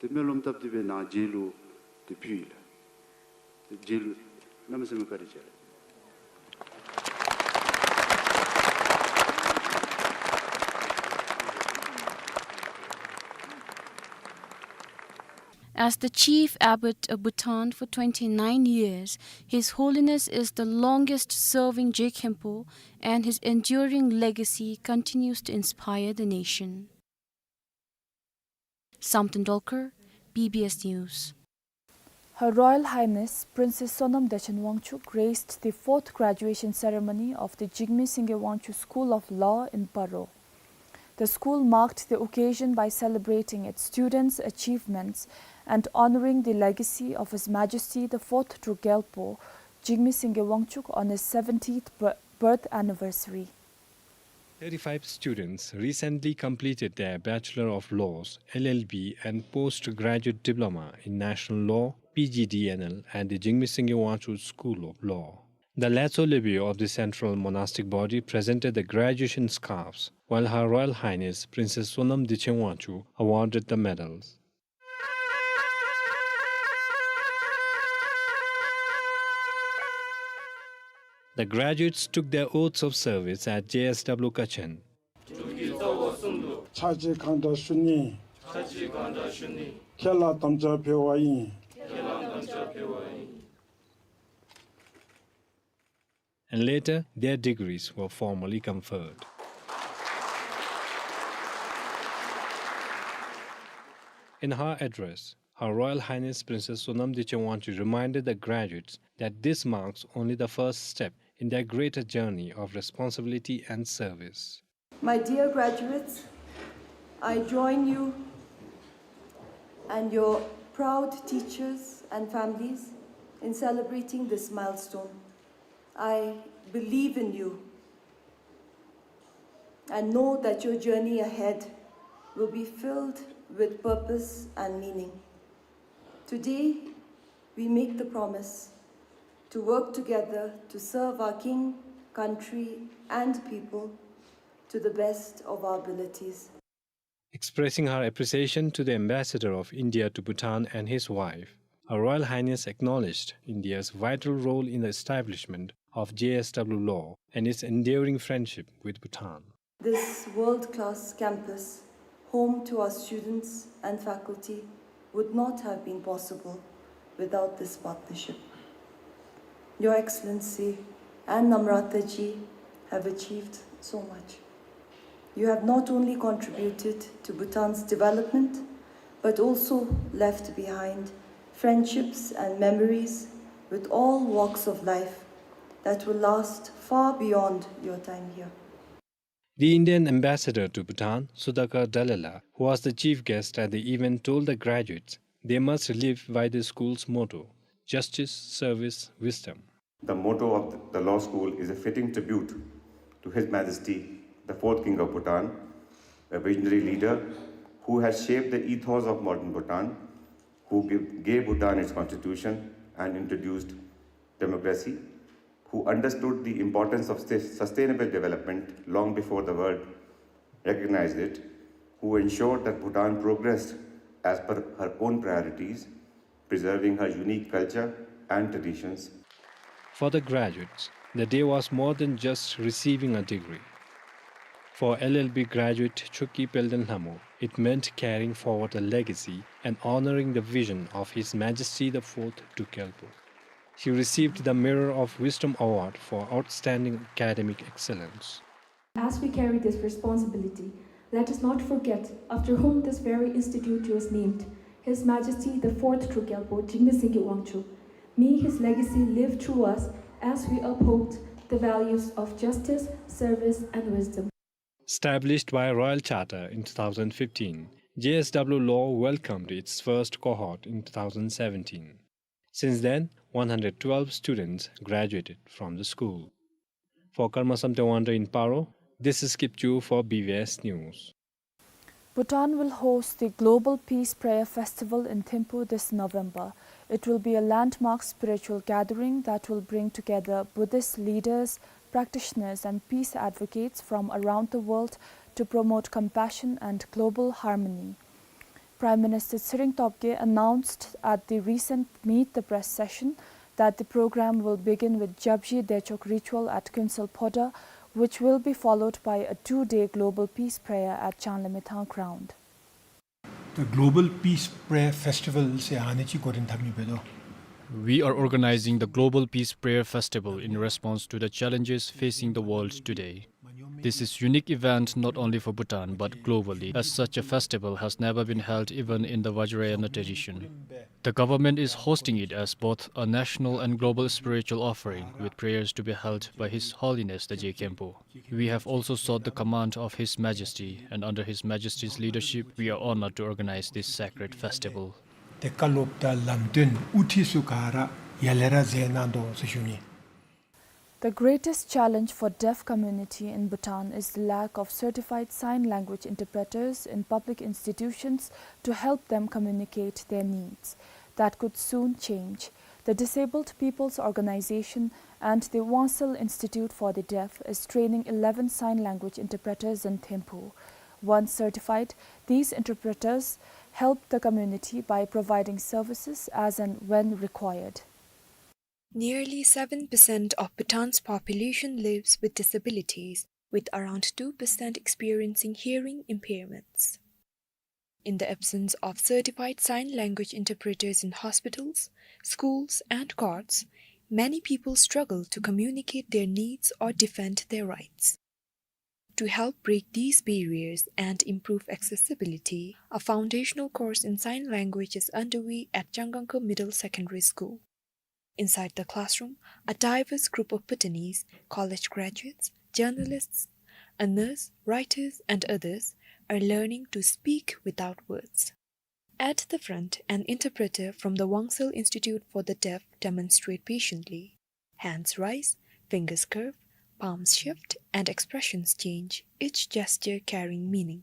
ཏེ་སྨོན་ལམ་བཏབ་སྟེ་སྦེ་ནཱ་མཇལ་ལུ་ཏེ་ཕུལ་ཡི་ལགས། ཏེ་མཇལ་ལུ་གནམ་མེད་ས་མེད་བཀའ་དྲིན་ཆེ་ལགས། As the chief abbot of Bhutan for twenty-nine years, His Holiness is the longest serving Je Khenpo, and his enduring legacy continues to inspire the nation. Samten Dolkar, B B S News. Her Royal Highness Princess Sonam Dechen Wangchuk graced the fourth graduation ceremony of the Jigme Singye Wangchuck School of Law in Paro. The school marked the occasion by celebrating its students' achievements and honoring the legacy of His Majesty the fourth Druk Gyalpo, Jigme Singye Wangchuck, on his seventieth bir-, birth anniversary. Thirty-five students recently completed their Bachelor of Laws, L L B, and Postgraduate Diploma in National Law, P G D N L, at the Jigme Singye Wangchuck School of Law. The Latso Lebe of the Central Monastic Body presented the graduation scarves, while Her Royal Highness Princess Sonam Dechen Wangchuck awarded the medals. The graduates took their oaths of service at J S W Kachen. ཕྱག་རྗེས་གང་དྲག་ཞུ་ནི། ཁྱེད་ལ་དམ་བཅའ་ཕུལ་བ་ཨིན། And later, their degrees were formally conferred. In her address, Her Royal Highness Princess Sonam Dechen Wangchuck reminded the graduates that this marks only the first step in their greater journey of responsibility and service. My dear graduates, I join you and your proud teachers and families in celebrating this milestone. I believe in you and know that your journey ahead will be filled with purpose and meaning. Today, we make the promise to work together to serve our King, country, and people to the best of our abilities. Expressing her appreciation to the Ambassador of India to Bhutan and his wife, Her Royal Highness acknowledged India's vital role in the establishment of J S W Law and its enduring friendship with Bhutan. This world-class campus, home to our students and faculty, would not have been possible without this partnership. Your Excellency and Namrata ji have achieved so much. You have not only contributed to Bhutan's development, but also left behind friendships and memories with all walks of life that will last far beyond your time here. The Indian ambassador to Bhutan, Sudhakar Dallela, who was the chief guest at the event, told the graduates they must live by the school's motto, justice, service, wisdom. The motto of the law school is a fitting tribute to His Majesty, the fourth King of Bhutan, a visionary leader who has shaped the ethos of modern Bhutan, who give, gave Bhutan its constitution and introduced democracy, who understood the importance of sus-, sustainable development long before the world recognized it, who ensured that Bhutan progressed as per her own priorities, preserving her unique culture and traditions. For the graduates, the day was more than just receiving a degree. For L L B graduate Chokki Pelden Lhamo, it meant carrying forward a legacy and honoring the vision of His Majesty the Fourth Druk Gyalpo. She received the Mirror of Wisdom Award for outstanding academic excellence. As we carry this responsibility, let us not forget after whom this very institute was named, His Majesty the Fourth Druk Gyalpo Jigme Singye Wangchuck. May his legacy live through us as we uphold the values of justice, service, and wisdom. Established by Royal Charter in two thousand fifteen, J S W Law welcomed its first cohort in two thousand seventeen. Since then, one hundred twelve students graduated from the school. For Karma Samten Wangda in Paro, this is Kipchu for B V S News. Bhutan will host the Global Peace Prayer Festival in Thimphu this November. It will be a landmark spiritual gathering that will bring together Buddhist leaders, practitioners, and peace advocates from around the world to promote compassion and global harmony. Prime Minister Tshering Tobgay announced at the recent Meet the Press session that the program will begin with Japji Dechok ritual at Kuensel Phodrang, which will be followed by a two-day global peace prayer at Changlamethang ground. The Global Peace Prayer Festival se ani chi goren thapni bedo. We are organizing the Global Peace Prayer Festival in response to the challenges facing the world today. This is unique event not only for Bhutan but globally, as such a festival has never been held even in the Vajrayana tradition. The government is hosting it as both a national and global spiritual offering, with prayers to be held by His Holiness the Je Khenpo. We have also sought the command of His Majesty, and under His Majesty's leadership, we are honored to organize this sacred festival. དེ་བཀའ་སློབ་དང་ལམ་སྟོན་དབུ་ཁྲིད་ཚུ་ག་ར་ཡར་ལས་ར་མཛད་གནང་དོ་ཟེར་ཞུ་ནི། The greatest challenge for deaf community in Bhutan is the lack of certified sign language interpreters in public institutions to help them communicate their needs. That could soon change. The Disabled People's Organization and the Wangsil Institute for the Deaf is training eleven sign language interpreters in Thimphu. Once certified, these interpreters help the community by providing services as and when required. Nearly seven percent of Bhutan's population lives with disabilities, with around two percent experiencing hearing impairments. In the absence of certified sign language interpreters in hospitals, schools, and courts, many people struggle to communicate their needs or defend their rights. To help break these barriers and improve accessibility, a foundational course in sign language is underway at Changangke Middle Secondary School. Inside the classroom, a diverse group of Bhutanese, college graduates, journalists, a nurse, writers, and others, are learning to speak without words. At the front, an interpreter from the Wangsel Institute for the Deaf demonstrate patiently. Hands rise, fingers curve, palms shift, and expressions change, each gesture carrying meaning.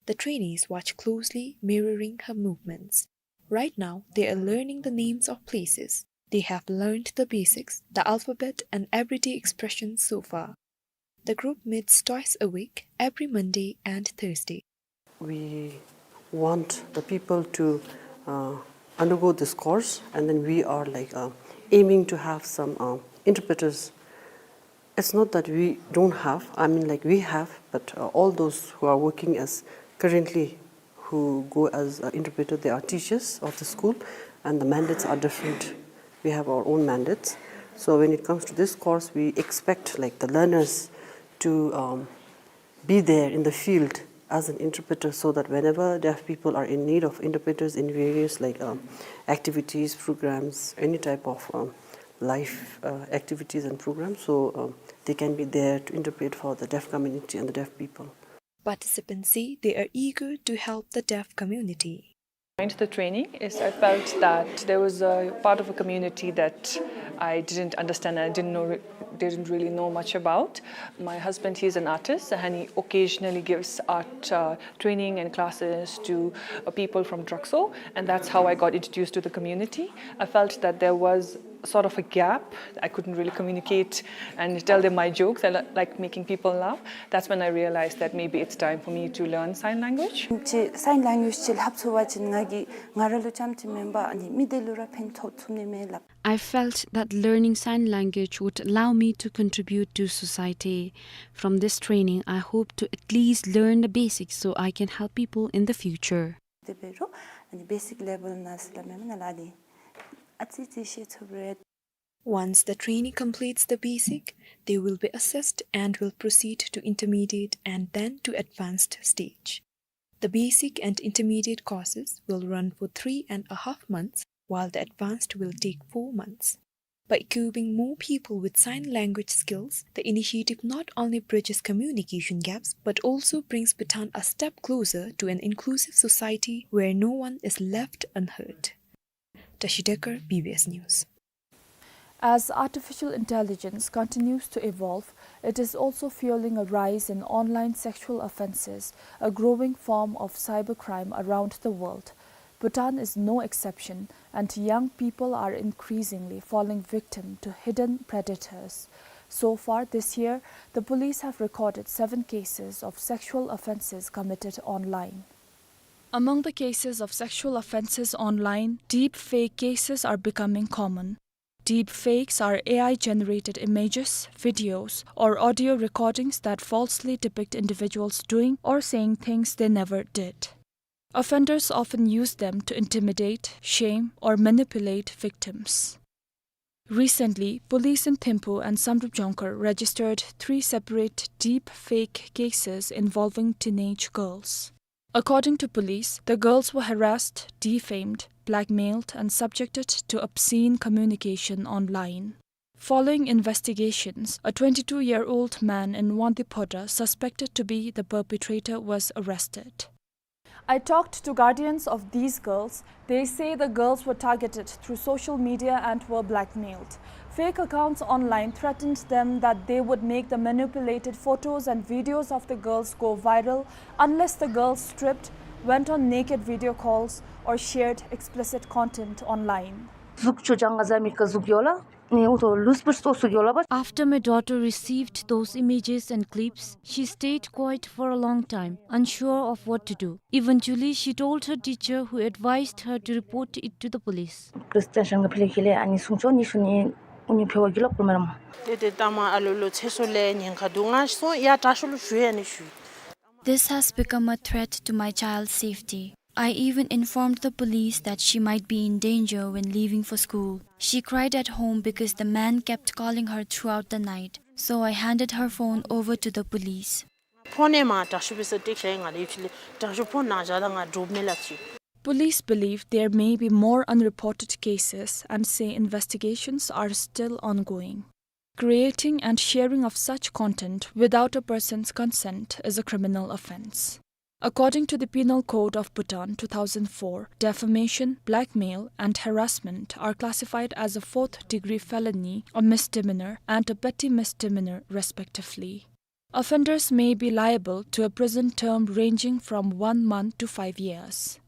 The trainees watch closely, mirroring her movements. Right now, they are learning the names of places. They have learned the basics, the alphabet, and everyday expressions so far. The group meets twice a week, every Monday and Thursday. We want the people to, uh, undergo this course, and then we are, like, uh, aiming to have some, uh, interpreters. It's not that we don't have, I mean, like, we have, but, uh, all those who are working as currently who go as an interpreter, they are teachers of the school, and the mandates are different. We have our own mandates. So when it comes to this course, we expect, like, the learners to, um, be there in the field as an interpreter, so that whenever deaf people are in need of interpreters in various, like, um, activities, programs, any type of, um, life, uh, activities and programs, so, um, they can be there to interpret for the deaf community and the deaf people. Participants say they are eager to help the deaf community. During the training is I felt that there was a part of a community that I didn't understand and I didn't know, didn't really know much about. My husband, he's an artist, and he occasionally gives art, uh, training and classes to, uh, people from Drexel, and that's how I got introduced to the community. I felt that there was sort of a gap. I couldn't really communicate and tell them my jokes. I li-, like making people laugh. That's when I realized that maybe it's time for me to learn sign language. ཅིག་སའིན་ལེང་གུའེཇ་ཅིག་ལྷབ་ཚུགས་པ་ཅིན་ང་གིས་ང་ར་ལུ་རྐྱངམ་ཅིག་མེན་པར་ཨ་ནི་མི་སྡེ་ལུ་ར་ཕན་ཐོགས་ཚུགས་ནི་མས་ལགས། I felt that learning sign language would allow me to contribute to society. From this training, I hope to at least learn the basics so I can help people in the future. དེ་འབད་རུང་ཨ་ནི་བེ་སིཀ་ལེ་བཱལ་ནང་ལས་སླབ་མི་ནང་ལས་ཨ་ནི་ཨ་ཙི་ཙི་ཤེས་ཚུགས་པ་རེད། Once the trainee completes the basic, they will be assessed and will proceed to intermediate and then to advanced stage. The basic and intermediate courses will run for three and a half months, while the advanced will take four months. By equipping more people with sign language skills, the initiative not only bridges communication gaps but also brings Bhutan a step closer to an inclusive society where no one is left unheard. Tashi Dekar, B B S News. As artificial intelligence continues to evolve, it is also fueling a rise in online sexual offenses, a growing form of cybercrime around the world. Bhutan is no exception, and young people are increasingly falling victim to hidden predators. So far this year, the police have recorded seven cases of sexual offenses committed online. Among the cases of sexual offenses online, deep fake cases are becoming common. Deep fakes are A I-generated images, videos, or audio recordings that falsely depict individuals doing or saying things they never did. Offenders often use them to intimidate, shame, or manipulate victims. Recently, police in Thimphu and Samdrup Jongkhar registered three separate deep fake cases involving teenage girls. According to police, the girls were harassed, defamed, blackmailed, and subjected to obscene communication online. Following investigations, a twenty-two-year-old man in Wangdue Phodrang suspected to be the perpetrator was arrested. I talked to guardians of these girls. They say the girls were targeted through social media and were blackmailed. Fake accounts online threatened them that they would make the manipulated photos and videos of the girls go viral unless the girls stripped, went on naked video calls, or shared explicit content online. གཟུགས་ཆ་ཚང་ང་བཟའ་མི་གི་གཟུགས་ཡོད་ལགས། ཨ་ནི་ཨུ་ཐུ་ལུས་པོ་ཚོ་གཟུགས་ཡོད་ལགས་པ། After my daughter received those images and clips, she stayed quiet for a long time, unsure of what to do. Eventually, she told her teacher, who advised her to report it to the police. Police station གི་ཕི་ལུ་ཁྱིད་ལས་ཨ་ནི་སྲུང་སྐྱོབ་ནི་ཞུ་ནི་ཨུ་ནི་ཕེབས་པ་གི་ལོག་པོ་མེན་ན་མ། ཏེ་ཏེ་ལྟ་མ་ཨ་ལོ་ལོ་ཚེ་སྲོག་ལས་ཉེན་ཁ་འདུག། ང་སོང་ཡ་དྲག་ཤོས་ལུ་ཞུ་ཡ་ནི་ཞུ། This has become a threat to my child's safety. I even informed the police that she might be in danger when leaving for school. She cried at home because the man kept calling her throughout the night. So I handed her phone over to the police. ཕོན་ནང་མ་དྲག་ཤོས་པེ་སར་ཊེག་ཤ་ཡི་ང་ལས་ཡུལ་ལས་དྲག་ཤོས་ཕོན་ནང་བཞག་ད་ང་འདྲོག་མེད་ལགས་ཅི། Police believe there may be more unreported cases and say investigations are still ongoing. Creating and sharing of such content without a person's consent is a criminal offense. According to the Penal Code of Bhutan two thousand four, defamation, blackmail, and harassment are classified as a fourth degree felony, a misdemeanor, and a petty misdemeanor, respectively. Offenders may be liable to a prison term ranging from one month to five years.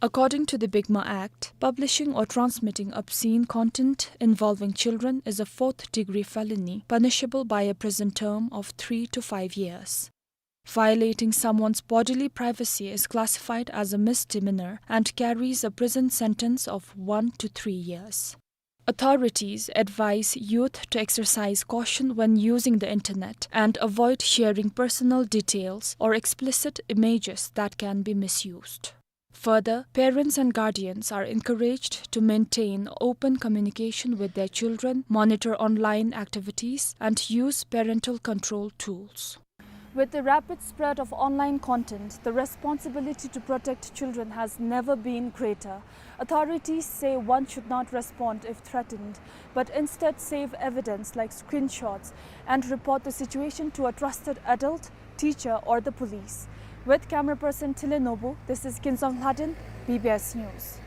According to the BICMA Act, publishing or transmitting obscene content involving children is a fourth degree felony, punishable by a prison term of three to five years. Violating someone's bodily privacy is classified as a misdemeanor and carries a prison sentence of one to three years. Authorities advise youth to exercise caution when using the internet and avoid sharing personal details or explicit images that can be misused. Further, parents and guardians are encouraged to maintain open communication with their children, monitor online activities, and use parental control tools. With the rapid spread of online content, the responsibility to protect children has never been greater. Authorities say one should not respond if threatened, but instead save evidence like screenshots and report the situation to a trusted adult, teacher, or the police. With camera person Thile Nobu, this is Kinsong Lhaden, B B S News.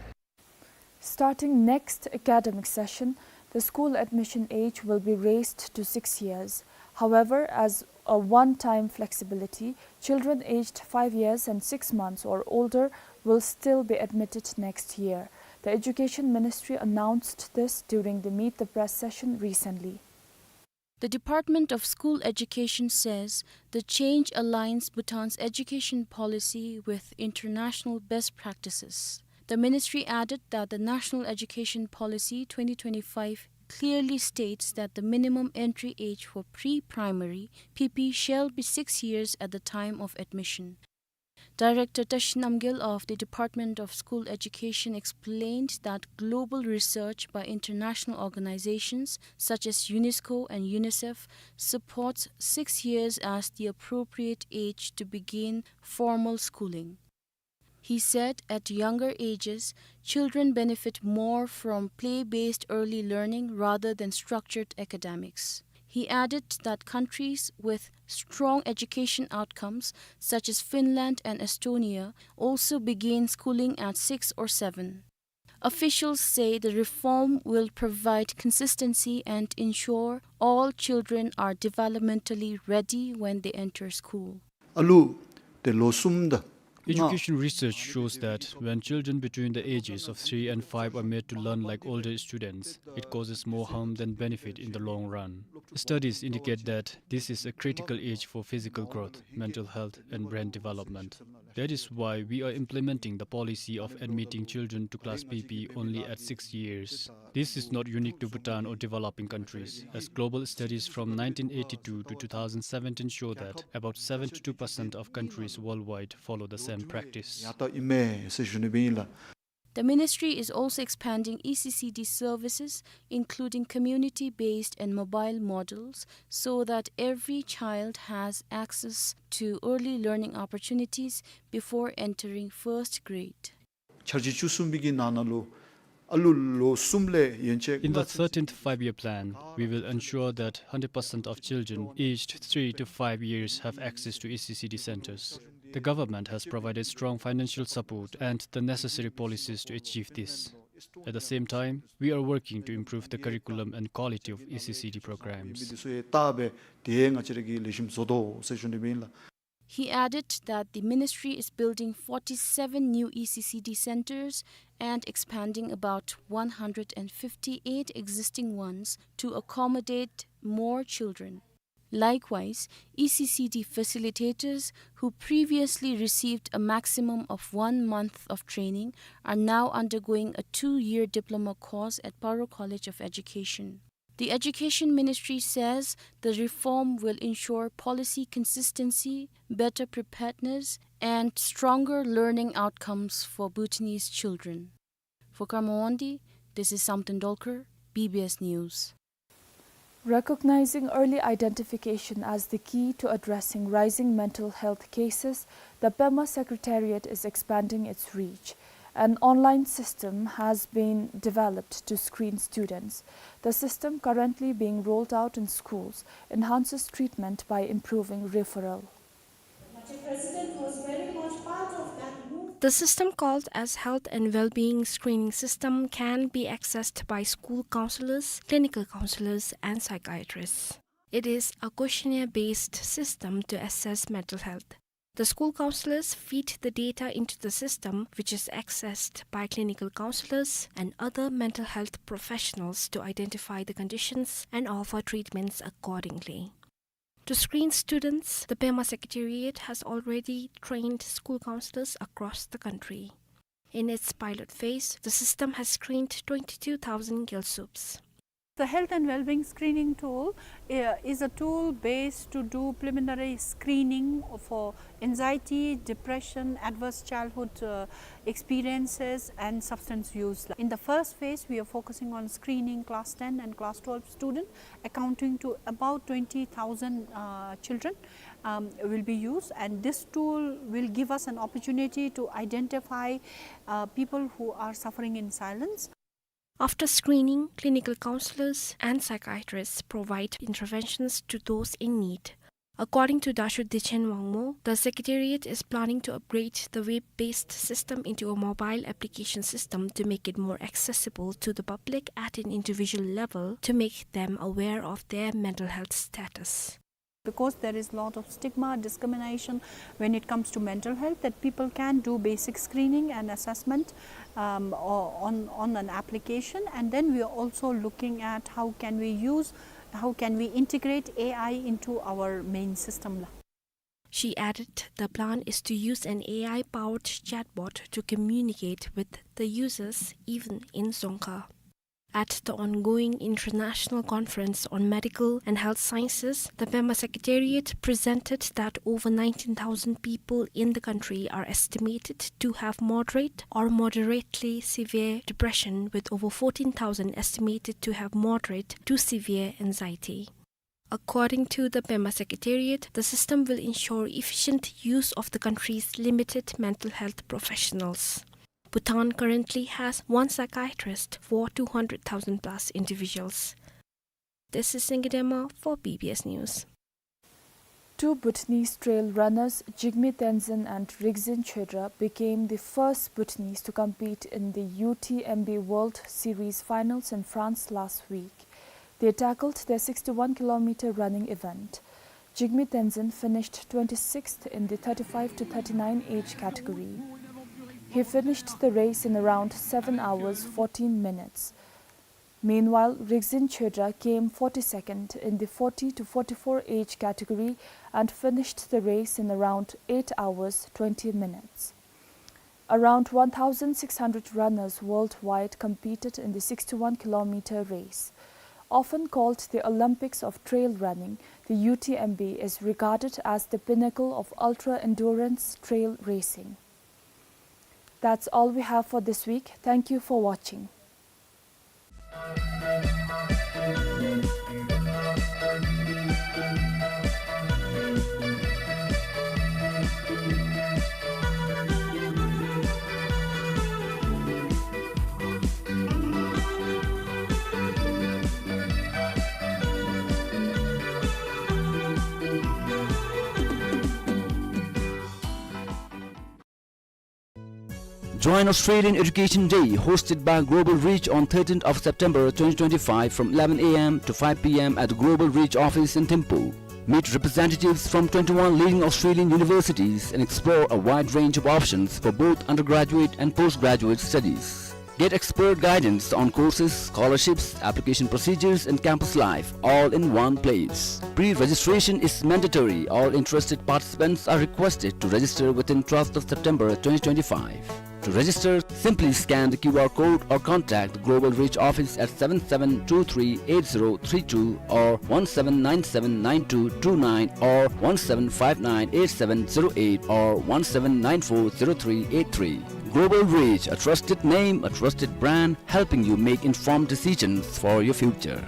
Starting next academic session, the school admission age will be raised to six years. However, as a one-time flexibility, children aged five years and six months or older will still be admitted next year. The Education Ministry announced this during the Meet the Press session recently. The Department of School Education says the change aligns Bhutan's education policy with international best practices. The ministry added that the National Education Policy twenty twenty-five clearly states that the minimum entry age for pre-primary P P shall be six years at the time of admission. Director Tashi Namgyel of the Department of School Education explained that global research by international organizations such as UNESCO and UNICEF supports six years as the appropriate age to begin formal schooling. He said at younger ages, children benefit more from play-based early learning rather than structured academics. He added that countries with strong education outcomes, such as Finland and Estonia, also begin schooling at six or seven. Officials say the reform will provide consistency and ensure all children are developmentally ready when they enter school. ཨ་ལུ་དེ་ལོ་གསུམ་དང་ལྔ། Education research shows that when children between the ages of three and five are made to learn like older students, it causes more harm than benefit in the long run. Studies indicate that this is a critical age for physical growth, mental health, and brain development. That is why we are implementing the policy of admitting children to class P P only at six years. This is not unique to Bhutan or developing countries, as global studies from nineteen eighty-two to two thousand seventeen show that about seventy-two percent of countries worldwide follow the same practice. ཡ་ད་ཨིན་མས་ཟེར་ཞུ་ནི་སྦེ་ཨིན་ལགས། The ministry is also expanding E C C D services, including community-based and mobile models, so that every child has access to early learning opportunities before entering first grade. འཆར་གཞི་བཅུ་གསུམ་པའི་གི་ནང་ན་ལུ་ཨ་ལུ་ལོ་གསུམ་ལས་ཡན་ཆད། In the thirteenth Five-Year Plan, we will ensure that hundred percent of children aged three to five years have access to E C C D centers. The government has provided strong financial support and the necessary policies to achieve this. At the same time, we are working to improve the curriculum and quality of E C C D programs. འདི་ཚུ་ཡང་བལྟ་སྦེ་ཏེ་ང་བཅས་ར་གིས་ལེགས་ཤོམ་བཟོ་དོ་ཟེར་ཞུ་ནི་སྦེ་ཨིན་ལགས། He added that the ministry is building forty-seven new E C C D centers and expanding about one hundred and fifty-eight existing ones to accommodate more children. Likewise, E C C D facilitators who previously received a maximum of one month of training are now undergoing a two-year diploma course at Paro College of Education. The Education Ministry says the reform will ensure policy consistency, better preparedness, and stronger learning outcomes for Bhutanese children. For Karen Mawandi, this is Samten Dolkar, B B S News. Recognizing early identification as the key to addressing rising mental health cases, the Pema Secretariat is expanding its reach. An online system has been developed to screen students. The system, currently being rolled out in schools, enhances treatment by improving referral. The system, called as Health and Wellbeing Screening System, can be accessed by school counselors, clinical counselors, and psychiatrists. It is a questionnaire-based system to assess mental health. The school counselors feed the data into the system, which is accessed by clinical counselors and other mental health professionals to identify the conditions and offer treatments accordingly. To screen students, the Pema Secretariat has already trained school counselors across the country. In its pilot phase, the system has screened twenty-two thousand Gyaltsubs. The health and well-being screening tool, uh, is a tool based to do preliminary screening for anxiety, depression, adverse childhood, uh, experiences, and substance use. In the first phase, we are focusing on screening class ten and class twelve student, accounting to about twenty thousand, uh, children, um, will be used, and this tool will give us an opportunity to identify, uh, people who are suffering in silence. After screening, clinical counselors and psychiatrists provide interventions to those in need. According to Dasho Dechen Wangmo, the Secretariat is planning to upgrade the web-based system into a mobile application system to make it more accessible to the public at an individual level to make them aware of their mental health status. Because there is lot of stigma, discrimination when it comes to mental health, that people can do basic screening and assessment, um, o-, on, on an application. And then we are also looking at how can we use, how can we integrate A I into our main system. She added the plan is to use an A I-powered chatbot to communicate with the users even in Dzongkha. At the ongoing International Conference on Medical and Health Sciences, the Pema Secretariat presented that over nineteen thousand people in the country are estimated to have moderate or moderately severe depression, with over fourteen thousand estimated to have moderate to severe anxiety. According to the Pema Secretariat, the system will ensure efficient use of the country's limited mental health professionals. Bhutan currently has one psychiatrist for two hundred thousand plus individuals. This is Singye Dema for B B S News. Two Bhutanese trail runners, Jigme Tenzin and Rigzin Chodra, became the first Bhutanese to compete in the U T M B World Series finals in France last week. They tackled their sixty-one kilometer running event. Jigme Tenzin finished twenty-sixth in the thirty-five to thirty-nine age category. He finished the race in around seven hours, fourteen minutes. Meanwhile, Rigzin Chodra came forty-second in the forty to forty-four age category and finished the race in around eight hours, twenty minutes. Around one thousand six hundred runners worldwide competed in the sixty-one kilometer race. Often called the Olympics of trail running, the U T M B is regarded as the pinnacle of ultra-endurance trail racing. That's all we have for this week. Thank you for watching. Join Australian Education Day, hosted by Global Reach on thirteenth of September twenty twenty-five from eleven A M to five P M at the Global Reach office in Thimphu. Meet representatives from twenty-one leading Australian universities and explore a wide range of options for both undergraduate and postgraduate studies. Get expert guidance on courses, scholarships, application procedures, and campus life, all in one place. Pre-registration is mandatory. All interested participants are requested to register within twelfth of September twenty twenty-five. To register, simply scan the Q R code or contact the Global Reach office at seven seven two three eight zero three two or one seven nine seven nine two two nine or one seven five nine eight seven zero eight or one seven nine four zero three eight three. Global Reach, a trusted name, a trusted brand, helping you make informed decisions for your future.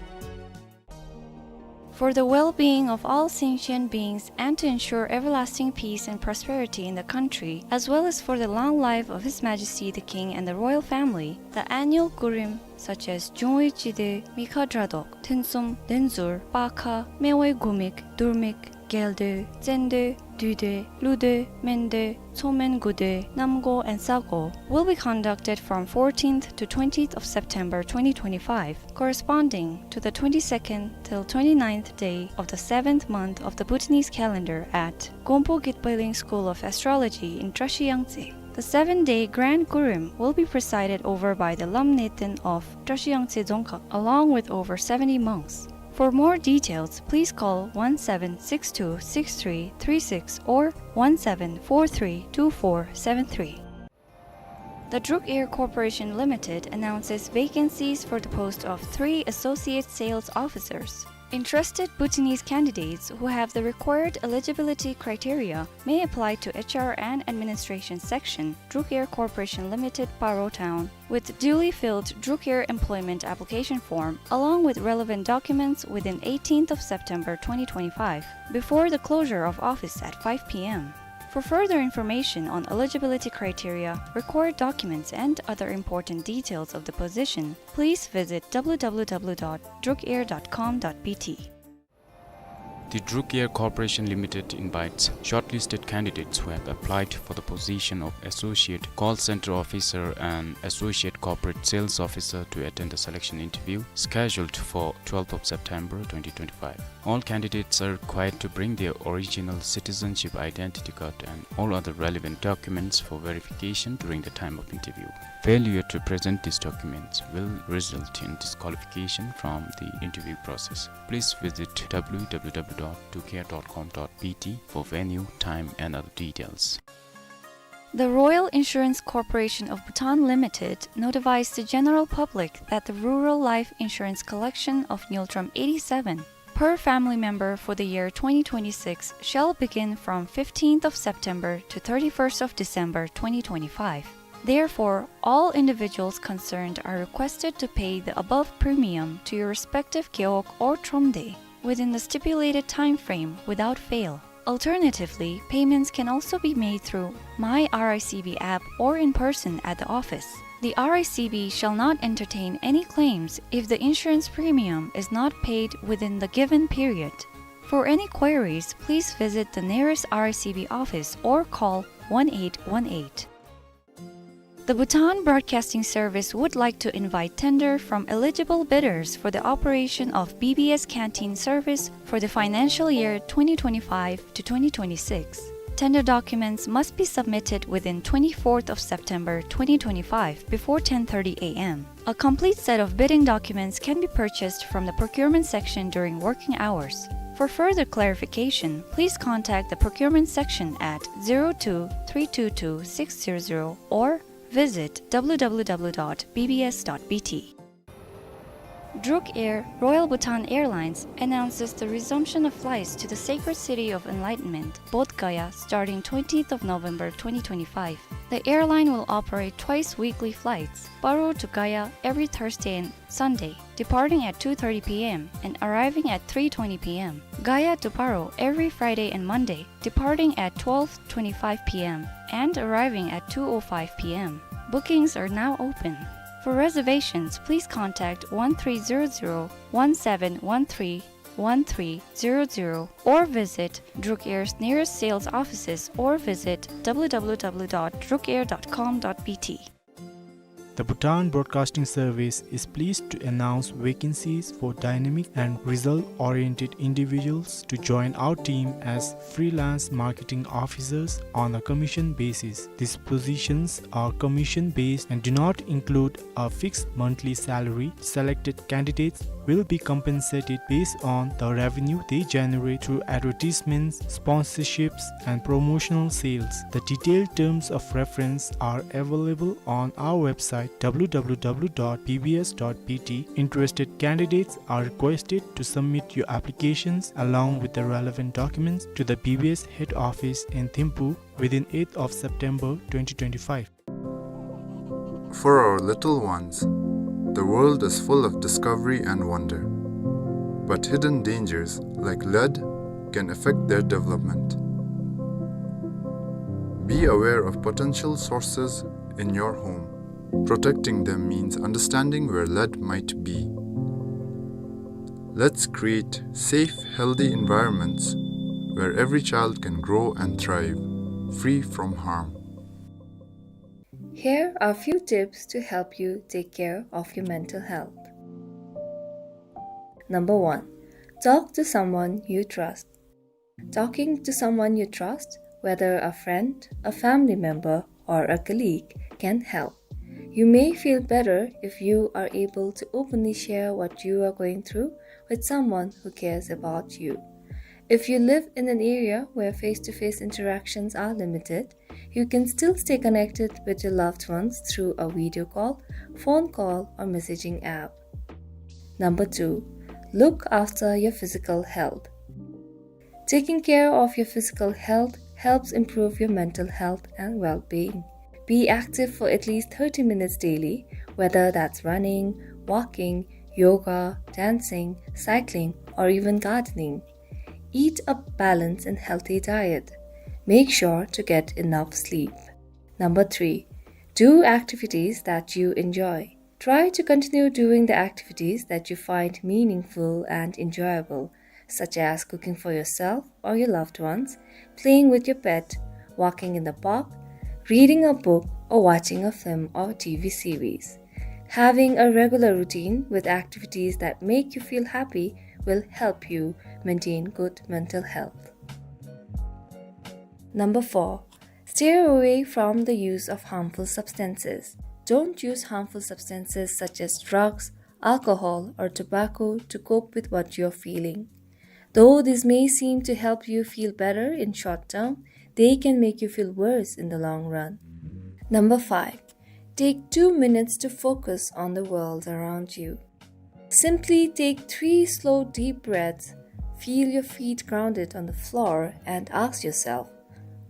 For the well-being of all sentient beings and to ensure everlasting peace and prosperity in the country, as well as for the long life of His Majesty the King and the royal family, the annual Kurim, such as འབྱུང་བའི་སྤྱི་མདོས། མི་ཁ་དགྲ་བཟློག། ཐུན་གསུམ། བདུན་ཟུར། པ་ཁ། སྨེ་བའི་དགུ་མིག། དུར་མིག། རྒྱལ་མདོས། བཙན་མདོས། བདུད་མདོས། ཀླུ་མདོས། སྨན་མདོས། མཚོ་སྨན་དགུ་མདོས། གནམ་སྒོ་and ས་སྒོ will be conducted from fourteenth to twentieth of September twenty twenty-five, corresponding to the twenty-second till twenty-ninth day of the seventh month of the Bhutanese calendar at Gompo Gitpailing School of Astrology in Trashiyangtse. The seven-day Grand Kurim will be presided over by the Lam Neten of Trashiyangtse Dzongkhag, along with over seventy monks. For more details, please call one seven six two six three three six or one seven four three two four seven three. The Druk Air Corporation Limited announces vacancies for the post of three associate sales officers. Interested Bhutanese candidates who have the required eligibility criteria may apply to H R and Administration Section, Druk Air Corporation Limited, Paro Town, with duly filled Druk Air employment application form along with relevant documents within eighteenth of September twenty twenty-five, before the closure of office at five P M. For further information on eligibility criteria, required documents, and other important details of the position, please visit W W W dot drukair dot com dot B T. The Druk Air Corporation Limited invites shortlisted candidates who have applied for the position of Associate Call Center Officer and Associate Corporate Sales Officer to attend the selection interview scheduled for twelfth of September twenty twenty-five. All candidates are required to bring their original citizenship identity card and all other relevant documents for verification during the time of interview. Failure to present these documents will result in disqualification from the interview process. Please visit W W W dot drukair dot com dot B T for venue, time, and other details. The Royal Insurance Corporation of Bhutan Limited notifies the general public that the rural life insurance collection of Ngultrum eighty-seven per family member for the year twenty twenty-six shall begin from fifteenth of September to thirty-first of December twenty twenty-five. Therefore, all individuals concerned are requested to pay the above premium to your respective gewog or thromde within the stipulated time frame without fail. Alternatively, payments can also be made through My R I C B app or in person at the office. The R I C B shall not entertain any claims if the insurance premium is not paid within the given period. For any queries, please visit the nearest R I C B office or call one eight one eight. The Bhutan Broadcasting Service would like to invite tender from eligible bidders for the operation of B B S canteen service for the financial year twenty twenty-five to twenty twenty-six. Tender documents must be submitted within twenty-fourth of September twenty twenty-five before ten thirty A M. A complete set of bidding documents can be purchased from the procurement section during working hours. For further clarification, please contact the procurement section at zero two three two two six zero zero or visit W W W dot B B S dot B T. Druk Air, Royal Bhutan Airlines, announces the resumption of flights to the sacred city of enlightenment, Bodh Gaya, starting twentieth of November twenty twenty-five. The airline will operate twice weekly flights, Paro to Gaya every Thursday and Sunday, departing at two thirty P M and arriving at three twenty P M, Gaya to Paro every Friday and Monday, departing at twelve twenty-five P M and arriving at two oh five P M. Bookings are now open. For reservations, please contact one three zero zero, one seven one three, one three zero zero or visit Druk Air's nearest sales offices or visit W W W dot drukair dot com dot B T. The Bhutan Broadcasting Service is pleased to announce vacancies for dynamic and result-oriented individuals to join our team as freelance marketing officers on a commission basis. These positions are commission-based and do not include a fixed monthly salary. Selected candidates will be compensated based on the revenue they generate through advertisements, sponsorships, and promotional sales. The detailed terms of reference are available on our website, w w w dot b b s dot b t. Interested candidates are requested to submit your applications along with the relevant documents to the B B S head office in Thimphu within eighth of September twenty twenty-five. For our little ones, the world is full of discovery and wonder, but hidden dangers like lead can affect their development. Be aware of potential sources in your home. Protecting them means understanding where lead might be. Let's create safe, healthy environments where every child can grow and thrive, free from harm. Here are few tips to help you take care of your mental health. Number one, talk to someone you trust. Talking to someone you trust, whether a friend, a family member, or a colleague, can help. You may feel better if you are able to openly share what you are going through with someone who cares about you. If you live in an area where face-to-face interactions are limited, you can still stay connected with your loved ones through a video call, phone call, or messaging app. Number two, look after your physical health. Taking care of your physical health helps improve your mental health and well-being. Be active for at least thirty minutes daily, whether that's running, walking, yoga, dancing, cycling, or even gardening. Eat a balanced and healthy diet. Make sure to get enough sleep. Number three, do activities that you enjoy. Try to continue doing the activities that you find meaningful and enjoyable, such as cooking for yourself or your loved ones, playing with your pet, walking in the park, reading a book, or watching a film or T V series. Having a regular routine with activities that make you feel happy will help you maintain good mental health. Number four, steer away from the use of harmful substances. Don't use harmful substances such as drugs, alcohol, or tobacco to cope with what you're feeling. Though this may seem to help you feel better in short term, they can make you feel worse in the long run. Number five, take two minutes to focus on the world around you. Simply take three slow, deep breaths, feel your feet grounded on the floor, and ask yourself,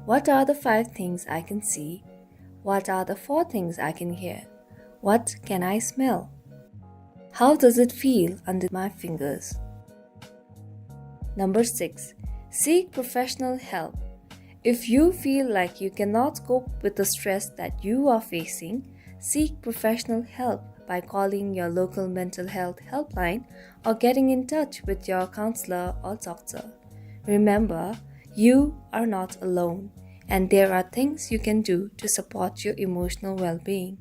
"What are the five things I can see? What are the four things I can hear? What can I smell? How does it feel under my fingers?" Number six, seek professional help. If you feel like you cannot cope with the stress that you are facing, seek professional help by calling your local mental health helpline or getting in touch with your counselor or doctor. Remember, you are not alone, and there are things you can do to support your emotional well-being.